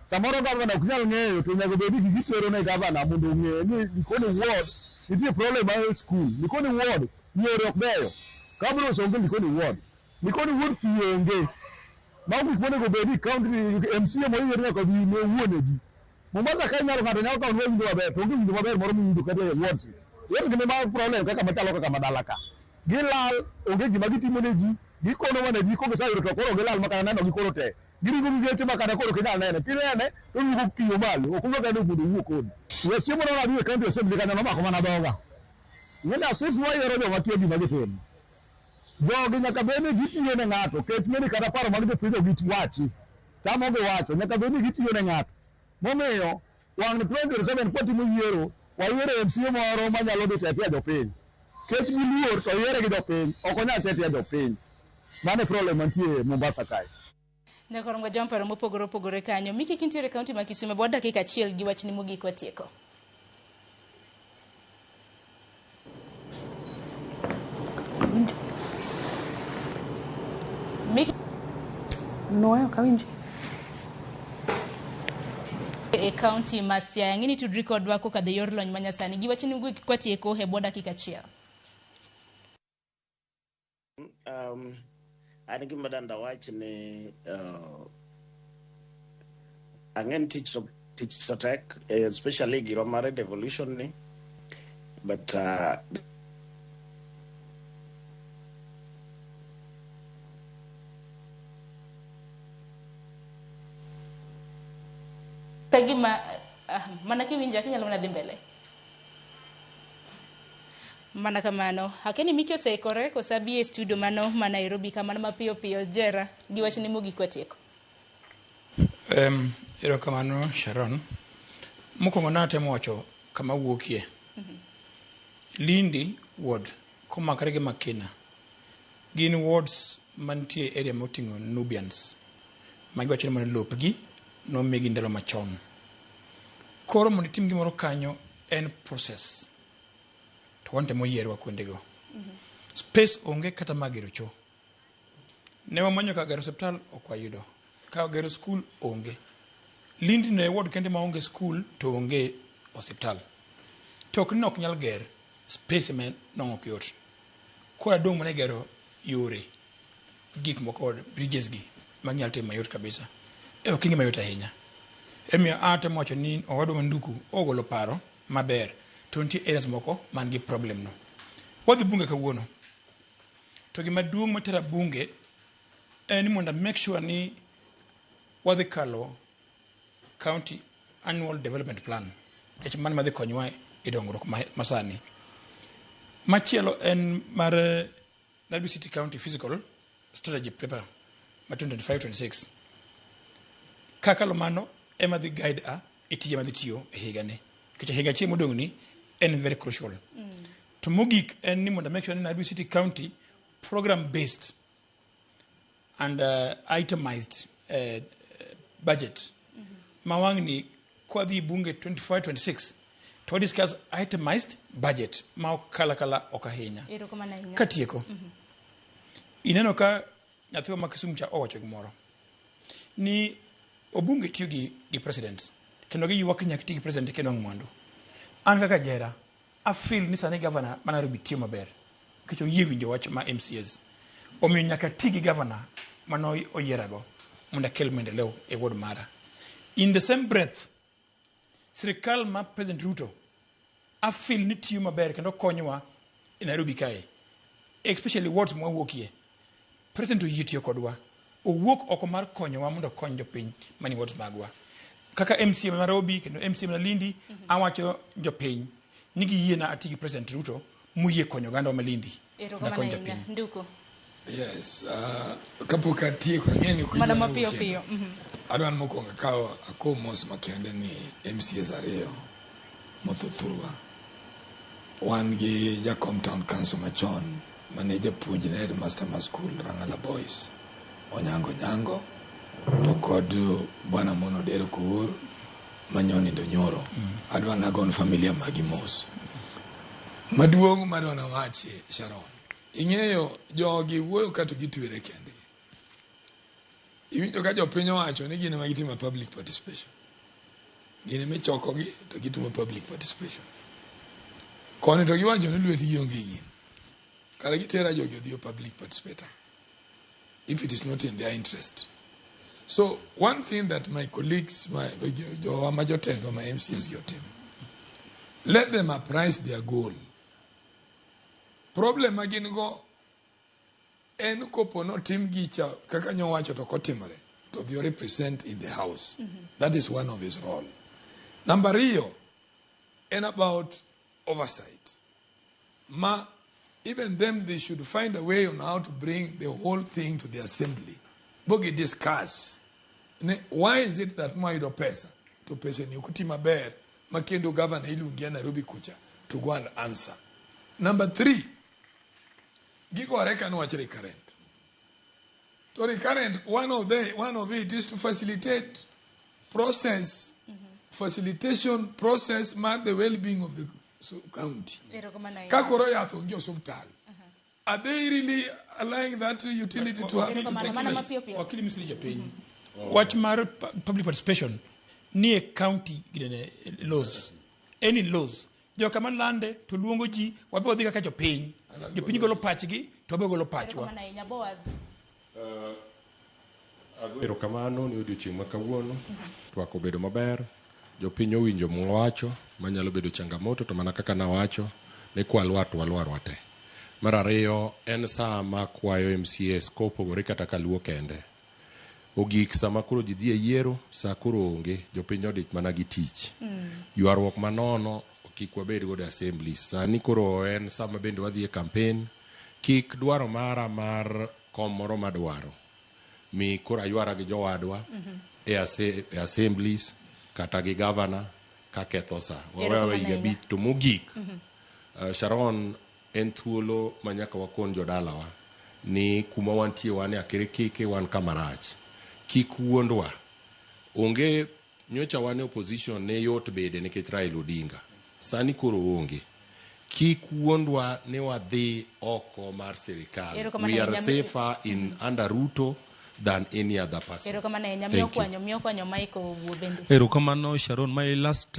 Samoro gavana ok nyal ng'eyo to onego bed ni gitero ne gavana mondo ong'e ni Likoni ward nitie problem mar skul. Likoni ward yore ok beyo. Cabros onge Likoni ward. Likoni ward pi onge. Mago gik monego bed ni county MCA moyier nyaka dhi ne wuone ji. Mombasa ka inyalo ng'ato nyalo kawo winjo maber to onge winjo maber moro miwinjo kata e wards. Wards gin ma problem kaka machalo kaka madala ka. Gilal onge gima gitimo ne ji. Gikono mana ji kogiseyudo to koro gilal makata neno gi koro tek. Giringo gi geche makata koro ok inyal nene. Kinene to iwinjo kiyo malo. Ok onyal kata mondo owuo kodi. We chiemo moro nadhi e county assembly kanyo nomako mana dhoga. Ing'e asisi wayiero joma kia gima gitimo. Jogi nyaka bed ni gitiyo ne ng'ato nikech ng'eni kata paro mag jopiny ok giwachi. Tamo giwacho nyaka bed ni gitiyo ne ng'ato. Momiyo wang' 2027 kwatimo yiero wayiero MCA moro manyalo dhi tetea jopiny. Kech giluor to yiere gi jopiny ok onyal tetea jopiny. Mano e problem mantie Mombasa kae. Nyakorongo jom paro mopogore opogore kanyo. Miki kintiere e kaunti ma Kisumu e bwo dakika achiel gi wachni mogik watieko. Miki Nuoyo ok awinji. e kaunti ma Siaya. Ng'ini tudri kodwa kokadho e yor lony manyasani. Gi wachni mogik kwatieko e bwo dakika achiel. An gima danda wach ni ang'e ni tich to tek, especially giro mar devolution ni, but Kagima mana kiwinja kinyalo mana dhi mbele. Mana kamano. Akeni Miki oseikore koso abi e studio mano ma Nairobi kamano mapiyo piyo Jera gi wachni mogik watieko. Erokamano Sharon. Mokwongo natemo wacho kama wuokie. Lindi ward komakre gi Makina gin wards mantie area moting'o Nubians ma giwacho ni mana lopgi nomigi ndalo machon. Koro mondo itim gimoro kanyo en process. To wan temo yierwa kuondego. Space onge kata mar gero cho. Ne wamanyo kar gero osiptal ok wayudo. Kar gero skul onge. Lindi no e ward kende maonge skul to onge osiptal. To ok ni ok nyal ger, space ema nong'o ok yot. Koro adong' mana e gero yore, gik moko bridges gi manyalo timo mayot kabisa. E ok gima yot ahinya. Emomiyo atemo wacho ni owadwa ma Nduku ogolo paro maber to nitie areas moko man gi problem no. Wadhi bunge kawuono. To gima duong' matera bunge en ni mondo make sure ni wadhi kalo county annual development plan nikech mano madhi konyowa e dongruok masani. Machielo en mar Nairobi City County Physical Strategy Paper ma 2025-26. Kakalo mano ema dhi guide a e tije madhi tiyo e higani. Nikech higa achiel modong' ni en very crucial. To mogik en ni mondo make sure ni Nairobi City County program based and itemized budget. Ma wang'ni kwadhi bunge 25-26 to discuss itemized budget ma ok kala kala ok ahinya. Erokamano ahinya. Katieko. Ineno ka nyathiwa ma Kisumu cha owacho gimoro ni obunge tiyo gi president kendo giywak ni nyaka ti gi president kendo mwandu. An kaka jera afeel ni sani governor ma Nairobi tiyo maber nikech oyie winjo wach ma MCAs. Omiyo nyaka ti gi governor mano oyierago mondo akel maendeleo e ward mara. In the same breath, sirikal ma President Ruto afeel ni tiyo maber kendo konyowa e Nairobi kae especially wards mwawuokie. President oyie tiyo kodwa. Owuok oko mar konyowa mondo okony jopiny manie wards magwa. Kaka MCA ma Nairobi kendo MCA ma Malindi, awacho jopiny ni giyiena ati gi President Ruto moyie konyo oganda wa Malindi. mondo Erokamano akony ahinya. jopiny. Nduku. Yes, kapok atieko ang'e ni ok Mana idwa mapiyo ni piyo. Adwa ni mokwongo akaw akow mos makende ni MCAs ariyo motho thurwa. Wan gi jakom town council machon mane japuonj ne headmaster ma school Rang'ala Boys, Onyango Nyango, to kod bwana Mono Odero Koor manyonindo nyoro. Adwa nagon familia magi mos. Maduong' madwa nawachi Sharon, ing'eyo jogi wuoyo ka to gitwere kendgi. Iwinjo ka jopiny owacho ni gin ema gitimo public participation. Gin ema ichokogi to gitimo public participation. Koni to giwacho ni lwetgi onge gino. Kare gitera jogi odhi public participator. If it is not in their interest. So one thing that my colleagues, my jowa ma jotendwa ma MCAs gi otimo, let them apprise their goal. Problem ma gin go en kopo notim gicha kaka nyowacho to kotimore to be represent in the house. That is one of his role. Number ariyo, en about oversight. Ma even them they should find a way on how to bring the whole thing to the assembly. Bogi discuss. Ne, why is it that mwayudo pesa to pesa ni ok ti maber ma kendo governor iluongi e Nairobi kucha to go and answer. Number three, gigore ka niwach recurrent. To recurrent, one of it is to facilitate process, facilitation process mar the well-being of the county. Erokamano ahinya. Ka koro yath onge e osuptal. Are they really allowing that utility to have to take place? Wakili misri jopiny. Wach mar public participation nie county ginene laws. Any laws. Joka malande to luongo ji wabe wadhi kaka jopiny. Jopiny golo pachgi to wabe golo pachwa. Erokamano ahinya. Boaz. Erokamano ni odiochieng' ma kawuono. Twak obedo maber. Jopiny owinjo mwawacho manyalo bedo changamoto to mana kaka nawacho ni kwalwar to walwar wate. Mar ariyo en saa ma kwayo MCAs kopogore kata kaluo kende. Ogik sama koro ji dhi e yiero, saa koro onge, jopiny odich mana gi tich. Ywaruok manono kik wabed godo e assemblies. Sani koro en sama bende wadhi e campaign. Kik dwaro mara mar kom moro madwaro mi koro aywara gi jowadwa e assemblies kata gi governor kaketho sa. Wawe awe higa abich to mogik Sharon en thuolo ma nyaka wakon jodalawa ni kuma wantie wan e akirikiki wan kama rach. Kik wuondwa. Onge nyocha wan e opposition ne yot bede nikech Raila Odinga. Sani koro onge. Kik wuondwa ni wadhi oko mar sirikal. Erokamano We are ahinya. safer in under Ruto than any other person. Erokamano ahinya. Thank you. Miyo kwanyo Michael owuo bende. Erokamano Sharon. My last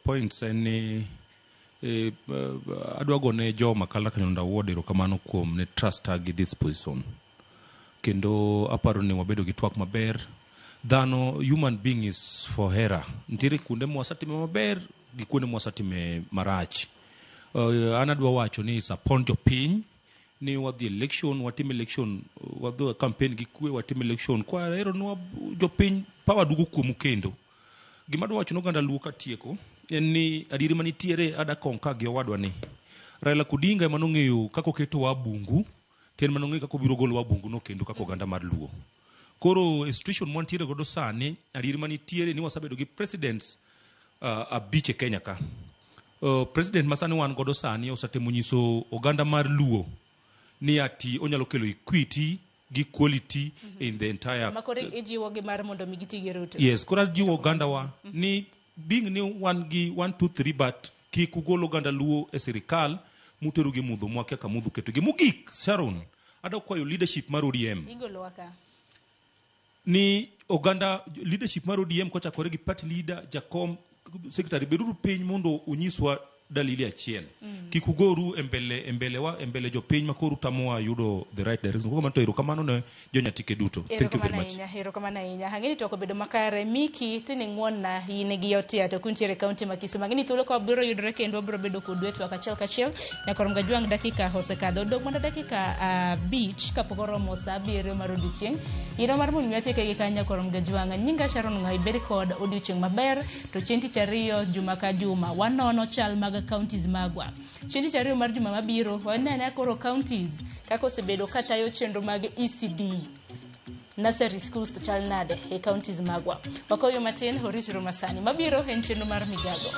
points en ni adwa gone jo Makala Kanyonda Ward erokamano kuom ne trust gi this position. Kendo aparo ni wabedo gi twak maber. Dhano, human being is for error. Nitiere kuonde mwasatime maber gi kuonde mwasatime marach. An adwa wacho ni it's upon jopiny ni wadhi election, watim election, wadhi campaign gi kwe, watim election. Kwa eronwa jopiny, power duogo kuomu kendo. Gima adwa wacho ne oganda Luo katieko en ni adieri manitiere ada konka gi owadwa ni. Raila Odinga ema nong'eyo kaka oketowa bungu, to en ema nong'eyo kaka obiro golowa bungu no kendo kaka oganda mar Luo. Koro e situation mwantiere godo sani, adieri manitiere ni wasebedo gi presidents abich e Kenya ka. President ma sani wan godo sani osetemo nyiso oganda mar Luo ni ati onyalo kelo equity gi quality in the entire Ma koro ijiwogi mar mondo mi giti gi Ruto. Yes, koro ajiwo ogandawa ni being ni wan gi 1 2 3 but kik ugol oganda Luo e sirikal mutero gi mudho mwakia ka mudho keto gi. Mogik, Sharon, adwa kwayo leadership mar ODM Igolowa ka. ni oganda leadership mar ODM kochakore gi party leader, jakom, secretary, beduru piny mondo unyiswa dalili achiel. Kik ugoru e mbele e mbele wa e mbele jopiny ma koro utamowa yudo the right direction. Koro kamano to erokamano ne jonyatike duto. Thank you very Erokamano much. ahinya, erokamano ahinya. Ang'e ni twak obedo makare. Miki, tini ng'won-na in gi Otia to kuntiere e kaunti ma Kisumu. Ang'e ni thuolo ka wabiro yudore kendo wabiro bedo kodu e twak achiel kachiel. Nyakorom Gajwang' dakika osekadho. Odong' mana dakika abich kapok oromo saa abiriyo mar odiochieng'. Yiero mar mondo mi watieke gi kanyo Nyakorom Gajwang'. Nyinga Sharon Ng'ai, bed kod odiochieng' maber. To chieng' tich ariyo juma ka juma wanono chal mag counties magwa. Chieng' tich ariyo mar juma mabiro wanene koro counties kaka osebedo katayo chenro mag ECD. Nursery schools to chal nade e counties magwa. Wakoyo matin oritro masani. Mabiro en chenro mar migago.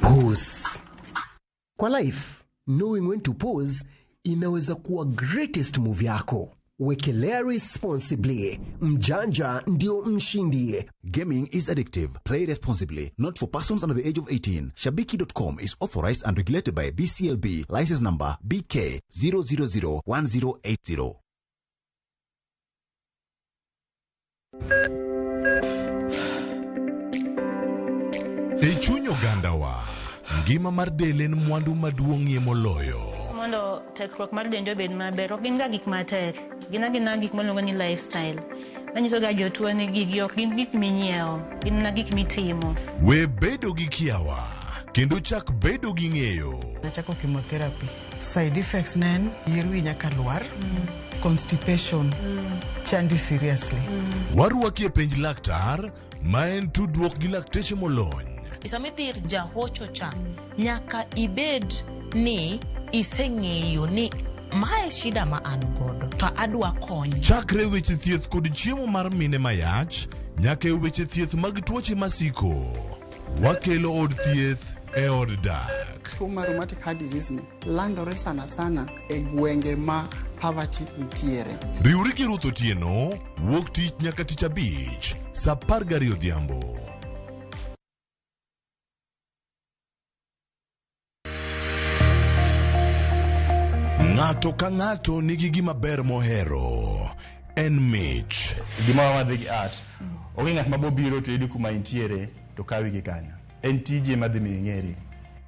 Pause. Kwa life, knowing when to pause inaweza kuwa greatest move yako. Wekelea responsibly. Mjanja ndio mshindi. Gaming is addictive. Play responsibly. Not for persons under the age of 18. Shabiki.com is authorized and regulated by BCLB. License number BK 0001080. E chuny ogandawa, ngima mar del en mwandu maduong'ie moloyo. Mondo tekruok mar dendi obed maber, ok gin ga gik matek. Gin agina gik miluongo ni lifestyle. Manyiso ga jotuo ni gigi ok gin gik minyiewo, gin mana gik mitimo. We bedo gi kiawa, kendo chak bedo gi ng'eyo. Nachako chemotherapy. Side effects ne en yier wi nyaka lwar, constipation, chandi seriously. Warwaki e penj laktar, ma en tudruok gi lakteche molony. Sama idhi ir jahocho cha, nyaka ibed ni iseng'eyo ni mae shida ma an godo to adwa kony. Chakre weche thieth kod chiemo mar mine mayach, nyaka e weche thieth mag tuoche masiko. Wakelo od thieth e od dak. Tuo mar rheumatic heart disease ni landore sana sana e gwenge ma poverty nitiere. Riwri gi Ruth Otieno, wuok tich nyaka tich abich, saa 12 odhiambo. Ng'ato ka ng'ato nigi gima ber mohero. En mich. Gimoro madhi gi art. Onge ng'at ma bobiro to yudi kuma intiere to kawi gi kanyo. En tiji ema dhi miyo ing'eri.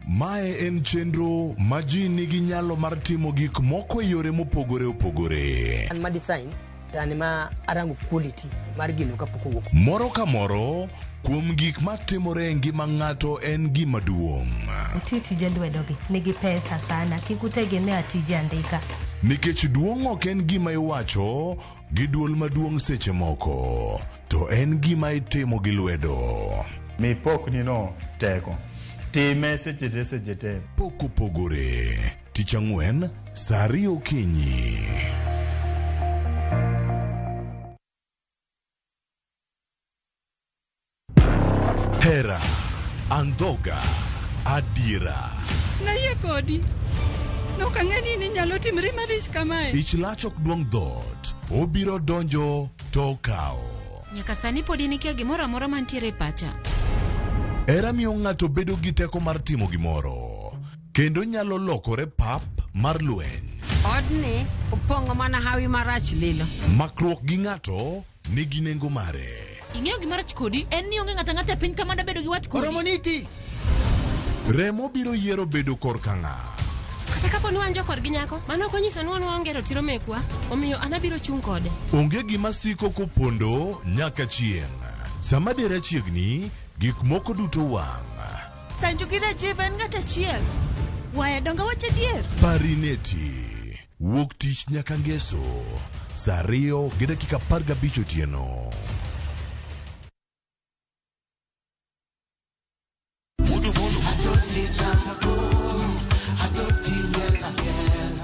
Mae en chenro ma ji nigi nyalo mar timo gik moko e yore mopogore opogore. An ma design to an ma arango quality mar gino kapok owuok. Moro ka moro kuom gik matimore e ngima ng'ato en gima duong'. Uti tije lwedogi nigi pesa sana, kik utegemea tije andika. Nikech duong' ok en gima iwacho gi duol maduong' seche moko, to en gima itimo gi lwedo. Mi pokni no teko. Time seche te seche te. Pok opogore. Tich ang'wen, saa ariyo okinyi. Hera, andhoga, adiera. Nayie kodi. Nok ang'e ni inyalo timri marich kamae. Ich lach ok duong' dhoot, obiro donjo to okawo. Nyaka sani pod in ikia gimoro amora mantiere e pacha. Hera miyo ng'ato bedo gi teko mar timo gimoro, kendo nyalo lokore pap mar lweny. Odni opong'o mana hawi marach lilo. Makruok gi ng'ato nigi nengo mare. Ing'eyo gima rach kodi en ni onge ng'ato ang'ata e piny ka mada bedo gi wat kodi. Oromo niti. Remo biro yiero bedo korka ng'a. Kata kapo ni wan jokorgi nyako, mano ok onyiso ni wan waonge ratiro mekwa, omiyo an abiro chung' kode. Onge gima siko kopondo nyaka chieng'. Sama dera chiegni, gik moko duto wang'. Sanju gi Rajiv en ng'at achiel. Waya donga wach adier. Parineti. Wuok tich nyaka ngeso. Saa 2:15 otieno.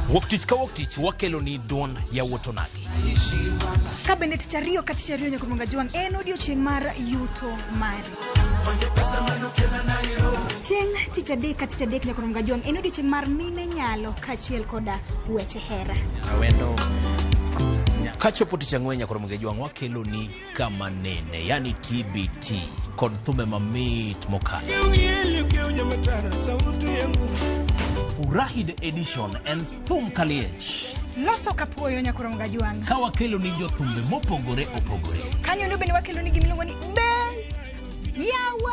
Wuok tich ka wuok tich wakelo ni duond yawuot onagi. Ka bende tich ariyo ka tich ariyo nyaka Mwanga Jwang' en odiochieng' mar yuto mari. Chieng' tich adek ka tich adek nyaka Mwanga Jwang' en odiochieng' mar mine nyalo kaachiel koda weche hera. Awendo. Kachopo tich ang'wen nyaka Mwanga Jwang' wakelo ni kama nene, yani TBT kod thume mamit mokalo. Furahi the edition en thum kaliech. Loso kapuoyo nyaka Mwanga Jwang'. Ka wakelo ni jothumbe mopogore opogore. Kanyo no bende wakelo ni gimiluongo ni be yawa.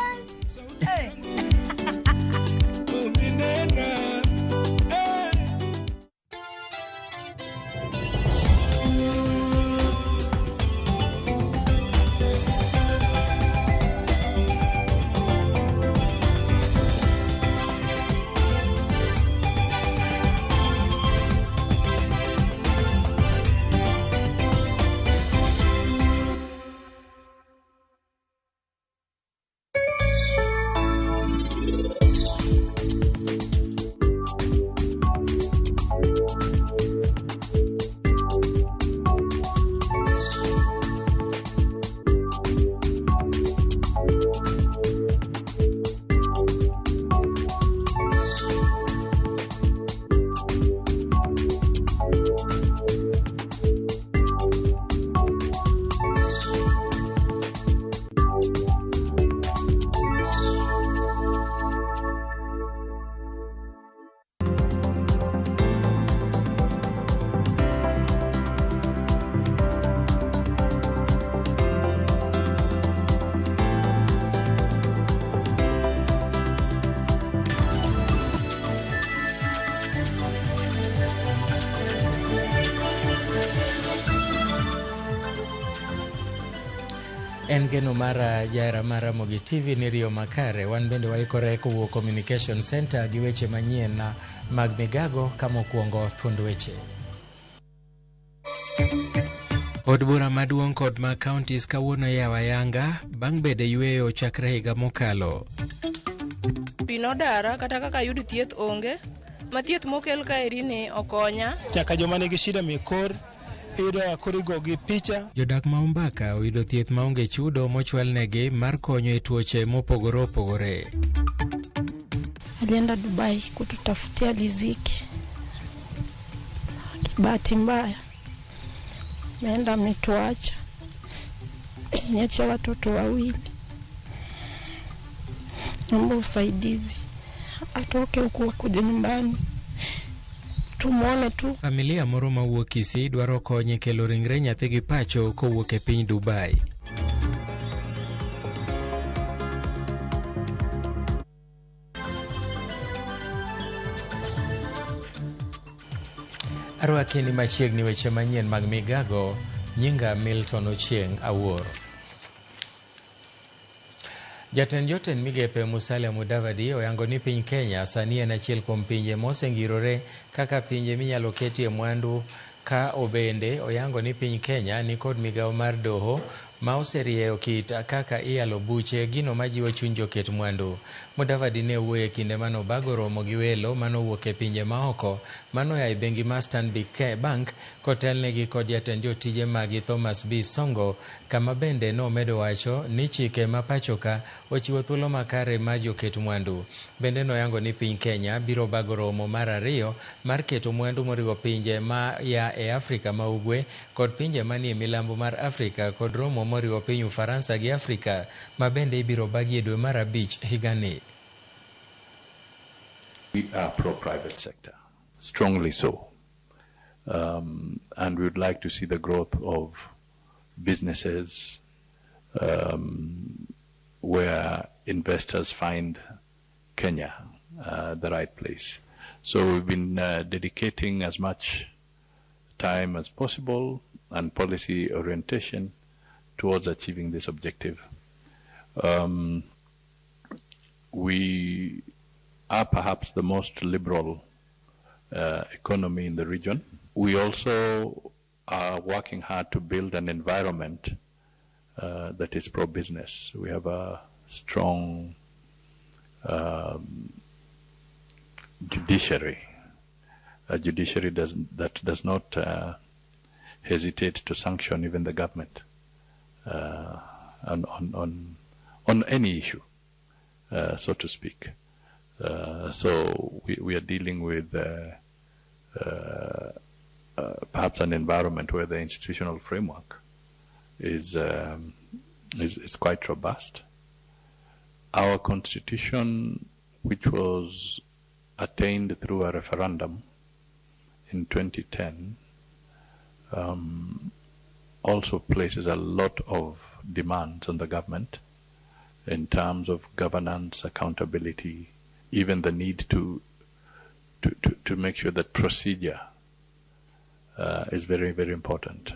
En geno mar jahera mar Ramogi TV ni riyo makare. Wan bende waikore kowuok Communication Center gi weche manyien mag migago kama okwongo thuond weche. Od bura maduong' kod mag counties kawuono yawo ayanga bang' bedo e yweyo chakre higa mokalo. Pi nodara kata kaka ayud thieth onge, ma thieth mokel kaeri ni okonya. Nyaka joma nigi shida mek kor iyudo ka koro igogi picha. Jodak ma Ombaka oyudo thieth maonge chudo mochwalnegi mar konyo e tuoche mopogore opogore. Alienda Dubai kututafutia riziki. Bahati mbaya ameenda ametuacha, niacha watoto wawili. Naomba usaidizi, atoke huku akuje nyumbani tumuone tu. Familia moro mawuok Kisii dwaro kony e kelo ringre nyathigi pacho kowuok e piny Dubai. Arwaki ni machiegni weche manyien mag migago. Nyinga Milton Ochieng' Awuor. Jatend jotend migepe Musalia Mudavadi oyango ni piny Kenya sani en achiel kuom pinje mosengirore kaka pinje minyalo ketie mwandu ka obende oyango ni piny Kenya ni kod migawo mar doho ma oserieyo kit kaka iyalo buche gino majiwo chuny joket mwandu. Mudavadi ne wuoyo e kinde manobago romo gi welo manowuok e pinje maoko manoa e bengi mar Stanbic Bank kotelnegi kod jatend jotije magi Thomas B. Songo, kama bende nomedo wacho ni chike ma pachoka ochiwo thuolo makare mar joket mwandu. Bende noyango ni piny Kenya biro bago romo mar ariyo mar keto mwandu moriwo pinje ma ya e Afrika ma Ugwe kod pinje manie milambo mar Afrika kod romo moriwo piny Ufaransa gi Afrika ma bende ibiro bagi e dwe mar 5 higani. We are pro-private sector, strongly so. And we would like to see the growth of businesses where investors find Kenya the right place. So we've been dedicating as much time as possible and policy orientation towards achieving this objective. We are perhaps the most liberal economy in the region. We also are working hard to build an environment that is pro-business. We have a strong judiciary, a judiciary that does not hesitate to sanction even the government on any issue, so to speak. So we are dealing with perhaps an environment where the institutional framework is quite robust. Our constitution, which was attained through a referendum in 2010, also places a lot of demands on the government in terms of governance, accountability, even the need to make sure that procedure is very, very important.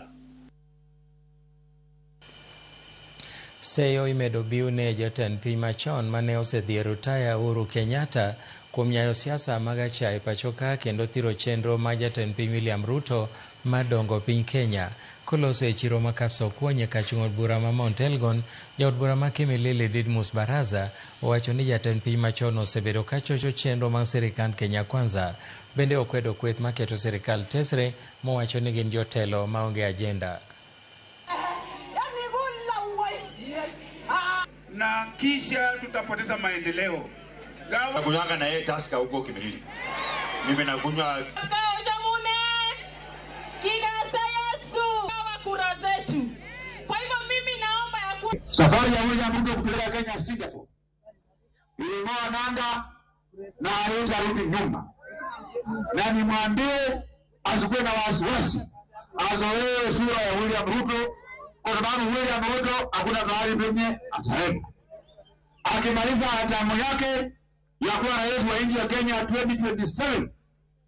Seyo imedo biu ne jatend piny machon mane osedhi e rutaya Uhuru Kenyatta kuom nyayo siasa mag achaye pachoka kendo thiro chenro ma jatend piny William Ruto madongo piny Kenya. Koloso e chiro ma Kapsokwony e kachung' od bura ma Mount Elgon, jaod bura ma Kimilili Didmus Baraza owacho ni jatend piny machon osebedo ka chocho chenro mag sirikand Kenya Kwanza. Bende okwedo kweth maketo sirikal tesre mowacho ni gin jotelo maonge ajenda. Na kisha tutapoteza maendeleo. Nakunywanga na yeye Tusker huko Kimilili. Mimi nakunywa kura zetu. Kwa hivyo mimi naomba ya kuwa safari ya William Ruto kupeleka Kenya Singapore iling'oa nanga na haitarudi nyuma, na nimwambie asikuwe na wasiwasi, azoee sura ya William Ruto, kwa sababu William Ruto hakuna mahali penye ataenda. Akimaliza hatamu yake ya kuwa rais wa nchi ya Kenya 2027,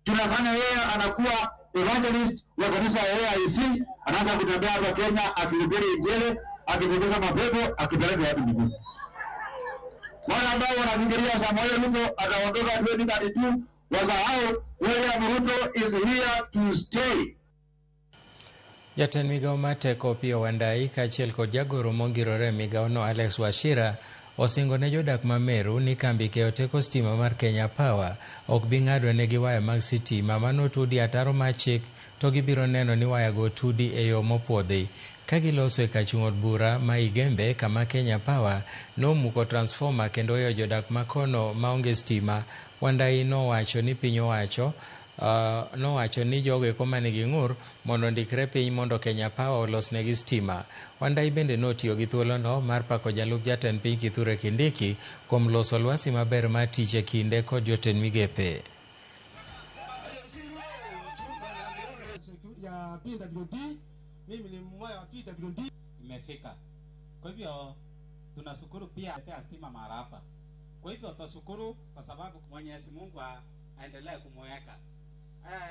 tunafanya yeye anakuwa evangelist wa kanisa ya AIC, anaanza kutembea hapa Kenya akihubiri Injili, akifukuza mapepo, akipeleka watu mbinguni. Wale ambao wanafikiria Samoei Ruto ataondoka 2032 wasahau William Ruto is here to stay. Jatend migao mar teko Opiyo Wandayi kaachiel kod jagoro mongirore e migawono Alex Wachira osingo ne jodak ma Meru ni kambi keyo teko stima mar Kenya Power ok bi ng'ado negi waya mag sitima manotudi ataro mar chik, to gibiro neno ni wayago otudi e yo mopuodhi. Ka giloso e kachung' od bura ma Igembe kama Kenya Power nomuko transformer kendo weyo jodak makono maonge stima, Wandayi nowacho ni piny owacho nowacho ni jogo eko manigi ng'ur mondo ondikre piny mondo Kenya Power olosnegi stima. Wandayi bende notiyo gi thuolono mar pako jalup jatend piny Kithure Kindiki kuom loso lwasi maber mar tich e kinde kod jotend migepe. Imefika. Kwa hivyo tunashukuru pia stima mara hapa. Kwa hivyo tunashukuru kwa sababu Mwenyezi Mungu aendelee kumweka.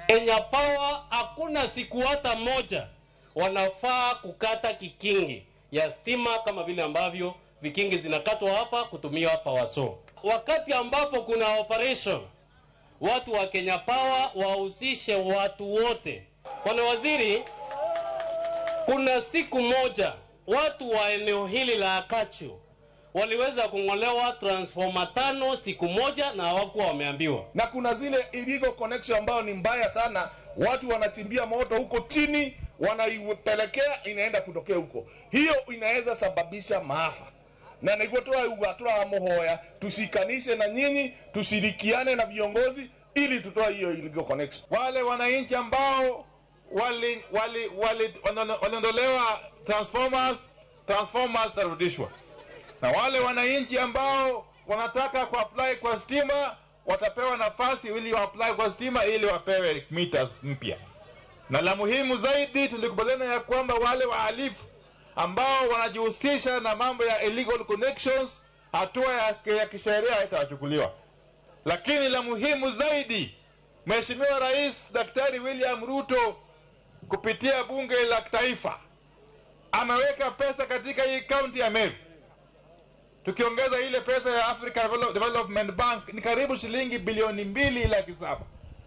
Kenya Power hakuna siku hata moja wanafaa kukata kikingi ya stima kama vile ambavyo vikingi zinakatwa hapa kutumia power saw. Wakati ambapo kuna operation, watu wa Kenya Power wahusishe watu wote. Bwana Waziri, kuna siku moja Watu wa eneo hili la Akachu waliweza kung'olewa transformer 5 siku moja na hawakuwa wameambiwa. Na kuna zile illegal connection ambayo ni mbaya sana, watu wanachimbia moto huko chini, wanaipelekea inaenda kutokea huko. Hiyo inaweza sababisha maafa. Na niguo turamuhoya tushikanishe na nyinyi, tushirikiane na viongozi ili tutoe hiyo illegal connection. Wale wananchi ambao waliondolewa transformers tarudishwa. Na wale wananchi ambao wanataka kuapply kwa stima watapewa nafasi ili wa-apply kwa stima ili wapewe meters mpya. Na la muhimu zaidi, tulikubaliana ya kwamba wale wahalifu ambao wanajihusisha na mambo ya illegal connections, hatua ya kisheria itachukuliwa. Lakini la muhimu zaidi, Mheshimiwa Rais Daktari William Ruto kupitia Bunge la Taifa ameweka pesa katika hii kaunti ya Meru. Tukiongeza ile pesa ya Africa Development Bank ni karibu shilingi bilioni 2.7.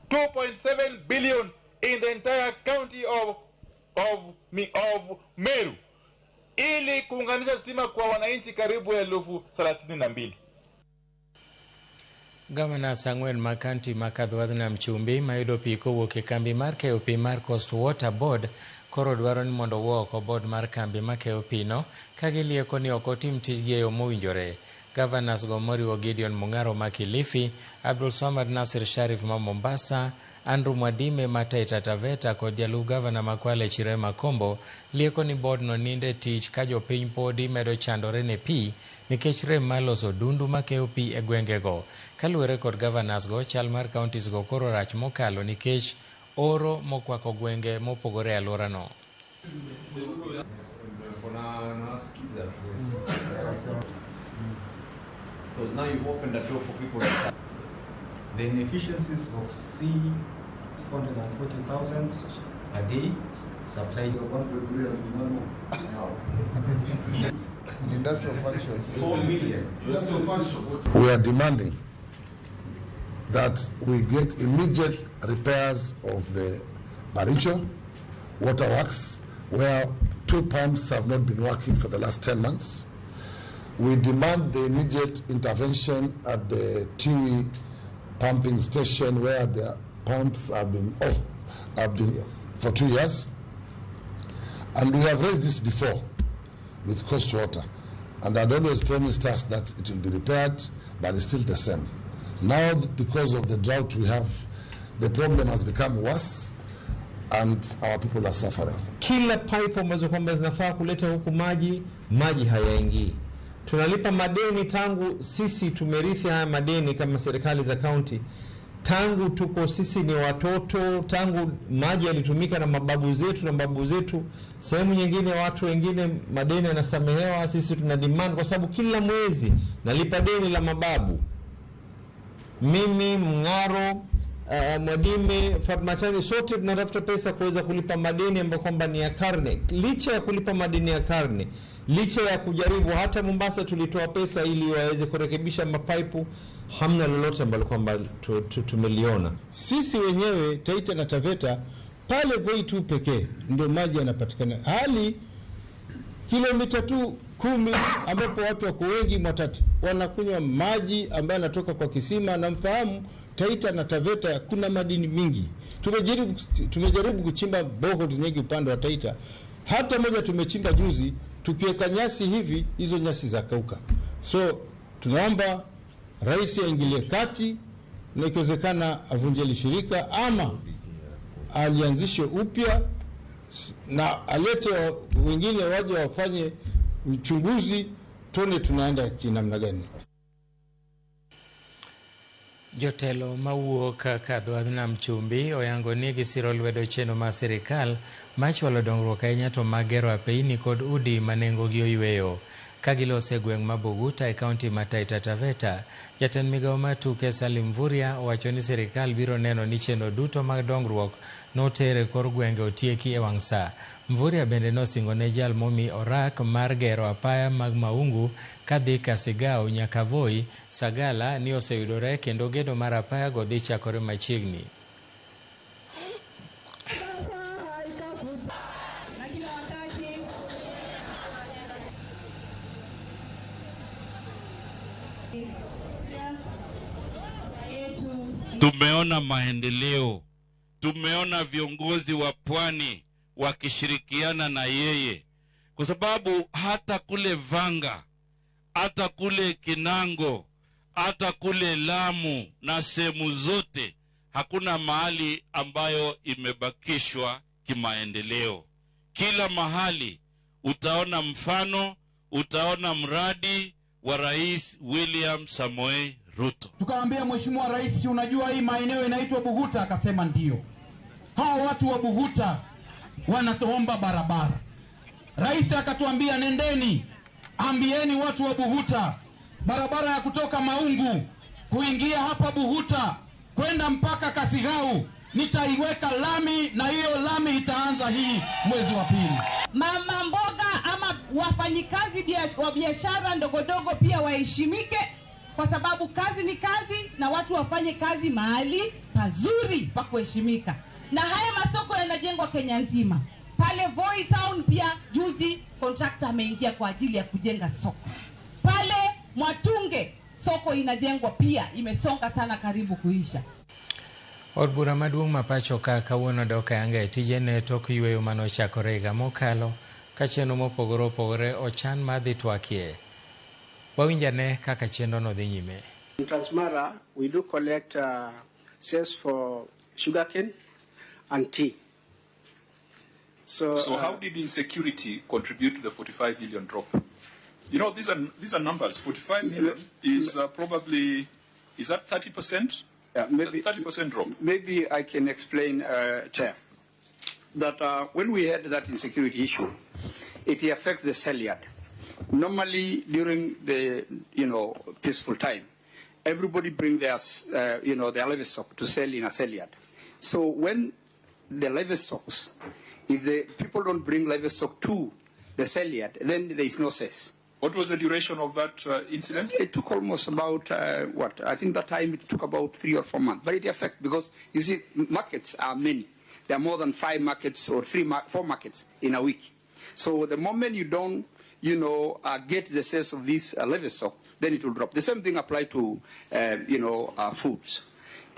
2.7 billion in the entire county of Meru, ili kuunganisha stima kwa wananchi karibu 32,000. Gavana Sang'wen ma kaunti ma Kadhwadh Nam Chumbi mayudo pi kowuok e kambi mar keyo pi mar Coast Water Board koro dwaro ni mondo owuo oko board mar kambi ma keyo pi no ka gilieko ni ok otim tijgi e yo mowinjore. Gavanas go moriwo Gideon Mung'aro ma Kilifi, Abdul Swamad Nasir Sharif ma Mombasa, Andrew Mwadime ma Taita Taveta kod jalup gavana ma Kwale Chirema Kombo lieko ni board no ninde tich ka jopiny podi medo chandore ne pi nikech rem mar loso dundu makeyo pi e gwengego. Kaluwore kod gavanas go, chal mar counties go koro rach mokalo nikech oro mokwako gwenge mopogore e alworano. Because now you've opened the door for people to start. The inefficiencies of C 440,000 a day supply 1.3 industrial functions. 4 million. Industrial functions. We are demanding that we get immediate repairs of the Baricho waterworks, where 2 pumps have not been working for the last 10 months. We demand the immediate intervention at the Tiwi pumping station, where the pumps have been off for 2 years. And we have raised this before with Coast Water, and had always promised us that it will be repaired, but it's still the same. Now, because of the drought we have, the problem has become worse and our people are suffering. Kila pipe ambazo kwamba zinafaa kuleta huku maji, maji hayaingii. Tunalipa madeni tangu sisi tumerithi haya madeni kama serikali za kaunti, tangu tuko sisi ni watoto, tangu maji yalitumika na mababu zetu na babu zetu. Sehemu nyingine watu wengine madeni yanasamehewa, sisi tuna demand kwa sababu kila mwezi nalipa deni la mababu. Mimi, Mng'aro, Mwadime, Fatma Chani, sote tunatafuta pesa kuweza kulipa madeni ambayo kwamba ni ya karne. Licha ya kulipa madeni ya karne, licha ya kujaribu, hata Mombasa tulitoa pesa ili waweze kurekebisha mapaipu, hamna lolote ambalo kwamba tumeliona. Sisi wenyewe Taita na Taveta pale Voi tu pekee ndio maji yanapatikana. Hali kilomita tu 10 ambapo watu wako wengi Mwatate wanakunywa maji ambayo yanatoka kwa kisima, na mfahamu Taita na Taveta kuna madini mingi. Tumejaribu kuchimba boreholes nyingi upande wa Taita. Hata moja tumechimba juzi, tukiweka nyasi hivi hizo nyasi zakauka. So tunaomba rais aingilie kati na ikiwezekana avunje shirika ama alianzishe upya na alete wengine waje wafanye uchunguzi, tuone tunaenda kinamna gani. Jotelo mawuok Kadhwadh Nam Chumbi oyango ni gisiro lwedo chenro mar sirikal machwalo dongruok ahinya to mag gero apeyni kod udi ma nengogi oyweyo. Ka giloso e gweng' ma Buguta e kaunti ma Taita Taveta, jatend migawo mar tuke Salim Mvurya owacho ni sirikal biro neno ni chenro duto mag dongruok noter e kor gwenge otieki e wang' sa. Mvurya bende nosingo ne jal momi orak mar gero apaya mag Maungu kadhi Kasigao nyaka Voi, Sagala ni oseyudore kendo gedo mar apaya go dhi chakore machiegni. Tumeona maendeleo, tumeona viongozi wa pwani wakishirikiana na yeye, kwa sababu hata kule Vanga, hata kule Kinango, hata kule Lamu na sehemu zote, hakuna mahali ambayo imebakishwa kimaendeleo. Kila mahali utaona mfano, utaona mradi wa Rais William Samoei Ruto. Tukamwambia Mheshimiwa Rais, unajua hii maeneo inaitwa Buguta? Akasema ndio. Hawa watu wa Buguta wanatuomba barabara. Rais akatuambia nendeni, ambieni watu wa Buguta barabara ya kutoka Maungu kuingia hapa Buguta kwenda mpaka Kasigau nitaiweka lami, na hiyo lami itaanza hii mwezi wa pili. Mama mboga ama wafanyikazi wa biashara ndogodogo pia waheshimike, kwa sababu kazi ni kazi na watu wafanye kazi mahali pazuri pa kuheshimika. Na haya masoko yanajengwa Kenya nzima. Pale Voi Town pia juzi contractor ameingia kwa ajili ya kujenga soko. Pale Mwatunge soko inajengwa pia, imesonga sana karibu kuisha. Od bura maduong' ma pacho ka kawuono dok ayanga e tijene tok yweyo manochakore higa mokalo ka chenro mopogore opogore ochan madhi twakie. Wawinj ane kaka chenro no dhi nyime. In Transmara, we do collect sales for sugarcane and tea. So how did insecurity contribute to the 45 million drop? You know, these are numbers. 45 million is probably, is that 30%? Yeah, maybe 30% drop. Maybe I can explain, Chair, that when we had that insecurity issue, it affects the sale yard. Normally, during the peaceful time, everybody bring their their livestock to sell in a sale yard. So when the livestock, if the people don't bring livestock to the sale yard, then there is no cess. What was the duration of that incident? It took almost about, I think that time it took about 3 or 4 months. But it affects, because, you see, markets are many. There are more than 5 markets or 4 markets in a week. So the moment you don't, get the sales of this livestock, then it will drop. The same thing applies to, foods.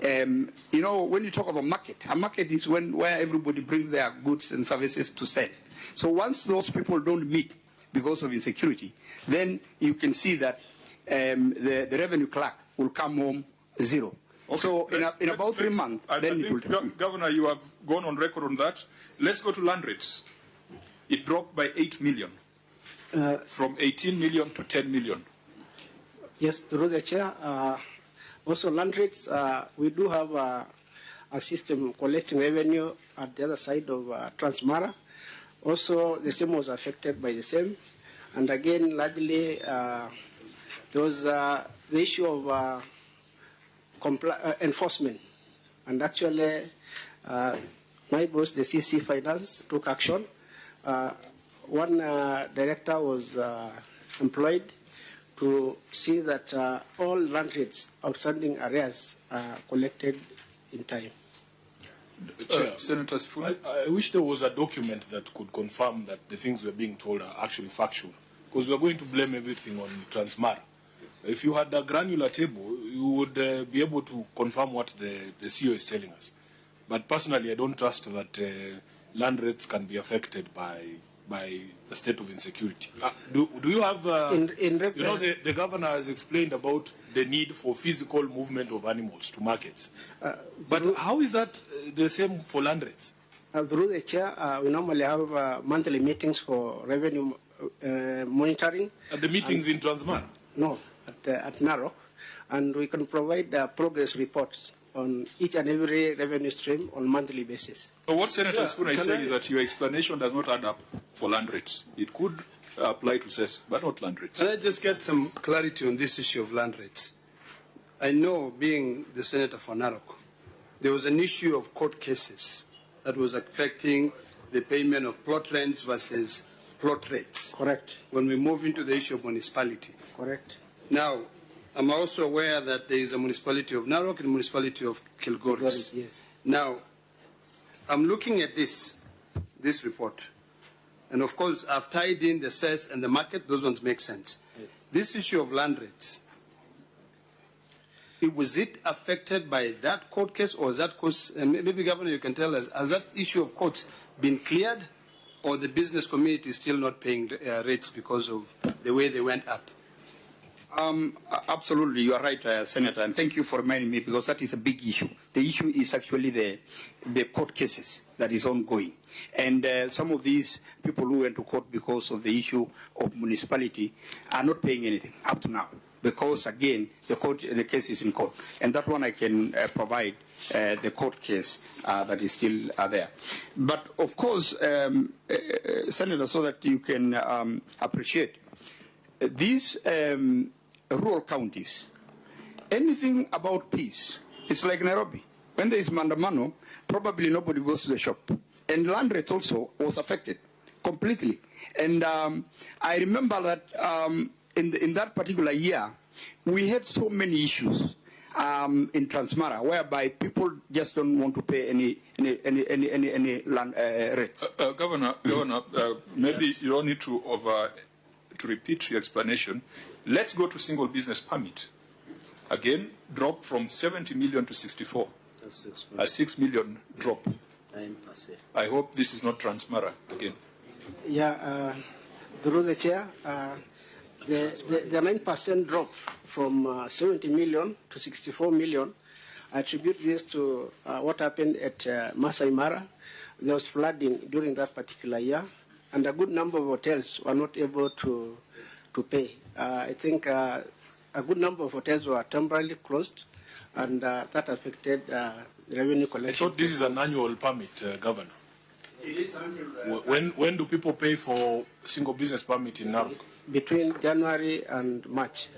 When you talk of a market is where everybody brings their goods and services to sell. So once those people don't meet because of insecurity, then you can see that the revenue clerk will come home zero. Okay, so in about 3 months, then it will. Governor, you have gone on record on that. Let's go to land rates. It dropped by 8 million, from 18 million to 10 million. Yes, through the chair. Also, land rates, we do have a system collecting revenue at the other side of Transmara. Also, the same was affected by the same. And again, largely, there was the issue of enforcement. And actually, my boss, the CC Finance, took action. One director was employed to see that all land rates, outstanding arrears, are collected in time. Chair, Senator Sifuna? I wish there was a document that could confirm that the things we're being told are actually factual, because we're going to blame everything on Transmara. If you had a granular table, you would be able to confirm what the CEO is telling us. But personally, I don't trust that land rates can be affected by the state of insecurity. Do you have... the governor has explained about the need for physical movement of animals to markets. But how is that the same for land rates? Through the chair, we normally have monthly meetings for revenue monitoring. At the meetings in Transmara? No, at Narok. And we can provide progress reports on each and every revenue stream on monthly basis. So what Senator Sifuna is saying is that your explanation does not add up for land rates. It could apply to cess, but not land rates. Can I just get some clarity on this issue of land rates? I know, being the senator for Narok, there was an issue of court cases that was affecting the payment of plot rents versus plot rates. Correct. When we move into the issue of municipality. Correct. Now, I'm also aware that there is a municipality of Narok and municipality of Kilgoris. Yes. Now, I'm looking at this report. And of course, I've tied in the cess and the market. Those ones make sense. Yes. This issue of land rates, Was it affected by that court case, or is that court, and maybe Governor, you can tell us, has that issue of courts been cleared, or the business community is still not paying rates because of the way they went up? Absolutely, you are right, Senator, and thank you for reminding me, because that is a big issue. The issue is actually the court cases that is ongoing. And some of these people who went to court because of the issue of municipality are not paying anything up to now, because, again, the case is in court. And that one I can provide the court case that is still there. But, of course, Senator, so that you can appreciate, these rural counties, anything about peace, it's like Nairobi. When there is Mandamano, probably nobody goes to the shop. And land rate also was affected completely. And I remember that in that particular year, we had so many issues in Transmara, whereby people just don't want to pay any land rates. Governor, maybe yes. You don't need to repeat your explanation. Let's go to single business permit. Again, drop from 70 million to 64. That's a 6 million drop. 9%. I hope this is not Transmara again. Yeah, through the chair, the 9% drop from 70 million to 64 million, I attribute this to what happened at Masai Mara. There was flooding during that particular year, and a good number of hotels were not able to pay. I think a good number of hotels were temporarily closed, and that affected revenue collection. I thought this is an annual permit, Governor. It is annual. When do people pay for single business permit in Narok? Between January and March.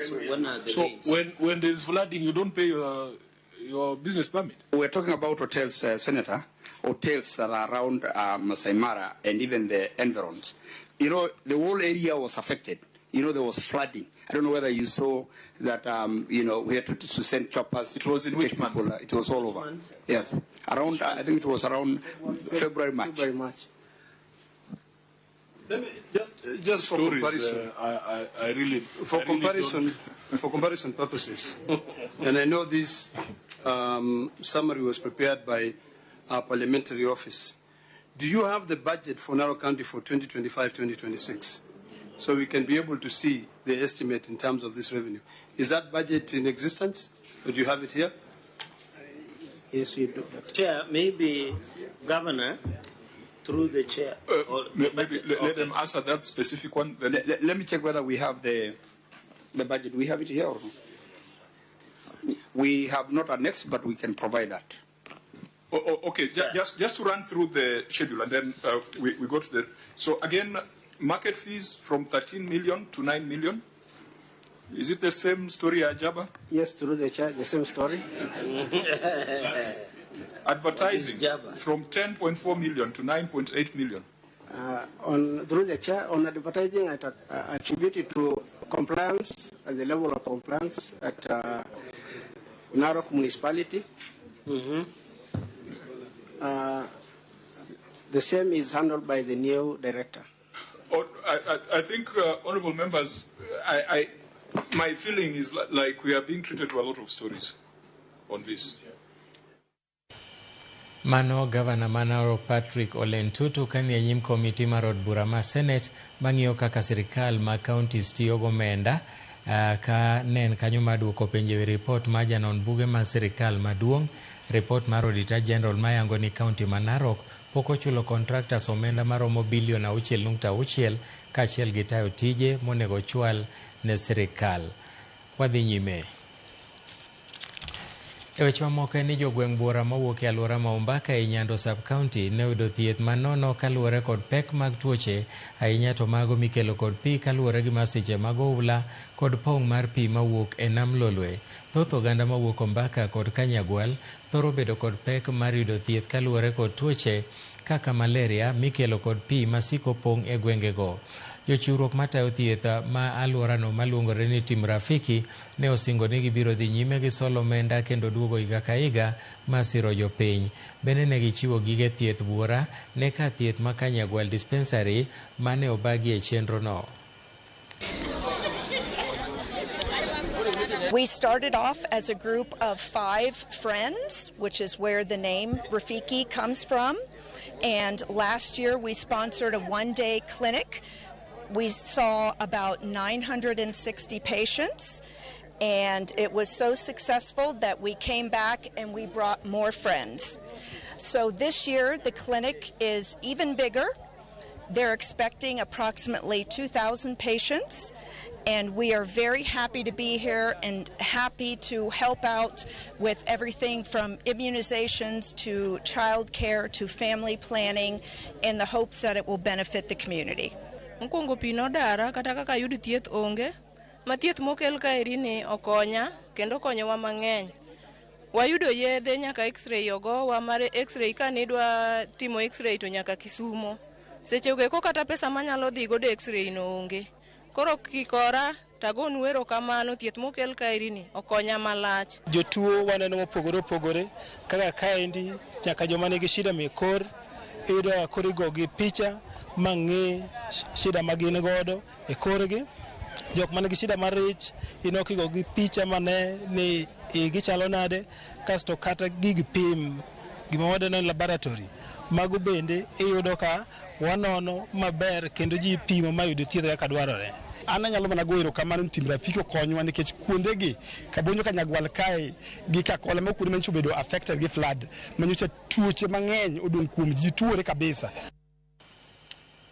So when are the rates? When there is flooding, you don't pay your business permit. We're talking about hotels, Senator, hotels that are around Masai Mara and even the environs. You know, the whole area was affected. You know, there was flooding. I don't know whether you saw that, you know, we had to send choppers. It was in which month? It was all over. Month? Yes. Around, I think it was around February, March. February, March. Let me just for stories, comparison. I really for I comparison, really for comparison purposes, and I know this summary was prepared by our parliamentary office. Do you have the budget for Narok County for 2025-2026, so we can be able to see the estimate in terms of this revenue? Is that budget in existence, or do you have it here? Yes, we do. Chair, maybe Governor, through the chair. Maybe let them answer that specific one. Then. Let me check whether we have the budget. We have it here or no? We have not annexed, but we can provide that. Oh, okay, just to run through the schedule, and then we go to the... So again, market fees from 13 million to 9 million. Is it the same story, Ajaba? Yes, through the chair, the same story. Advertising from 10.4 million to 9.8 million. Through the chair, on advertising, I attribute it to compliance, and the level of compliance at Narok municipality. Mm-hmm. The same is handled by the new director. Oh, I think, honorable members, my feeling is like we are being treated to a lot of stories on this. Mano Governor ma Narok Patrick Ole Ntutu kanie nyim komiti mar od bura ma Senate mang'iyo kaka sirikal ma counties tiyo gomenda ka ne en kanyo mar duoko penjo e ripot mar janon buge mar sirikal maduong'. Ripot mar Auditor General mayango ni county ma Narok pok ochulo contractors omenda maromo bilion 6.6 kaachiel gi tayo tije monego chwal ne sirikal. Wadhi nyime. E weche mamoko en ni jogweng' buora mawuok e alwora ma Ombaka e Nyando sub-county ne oyudo thieth manono kaluwore kod pek mag tuoche, ahinya to mago mikelo kod pi kaluwore gi masiche mag oula kod pong' mar pi mawuok e nam Lolwe. Thoth oganda mawuok Ombaka kod Kanyagwal thoro bedo kod pek mar yudo thieth kaluwore kod tuoche kaka malaria mikelo kod pi masiko pong' e gwengego. Jochiwruok matayo thieth ma alworano maluongore ni Tim Rafiki ne osingo ni gibiro dhi nyime gi solo omenda kendo duogo higa ka higa masiro jopiny. Bende ne gichiwo gige thieth buora ne kar thieth ma Kanyagwal Dispensary mane obagi e chenrono. We started off as a group of 5 friends, which is where the name Rafiki comes from. And last year we sponsored a one-day clinic. We saw about 960 patients, and it was so successful that we came back and we brought more friends. So this year the clinic is even bigger. They're expecting approximately 2,000 patients, and we are very happy to be here and happy to help out with everything from immunizations to child care to family planning in the hopes that it will benefit the community. Mokwongo pi nodara kata kaka ayud thieth onge, ma thieth mokel kaeri ni okonya kendo okonyowa mang'eny. Wayudo yedhe nyaka x-ray ogowa mar x-ray kanidwa timo x-ray to nyaka Kisumo. Seche go eko kata pesa manyalo dhi godo x-ray no onge. Koro kikora tagonu erokamano thieth mokel kaeri ni okonya malach. Jotuo waneno mopogore opogore kaka kaendi nyaka joma nigi shida mek kor iyudo ka koro igogi picha mang'e shida ma gin godo e korgi. Jok man gi shida mar ich ineno kigogi picha mane ni igi chalo nade, kasto kata gig pim gima wadendo ni laboratory mago bende iyudo ka wanono maber kendo ji pimo mayud thieth kaka dwarore. An anyalo mana goyo erokamano ni Team Rafiki okonywa nikech kuondegi Kabonyo Kanyagwal kae gi Kakola ma kuonde manyocha obedo affected gi flood manyocha tuoche mang'eny odong' kuom ji tuore kabisa.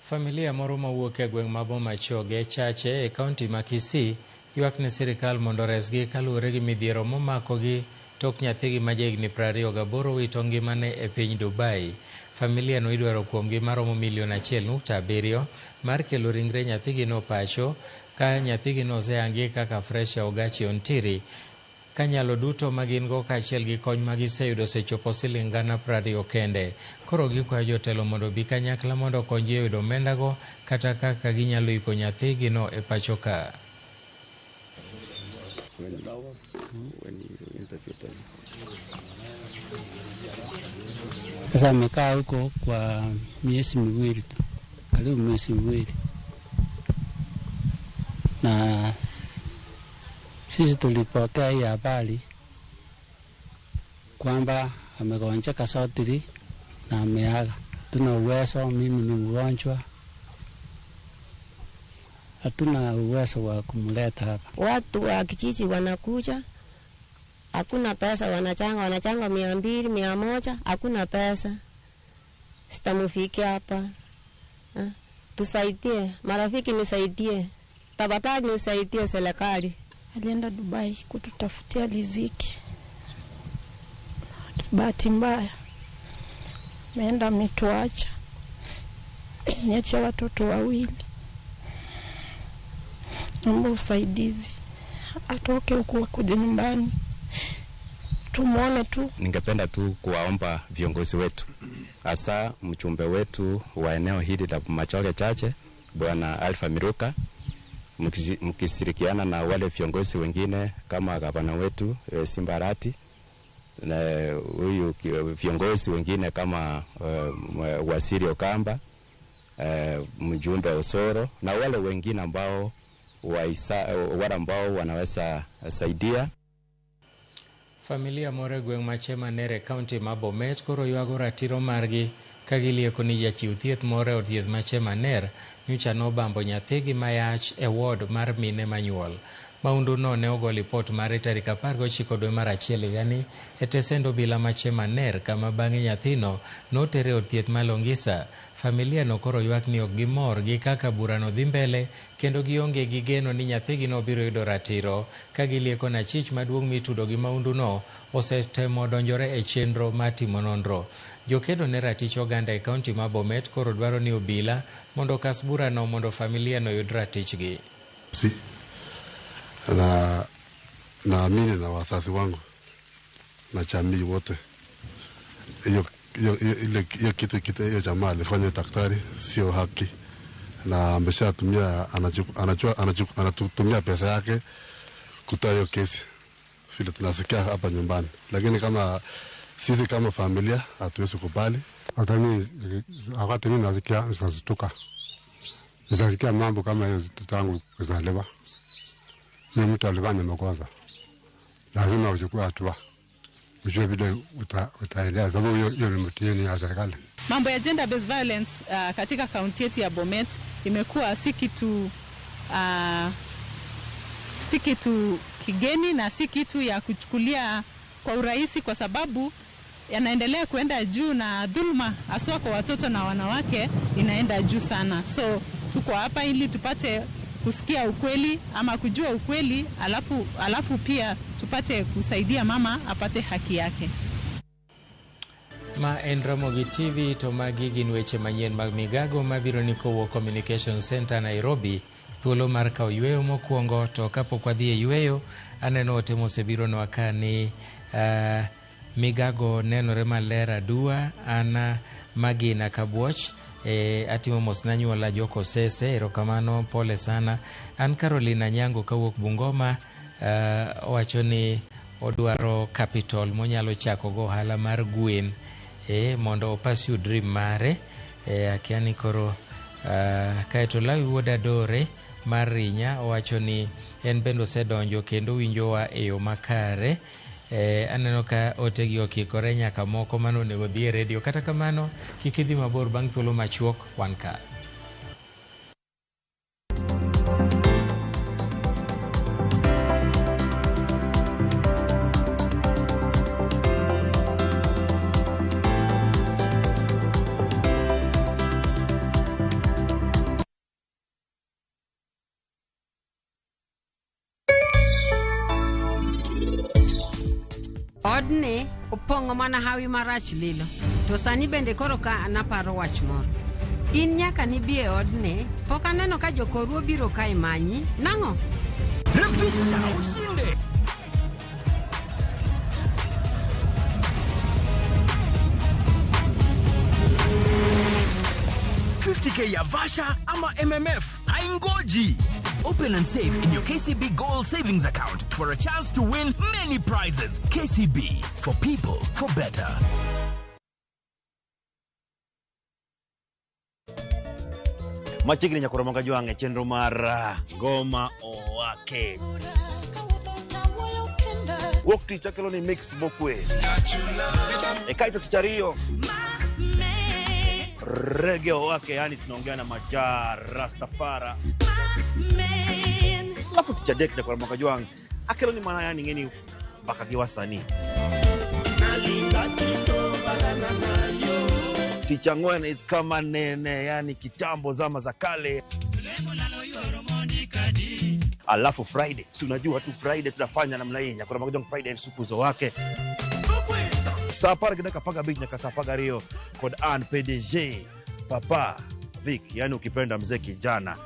Familia moro mawuok e gweng' ma Bomachoge Chache e kaunti ma Kisii ywak ne sirikal mondo oresgi kaluwore gi midhiero momakogi tok nyathigi ma jahigni 28 wito ngimane e piny Dubai. Familia no idwaro kuomgi maromo milion 1.7 mar kelo ringre nyathigino pacho ka nyathigino osehangi kaka Fresha Ogachi Ontiri ka nyalo duto ma gin go kaachiel gi kony ma giseyudo osechopo siling 20,000 kende. Koro gikwayo jotelo mondo obi kanyakla mondo okonygi e yudo omendago kata kaka ginyalo iko nyathigino e pacho ka. Sasa amekaa huko kwa miezi miwili tu, karibu miezi miwili, na sisi tulipokea hii habari kwamba amegonjeka sotiri na ameaga. Hatuna uwezo, mimi ni mgonjwa, hatuna uwezo wa kumleta hapa. Watu wa kijiji wanakuja, hakuna pesa, wanachanga 200, 100, hakuna pesa. Sitamfikia hapa. Tusaidie, marafiki nisaidie, tafadhali nisaidie serikali. Alienda Dubai kututafutia riziki. Bahati mbaya ameenda ametuacha, niacha watoto wawili. Naomba usaidizi, atoke huku akuje nyumbani tumuone tu. Ningependa tu kuwaomba viongozi wetu, hasa mchumbe wetu wa eneo hili la Bomachoge Chache Bwana Alpha Miruka, mkishirikiana na wale viongozi wengine kama gavana wetu Simbarati na huyu viongozi wengine kama Waziri Okamba, mjumbe Osoro na wale wengine ambao wale ambao wanaweza saidia. Familia moro e gweng' ma Chemanere kaunti ma Bomet koro ywago ratiro margi ka gilieko ni jachiw thieth moro e od thieth ma Chemaner nyocha nobambo nyathigi mayach e ward mar mine manyuol. Maundu no ne ogo lipot mare tarik 19 dwe mar achiel higani e tesend obila ma Chemaner kama bang'e nyathino notere e od thieth ma Longisa. Familia no koro ywak ni ok gimor gi kaka burano dhi mbele kendo gionge gi geno ni nyathigino biro yudo ratiro ka gilieko ni achich maduong' mitudo gi maundu no osetemo donjore e chenro mar timo nonro. Jokedo ne ratich oganda e kaunti ma Bomet koro dwaro ni obila mondo okas burano mondo familia no yud ratichgi. Si. Na naamini na wazazi wangu na jamii wote, hiyo kitu hiyo jamaa alifanya daktari sio haki, na ameshatumia anatumia pesa yake kutoa hiyo kesi vile tunasikia hapa nyumbani, lakini kama sisi kama familia hatuwezi kubali. Hata mimi wakati mimi nasikia nasikia mambo kama hiyo tangu kuzaliwa. Ni mtu alifanya makosa. lazima uchukue hatua, ujue vile utaendea, sababu hiyo ni mtihani ya serikali. Mambo ya gender based violence katika kaunti yetu ya Bomet imekuwa si kitu kigeni na si kitu ya kuchukulia kwa urahisi, kwa sababu yanaendelea kuenda juu na dhuluma haswa kwa watoto na wanawake inaenda juu sana. So tuko hapa ili tupate kusikia ukweli ama kujua ukweli, alafu pia tupate kusaidia mama apate haki yake. Ma en Ramogi TV to magi gin weche manyien mag migago mabiro ni kowuok Communication Center Nairobi. Thuolo mar kawo yweyo mokwongo, to kapok wadhi e yweyo aneno ote mosebironwa ka ni migago nenore maler aduwa. An Magina Kabuoch, atimo mos na anyuola Joko Sese, erokamano, pole sana. An Carolina Nyango kawuok Bungoma, owacho ni odwaro capital monyalo chako go ohala mar gwen, mondo o pursue dream mare. Akia ni koro kaeto Lawi wuod Adore mar Rinya owacho ni en bende osedonjo kendo winjowa e yo makare. Aneno ka otegi okikore nyaka moko mane onego dhi e redio. Kata kamano kik idhi mabor, bang' thuolo machuok wan ka. Odni opong'o mana hawi marach lilo. To sani bende koro ka naparo wach moro. In nyaka nibi e odni, pok aneno ka jokoru obiro kae manyi. Nang'o? Refisha ushinde. $50K ya Vasha ama MMF haingoji. Open and save in your KCB Gold Savings Account for a chance to win many prizes. KCB, for people, for better. Machiegni nyakoro moga jwang' e chenro mar Ngoma Owake. Wuok tich akelo ni mix mokwe. E kaito tich ariyo Reggae Owake, yani tunaongea na Maja Rastafara. Alafu tich adek nyakoro moga jwang' akelo ni mana yani ng'eni mbaka gi wasanii. Tich ang'wen is kama nene, yani kitambo zama za kale. Alafu Friday, si unajua tu Friday tunafanya namna hii nyakoro moga jwang' Friday supuzo wake. Saa apar gi dakika 15 nyaka saa 12 kod an PDG Papa Vic, yani ukipenda mzee kijana.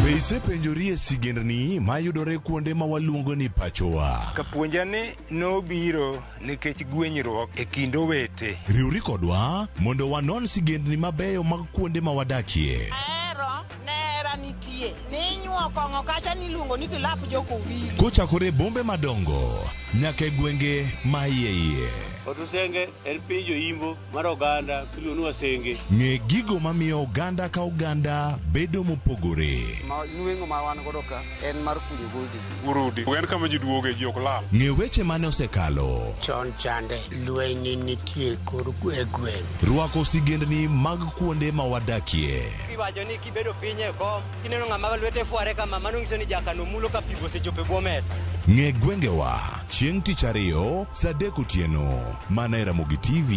Be isepenjorie sigendni mayudore kuonde ma waluongo ni pachowa? Kapuonja ni nobiro nikech gwenyruok e kind owete. Riwri kodwa mondo wanon sigendni mabeyo mag kuonde ma wadakie. Ahero nera nitie ninyuo kong'o kacha niluongo ni kilap jokowili. Kochakore e bombe madongo nyaka e gwenge ma iye iye. Otusenge en piny joimbo mar oganda miluongo ni Wasenge. Ng'e gigo mamiyo oganda ka oganda bedo mopogore. Nweng'o ma wan godo ka en mar kunyo goldi. Urudi en kama ji duoge ji ok lal. Ng'e weche mane osekalo. Chon chande lweny nitie kor e gweng'. Rwako sigendni mag kuonde ma wadakie. Iwacho ni kibedo piny e kom kineno ng'ama lwete fware kama mano nyiso ni jakano mulo ka pi osechopo e bwo mesa. Ng'e gwengewa chieng' tich ariyo saa 3 otieno mana e Ramogi TV.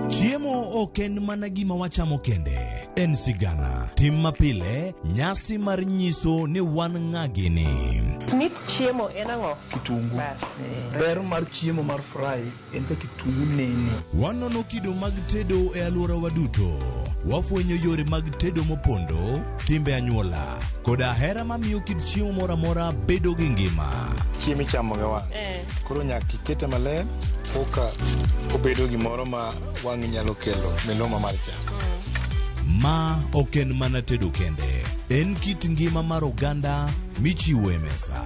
Chiemo ok en mana gima wachamo kende, en sigana, tim mapile, nyasi mar nyiso ni wan ng'a gini. Mit chiemo en ang'o? Kitungu. Ber mar chiemo mar fry en ka kitungu nene. Wanono kido mag tedo e alworawa duto. Wafwenyo yore mag tedo mopondo, timbe anyuola, koda hera mamiyo kit chiemo moro amora bedo gi ngima. Chiemo ichamo gi wang'. Koro nyaka ikete maler koka obedo gimoro ma wang'i nyalo kelo miluma mar chak. Ma ok en mana tedo kende, en kit ngima mar oganda michiwo e mesa.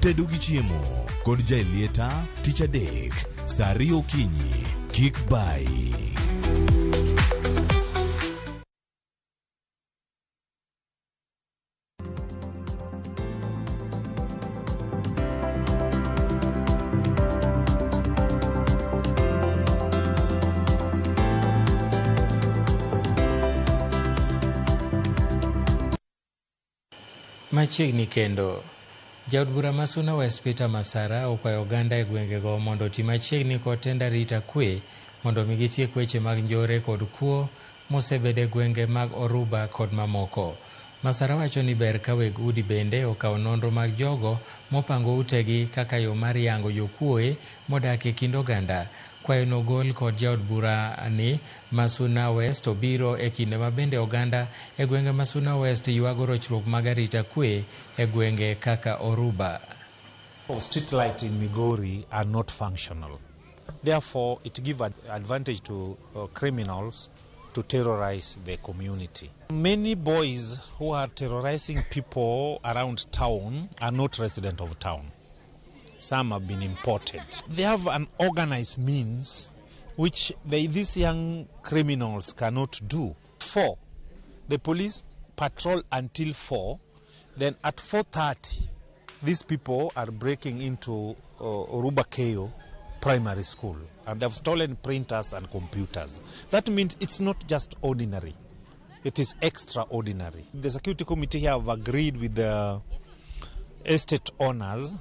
Tedo gi chiemo kod Jaelieta tich adek saa 2 okinyi. Kik bayi. Machiegni kendo. Jaod bura ma Suna West Peter Masara okwayo oganda e gwengego mondo oti machiegni kod tend arita kwe mondo mi gitiek weche mag njore kod kuo mosebedo e gwenge mag Oruba kod mamoko. Masara wacho ni ber ka weg udi bende okawo nonro mag jogo mopango utegi kaka yo mar yango jokuoe modak e kind oganda. Kwayo nogol kod jaod bura ni ma Suna West obiro e kinde ma bende oganda e gwenge ma Suna West ywago rochruok mag arita kwe e gwenge kaka Oruba. Street lights in Migori are not functional. Therefore, it gives advantage to criminals to terrorize the community. Many boys who are terrorizing people around town are not resident of town. Some have been imported. They have an organized means which these young criminals cannot do. 4, the police patrol until 4. Then at 4:30, these people are breaking into Oruba Keyo Primary School, and they've stolen printers and computers. That means it's not just ordinary. It is extraordinary. The security committee here have agreed with the estate owners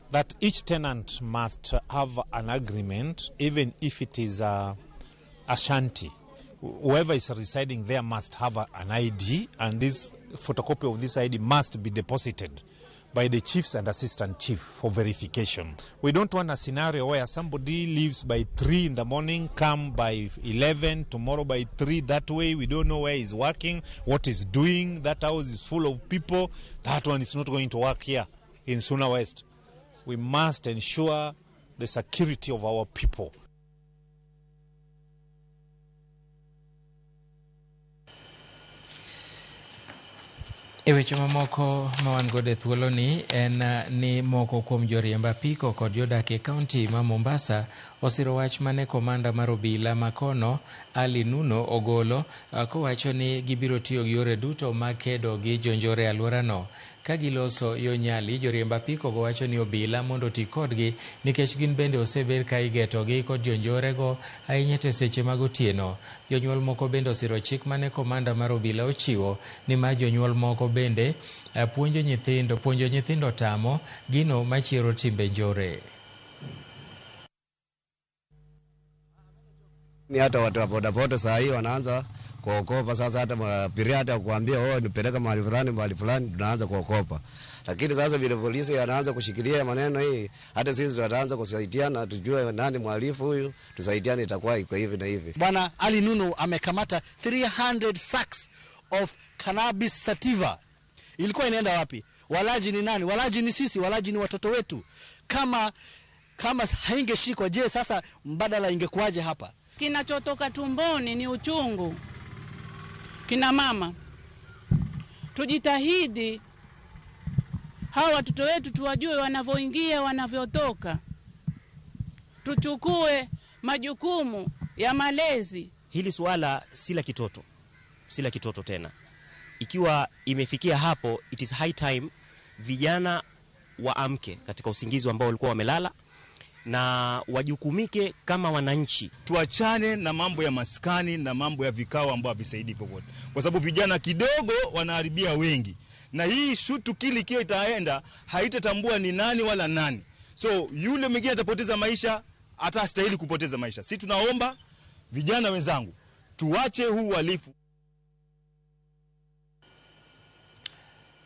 that each tenant must have an agreement, even if it is a shanty. Whoever is residing there must have an ID, and this photocopy of this ID must be deposited by the chiefs and assistant chief for verification. We don't want a scenario where somebody leaves by 3 in the morning, come by 11, tomorrow by 3. That way we don't know where he's working, what he's doing. That house is full of people. That one is not going to work here in Suna West. We must ensure the security of our people. E weche mamoko ma wan godo e thuoloni en ni moko kuom joriemb apiko kod jodak e kaunti ma Mombasa osiro wach mane komanda mar obila makono Ali Nuno ogolo kowacho ni gibiro tiyo gi yore duto mag kedo gi jonjore e alworano. Ka giloso yo Nyali, joriemb apiko go wacho ni obila mondo oti kodgi nikech gin bende osebed ka igetogi kod jonjorego ahinya to e seche mag otieno. Jonyuol moko bende osiro chik mane komanda mar obila ochiwo ni ma jonyuol moko bende puonjo nyithindo tamo gino machiero timbe njore. Ni hata watu wa bodaboda saa hii wanaanza kuogopa sasa, hata abiria hata kuambia oh nipeleka mahali fulani mahali fulani, tunaanza kuogopa. Lakini sasa vile polisi anaanza kushikilia maneno hii, hata sisi tutaanza kusaidiana, tujue nani mhalifu huyu, tusaidiane, itakuwa iko hivi na hivi. Bwana Ali Nuno amekamata 300 sacks of cannabis sativa. Ilikuwa inaenda wapi? Walaji ni nani? Walaji ni sisi, walaji ni watoto wetu. Kama haingeshikwa, je, sasa mbadala ingekuwaje hapa? Kinachotoka tumboni ni uchungu. Kina mama, tujitahidi hawa watoto wetu tuwajue wanavyoingia, wanavyotoka. Tuchukue majukumu ya malezi. Hili suala si la kitoto, si la kitoto tena. Ikiwa imefikia hapo, it is high time vijana waamke katika usingizi ambao walikuwa wamelala na wajukumike kama wananchi. Tuachane na mambo ya maskani na mambo ya vikao ambao havisaidii popote, kwa sababu vijana kidogo wanaharibia wengi, na hii shutu kili kio itaenda haitatambua ni nani wala nani. So yule mwingine atapoteza maisha, hata hastahili kupoteza maisha. Sisi tunaomba vijana wenzangu tuache huu uhalifu.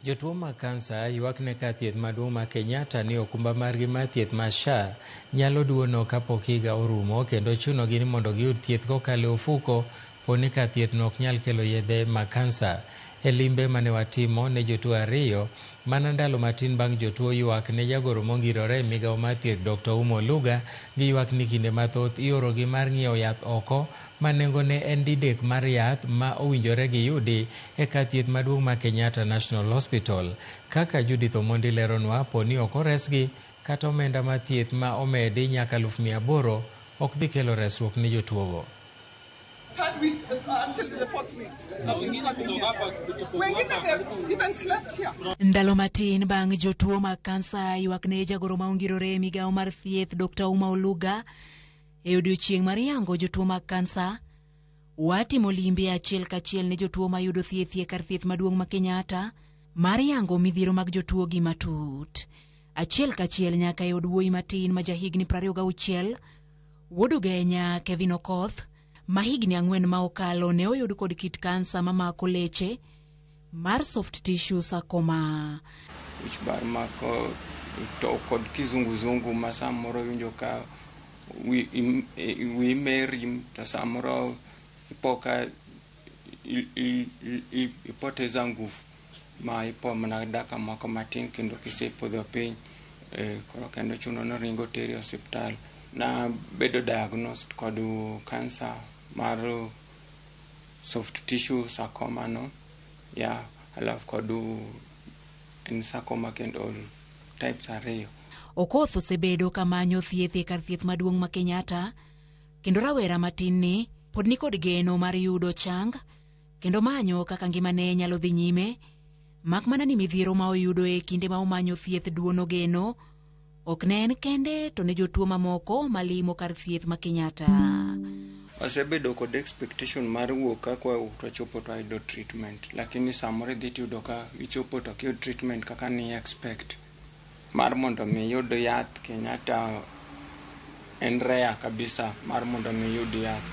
Jotuo mag kansa ywak ne kar thieth maduong' ma Kenyatta ni okumba margi mar thieth mar SHA nyalo duono kapok higa orumo kendo chunogi ni mondo giyud thieth kokalo e ofuko poni kar thieth no ok nyal kelo yedhe mag kansa. E limbe mane watimo ne jotuo ariyo mana ndalo matin bang' jotuo ywak ne jagoro mongirore e migawo mar thieth Dr. Umo Oluga giywak ni kinde mathoth iorogi mar ng'iewo yath oko ma nengone en didek mar yath ma owinjore giyudi e kar thieth maduong' ma Kenyatta National Hospital. Kaka Judith Omondi leronwa, poni ok oresgi kata omenda mar thieth ma omedi nyaka 800,000 ok dhi kelo resruok ne jotuogo. Third week until the fourth week. I've been coming here. Wengine they've even slept here. Ndalo matin bang' jotuo mag kansa ywak ne jagoro ma ongirore e migawo mar thieth Dr. Uma Oluga e odiochieng' mar yango jotuo mag kansa, watimo limbe achiel kachiel ne jotuo mayudo thieth e kar thieth maduong' ma Kenyatta mar yango midhiero mag jotuo gi matut. Achiel kachiel nyaka e od wuoyi matin ma jahigni 26, wuod Ugenya Kevin Okoth, ma higni 4 ma okalo ne oyud kod kit kansa mamako leche mar soft tissue sarcoma. Wich bar mako to kod kizunguzungu ma samoro iwinjo ka wiyi meri to samoro ipo ka ipoteza nguvu ma ipo mana dakika moko matin kendo kisepodho piny koro kendo chuno ni ringo teri e osiptal. Na bedo diagnosed kod kansa mar soft tissue sarcoma no ya alafu kod en sarcoma kendo types 2. Okoth osebedo kamanyo thieth e kar thieth maduong' ma Kenyatta kendo rawera matin ni pod nikod geno mar yudo chang kendo manyo kaka ngimane nyalo dhi nyime, mak mana ni midhiero ma oyudo e kinde ma omanyo thieth duono geno ok ne en kende to ne jotuo mamoko malimo kar thieth ma Kenyatta. Wasebedo kod expectation mar wuok ka kwa to chopo to ayudo treatment, lakini samoro idhi tiyudo ka ichopo to ok iyud treatment kaka ni expect. Mar mondo mi iyud yath Kenyatta en rare kabisa mar mondo mi iyud yath.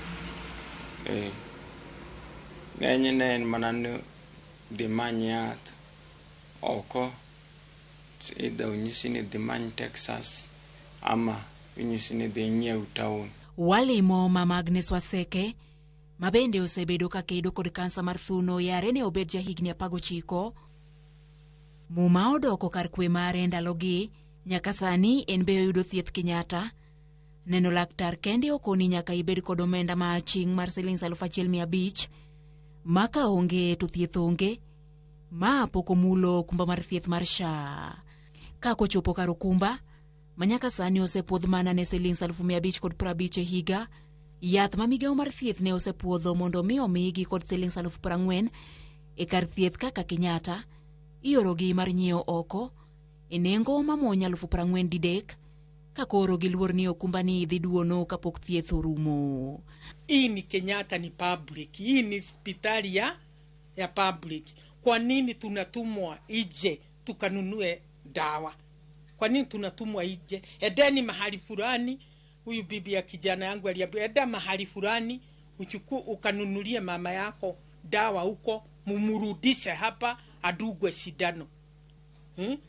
Ng'enyne en mana ni dhi many yath oko, either onyisi ni dhi many Texas ama inyisi ni dhi nyiew town. Walimo Mama Agnes Waseke ma bende osebedo ka kedo kod kansa mar thuno yare ne obed jahigni 19. Muma odoko kar kwe mare ndalogi nyaka sani en be oyudo thieth Kenyatta. Neno laktar kende okoni nyaka ibed kod omenda ma aching' mar siling 1500 ma ka onge to thieth onge, ma pok omulo okumba mar thieth mar SHA. Ka kochopo kar okumba ma nyaka sani osepuodh mana ne siling 550 e higa, yath ma migawo mar thieth ne osepuodho mondo mi omigi kod siling 40,000 e kar thieth kaka Kenyatta, iorogi mar nyiewo oko e nengo mamonya 43,000 ka koro giluor ni okumba ni dhi duono kapok thieth orumo. Hii ni Kenyatta ni public, hii ni hospitali ya public. Kwa nini tunatumwa ije tukanunue dawa? Kwa nini tunatumwa ije? Edeni mahali fulani, huyu bibi ya kijana yangu aliambia eda mahali fulani uchukue ukanunulie mama yako dawa huko, mumurudishe hapa adugwe shindano.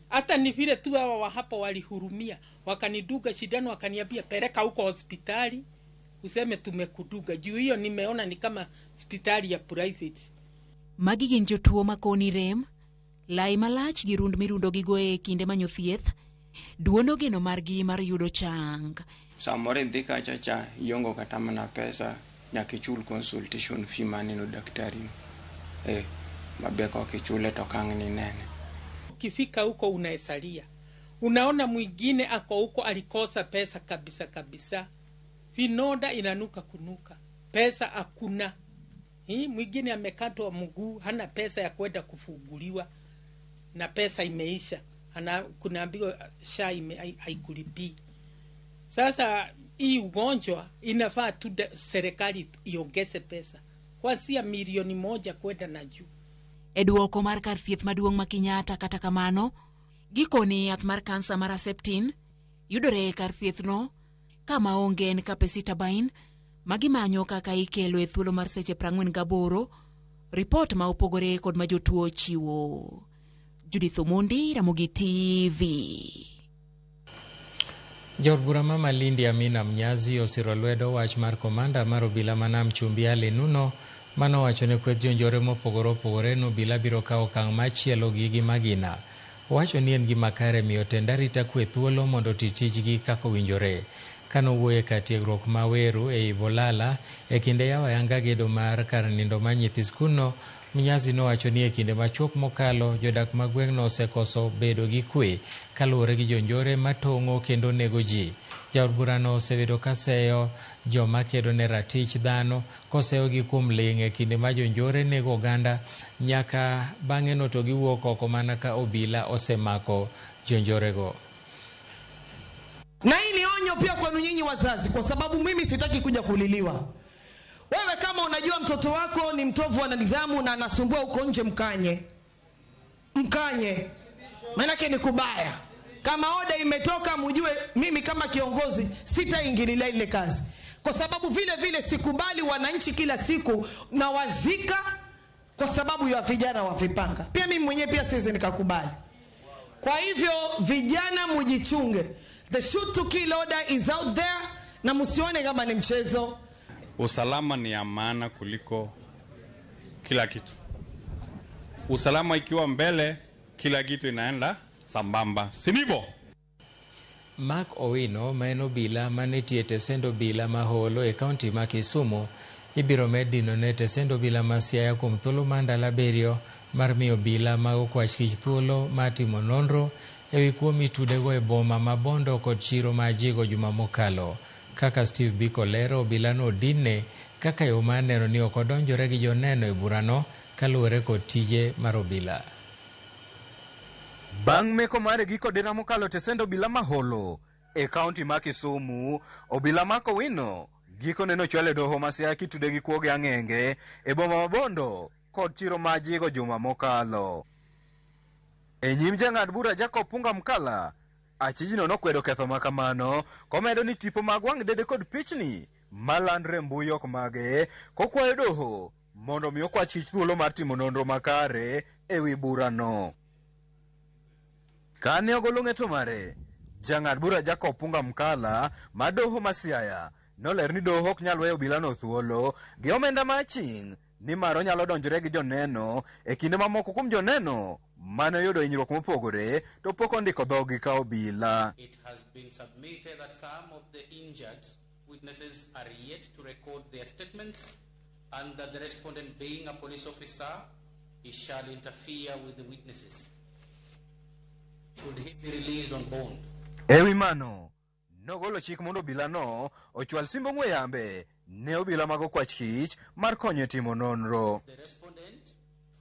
Hata ni vile tu hawa wa hapa walihurumia, wakaniduga shindano wakaniambia peleka huko hospitali useme tumekuduga. Juu hiyo nimeona ni kama hospitali ya private. Magi gin jotuo makoni rem, lai malach gi rund mirundo gigo e kinde manyo thieth, duono geno margi mar yudo chang. Samoro idhi kacha cha iongo kata mana pesa nyaka ichul consultation fee maneno daktari no. Mabe ka ichule to kang' ni nene. Ukifika huko unaesalia, unaona mwingine ako huko alikosa pesa kabisa kabisa, vinoda inanuka kunuka, pesa hakuna. Mwingine amekatwa mguu, hana pesa ya kwenda kufunguliwa na pesa imeisha, kunaambiwa SHA haikulipii. Sasa hii ugonjwa inafaa tu serikali iongeze pesa kuanzia milioni 1 kwenda na juu. E duoko mar kar thieth maduong' ma Kenyatta kata kamano, gikoni yath mar kansa mar Herceptin yudore e kar thieth no kama onge en capecitabine ma gimanyo kaka ikelo e thuolo mar seche 48, ripot ma opogore kod ma jotuo chiwo. Judith Omondi, Ramogi TV. Jaod bura ma Malindi Amina Mnyazi osiro lwedo wach mar komanda mar obila ma Nam Chumbi Ali Nuno manowacho ne kweth jonjore mopogore opogore ni obila biro kawo okang' machielo gi gi magina. Owacho ni en gima kare miyo tend arita kwe thuolo mondo oti tijgi kaka owinjore. Kanowuoyo e kar tiegruok ma Weru ei Bolala e kinde yawo ayanga gedo mar kar nindo mar nyithi skundno, Mnyazi nowacho ni e kinde machuok mokalo, jodak mag gweng'no osekoso bedo gi kwe kaluwore gi jonjore matong'o kendo nego ji. Jaod burano osebedo ka seyo joma kedo ne ratich dhano koseyogi kuom ling' e kinde ma jonjore nego oganda nyaka bang'e no to giwuok oko mana ka obila osemako jonjorego. Na hii ni onyo pia kwenu nyinyi wazazi, kwa sababu mimi sitaki kuja kuliliwa. Wewe kama unajua mtoto wako ni mtovu wa nidhamu na anasumbua huko nje, mkanye, mkanye, maanake ni kubaya. Kama oda imetoka, mjue mimi kama kiongozi sitaingililia ile kazi, kwa sababu vile vile sikubali wananchi kila siku na wazika kwa sababu ya vijana wa vipanga. Pia mimi mwenyewe pia siwezi nikakubali. Kwa hivyo vijana mujichunge. The shoot to kill order is out there, na msione kama ni mchezo. Usalama ni ya maana kuliko kila kitu. Usalama ikiwa mbele, kila kitu inaenda sambamba, si ndivyo? Mark Owino ma en obila manitie tesend obila ma Holo e kaunti ma Kisumu ibiro med dinone tesend obila ma Siaya kuom thuolo mar ndalo 7 mar miyo obila mag okwach kich thuolo mar timo nonro ewi kuo mitudego e boma ma Bondo kod chiro ma Ajigo juma mokalo. Kaka Steve Biko lero, obila no odinne kaka yo mar neno ni ok odonjore gi joneno e burano kaluwore kod tije mar obila. Bang' meko mare giko dira mokalo tesend obila ma Holo e kaunti ma Kisumu, obila Mark Owino gikone nochwal e doho ma Siaya kitude gi kuo gi ang'enge e boma ma Bondo kod chiro ma Ajigo juma mokalo. E nyim jang'ad bura Jacob Punga Mkala, achijno nokwedo ketho ma kamano komedo ni tipo mag wang' dede kod pichni malandre e mbui ok mage, kokwayo doho mondo mi okwach kich thuolo mar timo nonro makare ewi burano. Kane ogolo ng'eto mare, jang'ad bura Jacob Punga Mkala ma doho ma Siaya noler ni doho ok nyal weyo obilano thuolo gi omenda ma aching' nimar onyalo donjore gi joneno e kinde mamoko kuom joneno mane oyudo hinyruok mopogore to pok ondiko dhogi ka obila. It has been submitted that some of the injured witnesses are yet to record their statements and that the respondent, being a police officer, he shall interfere with the witnesses. Should he be released on bond? Ewi mano, nogolo chik mondo obilano ochwal simb ong'we yambe ne obila mag okwach kich mar konyo e timo nonro. The respondent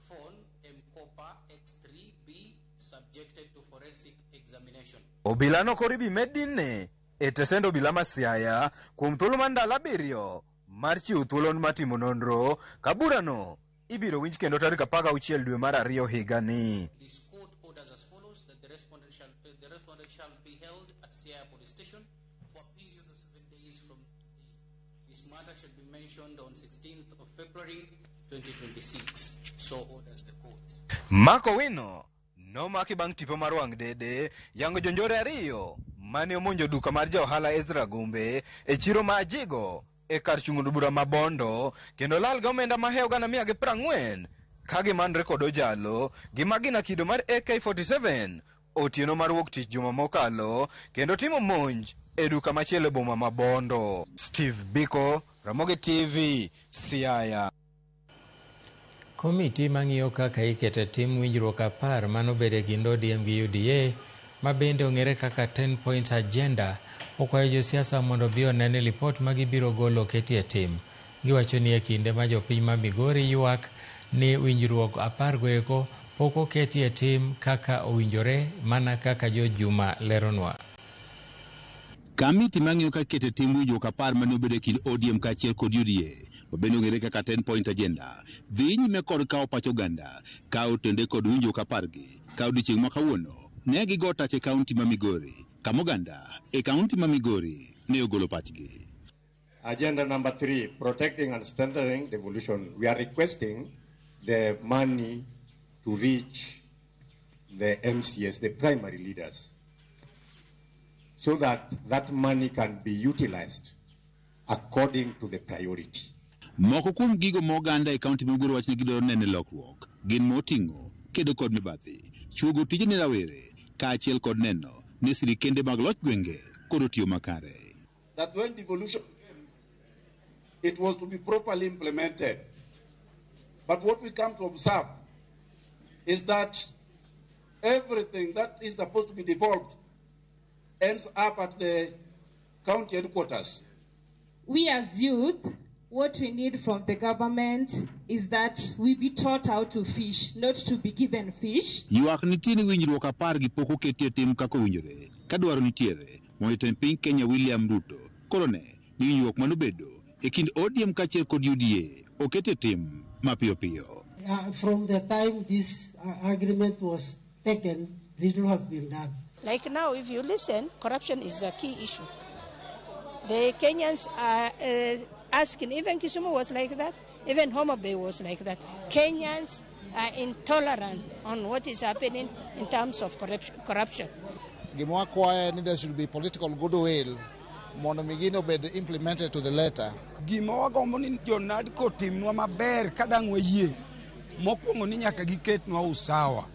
phone M-Kopa X3B subjected to forensic examination. Obilano koro ibi med dinne e tesend obila ma Siaya kuom thuolo mar ndalo 7 mar chiwo thuolo mar timo nonro ka burano ibiro winj kendo tarik 16 dwe mar 2 higani. This court orders as follows, that the respondent shall be held at Siaya Police Station for a period of 7 days from today. This matter should be mentioned on 16th of February 2026. So orders the court. Mark Owino nomaki bang' tipo mar wang' dede yango jonjore 2 mane omonjo duka mar ja ohala Ezra Gumbe e chiro ma Ajigo e kar chung' od bura ma Bondo kendo lal gi omenda mahewo 140,000 ka gimanre kod ojalo gi magina kido mar AK47 otieno mar wuok tich juma mokalo kendo timo monj e duka machielo e boma ma Bondo. Steve Biko, Ramogi TV, Siaya. Komiti mang'iyo kaka ikete tim winjruok 10 manobedo e kind ODM gi UDA ma bende ong'ere kaka 10 point agenda okwayo josiasa mondo obi one ni lipot ma gibiro golo oketi e tim. Giwacho ni e kinde ma jopiny ma Migori ywak ni winjruok 10 goeko pok oketi e tim kaka owinjore mana kaka George Juma leronwa. Kamiti mang'iyo kaka ikete tim winjruok 10 mane obedo e kind ODM kaachiel kod UDA ma bende ong'ere kaka 10 point agenda dhi nyime kod kawo pach oganda ka otende kod winjruok 10 gi ka odiechieng' ma kawuono ne gigo tach e kaunti ma Migori kama oganda e kaunti ma Migori ne ogolo pachgi. Agenda number 3, protecting and strengthening devolution. We are requesting the money to reach the MCS, the primary leaders, so that that money can be utilized according to the priority. Moko kuom gigo ma oganda e kaunti ma Migori wacho ni gidwaro neno e lokruok gin moting'o kedo kod mibadhi, chuogo tije ne rawere kaachiel kod neno ni sirikende mag loch gwenge koro tiyo makare. That when devolution came, it was to be properly implemented. But what we come to observe is that everything that is supposed to be devolved ends up at the county headquarters. We as youth, what we need from the government is that we be taught how to fish, not to be given fish. Ywak nitie ni winjruok 10 gi pok oketie tim kaka owinjore ka dwaro nitiere mondo jatend piny Kenya William Ruto koro ne ni winjruok manobedo e kind ODM kaachiel kod UDA oketie tim mapiyo piyo. From the time this agreement was taken, little has been done. Like now, if you listen, corruption is a key issue. The Kenyans are asking, even Kisumu was like that, even Homa Bay was like that. Kenyans are intolerant on what is happening in terms of corruption. Gima wakwayo ni there should be political goodwill mondo mi gino obed implemented to the letter. Gima wagombo ni jo-NADCO otimnwa maber ka dang' wayie. Mokwongo ni nyaka giketnwa usawa.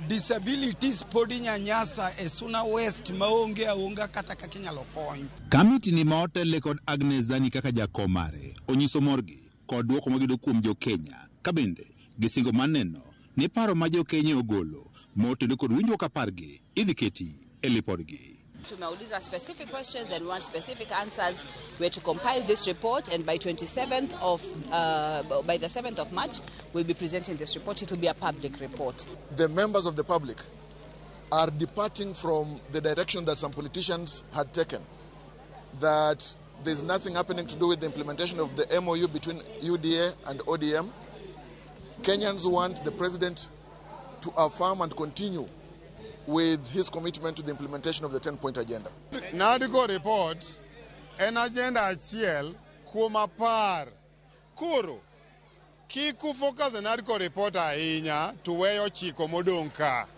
Disabilities pod inyanyasa e Suna West maonge aonga kata kaka inyalo kony. Kamiti ni ma otelne kod Agnes Zani kaka jakom mare onyiso morgi kod duoko magiyudo kuom jo-Kenya ka bende gisingo mar neno ni paro ma jo-Kenya ogolo motenore kod winjruok 10 gi idhi keti e lipodgi. Tumeuliza specific questions and want specific answers. We're to compile this report, and by 27th of by the 7th of March, we'll be presenting this report. It will be a public report. The members of the public are departing from the direction that some politicians had taken, that there's nothing happening to do with the implementation of the MOU between UDA and ODM. Kenyans want the president to affirm and continue with his commitment to the implementation of the 10-point agenda. NADCO report en agenda achiel kuom 10. Koro, kik ufocus e NADCO report ahinya to weyo chiko modong' ka.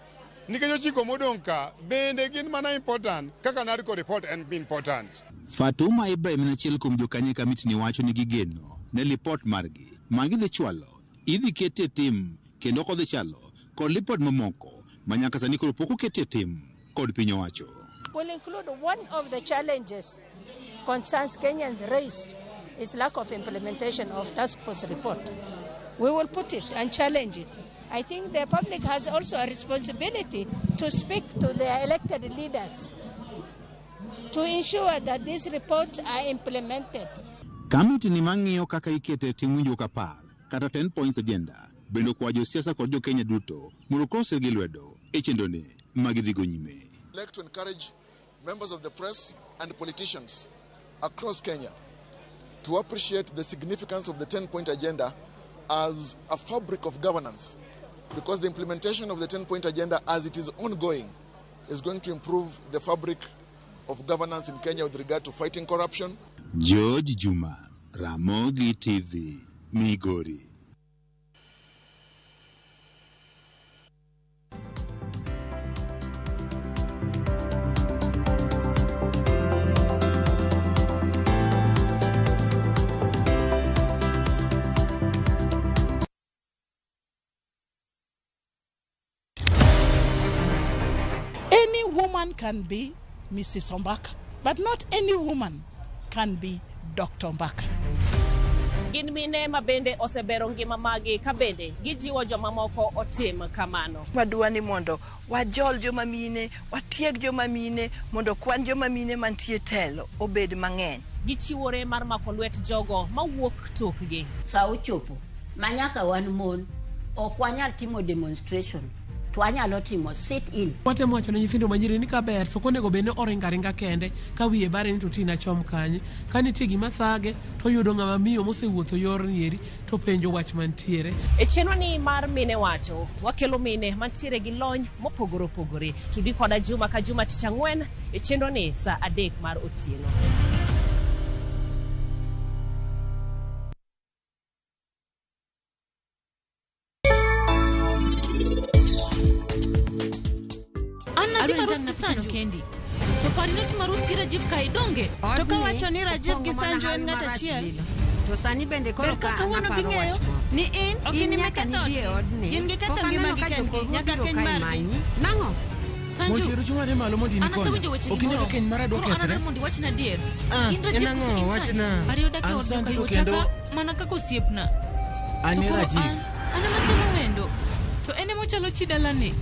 Nikech ochiko modong' ka bende gin mana important kaka NADCO report en important. Fatuma Ibrahim en achiel kuom jokanyo e kamiti ni wacho ni gigeno ne lipot margi ma gidhi chwalo idhi ketie tim kendo ok odhi chalo kod lipot mamoko ma nyaka sani koro pok oketie tim kod piny owacho. Will include one of the challenges concerns Kenyans raised is lack of implementation of task force report. We will put it and challenge it. I think the public has also a responsibility to speak to their elected leaders to ensure that these reports are implemented. Kamiti ni mang'iyo kaka ikete tim winjruok 10 kata 10 points agenda bende okwayo josiasa kod jo-Kenya duto mondo okosgi lwedo e chenrone magidhigo nyime. I'd like to encourage members of the press and politicians across Kenya to appreciate the significance of the 10-point agenda as a fabric of governance, because the implementation of the 10-point agenda as it is ongoing is going to improve the fabric of governance in Kenya with regard to fighting corruption. George Juma, Ramogi TV, Migori. Any woman can be Mrs. Ombaka, but not any woman can be Dr. Ombaka. Gin mine ma bende osebero ngima magi ka bende gijiwo jomamoko otim kamano. Wadwa ni mondo wajol joma mine, watieg joma mine, mondo kwan joma mine mantie telo obed mang'eny. Gichiwore mar mako lwet jogo mawuok tokgi. Sa ochopo ma nyaka wan mon ok wanyal timo demonstration to wanyalo timo sit in. Watemo wacho ne nyithindo manyiri ni kaber to ok onego bed ni oringo aringa kende ka wiye bare ni to tina chom kanye. Ka nitie gima thage to oyudo ng'ama miyo mosewuotho yorni eri to penjo wach mantiere. E chenro ni mar Mine Wacho, wakelo mine mantiere gi lony mopogore opogore. Tudi koda juma ka juma tich ang'wen e chenro ni saa 3 mar otieno. Kendi. To pari notimo arus gi Rajiv kae donge? To kawacho ni Rajiv gi Sanju en ng'at achiel. To sani bende koro Ber ka kawuono naparo ging'eyo wach moro. ni in ok In in ema nyaka ketho nibi e odni. Gin giketho Pok aneno ngimagi ka kendgi jokorwa nyaka biro keny kae margi. manyi. Nang'o? Sanju. Mochero chung'are malo mondo in An konya. asewinjo weche Ok inyal moromo. keny mara dwa Koro an kethre. adwaro mondo iwachna adier. Ah, In en Rajiv ang'o? koso in Wachna. Sanju? Ariyo dak e An od Sanju nyaka to kendo- Ochaka mana kaka osiepna. An To e koro Rajiv. An ema chalo wendo. To en ema ochalo chi dalani.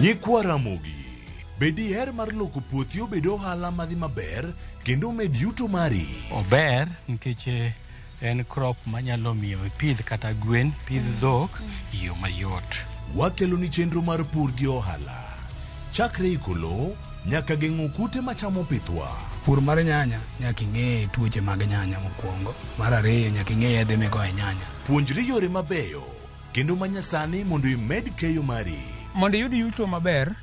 Nyikwa Ramogi, be diher mar loko puothi obed ohala madhi maber kendo omed yuto mari? Ober nikech eh, en crop manyalo miyo ipidh kata gwen, pidh dhok e yo mayot. Wakeloni chenro mar pur gi ohala. Chakre iko lowo nyaka geng'o kute machamo pithwa. Pur mar nyanya nyaka ing'e tuoche mag nyanya mokwongo. Mar ariyo nyaka ing'e yedhe migoyo e nyanya. Puonjri yore mabeyo kendo manyasani mondo imed keyo mari. Mondo iyud yuto maber,